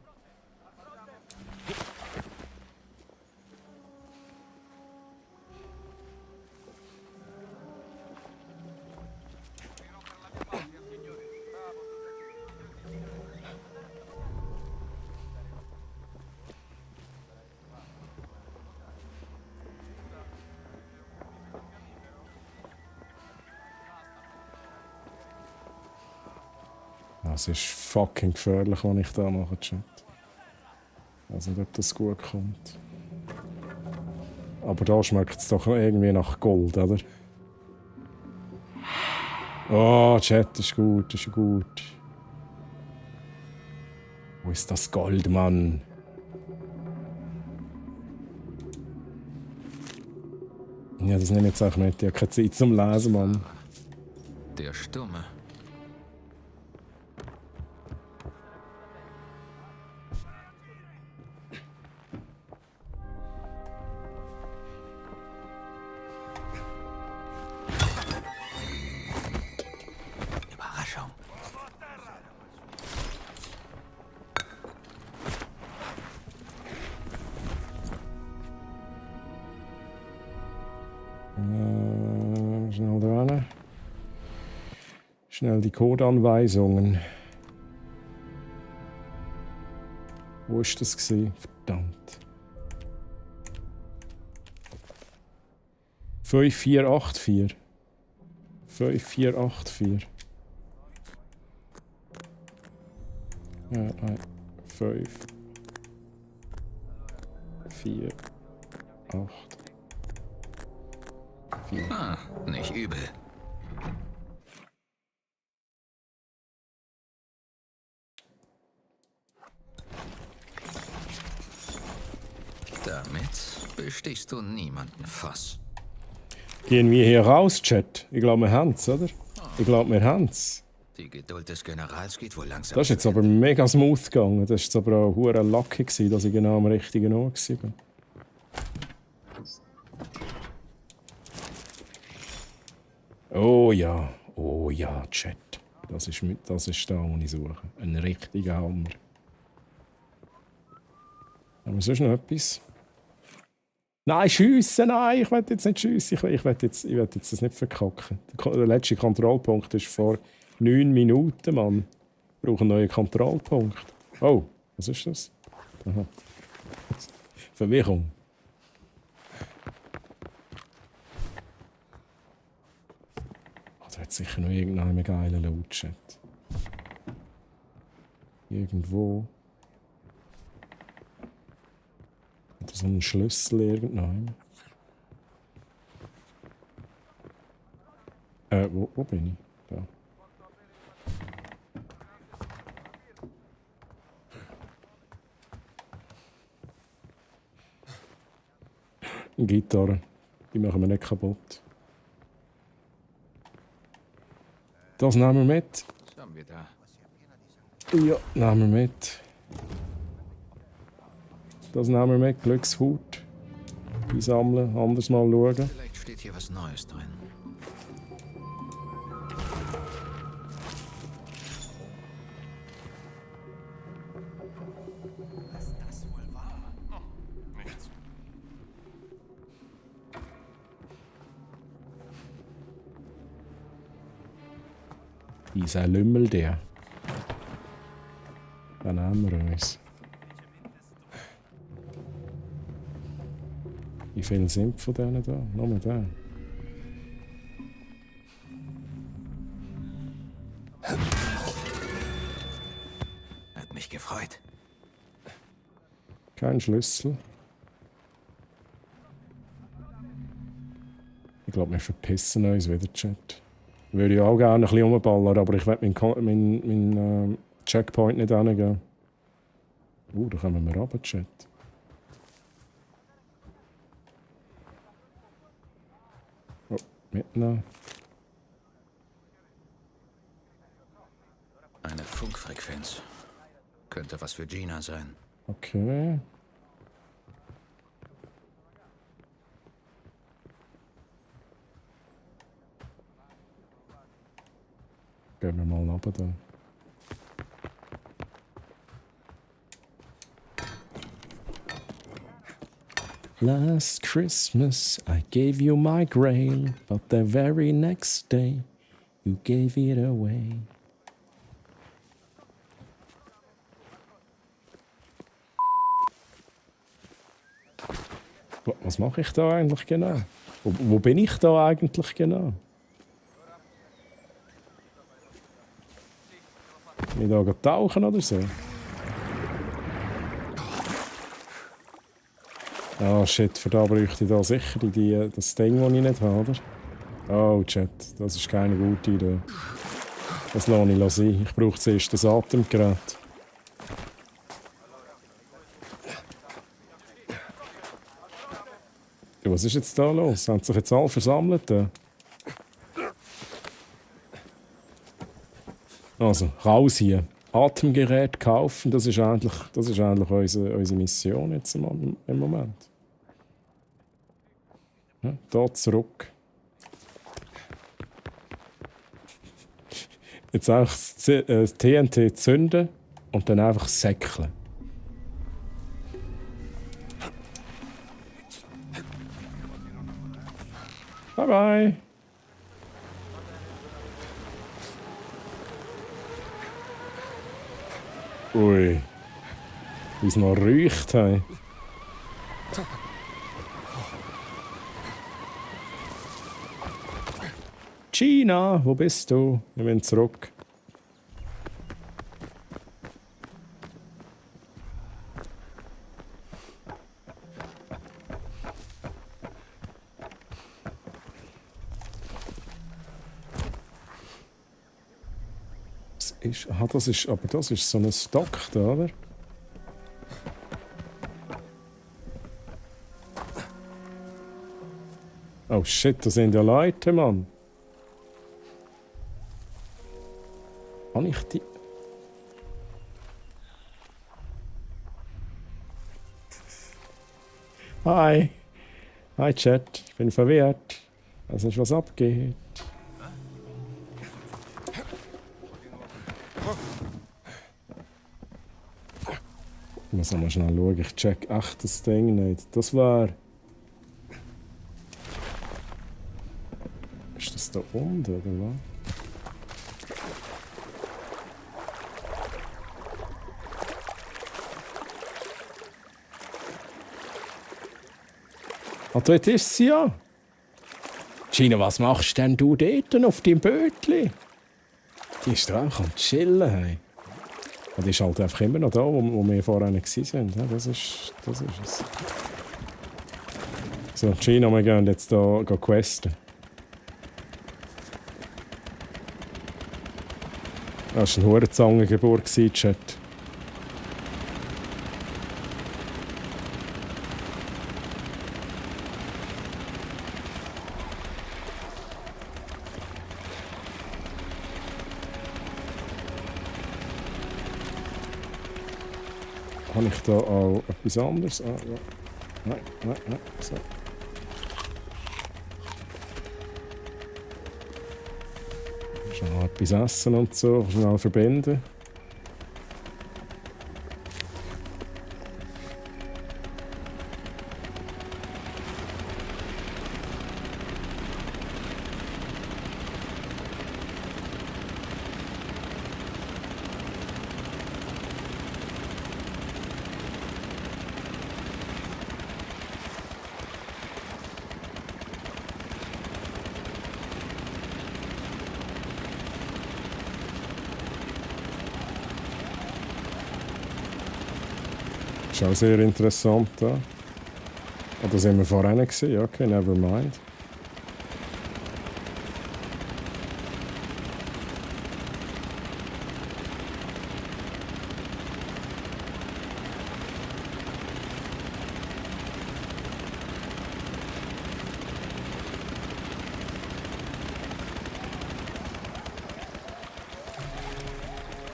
Es ist fucking gefährlich, was ich da mache, Chat. Ich weiß nicht, ob das gut kommt. Aber da schmeckt es doch irgendwie nach Gold, oder? Oh, Chat, ist gut, ist gut. Wo ist das Gold, Mann? Ja, das nehme ich jetzt auch mit. Ich habe keine Zeit zum Lesen, Mann. Der Stumme. Überraschung. Schnell dran. Schnell die Codeanweisungen. Wo ist das gewesen? Verdammt. 5484. 5484. Ja, 5, 4, 8, 4. Ah, nicht übel. Damit bestichst du niemanden Fass. Gehen wir hier raus, Chat? Ich glaube, wir haben es, oder? Ich glaube, wir haben es. Die Geduld des Generals geht wohl langsam. Das ist jetzt aber mega smooth gegangen. Das war jetzt aber auch hure lucky, dass ich genau am richtigen Ort war. Oh ja, Chat. Das ist da, wo ich suche. Ein richtiger Hammer. Haben wir sonst noch etwas? Nein, schiessen! Nein, ich will jetzt nicht schiessen. Ich will jetzt das nicht verkacken. Der letzte Kontrollpunkt ist vor 9 Minuten, Mann. Ich brauche einen neuen Kontrollpunkt. Oh, was ist das? Aha. Verwirrung. Oh, da hat sicher noch irgendeinen geilen Loot-Chat. Irgendwo. Oder so einen Schlüssel irgendwann. Wo bin ich? Da. Eine Gitarre. Die machen wir nicht kaputt. Das nehmen wir mit. Was haben wir da? Ja, nehmen wir mit. Das nehmen wir mit. Glückshut. Einsammeln, anders mal schauen. Vielleicht steht hier was Neues drin. Was das wohl war? Oh, nichts. Dieser Lümmel, der. Dann haben wir uns. Wie viele sind von denen da? Nur der. Hat mich gefreut. Kein Schlüssel. Ich glaube, wir verpissen uns wieder, Chat. Ich würde ja auch gerne ein bisschen rumballern, aber ich will meinen Checkpoint nicht hingehen. Da kommen wir runter, Chat. Oh, mitnehmen. Eine Funkfrequenz. Könnte was für Gina sein. Okay. Gehen wir mal runter da. Last Christmas I gave you my grail, but the very next day you gave it away. Was mache ich da eigentlich genau? Wo bin ich da eigentlich genau? Bin ich da tauchen oder so? Ah, shit, für da bräuchte ich da sicher das Ding, das ich nicht habe, oder? Oh, Chat, das ist keine gute Idee. Das lasse ich sein. Ich brauche zuerst das Atemgerät. was ist jetzt da los? Haben sich jetzt alle versammelt? Also, raus hier. Atemgerät kaufen, das ist eigentlich unsere Mission jetzt im Moment. Ja, da zurück. Jetzt einfach das TNT zünden und dann einfach säckeln. Bye bye. Ui. Wie es noch riecht. Hey. Gina, wo bist du? Wir müssen zurück. Das ist so ein Stock da, oder? Oh shit, da sind ja Leute, Mann. Kann ich die... Hi. Hi, Chat. Ich bin verwirrt. Ich weiß nicht, was abgeht. Ich muss mal schnell schauen. Ich check echt das Ding nicht. Das war... Ist das da unten, oder was? Ah, dort ist sie ja. Gina, was machst denn du dort auf deinem Bötli? Die ist da auch am Chillen. Hey. Und die ist halt einfach immer noch da, wo wir vorher nicht waren. Ja, das ist es. So, Gina, wir gehen jetzt hier questen. Das war eine Hurenzangengeburt, Chat. Habe ich da auch etwas anderes? Ah, ja. Nein. So. Schon etwas essen und so, schnell verbinden. Das ist auch sehr interessant da. Oh, da sind wir vorhin gesehen. Okay, never mind.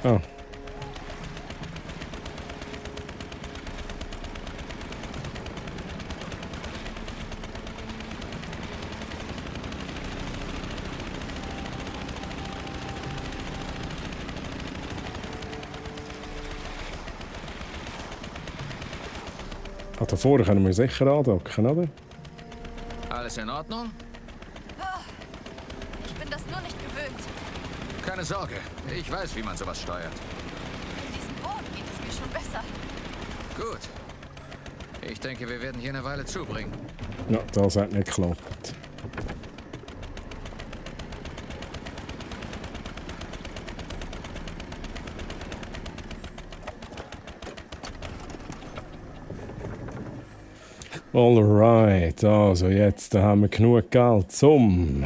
Oh. Ah, da vorne können wir sicher andocken, oder? Alles in Ordnung? Ich bin das nur nicht gewöhnt. Keine Sorge, ich weiß, wie man sowas steuert. In diesem Boot geht es mir schon besser. Gut. Ich denke, wir werden hier eine Weile zubringen. Ja, das hat nicht geklappt. Alright, also jetzt haben wir genug Geld zum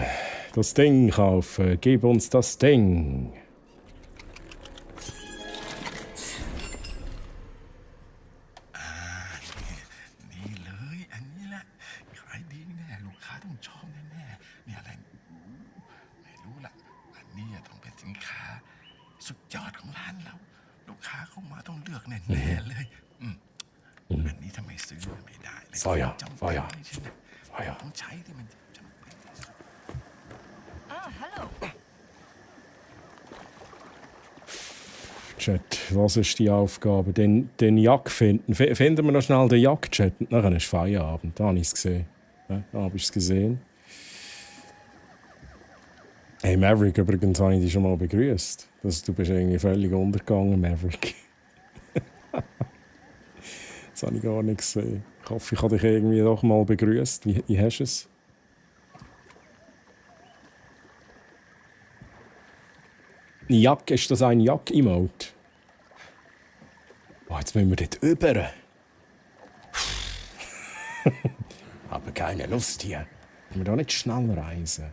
das Ding kaufen. Gib uns das Ding. สุดยอดของร้านเราลูกค้าเข้ามาต้องเลือกแน่ๆเลยอันนี้ถ้าไม่ซื้อไม่ได้เลย Feuer, จำเป็น Feuer, เลยใช่ไหม Feuer. ต้องใช้ที่มันจำเป็น hallo. Chat, was ist die Aufgabe? Den Jack finden. Finden wir noch schnell den Jack, Chat. Nachher ist Feierabend. Da habe ich es gesehen. Ja, da habe ich es gesehen. Hey Maverick, übrigens habe ich dich schon mal begrüßt. Du bist irgendwie völlig untergegangen, Maverick. Das habe ich gar nicht gesehen. Ich hoffe, ich habe dich irgendwie doch mal begrüßt. Wie hast du es? Jack, ist das ein Jack-Emote? Oh, jetzt müssen wir dort über. Aber keine Lust hier. Können wir da nicht schnell reisen?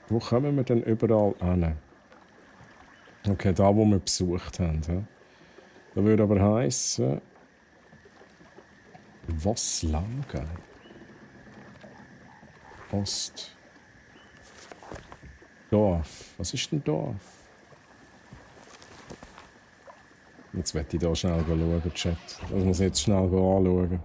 Wo kommen wir denn überall hin? Okay, da wo wir besucht haben. Ja. Das würde aber heissen... Was Lager? Ost... Dorf. Was ist denn Dorf? Jetzt werde ich da schnell schauen, Chat. Das muss ich jetzt schnell anschauen.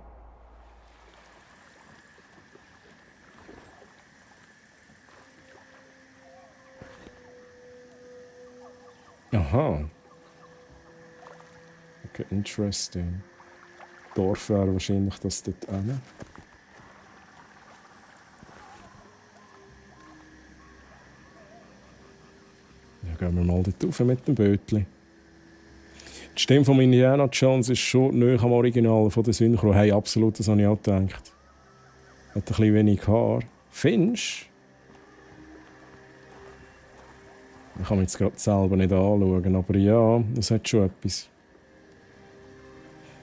Aha. Okay, interesting. Dorf wäre wahrscheinlich das dort hin. Ja, gehen wir mal dort rauf mit dem Bötli. Die Stimme von Indiana Jones ist schon näher am Original von der Synchro. Hey, absolut, das habe ich auch gedacht. Hat ein bisschen wenig Haar. Findest du? Ich kann mich jetzt gerade selber nicht anschauen, aber ja, das hat schon etwas.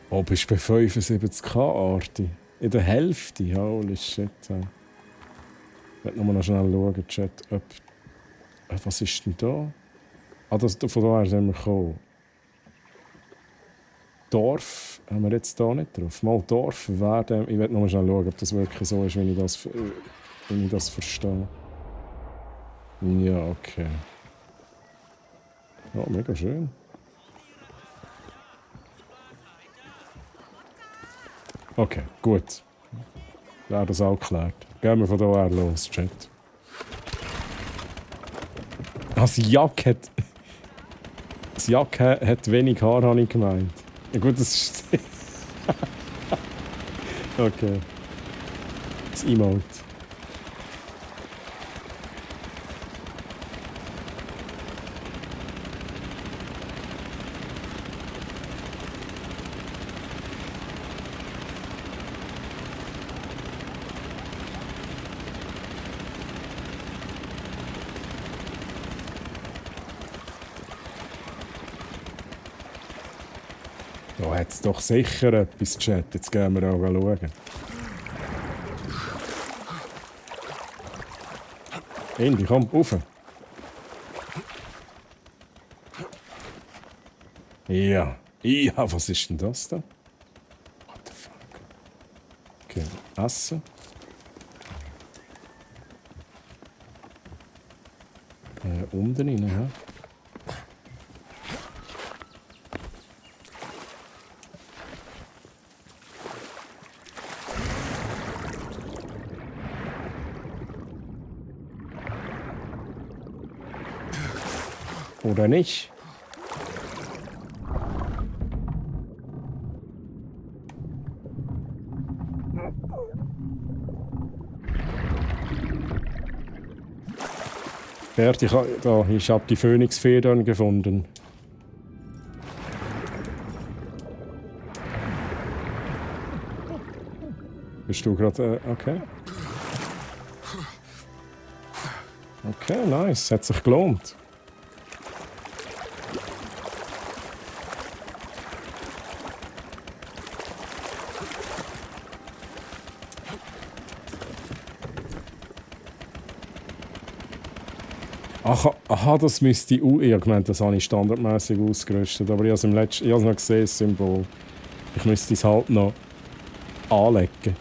Oh, bist du bei 75k, Arti? In der Hälfte? Holy shit. Ich werde noch schnell schauen, Chat. Was ist denn da? Ah, von daher sind wir gekommen. Dorf haben wir jetzt da nicht drauf. Mal Dorf werden. Ich werde noch schnell schauen, ob das wirklich so ist, wenn ich das verstehe. Ja, okay. Ja, mega schön. Okay, gut. Ja, das auch geklärt. Gehen wir von da her los, Chat. Das Jack hat wenig Haar, habe ich gemeint. Ja gut, das ist... Okay. Das Emote. Da hat es doch sicher etwas, Chat. Jetzt gehen wir auch schauen. Indy, komm, rauf. Ja. Ja, was ist denn das da? What the fuck? Okay, essen. Unten rein, hä? Oder nicht? Bert, ich habe die Phönixfedern gefunden. Bist du gerade... okay. Okay, nice. Hat sich gelohnt. Aha, das müsste ich... Ich habe gemeint, das habe ich standardmäßig ausgerüstet. Aber ich habe es noch gesehen, das Symbol. Ich müsste es halt noch anlegen.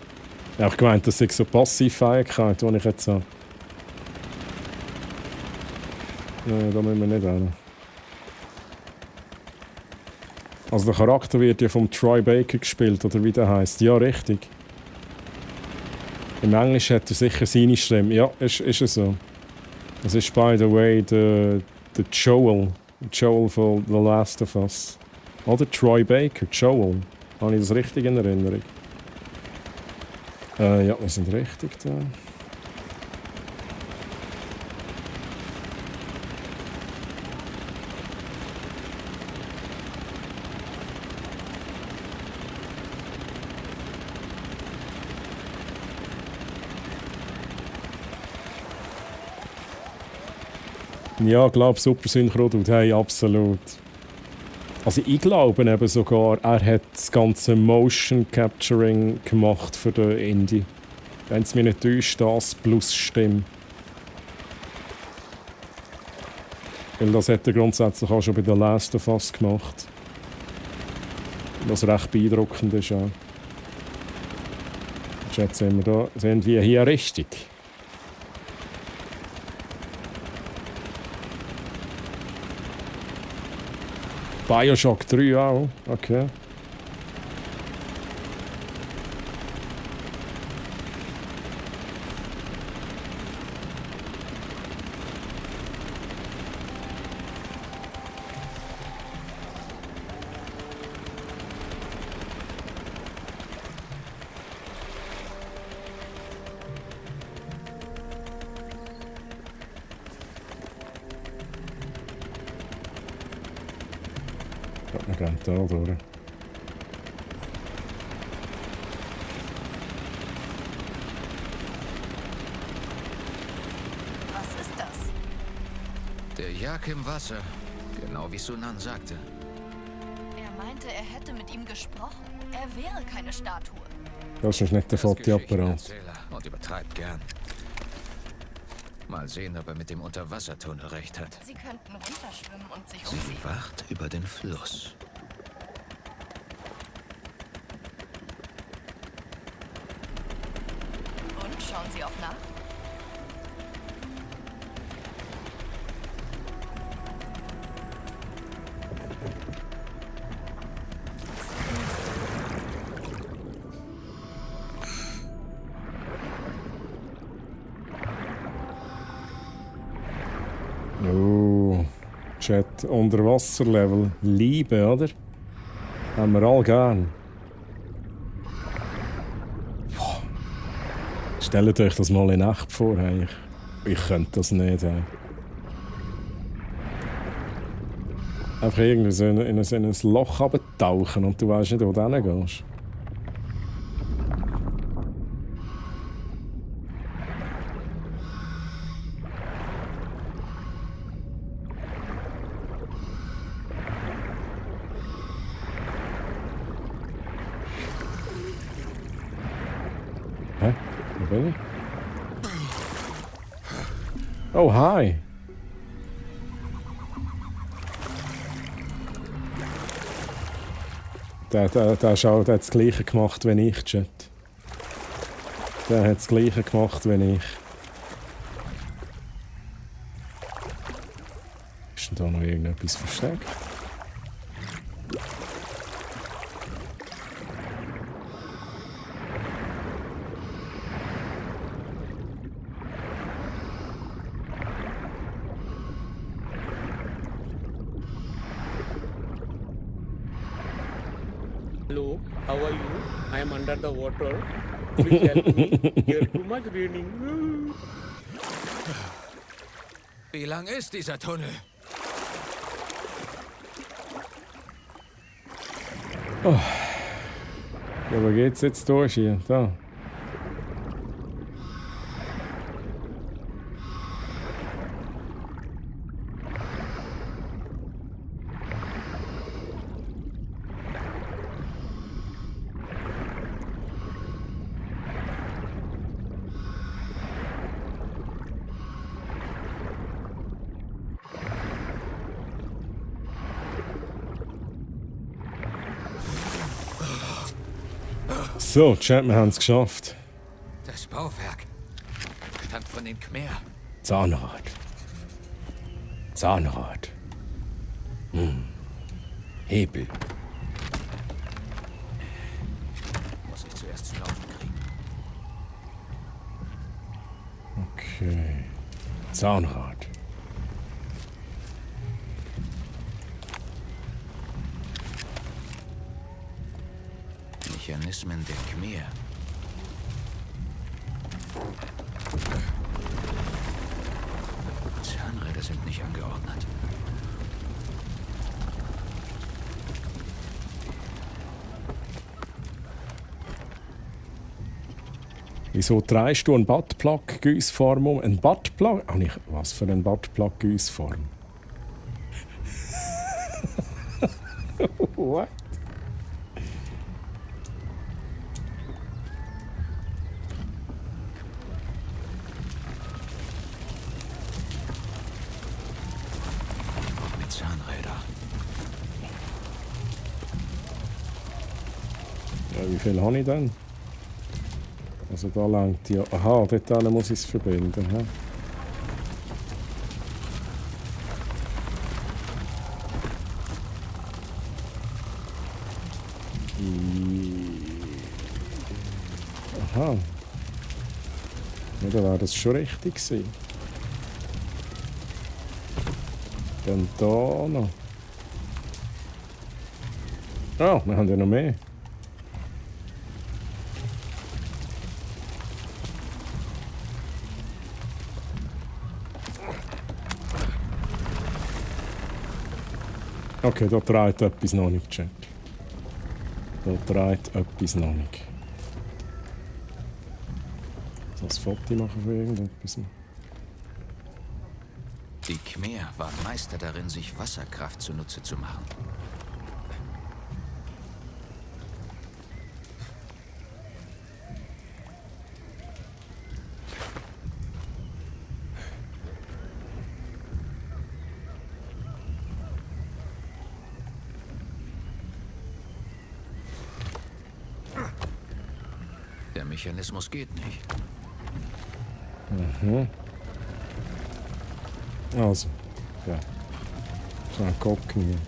Ich habe gemeint, das ist so Passivfähigkeit, die ich jetzt habe. Nein, da müssen wir nicht hin. Also der Charakter wird ja vom Troy Baker gespielt, oder wie der heisst. Ja, richtig. Im Englisch hat er sicher seine Stimme. Ja, ist es so. Das ist, by the way, der Joel. Joel von The Last of Us. Oder Troy Baker, Joel. Habe ich das richtig in Erinnerung? Ja, wir sind richtig da. Ja, ich glaube, super Synchro tut. Hey, absolut. Also ich glaube eben sogar, er hat das ganze Motion Capturing gemacht für den Indie. Wenn es mich nicht täuscht, das plus Stimme. Weil das hat er grundsätzlich auch schon bei The Last of Us gemacht. Was recht beeindruckend ist auch. Jetzt sind wir hier richtig. Bioshock 3 auch, okay. Wir gehen da durch. Was ist das? Der Jag im Wasser, genau wie Sunan sagte. Er meinte, er hätte mit ihm gesprochen. Er wäre keine Statue. Das ist nicht der Fotoapparat. Und übertreibt gern. Mal sehen, ob er mit dem Unterwassertunnel recht hat. Sie könnten runterschwimmen und sich Sie wacht über den Fluss. Und schauen Sie auch nach. Oh, Chat, Unterwasserlevel. Liebe, oder? Haben wir alle gern. Boah. Stellt euch das mal in echt vor. Hey. Ich könnte das nicht. Hey. Einfach irgendwie so in ein Loch abtauchen und du weißt nicht, wo du hingehst. Hä? Wo bin ich? Oh, hi! Der hat das Gleiche gemacht wie ich, Chat. Der hat das Gleiche gemacht wie ich. Ist denn da noch irgendetwas versteckt? Hello, how are you? I am under the water. Please help me. Here too much raining. Wie lang ist dieser Tunnel? Oh. Ja, wo geht's jetzt durch hier? Da. So, Chat, wir haben es geschafft. Das Bauwerk stammt von den Khmer. Zahnrad. Zahnrad. Hebel. Muss ich zuerst zum Laufen kriegen. Okay. Zahnrad. Mechanismen der Khmer. Zahnräder sind nicht angeordnet. Wieso drehst du einen Buttplug-Gussform um? Ein Buttplug? Was für ein Buttplug-Gussform? What? Mit Zahnräder. Ja, wie viel habe ich denn? Also da langt ja. Aha, dort muss ich es verbinden. He? Aha. Ja, dann wäre das schon richtig gewesen. Dann da noch. Ah, wir haben ja noch mehr. Okay, da dreht etwas noch nicht, Chat. Da dreht etwas noch nicht. Das Foto machen für irgendetwas. Die Khmer waren Meister darin, sich Wasserkraft zunutze zu machen. Der Mechanismus geht nicht. Mhm. Also, ja. Schnell gucken hier.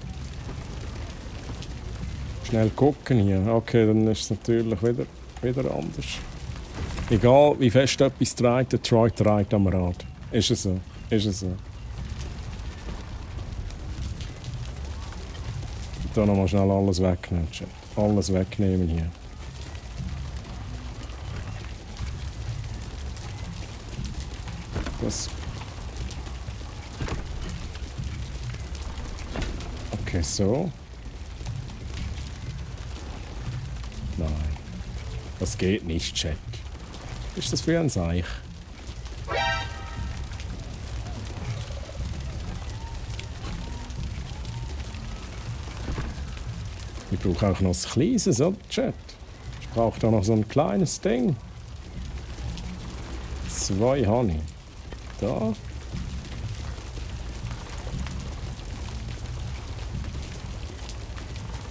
Schnell gucken hier. Okay, dann ist es natürlich wieder anders. Egal, wie fest etwas dreht, der Troy dreht am Rad. Ist es so? Ist es so? Da nochmal schnell alles wegnehmen, Chat. Alles wegnehmen hier. Das. Okay, so. Nein. Das geht nicht, Chat. Was ist das für ein Seich? Ich brauche auch noch ein kleines, oder, Chat? Ich brauche da noch so ein kleines Ding. 2 habe ich. Da.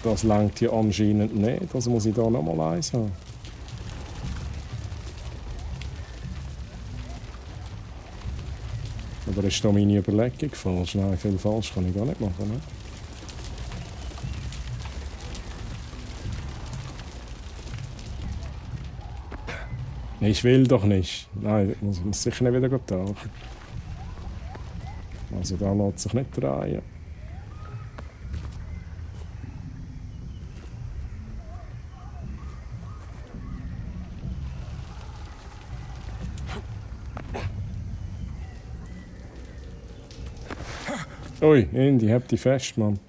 Das langt hier anscheinend nicht. Also muss ich da nochmal eins haben. Aber ist da meine Überlegung falsch? Nein, viel falsch kann ich gar nicht machen. Ne? Ich will doch nicht. Nein, ich muss sicher nicht wieder tauchen. Also da lässt sich nicht drehen. Ui, Indy, hab dich fest, Mann.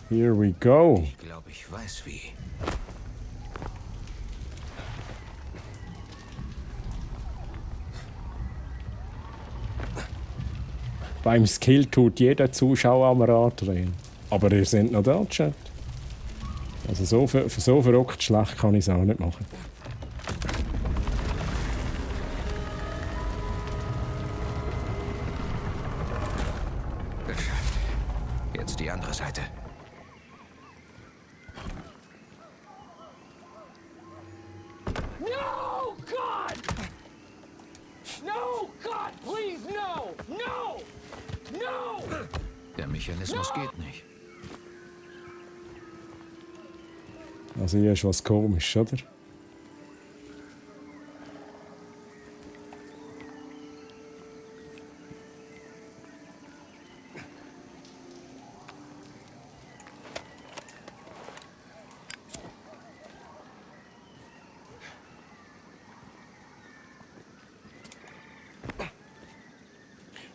Here we go. Ich glaube, ich weiß wie. Beim Skill tut jeder Zuschauer am Rad drehen. Aber ihr seid noch da, Chat. Also so verrückt schlecht kann ich es auch nicht machen. Geschafft. Jetzt die andere Seite. Mechanismus geht nicht. Also hier ist was komisch, oder?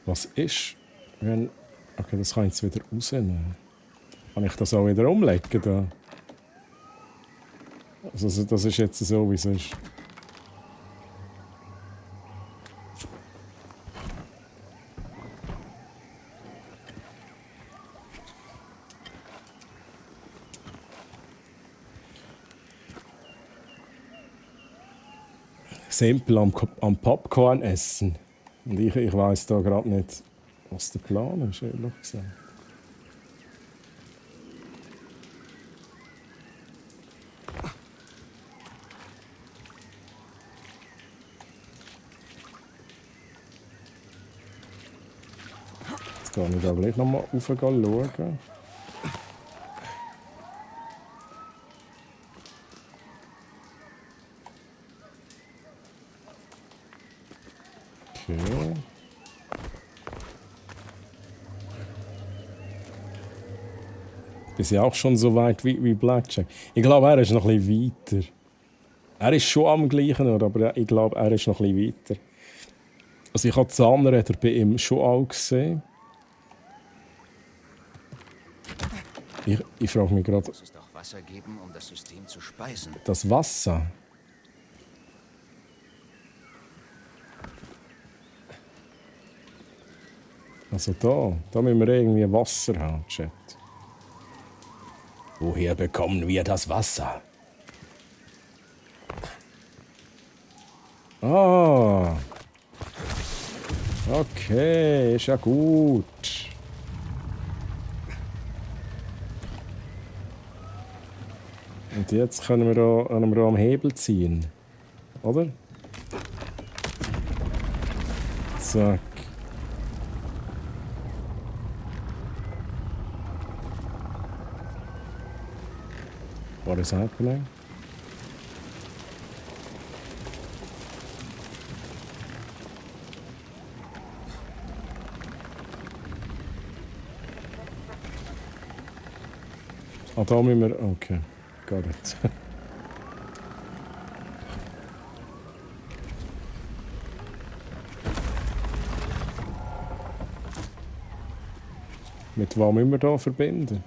Was ist, wenn... Okay, das kann ich jetzt wieder rausnehmen. Kann ich das auch wieder umlegen da? Also das ist jetzt so, wie es ist. Simpel am Popcorn essen. Und ich weiss da gerade nicht, was der Plan ist, ehrlich gesagt. Jetzt kann ich da gleich nochmal raufschauen. Okay. Bist ja auch schon so weit wie Blackjack. Ich glaube, er ist noch ein bisschen weiter. Er ist schon am gleichen Ort, aber ich glaube, er ist noch ein bisschen weiter. Also ich habe die Zahnräder bei ihm schon auch gesehen. Ich frage mich gerade... Muss es doch Wasser geben, um das System zu speisen. Das Wasser? Also da müssen wir irgendwie Wasser haben, Chat. Woher bekommen wir das Wasser? Ah. Okay, ist ja gut. Und jetzt können wir da am Hebel ziehen. Oder? Zack. What is happening? Ah, da müssen wir... Okay, got it. Mit was müssen wir da verbinden?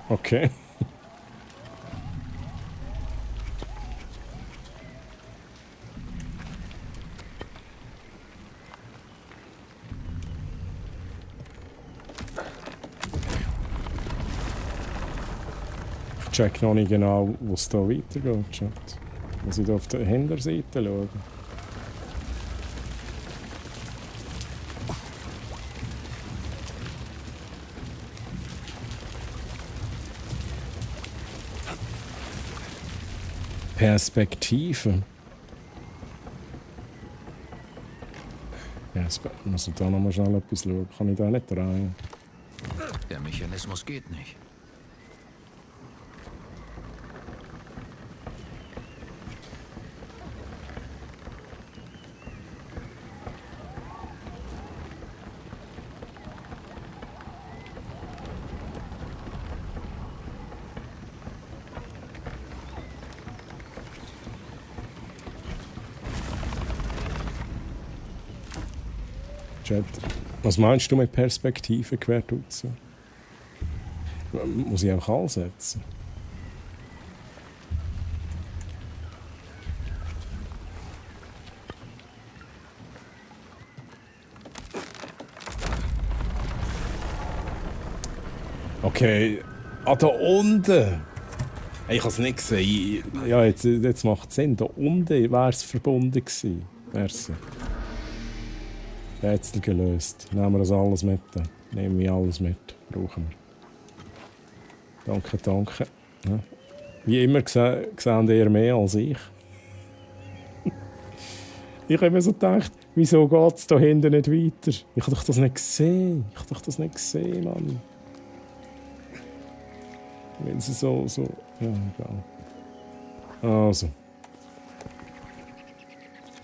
Okay. Ich check noch nicht genau, wo es da weitergeht. Muss ich da auf der Hinterseite schauen? Perspektive. Ja, muss ich da noch mal schnell etwas schauen. Kann ich da nicht drehen? Der Mechanismus geht nicht. Chat, was meinst du mit Perspektive querdutzen? Muss ich einfach ansetzen? Okay, da unten. Ich habe es nicht gesehen. Ja, jetzt macht es Sinn. Da unten wäre es verbunden gewesen. Merci. Rätsel gelöst. Nehmen wir das alles mit. Nehmen wir alles mit. Brauchen wir. Danke, danke. Ja. Wie immer sehen ihr mehr als ich. Ich habe mir so gedacht, wieso geht es da hinten nicht weiter? Ich habe doch das nicht gesehen. Mann. Wenn sie so... Ja, egal. Also.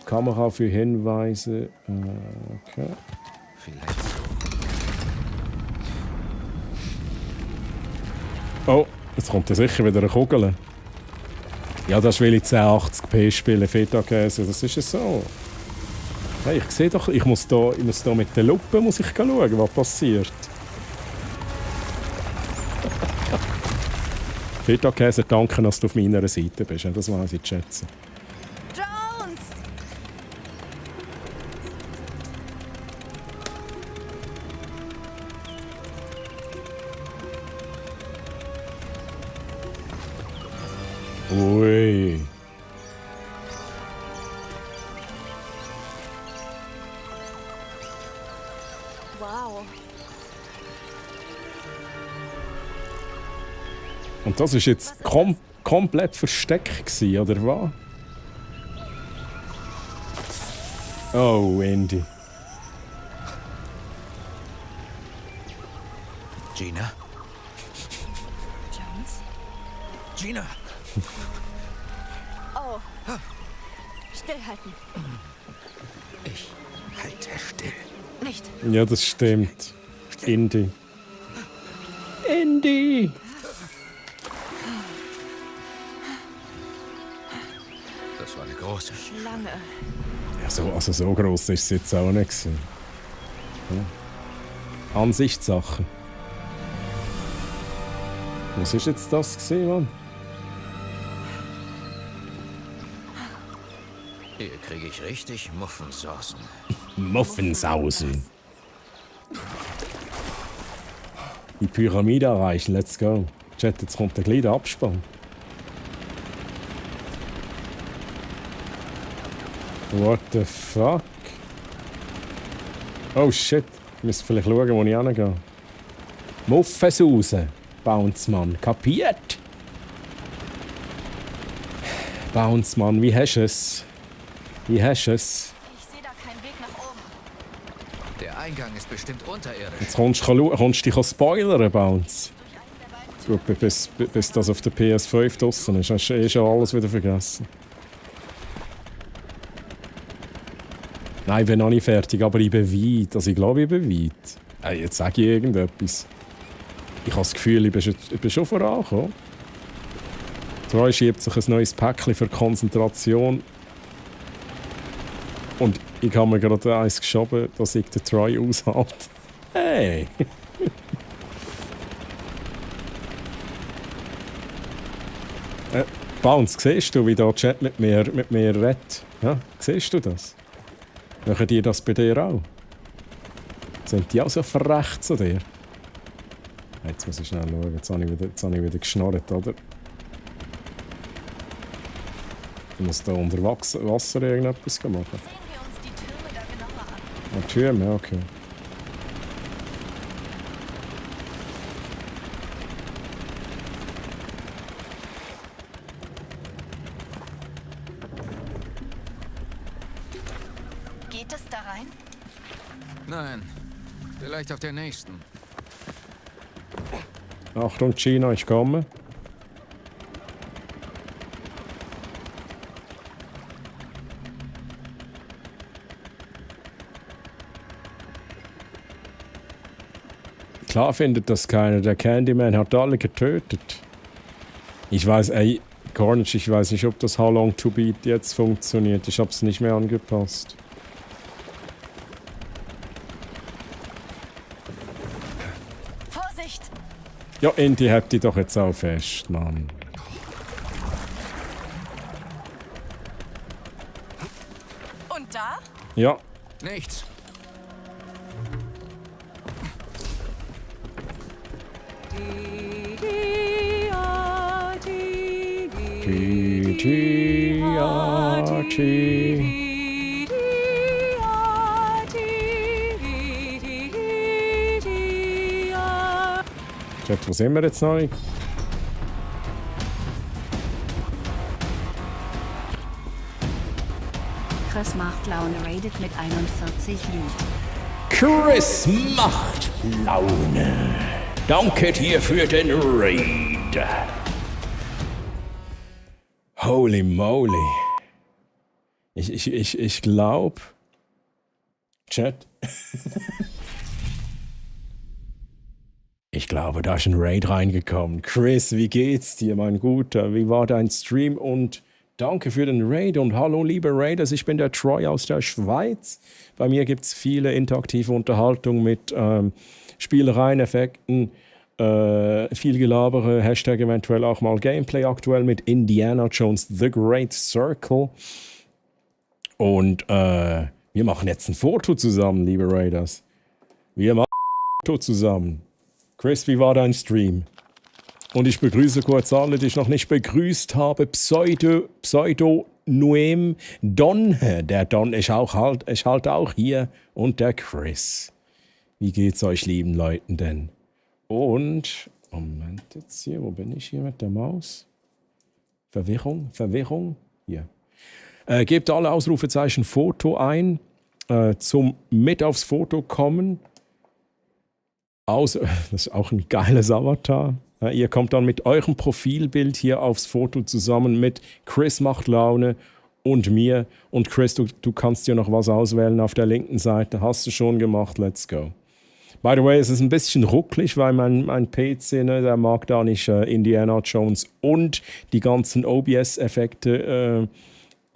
Kamera für Hinweise. Okay. Vielleicht so. Oh, jetzt kommt ja sicher wieder eine Kugel. Ja, das will ich 1080p spielen, Feta-Käse. Das ist ja so. Hey, ich sehe doch, ich muss da mit der Lupe schauen, was passiert. Feta-Käse, danke, dass du auf meiner Seite bist. Das weiß ich zu schätzen. Jones! Ui. Wow. Und das war jetzt komplett versteckt gewesen, oder was? Oh, Andy. Gina? Jones? Gina! Oh. Stillhalten. Ich halte still. Nicht. Ja, das stimmt. Indy. Indy! Das war eine große Schlange. Ja, so gross ist es jetzt auch nicht gewesen. Ja. Ansichtssache. Was ist jetzt das gewesen, Mann? Hier kriege ich richtig Muffensausen. Muffensausen. Die Pyramide erreichen, let's go. Chat, jetzt kommt der kleine Abspann. What the fuck? Oh shit, ich muss vielleicht schauen, wo ich hingehe. Muffensausen, Bouncemann, kapiert? Bouncemann, wie hast du es? Ich sehe da keinen Weg nach oben. Der Eingang ist bestimmt unterirdisch. Jetzt kommst du dich spoilern, Bounce. Gut, bis das auf der PS5 draussen ist, hast du schon alles wieder vergessen. Nein, ich bin noch nicht fertig, aber ich bin weit. Also ich glaube, ich bin weit. Hey, jetzt sage ich irgendetwas. Ich habe das Gefühl, ich bin schon vorangekommen. Troy schiebt sich ein neues Päckchen für Konzentration. Und ich habe mir gerade eins geschoben, dass ich den Troy aushalte. Hey! Bounce, siehst du, wie der Chat mit mir redet? Ja, siehst du das? Machen die das bei dir auch? Sind die auch so frech zu dir? Jetzt muss ich schnell schauen. Jetzt habe ich wieder geschnarrt, oder? Ich muss da unter Wasser irgendetwas machen. Sehen wir uns die Türme da genauer an. Ah, Türme, okay. Geht es da rein? Nein, vielleicht auf der nächsten. Achtung, Gina, ich komme. Klar findet das keiner. Der Candyman hat alle getötet. Ich weiß, Carnage, ich weiß nicht, ob das How Long to Beat jetzt funktioniert. Ich hab's nicht mehr angepasst. Vorsicht! Ja, Indy, habt die doch jetzt auch fest, Mann. Und da? Ja. Nichts. Chat, wo sind wir jetzt noch? Chris macht Laune rated mit 41 Loot. Chris macht Laune. Danke dir für den Raid. Holy moly. Ich glaube... Chat. Ich glaube, da ist ein Raid reingekommen. Chris, wie geht's dir, mein Guter? Wie war dein Stream? Und danke für den Raid und hallo, liebe Raiders. Ich bin der Troy aus der Schweiz. Bei mir gibt es viele interaktive Unterhaltung mit Spielereien, Effekten, viel Gelabere, Hashtag eventuell auch mal Gameplay, aktuell mit Indiana Jones The Great Circle. Und wir machen jetzt ein Foto zusammen, liebe Raiders. Wir machen ein Foto zusammen. Chris, wie war dein Stream? Und ich begrüße kurz alle, die ich noch nicht begrüßt habe. Pseudonym Don. Der Don ist halt auch hier. Und der Chris. Wie geht's euch, lieben Leuten denn? Und, Moment jetzt hier, wo bin ich hier mit der Maus? Verwirrung? Hier. Gebt alle Ausrufezeichen Foto ein, zum mit aufs Foto kommen. Das ist auch ein geiles Avatar. Ihr kommt dann mit eurem Profilbild hier aufs Foto zusammen mit Chris macht Laune und mir. Und Chris, du kannst dir noch was auswählen auf der linken Seite. Hast du schon gemacht, let's go. By the way, es ist ein bisschen rucklig, weil mein PC, ne, der mag da nicht Indiana Jones und die ganzen OBS-Effekte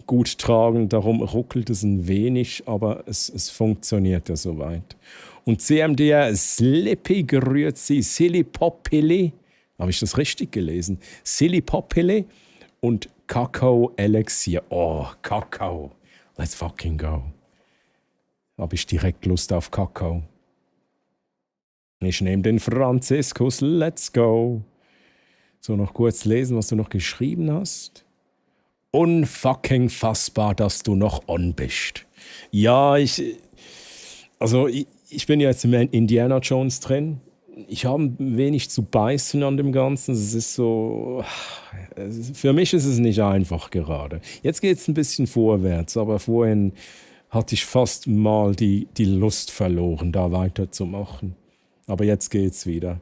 gut tragen. Darum ruckelt es ein wenig, aber es funktioniert ja soweit. Und CMDR Slippy grüezi, Silly Popili. Habe ich das richtig gelesen? Silly Popili und Kakao Elixier. Oh, Kakao. Let's fucking go. Habe ich direkt Lust auf Kakao. Ich nehme den Franziskus. Let's go. So, noch kurz lesen, was du noch geschrieben hast. Unfucking fassbar, dass du noch on bist. Ja, ich bin jetzt im Indiana Jones drin. Ich habe wenig zu beißen an dem Ganzen. Es ist so... Für mich ist es nicht einfach gerade. Jetzt geht es ein bisschen vorwärts, aber vorhin hatte ich fast mal die Lust verloren, da weiterzumachen. Aber jetzt geht's wieder.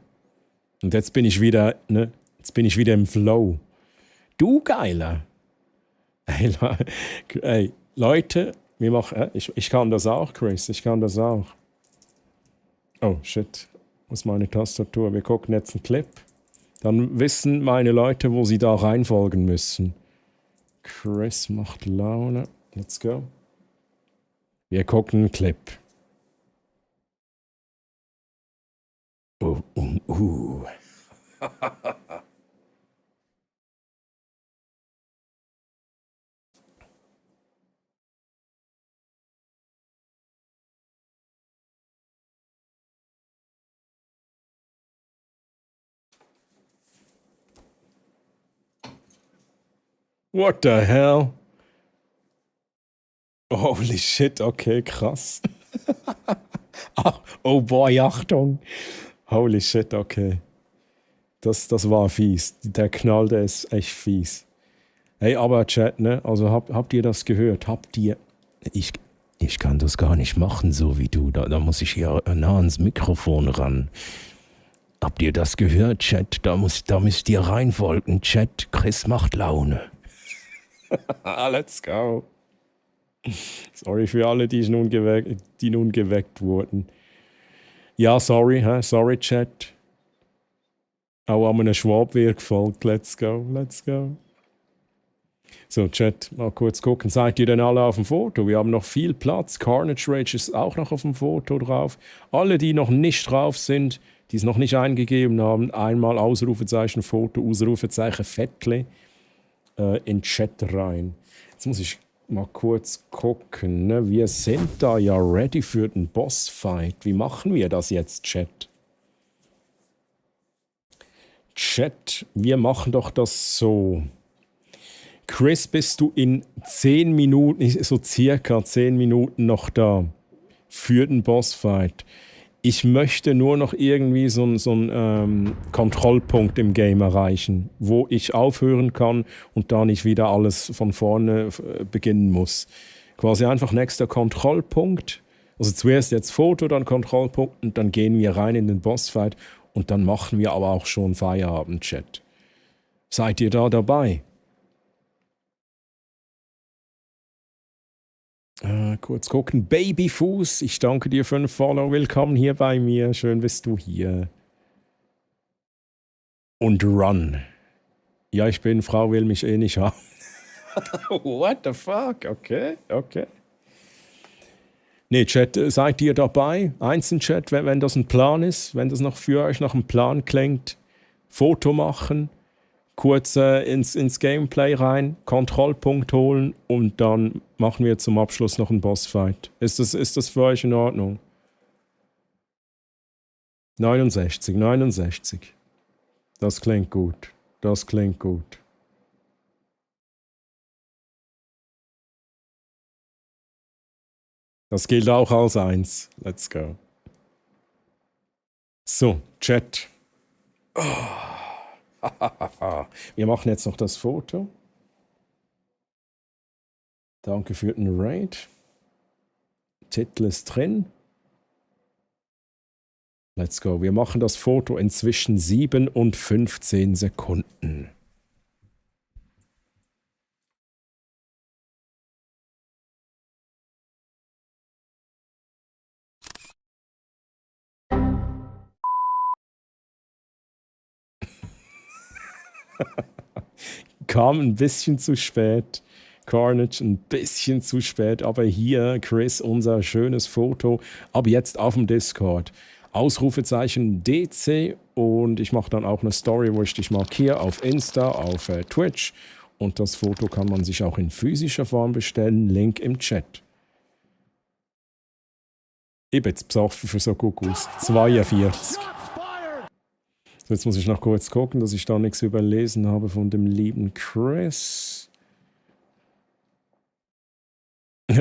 Und jetzt bin ich wieder, ne? Jetzt bin ich wieder im Flow. Du Geiler! Ey, Leute, wir machen... Ich kann das auch, Chris. Ich kann das auch. Oh, shit. Wo ist meine Tastatur? Wir gucken jetzt einen Clip. Dann wissen meine Leute, wo sie da reinfolgen müssen. Chris macht Laune. Let's go. Wir gucken einen Clip. What the hell? Holy shit, okay, krass. Oh boy, Achtung. Holy shit, okay. Das war fies. Der Knall, der ist echt fies. Hey, aber Chat, ne? Also habt ihr das gehört? Ich kann das gar nicht machen, so wie du. Da muss ich hier nah ans Mikrofon ran. Habt ihr das gehört, Chat? Da müsst ihr reinfolgen, Chat. Chris macht Laune. Let's go. Sorry für alle, die nun geweckt wurden. Ja, sorry, sorry, Chat. Auch an einem Schwab wird gefolgt. Let's go, let's go. So, Chat, mal kurz gucken. Seid ihr denn alle auf dem Foto? Wir haben noch viel Platz. Carnage Rage ist auch noch auf dem Foto drauf. Alle, die noch nicht drauf sind, die es noch nicht eingegeben haben, einmal Ausrufezeichen Foto, Ausrufezeichen Fettle in Chat rein. Jetzt muss ich mal kurz gucken. Ne? Wir sind da ja ready für den Bossfight. Wie machen wir das jetzt, Chat? Chat, wir machen doch das so. Chris, bist du in 10 Minuten, so circa 10 Minuten noch da für den Bossfight? Ich möchte nur noch irgendwie so einen Kontrollpunkt im Game erreichen, wo ich aufhören kann und da nicht wieder alles von vorne beginnen muss. Quasi einfach nächster Kontrollpunkt. Also zuerst jetzt Foto, dann Kontrollpunkt und dann gehen wir rein in den Bossfight und dann machen wir aber auch schon Feierabend, Chat. Seid ihr da dabei? Kurz gucken. Babyfuß, ich danke dir für einen Follow. Willkommen hier bei mir. Schön bist du hier. Und Run. Ja, ich bin, Frau will mich eh nicht haben. What the fuck? Okay. Nee, Chat, seid ihr dabei? Einzelchat, wenn das ein Plan ist, wenn das noch für euch nach einem Plan klingt. Foto machen. Kurz ins Gameplay rein, Kontrollpunkt holen und dann machen wir zum Abschluss noch einen Bossfight. Ist das für euch in Ordnung? 69. Das klingt gut. Das gilt auch als 1. Let's go. So, Chat. Wir machen jetzt noch das Foto. Danke für den Raid. Titel ist drin. Let's go. Wir machen das Foto in zwischen 7 und 15 Sekunden. Kam ein bisschen zu spät. Carnage ein bisschen zu spät, aber hier, Chris, unser schönes Foto. Ab jetzt auf dem Discord. Ausrufezeichen DC und ich mache dann auch eine Story, wo ich dich markiere auf Insta, auf Twitch. Und das Foto kann man sich auch in physischer Form bestellen. Link im Chat. Ich bin jetzt besoffen für so Kuckucks. 42. Jetzt muss ich noch kurz gucken, dass ich da nichts überlesen habe von dem lieben Chris.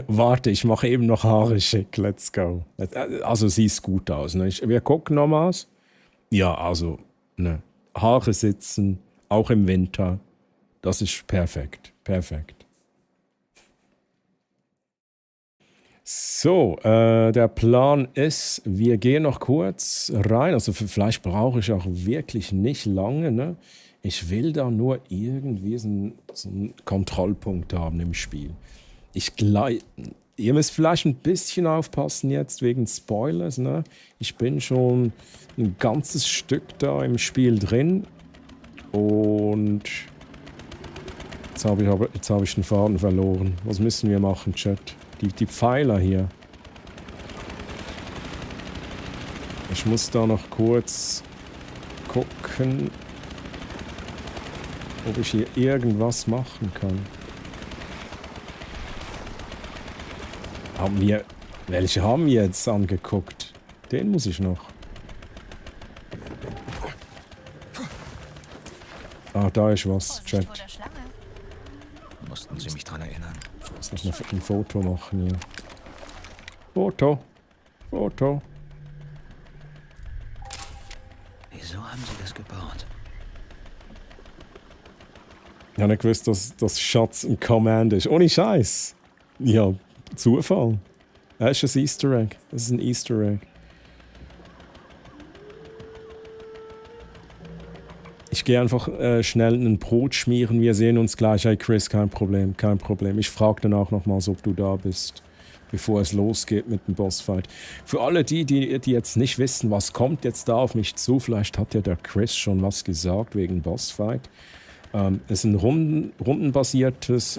Warte, ich mache eben noch Haare schick. Let's go. Also sieht gut aus. Ne? Wir gucken nochmals. Ja, also ne. Haare sitzen, auch im Winter. Das ist perfekt. So, der Plan ist, wir gehen noch kurz rein. Also vielleicht brauche ich auch wirklich nicht lange. Ne? Ich will da nur irgendwie so einen Kontrollpunkt haben im Spiel. Ihr müsst vielleicht ein bisschen aufpassen jetzt wegen Spoilers. Ne? Ich bin schon ein ganzes Stück da im Spiel drin. Und jetzt hab ich den Faden verloren. Was müssen wir machen, Chat? Die Pfeiler hier. Ich muss da noch kurz gucken, ob ich hier irgendwas machen kann. Welche haben wir jetzt angeguckt? Den muss ich noch. Ah, da ist was, Chat. Mussten Sie mich dran erinnern. Ich muss noch ein Foto machen hier. Foto. Wieso haben Sie das gebaut? Ich habe nicht gewusst, dass das Schatz ein Command ist. Ohne Scheiß. Ja, Zufall. Das ist ein Easter Egg. Das ist ein Easter Egg. Ich gehe einfach schnell ein Brot schmieren. Wir sehen uns gleich. Hey Chris, kein Problem. Ich frage dann auch nochmals, ob du da bist, bevor es losgeht mit dem Bossfight. Für alle die jetzt nicht wissen, was kommt jetzt da auf mich zu, vielleicht hat ja der Chris schon was gesagt wegen Bossfight. Es ist ein rundenbasiertes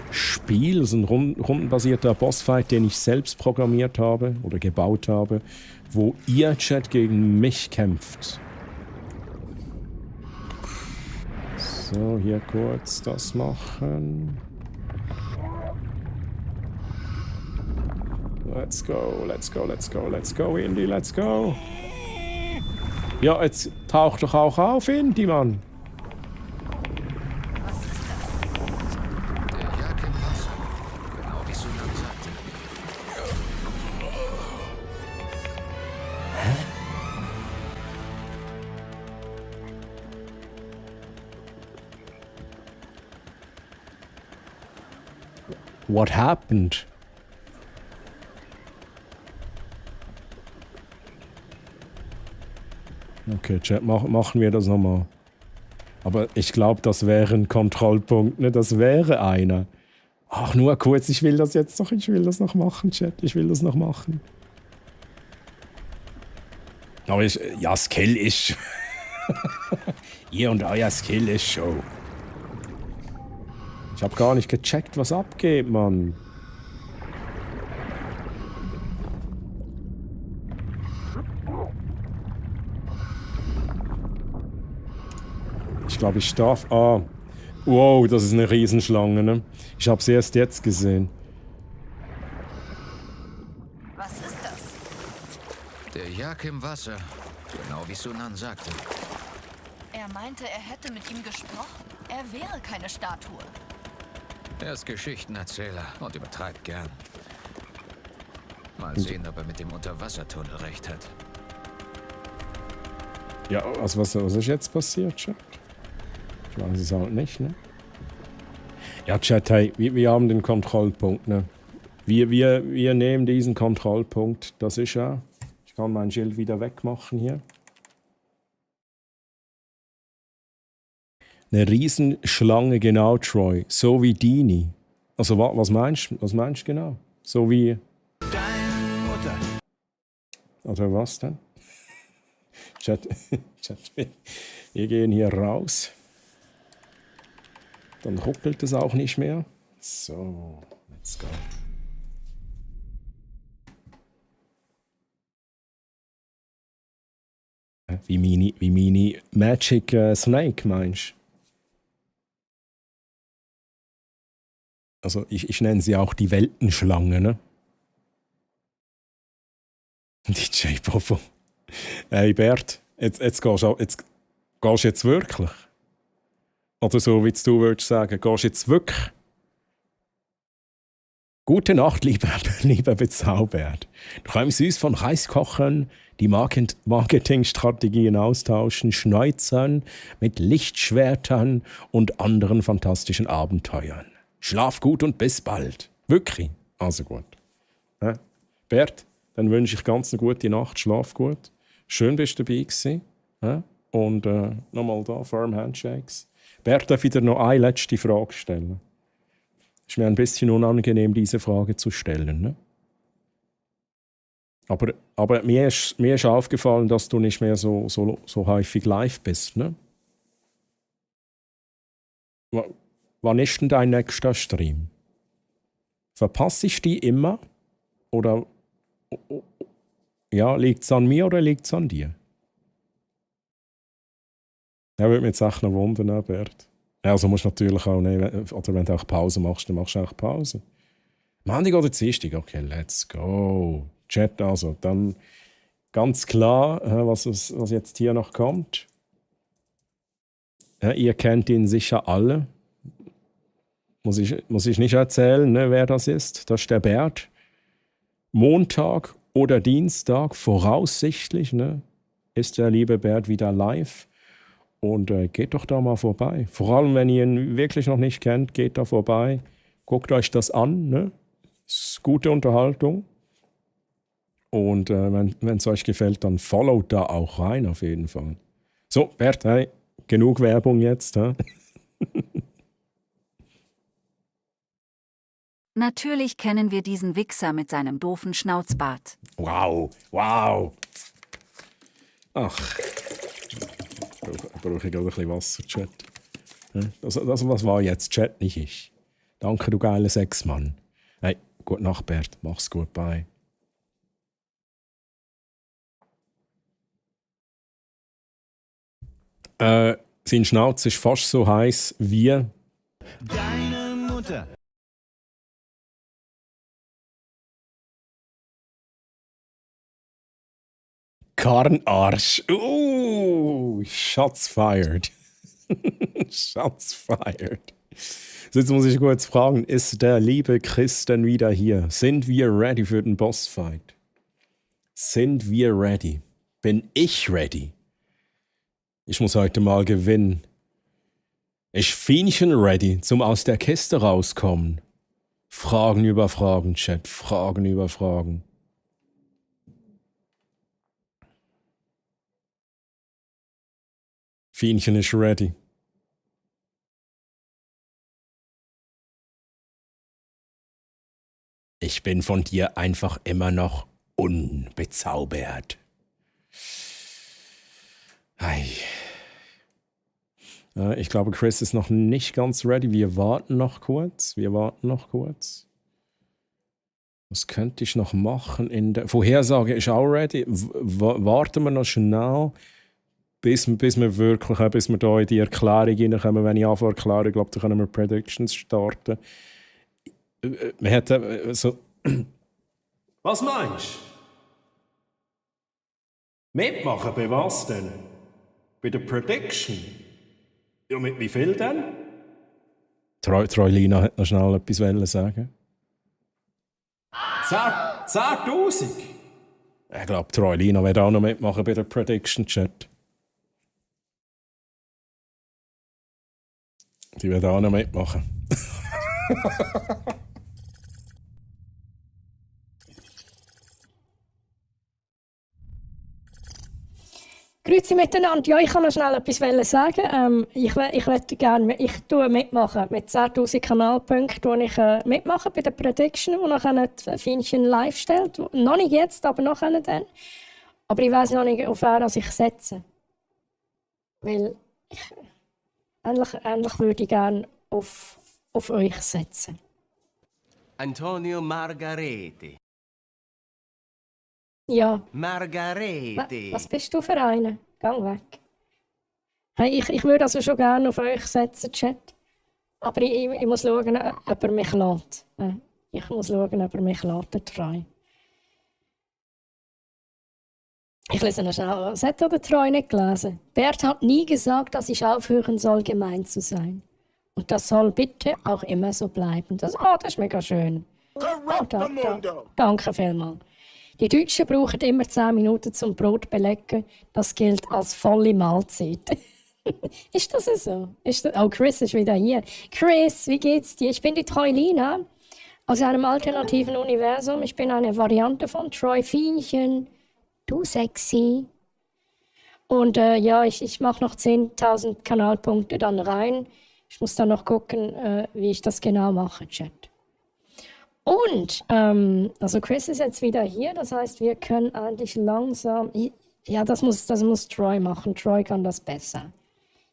Spiel, es ist ein rundenbasierter Bossfight, den ich selbst programmiert habe oder gebaut habe, wo ihr Chat gegen mich kämpft. So, hier kurz das machen. Let's go, Indy, let's go. Ja, jetzt taucht doch auch auf, Indy, Mann. What happened? Okay, Chat, machen wir das nochmal. Aber ich glaube, das wäre ein Kontrollpunkt, ne? Das wäre einer. Ach, nur kurz, ich will das jetzt noch, ich will das noch machen, Chat, ich will das noch machen. Aber ja, Skill ist... Ihr und euer Skill ist Show. Ich habe gar nicht gecheckt, was abgeht, Mann. Ich glaube, ich darf... Ah. Wow, das ist eine Riesenschlange, ne? Ich habe sie erst jetzt gesehen. Was ist das? Der Jag im Wasser. Genau wie Sunan sagte. Er meinte, er hätte mit ihm gesprochen. Er wäre keine Statue. Er ist Geschichtenerzähler und übertreibt gern. Mal sehen, ob er mit dem Unterwassertunnel recht hat. Ja, also was ist jetzt passiert, Chat? Ich weiß es halt nicht, ne? Ja, Chat, hey, wir haben den Kontrollpunkt, ne? Wir nehmen diesen Kontrollpunkt. Das ist ja... Ich kann mein Schild wieder wegmachen hier. Eine Riesenschlange, genau, Troy. So wie Dini. Also, was meinst du genau? So wie... Deine Mutter. Oder was denn? Chat, wir gehen hier raus. Dann ruckelt es auch nicht mehr. So, let's go. Wie meine Magic Snake, meinst du? Also ich nenne sie auch die Weltenschlange, ne? DJ Popo. Hey Bert, jetzt gehst du jetzt wirklich? Oder so, wie du würdest sagen, gehst du jetzt wirklich? Gute Nacht, lieber Bezaubert. Du kannst süß von Reis kochen, die Marketingstrategien austauschen, schneuzern mit Lichtschwertern und anderen fantastischen Abenteuern. Schlaf gut und bis bald. Wirklich. Also gut. Ja. Bert, dann wünsche ich ganz eine gute Nacht, schlaf gut. Schön, bist du dabei gewesen. Ja. Und nochmal da, Firm Handshakes. Bert, darf ich dir noch eine letzte Frage stellen? Ist mir ein bisschen unangenehm, diese Frage zu stellen. Ne? Aber mir ist aufgefallen, dass du nicht mehr so häufig live bist. Ne? Wann ist denn dein nächster Stream? Verpasse ich die immer? Oder ja, liegt es an mir oder liegt es an dir? Ja, würde mich jetzt echt noch wundern, Bert. Also musst du natürlich auch nehmen, oder wenn du auch Pause machst, dann machst du auch Pause. Montag oder Dienstag? Okay, let's go. Chat also, dann ganz klar, was jetzt hier noch kommt. Ja, ihr kennt ihn sicher alle. Muss ich nicht erzählen, ne, wer das ist. Das ist der Bert. Montag oder Dienstag, voraussichtlich, ne, ist der liebe Bert wieder live. Und geht doch da mal vorbei. Vor allem, wenn ihr ihn wirklich noch nicht kennt, geht da vorbei. Guckt euch das an. Ne? Ist gute Unterhaltung. Und wenn es euch gefällt, dann followt da auch rein auf jeden Fall. So, Bert, hey, genug Werbung jetzt. Hä? Natürlich kennen wir diesen Wichser mit seinem doofen Schnauzbart. Wow. Ach. Brauche ich gerade ein bisschen Wasser, Chat. Das, was war jetzt Chat, nicht ich. Danke, du geiler Sexmann. Hey, gute Nacht, Bert. Mach's gut, bye. Sein Schnauz ist fast so heiß wie... Deine Mutter. Karnarsch. Shots fired. Shots fired. So, jetzt muss ich kurz fragen, ist der liebe Chris denn wieder hier? Sind wir ready für den Bossfight? Sind wir ready? Bin ich ready? Ich muss heute mal gewinnen. Ist Fienchen ready zum aus der Kiste rauskommen? Fragen über Fragen, Chat. Fragen über Fragen. Fienchen ist ready. Ich bin von dir einfach immer noch unbezaubert. Ei. Ich glaube, Chris ist noch nicht ganz ready. Wir warten noch kurz. Was könnte ich noch machen? In der Vorhersage ist auch ready. Warten wir noch schnell, bis wir da in die Erklärung reinkommen. Wenn ich anfange zu erklären, glaube ich, dann können wir Predictions starten. Wir hätten so. Was meinst du? Mitmachen bei was denn? Bei der Prediction? Ja, mit wie viel denn? Troilina hat noch schnell etwas sagen. 10.000? Ich glaube, Troilina wird auch noch mitmachen bei der Prediction Chat. Die wird auch noch mitmachen. Grüezi miteinander. Ja, ich kann noch schnell etwas sagen. Ich möchte gerne, ich tue mitmachen mit 10.000 Kanalpunkten, wo ich mitmache bei der Prediction, wo nachher Fienchen live stellt. Noch nicht jetzt, aber nachher dann. Aber ich weiß noch nicht, auf wer ich setze. Weil endlich würde ich gerne auf euch setzen. Antonio Margarete. Ja. Margarete. Was bist du für eine? Gang weg. Hey, ich würde also schon gerne auf euch setzen, Chat. Aber ich muss schauen, ob er mich lässt. Ich muss schauen, ob er mich lässt, der Treu. Ich lese noch schnell. Was hat der Treu nicht gelesen? Bert hat nie gesagt, dass ich aufhören soll, gemein zu sein. Und das soll bitte auch immer so bleiben. Das ist mega schön. Danke vielmals. Die Deutschen brauchen immer 10 Minuten zum Brot belegen. Das gilt als volle Mahlzeit. Ist das so? Oh, Chris ist wieder hier. Chris, wie geht's dir? Ich bin die Troilina aus einem alternativen Universum. Ich bin eine Variante von Troy Fienchen. Du sexy. Und ja, ich mache noch 10.000 Kanalpunkte dann rein. Ich muss dann noch gucken, wie ich das genau mache, Chat. Und, also Chris ist jetzt wieder hier, das heißt, wir können eigentlich langsam, ja, das muss Troy machen, Troy kann das besser.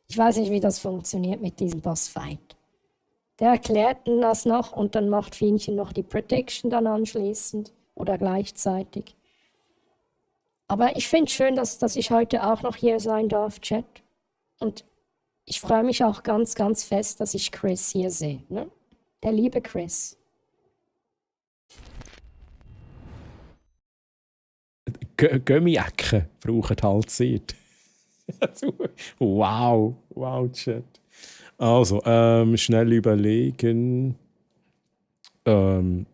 Ich weiß nicht, wie das funktioniert mit diesem Bossfight. Der erklärt das noch und dann macht Fienchen noch die Prediction dann anschließend oder gleichzeitig. Aber ich finde es schön, dass ich heute auch noch hier sein darf, Chat. Und ich freue mich auch ganz, ganz fest, dass ich Chris hier sehe. Ne? Der liebe Chris. Gummiacken brauchen halt Zeit. Wow, Chat. Also, schnell überlegen. Soll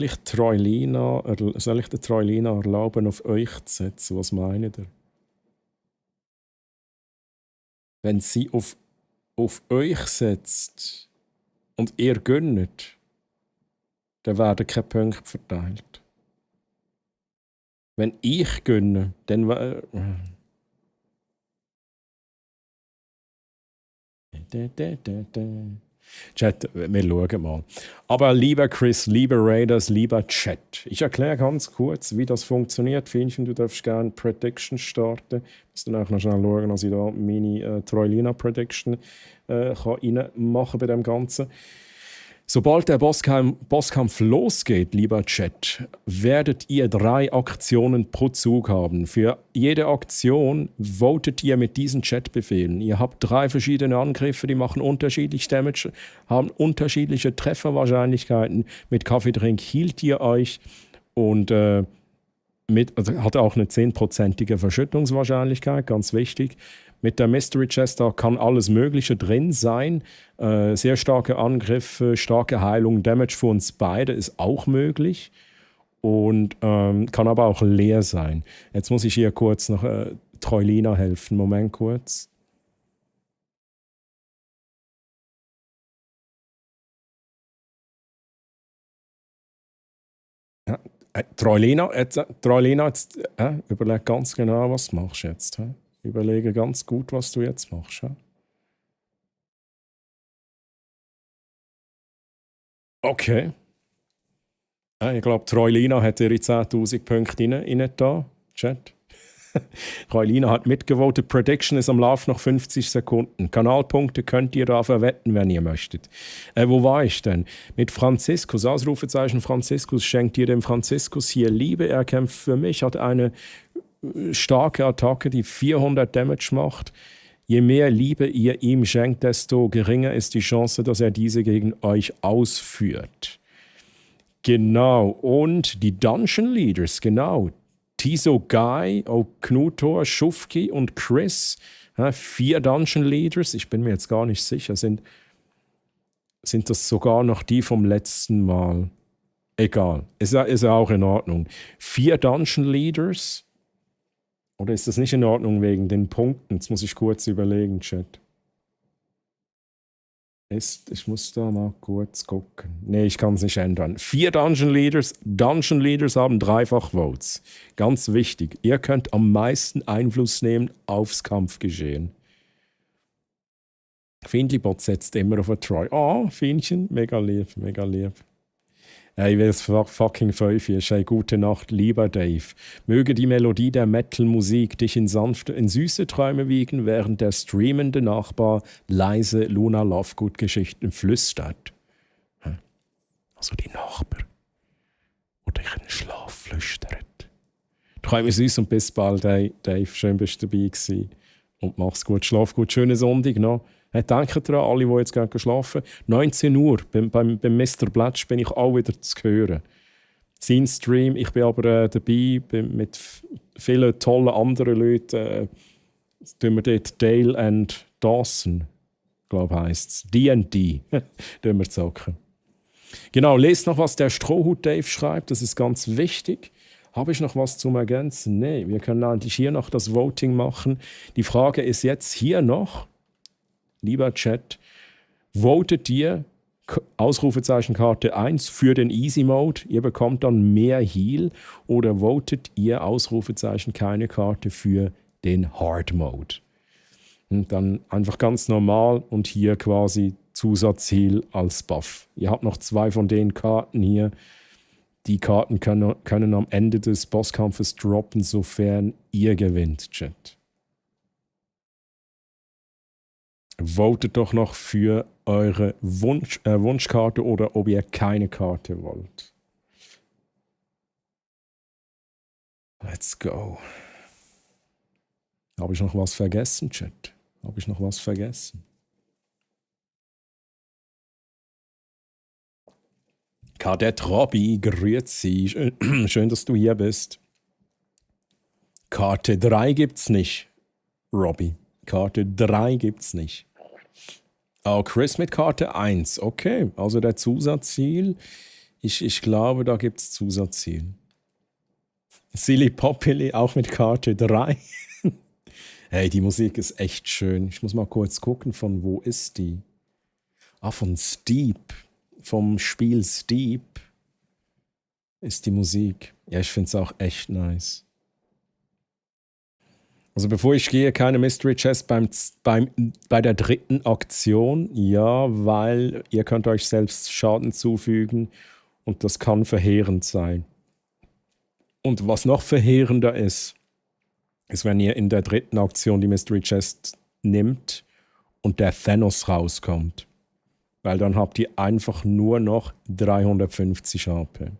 ich der Troilina erlauben, auf euch zu setzen? Was meint ihr? Wenn sie auf euch setzt und ihr gönnt, dann werden keine Punkte verteilt. Wenn ich gönne, dann Chat, wir schauen mal. Aber lieber Chris, lieber Raiders, lieber Chat, ich erkläre ganz kurz, wie das funktioniert. Fienchen, du darfst gerne Prediction starten. Ich muss dann auch noch schnell schauen, dass ich da meine Troilina Prediction reinmachen bei dem Ganzen. Sobald der Bosskampf losgeht, lieber Chat, werdet ihr 3 Aktionen pro Zug haben. Für jede Aktion votet ihr mit diesen Chatbefehlen. Ihr habt 3 verschiedene Angriffe, die machen unterschiedlich Damage, haben unterschiedliche Trefferwahrscheinlichkeiten. Mit Kaffeetrink hielt ihr euch und hat auch eine 10%ige Verschüttungswahrscheinlichkeit, ganz wichtig. Mit der Mystery Chest da kann alles Mögliche drin sein. Sehr starke Angriffe, starke Heilung, Damage für uns beide ist auch möglich. Und kann aber auch leer sein. Jetzt muss ich hier kurz noch Troilina helfen. Moment kurz. Troilina jetzt, überleg ganz genau, was du machst jetzt. Überlege ganz gut, was du jetzt machst. Okay. Ich glaube, Troilina hat ihre 10.000 Punkte rein da, Chat. Troilina hat mitgevotet. Prediction ist am Lauf noch 50 Sekunden. Kanalpunkte könnt ihr da verwetten, wenn ihr möchtet. Wo war ich denn? Mit Franziskus, Ausrufezeichen Franziskus, schenkt ihr dem Franziskus hier Liebe. Er kämpft für mich, hat eine starke Attacke, die 400 Damage macht. Je mehr Liebe ihr ihm schenkt, desto geringer ist die Chance, dass er diese gegen euch ausführt. Genau, und die Dungeon Leaders, genau. Tiso Guy, Knutor, Schufki und Chris, 4 Dungeon Leaders, ich bin mir jetzt gar nicht sicher, sind das sogar noch die vom letzten Mal? Egal, ist ja auch in Ordnung. 4 Dungeon Leaders, oder ist das nicht in Ordnung wegen den Punkten? Jetzt muss ich kurz überlegen, Chat. Ich muss da mal kurz gucken. Nee, ich kann es nicht ändern. 4 Dungeon Leaders. Dungeon Leaders haben dreifach Votes. Ganz wichtig. Ihr könnt am meisten Einfluss nehmen aufs Kampfgeschehen. Findlibot setzt immer auf ein Troy. Oh, Fienchen. Mega lieb, mega lieb. Ich will es fucking 5 hier. Schei gute Nacht, lieber Dave. Möge die Melodie der Metal-Musik dich in süße Träume wiegen, während der streamende Nachbar leise Luna Lovegood-Geschichten flüstert. Also die Nachbar. Oder ich in den Schlaf flüstert. Träume süß und bis bald, Dave. Schön bist du dabei gewesen. Und mach's gut, schlaf gut. Schönen Sonntag noch. Denkt daran, alle, die jetzt gehen schlafen. 19 Uhr beim Mr. Blatsch bin ich auch wieder zu hören. Sein Stream, ich bin aber dabei mit vielen tollen anderen Leuten. Tun wir dort Dale and Dawson, glaube ich, heisst es. D&D tun wir zocken. Genau, lest noch, was der Strohhut Dave schreibt, das ist ganz wichtig. Habe ich noch was zum Ergänzen? Nein, wir können eigentlich hier noch das Voting machen. Die Frage ist jetzt hier noch, lieber Chat, votet ihr Ausrufezeichenkarte 1 für den Easy Mode, ihr bekommt dann mehr Heal, oder votet ihr Ausrufezeichen keine Karte für den Hard Mode? Und dann einfach ganz normal und hier quasi Zusatzheal als Buff. Ihr habt noch 2 von den Karten hier. Die Karten können am Ende des Bosskampfes droppen, sofern ihr gewinnt, Chat. Votet doch noch für eure Wunschkarte oder ob ihr keine Karte wollt. Let's go. Habe ich noch was vergessen, Chat? Habe ich noch was vergessen? Kadett Robby, grüezi. Schön, dass du hier bist. Karte 3 gibt's nicht, Robby. Karte 3 gibt's nicht. Oh, Chris mit Karte 1. Okay, also der Zusatzziel. Ich glaube, da gibt es Zusatzziel. Silly Poppily auch mit Karte 3. Hey, die Musik ist echt schön. Ich muss mal kurz gucken, von wo ist die? Von Steep. Vom Spiel Steep ist die Musik. Ja, ich finde es auch echt nice. Also bevor ich gehe, keine Mystery Chest bei der 3. Aktion. Ja, weil ihr könnt euch selbst Schaden zufügen und das kann verheerend sein. Und was noch verheerender ist, wenn ihr in der 3. Aktion die Mystery Chest nimmt und der Thanos rauskommt. Weil dann habt ihr einfach nur noch 350 HP.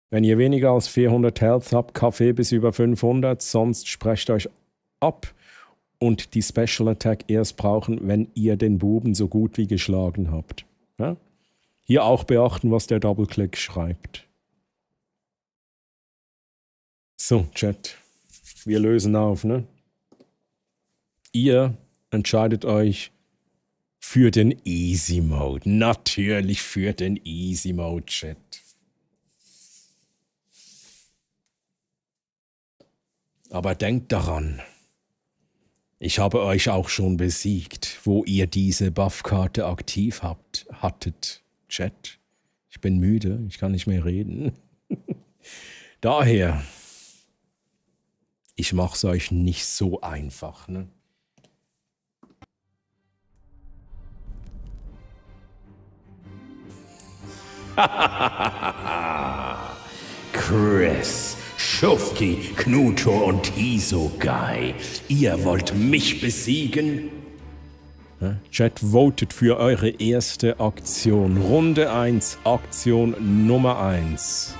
Wenn ihr weniger als 400 Health habt, Kaffee bis über 500, sonst sprecht euch ab und die Special Attack erst brauchen, wenn ihr den Buben so gut wie geschlagen habt. Ja? Hier auch beachten, was der Double-Click schreibt. So, Chat. Wir lösen auf, ne? Ihr entscheidet euch für den Easy Mode. Natürlich für den Easy Mode, Chat. Aber denkt daran, ich habe euch auch schon besiegt, wo ihr diese Buffkarte aktiv hattet. Chat, ich bin müde, ich kann nicht mehr reden. Daher, ich mach's euch nicht so einfach, ne? Chris, Schufti, Knuto und Hisogai, ihr wollt mich besiegen? Chat, votet für eure erste Aktion. Runde 1, Aktion Nummer 1.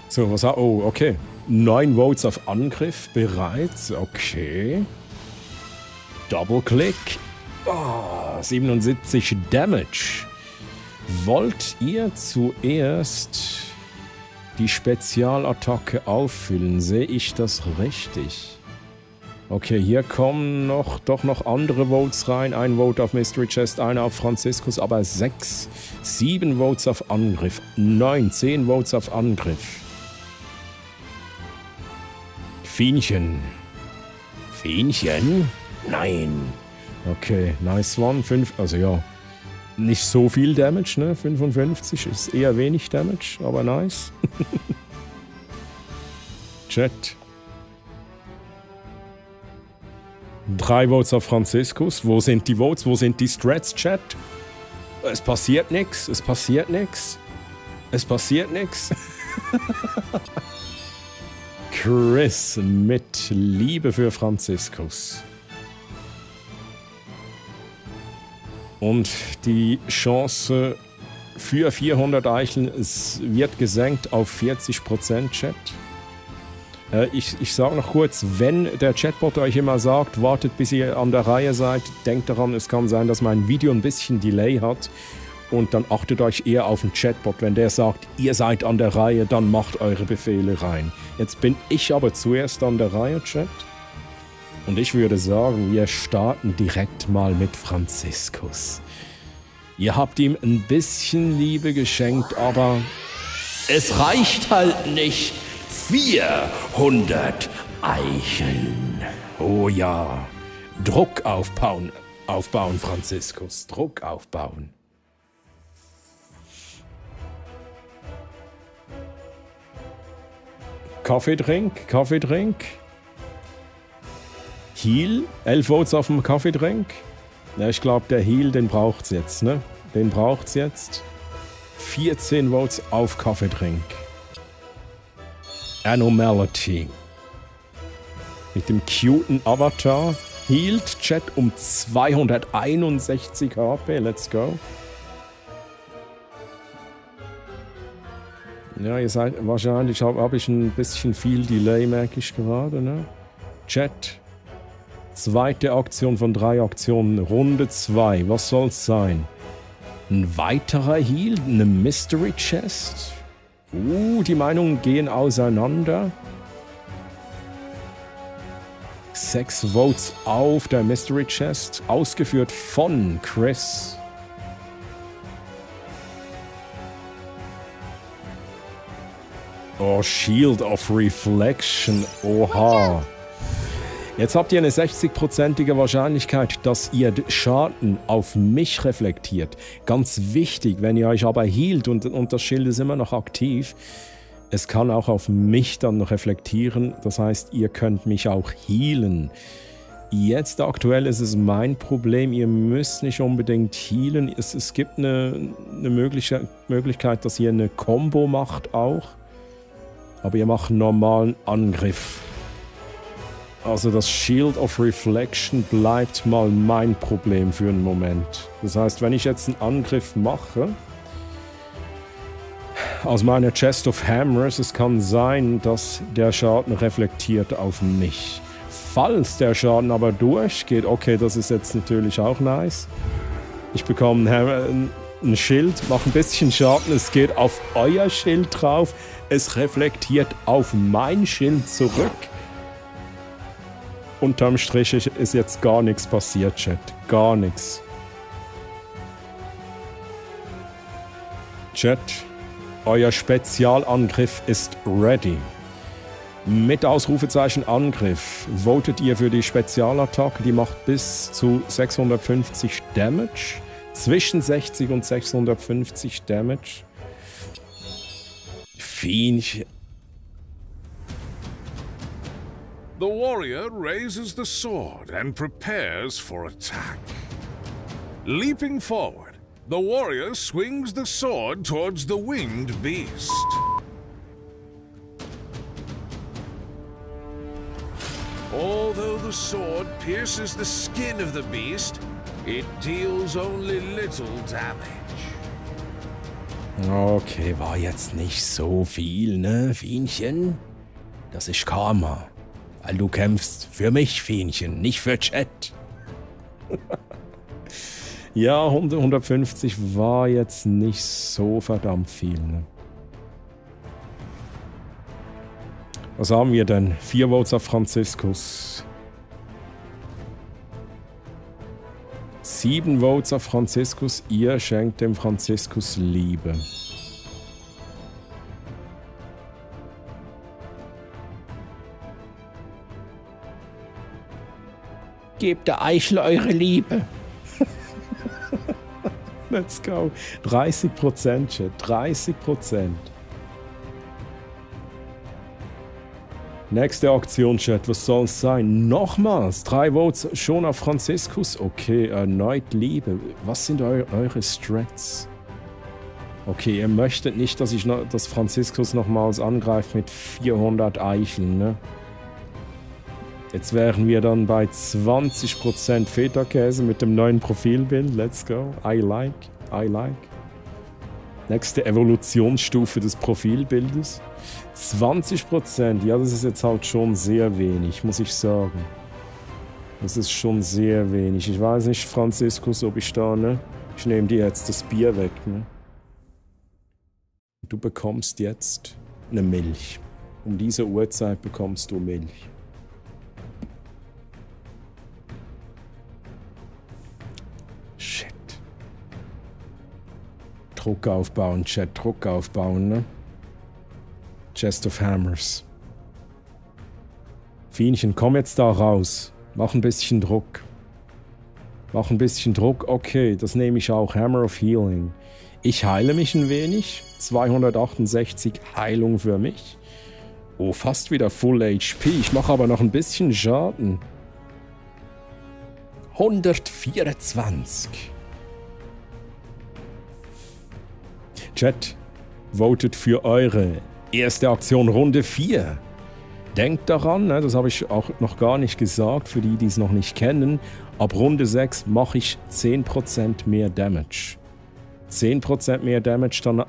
So, was oh, okay. 9 Votes auf Angriff bereits. Okay. Double-Click. 77 Damage. Wollt ihr zuerst die Spezialattacke auffüllen? Sehe ich das richtig? Okay, hier kommen doch noch andere Votes rein. Ein Vote auf Mystery Chest, einer auf Franziskus, aber 6. 7 Votes auf Angriff. 9, 10 Votes auf Angriff. Fienchen. Fienchen? Nein. Okay, nice one. 5, also ja, nicht so viel Damage, ne? 55 ist eher wenig Damage, aber nice. Chat. 3 Votes auf Franziskus. Wo sind die Votes? Wo sind die Strats, Chat? Es passiert nichts. Es passiert nichts. Es passiert nichts. Chris mit Liebe für Franziskus. Und die Chance für 400 Eicheln wird gesenkt auf 40%, Chat. Ich sage noch kurz, wenn der Chatbot euch immer sagt, wartet bis ihr an der Reihe seid, denkt daran, es kann sein, dass mein Video ein bisschen Delay hat. Und dann achtet euch eher auf den Chatbot. Wenn der sagt, ihr seid an der Reihe, dann macht eure Befehle rein. Jetzt bin ich aber zuerst an der Reihe, Chat. Und ich würde sagen, wir starten direkt mal mit Franziskus. Ihr habt ihm ein bisschen Liebe geschenkt, aber es reicht halt nicht. 400 Eicheln. Oh ja. Druck aufbauen, Franziskus. Druck aufbauen. Kaffeetrink. Heal, 11 Votes auf dem Kaffeetrink. Ja, ich glaube, der Heal, den braucht's jetzt, ne? Den braucht's jetzt. 14 Votes auf Kaffeetrink. Anomality. Mit dem cuten Avatar. Healed, Chat, um 261 HP. Let's go. Ja, ihr seid wahrscheinlich, habe ich ein bisschen viel Delay, merke ich gerade, ne? Chat. Zweite Aktion von 3 Aktionen, Runde 2. Was soll's sein? Ein weiterer Heal? Eine Mystery Chest? Die Meinungen gehen auseinander. 6 Votes auf der Mystery Chest, ausgeführt von Chris. Oh, Shield of Reflection. Oha. Jetzt habt ihr eine 60%ige Wahrscheinlichkeit, dass ihr Schaden auf mich reflektiert. Ganz wichtig, wenn ihr euch aber healt und das Schild ist immer noch aktiv, es kann auch auf mich dann reflektieren. Das heißt, ihr könnt mich auch healen. Jetzt aktuell ist es mein Problem, ihr müsst nicht unbedingt healen. Es gibt eine Möglichkeit, dass ihr eine Combo macht auch. Aber ihr macht einen normalen Angriff. Also das Shield of Reflection bleibt mal mein Problem für einen Moment. Das heißt, wenn ich jetzt einen Angriff mache, aus meiner Chest of Hammers, es kann sein, dass der Schaden reflektiert auf mich. Falls der Schaden aber durchgeht, okay, das ist jetzt natürlich auch nice. Ich bekomme ein Schild, mache ein bisschen Schaden, es geht auf euer Schild drauf, es reflektiert auf mein Schild zurück. Unterm Strich ist jetzt gar nichts passiert, Chat. Gar nichts. Chat, euer Spezialangriff ist ready. Mit Ausrufezeichen Angriff votet ihr für die Spezialattacke. Die macht bis zu 650 Damage. Zwischen 60 und 650 Damage. Viech. The warrior raises the sword and prepares for attack. Leaping forward, the warrior swings the sword towards the winged beast. Although the sword pierces the skin of the beast, it deals only little damage. Okay, war jetzt nicht so viel, ne, Fienchen? Das ist Karma. Weil du kämpfst für mich, Fienchen, nicht für Chat. Ja, 150 war jetzt nicht so verdammt viel, ne? Was haben wir denn? 4 Votes auf Franziskus. 7 Votes auf Franziskus. Ihr schenkt dem Franziskus Liebe. Gebt der Eichel eure Liebe. Let's go. 30%, Chat. 30%. Nächste Aktion, Chat. Was soll es sein? Nochmals. 3 Votes schon auf Franziskus. Okay, erneut Liebe. Was sind eure Strats? Okay, ihr möchtet nicht, dass Franziskus nochmals angreift mit 400 Eicheln, ne? Jetzt wären wir dann bei 20% Feta-Käse mit dem neuen Profilbild. Let's go. I like. Nächste Evolutionsstufe des Profilbildes. 20%. Ja, das ist jetzt halt schon sehr wenig, muss ich sagen. Das ist schon sehr wenig. Ich weiß nicht, Franziskus, ob ich da, ne? Ich nehme dir jetzt das Bier weg, ne? Du bekommst jetzt eine Milch. Um diese Uhrzeit bekommst du Milch. Shit. Druck aufbauen, Chat, Druck aufbauen, ne? Chest of Hammers. Fienchen, komm jetzt da raus. Mach ein bisschen Druck. Okay, das nehme ich auch. Hammer of Healing. Ich heile mich ein wenig. 268 Heilung für mich. Oh, fast wieder Full HP. Ich mache aber noch ein bisschen Schaden. 124. Chat, votet für eure erste Aktion Runde 4. Denkt daran, ne, das habe ich auch noch gar nicht gesagt, für die, die es noch nicht kennen. Ab Runde 6 mache ich 10% mehr Damage. 10% mehr Damage, dann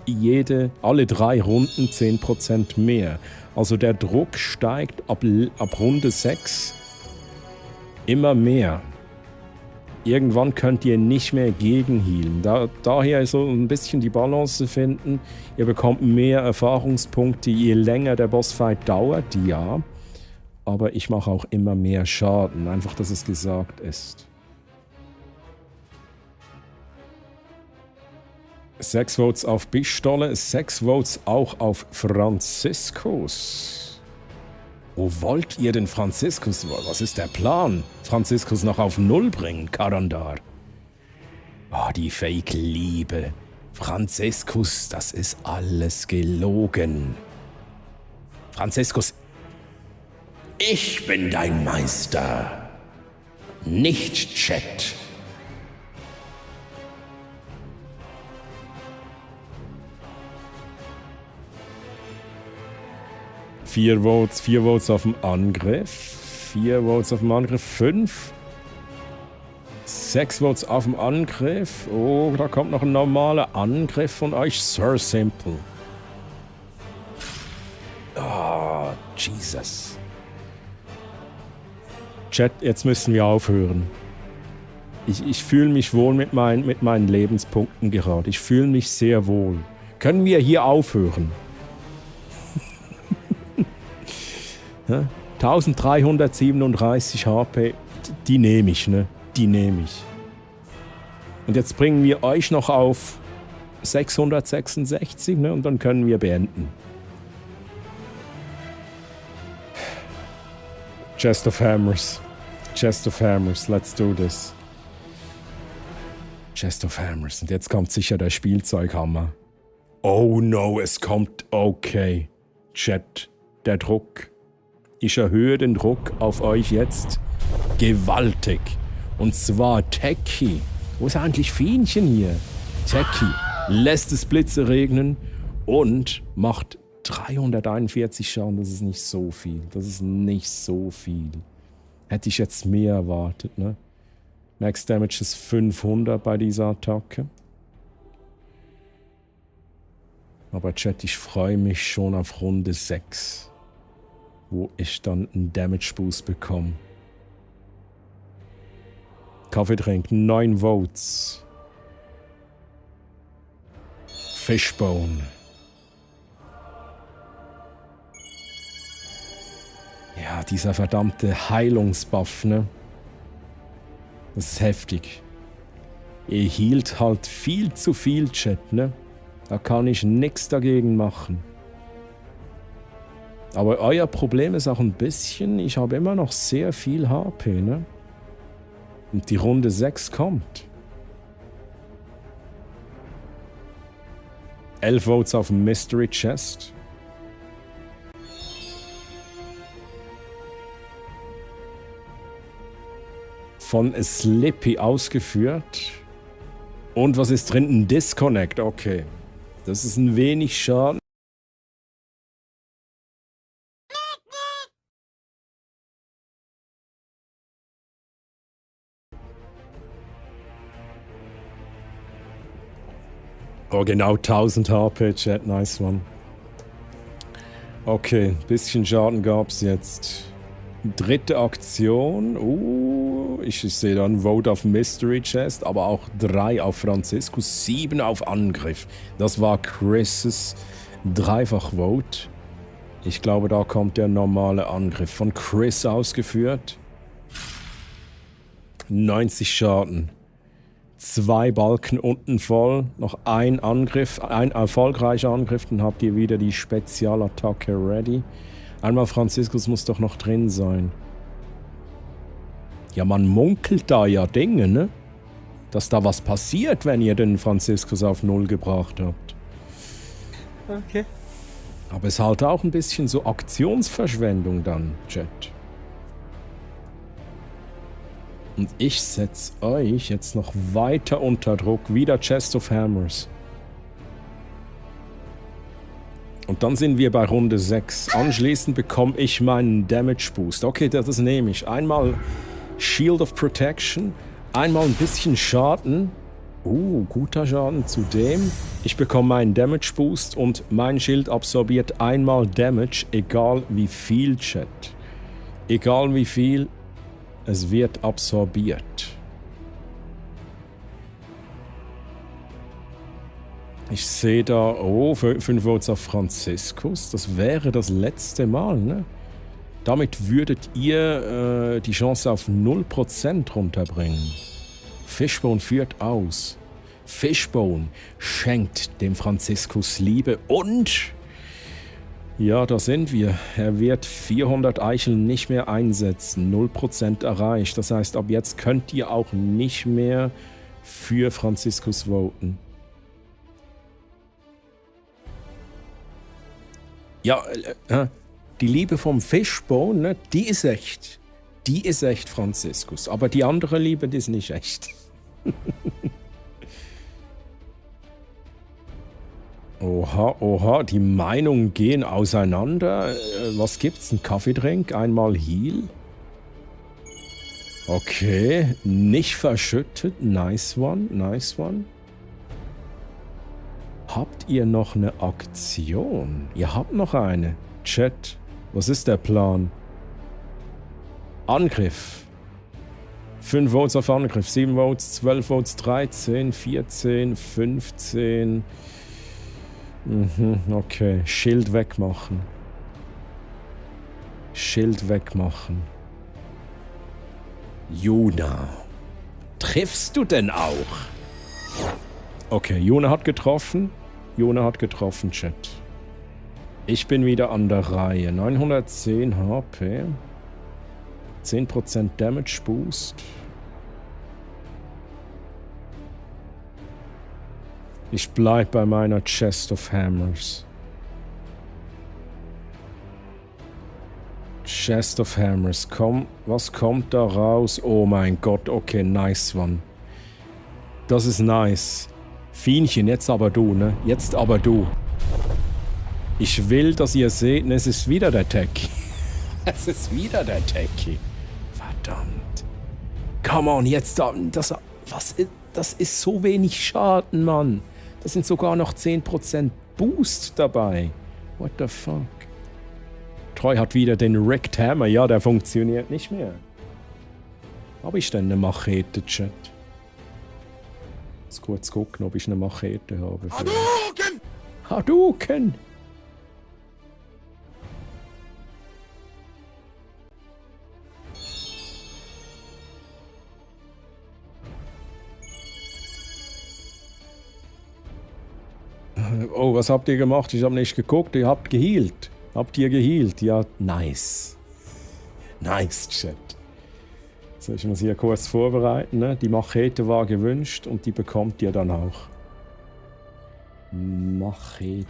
alle 3 Runden 10% mehr. Also der Druck steigt ab Runde 6 immer mehr. Irgendwann könnt ihr nicht mehr gegenhealen. Daher so ein bisschen die Balance finden. Ihr bekommt mehr Erfahrungspunkte, je länger der Bossfight dauert, ja. Aber ich mache auch immer mehr Schaden. Einfach, dass es gesagt ist. 6 Votes auf Bistolle, 6 Votes auch auf Franziskus. Wo wollt ihr denn Franziskus? Was ist der Plan? Franziskus noch auf 0 bringen, Karandar. Oh, die Fake-Liebe. Franziskus, das ist alles gelogen. Franziskus, ich bin dein Meister. Nicht Chat. Vier Votes auf dem Angriff. 5. 6 Votes auf dem Angriff. Oh, da kommt noch ein normaler Angriff von euch. Sir Simple. Oh, Jesus. Chat, jetzt müssen wir aufhören. Ich fühle mich wohl mit meinen Lebenspunkten gerade. Ich fühle mich sehr wohl. Können wir hier aufhören? 1337 HP, die nehme ich, ne? Die nehme ich. Und jetzt bringen wir euch noch auf 666, ne? Und dann können wir beenden. Chest of Hammers, let's do this. Chest of Hammers. Und jetzt kommt sicher der Spielzeughammer. Oh no, es kommt. Okay. Chat, der Druck. Ich erhöhe den Druck auf euch jetzt gewaltig. Und zwar Techie. Wo ist eigentlich Fienchen hier? Techie lässt es Blitze regnen und macht 341 Schaden. Das ist nicht so viel. Das ist nicht so viel. Hätte ich jetzt mehr erwartet, ne? Max Damage ist 500 bei dieser Attacke. Aber Chat, ich freue mich schon auf Runde 6. Wo ich dann einen Damage Boost bekomme. Kaffeetrink, 9 Votes. Fishbone. Ja, dieser verdammte Heilungsbuff, ne? Das ist heftig. Ihr hielt halt viel zu viel, Chat, ne? Da kann ich nichts dagegen machen. Aber euer Problem ist auch ein bisschen, ich habe immer noch sehr viel HP, ne? Und die Runde 6 kommt. 11 Votes auf dem Mystery Chest. Von Slippy ausgeführt. Und was ist drin? Ein Disconnect, okay. Das ist ein wenig Schaden. Oh, genau 1000 HP, Chat, nice one. Okay, bisschen Schaden gab's jetzt. Dritte Aktion. Ich sehe da ein Vote auf Mystery Chest, aber auch 3 auf Franziskus, 7 auf Angriff. Das war Chris' Dreifach-Vote. Ich glaube, da kommt der normale Angriff von Chris ausgeführt. 90 Schaden. 2 Balken unten voll. Noch ein Angriff, ein erfolgreicher Angriff, dann habt ihr wieder die Spezialattacke ready. Einmal Franziskus muss doch noch drin sein. Ja, man munkelt da ja Dinge, ne? Dass da was passiert, wenn ihr den Franziskus auf 0 gebracht habt. Okay. Aber es ist halt auch ein bisschen so Aktionsverschwendung dann, Chat. Und ich setze euch jetzt noch weiter unter Druck. Wieder Chest of Hammers. Und dann sind wir bei Runde 6. Anschließend bekomme ich meinen Damage Boost. Okay, das nehme ich. Einmal Shield of Protection. Einmal ein bisschen Schaden. Guter Schaden zudem. Ich bekomme meinen Damage Boost und mein Schild absorbiert einmal Damage, egal wie viel, Chat. Egal wie viel, es wird absorbiert. Ich sehe da, 5 Votes auf Franziskus. Das wäre das letzte Mal, ne? Damit würdet ihr die Chance auf 0% runterbringen. Fishbone führt aus. Fishbone schenkt dem Franziskus Liebe und... Ja, da sind wir. Er wird 400 Eicheln nicht mehr einsetzen. 0% erreicht. Das heißt, ab jetzt könnt ihr auch nicht mehr für Franziskus voten. Ja, die Liebe vom Fishbone, ne, die ist echt. Die ist echt, Franziskus. Aber die andere Liebe, die ist nicht echt. Oha, die Meinungen gehen auseinander. Was gibt's? Ein Kaffeedrink? Einmal Heal? Okay, nicht verschüttet. Nice one, nice one. Habt ihr noch eine Aktion? Ihr habt noch eine. Chat, was ist der Plan? Angriff. 5 Votes auf Angriff, 7 Votes, 12 Votes, 13, 14, 15... okay. Schild wegmachen. Schild wegmachen. Juna. Triffst du denn auch? Okay, Juna hat getroffen. Juna hat getroffen, Chat. Ich bin wieder an der Reihe. 910 HP. 10% Damage Boost. Ich bleib bei meiner Chest of Hammers. Chest of Hammers. Komm, was kommt da raus? Oh mein Gott, okay, nice one. Das ist nice. Fienchen, jetzt aber du, ne? Jetzt aber du. Ich will, dass ihr seht, es ist wieder der Techie. Es ist wieder der Techie. Verdammt. Come on, jetzt da. Das ist so wenig Schaden, Mann. Das sind sogar noch 10% Boost dabei. What the fuck? Troy hat wieder den Wrecked Hammer. Ja, der funktioniert nicht mehr. Habe ich denn eine Machete, Chat? Jetzt kurz gucken, ob ich eine Machete habe. Hadouken! Hadouken! Oh, was habt ihr gemacht? Ich habe nicht geguckt. Ihr habt gehealt. Habt ihr gehealt? Ja, nice. Nice, Chat. So, ich muss hier kurz vorbereiten. Ne? Die Machete war gewünscht und die bekommt ihr dann auch. Machete.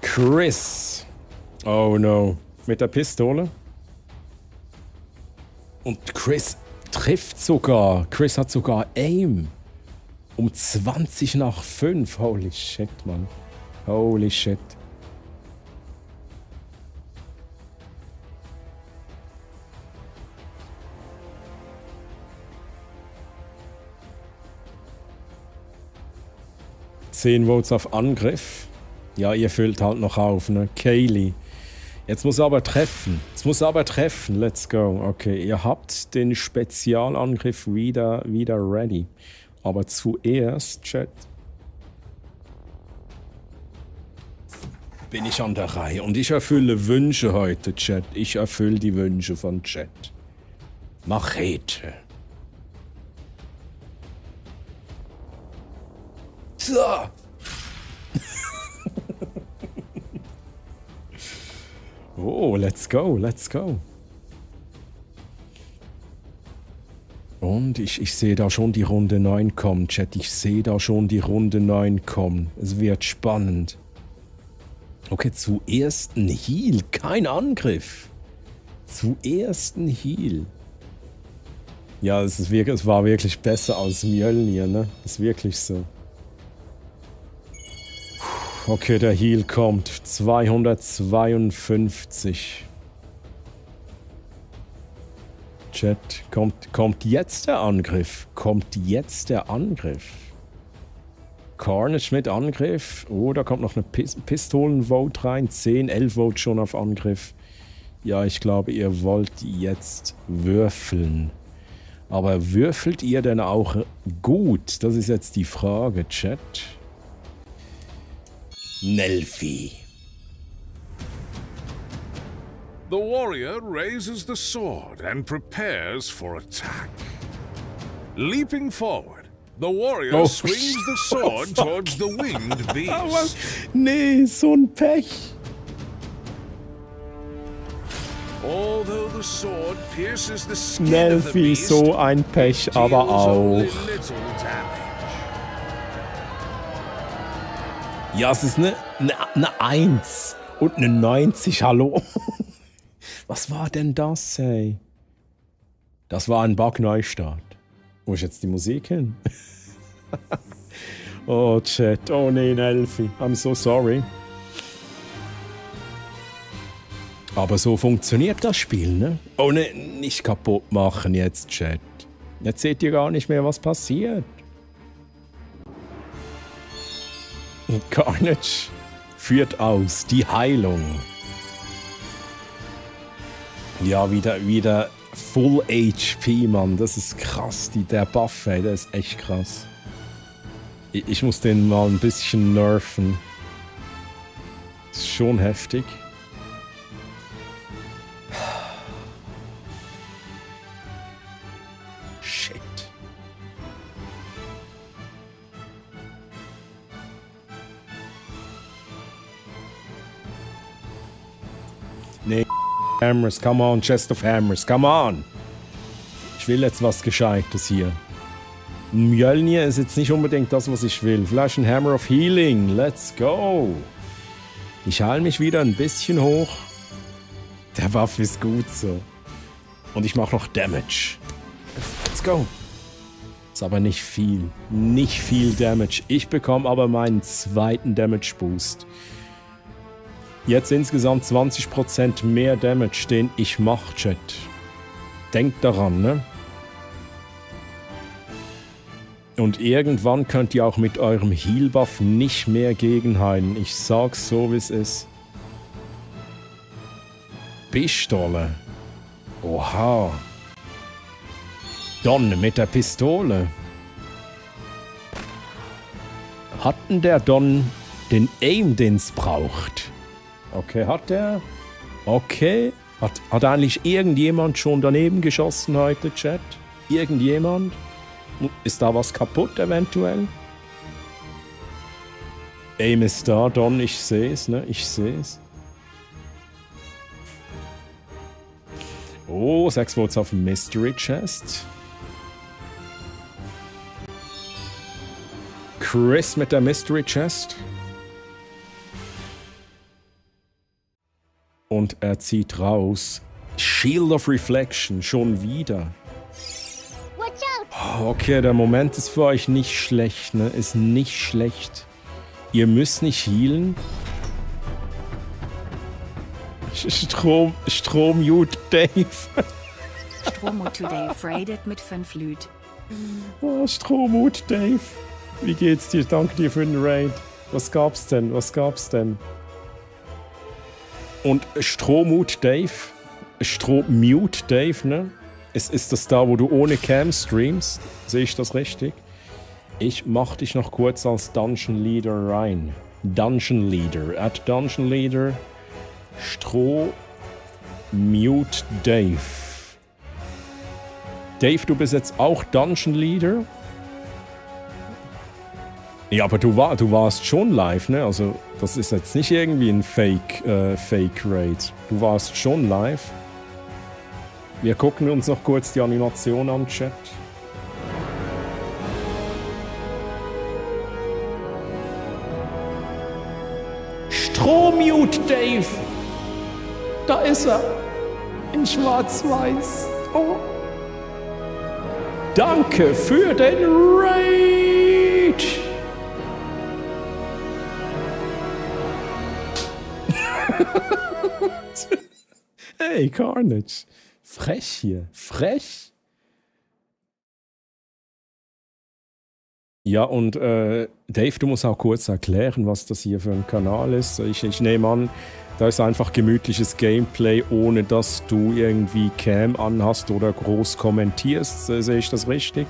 Chris. Oh no. Mit der Pistole. Und Chris trifft sogar. Chris hat sogar Aim. Um 20 nach 5. Holy shit, Mann. Holy shit. $10 Votes auf Angriff. Ja, ihr füllt halt noch auf, ne? Kaylee. Jetzt muss er aber treffen. Jetzt muss er aber treffen. Let's go. Okay, ihr habt den Spezialangriff wieder ready. Aber zuerst, Chat, bin ich an der Reihe. Und ich erfülle Wünsche heute, Chat. Ich erfülle die Wünsche von Chat. Machete. So. Oh, let's go, let's go. Und ich sehe da schon die Runde 9 kommen, Chat. Ich sehe da schon die Runde 9 kommen. Es wird spannend. Okay, zuerst ein Heal, kein Angriff. Zuerst ein Heal. Ja, es war wirklich besser als Mjölnir, ne? Das ist wirklich so. Okay, der Heal kommt. 252. Chat, kommt jetzt der Angriff? Kommt jetzt der Angriff? Carnage mit Angriff. Oh, da kommt noch eine Pistolenvote rein. 10, 11 Vote schon auf Angriff. Ja, ich glaube, ihr wollt jetzt würfeln. Aber würfelt ihr denn auch gut? Das ist jetzt die Frage, Chat. Nelfi. The warrior raises the sword and prepares for attack. Leaping forward, the warrior swings the sword towards the winged beast. Nee, so ein Pech. Although the sword pierces the skin of the Nelfi, beast, so ein Pech, aber deals auch. only little damage. Ja, es ist eine 1 und eine 90, hallo? Was war denn das, ey? Das war ein Bug-Neustart. Wo ist jetzt die Musik hin? Oh, Chat. Oh nee, Nelfi. I'm so sorry. Aber so funktioniert das Spiel, ne? Oh ne, nicht kaputt machen jetzt, Chat. Jetzt seht ihr gar nicht mehr, was passiert. Und Carnage führt aus die Heilung. Ja, wieder Full HP, Mann. Das ist krass. Der Buff, ey, der ist echt krass. Ich muss den mal ein bisschen nerven. Das ist schon heftig. Shit. Hammers, come on, Chest of Hammers, come on. Ich will jetzt was Gescheites hier. Ein Mjölnir ist jetzt nicht unbedingt das, was ich will. Vielleicht ein Hammer of Healing, let's go. Ich heile mich wieder ein bisschen hoch. Der Waffe ist gut so. Und ich mache noch Damage. Let's go. Ist aber nicht viel. Nicht viel Damage. Ich bekomme aber meinen zweiten Damage Boost. Jetzt insgesamt 20% mehr Damage, den ich mache, Chat. Denkt daran, ne? Und irgendwann könnt ihr auch mit eurem Heal-Buff nicht mehr gegenheilen. Ich sag's so, wie es ist. Pistole. Oha. Don mit der Pistole. Hat denn der Don den Aim, den's braucht? Okay, hat der? Okay. Hat eigentlich irgendjemand schon daneben geschossen heute, Chat? Irgendjemand? Ist da was kaputt eventuell? Aim ist da, Don, ich seh's, ne? Ich seh's. Oh, 6 Votes auf Mystery Chest. Chris mit der Mystery Chest. Und er zieht raus. Shield of Reflection, schon wieder. Okay, der Moment ist für euch nicht schlecht, ne? Ist nicht schlecht. Ihr müsst nicht healen. Strommute Dave. Strommute Dave raided mit 5 Lüt. Oh, Strommute Dave. Wie geht's dir? Danke dir für den Raid. Was gab's denn? Was gab's denn? Und Strommute Dave. Strommute Dave, ne? Ist das da, wo du ohne Cam streamst? Sehe ich das richtig? Ich mach dich noch kurz als Dungeon Leader rein. Dungeon Leader. At Dungeon Leader. Strommute Dave. Dave, du bist jetzt auch Dungeon Leader? Ja, aber du warst schon live, ne? Also, das ist jetzt nicht irgendwie ein Fake-Raid. Du warst schon live. Wir gucken uns noch kurz die Animation an, Chat. Strommute Dave! Da ist er! In schwarz-weiß. Oh. Danke für den Raid! Hey, Carnage. Frech hier. Frech. Ja, und Dave, du musst auch kurz erklären, was das hier für ein Kanal ist. Ich nehme an, da ist einfach gemütliches Gameplay, ohne dass du irgendwie Cam anhast oder groß kommentierst. Sehe ich das richtig?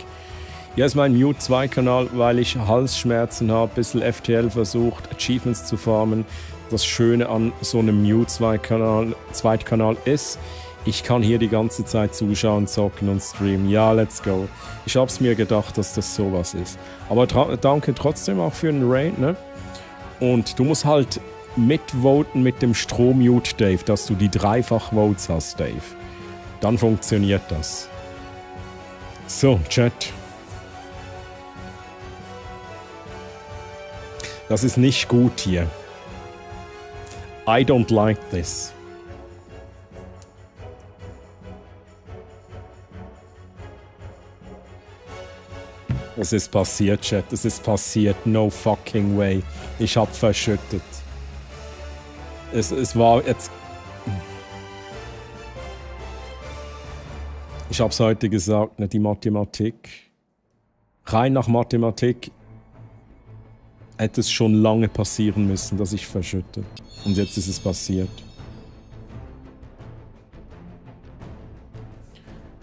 Hier ist mein Mute 2 Kanal, weil ich Halsschmerzen habe, ein bisschen FTL versucht, Achievements zu farmen. Das Schöne an so einem Mute 2 Zweitkanal ist, ich kann hier die ganze Zeit zuschauen, zocken und streamen. Ja, let's go. Ich hab's mir gedacht, dass das sowas ist. Aber danke trotzdem auch für den Raid, ne? Und du musst halt mitvoten mit dem Strommute Dave, dass du die Dreifach-Votes hast, Dave. Dann funktioniert das. So, Chat. Das ist nicht gut hier. I don't like this. Es ist passiert, Chat. Es ist passiert. No fucking way. Ich hab verschüttet. Es war jetzt... Ich hab's heute gesagt, ne, die Mathematik. Rein nach Mathematik hätte es schon lange passieren müssen, dass ich verschütte. Und jetzt ist es passiert.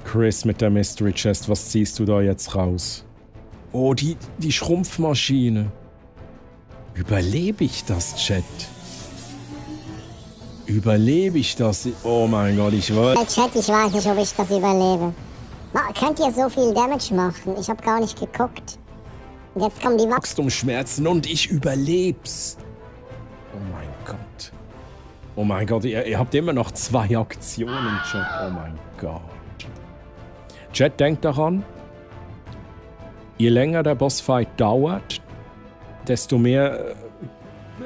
Chris mit der Mystery Chest, was ziehst du da jetzt raus? Oh, die Schrumpfmaschine. Überlebe ich das, Chat? Überlebe ich das? Oh mein Gott, ich weiß... Chat, ich weiß nicht, ob ich das überlebe. Könnt ihr so viel Damage machen? Ich habe gar nicht geguckt. Und jetzt kommen die Wachstumsschmerzen und ich überleb's. Oh mein Gott. Oh mein Gott, ihr habt immer noch 2 Aktionen, Chat. Oh mein Gott. Chat, denkt daran, je länger der Bossfight dauert, desto mehr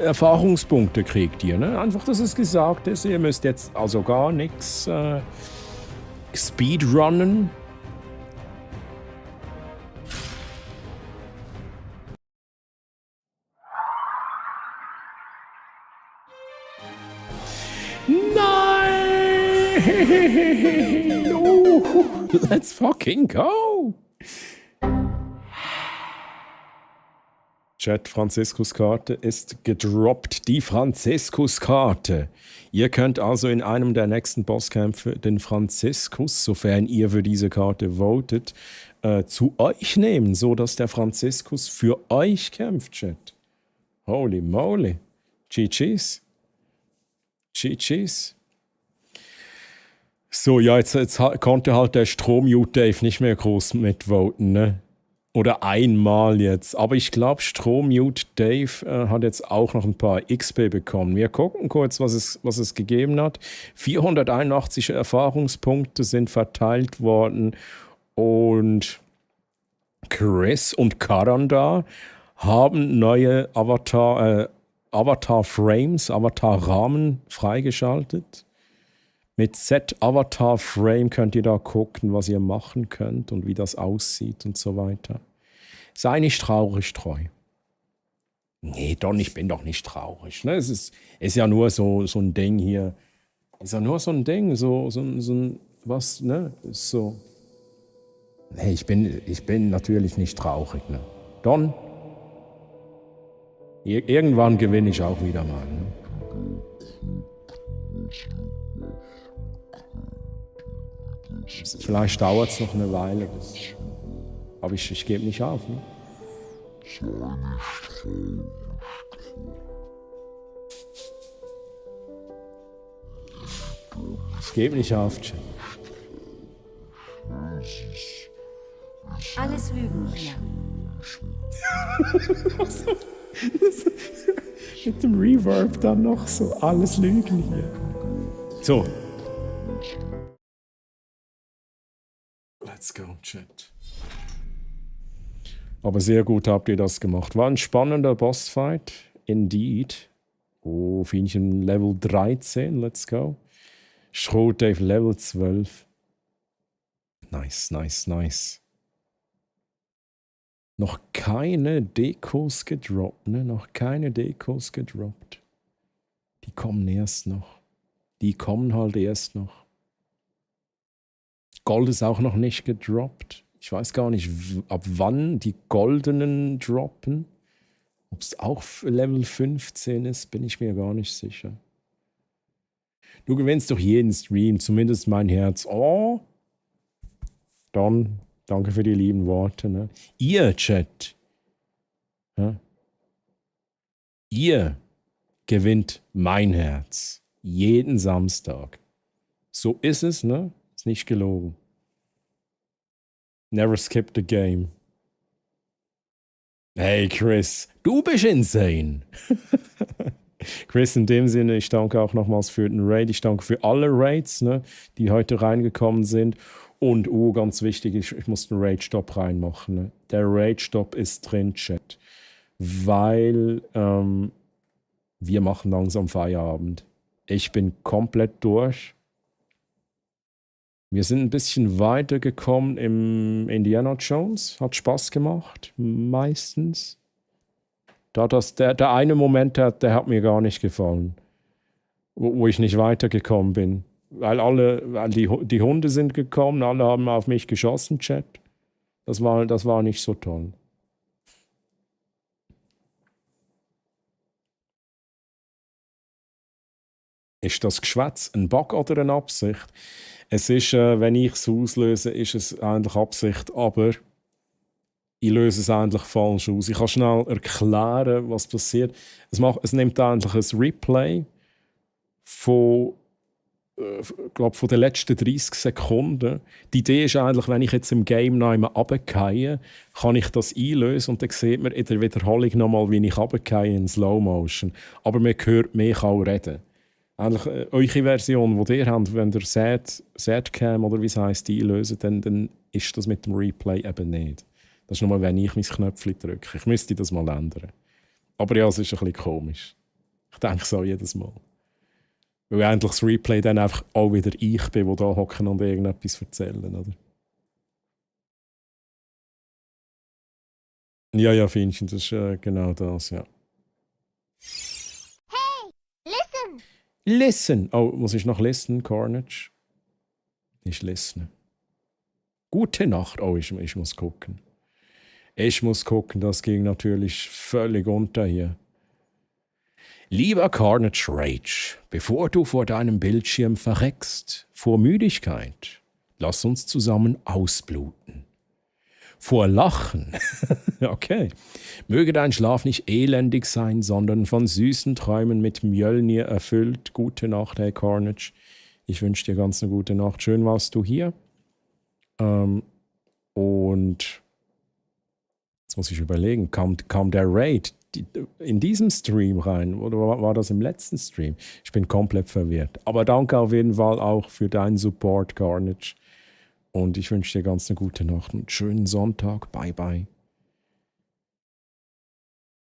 Erfahrungspunkte kriegt ihr. Ne? Einfach, dass es gesagt ist, ihr müsst jetzt also gar nichts speedrunnen. Nein! No! Let's fucking go! Chat, Franziskuskarte ist gedroppt. Die Franziskuskarte. Ihr könnt also in einem der nächsten Bosskämpfe den Franziskus, sofern ihr für diese Karte votet, zu euch nehmen, sodass der Franziskus für euch kämpft, Chat. Holy moly. GG's. GG's. So, ja, jetzt konnte halt der Strom-Mute-Dave nicht mehr groß mitvoten, ne? Oder einmal jetzt. Aber ich glaube, Strom-Mute Dave hat jetzt auch noch ein paar XP bekommen. Wir gucken kurz, was es gegeben hat. 481 Erfahrungspunkte sind verteilt worden. Und Chris und Karanda haben neue Avatar-Frames, Avatar-Rahmen freigeschaltet. Mit Set-Avatar-Frame könnt ihr da gucken, was ihr machen könnt und wie das aussieht und so weiter. Sei nicht traurig, Treu. Nee, Don, ich bin doch nicht traurig. Ne? Es ist ja nur so ein Ding hier. Ist ja nur so ein Ding, so ein was, ne? So. Nee, ich bin natürlich nicht traurig, ne? Don, irgendwann gewinne ich auch wieder mal, ne? Vielleicht dauert es noch eine Weile, aber ich gebe nicht auf. Ne? Ich gebe nicht auf, Jack. Alles Lügen hier. Mit dem Reverb dann noch so, alles Lügen hier. So. Let's go, Chat. Aber sehr gut habt ihr das gemacht. War ein spannender Bossfight. Indeed. Oh, Fienchen Level 13. Let's go. Schrot Dave Level 12. Nice, nice, nice. Noch keine Dekos gedroppt, ne? Noch keine Dekos gedroppt. Die kommen erst noch. Die kommen halt erst noch. Gold ist auch noch nicht gedroppt. Ich weiß gar nicht, ab wann die goldenen droppen. Ob es auch Level 15 ist, bin ich mir gar nicht sicher. Du gewinnst doch jeden Stream, zumindest mein Herz. Oh! Don, danke für die lieben Worte. Ne? Ihr, Chat. Ja? Ihr gewinnt mein Herz. Jeden Samstag. So ist es, ne? Ist nicht gelogen. Never skip the game. Hey Chris, du bist insane. Chris, in dem Sinne, ich danke auch nochmals für den Raid. Ich danke für alle Raids, ne, die heute reingekommen sind. Und ganz wichtig, ich muss den Raid-Stop reinmachen. Ne? Der Raid-Stop ist drin, Chat. Weil wir machen langsam Feierabend. Ich bin komplett durch. Wir sind ein bisschen weitergekommen im Indiana Jones. Hat Spaß gemacht, meistens. Der eine Moment, der hat mir gar nicht gefallen. Wo ich nicht weitergekommen bin. Weil die Hunde sind gekommen, alle haben auf mich geschossen, Chat. Das war nicht so toll. Ist das Geschwätz ein Bug oder eine Absicht? Es ist, wenn ich es auslöse, ist es eigentlich Absicht, aber ich löse es eigentlich falsch aus. Ich kann schnell erklären, was passiert. Es nimmt eigentlich ein Replay von den letzten 30 Sekunden. Die Idee ist eigentlich, wenn ich jetzt im Game noch einmal runtergehe, kann ich das einlösen und dann sieht man in der Wiederholung nochmal, wie ich runtergehe in Slow Motion. Aber man hört mich auch reden. Eigentlich, eure Version, die ihr habt, wenn ihr Setcam oder wie es heisst, einlöst, dann ist das mit dem Replay eben nicht. Das ist nur, wenn ich mein Knöpfchen drücke. Ich müsste das mal ändern. Aber ja, es ist ein bisschen komisch. Ich denke so jedes Mal. Weil eigentlich das Replay dann einfach auch wieder ich bin, der da hocken und irgendetwas erzählen, oder? Ja, Finchen, das ist genau das, ja. Listen! Oh, muss ich noch listen, Carnage? Ich listen. Gute Nacht. Oh, ich muss gucken. Ich muss gucken, das ging natürlich völlig unter hier. Lieber Carnage Rage, bevor du vor deinem Bildschirm verreckst, vor Müdigkeit, lass uns zusammen ausbluten. Vor Lachen, okay, möge dein Schlaf nicht elendig sein, sondern von süßen Träumen mit Mjölnir erfüllt. Gute Nacht, hey Carnage. Ich wünsche dir ganz eine gute Nacht. Schön warst du hier. Und jetzt muss ich überlegen, kam der Raid in diesem Stream rein oder war das im letzten Stream? Ich bin komplett verwirrt. Aber danke auf jeden Fall auch für deinen Support, Carnage. Und ich wünsche dir ganz eine gute Nacht und einen schönen Sonntag. Bye, bye.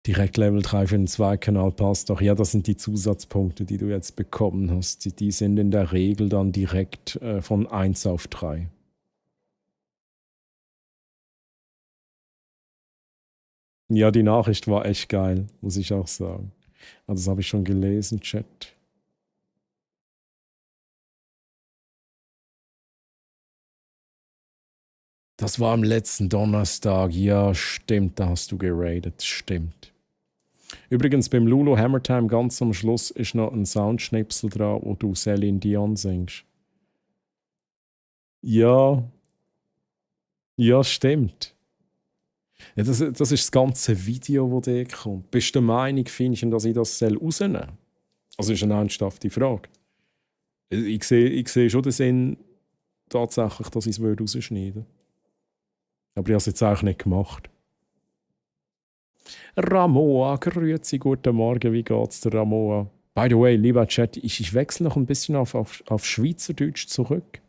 Direkt Level 3 für den Zweitkanal passt doch. Ja, das sind die Zusatzpunkte, die du jetzt bekommen hast. Die sind in der Regel dann direkt von 1 auf 3. Ja, die Nachricht war echt geil, muss ich auch sagen. Also das habe ich schon gelesen, Chat. Das war am letzten Donnerstag. Ja, stimmt, da hast du geradet. Stimmt. Übrigens, beim Lulu Hammertime ganz am Schluss ist noch ein Soundschnipsel dran, wo du Celine Dion singst. Ja. Ja, stimmt. Ja, das ist das ganze Video, das dir kommt. Bist du der Meinung, Finchen, dass ich das rausnehmen soll? Also, ist eine ernsthafte Frage. Ich sehe schon den Sinn, tatsächlich, dass ich es rausschneiden würde. Aber ich habe es jetzt auch nicht gemacht. Ramoa, grüezi, guten Morgen, wie geht's der Ramoa? By the way, lieber Chat, ich wechsle noch ein bisschen auf Schweizerdeutsch zurück.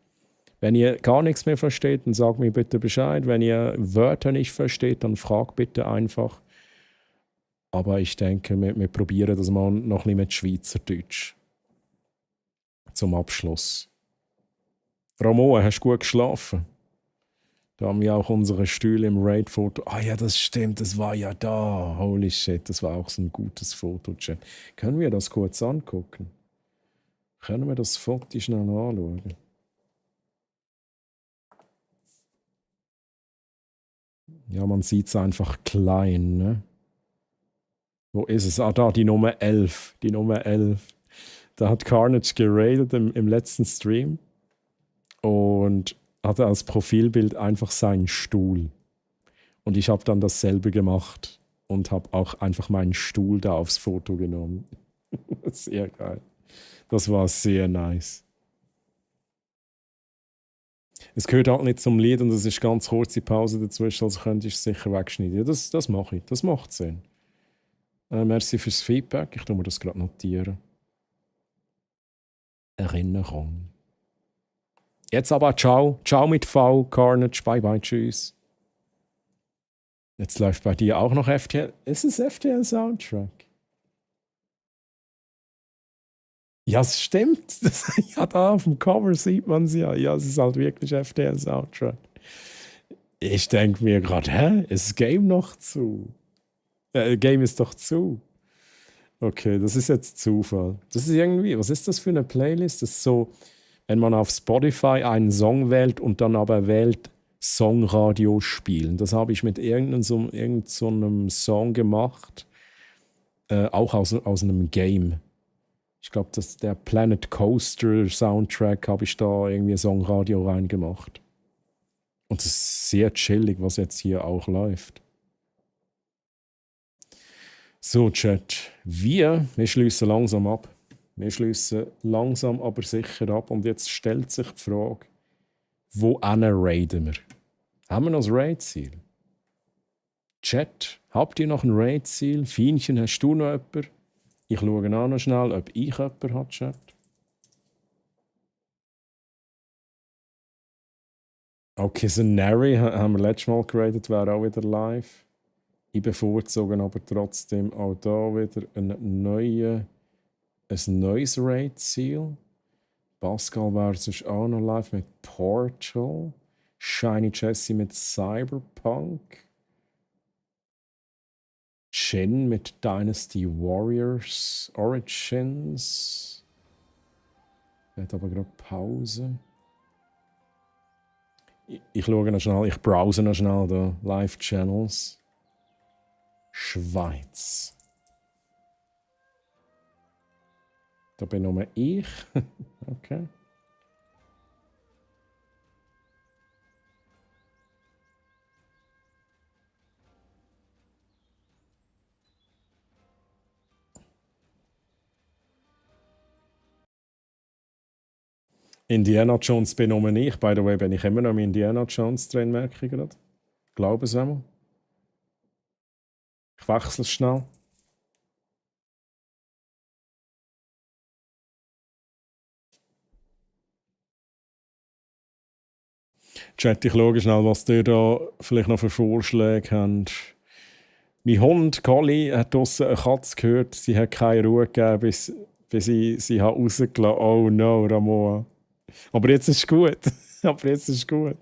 Wenn ihr gar nichts mehr versteht, dann sagt mir bitte Bescheid. Wenn ihr Wörter nicht versteht, dann fragt bitte einfach. Aber ich denke, wir probieren das mal noch ein bisschen mit Schweizerdeutsch. Zum Abschluss. Ramoa, hast du gut geschlafen? Da haben wir auch unsere Stühle im Raid-Foto. Ah ja, das stimmt, das war ja da. Holy shit, das war auch so ein gutes Foto, Chat. Können wir das kurz angucken? Können wir das Foto schnell anschauen? Ja, man sieht es einfach klein, ne? Wo ist es? Ah, da, die Nummer 11. Die Nummer 11. Da hat Carnage geradet im letzten Stream. Und hatte als Profilbild einfach seinen Stuhl. Und ich habe dann dasselbe gemacht und habe auch einfach meinen Stuhl da aufs Foto genommen. Sehr geil. Das war sehr nice. Es gehört auch nicht zum Lied und es ist ganz kurze Pause dazwischen, also könnte ich es sicher wegschneiden. Ja, das mache ich. Das macht Sinn. Merci fürs Feedback. Ich tue mir das gerade notieren. Erinnerung. Jetzt aber ciao. Ciao mit V, Carnage. Bye bye, tschüss. Jetzt läuft bei dir auch noch FTL. Ist es FTL Soundtrack? Ja, es stimmt. Ja, da auf dem Cover sieht man es ja. Ja, es ist halt wirklich FTL Soundtrack. Ich denke mir gerade, ist das Game noch zu? Game ist doch zu. Okay, das ist jetzt Zufall. Das ist irgendwie, was ist das für eine Playlist? Das ist so, wenn man auf Spotify einen Song wählt und dann aber wählt Songradio spielen. Das habe ich mit irgendeinem so einem Song gemacht, auch aus einem Game. Ich glaube, der Planet Coaster Soundtrack habe ich da irgendwie Songradio reingemacht. Und es ist sehr chillig, was jetzt hier auch läuft. So, Chat, wir schließen langsam ab. Wir schließen langsam aber sicher ab. Und jetzt stellt sich die Frage, wo raiden wir? Haben wir noch ein Raid-Ziel? Chat, habt ihr noch ein Raid-Ziel? Fienchen, hast du noch jemanden? Ich schaue auch noch schnell, ob ich jemanden habe, Chat. Okay, so Nary haben wir letztes Mal geradet, wäre auch wieder live. Ich bevorzuge aber trotzdem auch da wieder ein neues Raid-Ziel. Pascal wäre sonst auch noch live mit Portal. Shiny Jessie mit Cyberpunk. Shin mit Dynasty Warriors Origins. Er hat aber gerade Pause. Ich schaue noch schnell, ich browse noch schnell da Live-Channels. Schweiz. Da bin nur ich. Okay. Indiana Jones bin nur ich. By the way, bin ich immer noch im Indiana Jones drin, merke ich gerade. Glaube es einmal. Ich wechsle schnell. Chat, ich schaue schnell, was ihr da vielleicht noch für Vorschläge habt. Mein Hund, Collie, hat draussen eine Katze gehört. Sie hat keine Ruhe gegeben, bis ich sie rausgelassen habe. Oh no, Ramon. Aber jetzt ist es gut.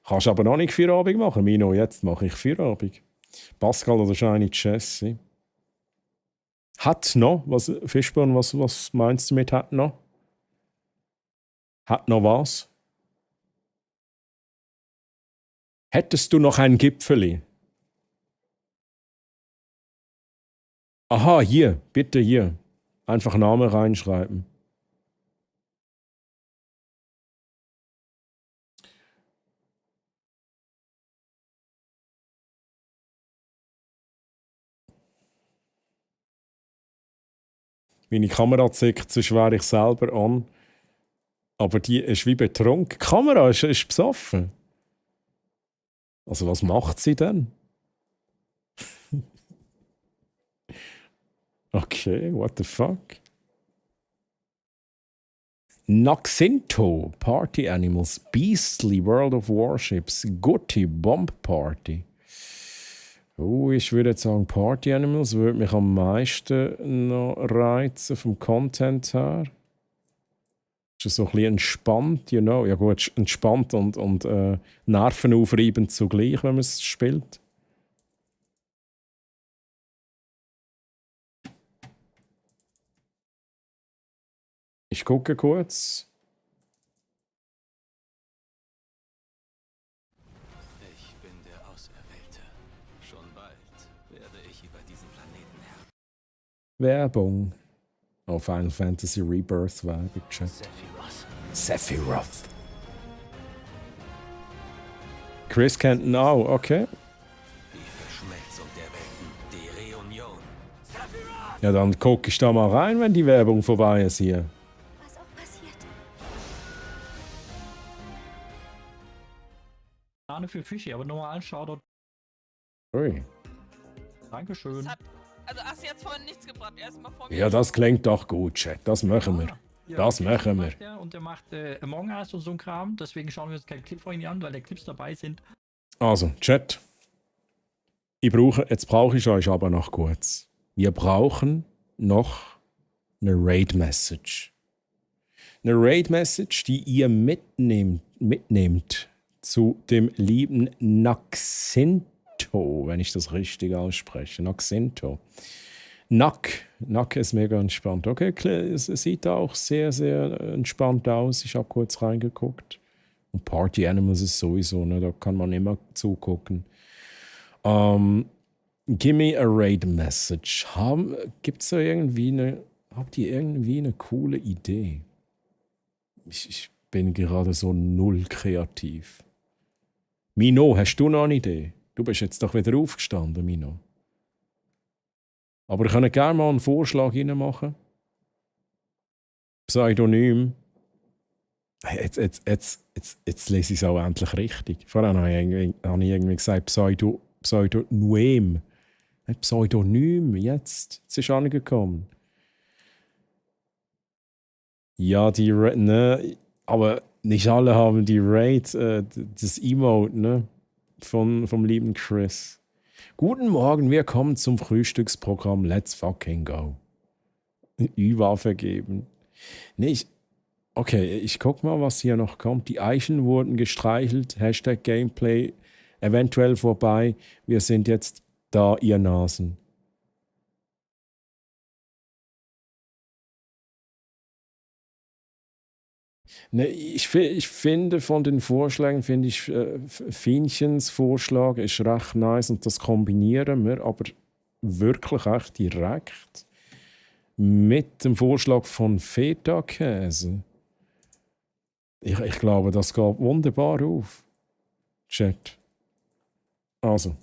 Kannst aber noch nicht Feierabend machen, Mino. Jetzt mache ich Feierabend. Pascal oder Shiny Jessie. Hat noch? Fischborn, was meinst du mit hat noch? Hat noch was? Hättest du noch ein Gipfeli? Aha, hier. Bitte hier. Einfach Namen reinschreiben. Meine Kamera zickt, sonst wäre ich selber an. Aber die ist wie betrunken. Die Kamera ist besoffen. Also was macht sie denn? Okay, what the fuck? Naxinto, Party Animals, Beastly, World of Warships, Gutti, Bomb Party. Oh, ich würde jetzt sagen, Party Animals würde mich am meisten noch reizen vom Content her. Ist so ein bisschen entspannt, you know? Ja gut, entspannt und nervenaufreibend zugleich, wenn man es spielt. Ich gucke kurz. Ich bin der Auserwählte. Schon bald werde ich über diesen Planeten herrschen. Werbung. Oh, Final Fantasy Rebirth Werbung. Sephiroth. Chris kennt ihn auch, okay. Die Verschmelzung der Welten, die Reunion. Ja, dann gucke ich da mal rein, wenn die Werbung vorbei ist hier. Was auch passiert. Sahne für Fischi, aber normalen Shoutout. Ui. Dankeschön. Also Assi hat vorhin nichts gebracht. Erstmal vor mir. Ja, das klingt doch gut, Chat. Das machen wir. Ja, das machen wir. Und der macht Among Us und so ein Kram. Deswegen schauen wir uns keinen Clip von ihm an, weil da Clips dabei sind. Also, Chat. Jetzt brauche ich euch aber noch kurz. Wir brauchen noch eine Raid-Message. Eine Raid-Message, die ihr mitnehmt zu dem lieben Naxinto, wenn ich das richtig ausspreche. Naxinto. Nack ist mega entspannt. Okay, es sieht auch sehr, sehr entspannt aus. Ich habe kurz reingeguckt. Und Party Animals ist sowieso, ne? Da kann man immer zugucken. Give me a raid message. Habt ihr irgendwie eine coole Idee? Ich bin gerade so null kreativ. Mino, hast du noch eine Idee? Du bist jetzt doch wieder aufgestanden, Mino. Aber ich kann gerne mal einen Vorschlag machen. Pseudonym. Jetzt lese ich es auch endlich richtig. Vorhin habe ich irgendwie gesagt Pseudonym. Pseudonym, jetzt ist angekommen. Ja, ne, aber nicht alle haben die Raid, das Emote, ne, vom lieben Chris. Guten Morgen, wir kommen zum Frühstücksprogramm. Let's fucking go. Ü-Waffe geben. Nee, ich guck mal, was hier noch kommt. Die Eichen wurden gestreichelt. Hashtag Gameplay eventuell vorbei. Wir sind jetzt da, ihr Nasen. Ne, ich finde von den Vorschlägen, finde ich Fienchens Vorschlag ist recht nice und das kombinieren wir aber wirklich echt direkt mit dem Vorschlag von Feta-Käse. Ich glaube, das geht wunderbar auf. Chat. Also.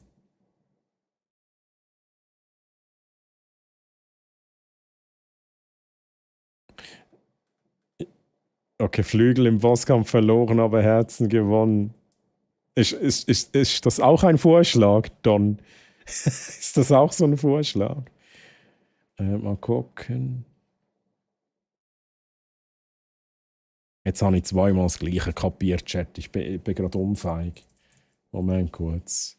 Okay, Flügel im Bosskampf verloren, aber Herzen gewonnen. Ist das auch ein Vorschlag, Don? Ist das auch so ein Vorschlag? Mal gucken. Jetzt habe ich zweimal das Gleiche kapiert, Chat. Ich bin gerade unfähig. Moment kurz.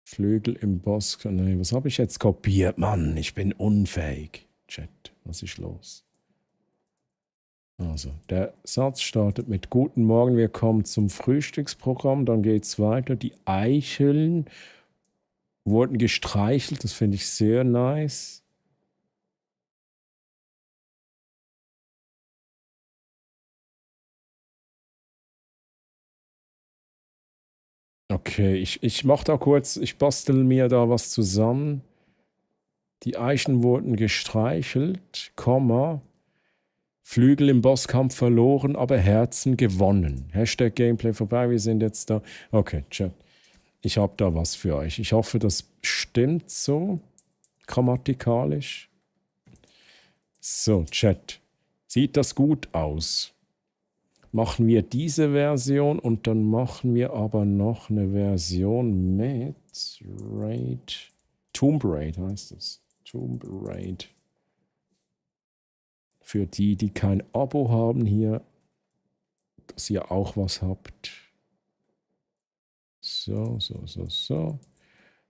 Flügel im Bosskampf. Nein, was habe ich jetzt kopiert? Mann, ich bin unfähig. Chat, was ist los? Also, der Satz startet mit Guten Morgen, wir kommen zum Frühstücksprogramm, dann geht es weiter. Die Eicheln wurden gestreichelt, das finde ich sehr nice. Okay, ich mache da kurz, ich bastel mir da was zusammen. Die Eichen wurden gestreichelt, Komma. Flügel im Bosskampf verloren, aber Herzen gewonnen. Hashtag Gameplay vorbei, wir sind jetzt da. Okay, Chat. Ich habe da was für euch. Ich hoffe, das stimmt so grammatikalisch. So, Chat. Sieht das gut aus? Machen wir diese Version und dann machen wir aber noch eine Version mit Raid. Tomb Raid heißt es. Tomb Raid. Für die, die kein Abo haben hier, dass ihr auch was habt. So.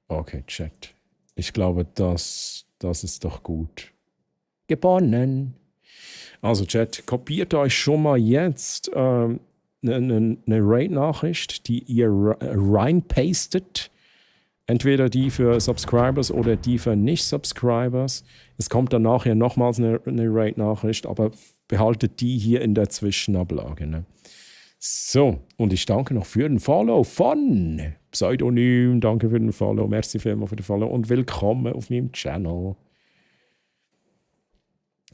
Okay, Chat. Ich glaube, das ist doch gut. Gewonnen. Also, Chat, kopiert euch schon mal jetzt eine Raid-Nachricht, die ihr reinpastet. Entweder die für Subscribers oder die für Nicht-Subscribers. Es kommt dann nachher nochmals eine Raid-Nachricht, aber behaltet die hier in der Zwischenablage. Ne? So, und ich danke noch für den Follow von Pseudonym. Danke für den Follow. Merci vielmals für den Follow und willkommen auf meinem Channel.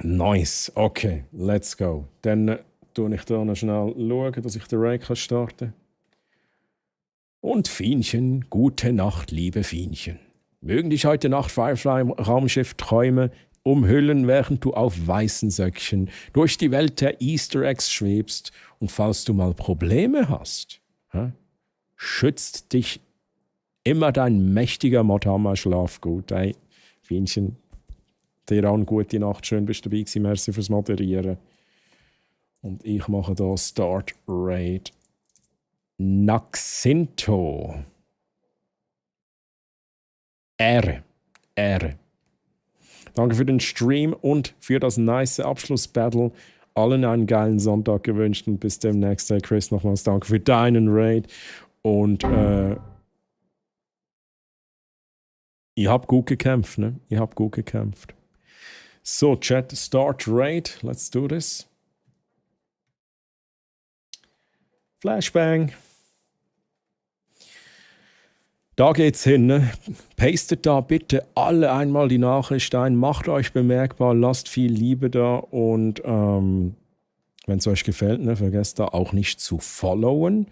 Nice. Okay, let's go. Dann tue ich da noch schnell schauen, dass ich den Raid starten kann. Und Fienchen, gute Nacht, liebe Fienchen. Mögen dich heute Nacht Firefly-Raumschiff Träume umhüllen, während du auf weißen Söckchen durch die Welt der Easter Eggs schwebst. Und falls du mal Probleme hast, schützt dich immer dein mächtiger Modhammer Schlafgut. Hey, Fienchen, dir auch eine gute Nacht. Schön bist du dabei gewesen. Merci fürs Moderieren. Und ich mache da Start Raid. Naxinto. Ehre. Danke für den Stream und für das nice Abschlussbattle. Allen einen geilen Sonntag gewünscht und bis demnächst. Chris, nochmals danke für deinen Raid. Und ihr habt gut gekämpft, ne? Ihr habt gut gekämpft. So, Chat, Start Raid. Let's do this. Flashbang. Da geht's hin. Ne? Pastet da bitte alle einmal die Nachricht ein. Macht euch bemerkbar. Lasst viel Liebe da. Und wenn es euch gefällt, ne, vergesst da auch nicht zu followen.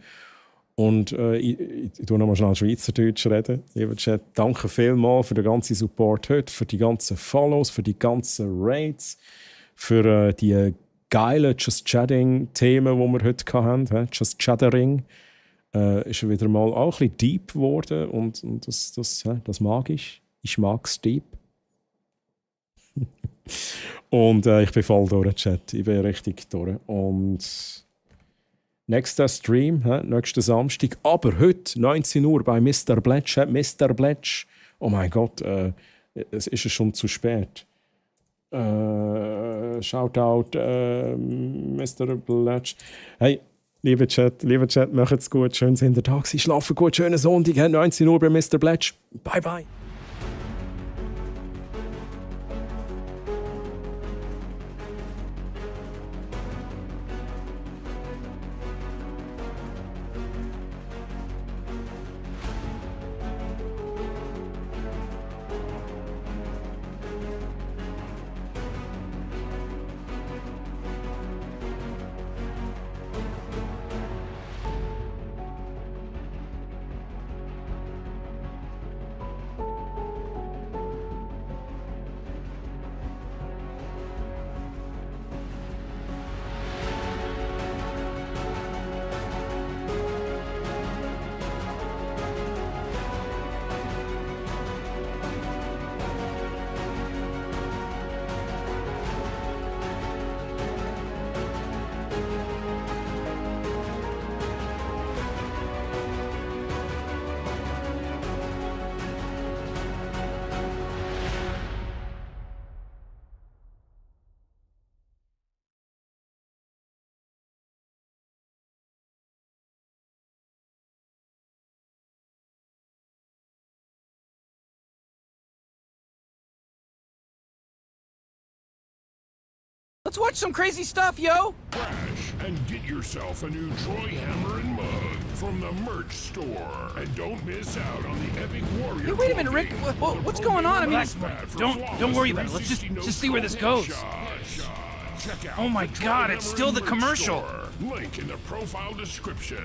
Und ich tue nochmal schnell Schweizerdeutsch reden. Lieber Chat, danke vielmals für den ganzen Support heute, für die ganzen Follows, für die ganzen Raids, für die geilen Just Chatting-Themen, die wir heute hatten. Just Chattering. Ist wieder mal auch ein bisschen deep geworden und das mag ich. Ich mag es deep. Und ich bin voll durch, Chat. Ich bin richtig durch. Und nächster Stream, nächsten Samstag, aber heute, 19 Uhr, bei Mr. Bletch. Mr. Bletch. Oh mein Gott, es ist schon zu spät. Shoutout, Mr. Bletch. Hey, liebe Chat, macht's gut. Schönes Hintertag. Sie schlafen gut. Schönen Sonntag, 19 Uhr bei Mr. Bletch. Bye, bye. Let's watch some crazy stuff, yo! Crash and get yourself a new Troy Hammer and mug from the merch store. And don't miss out on the epic warrior. Hey, wait a minute, Rick. What's going on? I mean, Don't worry about it. Let's just see where this goes. Oh my God! It's still the commercial. Link in the profile description.